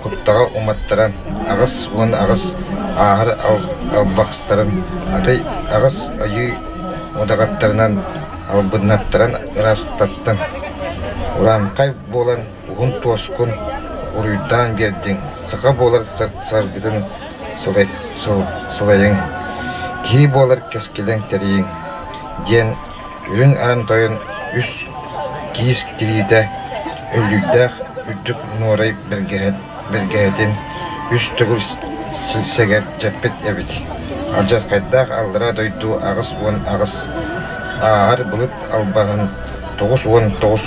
куттаҕа уматтаран 88 ааһар албахстарын атай аҕыс айыы удаҕаттарынан албыннаттаран ыраастаттан урааҥхай буолан уһун туоскун уруйдаан биэрдиҥ саха буолар саргытын сылайыҥ киһи буолар кэскилиҥ тэрийиҥ диэн үрүҥ аан тойон үс киис тириитэ өллүйдээх үрдүк нуорай бэргэһэтин үс төгүл сэгэрдьэппит эбит. Алдьархайдаах аллараа дойду 88 ааһар былыт албаһын 99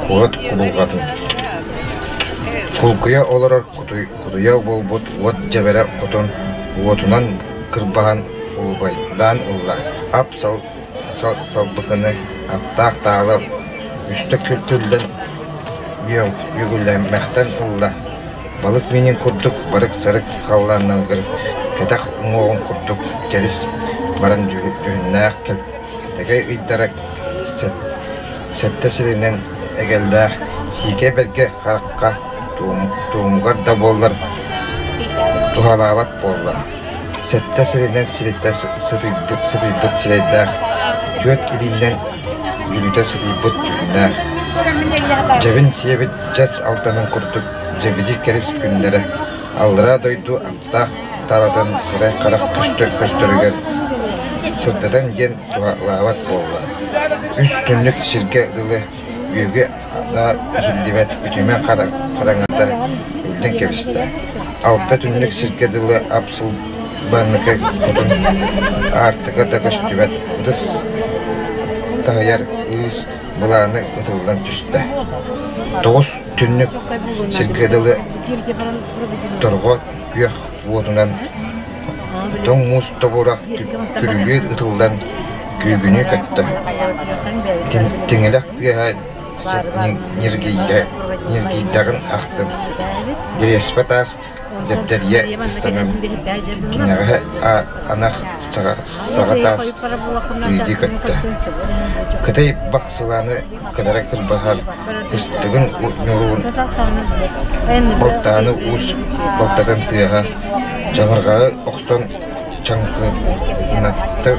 куорат кубулҕатын кулгуйа олорор кутуйа буолбут уот дьэбэрэ хотун уотунан кырбаһан улубайдаан ылла ап-сал салбыкыны аптаах таала үстэ күртүллэн үөгүлэммэхтэн ылла балык миинин курдук барык-сарык халлаанныгар кэтэх уҥуоҕун курдук кэрис баран дьүһүннээх кэлтэгэй ыйдара сэттэ сиринэн эгэллээх сиикэй бэргэ харахха туомугар да буоллар туһалаабат буолла. Сэттэ сиринэн сириттэ сытыйбыт сытыйбыт сирэйдээх, түөрт илиинэн дьүлүтэ сытыйбыт дьүһүннээх, дьэбин сиэбит дьэс алтанын курдук дьэбидий кэрис күннэрэ аллараа дойду аптаах таалатын сирэй-харах көстөр көстөрүгэр сырдатан диэн туһалаабат буолла. Үс түннүк сиргэ дылы үөгү да иһиллибэт үтүмэ хараҥата үрдэн кэбистэ. Алта түннүк сиргэ дылы ап-сылбанныкы хотун аартыга да көстүбэт ытыс таһыйар ыыс былааны ытыллан түстэ. Тоҕус түннүк сиргэ дылы торҕо күөх уотунан тоҥ муус тобурах күрүлүү ытыллан күүгүнүү көттө. Тиҥилэх тыаһа ньиргийдэҕин ахтын, Дэриэспэ таас дэбдэрийэ ыстанан тиҥэҕэ анах саҕа таас тириди көттө. Кытай бахсылааны кытара кырбаһар кыстыгын ньуруун балтааны уус балтатын тыаһа чаҥырҕаҕы охсон чаҥкынаттар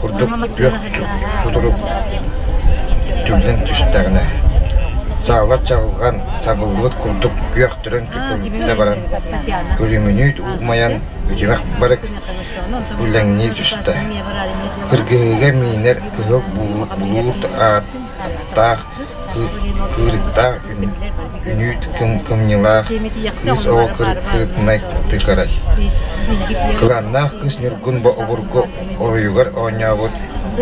курдук күөх сутурук түллэн түстэҕинэ, саалар чаҕылҕан сабыллыбыт курдук күөх түрэн көтүтэ баран, күлүмүнүү умайан үтүмэх барык үллэҥнии түстэ. Кыргыһыыга миинэр кыһыл булуут ааттаах кыырыктаах үнүүт кымньылаах кыыс оҕо кырытынай тыкарай. Кылааннаах кыыс Ньургун обургу оройугар оонньообут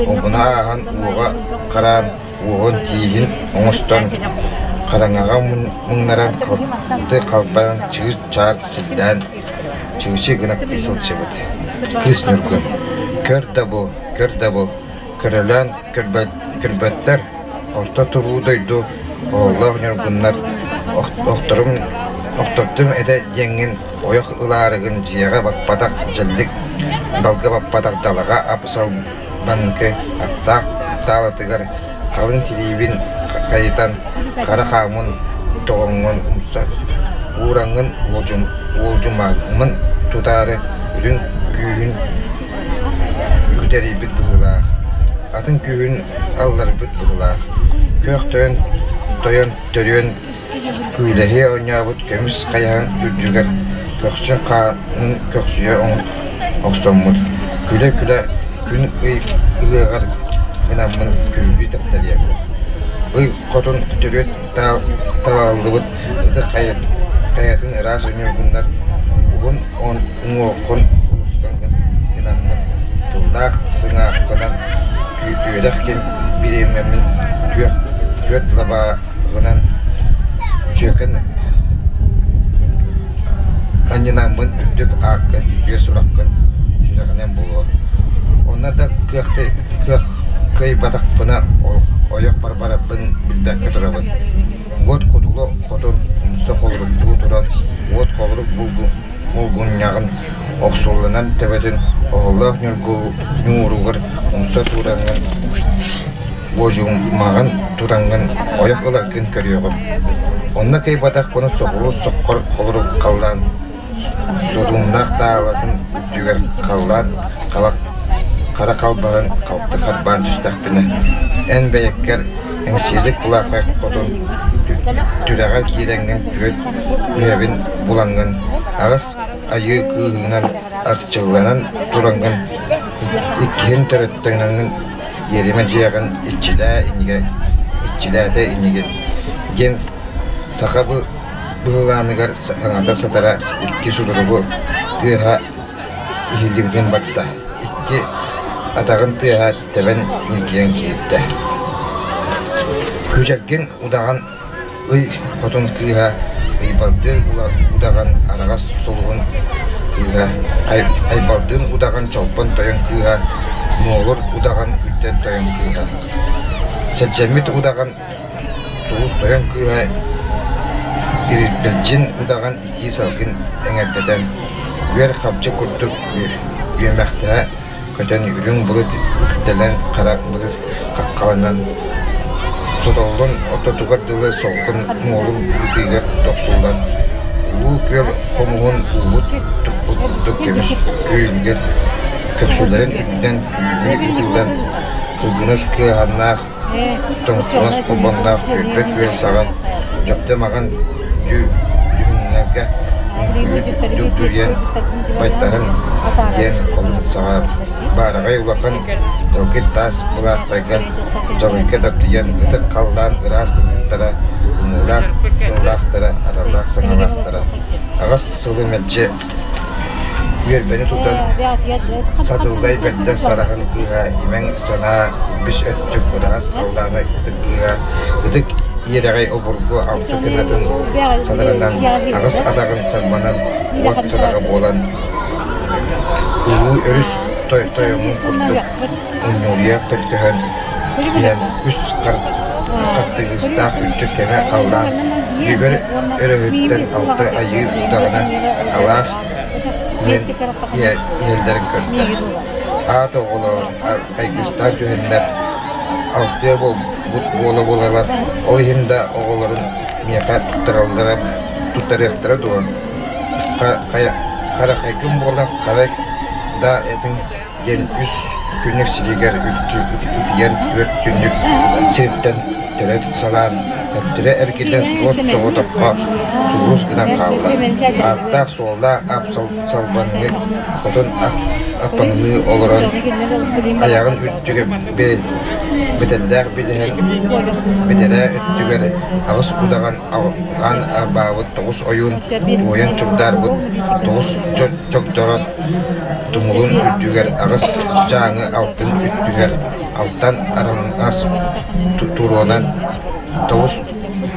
омуна ааһан уоҕа хараан уоҕун тииһин оҥостон хараҥаҕа муннаран халты халбаан чыыр-чаар силлээн чыычы гына сылдьыбыт. Кыыс Ньургун: «Көр да бу, көр да бу, көрөлөөн көрбөттөр, орто туруу дойду оһоллоох ньургуннар охторум охтордум этэ диэҥҥин ойох ылаарыгын дьиэҕэ баппатах дьэллик далга баппатах далаҕа ап-салбанныкы аттаах таалатыгар халыҥ тириибин хайытан хара хааммын тоҕоҥҥун умса уураҥҥын уолдьумаҥмын тутаары үрүҥ күүһүн үктэрийбит быһыылаах, атын күүһүн алларбыт быһыылаах, күөх тойон тойон төрүөн күүлэһиэ оонньообут көмүс хайаһын үрдүгэр көхсүн хаанын көхсүйэ охсоммут, күлэ-күлэ күн ый ыһыаҕар гынаммын күрүлүү тэптэриэм. Ый хотун төрүөт талаллыбыт ытык хайатын ыраас ньургуннар уһун уҥуоххун улустан гынаммын тыллаах сыҥааххынан үөрэх ким бириэмэммин түөрт лабааҕынан дьүөкэн анньынаммын үрдүк ааккын үтүө сураххын сүрэҕинэн буолуо. Онно да кыах кыайбатахпына ойох барбарабын билбэккэ турабын. Уот кудулу хотун умса холоруктуу туран уот холорук булгунньаҕын охсулланан төбөтүн оһоллоох ньууругар умса туураҥҥын уодьумаҕын тутаҥҥын ойох ыларгын көрүөҕүм. Онно кыайбатахпына соҕуруу соххор холорук халлаан содуомнаах таалатын үрдүгэр халлаан хабах хара халбаһын халты харбаан түстэхпинэ, эн бэйэккэр эҥсиэлик улаахай хотун түрэҕэр киирэҥҥин түөрт түһэбин булаҥҥын аҕыс айыы кыыһынан арчылланан тураҥҥын иккиһин төрөттөҥҥүн иэримэ дьиэҕин иччилээ иннигэ иччилээтэ иннигин диэн саха быһылааныгар саҥата сытара икки судургу тыаһа иһиллибитин барда, икки атаҕын тыаһа тэбэн ньиргийэн киирдэ. Күдьэргин удаҕан ый хотун кыыһа Ыйбалдыын удаҕан араҕас сулуһун кыыһа Айбалдыын удаҕан чолбон тойон кыыһа Муолур удаҕан үрдэн тойон кыыһа Сэлдьэммит удаҕан Сулус тойон кыыһа Ирбэлдьин удаҕан итии салгын эҥэрдэтэн, үөр хабдьы курдук үөмэхтэһэ көтөн үрүҥ былыт үктэнэн хара былыт хаххаланан сотоллун ортотугар дылы солкун муолун быытыгар тохсуллан. Улуу күөл хомуһун уубут туппут курдук көмүс күөлүгэр көхсүлэрин үрдүнэн түүнү ытыллан кылгынас кыаһаннаах, тоҥкунас холбонноох түөлбэ күөл саҕа дьөптө маҕан дьүһүннэргэ үҥкүүһүт дүгдүрүйэн байтаһын диэн холун саҕа баараҕай улахан дьалгыт таас былаахтарга дьалыйга дабдыйан ытык халлаан ыраас кыргыттара ымыылаах тыллаахтара араллаах саҥалаахтара аҕыс сылы мэлдьи үөрбэни тутан сатыллай бэрдэ сараһын кыыһа имэҥ санаа үс өттүк ыраас халлаана ытык кыыһа ытык иэрэҕэй обургу алта кынатын санарынан аҕыс атаҕын сарбанан уот садаҕа буолан улуу өрүс тойомун курдук унньугуйа көттөһөн иһэн үс хартыгыстаах үрдүк кэмэ халлаан Бүбэр өрөһүттэн алта айыы удаҕана алаас иһэн иһэллэрин көрдө. Аат оҕолор айгыстаан түһэннэр алтыа буолбут буола-буолалар, ол иһин да оҕолорун миэхэ туттараллара туттарыахтара дуо? Харахайгын буолан харай да этиҥ диэн үс күннүк сиригэр үлтү ытыйан түөрт түннүк сириттэн төлө салаан төттөрү эргиллэн суос соҕотоххо сулус гынан хаалла. Ааттаах-суоллаах ап салбанныы хотун аппаҥныы олорон айаҕын үрдүгэ бэтэллээх билиһэн бэтэрээ өттүгэр аҕыс удаҕан аан арбаабыт тоҕус ойуун туойан чугдаарбыт тоҕус чогдорон Тумулун үрдүгэр аҕыс дьааҥы алтын үрдүгэр алтан араҥас туруонан тоҕус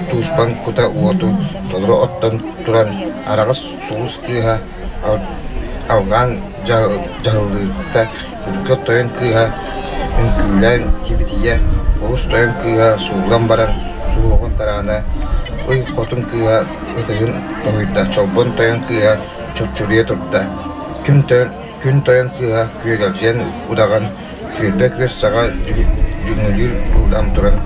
тууспан кута уоту толору оттон туран араҕас сулус кыыһа алҕаан дьаһаллыыта үргэл тойон кыыһа үҥкүүлээн тибитийэ олус тойон кыыһа сууллан баран суһуоҕун тараана ый хотун кыыһа ытыһын тоһуйда чолбон тойон кыыһа чопчуруйа турда. Күн тойон, күн тойон кыыһа күөгэлдьийэн удаҕан түөлбэ күөс саҕа дьүҥүлүүр ыллаан туран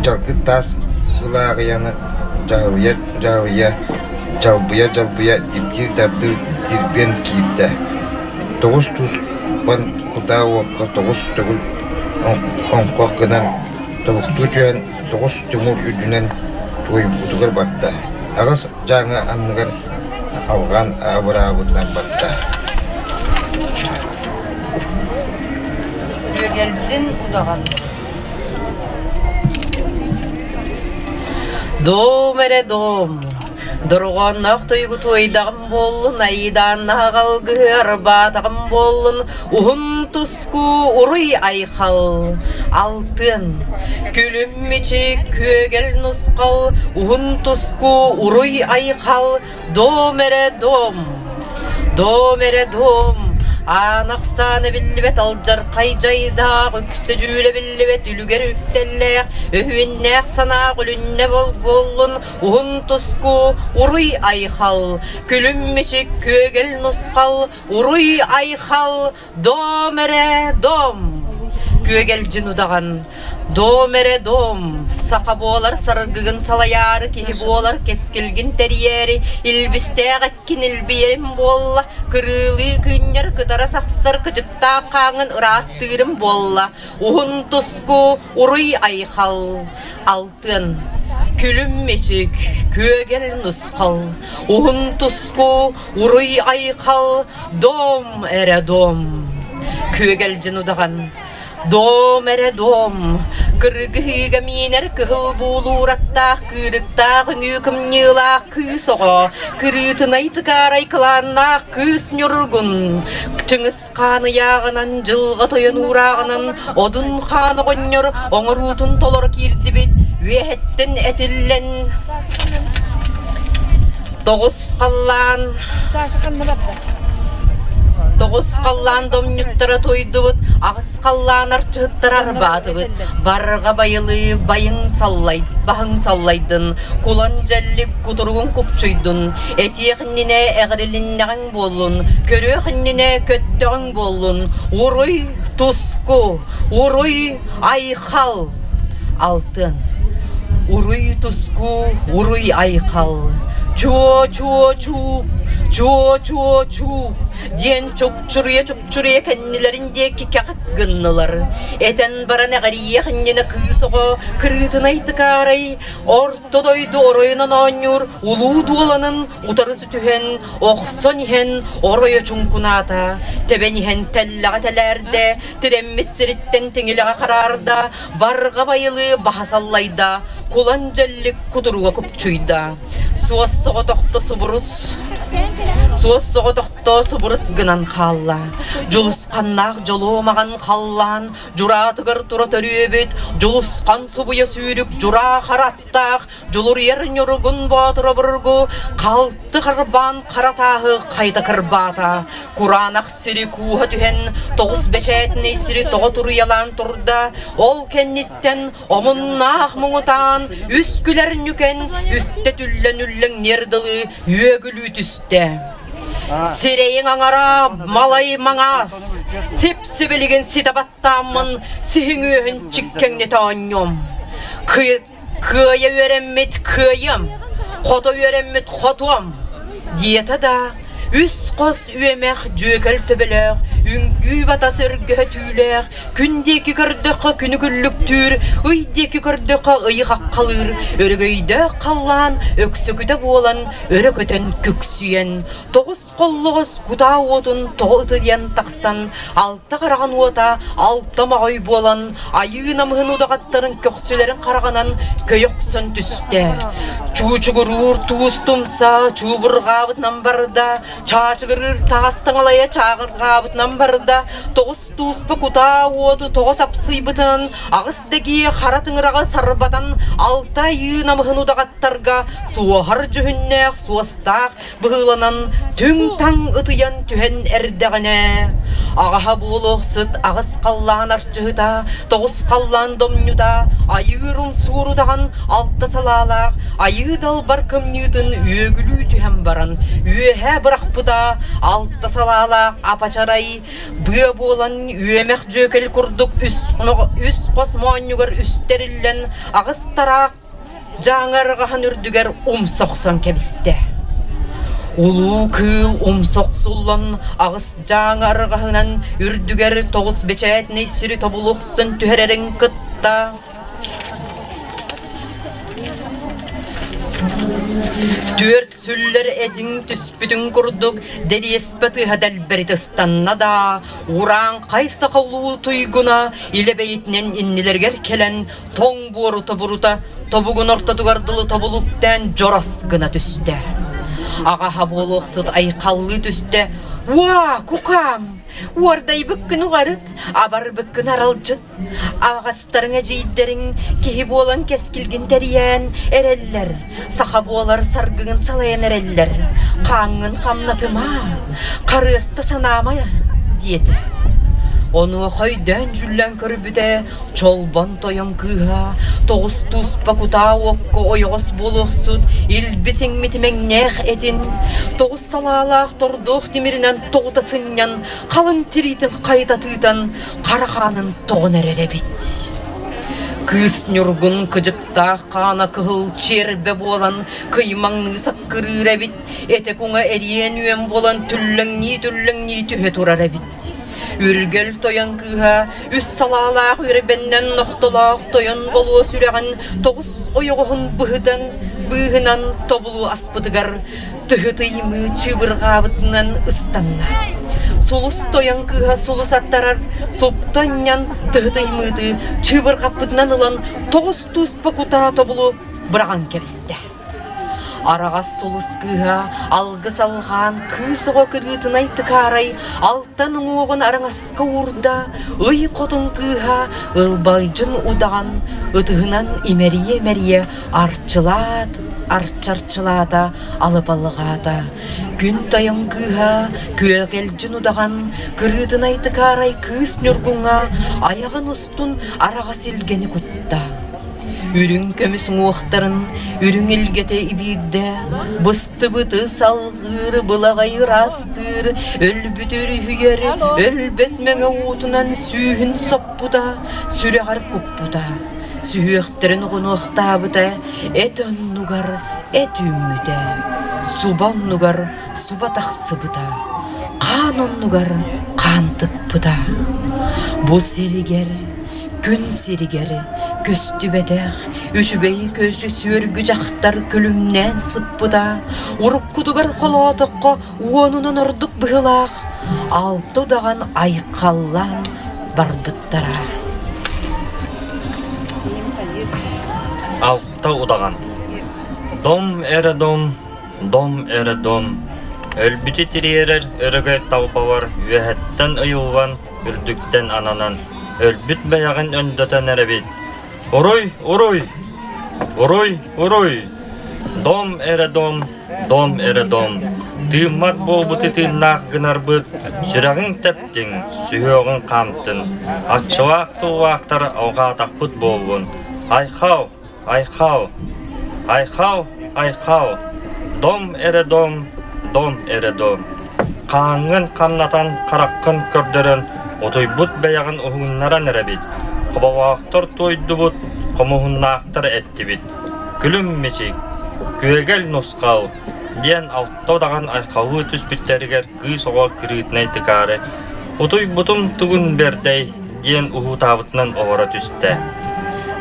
дьалгыт таас ылааҕыйаны дьаһалыйа-дьаһалыйа, дьалбыйа-дьалбыйа дибдиир-дабдыр дирбиэн киирдэ. Тоҕус туспан кутаа уокка тоҕус төгүл оҥхох гынан тобуктуу түһэн тоҕус тумул үрдүнэн туойбутугар барда. Аҕыс дьааҥы анныгар алҕаан абыраабытынан барда. Күөгэлдьин удаҕан Дом эрэ дом, дорҕоонноох тойугу туойдаҕым буоллун, айдааннаах алгыһы арбаатаҕым буоллун, уһун туску уруй айхал, алтыан, күлүм мичик күөгэл нусхал, уһун туску уруй айхал, Дом эрэ дом, дом эрэ дом, аан ахсаана биллибэт алдьархай дьайдаах, үксэ дьүүлэ биллибэт үлүгэр үктэллээх, өһүөннээх санаа үлүннэ буоллун, уһун туску уруй айхал, күлүм мичик күөгэл нусхал, уруй айхал, Дом эрэ дом! Күөгэлдьин удаҕан Дом эрэ дом! Саха буолар саргыгын салайаары, киһи буолар кэскилгин тэрийээри, илбистээх эккин илбийэрим буолла, кырыылыы кыынньар кытара сахсар кыдьыктаах хааҥын ыраастыырым буолла, уһун туску уруй айхал, алтыан күлүм мичик, күөгэл нусхал, уһун туску Уруй-айхал, дом эрэ дом, Күөгэлдьин удаҕан, дом эрэ дом, Кыргыһыыга миинэр кыһыл буулуураттаах, кыырыктаах үҥүү кымньыылаах кыыс оҕо, кырыытынай тыкаарай кылааннаах кыыс ньургун, Чыҥыс хаан ыйааҕынан, дьылҕа тойон уурааҕынан Одун хаан оҕонньор оҥоруутун толоро киирдибит, үөһэттэн этиллэн тоҕус халлаан тоҕус халлаан домньуттара туйдубут, аҕыс халлаан арчыһыттара арбаатыбыт, барҕа байылыы байыҥ саллай, баһыҥ саллайдын, кулан дьэллик кутуругун купчуйдун, этиэх иннинэ эҕирилиннэҕиҥ буоллун, көрүөх иннинэ көттөҕүҥ буоллун, уруй туску, уруй айхал алтын. Уруй туску, уруй айхал, чуо-чуо-чууп, чуо-чуо-чууп диэн чупчуруйа-чупчуруйа кэннилэрин диэки кэҕик гыннылар. Этэн баран эҕэрийиэх иннинэ кыыс оҕо кырыытынай тыкаарай орто дойду оройунан оонньуур улуу дуоланын утары түһэн, охсон иһэн оройо чуҥкунаата, тэбэн иһэн тэллэҕэ тэлээрдэ, тирэммит сириттэн тиҥилэҕэ хараарда, барҕа байылыы баһа саллайда, кулан дьэллик кутуруга купчуйда. Суос соҕотохто субурус, суос соҕотохто субурус гынан хаалла. Дьулусханнаах дьолуомаҕан халлаан дьураатыгар тура төрүөбүт, дьулусхан субуйа сүүрүк дьураа хараттаах Дьулуруйар Ньуругун Боотур обургу халты харбаан хара тааһы хайта кырбаата. Кураанах сири кууһа түһэн, тоҕус бэчээтинэй сири тоҕо туруйалаан турда. Ол кэнниттэн омуннаах муҥутаан, үс күлэр ньүкэн, үстэ түллэн үллэҥниэр дылы үөгүлүү түстэ. Сирэйиҥ аҥара малай маҥаас, сип-сибилигин ситэ баттааммын, сиһиҥ үөһүн чиккэҥнэтэ оонньуом. Кыайа үөрэммит кыайыам, хото үөрэммит хотуом, диэтэ да, үс хос үөмэх дьүөкэл төбөлөөх, үҥкүү батас өргөһө түүлээх, күн диэки көрдөххө күнү күллүктүүр, ый диэки көрдөххө ыйы хаххалыыр, өрөгөйдөөх халлаан өксөкүтэ буолан өрө көтөн күксүйэн, тоҕус Холлоҕос кутаа уотун тоҕо ытырыйан тахсан, алта хараҕын уота алта моҕой буолан, айыы намыһын удаҕаттарын көхсүлэрин хараҕынан көйө охсон түстэ. Чуучугуруур туус тумса чуубурҕаабытынан барда, чаачыгырыыр таас таҥалайа чааҕырҕаабытынан барда, тоҕус тууспа кутаа уоту тоҕо сапсыйбытынан аҕыс дэгиэ хара тыҥыраҕы сарбатан алта айыы намыһын удаҕаттарга суоһар дьүһүннээх суостаах быһыыланан түҥ-таҥ ытыйан түһэн эрдэҕинэ, аҕаһа буолуохсут аҕыс халлаан арчыһыта, тоҕус халлаан домньута, айыыр умсуур удаҕан алта салаалаах айыы далбар кымньыытын үөгүлүү түһэн баран үөһэ бырахпыта, алта салаалаах апачарай быа буолан үөмэх дьүөкэл курдук үс хос моонньугар үстэриллэн аҕыс тараах Дьааҥы арҕаһын үрдүгэр умса охсон кэбистэ. Улуу кыыл умса охсуллан аҕыс дьааҥы арҕаһынан үрдүгэр тоҕус бэчээтинэй сири тобулу охсон түһэрэрин кытта түөрт сүллэр этиҥ түспүтүн курдук дэриэспэ тыаһа дэлбэрит ыстанна да, урааҥхай саха улуу туйгуна илэ бэйэтинэн иннилэригэр кэлэн тоҥ буору тобурута тобугун ортотугар дылы тобулуктаан дьорос гына түстэ. Аҕаһа буолуохсут айхаллыы түстэ. «Уа, кукаам! Уордайбыккын уҕарыт, абарбыккын аралдьыт, аҕастарыҥ эдьиийдэриҥ киһи буолан кэскилгин тэрийэн эрэллэр, саха буолар саргыгын салайан эрэллэр, хааҥҥын хамнатыма, харыаста санаама» диэтэ. Онуоха өйдөөн-дьүллээн көрбүтэ, Чолбон тойон кыыһа, тоҕус туспа кутаа уокка ойоҕос буолуохсут, илбис иҥмит имэҥнээх этин, тоҕус салаалаах тордуох тимиринэн тоҕута сынньан, халыҥ тириитин хайыта тыытан, хара хаанын тоҕон эрэр эбит. Кыыс Ньургун кыдьыктаах хаана кыһыл чиэрбэ буолан кыймаҥныы саккырыыр эбит, этэ куҥа эриэн үөн буолан түллэҥнии-түллэҥнии түһэ турар эбит. Үргэл тойон кыыһа үс салаалаах үрэбэннэн нохтолоох тойон болуо сүрэҕин тоҕус ойоҕоһун быһытан быыһынан тобулу аспытыгар тыһытыймыы чыыбырҕаабытынан ыстанна. Сулус тойон кыыһа сулус аттарар супту анньан тыһытыймыыты чыыбырҕаппытынан ылан тоҕус туспа кутаа тобулу быраҕан кэбистэ. Араҕас сулус кыыһа алгыс алҕаан кыыс оҕо кырыытынай тыкаарай алтан уҥуоҕун араҥаска уурда, ый хотун кыыһа ылбалдьын удаҕан ытыһынан имэрийэ-имэрийэ арчылаат арчарчылаата алыбалыҕаата. Күн тойон кыыһа күөгэлдьин удаҕан кырыытынай тыкаарай кыыс Ньургуҥҥа айаҕын устун араҕас илгэни кутта. Үрүҥ көмүс уҥуохтарын үрүҥ илгэтэ ибиирдэ, быстыбыты салҕыыр, былаҕай ыраастыыр, өлбүтү өрүһүйэр, өлбөт мэҥэ уутунан сүүһүн соппута, сүрэҕэр куппута. Сүһүөхтэрин оҕунуохтаабыта, эт оннугар эт үүммүтэ, суба оннугар суба тахсыбыта, хаан оннугар хаан тыкпыта. Бу сиригэр, күн сиригэр көстүбэтэх үчүгэй көс сүөргү дьахтар күлүмнээн сыппыта, уруккутугар холоотоххо уонунан ордук быһыылаах алта удаҕан айхаллаан барбыттара. Алта удаҕан Дом эрэ дом, дом эрэ дом, өлбүтү тириэрэр өрөгөй талбалар үөһэттэн ыйыллан, үрдүктэн ананан, өлбүт бэйэҕин өндөтөн эрэбит. Уруй, уруй! Уруй, уруй! Дом эрэ дом, дом эрэ дом, тыыммат буолбуту тыыннаах гынарбыт, сүрэҕиҥ тэптиҥ, сүһүөҕүҥ хаамтын, аччылаах тыллаахтар алҕаатахпыт буоллун. Айхал, айхал, айхал, айхал, дом эрэ дом, дом эрэ дом. Хааҥҥын хамнатан, хараххын көрдөрөн, утуйбут бэйэҕин уһугуннаран эрэбит. Хоболоохтор туойдубут, хомуһуннаахтар эттибит. Күлүм мичик, күөгэл нусхал диэн алта удаҕан айхаллыы түспүттэригэр кыыс оҕо кырыытынай тыкаары «Утуйбутум тугун бэрдэй» диэн уһуутаабытынан олоро түстэ.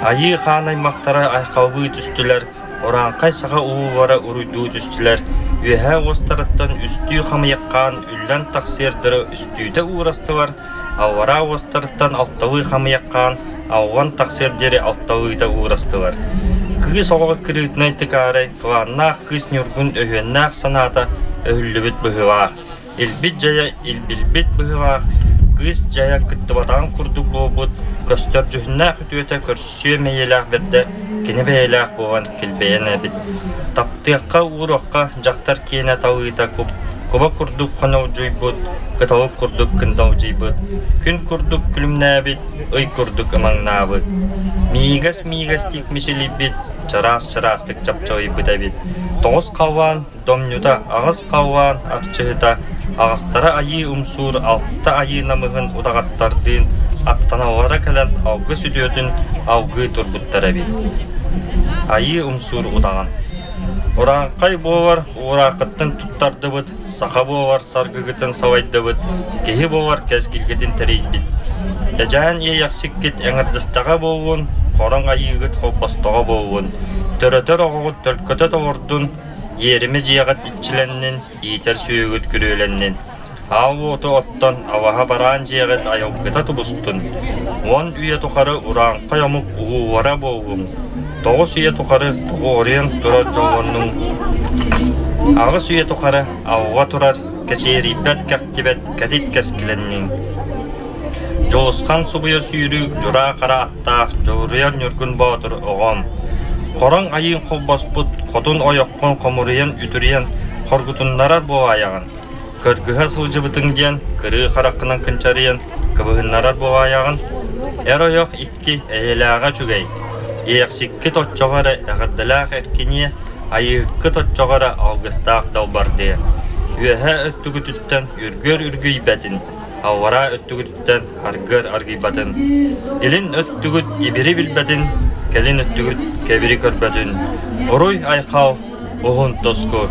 Айыы хаан аймахтара айхаллыы түстүлэр, урааҥхай саха уулара уруйдуу түстүлэр, үөһээ уостарыттан үстүү хамыйаххаан үллэн тахсыардары үстүүтэ уурастылар, аллараа уостарыттан алталыы хамыйаххаан аллан тахсыар диэри алталыыта уурастылар. Кыыс оҕо кырыытынай тыкаарай, кылааннаах кыыс Ньургун өһүөннээх санаата өһүллүбүт быһыылаах. Илбит дьайа илбилбит быһыылаах, кыыс дьайа кыттыбатаҕын курдук буолбут, көстөр дьүһүннээх үтүөтэ көрсүө мэйиилээх бэрдэ кини бэйэлээх буолан килбэйэн эбит. Таптыахха ууруохха дьахтар киэнэ талыыта куба курдук хонолдьуйбут, кыталык курдук кындалдьыйбыт, күн курдук күлүмнээбит, ый курдук ымаҥнаабыт. Миигэс-миигэстик мичилийбит, чараас-чараастык чапчылыйбыт эбит. Тоҕус халлаан домньута аҕыс халлаан арчыһыта, аҕыстара айыы умсуур алта айыы намыһын удаҕаттардыын аттаналлара кэлэн алгыс үтүөтүн алгыы турбуттар эбит. Айыы умсуур удаҕан. Урааҥхай буолар уурааххыттан туттардыбыт, саха буолар саргыгытын салайдыбыт, киһи буолар кэскилгитин тэрийбит. Эдьээн иэйэхсиккит эҥэрдэстэҕэ буоллун, хороҥ айыыгыт холбостоҕо буоллун, төрөтөр оҕоҕут төлкөтө толордун, Иэримэ дьиэҕит иччилэннин, иитэр сүөһүгүт күрүөлэннин. Аал уоту оттон алаһа бараан дьиэҕит айылгыта тубустун. Уон үйэ тухары урааҥхай омук уһуулара буоллуҥ. Тоҕус үйэ тухары тоҕу оруйан турар дьоллоннуҥ. Аҕыс үйэ тухары алҕа турар кэчиэрийбэт кэхтибэт кэтит кэскилэнниҥ. Дьулусхан субуйа сүүрүүк дьураа хара аттаах Дьулуруйар Ньургун Боотур оҕом. Хороҥ айыын холбоспут хотун ойоххун хомуруйан үтүрүйэн хоргутуннарар буолаайаҕын. Кыргыһа сылдьыбытыҥ диэн кырыы хараххынан кынчарыйан кыбыһыннарар буолаайаҕын. Эр ойох икки эйэлээҕэ үчүгэй. Иэхсиккит оччоҕо эрэ эҕэрдэлээх эркиниэ, айыыһыккыт оччоҕо эрэ алгыстаах далбардыа. Үөһээ өттүгүтүттэн үргүөр үргүйбэтин, аллараа өттүгүтүттэн аргыар аргыйбатын, илин өттүгүт ибири билбэтин, кэлин өттүгүт кэбири көрбөтүн, уруй айхал уһун тоску,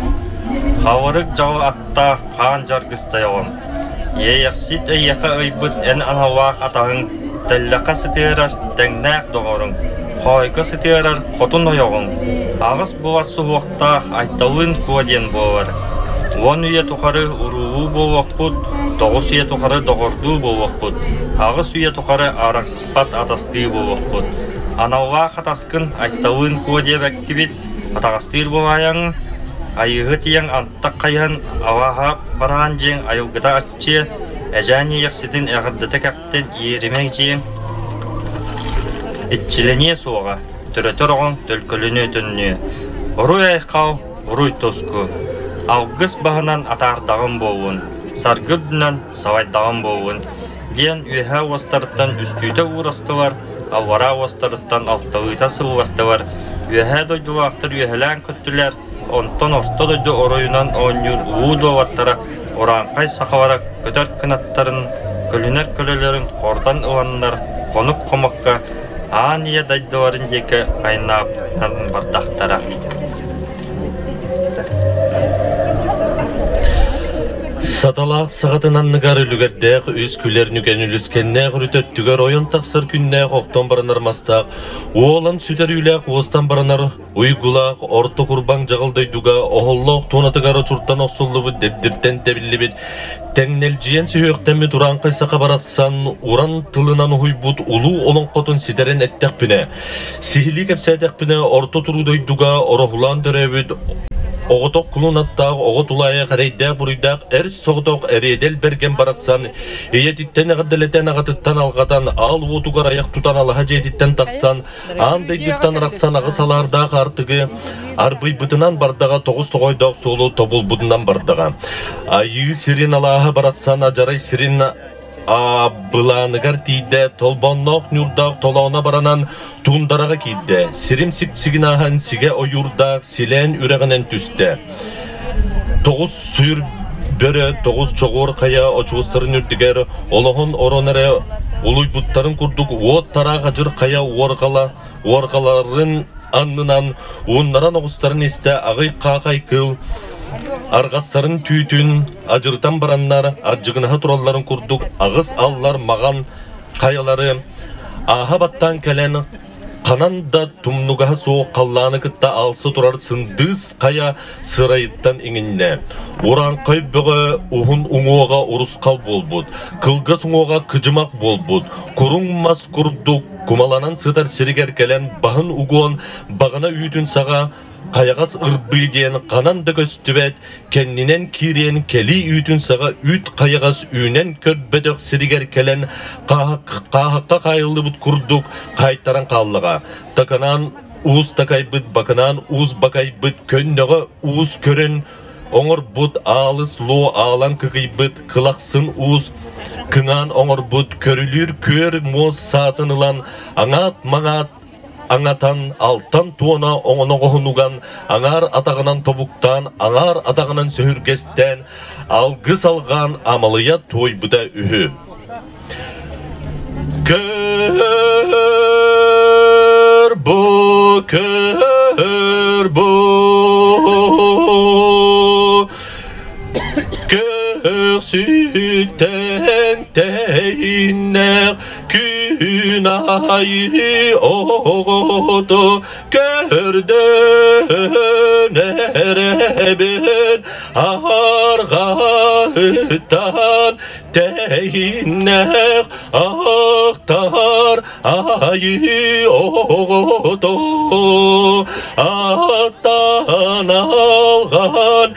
хабырык дьаҕыл аттаах хаан дьаргыстайоҕум, иэйэхсит эйиэхэ ыйбыт эн аналлаах атаһыҥ, тэллэххэ сытыарар тэҥнээх доҕоруҥ, хоойго сытыарар хотун ойоҕуҥ, аҕыс буолар суһуохтаах Айталыын Куо диэн буолар. Уон үйэ тухары уруулуу буолуохпут, тоҕус үйэ тухары доҕордуу буолуохпут, аҕыс үйэ тухары арахсыспат атастыы буолуохпут. Аналлаах атаскын Айталыын Куо диэбэккибит, атаҕастыыр буолаайаҥ, айыыһыт ийэҥ антах хайыһан алааһа бараан дьиэҥ айылгыта аччыа, эдьээн иэйэхситин эҕэрдэтэ кэхтин иэримэҥ дьиэҥ иччилэниэ суоҕа, төрөтөр оҕоҥ төлкөлөнүө төннүө. Уруй айхал, уруй туску. Алгыс баһынан атаардаҕым буоллун, саргы үрдүнэн салайдаҕым буоллун диэн үөһээ уостарыттан үстүүтэ уурастылар, аллараа уостарыттан алталыыта сылластылар, үөһээ дойдулаахтар үөһэлээн көттүлэр, онтон орто дойду оройунан оонньуур улуу дуобаттара урааҥхай сахалара көтөр кынаттарын, көлүнэр көлөлөрүн хорутан ыланнар хонук хомокко. Аан ийэ дойдуларын диэки айаннаабытынан бардахтара. Саталаах саҕатын анныгар үлүгэрдээх үс күлэр нүгэн үлүскэннээх үрүт өттүгэр ойон тахсар күннээх охтон баранар мастаах, уолан сүтэр үйлээх уостан баранар уйгулаах орто курбаҥ дьаҕыл дойдуга оһоллоох туонатыгар очуртан охсуллубут дэбдиртэн тэбиллибит тэҥнэлдьийэн сүһүөхтэммит урааҥхай саха барахсан уран тылынан уһуйбут улуу олоҥхотун ситэрэн эттэхпинэ, сиһилии кэпсээтэхпинэ орто туруу дойдуга ороһулаан төрөөбүт оҕотох кулун аттаах оҕо тулаайах эрэйдээх-буруйдаах эр соҕотох эриэдэл бэргэн барахсан ийэтиттэн эҕэрдэлэтэн аҕатыттан алҕатан аал уотугар айах тутан алаһа дьиэтиттэн тахсан аан дойдуттан арахсан аҕыс алаардаах аартыгы арбыйбытынан бардаҕа тоҕус тоҕойдоох суолу тобулбутунан бардаҕа. Айыы сирин алааһа барахсан адьарай сирин былааныгар тиийдэ, толбонноох ньуурдаах толооно баранан туундараҕа киирдэ, сирим сиксигин ааһан сигэ ойуурдаах силээн үрэҕинэн түстэ. Тоҕус сүүр бөрө тоҕус чоҕуор хайа очуостарын үрдүгэр олоһун орон эрэ улуйбуттарын курдук уот тараах адьыр хайа уорҕала уорҕаларын аннынан ууннаран оҕустарын истэ аҕый хаахай кыл арҕастарын түүтүн адьырытан бараннар ардьыгынаһа туралларын курдук аҕыс аллар маҕан хайалары ааһа баттаан кэлэн Ханан да тумнугаһа суох халлааны кытта аалса турар сындыыс хайа сырайыттан иҥиннэ. Урааҥхай бөҕө уһун уҥуоҕа урусхал буолбут, кылгас уҥуоҕа кыдьымах буолбут, куруҥ мас курдук кумаланан сытар сиригэр кэлэн баһын угуон баҕана үүтүн саҕа хайаҕас ырбыы диэн ханан да көстүбэт, кэннинэн киириэн кэлии үүтүн саҕа үүт хайаҕас үүнэн көрбөтөх сиригэр кэлэн хааһахха хаайыллыбыт курдук хаайтаран хааллаҕа. Таканаан уус такайбыт, бакынаан уус бакайбыт, көннөҕө уус көрөн оҥорбут, аалыс луо аалан кыкыйбыт, кылахсын уус кыҥаан оҥорбут, көрүлүүр күөр муос саатын ылан аҥаат-маҥаат аҥатан, алтан туона оҥоноҕоһунуган, аҥаар атаҕынан тобуктаан, аҥаар атаҕынан сөһүргэстээн, алгыс алҕаан амалыйа туойбута үһү. Көр бу, көр бу, Көхсүттэн тэйиннэх Күн айыы оҕото көрдөөн эрэбин арҕаһыттан тэйиннэх ахтар айыы оҕото аттан алҕан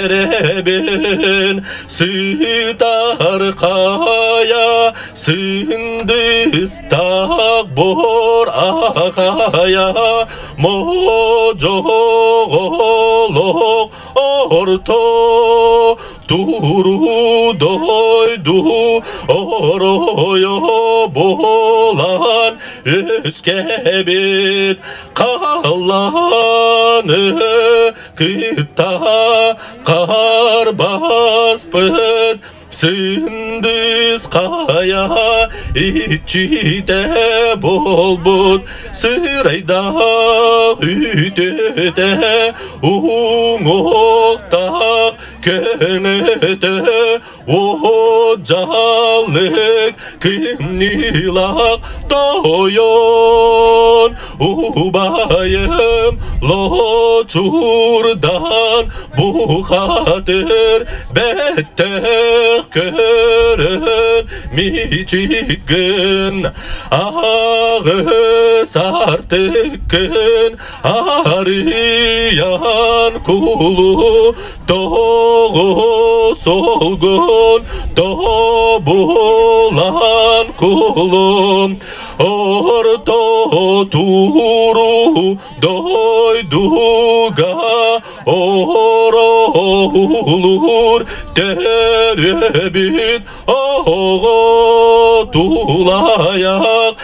эрэбин сытар хайа Сындыстах бор ахая можоголох орто туру дойду оройо болан өскебит қаланы кытта қар баспыт Сындыс қая иччитэ буолбут сырайдаах үтүөтэ уҥуохтаах көҥөтө дьаллык кымньыылаах тойон убайым лочурдан бухатыр бэттэх көрөн мичигин аҕыс артыккын арыйан кулу тоҕус олгун тобулан кулум орто туру дойдуга Ороһулуур төрөбүт оҕо тулаайах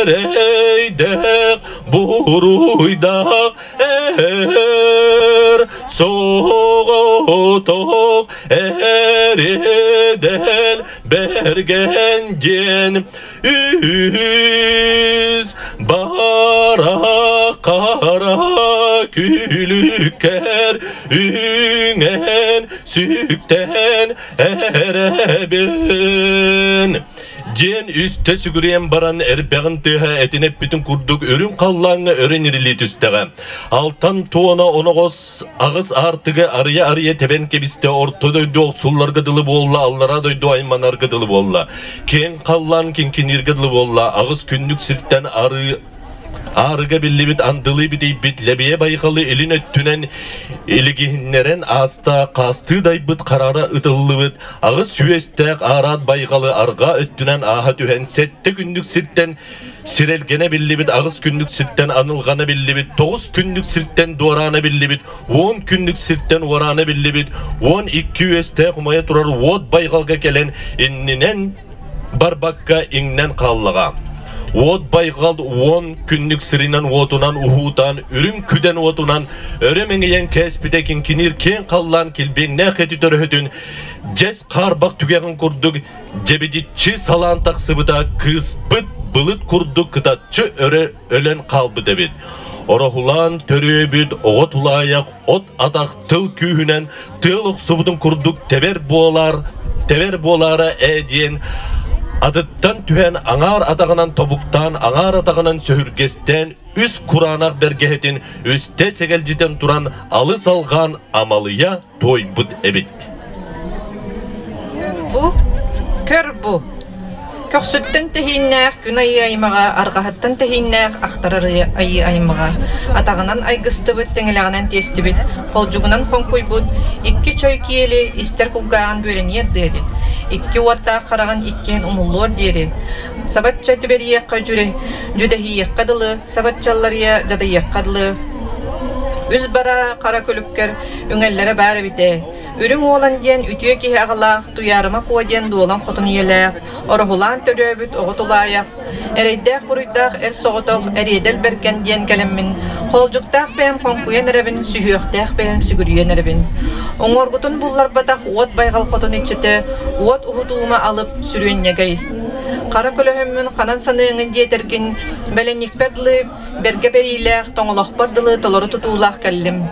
эрэйдээх буруйдаах эр соҕотох эрэдэл. Бэргэн диэн үс бара қара күлүккэр үҥэн сүктэн эрэбин диэн үстэ сүгүрүйэн баран эрбэҕин тыаһа этин эппитин курдук үрүҥ халлааҥҥа өрө ньирилии түстэҕэ. Алтан туона оноҕос Аҕыс аартыгы арыйа-арыйа тэбэн кэбистэ, орто дойду охсулларга дылы буолла, аллараа дойду айманарга дылы буолла. Киэҥ халлаан киҥкинииргэ дылы буолла, аҕыс күннүк сиртэн арыы Аарыга биллибит андылыы битийбит Лэбийэ байҕалы илин өттүнэн илигиһиннэрэн ааста, хаастыы дайбыт хараара ытыллыбыт аҕыс үөстээх аараат байҕалы арҕаа өттүнэн ааһа түһэн сэттэ күннүк сиртэн Сирэлгэнэ биллибит аҕыс күннүк сиртэн анылҕана биллибит, тоҕус күннүк сиртэн дуораана биллибит, уон күннүк сиртэн уораана биллибит, уон икки үөстээх умайа турар уот байҕалга кэлэн иннинэн барбакка иҥнэн хааллаҕа. Уот байҕал уон күннүк сиринэн уотунан уһуутаан, үрүҥ күдэн уотунан өрө мэҥийэн кээспитэ киҥкиниир киэҥ халлаан килбиэннээх эти төрөһүтүн дьэс хаарбах түгэҕин курдук Дьэбидиччи салаан тахсыбыта кыыспыт былыт курдук кытаччы өрө өлөн хаалбыт эбит. Ороһулаан төрүөбүт оҕо тулаайах от атах тыл күүһүнэн тыал охсубутун курдук тэбэр буолар, тэбэр буолаара ээ диэн атыттан түһэн аҥаар атаҕынан тобуктаан, аҥаар атаҕынан сөһүргэстээн үс кураанах бэргэһэтин үстэ сэгэлдьитэн туран алыс алҕаан амалыйа туойбут эбит. Бу, көр бу, көхсүттэн тэһииннээх күн айыы аймаҕа, арҕаһыттан тэһииннээх ахтар айыы аймаҕа, атаҕынан айгыстыбыт, тэҥилэҕинэн тиэстибит, холдьугунан хоҥкуйбут, икки чой киэли истэр кулгааҕын бүөрэниэр диэри, икки уоттаах хараҕын иккиэн умуллуор диэри, сабачча түбэриэххэ дьүрэ, дьүдэһийиэххэ дылы, сабаччалларыйа дьадайыахха дылы, үс бара хара күлүккэр Үҥэллэрэ баар эбит ээ. Үрүҥ Уолан диэн үтүө киһи аҕалаах, Туйаарыма Куо диэн дуолан хотун ийэлээх, Ороһулаан төрөөбүт оҕо тулаайах, эрэйдээх-буруйдаах эр соҕотох Эриэдэл Бэргэн диэн кэлэммин, хоолдьуктаах бэйэм хоҥкуйан эрэбин, сүһүөхтээх бэйэм сүгүрүйэн эрэбин. Уҥуоргутун булларбатах уот байҕал хотун иччитэ, уот уһутуума алып сүрүөнньэгэй. Хара көлөһөммүн ханан саныаҥын диэтэргин, бэлэнньикпэр дылы бэргэ бэриилээх, тоҥолохпор дылы толору тутуулаах кэллим.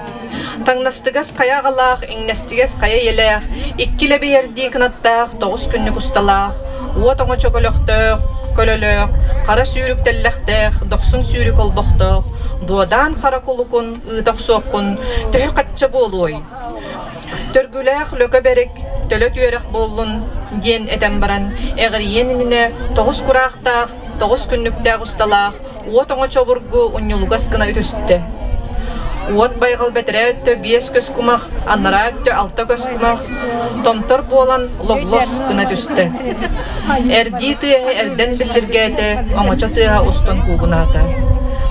Таҥнастыгас хайа аҕалаах, иҥнэстигэс хайа ийэлээх, икки лэбийэрдии кынаттаах, тоҕус күннүк усталаах, уот оҥочо көлөхтөөх, көлөлөөх, хара сүүрүк тэллэхтээх, дохсун сүүрүк олбохтоох, дуодаан хара кулукун ыыта охсуоххун төһө-хачча буолуой? Төргүлээх лөкө бэрик, төлө түөрэх буоллун диэн этэн баран, эҕирийиэн иннинэ тоҕус кураахтаах, тоҕус күннүктээх усталаах, уот оҥочо обургу унньулугас гына үтүстэ. Уот байҕал бэтэрээ өттө биэс көс кумах, анараа өттө алта көс кумах, томтор буолан логлос гына түстэ. Эрдии тыаһа эрдэн биллиргээтэ, оҥочо тыаһа устун куугунаата.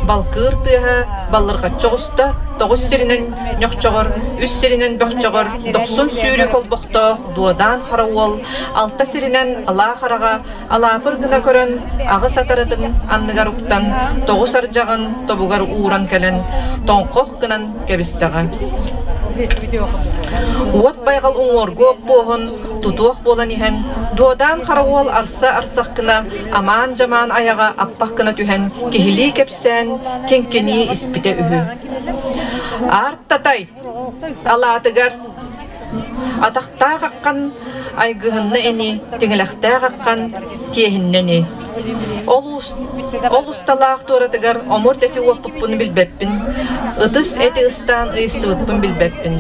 Балкыыр тыаһа баллырҕаччы оҕуста, тоҕус сиринэн ньохчоҕор, үс сиринэн бөхчөҕөр, дохсун сүүрүк олбохтоох дуодаан хара уол алта сиринэн алаа хараҕа Алаапыр гына көрөн, аҕыс атарытын анныгар уктан, тоҕус ардьаҕын тобугар ууран кэлэн, тоҥхох гынан кэбистэҕэ. Уот байҕал уҥуоргу оппуоһун тутуох буолан иһэн, Дуодаан хара уол арса-арсах гына, амаан-дьамаан айаҕа аппах гына түһэн, киһилии кэпсээн, киҥкинии испитэ үһү. Аарт-татай! Алаатыгар атахтаах аххан айгыһынна ини, тиҥилэхтээх аххан тиэһиннэ ини. Ол, ол усталаах туоратыгар омурт эти уоппуппун билбэппин, ытыс эти ыстаан ыйыстыбыппын билбэппин.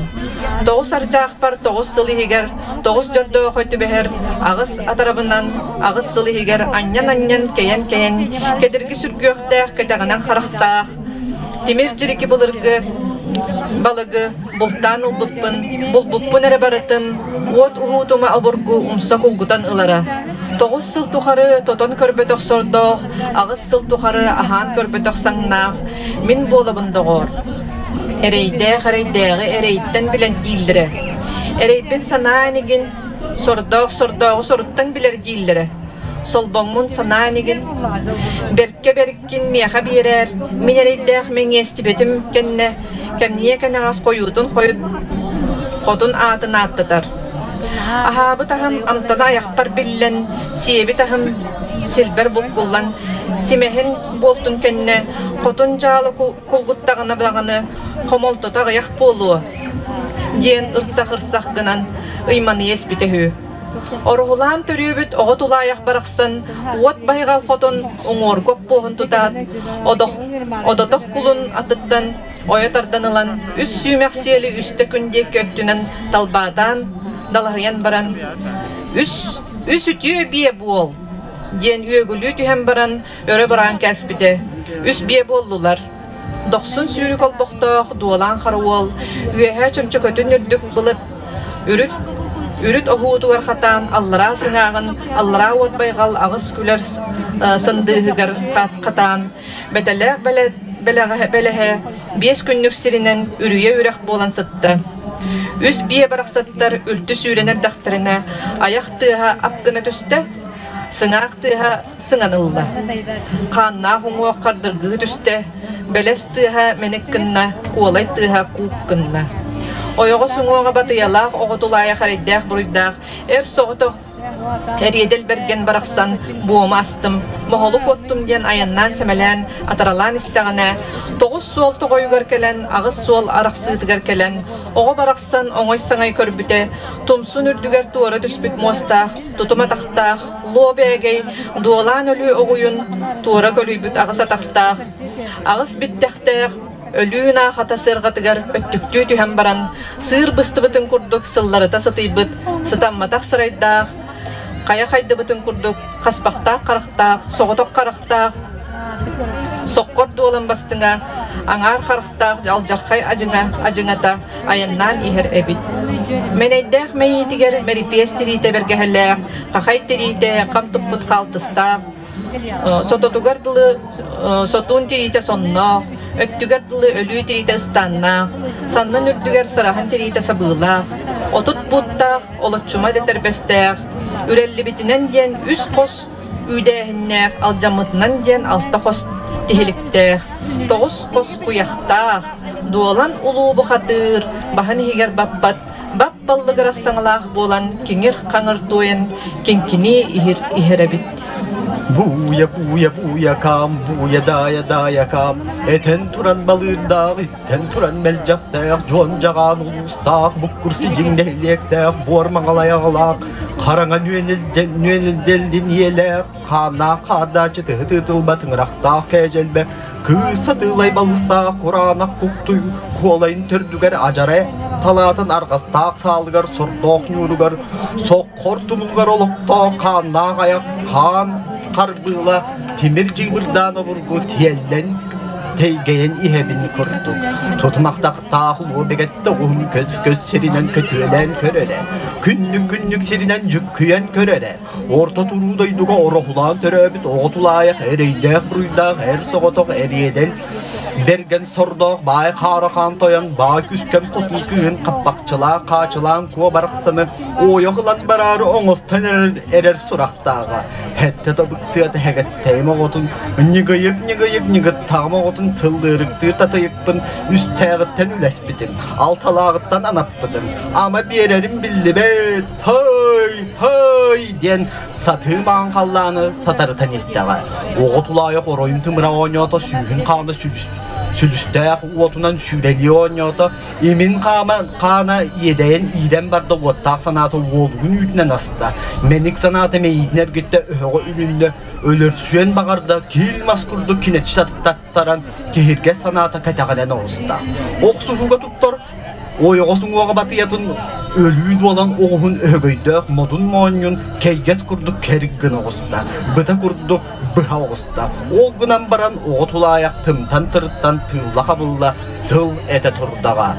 Тоҕус ардьаахпар тоҕус сыл иһигэр тоҕус дьордоохой түбэһэр аҕыс атарабынан аҕыс сыл иһигэр анньан-анньан кэйэн-кэйэн кэдирги сүргүөхтээх кэтэҕинэн харахтаах Тимир дьирики былыргы балыгы бултаан ылбыппын, булбуппун эрэ барытын уот уһуутума обургу умса кулгутан ылара. Тоҕус сыл тухары тотон көрбөтөх сордоох, аҕыс сыл тухары аһаан көрбөтөх саҥнаах мин буолабын доҕоор. Эрэйдээх эрэйдээҕи эрэйиттэн билэн дииллэрэ. Эрэйбин санаа инигин, сордоох сордооҕу соруттан билэр дииллэрэ. Солбоҥмун санаа инигин, бэркэ бэркин миэхэ биэрээр, мин эрэйдээх мэҥиэстибэтим кэннэ, кэмниэ кэнэҕэс хойуутун хойут хотун аатын ааттатар. Аһаабыт аһым амтана айахпар биллэн, сиэбит аһым силбэр буккуллан, симэһин буолтун кэннэ хотун дьаалы кулгуттаҕына даҕаны хомолтото аҕыйах буолуо диэн ырсах-ырсах гынан ыйманыйа испитэ үһү. Ороһулаан төрүөбүт оҕо тулаайах барахсан уот байҕал хотун уҥуоргу оппуоһун тутаат, одотох кулун атыттан ойо тардан ылан, үс сүүмэх сиэли үстэ күн диэки өттүнэн талбаатаан, далаһыйан баран, «Үс, үс үтүө биэ буол!» диэн үөгүлүү түһэн баран өрө бараан кээспитэ. Үс биэ буоллулар. Дохсун сүүрүк олбохтоох дуолаан хара уол үөһээ чөмчөкөтүн үрдүк былыт үрүт үрүт оһуутугар хатаан аллараа сыҥааҕын аллараа уот байҕал аҕыс күлэр сындыыһыгар хатаан бэтэлээх бэлэһэ биэс күннүк сиринэн үрүйэ үрэх буолан сытта. Үс биэ барахсаттар үлтү сүүрэн эрдэхтэринэ айах тыаһа ап гына түстэ, сыҥаах тыаһа сыҥан ылла. Хааннаах уҥуох хардыргыы түстэ, бэлэс тыаһа мэник гынна, куолай тыаһа куук гынна. Ойоҕос уҥуоҕа батыйалаах оҕо тулаайах эрэйдээх-буруйдаах эр соҕотох Эриэдэл бэргэн барахсан буома астым, моһолу куоттум диэн айаннаан-сэмэлээн, атаралаан истэҕинэ, тоҕус суол тоҕойугар кэлэн, аҕыс суол арахсыытыгар кэлэн, оҕо барахсан оҥой-саҥай көрбүтэ, тумсун үрдүгэр туора түспүт муостаах, тутум атахтаах, луо бээгэй, дуолаан өлүү оҕуйун туора көлүйбүт аҕыс атахтаах, аҕыс биттэхтээх, өлүү наахата сыарҕатыгар өттүктүү түһэн баран, сыыр быстыбытын курдук сылларыта сытыйбыт, сытамматах сырайдаах, хайа хайдыбытын курдук хаспахтаах харахтаах, соҕотох харахтаах, соккор дуолан бастыҥа, аҥаар харахтаах алдьархай адьыҥа адьыҥата айаннаан иһэр эбит. Мэнэйдээх мэйиитигэр мэрипиэс тириитэ бэргэһэлээх, хахай тириитэ хам туппут хаалтыстаах, сототугар дылы сотуун тириитэ сонноох, өттүгэр дылы өлүү тириитэ ыстааннаах, саннын үрдүгэр сараһын тириитэ сабыылаах, 30 бууттаах, олоччума дэтэрбэстээх, үрэллибитинэн диэн үс хос үүдээһиннээх, алдьаммытынан диэн алта хос тиһиликтээх, тоҕус хос куйахтаах, дуолан улуу бухатыыр, баһын иһигэр баппат, бап-баллыгырас саҥалаах буолан киҥир-хаҥыр туойан киҥкинии иһир иһэр эбит. Бууйа, бууйа, бууйакаам, бууйа, даайа, даайакаам, этэн туран балыырдаах, истэн туран мэлдьэхтээх, дьуон дьаҕаан улуустаах, буккур сидьиҥ нэһилиэктээх, буор маҥалай аҕалаах, хараҥа нүөнэлдьэллин ийэлээх, хааннаах хаардааччы тыһы тыытылбат ыҥырахтаах кээдьэлбэ, кыыс сатыылай балыстаах кураанах куктуй куолайын төрдүгэр адьара талаатын арҕастаах саалыгар сордоох ньууругар соххор тумулугар олохтоох хааннаах айах хаан харбыыла тимир дьыыбырдаан обургу тиэллэн тэйгэйэн иһэбин курдук тутумахтахтаах улуу бэгэттэ уһун көс-көс сиринэн көтүөлээн көрөрө күннүк-күннүк сиринэн дьүккүйэн көрөрө Орто туруу дойдуга ороһулаан төрөөбүт оҕо тулаайах эрэйдээх-буруйдаах эр соҕотох эриэдэл бэргэн сордоох баай хаара хаан тойон баай күскэм хотун кыыһын хаппахчылаах хаачылаан куо барахсаны ойох ылан бараары оҥостон эрэр сурахтааҕа хэттэ тобук сыата хэгэттэйим оҕотун ньыгыйык ньыгыйык ньыгыттаҕым оҕотун сыллыырыктыыр татыйыкпын үстээҕиттэн үлэспитим алталааҕыттан анаппытым ама биэрэрим биллибэт Һой, һой диэн сатыы маҥан халлааны сатарытан истэҕэ. Оҕо тулаайах оройун тымыра оонньоото, сүүһүн хаана сүлүстээх уотунан сүүрэлии оонньоото, имин хаама хаана иэдэйэн иирэн барда уоттаах санаата уолугун үүтүнэн аста. Мэник санаата мэйиитин эргиттэ өһөҕө үлүннэ, өлөрсүөн баҕарда, киил мас курдук кинэччи таттаран киһиргэс санаата кэтэҕинэн оҕуста. Охсуһууга туттар Ойоҕос уҥуоҕа батыйатын өлүү дуолан оҕуһун өһөгөйдөөх модун моонньун кэйгэс курдук кэрик гына оҕуста, быта курдук быһа оҕуста. Ол гынан баран оҕо тулаайах тымтан-тырыттан тыылла-хабылла тыл этэ турдаҕа.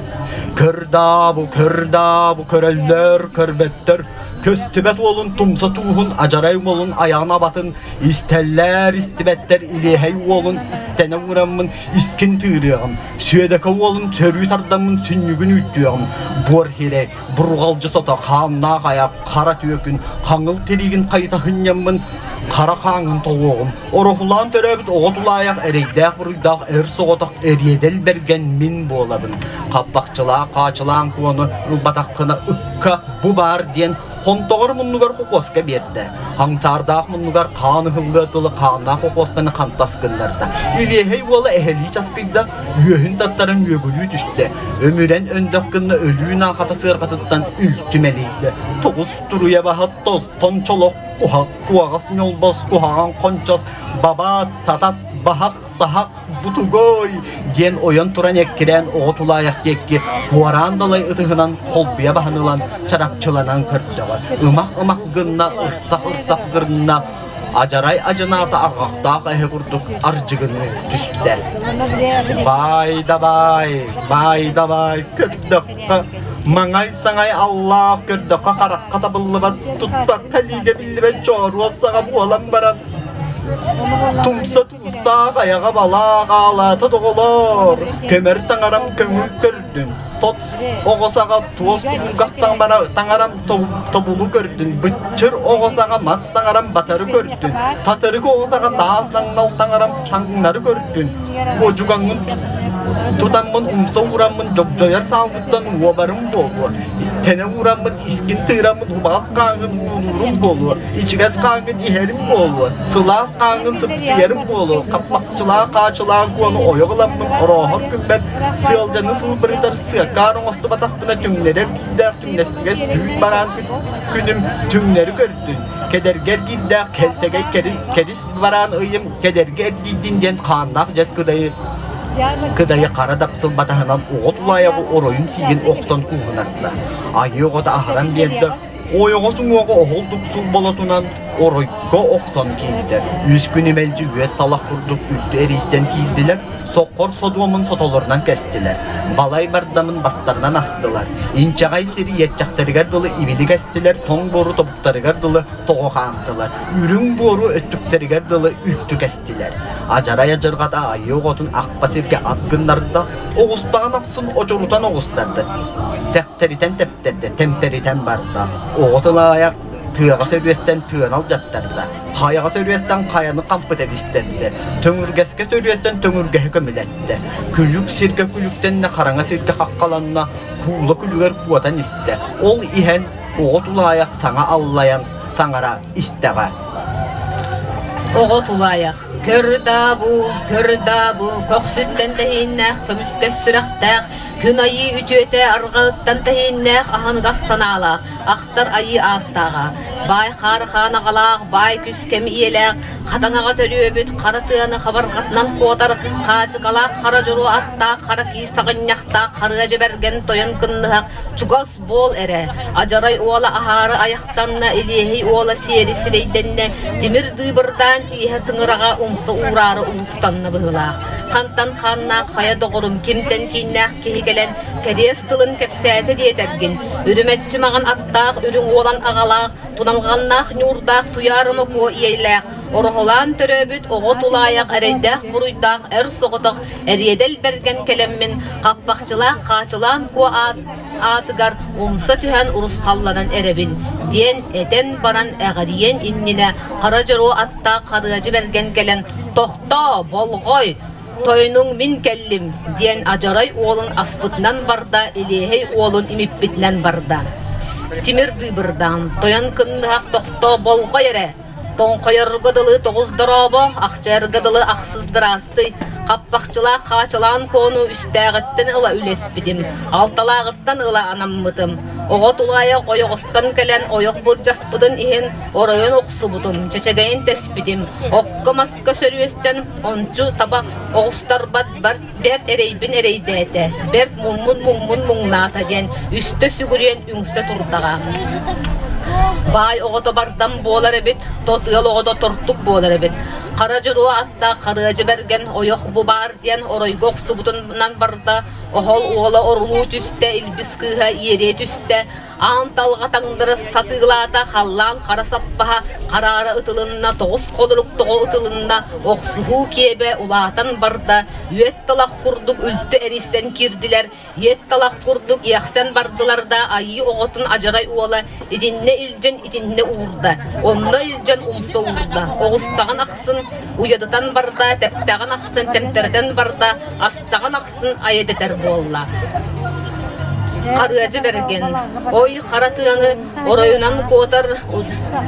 Көрдаабу, көрдаабу, көрөллөр, көрбөттөр. Көстүбэт уолун тумса тууһун, адьарай уолун айаҕын абатын, истэллэр истибэттэр илиэһэй уолун иттэнэ уураммын искин тыырыаҕым, Сүөдэкэ уолун сөрүү тардаммын сүнньүгүн үүттүөҕүм, буор хирэй, бурҕалдьы сото, хааннаах айах, хара түөкүн, хаҥыл тириигин хайыта сынньаммын, хара хааҥҥын тоҕуоҕум, ороһулаан төрөөбүт оҕо тулаайах эрэйдээх-буруйдаах эр соҕотох эриэдэл бэргэн мин буолабын. Хаппахчылаах хаачылаан куону ылбатаххына ыкка бу баар диэн хонтоҕор муннугар хокуоска биэрдэ. Хаҥсаардаах муннугар хаан ыһыллыа дылы хааннаах хокуосканы хантас гыннарда. Илиэһэй уола эһэлии часкыйда, үөһүн таттаран үөгүлүү түстэ. Өмүрэн өндөх гынна өлүү наахата сыарҕатыттан үлтү мэлийдэ. Тоҕус туруйа баһа тостон чолох куһах куоҕас ньолбос куһаҕан хончос бабаат татат баһах таһах бутугой диэн ойон туран эккирээн оҕо тулаайах диэкки куораан далай ытыһынан холбуйа баһан ылан чарапчыланан көрдөҕө ымах-ымах гынна ырсах-ырсах гынна адьарай адьынаата арҕахтаах эһэ курдук ардьыгыныы түстэ баай да баай баай да баай көрдөххө маҥай саҥай аллаах көрдөххө харахха табыллыбат туттахха илиигэ биллибэт чооруос саҕа буолан баран тумса Устаах айаҕа балаах аалаата доҕолоор, көмөр таҥарам көҥүл көрдүн, тот оҕо саҕа туос тулугах таҥарам тобулу көрдүн, быччыр оҕо саҕа мас таҥарам батары көрдүн, татырык оҕо саҕа таас таҥнал таҥарам таҥнары көрдүн, одьугаҥҥын тутаммын умса уураммын дьогдьойор саалгыттан уобарым буолуо, иттэнэ уураммын искин тыыраммын убаҕас хааҥҥын уулуурум буолуо, ичигэс хааҥҥын иһэрим буолуо, сылаас хааҥҥын сыпсыйарым буолуо, хаппахчылаах хаачылаах куону ойох ыламмын орооһор күммэр сыалдьаны сылбырытар сыаккаар оҥостубатахпына түҥнэрэр биирдээх түҥнэстигэс түүн бараан күнүм түҥнэри көрдүн, кэдэргэ эргиирдээх кэлтэгэй кэрис бараан ыйым кэдэргэ эргийдин диэн хааннаах дьэс кыдайы кыдайы хара дапсыл батаһынан оҕо тулаайаҕы оройун сиигин охсон кууһунарда. Айыы оҕото аһаран биэрдэ, Ойоҕос уҥуоҕа оһол дуксул болотунан оройго охсон киирдэ. Үс күнү мэлдьи үөт талах курдук үрдү эрийсэн киирдилэр, соххор содуомун сотолорунан кэстилэр, балай бардамын бастарынан астылар, инчэҕэй сири иэччэхтэригэр дылы ибили кэстилэр, тоҥ буору тобуктарыгар дылы тоҕо хаамтылар, үрүҥ буору өттүктэригэр дылы үлтү кэстилэр. Адьарай адьырҕата айыы оҕотун ахпа сиргэ ат гыннарда, оҕустаҕын ахсын очурутан оҕустарды, тэхтэритэн тэптэрдэ, тэмтэритэн барда. Оҕо тылаайах тыаҕа сөрүөстэн тыаны алдьаттарда, хайаҕа сөрүөстэн хайаны хампыта бистэрдэ, төҥүргэскэ сөрүөстэн төҥүргэһи көмүлэттэ, күлүк сиргэ күлүктэннэ, хараҥа сиргэ хаххаланна, куула күлүгэр куотан истэ. Ол иһэн оҕо тулаайах саҥа аллайан саҥара истэҕэ. Оҕо тулаайах көр даа бу, көр даа бу, көхсүттэн тэһииннээх, көмүскэс сүрэхтээх, Күн айыы үтүөтэ арҕаһыттан тэһииннээх аһыныгас санаалаах, ахтар айыы ааттааҕа, баай хаары хаан аҕалаах, баай күс кэм ийэлээх, хатаҥаҕа төрүөбүт, хара тыаны хабарҕатынан куотар, хаачыкалаах хара дьоруо аттаах, хара киис саҕынньахтаах, харыа дьэбэргэн тойон кынныһах, чугас буол эрэ. Адьарай уола аһаары айахтанна, Илиэһэй уола сиэри сирэйдэннэ, тимир дыыбырдаан тииһэ тыҥыраҕа умса уураары ууттанна быһыылаах. Хантан хааннаах хайа доҕорум кимтэн кииннээх киһи кэлэн кэриэс тылын кэпсээтэ диэтэргин, үрүмэччи маҕан аттаах үрүҥ уолан аҕалаах, туналҕаннаах ньуурдаах Туйаарыма Куо ийэлээх, ороһолаан төрөөбүт оҕо тулаайах эрэйдээх-буруйдаах эр соҕотох эриэдэл бэргэн кэлэммин, хаппахчылаах Хаачылаан Куо аат аатыгар умса түһэн урусхалланан эрэбин, диэн этэн баран эҕэрийиэн иннинэ хара дьоруо аттаах Харыадьы Бэргэн кэлэн «Тохтоо, болҕой, тойонуҥ мин кэллим» диэн адьарай уолун аспытынан барда, илиэһэй уолун имиппитинэн барда. Тимир дыыбырдаан, тойон кынныһах тохтоо, болҕой эрэ, Тоҥхойорго дылы тоҕус дорообо, ахчайарга дылы ахсыс дыраастый, хаппахчылаах хаачылаан куону үстээҕиттэн ыла үлэспитим, алталааҕыттан ыла анаммытым. Оҕо тулаайах ойоҕостон кэлэн ойох былдьаспытын иһин оройун охсубутум, чэчэгэйин тэспитим, окко-маска сөрүөстэн ончу таба оҕустарбат бэрт эрэйбин эрэйдээтэ, бэрт муммун муҥмун муҥнаата диэн үстэ сүгүрүйэн үҥсэ турдаҕа. Баай оҕото бардам буолар эбит, тот ыал оҕото тортук буолар эбит. Хара дьоруо аттаах Харыадьы Бэргэн ойох бу баар диэн оройго охсубутунан барда, оһол уола орулуу түстэ, илбис кыыһа иэриэ түстэ, Аан талҕа таҥнары сатыылаата, халлаан хара саппаһа хараара ытылынна, тоҕус холорук тоҕо ытылынна, охсуһуу киэбэ улаатан барда, үөт талах курдук үлтү эрийсэн киирдилэр, иэт талах курдук иэхсэн бардылар да, айыы оҕотун адьарай уола итиннэ илдьэн итиннэ уурда, онно илдьэн умса уурда, оҕустаҕын ахсын уйадытан барда, тэптэҕин ахсын тэмтэритэн барда, астаҕын ахсын айа дэтэр буолла. Харыадьы бэргэн, ой хара тыаны оройунан куотар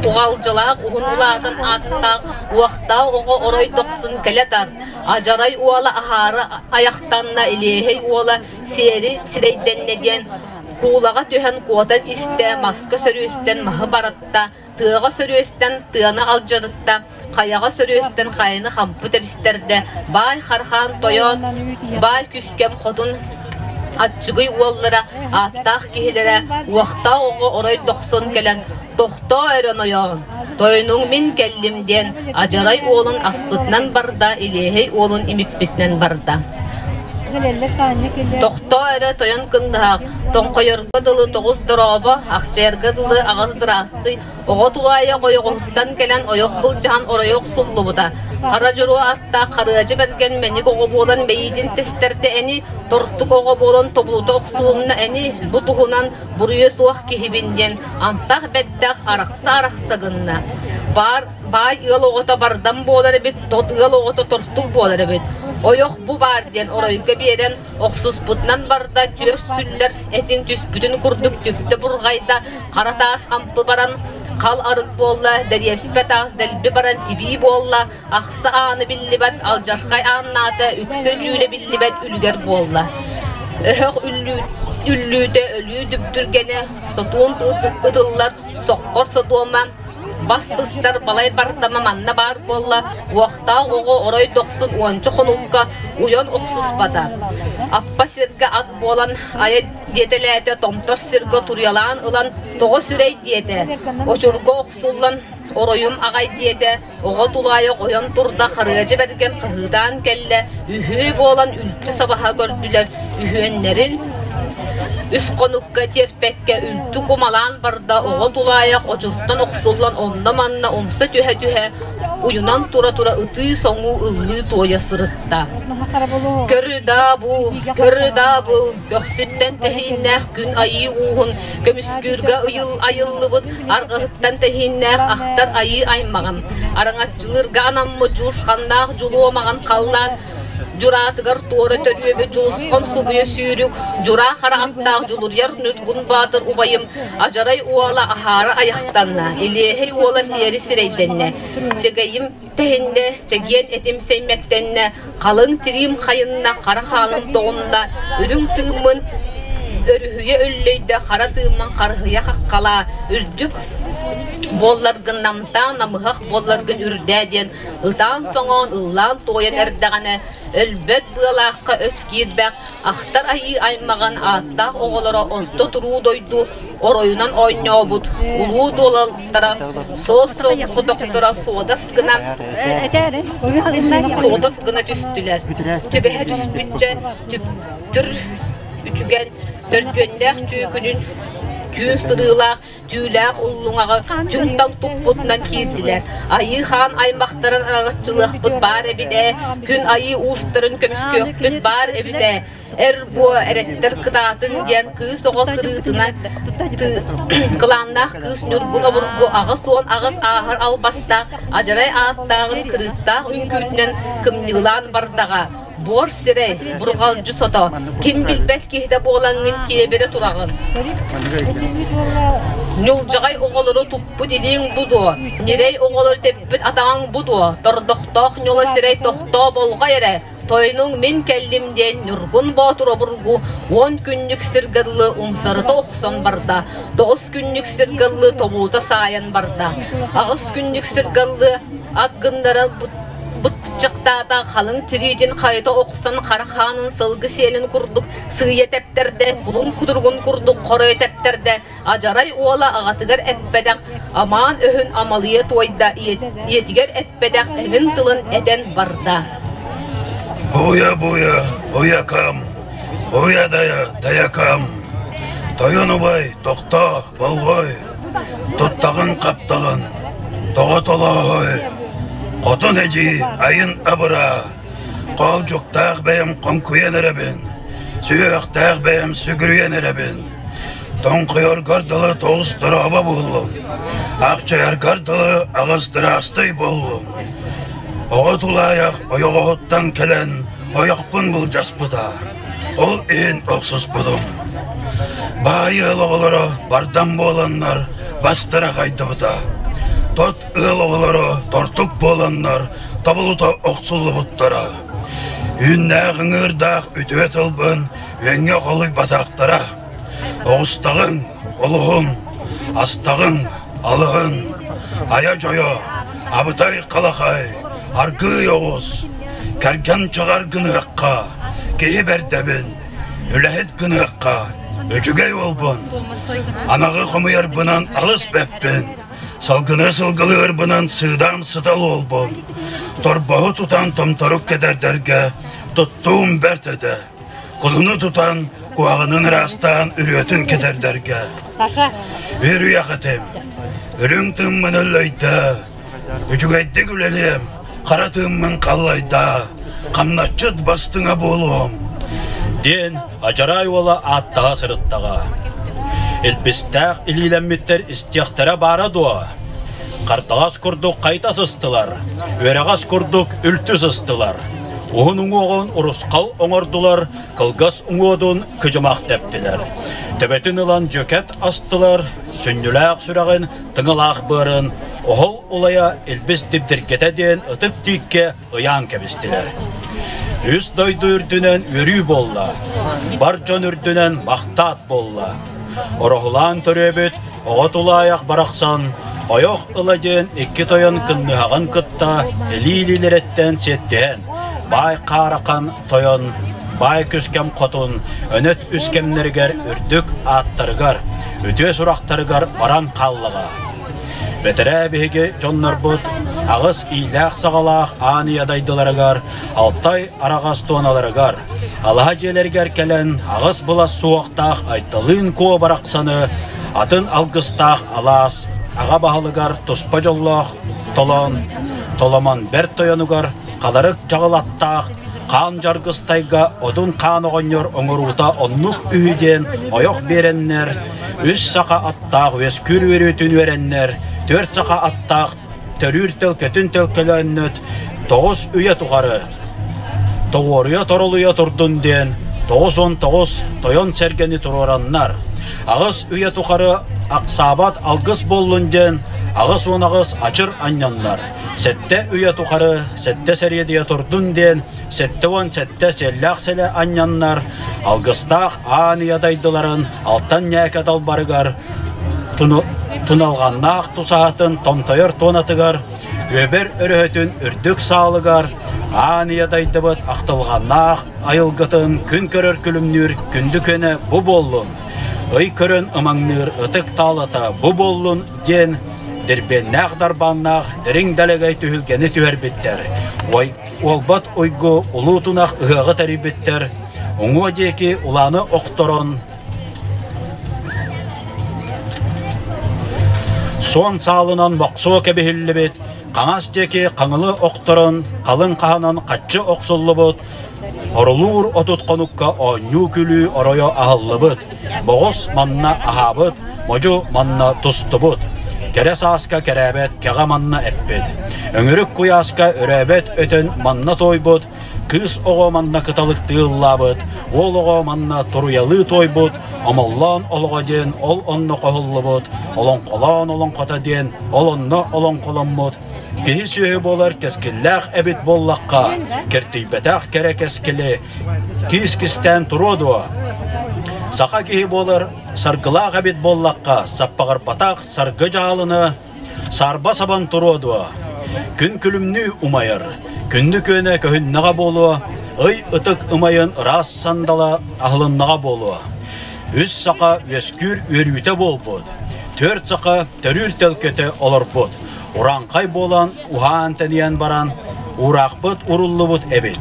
уҕалдьылаах уһун улаатан ааттаах уохтаах оҕо орой дохсун кэлэ тар, адьарай уола аһаары айахтанна, илиэһэй уола сиэри сирэйдэннэ диэн куулаҕа түһэн куотан истэ, маска сөрүөстэн маһы баратта, тыаҕа сөрүөстэн тыаны алдьарытта, хайаҕа сөрүөстэн хайаны хампы тэбистэрдэ, баай Хархаан тойон, баай Күскэм хотун аччыгый уоллара, ааттаах киһилэрэ, уохтаах оҕо орой дохсун кэлэн, «Тохтоо эрэ нойоон, тойонуҥ мин кэллим» диэн адьарай уолун аспытынан барда, илиэһэй уолун имиппитинэн барда. Тохтоо эрэ тойон кынныһах, тоҥхойорго дылы тоҕус дорообо, ахчайарга дылы аҕыс дыраастый, оҕо тулаайах ойоҕоһуттан кэлэн ойох былдьаһан оройо охсуллубута. Хара дьоруо аттаах Харыадьы Бэргэн мэник оҕо буолан мэйиитин тэстэрдэ эни, тортук оҕо буолан тобулута охсулунна эни, бу туһунан буруйа суох киһибин диэн антах бэттэх арахса-арахса гынна. Баар баай ыал оҕото бардам буолар эбит, тот ыал оҕото тортук буолар эбит. Ойох бу баар диэн оройго биэрэн охсуспутунан барда, түөрт сүллэр этиҥ түспүтүн курдук түптэ бурҕайда, хара таас хампы баран хал арыт буолла, дэриэспэ таас дэлби баран тибии буолла, ахса ааны биллибэт, алдьархай ааннаата, үксэ дьүүлэ биллибэт үлүгэр буолла. Өһөх үллүүтэ өлүү дүбдүргэнэ, сотуун ытыллар, соххор содуома, бас быстар балай бардама манна баар буолла, уохтаах оҕо орой дохсун уонча хонукка уйан охсуспата. Аппа сиргэ ат буолан айа диэтэлээтэ, томтор сиргэ туруйалаан ылан тоҕо сүрэй диэтэ, очурга охсуллан оройум аҕай диэтэ, оҕо тулаайах ойон турда, харыадьа бэргэн хаһыытаан кэллэ, үһүө буолан үлтү сабаһа көрдүлэр, үһүөннэрин үс хонукка тиэрпэккэ үлтү кумалаан барда, оҕо тулаайах очуртан охсуллан онно-манна умса түһэ-түһэ уйунан тура-тура ытыы-соҥуу ыллыы-туойа сырытта. Көрү да бу, көрү да бу, көхсүттэн тэһииннээх күн айыы ууһун көмүскүүргэ айыллыбыт арҕаһыттан тэһииннээх ахтар айыы аймаҕым, араҥаччылыырга анаммыт дьулусханнаах дьулуомаҕын халлаан дьураатыгар туора төрүөбүт дьулусхан субуйа сүүрүк, дьураа хара аттаах дьулуруйар Ньургун Баатыр убайым Адьарай уола аһаара айахтанна, Илиэһэй уола сиэри сирэйдэннэ, Чэгэйим тэһиннэ, чэгиэн этим сэймэктэннэ, халыҥ тириим хайынна, хара хааным тоҕунна, үрүҥ тыыммын өрүһүйэ өллөйдө, хара тыыммын харыһыйа хаххалаа, үрдүк буолларгын намтаа, намыһах буолларгын үрдээ диэн ытаан-соҥоон, ыллаан-туойан эрдэҕинэ, өлбөт быалаахха өс киирбэх, Ахтар айыы аймаҕын ааттаах оҕолоро орто туруу дойду оройунан оонньообут улуу дуолаттара суос-хотохторо суодас гына суодас гына түстүлэр. Түбэһэ түспүччэ түптүр үтүгэн төрдүөннээх түүкүнүн түүн сырыылаах түүлээх уллуҥаҕы түҥ-таҥ туппутунан киирдилэр. Айыы хаан аймахтарын араҥаччылыахпыт баар эбит ээ, күн айыы уустарын көмүскүөхпүт баар эбит ээ, эр буо эрэттэр кытаатын диэн кыыс оҕо кырыытынан кылааннаах кыыс Ньургун обургу 88 ааһар албастаах адьарай ааттааҕын кырыыттаах үҥкүүтүнэн кымньыылаан бардаҕа. Буор сирэй, бурҕалдьы сото, ким билбэт киһитэ буолаҥҥын киэбирэ тураҕын. Ньулдьаҕай оҕолору туппут илииҥ бу дуо, ньирэй оҕолору тэппит атаҕыҥ бу дуо, тордохтоох ньула сирэй тохтоо болҕой эрэ, тойонуҥ мин кэллим диэн Ньургун Боотур обургу 10 күннүк сиргэ дылы умсарыта охсон барда, 9 күннүк сиргэ дылы тобуута саайан барда, 8 күннүк сиргэ дылы ат гыннаран. ылбыт чахтаата халыҥ тириитин хайыта охсон хара хаанын сылгы сиэлин курдук сыыйа тэптэрдэ, кулун кутуругун курдук хоройо тэптэрдэ, адьарай уола аҕатыгар эппэтэх, амаан өһүн амалыйа туойда, ийэтигэр эппэтэх эҥин тылын этэн барда. Буя-буя, буякам, буя-дая, даякам, тойон убай, тохтоо, болҕой, туттаҕын-хаптаҕын, тоҕо толооһой, хотун эдьиий айын абыраа, хоолдьуктаах бэйэм хоҥкуйан эрэбин, сүһүөхтээх бэйэм сүгүрүйэн эрэбин, тоҥхойоргор дылы тоҕус дорообо буоллун, ахчайаргар дылы аҕыс дыраастый буоллун. Оҕо тулаайах ойоҕоһуттан кэлэн ойохпун былдьаспыта. Ол иһин охсуспутум. Баай ыал оҕолоро бардам буоланнар бастара хайдыбыта. Тот ыал оҕолоро тортук буоланнар тобулута охсуллубуттара. Үүннээх ыҥыырдаах үтүө тылбын үөҥҥэ холуйбатахтара. Оҕустаҕыҥ, олуһун, астаҕыҥ, алыһын, айа дьойо, абытай халахай, аргыый оҕус, кэргэн чаҕар гыныахха, киһи бэрдэбин, үлэһит гыныахха, үчүгэй уолбун, анаҕы хомуйарбынан алыс бэппин, салгыны сылгылыырбынан сыыдам сытал уолбун, торбоһу тутан томторук кэтэрдэргэ туттуум бэрт этэ. Кулуну тутан, куһаҕанын ыраастаан үрүөтүн кэтэрдэргэ. Үөрүйэх этим. Үрүҥ тыыммын өллөйдө. Үчүгэйдик үлэлиэм, хара тыыммын халлайда. Хамначчыт бастыҥа буолуом. Диэн адьарай уола ааттаһа сырыттаҕа. Илбистээх илиилэммиттэр истиэхтэрэ баара дуо? Хардаҕас курдук хайта сыстылар, үөрэҕэс курдук үлтү сыстылар. Уһун уҥуоҕун урусхал оҥордулар, кылгас уҥуодун кыдьымах тэптилэр. Төбөтүн ылан дьөкэт астылар, сүнньүлээх сүрэҕин, тыҥалаах быарын оһол улайа илбис дибдиргэтэ диэн ытык тииккэ ыйаан кэбистилэр. Үс дойду үрдүнэн үөрүү буолла, бар дьон үрдүнэн махтаат буолла. Ороһулаан төрүөбүт оҕо тулаайах барахсан ойох ыла диэн икки тойон кынныһаҕын кытта илии-илиилэриттэн сиэттиһэн, баай хаарахан тойон, баай күскэм хотун өнөт үс кэмнэригэр үрдүк ааттарыгар, үтүө сурахтарыгар баран хааллаҕа. Бэтэрээ биһиги дьоннорбут аҕыс иилээх-саҕалаах аан ийэ дайдыларыгар, Алтай араҕас туоналарыгар, алаһа дьиэлэригэр кэлэн аҕыс былас суохтаах Айталыын Куо барахсаны атын алгыстаах алаас аҕа баһылыгар туспа дьоллоох толоон Толомон бэрт тойонугар халарык дьаҕылаттаах хаан дьаргыстайга Одун хаан оҕонньор оҥоруута оннук үһү диэн ойох биэрэннэр үс саха аттаах үөскүүр үөрүүтүн үөрэннэр түөрт саха аттаах төрүүр төлкөтүн төлкөлөөннөт тоҕус үйэ тухары тоҕуоруйа торолуйа турдун диэн 99 тойон сэргэни туруораннар аҕыс үйэ тухары аксаабат алгыс буоллун диэн 88 ачыр анньаннар сэттэ үйэ тухары сэттэ сэриэдийэ турдун диэн 77 сиэллээх сэлэ анньаннар алгыстаах аан ийэ дайдыларын алтан ньээкэ далбарыгар туналҕаннаах тусаһатын томтойор туонатыгар үөбэр өрөһөтүн үрдүк саалыгар аан ийэ дайдыбыт ахтылҕаннаах айылгытын күн көрөр күлүмнүүр күндү күөнэ бу буоллун ый көрөн ымаҥныыр ытык таалата бу буоллун диэн дирбиэннээх дарбааннаах дириҥ дэлэгэй түһүлгэни түһэрбиттэр уолбат уйгу улуу тунах ыһыаҕы тэрийбиттэр уҥуо диэки улааны охторон Суон саалынан бохсуо кэбиһиллибит, хаҥас диэки хаҥылы охторон, халыҥ хаһанан хаччы охсуллубут, орулуур отут хонукка оонньуу-күлүү оройо аһыллыбыт, боҕус манна аһаабыт, модьу манна тустубут, кэрэ сааска кэрээбэт кэҕэ манна эппит, өҥүрүк куйааска өрөөбөт өтөн манна туойбут, Кыыс оҕо манна кыталыктыы ыллаабыт, уол оҕо манна туруйалыы туойбут, омоллоон олоҕо диэн ол онно хоһуллубут, олоҥхолоон олоҥхото диэн ол онно олоҥхоломмут, киһи-сүөһү буолар кэскиллээх эбит буоллахха, киртийбэтэх кэрэ кэскили киис кистээн туруо дуо? Саха киһи буолар саргылаах эбит буоллахха, саппаҕырбатах саргы дьаалыны сарба сабан туруо дуо? Күн күлүмнүү умайар, күндү күөнэ көһүннэҕэ буолуо, ый ытык ымайын ыраас сандала аһылыннаҕа буолуо. Үс саха үөскүүр үөрүүтэ буолбут, түөрт саха төрүүр төлкөтө олорбут. Урааҥхай буолан уһаан-тэнийэн баран, уураахпыт уруллубут эбит.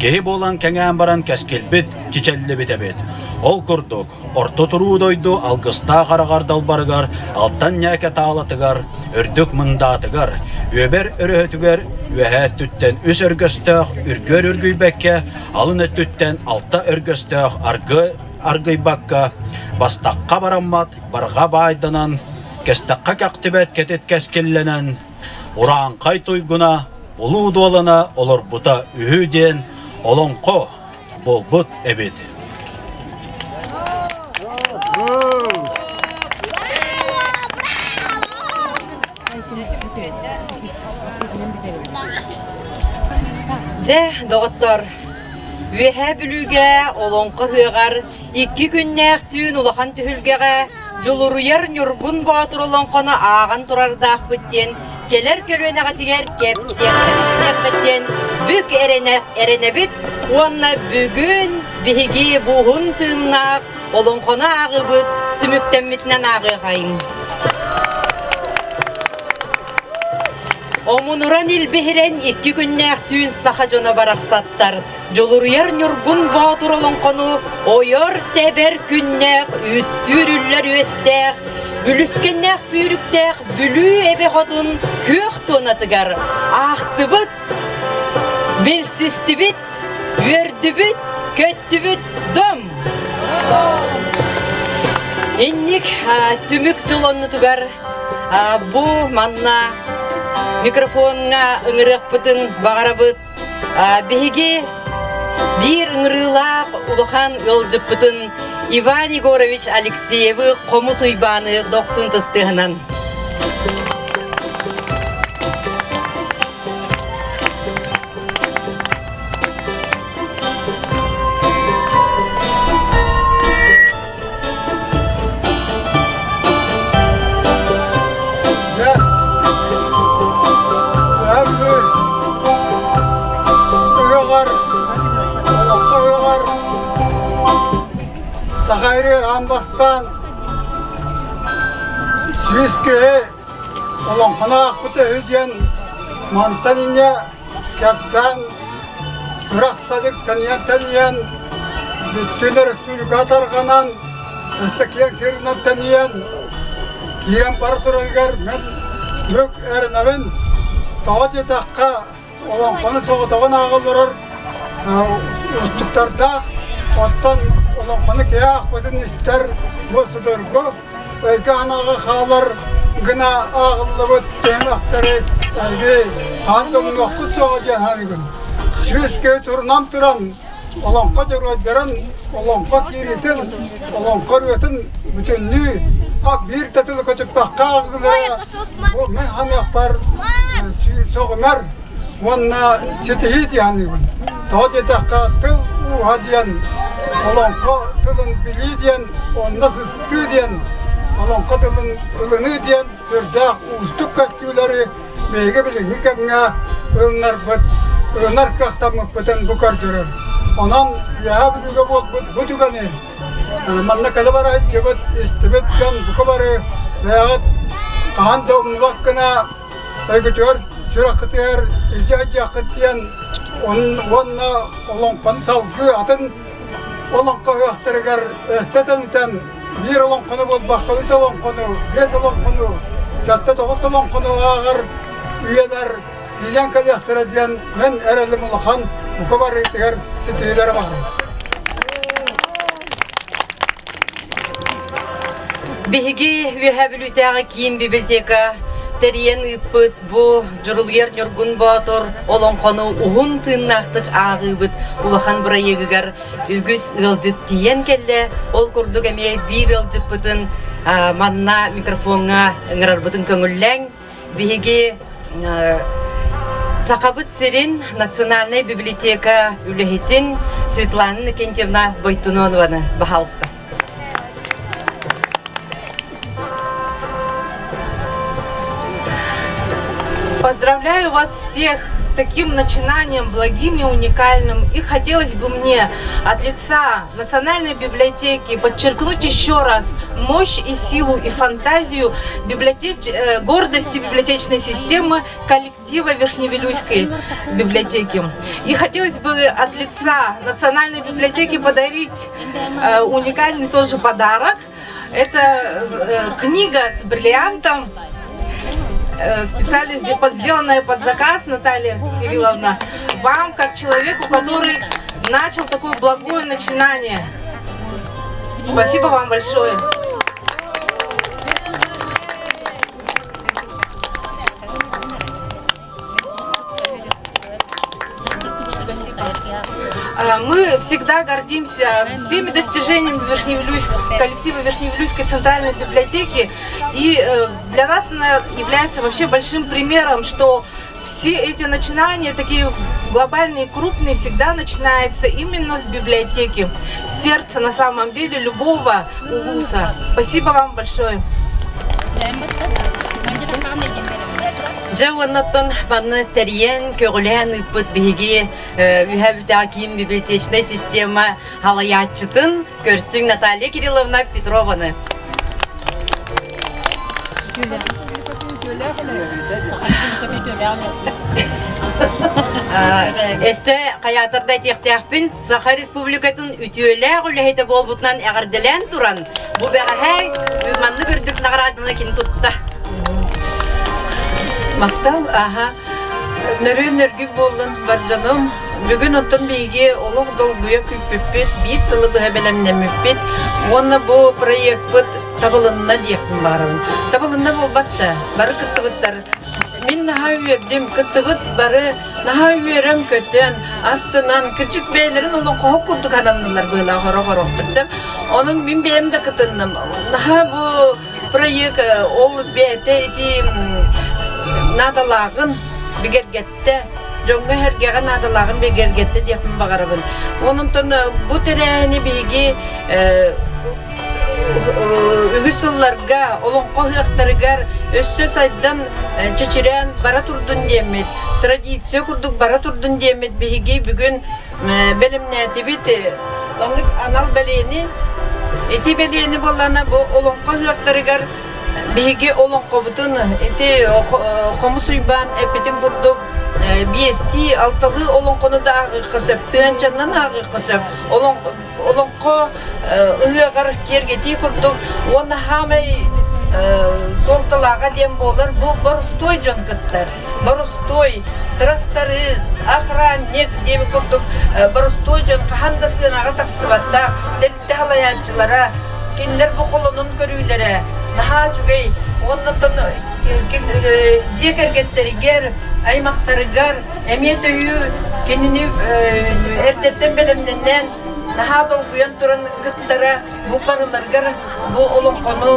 Киһи буолан кэҥээн баран кэскилбит кичэллибит эбит. Ол курдук, Орто туруу дойду алгыстаах араҕар далбарыгар, алтан ньээкэ таалатыгар, үрдүк мындаатыгар, үөбэр өрөһөтүгэр үөһээ өттүттэн үс өргөстөөх үргүөр үргүйбэккэ, алын өттүттэн алта өргөстөөх аргы аргыйбакка, бастахха бараммат барҕа баайданан, кэстэххэ кэхтибэт кэтит кэскиллэнэн, урааҥхай туйгуна, улуу дуолана олорбута үһү диэн олоҥхо буолбут эбит. Дьэ, доҕоттор, Үөһээ Бүлүүгэ Олоҥхо ыһыаҕар икки күннээх түүн улахан түһүлгэҕэ Дьулуруйар Ньургун Боотур олоҥхону ааҕан турардаахпыт диэн кэлэр көлүөнэҕитигэр кэпсиэххит диэн бүк эрэнэбит уонна бүгүн биһиги буһун тыыннаах олоҥхону ааҕыыбыт түмүктэммитинэн ааҕыахайыҥ. Омунуран илбиһирэн икки күннээх түүн саха дьоно барахсаттар Дьулуруйар Ньургун Боотур олоҥхону ойор-тэбэр күннээх, үстүүр үллэр үөстээх, үлүскэннээх сүүрүктээх Бүлүү эбэ хотун күөх туонатыгар аахтыбыт, билсистибит, үөрдүбүт, көттүбүт дом! Инник түмүк тыл оннутугар бу манна микрофоҥҥа ыҥырыахпытын баҕарабыт. Биһиги биир ыҥырыылаах улахан ыалдьыппытын Иван Егорович Алексеевы Хомус Уйбааны дохсун тыстыһынан. Саха ирир аан бастаан сүүс киһи олоҥхону аахпыта үһү диэн мантан инньэ кэпсээн сурах-садьык тэнийэн-тэнийэн бүттүүн республика тарҕанан өссө киэҥ сиринэн тэнийэн киирэн бара турарыгар мин бүк эрэнэбин. Тоҕо диэтэххэ, олоҥхону соҕотоҕун ааҕа олорор уустуктардаах, оттон олоҥхону киһи аахпытын истэр бу судургу өйгө-санааҕа хаалар гына ааҕыллыбыт түһүмэхтэри эһиги хаһан да умнуоххут суоҕа диэн саныыбын. Сүүс киһи турунан туран олоҥхо дьоруойдарын, олоҥхо киириитин, олоҥхо ырыатын бүтүннүү биир да тылы көтүппэххэ ааҕыллара бу мин саныахпар сөҕүмэр уонна ситиһии дии саныыбын. Тоҕо диэтэххэ тыл ууһа диэн олоҥхо тылын билии диэн онно сыстыы диэн олоҥхо тылын ылыныы диэн сүрдээх уустук көстүүлэри биһиги билиҥҥи кэмҥэ ылынарбыт, ылынар кыахтаммыппытын бу көрдөрөр. Онон Үөһээ Бүлүүгэ буолбут бу түгэни манна кэлэ бара сылдьыбыт, истибит дьон бука бары бэйэҕит хаһан да умнубат гына өйгүтүгэр, сүрэххитигэр илдьэ сылдьыаххыт диэн уонна олоҥхону салгыы атын олоҥхо ыһыахтарыгар өссө тэнитэн биир олоҥхону буолбакка үс олоҥхону, биэс олоҥхону, сэттэ тоҕус олоҥхону ааҕар үйэлэр тиийэн кэлиэхтэрэ диэн мин эрэлим улахан бука барытыгар ситиһиилэрэ баар. Биһиги Үөһээ Бүлүүтээҕи киин библиотека тэрийэн ыыппыт бу Дьурулуйар Ньургун Боотур олоҥхону уһун тыыннаахтык ааҕыыбыт улахан бырайыагыгар үгүс ыалдьыт тиийэн кэллэ. Ол курдук эмиэ биир ыалдьыппытын манна микрофоҥҥа ыҥырарбытын көҥүллээҥ. Биһиги Сахабыт сирин национальнай библиотека үлэһитин Светлана Иннокентьевна Бойтунованы баһаалыста. Поздравляю вас всех с таким начинанием благим и уникальным. И хотелось бы мне от лица Национальной библиотеки подчеркнуть еще раз мощь и силу и фантазию библиотеч... гордости библиотечной системы коллектива Верхневилюйской библиотеки. И хотелось бы от лица Национальной библиотеки подарить уникальный тоже подарок. Это книга с бриллиантом, специально сделанная под заказ, Наталья Кирилловна, вам, как человеку, который начал такое благое начинание. Спасибо вам большое. Мы всегда гордимся всеми достижениями Верхневилюйск, коллектива Верхневилюйской центральной библиотеки. И для нас она является вообще большим примером, что все эти начинания, такие глобальные, крупные, всегда начинаются именно с библиотеки. Сердце на самом деле любого улуса. Спасибо вам большое. Дьэ уоннаттан манна тэрийэн, көҕүлээн ыыппыт биһиги үһэ киин библиотечнай система халайааччытын көрсүҥ Наталья Кирилловна Петрованы. Өссө хайаатарда этиэхтээхпин Саха Республикатын үтүөлээх үлэһитэ буолбутунан эҕэрдэлээн туран, бу бэҕэһээ маннык үрдүк наҕарааданы кини тутта. Махтал, аха. Нөрүөн нөргү буоллун бар дьонум. Бүгүн оттон биһиги олох долгуйа күүппүппүт, биир сылы быһа бэлэмнэммиппит. Уонна бу проекпыт табылынна диэхпин баҕарабын. Табылынна буолбат да, бары кыттыбыттар. Мин наһаа үөрдүм, кыттыбыт бары наһаа үөрэн-көтөн, астынан, кырдьык бэйэлэрин олоҥхоһут курдук ананнылар быһыылаах орох-орохтор сөп. Онон мин бэйэм да кытынным. Наһаа бу проект ол бэйэтэ ити наадалааҕын бигэргэттэ, дьоҥҥо-сэргэҕэ наадалааҕын бигэргэттэ диэхпин баҕарабын. Онон бу тэрээһини биһиги үгүс сылларга олоҥхо ыһыахтарыгар өссө сайдан чэчирээн бара турдун диэммит, традиция курдук бара турдун диэммит биһиги бүгүн бэлэмнээтибит оннук анал бэлиэни. Ити бэлиэни буоллаҕына бу олоҥхо ыһыахтарыгар биһиги олоҥхобутун ити Хомус Уйбаан эппитин курдук биэстии, алталыы олоҥхону да ааҕыахха сөп, тыһыынчаннан ааҕыахха сөп. Олоҥхо ыһыаҕар киэргэтии курдук уонна хаамай суолталааҕа диэн буолар бу боростуой дьон кыттар. Боростуой тракторист, охранник диэбит курдук боростуой дьон хаһан да сыанаҕа тахсыбаттаах тэрилтэ салайааччылара кинилэр бу холонун көрүүлэрэ наһаа үчүгэй уонна оттон дьиэ кэргэттэригэр, аймахтарыгар эмиэ төһүү кинини эрдэттэн бэлэмнэнэн наһаа долгуйан туран кыттара бу барыларыгар бу олоҥхону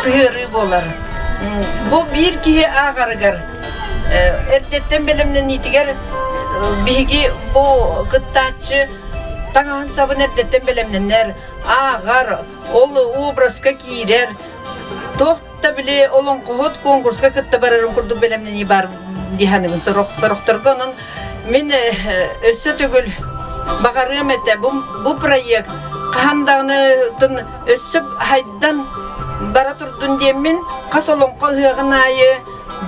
сыһыарыы буолар. Бу биир киһи ааҕарыгар эрдэттэн бэлэмнэниитигэр биһиги бу кыттааччы таҥаһын сабын эрдэттэн бэлэмнэнэр, ааҕар, ол образка киирэр, туох да били олоҥхоһут конкурска кытта барарын курдук бэлэмнэнии баар дии саныыбын сорох сорохторго онон мин өссө төгүл баҕарыам этэ бу, бу проект хаһан даҕаны өссө хайдан бара турдун диэммин хас олоҥхо ыһыаҕын аайы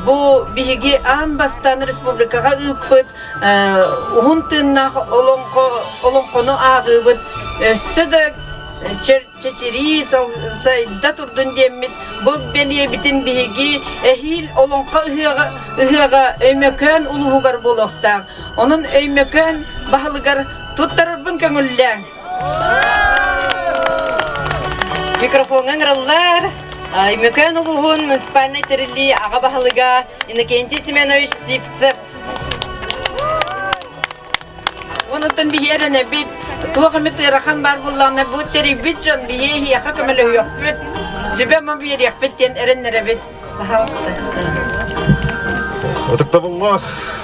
бу биһиги аан бастаан республикаҕа ыыппыт уһун тыыннаах олоҥхо олоҥхону ааҕыыбыт өссө да чэчирии сайда турдун диэммит бу бэлиэбитин биһиги эһиил Олоҥхо ыһыаҕа ыһыаҕа Өймөкөөн улууһугар буолуохтаах. Онон Өймөкөөн баһылыгар туттарарбын көҥүллээҥ. Микрофоҥҥа ыҥыраллар. Өймөкөөн улууһун муниципальнай тэриллии аҕа баһылыга Иннокентий Семенович Сивцев. Онуттан биһи эрэнэбит, туох эмит ыарахан баар буоллаҕына, бу тэрийбит дьон биһи эһиэхэ көмөлөһүөхпүт, сүбэ-ама биэриэхпит диэн эрэннэрэбит. Пожалуйста. Ытыктабыллаах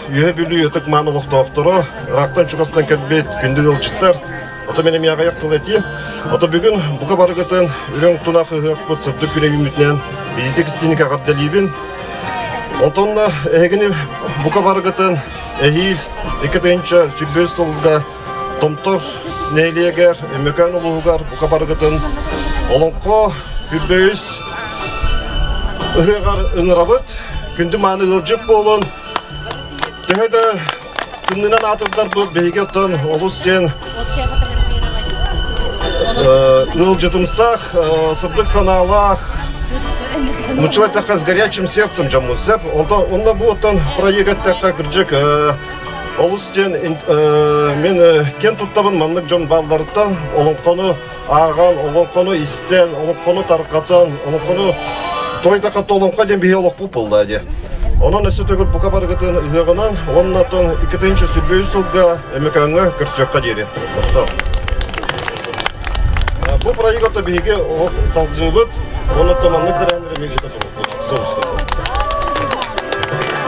Үөһэ Бүлүү ытык маан олохтоохторо, ыраахтан чугастан кэлбит күндү ыалдьыттар, ото мен эмиэ аҕыйах тыл этиим. Ото бүгүн бука барыгытын үрүҥ тунах ыһыахпыт сырдык күнэ үүммүтүнэн Визитик клиника эҕэрдэлиибин. Онтон эһигини бука барыгытын эһиил 2021 сылга Томтор нэһилиэгэр, Өймөкөөн улууһугар бука барыгытын Олоҥхо Үрбөйүс ыһыаҕар ыҥырабыт. Күндү мааны ыалдьыт буолун. Төһө да күннүнэн аатырдарбыт биһиги оттон олус диэн ыалдьытымсах, сырдык санаалаах, Мучила эттэххэ с горячим сердцем дьоммут сөп. Онтон онно бу оттон проект эттэххэ кырдьык олус диэн мен киэн туттабын маннык дьон баалларыттан олоҥхону ааҕан, олоҥхону истэн, олоҥхону тарҕатан, олоҥхону тойдахата олоҥхо диэн биһи олохпут буолла дии. Онон өссө төгүл бука барыгытын ыһыаҕынан уонна оттон 2023 сылга Өмөкөөҥҥө көрсүөххэ диэри. Бу проект биһиги олох салгыыбыт, уонна маннык тэрээһиннэри мин ыыта турбуппут.